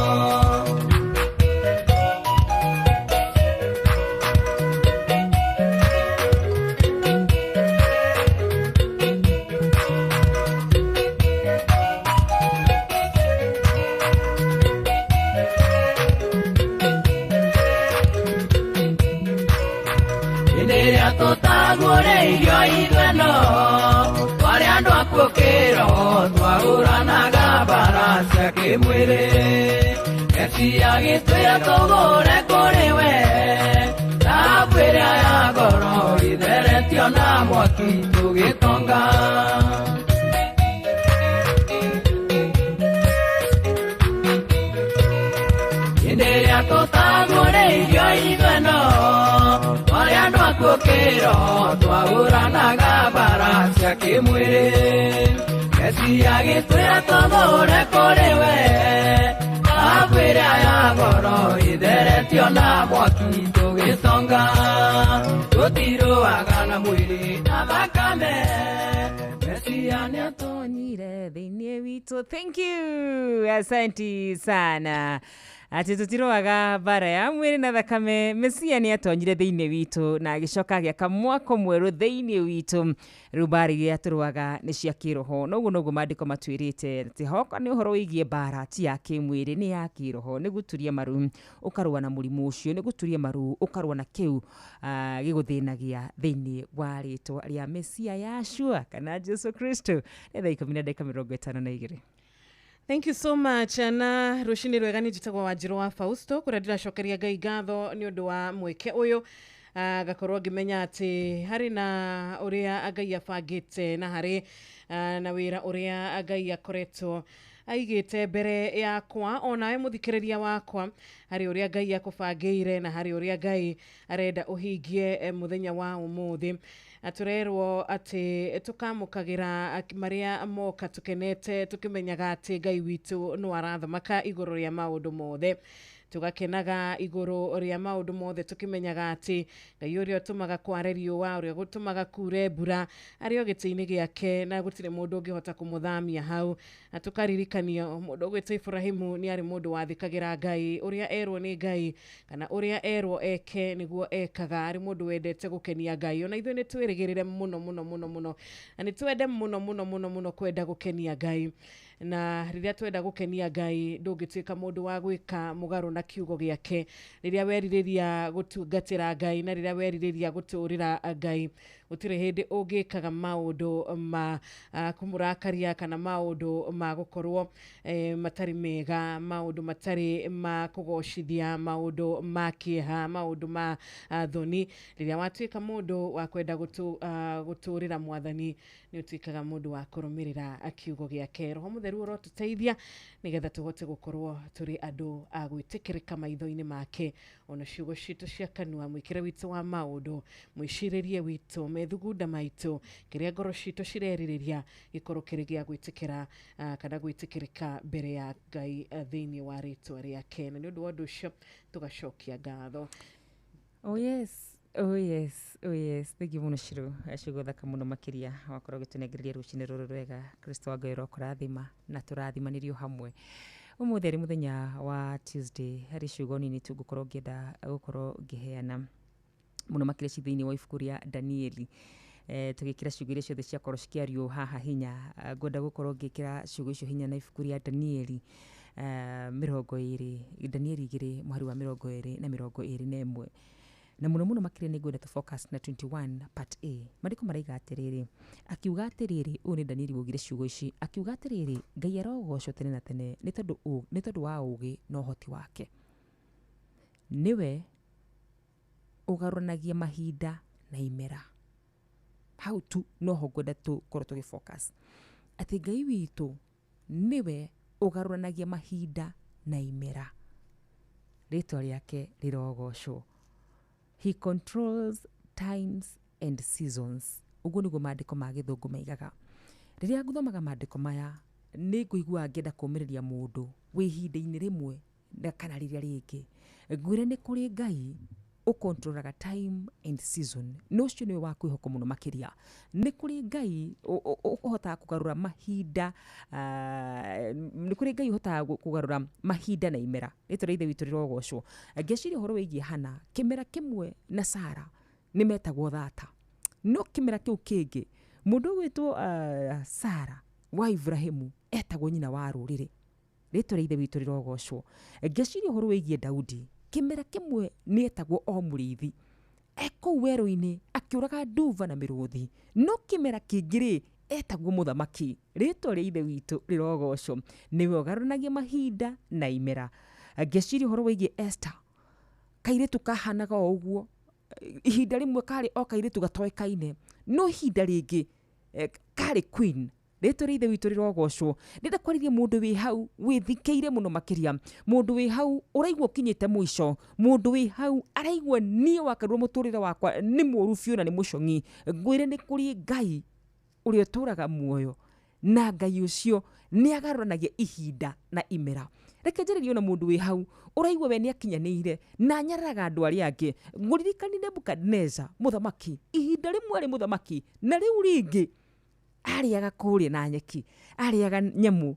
Tũtagũrĩirio ithueno, twarĩ andũ akuũ kĩroho, twahũranaga mbara cia kĩmwĩrĩ. Mesia agĩtwĩra tũgũre kũrĩ we, thahabu ĩrĩa ya goro ĩtheretio na mwaki tũgĩtonga. Hĩndĩ ĩrĩa tũtagũrĩirio ithueno, twarĩ andũ akuũ kĩroho, twahũranaga mbara cia kĩmwĩrĩ. Mesia agĩtwĩra tũgũre kũrĩ we, thahabu ĩrĩa ya goro ĩtheretio na mwaki tũgĩtonga. Tũtirũaga na mwĩrĩ na thakame, Mesia nĩatonyire thĩinĩ witũ. Thank you, asanti sana. Atĩ tũtirũaga mbara ya mwĩrĩ na thakame, Mesia nĩatonyire thĩinĩ witũ na agĩcoka agĩaka mwako mwerũ thĩinĩ witũ. Rĩu mbara iria tũrũaga nĩ cia kĩroho, noguo noguo maandĩko matwĩrĩte atĩ hoka nĩ ũhoro wĩgiĩ mbara ti ya kĩmwĩrĩ, nĩ ya kĩroho. Nĩ gũturia maru ũkarũa na mũrimũ ũcio, nĩ gũturia maru ũkarũa na kĩu gĩgũthĩnagia thĩinĩ wa rĩtwa rĩa Mesia Yashua kana Jesu Kristo. Nĩ thaa 10:52. Thank you so much. Na rũcinĩ rwega nĩ njĩtagwo Wanjirũ wa Fausto, kũrĩa ndĩracokeria Ngai ngatho nĩ ũndũ wa mweke ũyũ. Ngakorwo ngĩmenya atĩ harĩ na ũrĩa Ngai abangĩte na harĩ na wĩra ũrĩa Ngai akoretwo aigĩte mbere yakwa, onawe mũthikĩrĩria wakwa, harĩ ũrĩa Ngai akũbangĩire na harĩ ũrĩa Ngai arenda ũhingie mũthenya wa ũmũthĩ. Na tũrerwo atĩ tũkamũkagĩra marĩa moka tũkenete, tũkĩmenyaga atĩ Ngai witũ no arathamaka igũrũ rĩa maũndũ mothe. Tũgakenaga igũrũ rĩa maũndũ mothe, tũkĩmenyaga atĩ Ngai ũrĩa ũtũmaga kware riũa, ũrĩa ũtũmaga kure mbura, arĩ o gĩtĩ-inĩ gĩake na gũtirĩ mũndũ ũngĩhota kũmũthamia hau. Na tũkaririkanio mũndũ ũgwĩtwo Ibrahimu nĩ arĩ mũndũ wathĩkagĩra Ngai, ũrĩa erwo nĩ Ngai kana ũrĩa erwo eke nĩguo ekaga, arĩ mũndũ wendete gũkenia Ngai. Ona ithuĩ nĩ twĩrĩgĩrĩre mũno mũno mũno mũno, na nĩ twende mũno mũno mũno mũno kwenda gũkenia Ngai. Na rĩrĩa twenda gũkenia Ngai, ndũngĩtuĩka mũndũ wa gwĩka mũgarũ na kiugo gĩake. Rĩrĩa werirĩria gũtungatĩra Ngai na rĩrĩa werirĩria gũtũũrĩra Ngai, gũtirĩ hĩndĩ ũngĩkaga maũndũ ma kũmũrakaria kana maũndũ ma gũkorwo matarĩ mega, maũndũ matarĩ ma kũgocithia, maũndũ ma kĩeha, maũndũ ma thoni. Rĩrĩa watuĩka mũndũ wa kwenda gũtũũrĩra Mwathani, nĩ ũtuĩkaga mũndũ wa kũrũmĩrĩra kiugo gĩake. Roho Mũtheru ũrotũteithia nĩgetha tũhote gũkorwo tũrĩ andũ a gwĩtĩkĩrĩka maitho-inĩ make, ona ciugo citũ cia kanua, mwĩkĩre witũ wa maũndũ, mwĩcirĩrie witũ, methugunda maitũ, kĩrĩa ngoro citũ cirerirĩria gĩkorwo kĩrĩ gĩa gwĩtĩkĩra kana gwĩtĩkĩrĩka mbere ya Ngai thĩinĩ wa rĩtwa rĩake. Na nĩ ũndũ wa ũndũ ũcio tũgacokia ngatho. Oh yes. Oh yes, oh yes. Thank you mũno Shiro. Ciugo thaka mũno makĩria wakorwo ũgĩtũnengereria rũcinĩ rũrũ rwega. Kristo wa Ngai ũrokũrathima na tũrathimanĩrio hamwe. Ũmũthĩ arĩ mũthenya wa Tuesday, harĩ ciugo nini tu ngũkorwo ngĩenda gũkorwo ngĩheana mũno makĩria ci thĩinĩ wa ibuku rĩa Danieli. Tũgĩkĩra ciugo iria ciothe ciakorwo cikĩario haha hinya, ngwenda gũkorwo ngĩkĩra ciugo icio hinya na ibuku rĩa Danieli 20, Danieli 2 mũhari wa 20 na 21. Na mũno mũno makĩria nĩ ngwenda tũ focus na 21 part A. Maandĩko maraiga atĩrĩrĩ, akiuga atĩrĩrĩ, ũyũ nĩ Danieli waugire ciugo ici, akiuga atĩrĩrĩ, Ngai arogocwo tene na tene nĩ tondũ wa ũũgĩ na ũhoti wake. Nĩwe ũgarũranagia mahinda na imera. Hau tu noho ngwenda tũkorwo tũgĩ focus. Atĩ Ngai witũ nĩwe ũgarũranagia mahinda na imera. Rĩtwa rĩake rĩrogocwo. He controls times and seasons. Ũguo nĩguo maandĩko ma gĩthũngũ maigaga. Rĩrĩa ngũthomaga maandĩko maya, nĩ ngũiguaga ngĩenda kũũmĩrĩria mũndũ wĩ ihinda-inĩ rĩmwe na kana rĩrĩa rĩngĩ. Ngwĩre nĩ kũrĩ Ngai ũkontrolaga time and season. Na ũcio nĩwe wa kwĩhokwo mũno makĩria. Nĩ kũrĩ Ngai ũhotaga kũgarũra mahinda, nĩ kũrĩ Ngai ũhotaga kũgarũra mahinda na imera. Rĩtwa rĩa Ithe witũ rĩrogocwo. Ngeciria ũhoro wĩgiĩ Hana, kĩmera kĩmwe na Sara nĩ metagwo thata. No kĩmera kĩu kĩngĩ, mũndũ ũgwĩtwo Sara wa Ibrahimu etagwo nyina wa rũrĩrĩ. Rĩtwa rĩa Ithe witũ rĩrogocwo. Ngeciria ũhoro wĩgiĩ Daudi, kĩmera kĩmwe nĩ etagwo o mũrĩithi. E kũu werũ-inĩ akĩũraga nduva na mĩrũthi. No kĩmera kĩngĩ rĩ, etagwo mũthamaki. Rĩtwa rĩa Ithe witũ rĩrogocwo. Nĩwe ũgarũranagia mahinda na imera. Ngeciria ũhoro wĩgiĩ Esther, kairĩtu kahanaga o ũguo. Ihinda rĩmwe karĩ o kairĩtu gatoĩkaine, no ihinda rĩngĩ karĩ queen. Rĩtwa rĩa Ithe witũ rĩrogocwo. Ndĩrenda kwarĩria mũndũ wĩ hau wĩthikĩire mũno makĩria, mũndũ wĩ hau ũraigua ũkinyĩte mũico, mũndũ wĩ hau araigua niĩ wakarũra mũtũrĩre wakwa nĩ mũũru biũ na nĩ mũcong'i. Ngwĩre nĩ kũrĩ Ngai ũrĩa ũtũũraga muoyo, na Ngai ũcio nĩ agarũranagia ihinda na imera. Reke njarĩrie ona mũndũ wĩ hau ũraigua we nĩ akinyanĩire na anyararaga andũ arĩa angĩ. Ngũririkanie Nebukadneza mũthamaki, ihinda rĩmwe arĩ mũthamaki na rĩu rĩngĩ arĩaga kũrĩa na nyeki, arĩaga nyamũ,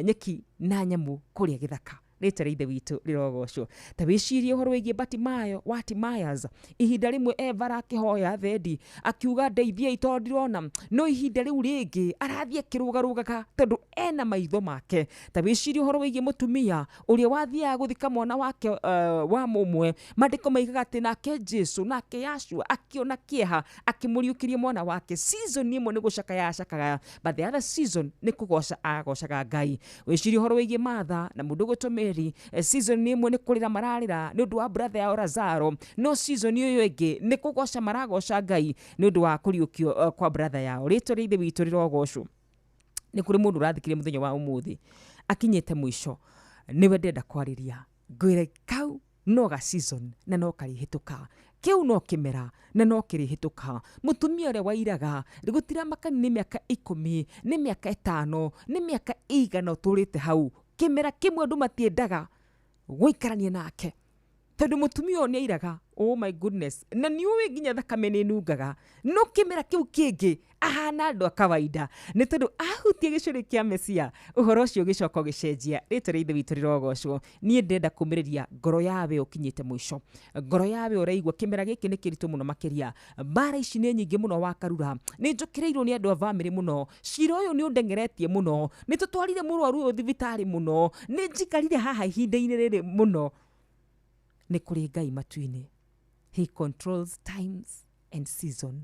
nyeki na nyamũ kũrĩa gĩthaka. Rĩtwa rĩa Ithe witũ rĩrogocwo. Ta wĩcirie ũhoro wĩgiĩ Batimayo wa Timayas. Ihinda rĩmwe Eva akĩhoya thendi akiuga ndeithiai tondũ ndirona, no ihinda rĩu rĩngĩ arathiĩ akĩrũgarũgaga tondũ ena maitho make. Ta wĩcirie ũhoro wĩgiĩ mũtumia ũrĩa wathiaga gũthika mwana wake wa mũmwe. Maandĩko maigaga atĩ nake Jesu, nake Yashua akĩona kĩeha akĩmũriũkĩria mwana wake. Season ĩmwe nĩ gũcakaya acakaga, but the other season nĩ kũgoca agocaga Ngai. Wĩcirie ũhoro wĩgiĩ Martha na mũndũ ũgwĩtwo Mary. Season ĩmwe nĩ kũrĩra mararĩra nĩ ũndũ wa brother yao Lazaro, no season ĩyo ĩngĩ nĩ kũgoca maragoca Ngai nĩ ũndũ wa kũriũkio kwa brother yao. Rĩtwa rĩa Ithe witũ rĩrogocwo. Nĩ kũrĩ mũndũ ũrathikĩrĩria mũthenya wa ũmũthĩ akinyĩte mũico, nĩwe ndĩrenda kwarĩria, ngwĩre kau no ga season na no karĩhĩtũka, kĩu no kĩmera na no kĩrĩhĩtũka. Mũtumia ũrĩa wairaga gũtiramakani nĩ mĩaka 10, nĩ mĩaka 5, nĩ mĩaka ĩigana ũtũrĩte hau, kĩmera kĩmwe andũ matiendaga gũikarania nake tondũ mũtumia ũyũ nĩ airaga. Oh my goodness, na nĩ ũĩ nginya thakame nĩ ĩnungaga, no kĩmera kĩu kĩngĩ ahana andũ a kawaida nĩ tondũ ahutia gĩcũrĩ kĩa Mesia, ũhoro ũcio ũgĩcoka ũgĩcenjia. Rĩtwa rĩa Ithe witũ rĩrogocwo. Niĩ ndĩrenda kũmĩrĩria ngoro yawe ũkinyĩte mũico, ngoro yawe ũraigua kĩmera gĩkĩ nĩ kĩritũ mũno makĩria, mbara ici nĩ nyingĩ mũno wakarura, nĩ njũkĩrĩirwo nĩ andũ a bamĩrĩ mũno, cira ũyũ nĩ ũndengeretie mũno, nĩ tũtwarire mũrwaru ũyũ thibitarĩ mũno, nĩ njikarire haha ihinda-inĩ rĩrĩ mũno. Nĩ kũrĩ Ngai matu-inĩ. He controls times and season.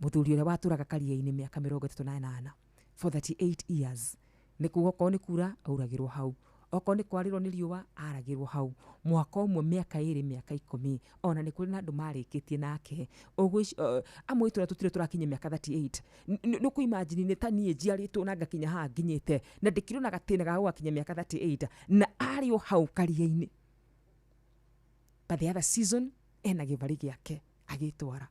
Mũthuri ũrĩa watũraga karia-inĩ mĩaka 38, for 38 years, nĩ kuga okorwo nĩ kura auragĩrwo hau, okorwo nĩ kwarĩrwo nĩ riũa aragĩrwo hau, mwaka ũmwe, mĩaka 2, mĩaka 10, ona nĩ kũrĩ na andũ marĩkĩtie nake. Amwe itũra tũtirĩ tũrakinyia mĩaka 38. Nĩ kũ-imagine nĩ ta niĩ njiarĩtwo na ngakinya haha nginyĩte na ndĩkĩrĩ na gatĩna ga gũgakinya mĩaka 38 na arĩ o hau karia-inĩ. But the other season ena gĩbarĩ gĩake agĩtwara.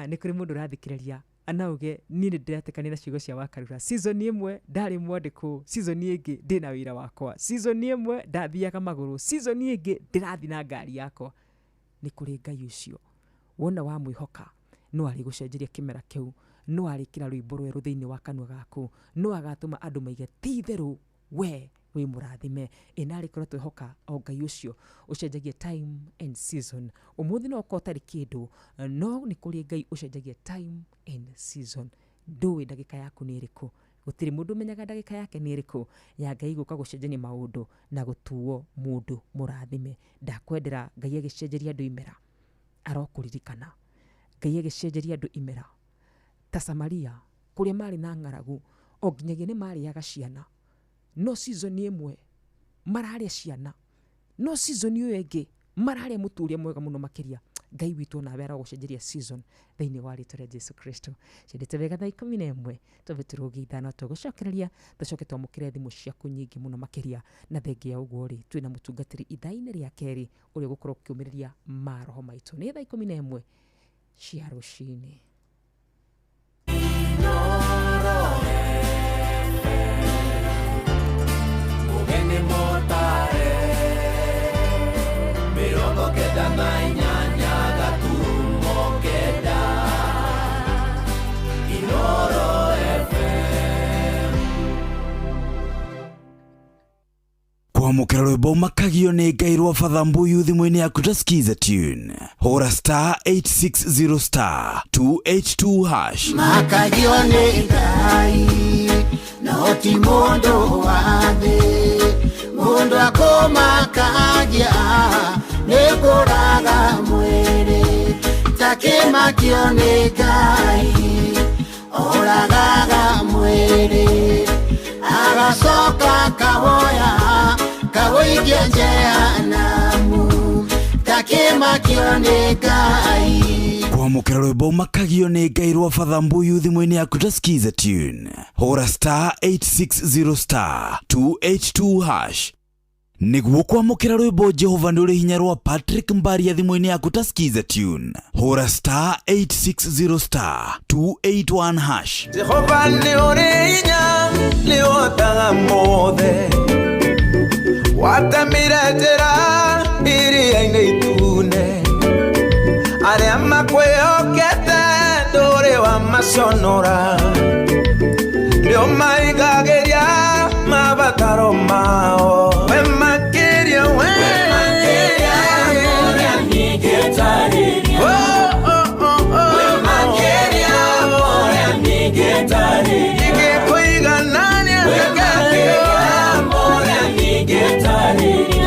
Nĩ kũrĩ mũndũ ũrathikĩrĩria anauge niĩ nĩ ndĩretĩkania na ciugo cia Wakarura. Season ĩmwe ndarĩ mwandĩkwo, season ĩngĩ ndĩna wĩra wakwa, season ĩmwe ndathiaga magũrũ, season ĩngĩ ndĩrathiĩ na ngari yakwa. Nĩ kũrĩ Ngai ũcio wona wamwĩhoka no arĩgũcenjeria kĩmera kĩu, no arĩkĩra rwĩmbo rwerũ thĩinĩ wa kanua gaku, no agatũma andũ maige ti itherũ we wĩ mũrathime. Ĩ narĩ korwo twehoka o Ngai ũcio ũcenjagia time and season. Ũmũthĩ no ũkorwo ũtarĩ kĩndũ, no nĩ kũrĩ Ngai ũcenjagia time and season. Ndũĩ ndagĩka yaku nĩ ĩrĩkũ, gũtirĩ mũndũ ũmenyaga ndagĩka yake nĩ ĩrĩkũ ya Ngai gũka gũcenjania maũndũ na gũtuo mũndũ mũrathime. Ndakwendera Ngai agĩcenjeria andũ imera arokũririkana. Ngai agĩcenjeria andũ imera ta Samaria kũrĩa marĩ na ng'aragu, o nginyagia nĩ marĩaga ciana, no season ĩmwe mararĩa ciana, no season ĩyo ĩngĩ mararĩa mũtu ũrĩa mwega mũno makĩria. Ngai witũ nawe arogũcenjeria season thĩinĩ wa rĩtwa rĩa Jesu Kristo. Ciendete wega thaa 11 twambe tũrũgie 5 tũgũcokereria, tũcoke twamũkĩre thimũ ciaku nyingĩ mũno makĩria. Na thengia ya ũguo rĩ, twĩna mũtungatĩri ithaa-inĩ rĩa kerĩ ũrĩa ũgũkorwo ũkĩũmĩrĩria maroho maitũ. Nĩ thaa 11 cia rũcinĩ. Kwamũkĩra rwĩmbo makagio nĩ Ngai rwa Father Mbuyu thimũ-inĩ yaku ta Skiza tune. Hũra star 860 star 282 hash. Makagio nĩ Ngai no ti mũndũ wa thĩ, mũndũ akũmakagia nĩ kũraga mwĩrĩ, takĩmakio nĩ Ngai oragaga mwĩrĩ, agacoka kawoya kawoikia jehanamu, takĩmakio nĩ Ngai. Kwamũkĩra rwĩmbo makagio nĩ Ngai rwa Father Mbuyu thimũ-inĩ yaku ta Skiza tune. Hũra star 860 star 282 hash. Nĩguo kwamũkĩra rwĩmbo Jehova nĩ ũrĩ hinya rwa Patrick Mbaria thimũ-inĩ yaku ta Skiza tune. Hũra star 860 star 281 hash. Jehova nĩ ũrĩ hinya, nĩ ũhotaga mothe, watemire njĩra iria-inĩ itune, arĩa makwĩhokete ndũrĩ wamaconora, nĩ ũmaigagĩria maba mabataro mao. We makĩria, we makĩria ũrĩa ningĩtarĩria. Oh, oh, oh, oh. We makĩria ũrĩa ningĩtarĩria. Ingĩkũiganania We makĩria ũrĩa ningĩtarĩria.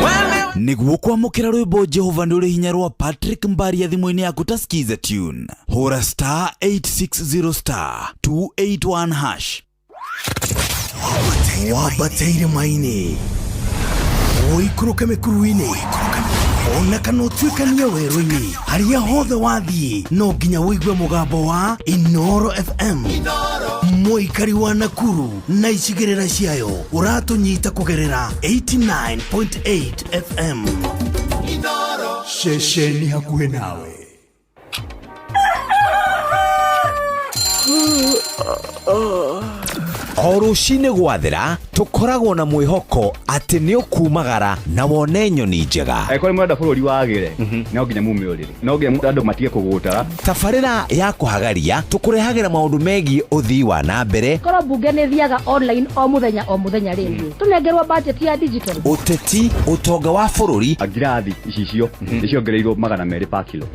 Nĩguo kwamũkĩra rwĩmbo Jehova nĩ ũrĩ hinya rwa Patrick Mbaria thimũ-inĩ yaku ta Skiza tune, hũra star 860 star 281 hash. Wambate irĩma-inĩ, ũikũrũke mĩkuru-inĩ, ona kana ũtuĩkanie werũ-inĩ, harĩa hothe wathiĩ no nginya ũigue mũgambo wa Inoro FM. Mũikari wa Nakuru na icigĩrĩra ciayo ũratũnyita kũgerera 89.8 FM. Ceceni hakuhĩ nawe. O rũcinĩ gwathera tũkoragwo na mwĩhoko atĩ nĩ ũkumagara na wone nyoni njega. Angĩkorwo nĩ mũrenda bũrũri wagĩre, no nginya mume ũrĩrĩ, no nginya andũ matige kũgũtara. Tabarĩra ya kũhagaria tũkũrehagĩra maũndũ megiĩ ũthii wa na mbere, korwo mbunge nĩ thiaga online o mũthenya o mũthenya rĩ, tũnengerwo budget ya digital, ũteti, ũtonga wa bũrũri. Ngirathi icicio nĩciongereirwo 200 per kilo,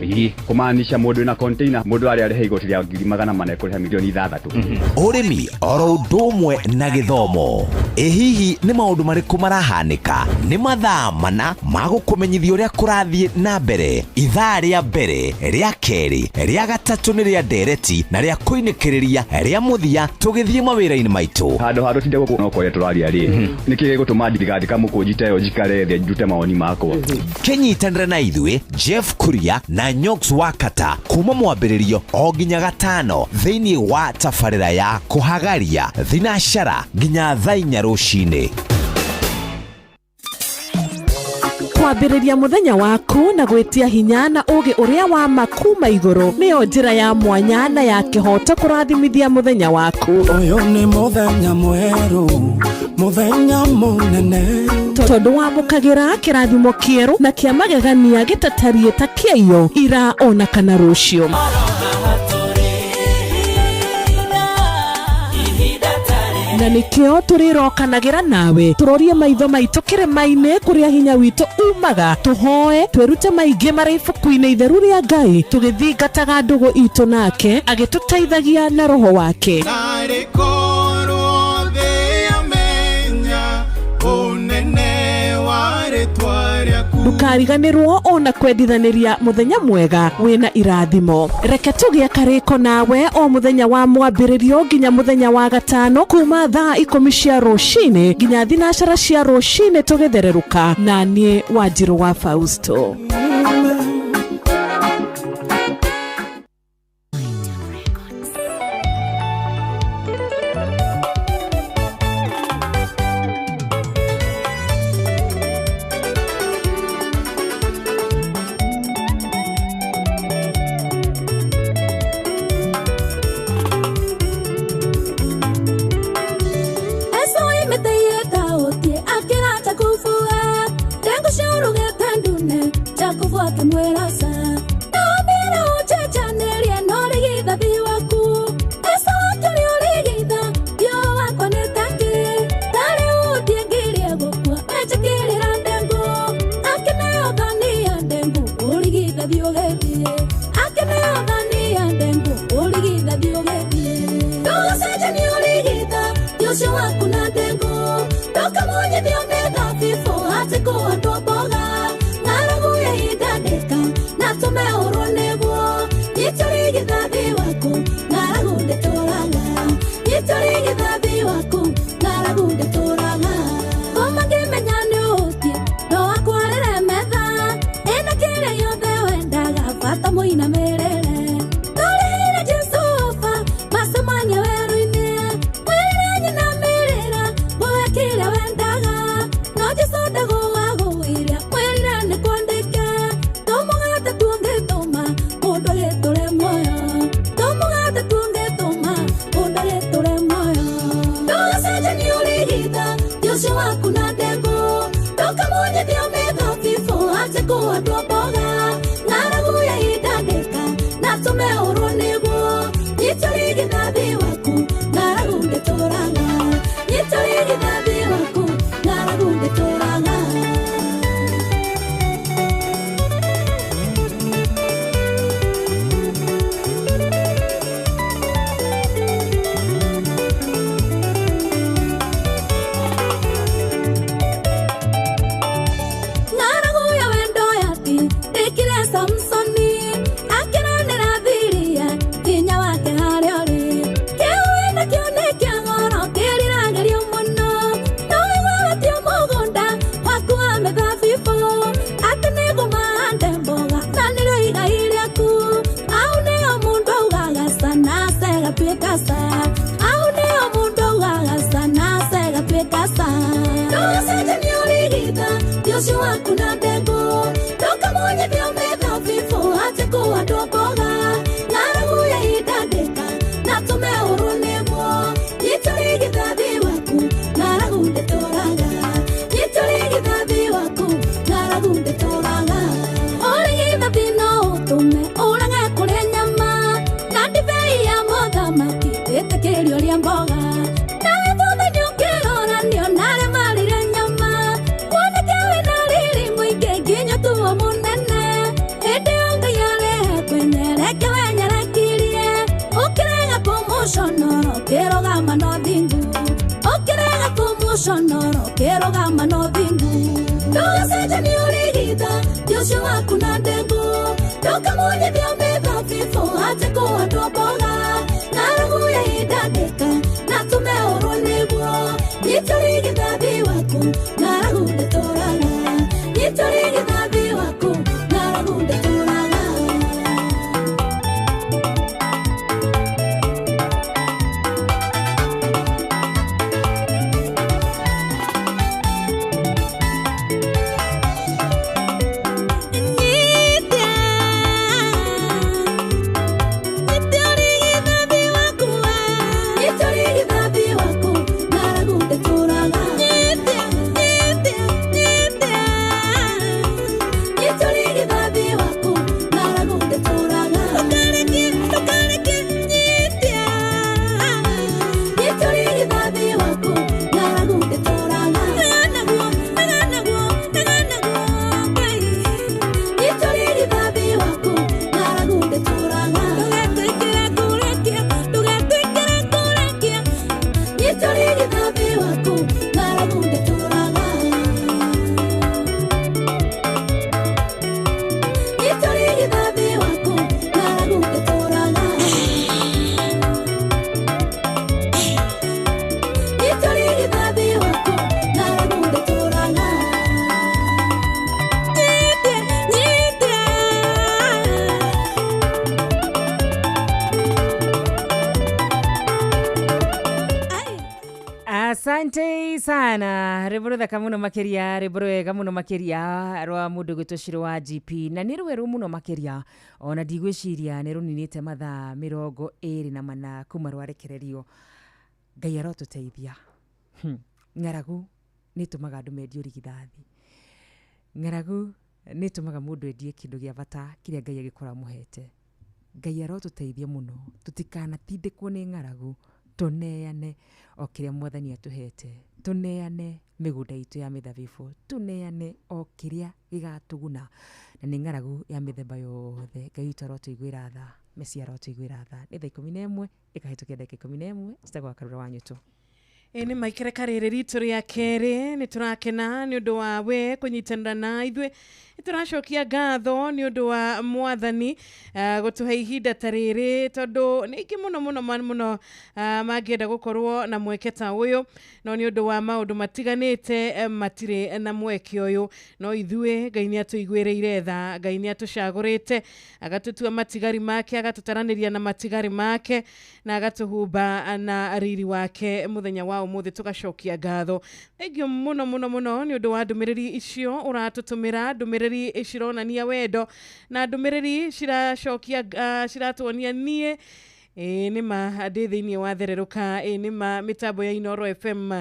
kũmaanisha mũndũ wĩna container, mũndũ arĩa arĩha igoti rĩa 400,000 ekũrĩha 6 million. Ũrĩmi oro ũndũ ũmwe na gĩthomo. Ĩ hihi nĩ maũndũ marĩkũ marahanĩka? Nĩ mathaa mana ma gũkũmenyithia ũrĩa kũrathiĩ na mbere. Ithaa rĩa mbere, rĩa kerĩ, rĩa gatatũ nĩ rĩa ndereti na rĩa kũinĩkĩrĩria rĩa mũthia tũgĩthiĩ mawĩra-inĩ maitũ. Handũ ha tũtinde gũkũ no kwaria tũraria rĩ, nĩkĩ gĩgũtũma ndigandĩka mũkũnji ta ĩyo njikare thĩ ndute mawoni makwa? Kĩnyitanĩre na ithuĩ Jeff Kuria na Nyox Wakata kuma mwambĩrĩrio o nginya gatano thĩinĩ wa tabarĩra ya kũhagaria thinacara nginya thaa 4 rũcinĩ. Kwambĩrĩria mũthenya waku na gwĩtia hinya na ũgĩ ũrĩa wa ma kuma igũrũ nĩyo njĩra ya mwanya na ya kĩhoto kũrathimithia mũthenya waku. Ũyũ nĩ mũthenya mwerũ, mũthenya mũnene, tondũ wamũkagĩra kĩrathimo kĩerũ na kĩa magegania gĩtatariĩ ta kĩaiyo ira ona kana rũciũ. Na nĩkĩo tũrĩrokanagĩra nawe tũrorie maitho maitũ kĩrĩma-inĩ kũrĩa hinya witũ umaga, tũhoe twĩrute maingĩ marĩ ibuku-inĩ itheru rĩa Ngai tũgĩthingataga ndũgũ itũ nake agĩtũteithagia na roho wake. Narĩ korwo thĩ yamenya ũnene wa rĩtwa rĩaku. Ndũkariganĩrwo ona kwendithanĩria mũthenya mwega wĩna irathimo. Reke tũgĩe karĩko nawe o mũthenya wa mwambĩrĩrio nginya mũthenya wa gatano kuma thaa 10 cia rũcinĩ nginya 12 cia rũcinĩ tũgĩthererũka na niĩ Wanjirũ wa Fausto. Waku, ng'aragu ndĩtũraga. Nyita ũrigithathi waku. ũcio waku na ndengũ ndũkamunyithio mĩthabibũ atĩ kũhandwo mboga ng'aragu ya ihinda ndĩka na tũme ũrwo nĩguo nyita ũrigithathi waku ng'aragu ndĩtũraga nyita ũrigithathi waku ng'aragu ndĩtũraga ũrigithathi no ũtũme ũrage kũrĩa nyama na ndibei ya mũthamaki ĩtĩkĩrio rĩa mboga nawe thutha-inĩ ũkĩrora nĩona arĩa marĩire nyama woneke wĩna riri mũingĩ nginya ũtuo mũnene hĩndĩ ĩyo Ngai arehe kwenyereke wenyerekirie ũkĩrega kũmũconora ũkĩrũgama na ũthingu ũkĩrega kũmũconora ũkĩrũgama na ũthingu ndũgacenjanie ũrigithathi ũcio waku na ndengũ ndũkamunyithio mĩthabibũ atĩ kũhandwo mboga ng'aragu ya ihinda ndĩka na tũme ũrwo nĩguo nyita ũrigithathi waku ng'aragu ndĩtũraga nyita ũrigithathi waku ng'aragu ndĩtũraga. Asante sana rwĩmbo rũthaka mũno makĩria rwĩmbo rwega mũno makĩria rwa mũndũ gwĩtwo Shiro wa GP na nĩ rwerũ mũno makĩria ona ndigwĩciria nĩ rũninĩte mathaa 24 kuma rwarekererio. Ngai arotũteithia. Ng'aragu nĩ ĩtũmaga andũ mendie ũrigithathi. Ng'aragu nĩ ĩtũmaga mũndũ endie kĩndũ gĩa bata kĩrĩa Ngai agĩkorwo amũhete. Ngai arotũteithia mũno tũtikanatindĩkwo nĩ ng'aragu tũneane o kĩrĩa mwathani atũhete, tũneane mĩgũnda itũ ya mĩthabibũ, tũneane o kĩrĩa gĩgatũguna na nĩ ng'aragu ya mĩthemba yothe. Ngai witũ arotũiguĩra tha, Mesia arotũiguĩra tha. Nĩ thaa 11 ĩkahĩtũkia ndagĩka 11 njĩtagwo Wakarura wa Nyũtũ. Ĩ nĩ maikare karĩrĩ ritũ rĩa kerĩ nĩ tũrakena nĩ ũndũ wa we kũnyitanĩra na ithuĩ nĩ tũracokia ngatho nĩ ũndũ wa mwathani gũtũhe ihinda ta rĩrĩ tondũ nĩ aingĩ mũno mũno mũno mangĩenda gũkorwo na mweke ta ũyũ no nĩ ũndũ wa maũndũ matiganĩte matirĩ na mweke ũyũ no ithuĩ Ngai nĩ atũiguĩrĩire tha, Ngai nĩ atũcagũrĩte agatũtua matigari make agatũtaranĩria na matigari make na agatũhumba na riri wake mũthenya wa ũmũthĩ tũgacokia ngatho. Thengiũ mũno mũno mũno nĩ ũndũ wa ndũmĩrĩri icio ũratũtũmĩra, ndũmĩrĩri cironania wendo na ndũmĩrĩri ciracokia ciratuonia niĩ ĩ nĩ ma ndĩ thĩinĩ wa thererũka, ĩ nĩ ma mĩtambo ya Inooro FM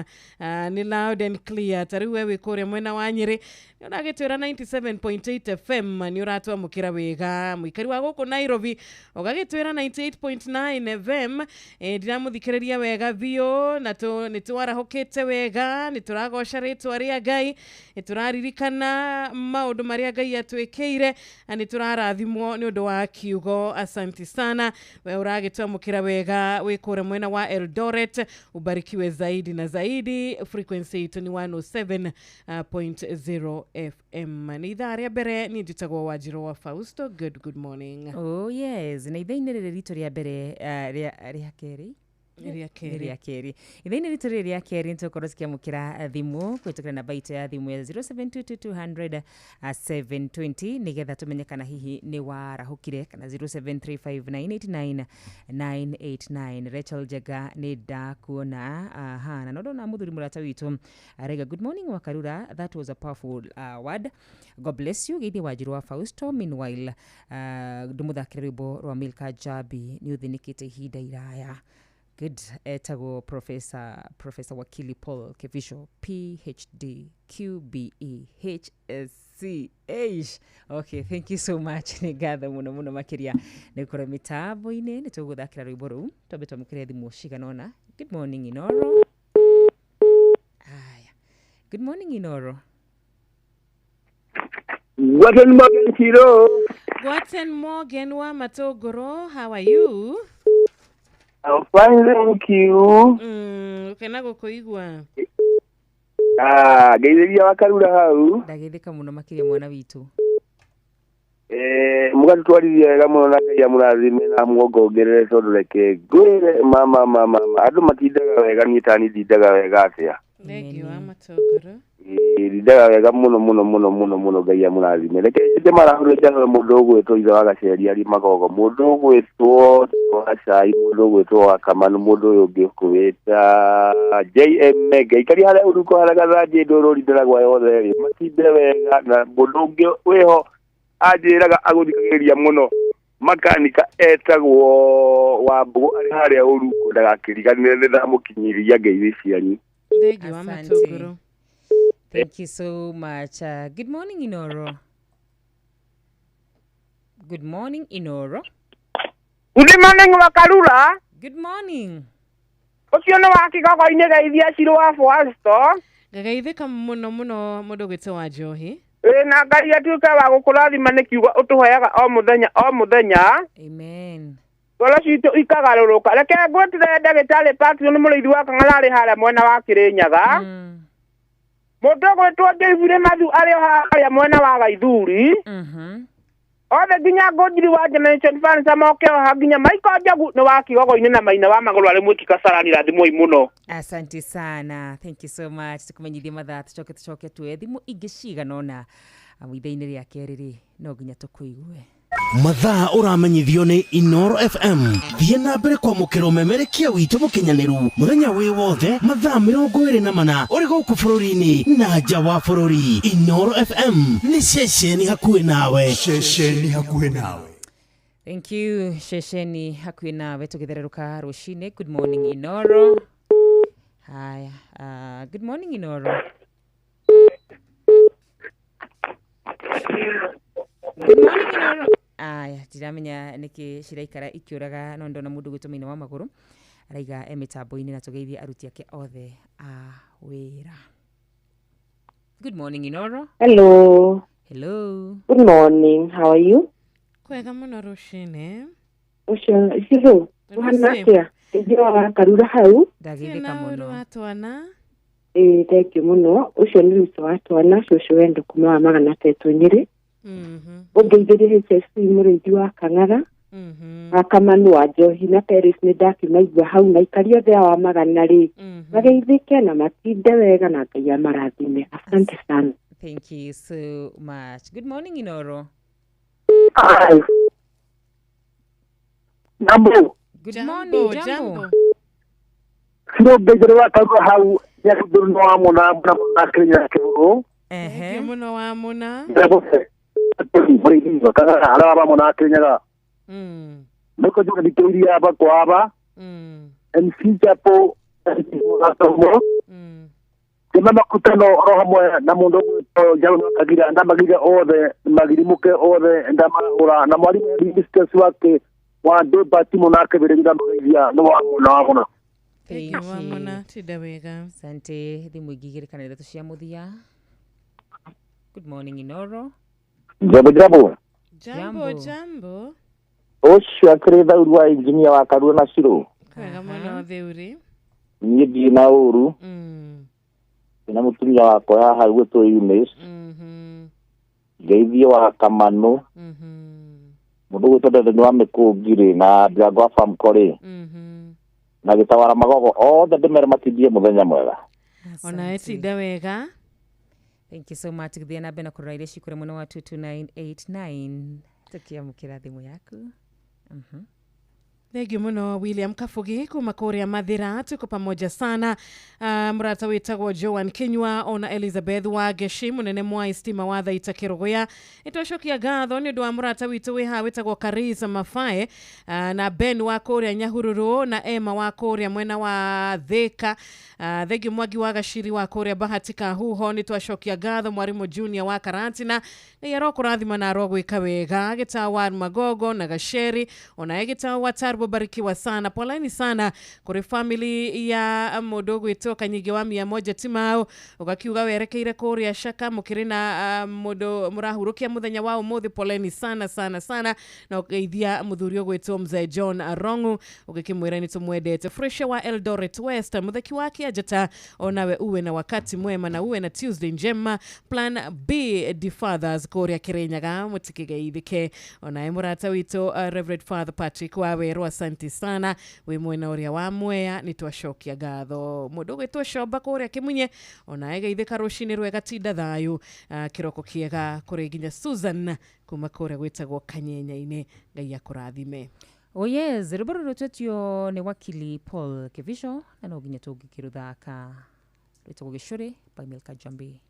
nĩ loud and clear. Ta rĩu we wĩ kũrĩa mwena wa Nyĩrĩ nĩ ũragĩtwĩra 97.8 FM nĩ ũratwamũkĩra wega. Mũikari wa gũkũ Nairobi ũgagĩtwĩra 98.9 FM ndiramũthikĩrĩria wega biũ na nĩ twarahũkĩte wega, nĩ tũragoca rĩtwa rĩa Ngai, nĩ tũraririkana maũndũ marĩa Ngai atwĩkĩire na nĩ tũrarathimwo nĩ ũndũ wa kiugo. Asante sana we ũragĩtwamũkĩra wega wĩ kũrĩa mwena wa Eldoret, ubarikiwe zaidi na zaidi. Frequency yetu ni 107.0 FM. Nĩ ithaa rĩa mbere niĩ njĩtagwo Wanjirũ wa Fausto. Good morning. Oh yes, na ithaa-inĩ rĩrĩ ritũ rĩa mbere rĩa kerĩ Rĩa kerĩ. Nĩ rĩa kerĩ. Ithaa-inĩ ritũ rĩrĩ rĩa kerĩ nĩ tũgũkorwo tũkĩamũkĩra thimũ kũhĩtũkĩra namba itũ ya thimũ ya 0722 200 720 nĩgetha tũmenye kana hihi nĩ warahũkire kana 0735989989. Rachel Njenga nĩ ndakuona. Aha, na no ndona mũthuri mũrata witũ araiga, "Good morning Wakarura, that was a powerful word. God bless you." Geithie Wanjiru wa Fausto. Meanwhile, ndũmũthakĩre rwĩmbo rwa Milka Jabi, nĩ ũthĩnĩkĩte ihinda iraya. Good. Etagwo Professor Wakili Paul Kevisho, PhD, QBE, HSC. Eish. Okay, thank you so much. Nĩ ngatho mũno mũno makĩria nĩ gũkorwo mĩtambo-inĩ. Nĩ tũgũthakĩra rwĩmbo rũu twambe twamũkĩre thimũ cigana ũna. Good morning, Inoro. Aya, good morning, Inoro. Guten Morgen, Chiro. Guten Morgen wa Matũngũrũ, how are you? I'm fine, thank you. Ũkena gũkũigua. Ah, ngeithĩria wa Karura hau. Ndageithĩka mũno makĩria, mwana witũ. Eh, mũgatũtwarithia wega mũno na Ngai amũrathime na muongongerere tondũ reke ngwĩre mama mama mama andũ matindaga wega, niĩ tani ndindaga wega atĩa. Thank you wa Matũngũrũ. Ĩĩ, ndindaga wega mũno mũno mũno mũno mũno. Ngai amũrathime. Reke njĩte marahũre njahũre mũndũ ũgwĩtwo ithe wa Gaceri arĩ Magogo, mũndũ ũgwĩtwo wa Cai, mũndũ ũgwĩtwo wa Kamanu, mũndũ ũyũ ũngĩ ũkwĩta JM Menge ikari harĩa uruko harĩa gathanjĩ ndũrũri ndĩragwa yothe rĩ matinde wega, na mũndũ ũngĩ wĩho anjĩraga agũthikagĩrĩria mũno, makanika etagwo Wambũgũ arĩ harĩa ũruko, ndagakĩriganĩre nĩ ndamũkinyĩria ngeithi cianyu. Thank you wa Asante. Matũngũrũ. Thank you so much. Good morning, Inoro. Good morning, Inoro. Good morning, Wakarura. Good morning. Ũcio nĩ wa Kĩgogo-inĩ, geithia Cirũ wa Fwasto. Ngagaithĩka mũno mũno, mũndũ ũgwĩtwo wa Njohi. Ĩ, na Ngai atuĩke wa gũkũrathima nĩ kiugo ũtũheaga o mũthenya o mũthenya. Amen. Ngoro citũ ikagarũrũka. Reke ngwĩtĩre ndagĩtarĩ Patron mũrĩithi wa Kang'ara arĩ harĩa mwena wa Kĩrĩnyaga. Mũndũ ũgwĩtwo Njoibire Mathu arĩ o harĩa mwena wa Gaithuri. Othe nginya Ngũnjiri wa Generation Furniture moke oha, nginya Michael Njogu nĩ wa Kĩgogo-inĩ na Maina wa Magũrũ arĩ mwĩki Kasarani, rathimwoi mũno. Asante sana. Thank you so much. Tukumenyithie mathaa tucoke tuoye thimũ ingĩ cigana ũna. Amu ithaa-inĩ rĩa kerĩ rĩ no nginya tũkũigue. Mathaa ũramenyithio nĩ Inoro FM. Thiĩ na mbere kwamũkĩra ũmemerekia witũ mũkinyanĩru mũthenya wĩ wothe mathaa 24 ũrĩ gũkũ bũrũri-inĩ na nja wa bũrũri. Inoro FM nĩ ceceni hakuhĩ nawe. Ceceni hakuhĩ nawe. Thank you, ceceni hakuhĩ nawe tũgĩthererũka rũcinĩ. Good morning, Inoro. Haya, good morning, Inoro. Good morning, Inoro. Aya, ndiramenya nĩkĩ ciraikara ikĩũraga, no ndona mũndũ gwĩtwo Maina wa Magũrũ araiga e mĩtambo-inĩ na tũgeithie aruti ake othe a wĩra. Good morning, Inoro. Hello. Hello. Good morning. How are you? Kwega mũno rũcinĩ. Ũcio Ciro, ũhana Rũciũ. atĩa? Ndio wa Karura hau. Ndageithĩka mũno. Wa twana. Ĩĩ, thank you mũno. Ũcio nĩ Ruto wa twana, cũcũ wendo kuma wa magana tetũ Nyĩrĩ. Ũngeithĩrie HSC mũrĩithi wa Kang'ara. Wa Kamanu wa Njohi na Paris nĩ ndakimaigua hau na ikari othe a wa magana rĩ. Mageithĩke na matinde wega na Ngai amarathime. Asante sana. Thank you so much. Good morning, Inoro. Hi. Jambo. Good morning, jambo. Sio ngeitheria wa Karura hau nĩakĩndũ nĩ wa mũna mũna mũna Kĩrĩnyaga kĩgũrũ. Thank you mũno wa mũna. Mũrĩithi wa Kang'ara harĩa wa mũna Kĩrĩnyaga. Nĩko njuge thikĩrĩria aba kwa aba. MC Chapo Gatomo. Kĩma makutano oro hamwe na mũndũ ũgwĩtwo Njarũ na Kagira ndamagira othe magirimũke othe ndamarahũra na mwarimũ headmistress wake wa Ndũmba Timo nake vile ndamageithia nĩ wa mũna wa mũna. Thank you wa mũna, tinda wega. Asante. Thimũ ingĩ igĩrĩ kana ithatũ cia mũthia. Good morning, Inoro. Jambo jambo. Jambo jambo. Ũcio akĩrĩ thauri wa injinia wa Karura na Cirũ. Kwega mũno Theuri. Niĩ ndirĩ na ũru. Ndĩna mũtumia wakwa haha gwĩtwo Eunice. Ngeithie wa Kamanu. Mũndũ ũgwĩtwo Ndende wa Mĩkũngi rĩ na Ndirango wa Famco rĩ. Na gĩtawara magogo othe ndĩmere matindie mũthenya mwega. Onawe tinda wega. Thank you so much. Githia na mbere na kũrora iria cikũrĩ mwena wa 22989 tũkĩamũkĩra thimũ yaku. Thengiå må William Kabugi kuma kũrĩa Mathĩra, tuko pamoja sana. Mũrata wĩtagwo Joan Kinyua ona Elizabeth Wangeshi mũnene mwa stima wa Thaita Kĩrũgũya, nĩtwacokia ngatho nĩ ũndũ wa mũrata witũ wĩ haha wĩtagwo Karisa Mafae, na Ben wa kũrĩa Nyahururu na Emma wa kũrĩa mwena wa Thika. Thengiũ Mwangi wa Gaciri wa kũrĩa Bahati Kahuho, nĩtwacokia ngatho mwarimũ Junior wa Karantina, nĩ arokũrathima na arogwĩka wega. Gĩtaũ wa Magogo na Gaceri onaye gĩtaũ wa Tarbo, barikiwa sana, poleni sana kũrĩ family ya mũndũ ũgwĩtwo Kanyingi wa 100 Timau, ũgakiuga werekeire kũrĩa Shaka mũkĩrĩ na mũndũ mũrahurũkia mũthenya wa ũmũthĩ, poleni sana sana sana, na ũgeithia mũthuri ũgwĩtwo Mzee John Arongu, ũgĩkĩmwĩra nĩ tũmwendete. Fresha wa Eldoret West, mũtheki wa Kĩanjata, onawe uwe na wakati mwema na uwe na Tuesday njema. Plan B the Fathers kũrĩa Kĩrĩnyaga, mũtikĩgeithĩke. Onaye mũrata witũ Reverend Father Patrick wa Werũ, asante sana, wĩ mwena ũrĩa wa Mwea, nĩ twacokia ngatho. Mũndũ ũgwĩtwo Comba kũrĩa Kĩmunye, onaye geithĩka rũcinĩ rwega, tinda thayũ. Kĩroko kĩega kũrĩ nginya Susan kuma kũrĩa gwĩtagwo Kanyenya-inĩ, Ngai akũrathime. Oh yes, rwĩmbo rũrũ rwĩtĩtio nĩ wakili Paul Kivisho na no nginya tũngĩkĩrũthaka, rwĩtagwo Gĩcũrĩ by Milka Jambi.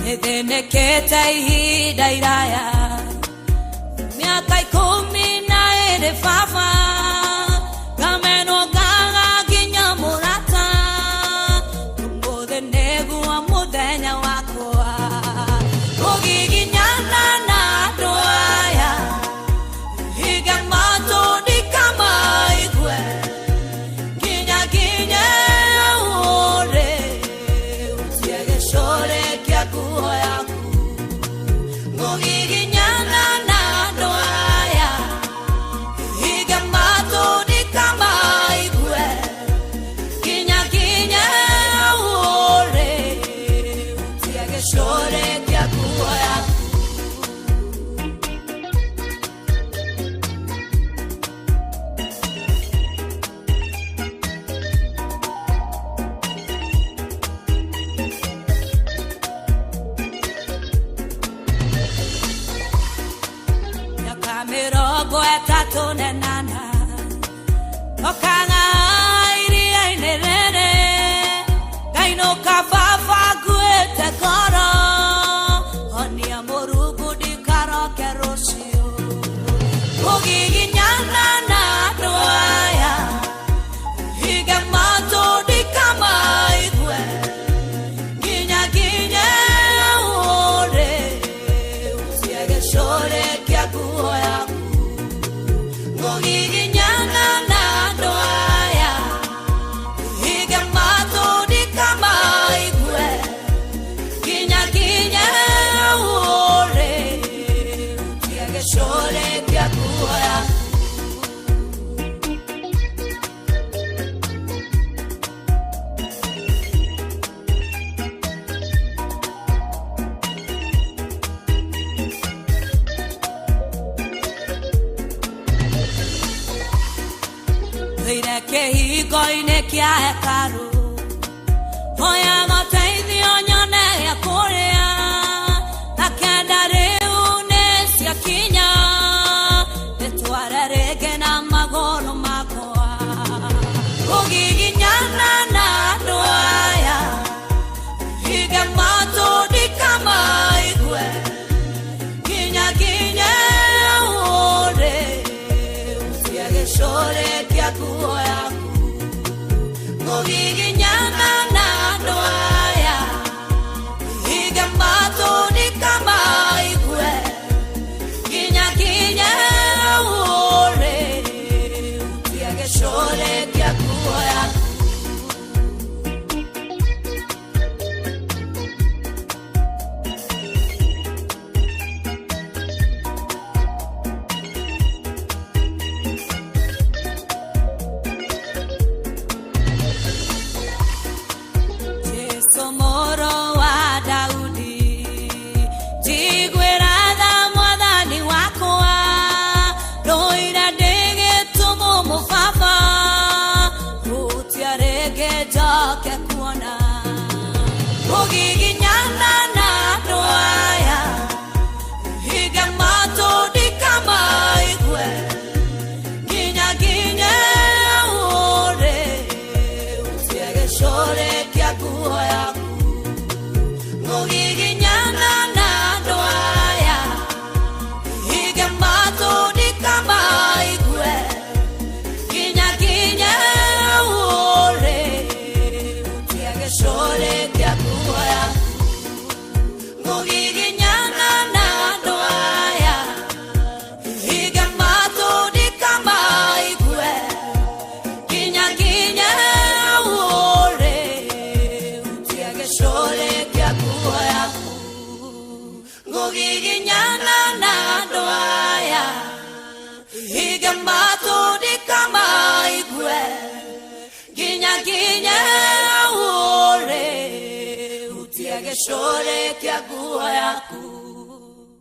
Nĩthĩnĩkĩte ihinda iraya, mĩaka 12 baba, ngamenwo ngaga nginya mũrata, ũmũthĩ nĩguo mũthenya wakwa, kũgiginyana na andũ aya, hinga matũ ndikamaigue, nginya nginye ũrĩ, ũtie gĩcũrĩ kĩa nguo yaku, ngũgiginyana na andũ aya, hinga matũ ndikamaigue, nginya nginye ũrĩ, ũtie gĩcũrĩ kĩa nguo yaku. Mĩaka 38 okaga iria-inĩ rĩrĩ, ngainũka baba nguĩte ngoro, honia Mũrungu ndikaroke rũciũ, kũgiginyana na andũ aya, hinga matũ ndikamaigue, nginya nginye ũrĩ, ũtie gĩcũrĩ kĩa nguo yaku, ngũgiginyana na andũ aya, hinga matũ ndikamaigue, nginya nginye ũrĩ, ũtie gĩcũrĩ kĩa nguo yaku. Thĩire kĩhingo-inĩ kĩa hekarũ, hoyaga ũteithio nyone gĩa kũrĩa, na kenda rĩu nĩ ciakinya, ndĩtware rĩngĩ na magũrũ makwa, kũgiginyana na andũ aya, hinga matũ ndikamaigue, nginya nginye ũrĩ, ũtie gĩcũrĩ kĩa nguo yaku, ngũgiginyana na andũ aya, hinga Gĩcũrĩ kĩa nguo yaku.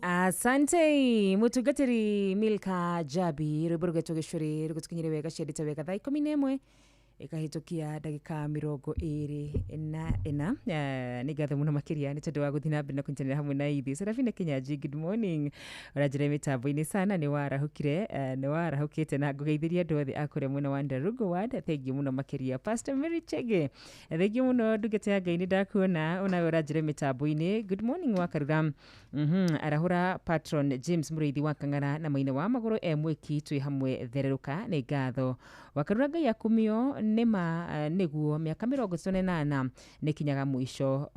Asante mutungatiri Milka Jabi, rwimbo rũgetwo gĩcũrĩ rũgũtũkinyĩre wega ciendete wega thaa 11 ĩkahĩtũkia ndagĩka 24. Nĩ ngatho mũno makĩria nĩ tondũ wa gũthiĩ na mbere na kũnyitanĩra hamwe na ithuĩ. Serafina Kinyanjui, good morning, ũranjĩra mĩtambo-inĩ sana, nĩ warahũkire, nĩ warahũkĩte na ngũgeithĩria andũ othe a kũrĩa mwena wa Ndarugo ward, thengiũ mũno makĩria. Pastor Mary Chege, thengiũ mũno ndungata ya Ngai, nĩ ndakuona onawe ũranjĩra mĩtambo-inĩ. Good morning Wakarura. Arahũra patron James Mũrĩithi wa Kang'ara na Maina wa Magũrũ e mwĩki twĩ hamwe thererũka, nĩ ngatho. Wakarura Ngai akumio nĩ ma nĩguo mĩaka 38 nĩ kinyaga mũico,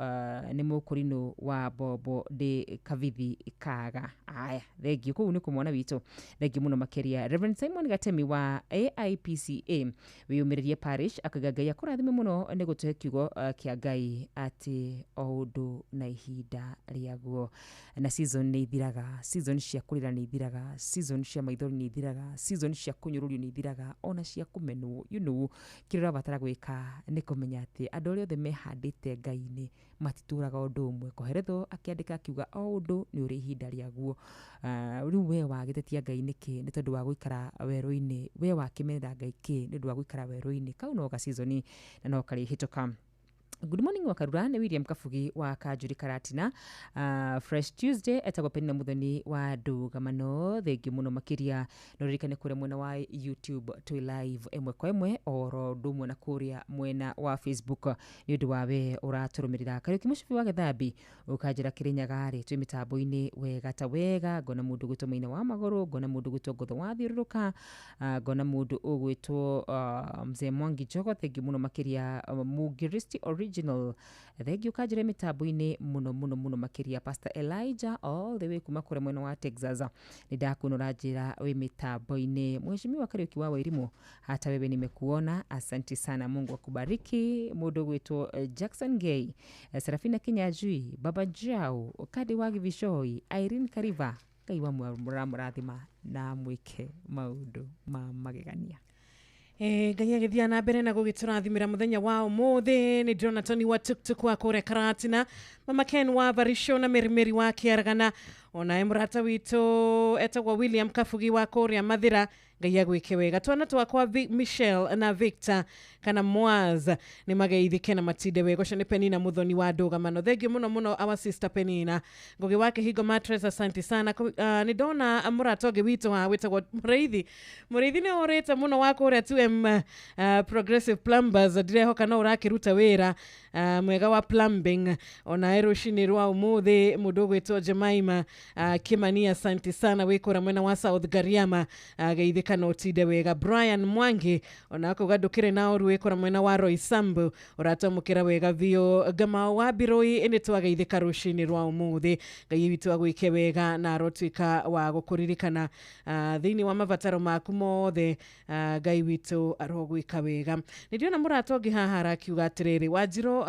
nĩ mũkũrinũ wa mbombo ndĩ kabithi kaga. Aya, thengiũ kũu nĩ kũmwana witũ, thengiũ mũno makĩria. Reverend Simon Gatemi wa AIPCA wĩyũmĩrĩrie parish akauga Ngai akũrathime mũno nĩ gũtũhe kiugo kĩa Ngai atĩ o ũndũ na ihinda rĩaguo, na season nĩ ithiraga, season cia kũrĩra nĩ ithiraga, season cia maithori nĩ ithiraga, season cia kũnyũrũrio nĩ ithiraga, ona cia kũmenwo. Kĩrĩa ũrabatara gwĩka nĩ kũmenya atĩ andũ arĩa othe mehandĩte Ngai-inĩ matitũraga ũndũ ũmwe. Koheretho akĩandĩka akiuga o ũndũ nĩ ũrĩ ihinda rĩaguo. Rĩu we wagĩtetia Ngai nĩkĩ nĩ tondũ wa gũikara werũ-inĩ? We wakĩmenera Ngai kĩ nĩ ũndũ wa gũikara werũ-inĩ? Kau no ga-season na no karĩhĩtũka. Good morning Wakarura, nĩ William Kabugi wa Kanjuri Karatina. Fresh Tuesday etagwo Penina Muthoni wa Ndũgamano, thengiũ mũno makĩria. No ririkane kũrĩa mwena wa YouTube twĩ live ĩmwe kwa ĩmwe oro ũndũ ũmwe na kũrĩa mwena wa Facebook nĩ ũndũ wa we ũratũrũmĩrĩra. Kariũki Mũcibi wa Gĩthambi ũkanjĩra Kĩrĩnyaga-rĩ, twĩ mĩtambo-inĩ wega ta wega. Ngona mũndũ ũgwĩtwo Maina wa Magũrũ, ngona mũndũ ũgwĩtwo Ngotho wa Thiũrũrũka, ngona mũndũ ũgwĩtwo Mzee Mwangi Njogo, thengiũ mũno makĩria. Mũngiristi Original, thengiũ ũkanjĩra mĩtambo-inĩ mũno mũno mũno makĩria. Pastor Elijah all the way kuma kũrĩa mwena wa Texas, nĩ ndakuona ũranjĩra wĩ mĩtambo-inĩ. Mheshimiwa Kariũki wa Wairimu, hata wewe nimekuona, asante sana, Mungu akubariki. Mũndũ ũgwĩtwo Jackson Gay, Serafina Kinyanjui, Baba Jao, Kadi wa Givicoi, Irene Kariva, Ngai wa mũramũrathima na mwĩke maũndũ ma magegania. Ngai agĩthiĩ na mbere na gũgĩtũrathimĩra mũthenya wa ũmũthĩ. Nĩ ndĩrona Tony wa Tuktuk wa kũrĩa Karatina, Mama Ken wa Barisho na Mary Mary wa Kĩaragana, onawe mũrata witũ etagwo William Kabugi wa kũrĩa Mathĩra, Ngai agwĩke wega. Twana twakwa Michelle na Victor kana Mwaz nĩ mageithĩke na matinde wega. Ũcio nĩ Penina Muthoni wa Ndũgamano, thengiũ mũno mũno our sister Penina. Ngũgĩ wa Kĩhingo Matres, asante sana. Nĩ ndona mũrata ũngĩ witũ wa wĩtagwo Mũrĩithi. Mũrĩithi nĩ ũrĩte mũno wa kũrĩa 2M Progressive Plumbers, ndirehoka no ũrakĩruta wĩra mwega wa plumbing. Onawe rũcinĩ rwa ũmũthĩ mũndũ ũgwĩtwo Jemaima Kimani, asante sana, wĩ kũrĩa mwena wa South Gariama, geithĩka na ũtinde wega. Brian Mwangi onako ndũkĩrĩ na ũru, wĩ kũrĩa mwena wa Roysambu, ũratwamũkĩra wega biũ. Ngamau wa Mbirũi, nĩ twageithĩka rũcinĩ rwa ũmũthĩ. Ngai witũ agwĩke wega na arotuĩka wa gũkũririkana thĩinĩ wa mabataro maku mothe. Ngai witũ arogwĩka wega. Nĩ ndĩrona mũrata ũngĩ haha arakiuga atĩrĩrĩ, Wanjirũ,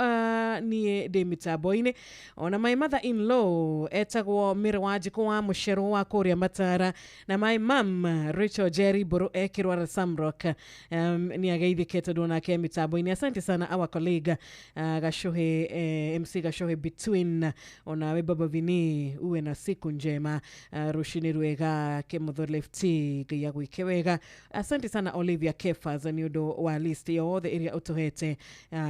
niĩ ndĩ mĩtambo-inĩ, ona my mother in law etagwo Mĩrĩ wa Njikũ wa Mũcerũ wa kũrĩa Matara, na my mum Rachel Jerry Mbũrũ ekĩrwara Samrock, nĩ ageithĩke tondũ onake mĩtambo-inĩ. Asante sana our colleague Gashuhe, MC Gashuhe between, onawe Baba Vini, uwe na siku njema. Rũcinĩ rwega Kĩmũtho Lefty, Ngai agwĩke wega. Asante sana Olivia Kefas nĩ ũndũ wa list yothe ĩrĩa ũtũhete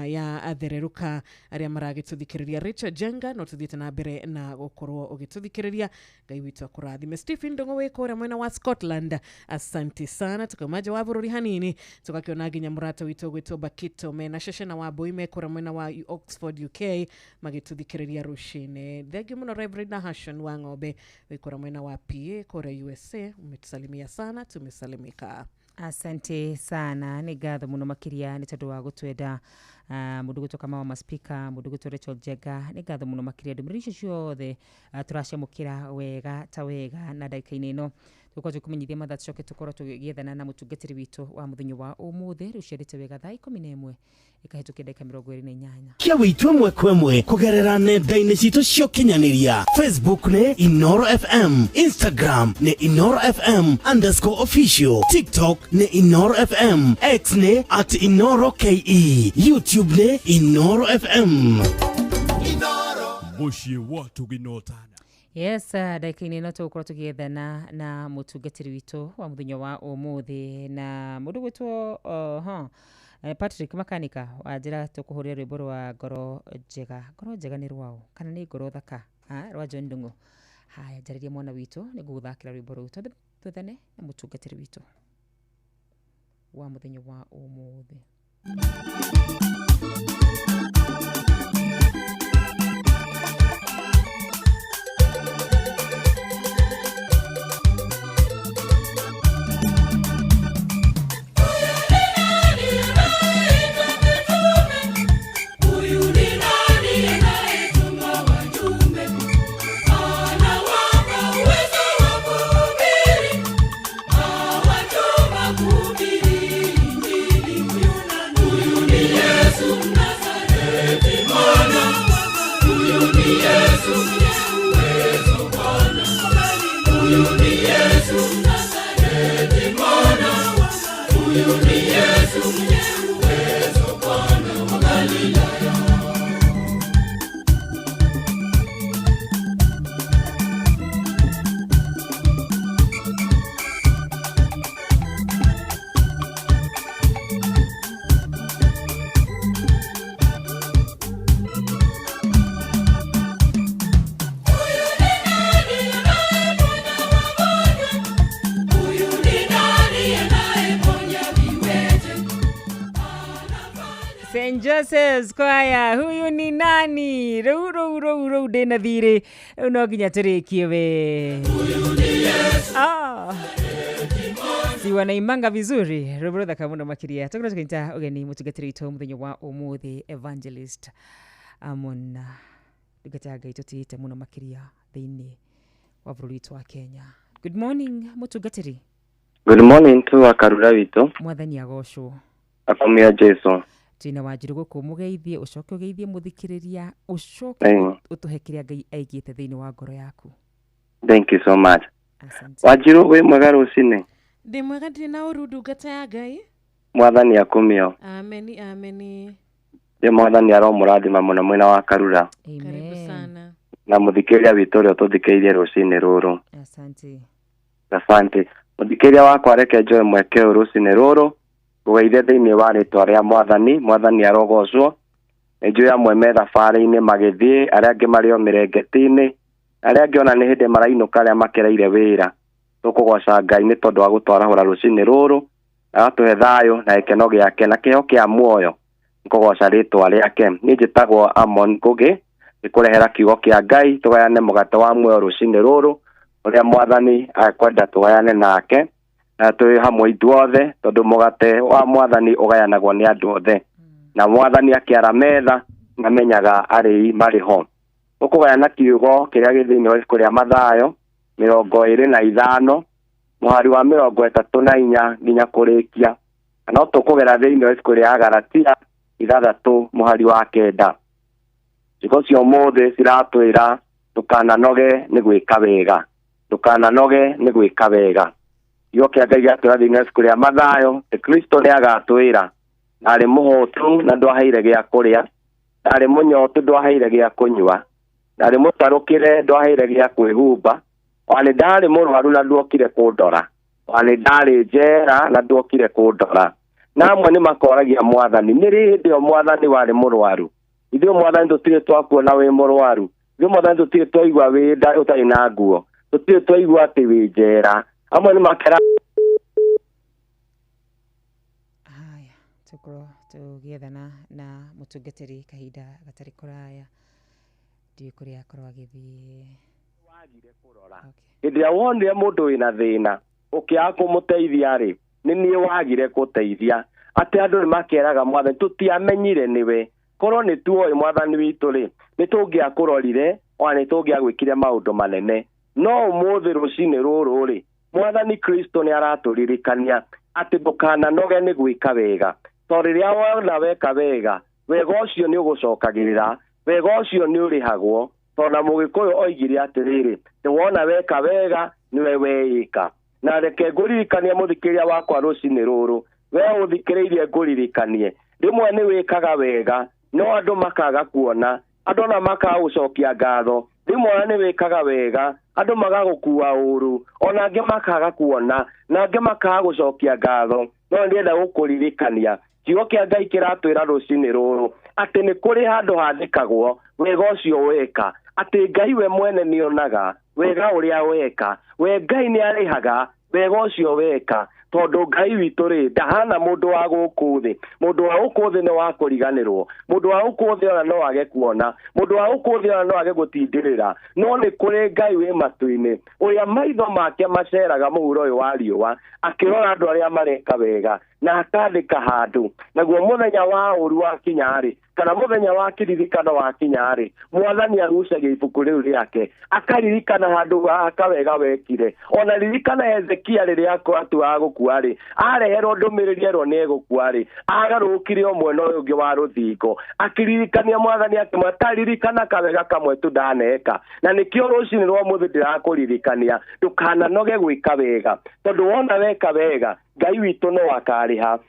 ya athererũka arĩa maragĩtũthikĩrĩria. Richard Jenga, no tũthiĩte na mbere na gũkorwo ũgĩtũthikĩrĩria, Ngai witũ akũrathime. Stephen Ndung'u wĩ kũrĩa mwena wa Scotland, asante sana. Tukauma nja wa bũrũri hanini tũgakĩona nginya mũrata witũ ũgwĩtwo Bakito mena Cece na Wambui me kũrĩa mwena wa Oxford UK magĩtũthikĩrĩria rũcinĩ. Thengiũ mũno Reverend Nahashon wa Ng'ombe wĩ kũrĩa mwena wa PA kũrĩa USA, umetusalimia sana, tumesalimika. Asante sana, nĩ ngatho mũno makĩria nĩ tondũ wa gũtwenda. Mũndũ gwĩtwo Kamau wa Maspika, mũndũ gwĩtwo Rachel Jenga, nĩ ngatho mũno makĩria. Ndũmĩrĩri icio ciothe tũraciamũkĩra wega ta wega, na ndagĩka-inĩ ĩno tũgũkorwo tũkĩmenyithia mathaa tũcoke tũkorwo tũgĩethana na mũtungatĩri witũ wa mũthenya wa ũmũthĩ. Rĩu ciarĩte wega thaa 11 ĩkahĩtũkia ndagĩka 28. Kia witũ ĩmwe kwa ĩmwe kũgerera nenda-inĩ citũ cia ũkinyanĩria. Facebook nĩ Inoro FM, Instagram nĩ Inoro FM underscore official, TikTok nĩ Inoro FM, X nĩ at Inoro KE, YouTube nĩ Inoro FM. Inoro. Mũciĩ wa Tũginotana. Yes, ndagĩka-inĩ ĩno tũgũkorwo tũgĩethana na mũtungatĩri witũ wa mũthenya wa ũmũthĩ na mũndũ gwĩtwo Patrick Makanika wanjĩra tũkũhũrĩra rwĩmbo rwa ngoro njega. Ngoro njega nĩ rwaũ kana nĩ ngoro thaka rwa John Ndung'u. Haya, njarĩria mwana witũ nĩ ngũgũthakĩra rwĩmbo rũu. Twambe twethane na mũtungatĩri witũ wa mũthenya wa ũmũthĩ. St. Joseph's Choir, huyu ni nani? Rĩu rĩu rĩu rĩu ndĩna thirĩ rĩu no nginya tũrĩkie we. Si wanaimanga vizuri rwĩmbo rũthaka mũno makĩria. Tũkorwo tũkĩnyita ũgeni mũtungatĩri witũ mũthenya wa ũmũthĩ Evangelist Amon, ndungata ya Ngai tũtĩĩte mũno makĩria thĩinĩ wa bũrũri witũ wa Kenya. Good morning mũtungatĩri. Good morning to akarura witũ. Mwathani agocwo. Akomia Jesu. Twina Wanjiru gũkũ mũgeithie ũcoke ũgeithie mũthikĩrĩria ũcoke ũtũhe kĩrĩa Ngai aigĩte thĩinĩ wa ngoro yaku. Thank you so much. Asante. Wanjiru wĩ mwega rũcinĩ? Ndĩ mwega ndirĩ na ũru ndungata ya Ngai. Mwathani akumio. Ameni ameni. Ndĩ mwathani aromũrathima mũno mwena wa Karura. Karibu sana. Na mũthikĩrĩria witũ ũrĩa ũtũthikĩrĩirie rũcinĩ rũrũ. Asante. Asante. Mũthikĩrĩria wakwa reke njoe mweke ũyũ rũcinĩ rũrũ ngũgeithie thĩinĩ wa rĩtwa rĩa mwathani. Mwathani arogocwo. Nĩ njũĩ amwe me thabarĩ-inĩ magĩthiĩ, arĩa angĩ marĩ o mĩrengeti-inĩ, arĩa angĩ ona nĩ hĩndĩ marainũka arĩa makereire wĩra. Tũkũgoca Ngai nĩ tondũ wa gũtwarahũra rũcinĩ rũrũ, agatũhe thayũ na gĩkeno gĩake na kĩheo kĩa muoyo. Nĩkũgoca rĩtwa rĩake. Niĩ njĩtagwo Amon Ngũgĩ, nĩkũrehera kiugo kĩa Ngai tũgayane mũgate wa muoyo rũcinĩ rũrũ ũrĩa mwathani akwenda tũgayane nake na twĩ hamwe ithuothe, tondũ mũgate wa mwathani ũgayanagwo nĩ andũ othe. Na mwathani akĩara metha namenyaga arĩi marĩ ho. Tũkũgayana kiugo kĩrĩa gĩ thĩinĩ wa ibuku rĩa Mathayo 25 mũhari wa 34 nginya kũrĩkia. Na no tũkũgera thĩinĩ wa ibuku rĩa Galatia 6 mũhari wa 9. Ciugo cia ũmũthĩ ciratwĩra ndũkananoge nĩ gwĩka wega. Ndũkananoge nĩ gwĩka wega. Kiugo kĩa Ngai gĩatwĩra thĩinĩ wa ibuku rĩa Mathayo atĩ Kristo nĩ agatwĩra ndarĩ mũhũtu na ndwaheire gĩa kũrĩa, ndarĩ mũnyotu ndwaheire gĩa kũnyua, ndarĩ mũtarũkĩre ndwaheire gĩa kwĩhumba, ona ndarĩ mũrwaru na nduokire kũndora, ona ndarĩ njera na nduokire kũndora. Na amwe nĩ makoragia mwathani, nĩ rĩ hĩndĩ ĩyo mwathani warĩ mũrwaru? Ithuĩ mwathani tũtirĩ twakuona wĩ mũrwaru, ithuĩ mwathani tũtirĩ twaigua wĩ nda ũtarĩ na nguo, tũtirĩ twaigua atĩ wĩ njera. Amwe nĩ makera. Haya, tũkorwo tũgĩethana na mũtungatĩri kahinda gatarĩ kũraya, ndiũĩ kũrĩa akorwo agĩthiĩ. Wagire kũrora hĩndĩ ĩrĩa wonire mũndũ wĩna thĩna ũkĩaga kũmũteithia rĩ, nĩ niĩ wagire gũteithia. Atĩ andũ nĩ makeraga mwathani tũtiamenyire nĩwe, korwo nĩ tuoĩ mwathani witũ rĩ, nĩ tũngĩakũrorire ona nĩ tũngĩagwĩkire maũndũ manene. No ũmũthĩ rũcinĩ rũrũ rĩ, mwathani Kristo nĩ aratũririkania atĩ ndũkananoge nĩ gwĩka wega, tondũ rĩrĩa wona weka wega, wega ũcio nĩ ũgũcokagĩrĩra, wega ũcio nĩ ũrĩhagwo. Tondũ na Mũgĩkũyũ oigire atĩrĩrĩ, nĩ wona weka wega nĩwe weĩka. Na reke ngũririkanie mũthikĩrĩria wakwa rũcinĩ rũrũ, we ũthikĩrĩirie ngũririkanie, rĩmwe nĩ wĩkaga wega no andũ makaga kuona, Andũ ona makaga gũcokia ngatho. Rĩmwe ona nĩ wĩkaga wega, andũ magagũkua ũru, ona angĩ makaga kuona, na angĩ makaga gũcokia ngatho. No ndĩrenda gũkũririkania kiugo kĩa Ngai kĩratwĩra rũcinĩ rũrũ atĩ nĩ kũrĩ handũ handĩkagwo wega ũcio weka, atĩ Ngai we mwene nĩonaga wega ũrĩa weka, we Ngai nĩ arĩhaga wega ũcio weka, tondũ Ngai witũ rĩ ndahana mũndũ wa gũkũ thĩ. Mũndũ wa gũkũ thĩ nĩ wa kũriganĩrwo, mũndũ wa gũkũ thĩ ona no age kuona, mũndũ wa gũkũ thĩ ona no age gũtindĩrĩra, no nĩ kũrĩ Ngai wĩ matu-inĩ ũrĩa maitho make maceraga mũhuro ũyũ wa riũa akĩrora andũ arĩa mareka wega na akandĩka handũ. Naguo mũthenya wa ũru wakinya-rĩ, kana mũthenya wa kĩririkano wakinya-rĩ, mwathani agucagia ibuku rĩu rĩake akaririkana handũ kawega wekire. Ona ririkana Hezekia rĩrĩa atuaga gũkua-rĩ, areherwo ndũmĩrĩri erwo nĩ egũkua-rĩ, agarũrũkire o mwena ũyũ ũngĩ wa rũthingo akĩririkania mwathani akĩmwĩra ta ririkana kawega kamwe tu ndaneka. Na nĩkĩo rũcinĩ rwa ũmũthĩ ndĩrakũririkania ndũkananoge gwĩka wega, tondũ wona weka wega Ngai witũ no akarĩha,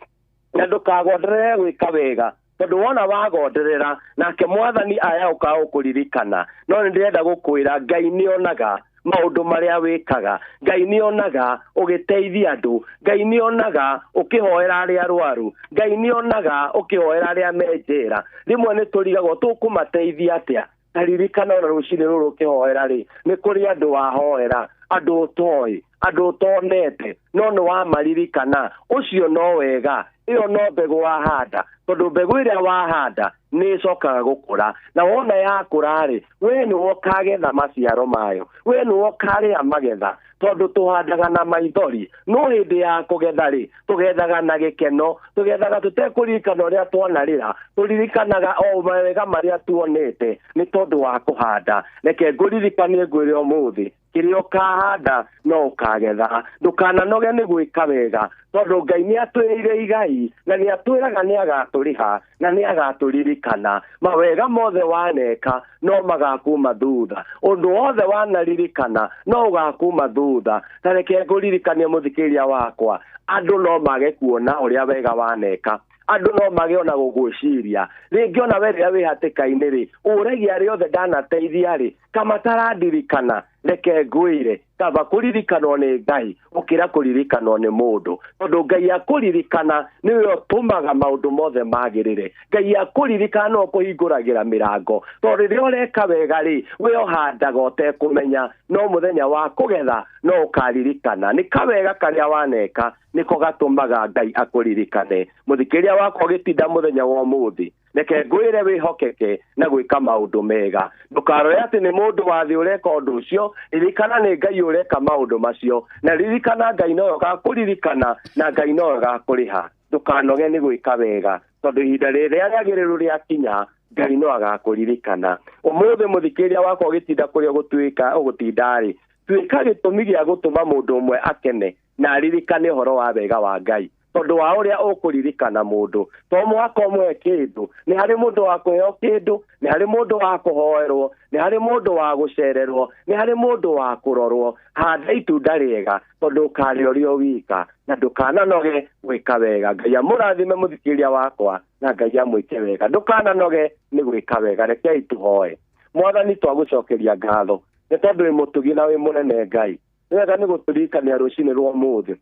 na ndũkagonderere gwĩka wega, tondũ wona wagonderera nake mwathani aya ũkaga gũkũririkana. No nĩ ndĩrenda gũkwĩra Ngai nĩonaga maũndũ marĩa wĩkaga, Ngai nĩonaga ũgĩteithia andũ, Ngai nĩonaga ũkĩhoera arĩa arwaru, Ngai nĩonaga ũkĩhoera arĩa me njera. Rĩmwe nĩ tũrigagwo tũkũmateithia atĩa. Ta ririkana ona rũcinĩ rũrũ ũkĩhoera rĩ, nĩ kũrĩ andũ wahoera, andũ ũtoĩ, andũ ũtonete, no nĩ wamaririkana. Ũcio no wega, ĩyo no mbegũ wahanda, tondũ mbegũ ĩrĩa wahanda nĩ ĩcokaga gũkũra, na wona yakũra rĩ, we nĩwe ũkagetha maciaro mayo, we nĩwe ũkarĩa magetha, tondũ tũhandaga na maithori, no hĩndĩ ya kũgetha rĩ, tũgethaga na gĩkeno, tũgethaga tũtekũririkana ũrĩa twanarĩra, tũririkanaga o mawega marĩa tuonete nĩ tondũ wa kũhanda. Reke ngũririkanie ngwĩre ũmũthĩ, kĩrĩa ũkahanda no ũkagetha. Ndũkananoge nĩ gwĩka wega, tondũ Ngai nĩ atwĩrĩire igai, na nĩ atwĩraga nĩ agatũrĩha, na nĩ agatũririkana. Mawega mothe waneka no magakuma thutha, ũndũ wothe wanaririkana no ũgakuma thutha. Ta reke ngũririkanie mũthikĩrĩria wakwa, andũ no mage kuona ũrĩa wega waneka, andũ no mage ona gũgwĩciria. Rĩngĩ ona we rĩrĩa wĩ hatĩka-inĩ rĩ, ũragia arĩa othe ndanateithia rĩ, kama tarandirikana. Reke ngwĩre, kaba kũririkanwo nĩ Ngai ũkĩra kũririkanwo nĩ mũndũ, tondũ Ngai akũririkana nĩwe ũtũmaga maũndũ mothe magĩrĩre. Ngai akũririkana no kũhingũragĩra mĩrango, tondũ rĩrĩa ũreka wega rĩ, we ũhandaga ũtekũmenya, no mũthenya wa kũgetha no ũkaririkana. Nĩ kawega karĩa waneka nĩko gatũmaga Ngai akũririkane. Mũthikĩrĩria wakwa ũgĩtinda mũthenya wa ũmũthĩ, reke ngwĩre wĩhokeke na gwĩka maũndũ mega. Ndũkarore atĩ nĩ mũndũ wa thĩ ũreka ũndũ ũcio, ririkana nĩ Ngai ũreka maũndũ macio, na ririkana Ngai nowe ũgakũririkana, na Ngai nowe ũgakũrĩha. Ndũkanoge nĩ gwĩka wega, tondũ ihinda rĩrĩa rĩagĩrĩru rĩakinya Ngai no agakũririkana. Ũmũthĩ mũthikĩrĩria wakwa ũgĩtinda kũrĩa ũgũtuĩka ũgũtinda-rĩ, tuĩka gĩtũmi gĩa gũtũma mũndũ ũmwe akene na aririkane ũhoro wa wega wa Ngai, tondũ wa ũrĩa ũkũririkana mũndũ. To mũhaka ũmũhe kĩndũ, nĩ harĩ mũndũ wa kũheo kĩndũ, nĩ harĩ mũndũ wa kũhoerwo, nĩ harĩ mũndũ wa gũcererwo, nĩ harĩ mũndũ wa kũrorwo. Handa itunda rĩega, tondũ ũkarĩa ũrĩ o wika, na ndũkananoge gwĩka wega. Ngai amũrathime mũthikĩrĩria wakwa, na Ngai amwĩke wega. Ndũkananoge nĩ gwĩka wega. Rekei tũhoe. Mwathani, twagũcokeria ngatho nĩ tondũ wĩ mũtugi na wĩ mũnene Ngai. Nĩ wega nĩ gũtũririkania rũcinĩ rwa ũmũthĩ,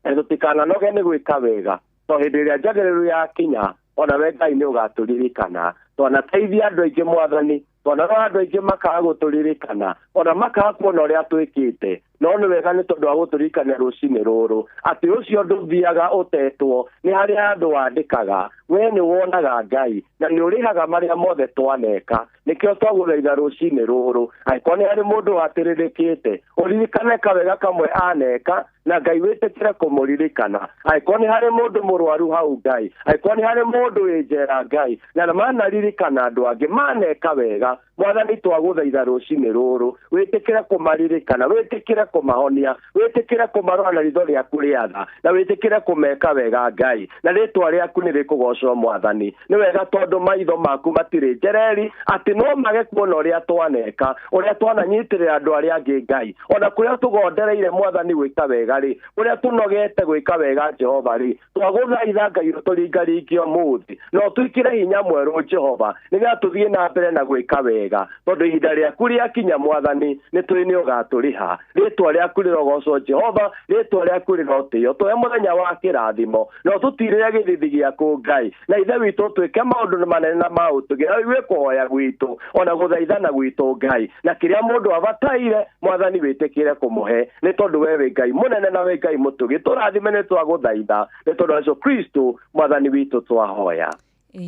na tũtikananoge nĩ gwĩka wega, to hĩndĩ ĩrĩa njagĩrĩru yakinya ona we Ngai nĩ ũgatũririkana. Twanateithia andũ aingĩ mwathani, twanarora andũ aingĩ makaga gũtũririkana, ona makaga kuona ũrĩa twĩkĩte, no nĩ wega nĩ tondũ wa gũtũririkania rũcinĩ rũrũ atĩ ũcio ndũthiaga ũtetwo, nĩ harĩ handũ wandĩkaga. We nĩ wonaga Ngai na nĩ ũrĩhaga marĩa mothe twaneka. Nĩkĩo twagũthaitha rũcinĩ rũrũ, angĩkorwo nĩ harĩ mũndũ watĩrĩrĩkĩte, ũririkane kawega kamwe aneka, na Ngai wĩtĩkĩre kũmũririkana. Angĩkorwo nĩ harĩ mũndũ mũrwaru hau Ngai, angĩkorwo nĩ harĩ mũndũ wĩ njera Ngai, na manaririkana andũ angĩ maneka wega, Mwathani twagũthaitha rũcinĩ rũrũ wĩtĩkĩre kũmaririkana, wĩtĩkĩre kũmahonia, wĩtĩkĩre kũmarora na ritho rĩaku rĩa tha, na wĩtĩkĩre kũmeka wega Ngai, na rĩtwa rĩaku nĩ rĩkũgocwo Mwathani. Nĩ wega tondũ maitho maku matirĩ njereri atĩ no mage kuona ũrĩa twaneka, ũrĩa twananyitĩrĩra andũ arĩa angĩ Ngai, ona kũrĩa tũgondereire Mwathani gwĩka wega rĩ, kũrĩa tũnogete gwĩka wega Jehova rĩ, twagũthaitha Ngai ũtũringaringie ũmũthĩ na ũtwĩkĩre hinya mwerũ Jehova, nĩgetha tũthiĩ na mbere na gwĩka wega, tondũ ihinda rĩaku rĩakinya Mwathani nĩ tũĩ nĩ ũgatũrĩha. Rĩtwa rĩaku rĩrogocwo Jehova, rĩtwa rĩaku rĩrotĩo. Tũhe mũthenya wa kĩrathimo na ũtũtirĩre gĩthithi gĩaku Ngai, na Ithe witũ twĩke maũndũ manene na ma ũtugi, na ũigue kũhoya gwitũ ona gũthaithana gwitũ Ngai, na kĩrĩa mũndũ abataire Mwathani wĩtĩkĩre kũmũhe, nĩ tondũ we wĩ Ngai mũnene na wĩ Ngai mũtugi. Tũrathime nĩ twagũthaitha, nĩ tondũ wa Jesũ Kristo Mwathani witũ twahoya.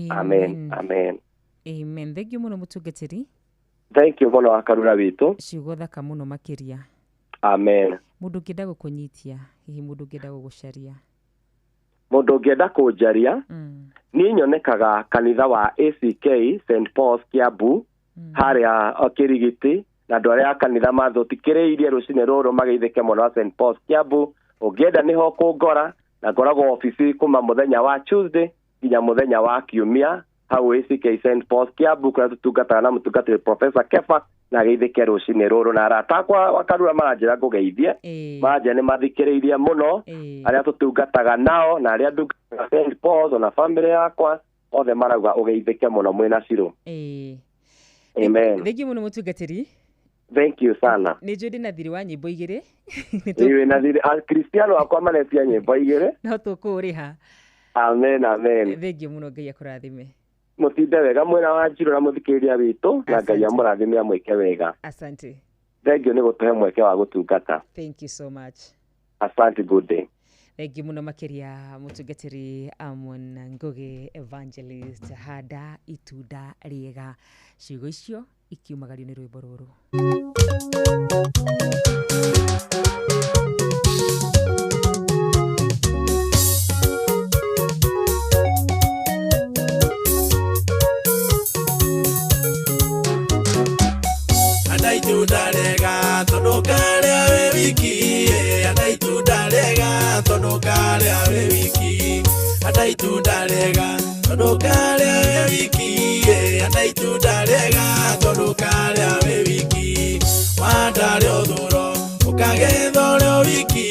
Amen, amen. Amen. Thank you mũno mũtungatĩri. Thank you mũno Akarura witũ. Ciugo thaka mũno makĩria. Amen. Mũndũ ũngĩenda gũkũnyitia, hihi mũndũ ũngĩenda gũgũcaria? Mũndũ ũngĩenda kũnjaria, niĩ nyonekaga kanitha wa ACK St Paul's Kiambu, harĩa Kĩrigiti, na andũ arĩa a kanitha mathũtikĩrĩirie rũcinĩ rũrũ mageithĩke mũno wa St Paul's Kiambu. Ũngĩenda nĩho kũngora, na ngoragwo obici kuma mũthenya wa Tuesday nginya mũthenya wa Kiumia hau ACK St Paul's Kiambu, kũrĩa tũtungataga na mũtungatĩri Professor Kefa, na geithĩke rũcinĩ rũrũ. Na arata akwa Wakarura maranjĩra ngũgeithie, maranjĩra nĩ mathikĩrĩirie mũno, arĩa tũtungataga nao na arĩa ndungataga St Paul's ona family yakwa othe marauga ũgeithĩke mũno mwĩna Cirũ. Amen. Thank you mũno mũtungatĩri. Thank you sana. Nĩ njũĩ ndĩna thirĩ wa nyĩmbo igĩrĩ. Wĩna thirĩ, Akristiano akwa manetia nyĩmbo igĩrĩ. No tũkũrĩha. Amen, amen. Thank you mũno, Ngai akũrathime. Mũtinde wega mwena wa Njirũ na mũthikĩrĩria witũ, na Ngai amũrathime amwĩke wega. Asante. Thank you nĩ gũtũhe mweke wa gũtungata. Thank you so much. Asante, good day. Thank you mũno makĩria mũtungatĩri Amon Ngugi Evangelist. Handa itunda rĩega. Ciugo icio ikiumagario nĩ rwĩmbo rũrũ. Handa itunda rĩega tondũ karĩa wĩ wiki, handa itunda rĩega tondũ karĩa wĩ wiki, handa itunda rĩega tondũ karĩa wĩ wiki, handa itunda rĩega tondũ karĩa wĩ wiki, wandarĩa ũthũro ũkagetha ũrĩ wiki,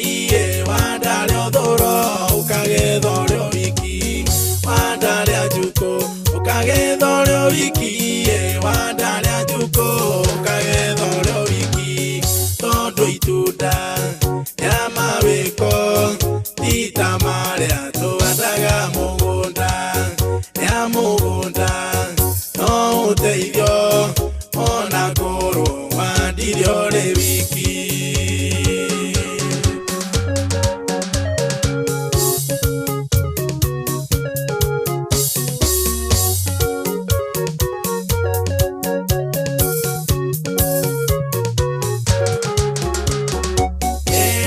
wandarĩa ũthũro ũkagetha ũrĩ wiki, wandarĩa njukũ ũkagetha ũrĩ wiki, wandarĩa njukũ ũkagetha ũrĩ wiki, tondũ itunda rĩa mawĩko ti ta marĩa tũhandaga mũgũnda, rĩa mũgũnda no ũteithio ona korwo wandire ũrĩ wiki.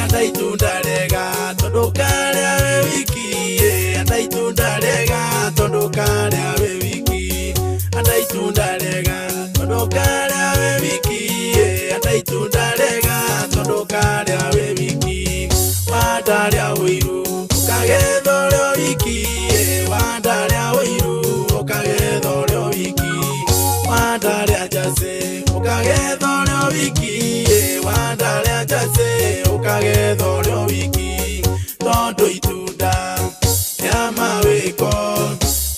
Handa itunda rĩega tondũ karĩa wĩ wiki, handa itunda rĩega tondũ karĩa wĩ wiki, handa itunda rĩega tondũ karĩa wĩ wiki, handa itunda rĩega tondũ karĩa wĩ wiki, wandarĩa ũiru ũkagetha ũrĩ wiki, wandarĩa ũiru ũkagetha ũrĩ wiki, wandarĩa njacĩ ũkagetha ũrĩ wiki, wandarĩa njacĩ ũkagetha ũrĩ wiki, tondũ itunda rĩa mawĩko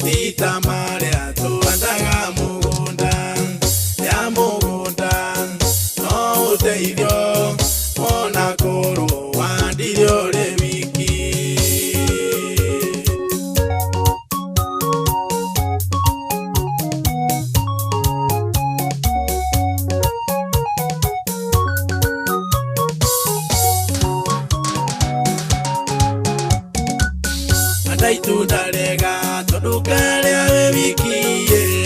ti ta marĩa tũhandaga mũgũnda, rĩa mũgũnda no ũteithio ona korwo wandire ũrĩ wiki. Handa itunda rĩega tondũ karĩa wĩ wiki,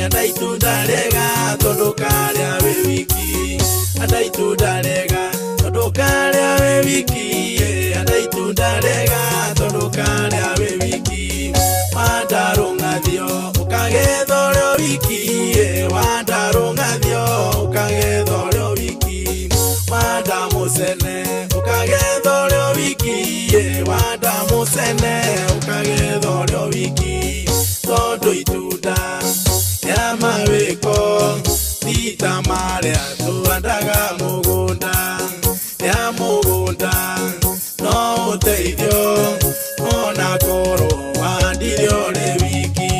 handa itunda rĩega tondũ karĩa wĩ wiki, handa itunda rĩega tondũ karĩa wĩ wiki, handa itunda rĩega tondũ karĩa wĩ wiki, wandarũng'athio ũkagetha ũrĩ wiki, wandarũng'athio Mũcene ũkagetha ũrĩ o wiki tondũ itunda rĩa mawĩko ti ta marĩa tũhandaga mũgũnda rĩa mũgũnda no ũteithio ona korwo wahandire ũrĩ wiki.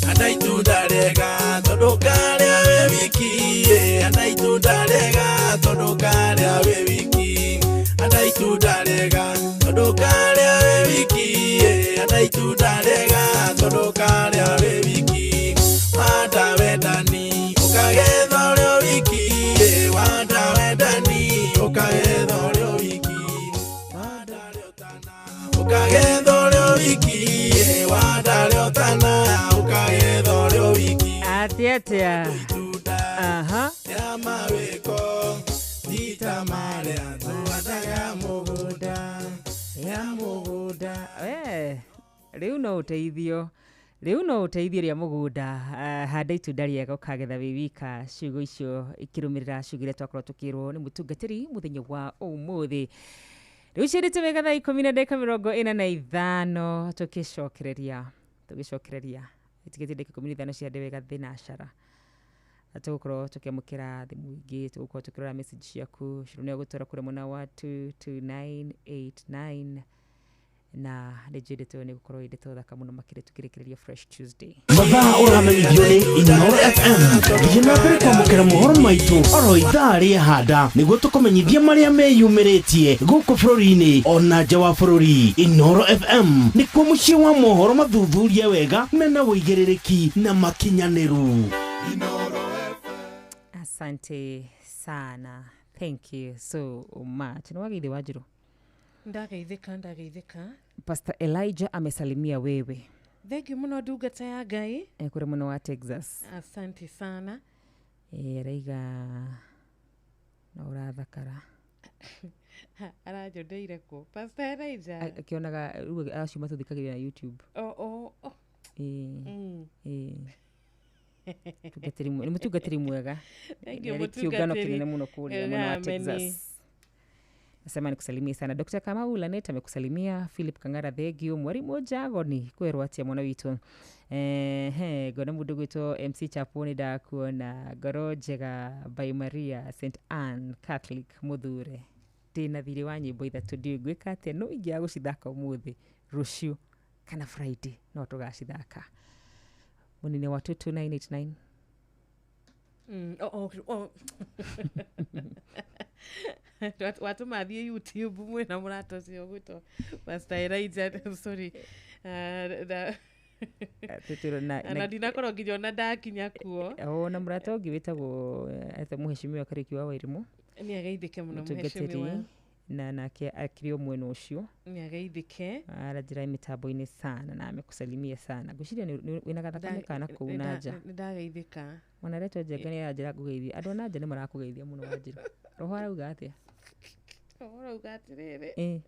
Handa itunda rĩega tondũ ũkarĩa wĩ wiki, handa itunda rĩega tondũ ũkarĩa wĩ wiki, handa itunda rĩega tondũ ũkarĩa wĩ wiki, handa itunda rĩega tondũ ũkarĩa wĩ wiki. Wanda wendani ũkagetha ũrĩ o wiki, wanda wendani ũkagetha ũrĩ o wiki, wanda rĩ ũtana ũkagetha ũrĩ o wiki, wanda rĩ ũtana ũkagetha ũrĩ o wiki. Atia atia. Aha. Rĩa mawĩko ti ta marĩa tũhandaga mũgũnda ya mũgũnda. Rĩu no ũteithio, rĩu no ũteithio rĩa mũgũnda. Handa itunda rĩega ũkagetha wĩ wika. Ciugo icio ikĩrũmĩrĩra ciugo iria twakorwo tũkĩrwo nĩ mũtungatĩri mũthenya wa ũmũthĩ. Rĩu ciĩrĩte wega thaa 10:45 tũgĩcokereria itigĩte ndagĩka 15 ciande wega thinacara. Tũgũkorwo tũkĩamũkĩra thimũ ingĩ, tũgũkorwo tũkĩrora message ciaku Shiro nĩ gũtwara kũrĩ mwena wa 22989 na nĩ njĩndĩtwo nĩ gũkorwo ĩndĩtwo thaka mũno makĩria tũkĩrĩkĩrĩria Fresh Tuesday. Mathaa ũramenyithio nĩ Inooro FM. Thiĩ na mbere kwamũkĩra mohoro maitũ oro ithaa rĩa handa nĩguo tũkũmenyithie marĩa meyumĩrĩtie gũkũ bũrũri-inĩ ona nja wa bũrũri. Inooro FM nĩkuo mũciĩ wa mohoro mathuthurie wega mena ũigĩrĩrĩki na makinyanĩru. Asante sana, thank you so much. Nĩ wageithĩ Wanjiru? Ndageithĩka. Pastor Elijah amesalimia wewe. Thank you mũno ndungata ya Ngai. Kũrĩ mwena wa Texas. Asante sana. Araiga no ũrathakara. Aranjondeire kũ? Pastor Elijah. Akĩonaga rĩu acio matũthikagĩrĩria na YouTube. Oh. Nĩ mũtungatĩri mwega. Thank you Nĩ kĩũngano mũtungatĩri. kĩnene mũno kũrĩa mwena wa Amen. Texas. Nasema nikusalimie sana. Dr. Kamau Lanet amekusalimia, Philip Kangara thengio, Mwarimu Jagoni kwerwo atia mwana witũ. Ngona mũndũ gwĩtwo MC Chapo nĩ ndakuona, Ngoro Njega by Maria St Anne Catholic Mũthure. Ndĩna thirĩ wa nyĩmbo ithatũ ndiũĩ ngwĩka atĩa, no ingĩaga gũcithaka ũmũthĩ, rũciũ kana Friday no tũgacithaka. Mũnene wa 22989. Oh. Watũma thiĩ YouTube mwĩna mũrata ũcio ũgwĩtwo Pastor Elijah, sorry. Na ndinakorwo nginya ona ndakinya kuo. Ona mũrata ũngĩ wĩtagwo mũheshimiwa Kariũki wa Wairimu. Nĩ ageithĩke mũno Mũtungatĩri, mũheshimiwa. na nake akĩrĩ o mwena ũcio. Nĩ ageithĩke. Aranjĩra mĩtambo-inĩ sana na amekusalimia sana. Ngwĩciria wĩna gathakame kana kũu na nja. Nĩ ndageithĩka. Ona retwo Njenga nĩ aranjĩra ngũgeithie. Andũ a na nja nĩ marakũgeithia mũno Wanjiru. Roho arauga atĩa? Roho arauga atĩrĩrĩ.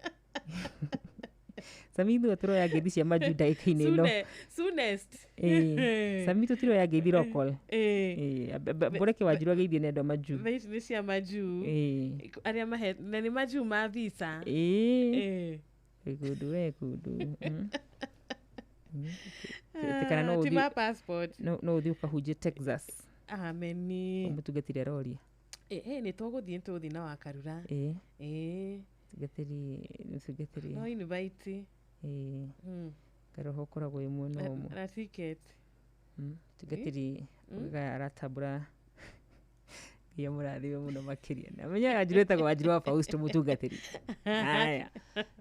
Sami ithuĩ tũroya ngeithi cia majuu ndagĩka-inĩ ĩno. Soonest. Sami tũtiroya ngeithi local. Mbũreke Wanjiru ageithie nĩ andũ a majuu. Thaa ici nĩ cia majuu. Arĩa mahe na nĩ majuu ma visa. Kundu we kundu. Kana no Ti ma passport. No ũthiĩ ũkahunjie Texas. Ameni. Mũtungatĩri aroria. Nĩ tũgũthiĩ tũgũthiĩ na Wakarura. Mũtungatĩri. No invite. Karoho ũkoragwo wĩ mwena ũmwe. Na ticket. Mũtungatĩri ugaga aratambũra nginya mũrathime mũno makĩria. Na menyaga Wanjiru etagwo Wanjiru wa Fausto mũtungatĩri. Haya.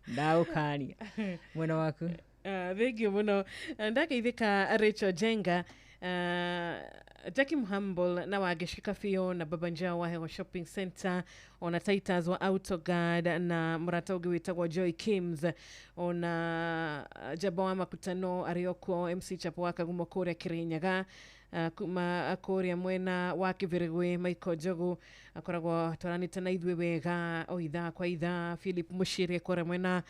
Ndagũkania. Mwena waku. Thank you mũno. Ndageithĩka Rachel Jenga. Jackie Muhambol na wageshika fio na Baba Njao wa Hewa Shopping Center, ona Titus wa Autoguard na mũrata ũngĩ wĩtagwo Joy Kims, ona Jaba wa Makutano arĩokuo, MC Chapo wa Kagumo kũrĩa Kirinyaga, Kuma kũrĩa mwena wa Kĩbĩrĩgwe Michael Njogu akoragwo twaranĩte na ithuĩ wega o ithaa kwa ithaa. Philip Mũcĩrĩ kũrĩa mwena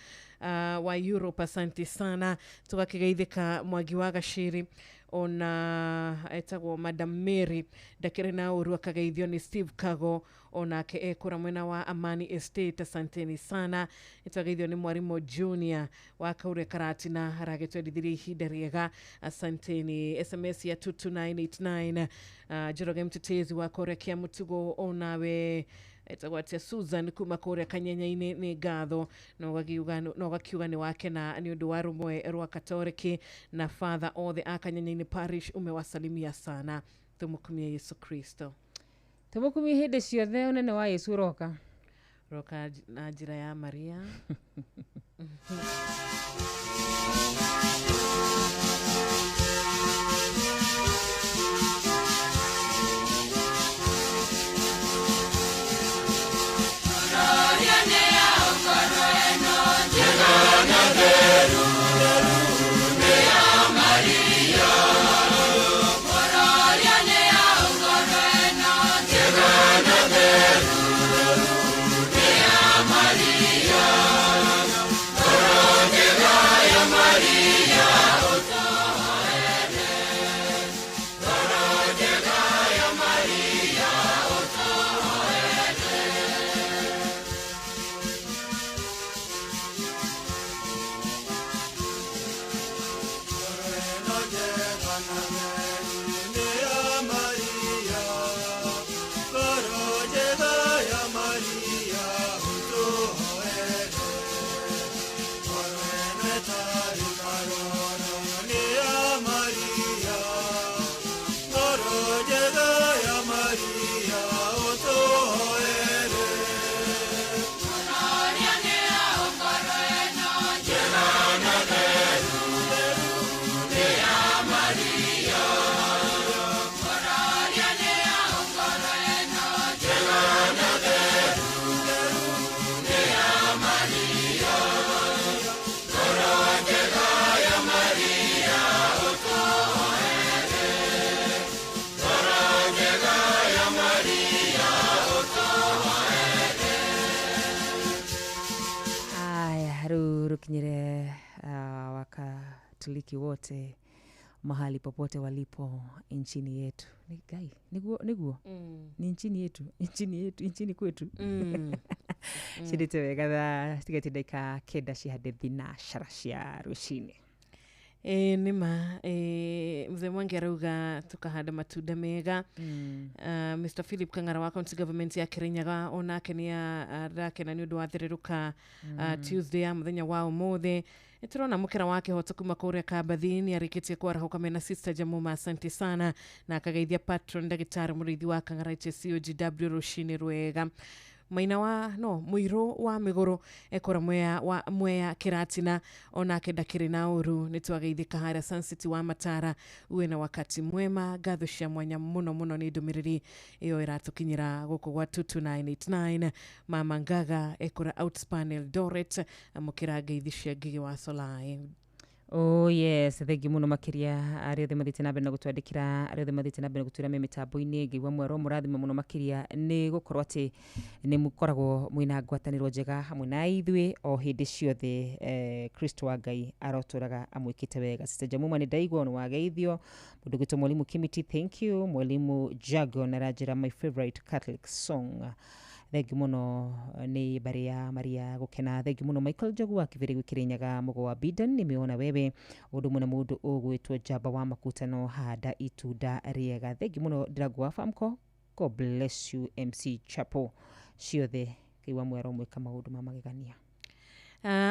wa Europe, asante sana. Tũgakĩgeithĩka Mwangi wa Gacĩrĩ, ona etagwo Madam Mary ndakĩrĩ na ũru, akageithio nĩ Steve Kago, onake ekũra mwena wa Amani Estate, asanteni sana. Nĩtwageithio nĩ Mwarimũ Junior wa Kaure Karatina, aragĩtwendithirie ihinda rĩega, asanteni. SMS ya 22989, Njoroge Mtetezi wa kũrĩa Kĩamũtugo, onawe etagwo atia Susan kuma kũrĩa Kanyenya-inĩ, nĩ ngatho na ũgakiuga nĩ wakena nĩ ũndũ wa rũmwe rwa Katoriki na father othe a Kanyenya-inĩ parish, umewasalimia sana. Tumukumie Yesu Kristo. Tumukumie hĩndĩ ciothe, ũnene wa Yesu ũroka. Roka na njĩra ya Maria. Rukinyire Wakatoliki wote mahali popote walipo nchini yetu. Ni gai, niguo. Ni nchini yetu, nchini kwetu. Shidite wega thaa citigaitie ndagĩka 9 cihande thinacara cia rũcinĩ. Nĩma mzee Mwangi arauga tukahanda matunda mega. Mr Philip Kang'ara wa county government ya Kirinyaga onake nĩ arakena nĩ ũndũ wa thererũka Tuesday ya mũthenya wa ũmũthĩ. Nĩtũrona mũkĩra wa kĩhoto kuma kũrĩa Kambathi nĩ arĩkĩtie kwarahoka mena Sister Jamuma, asante sana, na akageithia patron ndagĩtarĩ mũrĩithi wa Kang'ara HCOGW rũcinĩ rwega. Maina wa no muiro wa migoro ekora mwea wa mwea kiratina onake ndakĩrĩ na ũru. Nĩtwageithĩka harĩa Sun City wa Matara, uwe na wakati mwema. Ngatho cia mwanya mũno mũno nĩ ndũmĩrĩri ĩyo ĩratũkinyĩra gũkũ gwa 22989. Mama Ngaga ekora Outspan Eldoret, amũkĩra ngeithi cia Ngigĩ wa Solai. Oh yes, thank you muno makiria aria othe mathiĩte na mbere na gũtwandĩkĩra, aria othe mathiĩte na mbere na gũtwĩra me mĩtambo-inĩ. Ngaigua mwero mũrathime mũno makiria nĩ gũkorwo atĩ nĩ mũkoragwo mwĩna ngwatanĩro njega hamwe na ithuĩ o hĩndĩ ciothe. Kristo wa Ngai arotũraga amwĩkĩte wega. Sister Jamuma nĩ ndaigua nĩ wageithio. Mũndũ gwĩtwo Mwalimu Kimiti, thank you. Mwalimu Jago na aranjĩra my favorite Catholic song. Thengi muno nĩ mbarĩ ya Maria gũkena. Thengi muno Michael Njogu wa Kĩbĩrĩgwe Kĩrĩnyaga mũgo wa Bidan, nĩmĩona wewe ũndũ mũna mũndũ ũgwĩtwo Njamba wa Makutano handa itunda rĩega. Thengi muno Ndĩrangũ wa Famco, God bless you. MC Chapo ciothe kĩigua mwero mwĩka maũndũ ma magegania.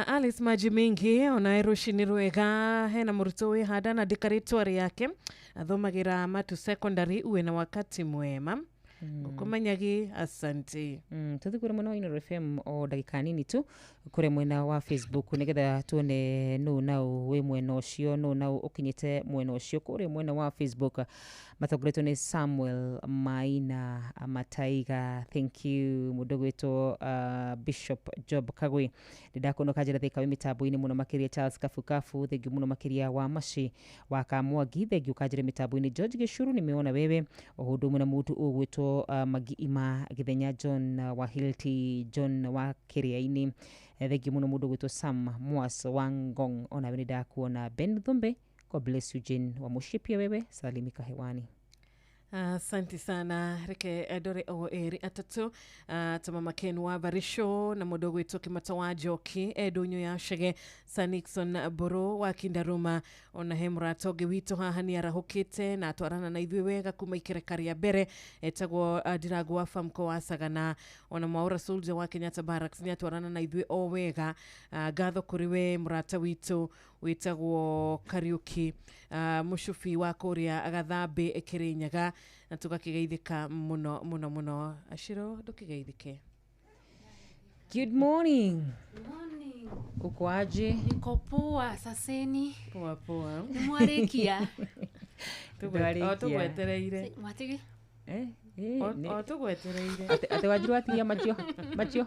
Alice Maji Mingi ona rũcinĩ rwega, hena mũrutwo wĩ handa na ndĩka rĩtwa rĩake, athomagĩra Matu Secondary, uwe na wakati mwema. Ngũkũmenyagi asante. Tũthiĩ kũrĩ mwena wa Inooro FM o ndagĩka nini tu kũrĩ mwena wa Facebook nĩgetha tuone nũ nau wĩ mwena ũcio, nũ nau ũkinyĩte mwena ũcio. Kũrĩ mwena wa Facebook matongoretio nĩ Samuel Maina Mataiga, thank you. Mũndũ gwĩtwo Bishop Job Kagwe, ndĩrakuona kanjĩra thĩka wĩ mĩtambo-inĩ mũno makĩria. Charles Kabukabu, thank you mũno makĩria. Wa Maci wa Kamwangi, thank you kanjĩra mĩtambo-inĩ. George Gĩcuru, nimeona wewe o ũndũ ũmwe na mũndũ ũgwĩtwo Magiima Githenya John wa Hilti John wa Kĩrĩa-inĩ. Thank you mũno mũndũ ũgwĩtwo Sam Mwas wa Ngong, onawe nĩ ndakuona. Ben Thumbe, God bless you. Jane wa Mũciĩ, pia wewe salimika hewani. Asante sana. Reke ndore o eri atatu, ta mama Ken wa Barisho na mũndũ ũgwĩtwo Kĩmata wa Njoki, Ndũnyũ ya Chege, Sir Nixon Mbũrũ wa Kindaruma, ona he mũrata ũngĩ witũ haha nĩ arahũkĩte na atwarana na ithuĩ wega kuma ikereka rĩa mbere, etagwo Ndirangu wa Famco wa Sagana, ona Mwaura Soldier wa Kenyatta Barracks nĩ atwarana na ithuĩ o wega. Ngatho kũrĩ we mũrata witũ wĩtagwo Kariuki, mũcubi wa kũrĩa Gathambĩ Kĩrĩnyaga, na tũgakĩgeithĩka mũno mũno mũno. Ashiro, ndũkĩgeithĩke. Good morning. Morning. Uko aje? Niko poa, saseni. Poa poa. Nĩmwarĩkia? O tũgwetereire. Mwatigi? O tũgwetereire. Atĩ Wanjiru atigia macio macio.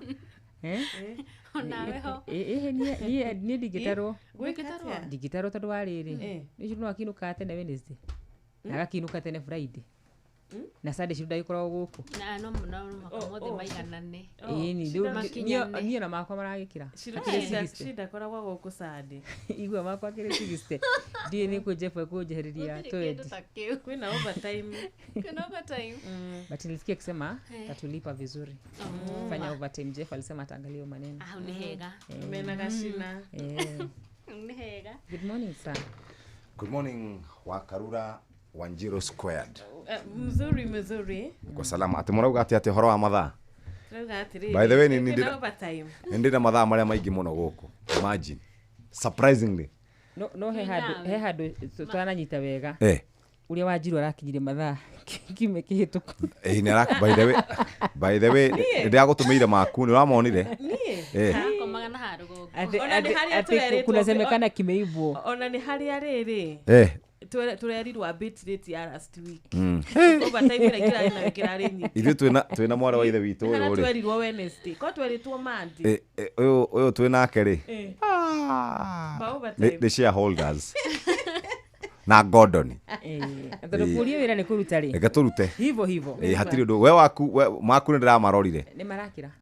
Onawe ho. Niĩ ndingĩtarwo. Gwĩka atĩa? Ndingĩtarwo tondũ wa rĩrĩ, nĩ no akinũkaga tene Wednesday na agakinũka tene Friday na Sunday ciru ndagĩkoragwo gũkũ. Na no no mũhaka mothe maiganane. Ĩni rĩu niĩ na makwa maragĩkĩra. Shida koragwo gũkũ Sunday. Igua makwa kĩrĩ 60. Ndiĩ nĩ kũ Jeff ekũnjehereria 20. Kwĩna overtime. Kwĩna overtime. But nilisikia akisema tatulipa vizuri. Fanya overtime, Jeff alisema ataangalia maneno. Ah, ni hega. Mena gacina. Ni hega. Good morning sir. Good morning Wakarura Wanjiru squared. Mzuri mzuri. Kwa salama. Ati mũrauga atĩ atĩ ũhoro wa mathaa? Tũrauga atĩrĩrĩ. By the way, nĩ ndĩ na mathaa marĩa maingĩ mũno gũkũ. Imagine. Surprisingly. No he handũ tũrananyita wega. Ũrĩa Wanjiru arakinyire mathaa kiumia kĩhĩtũku. By the way, ndĩragũtũmĩire maku, nĩ ũramonire? Niĩ? Arakomaga na handũ gũkũ. Atĩ kunasemekana kimeibwo. Ona nĩ harĩa rĩrĩ. Tũrerirwo bit rate ya last week. Overtime ĩrĩa kĩrarĩ nayo kĩrarĩ nyingĩ. Ithuĩ twĩna mwarĩ wa ithe witũ ũyũ rĩ. Twerirwo Wednesday. Ko tweritwo Monday. Ũyũ twĩ nake rĩ. Nĩ shareholders. Na Gordon. Tondũ kũria wĩra nĩ kũruta rĩ. Reke tũrute. Hivo hivo. Hatirĩ ũndũ. We waku maku nĩ ndĩramarorire. Nĩ marakĩra.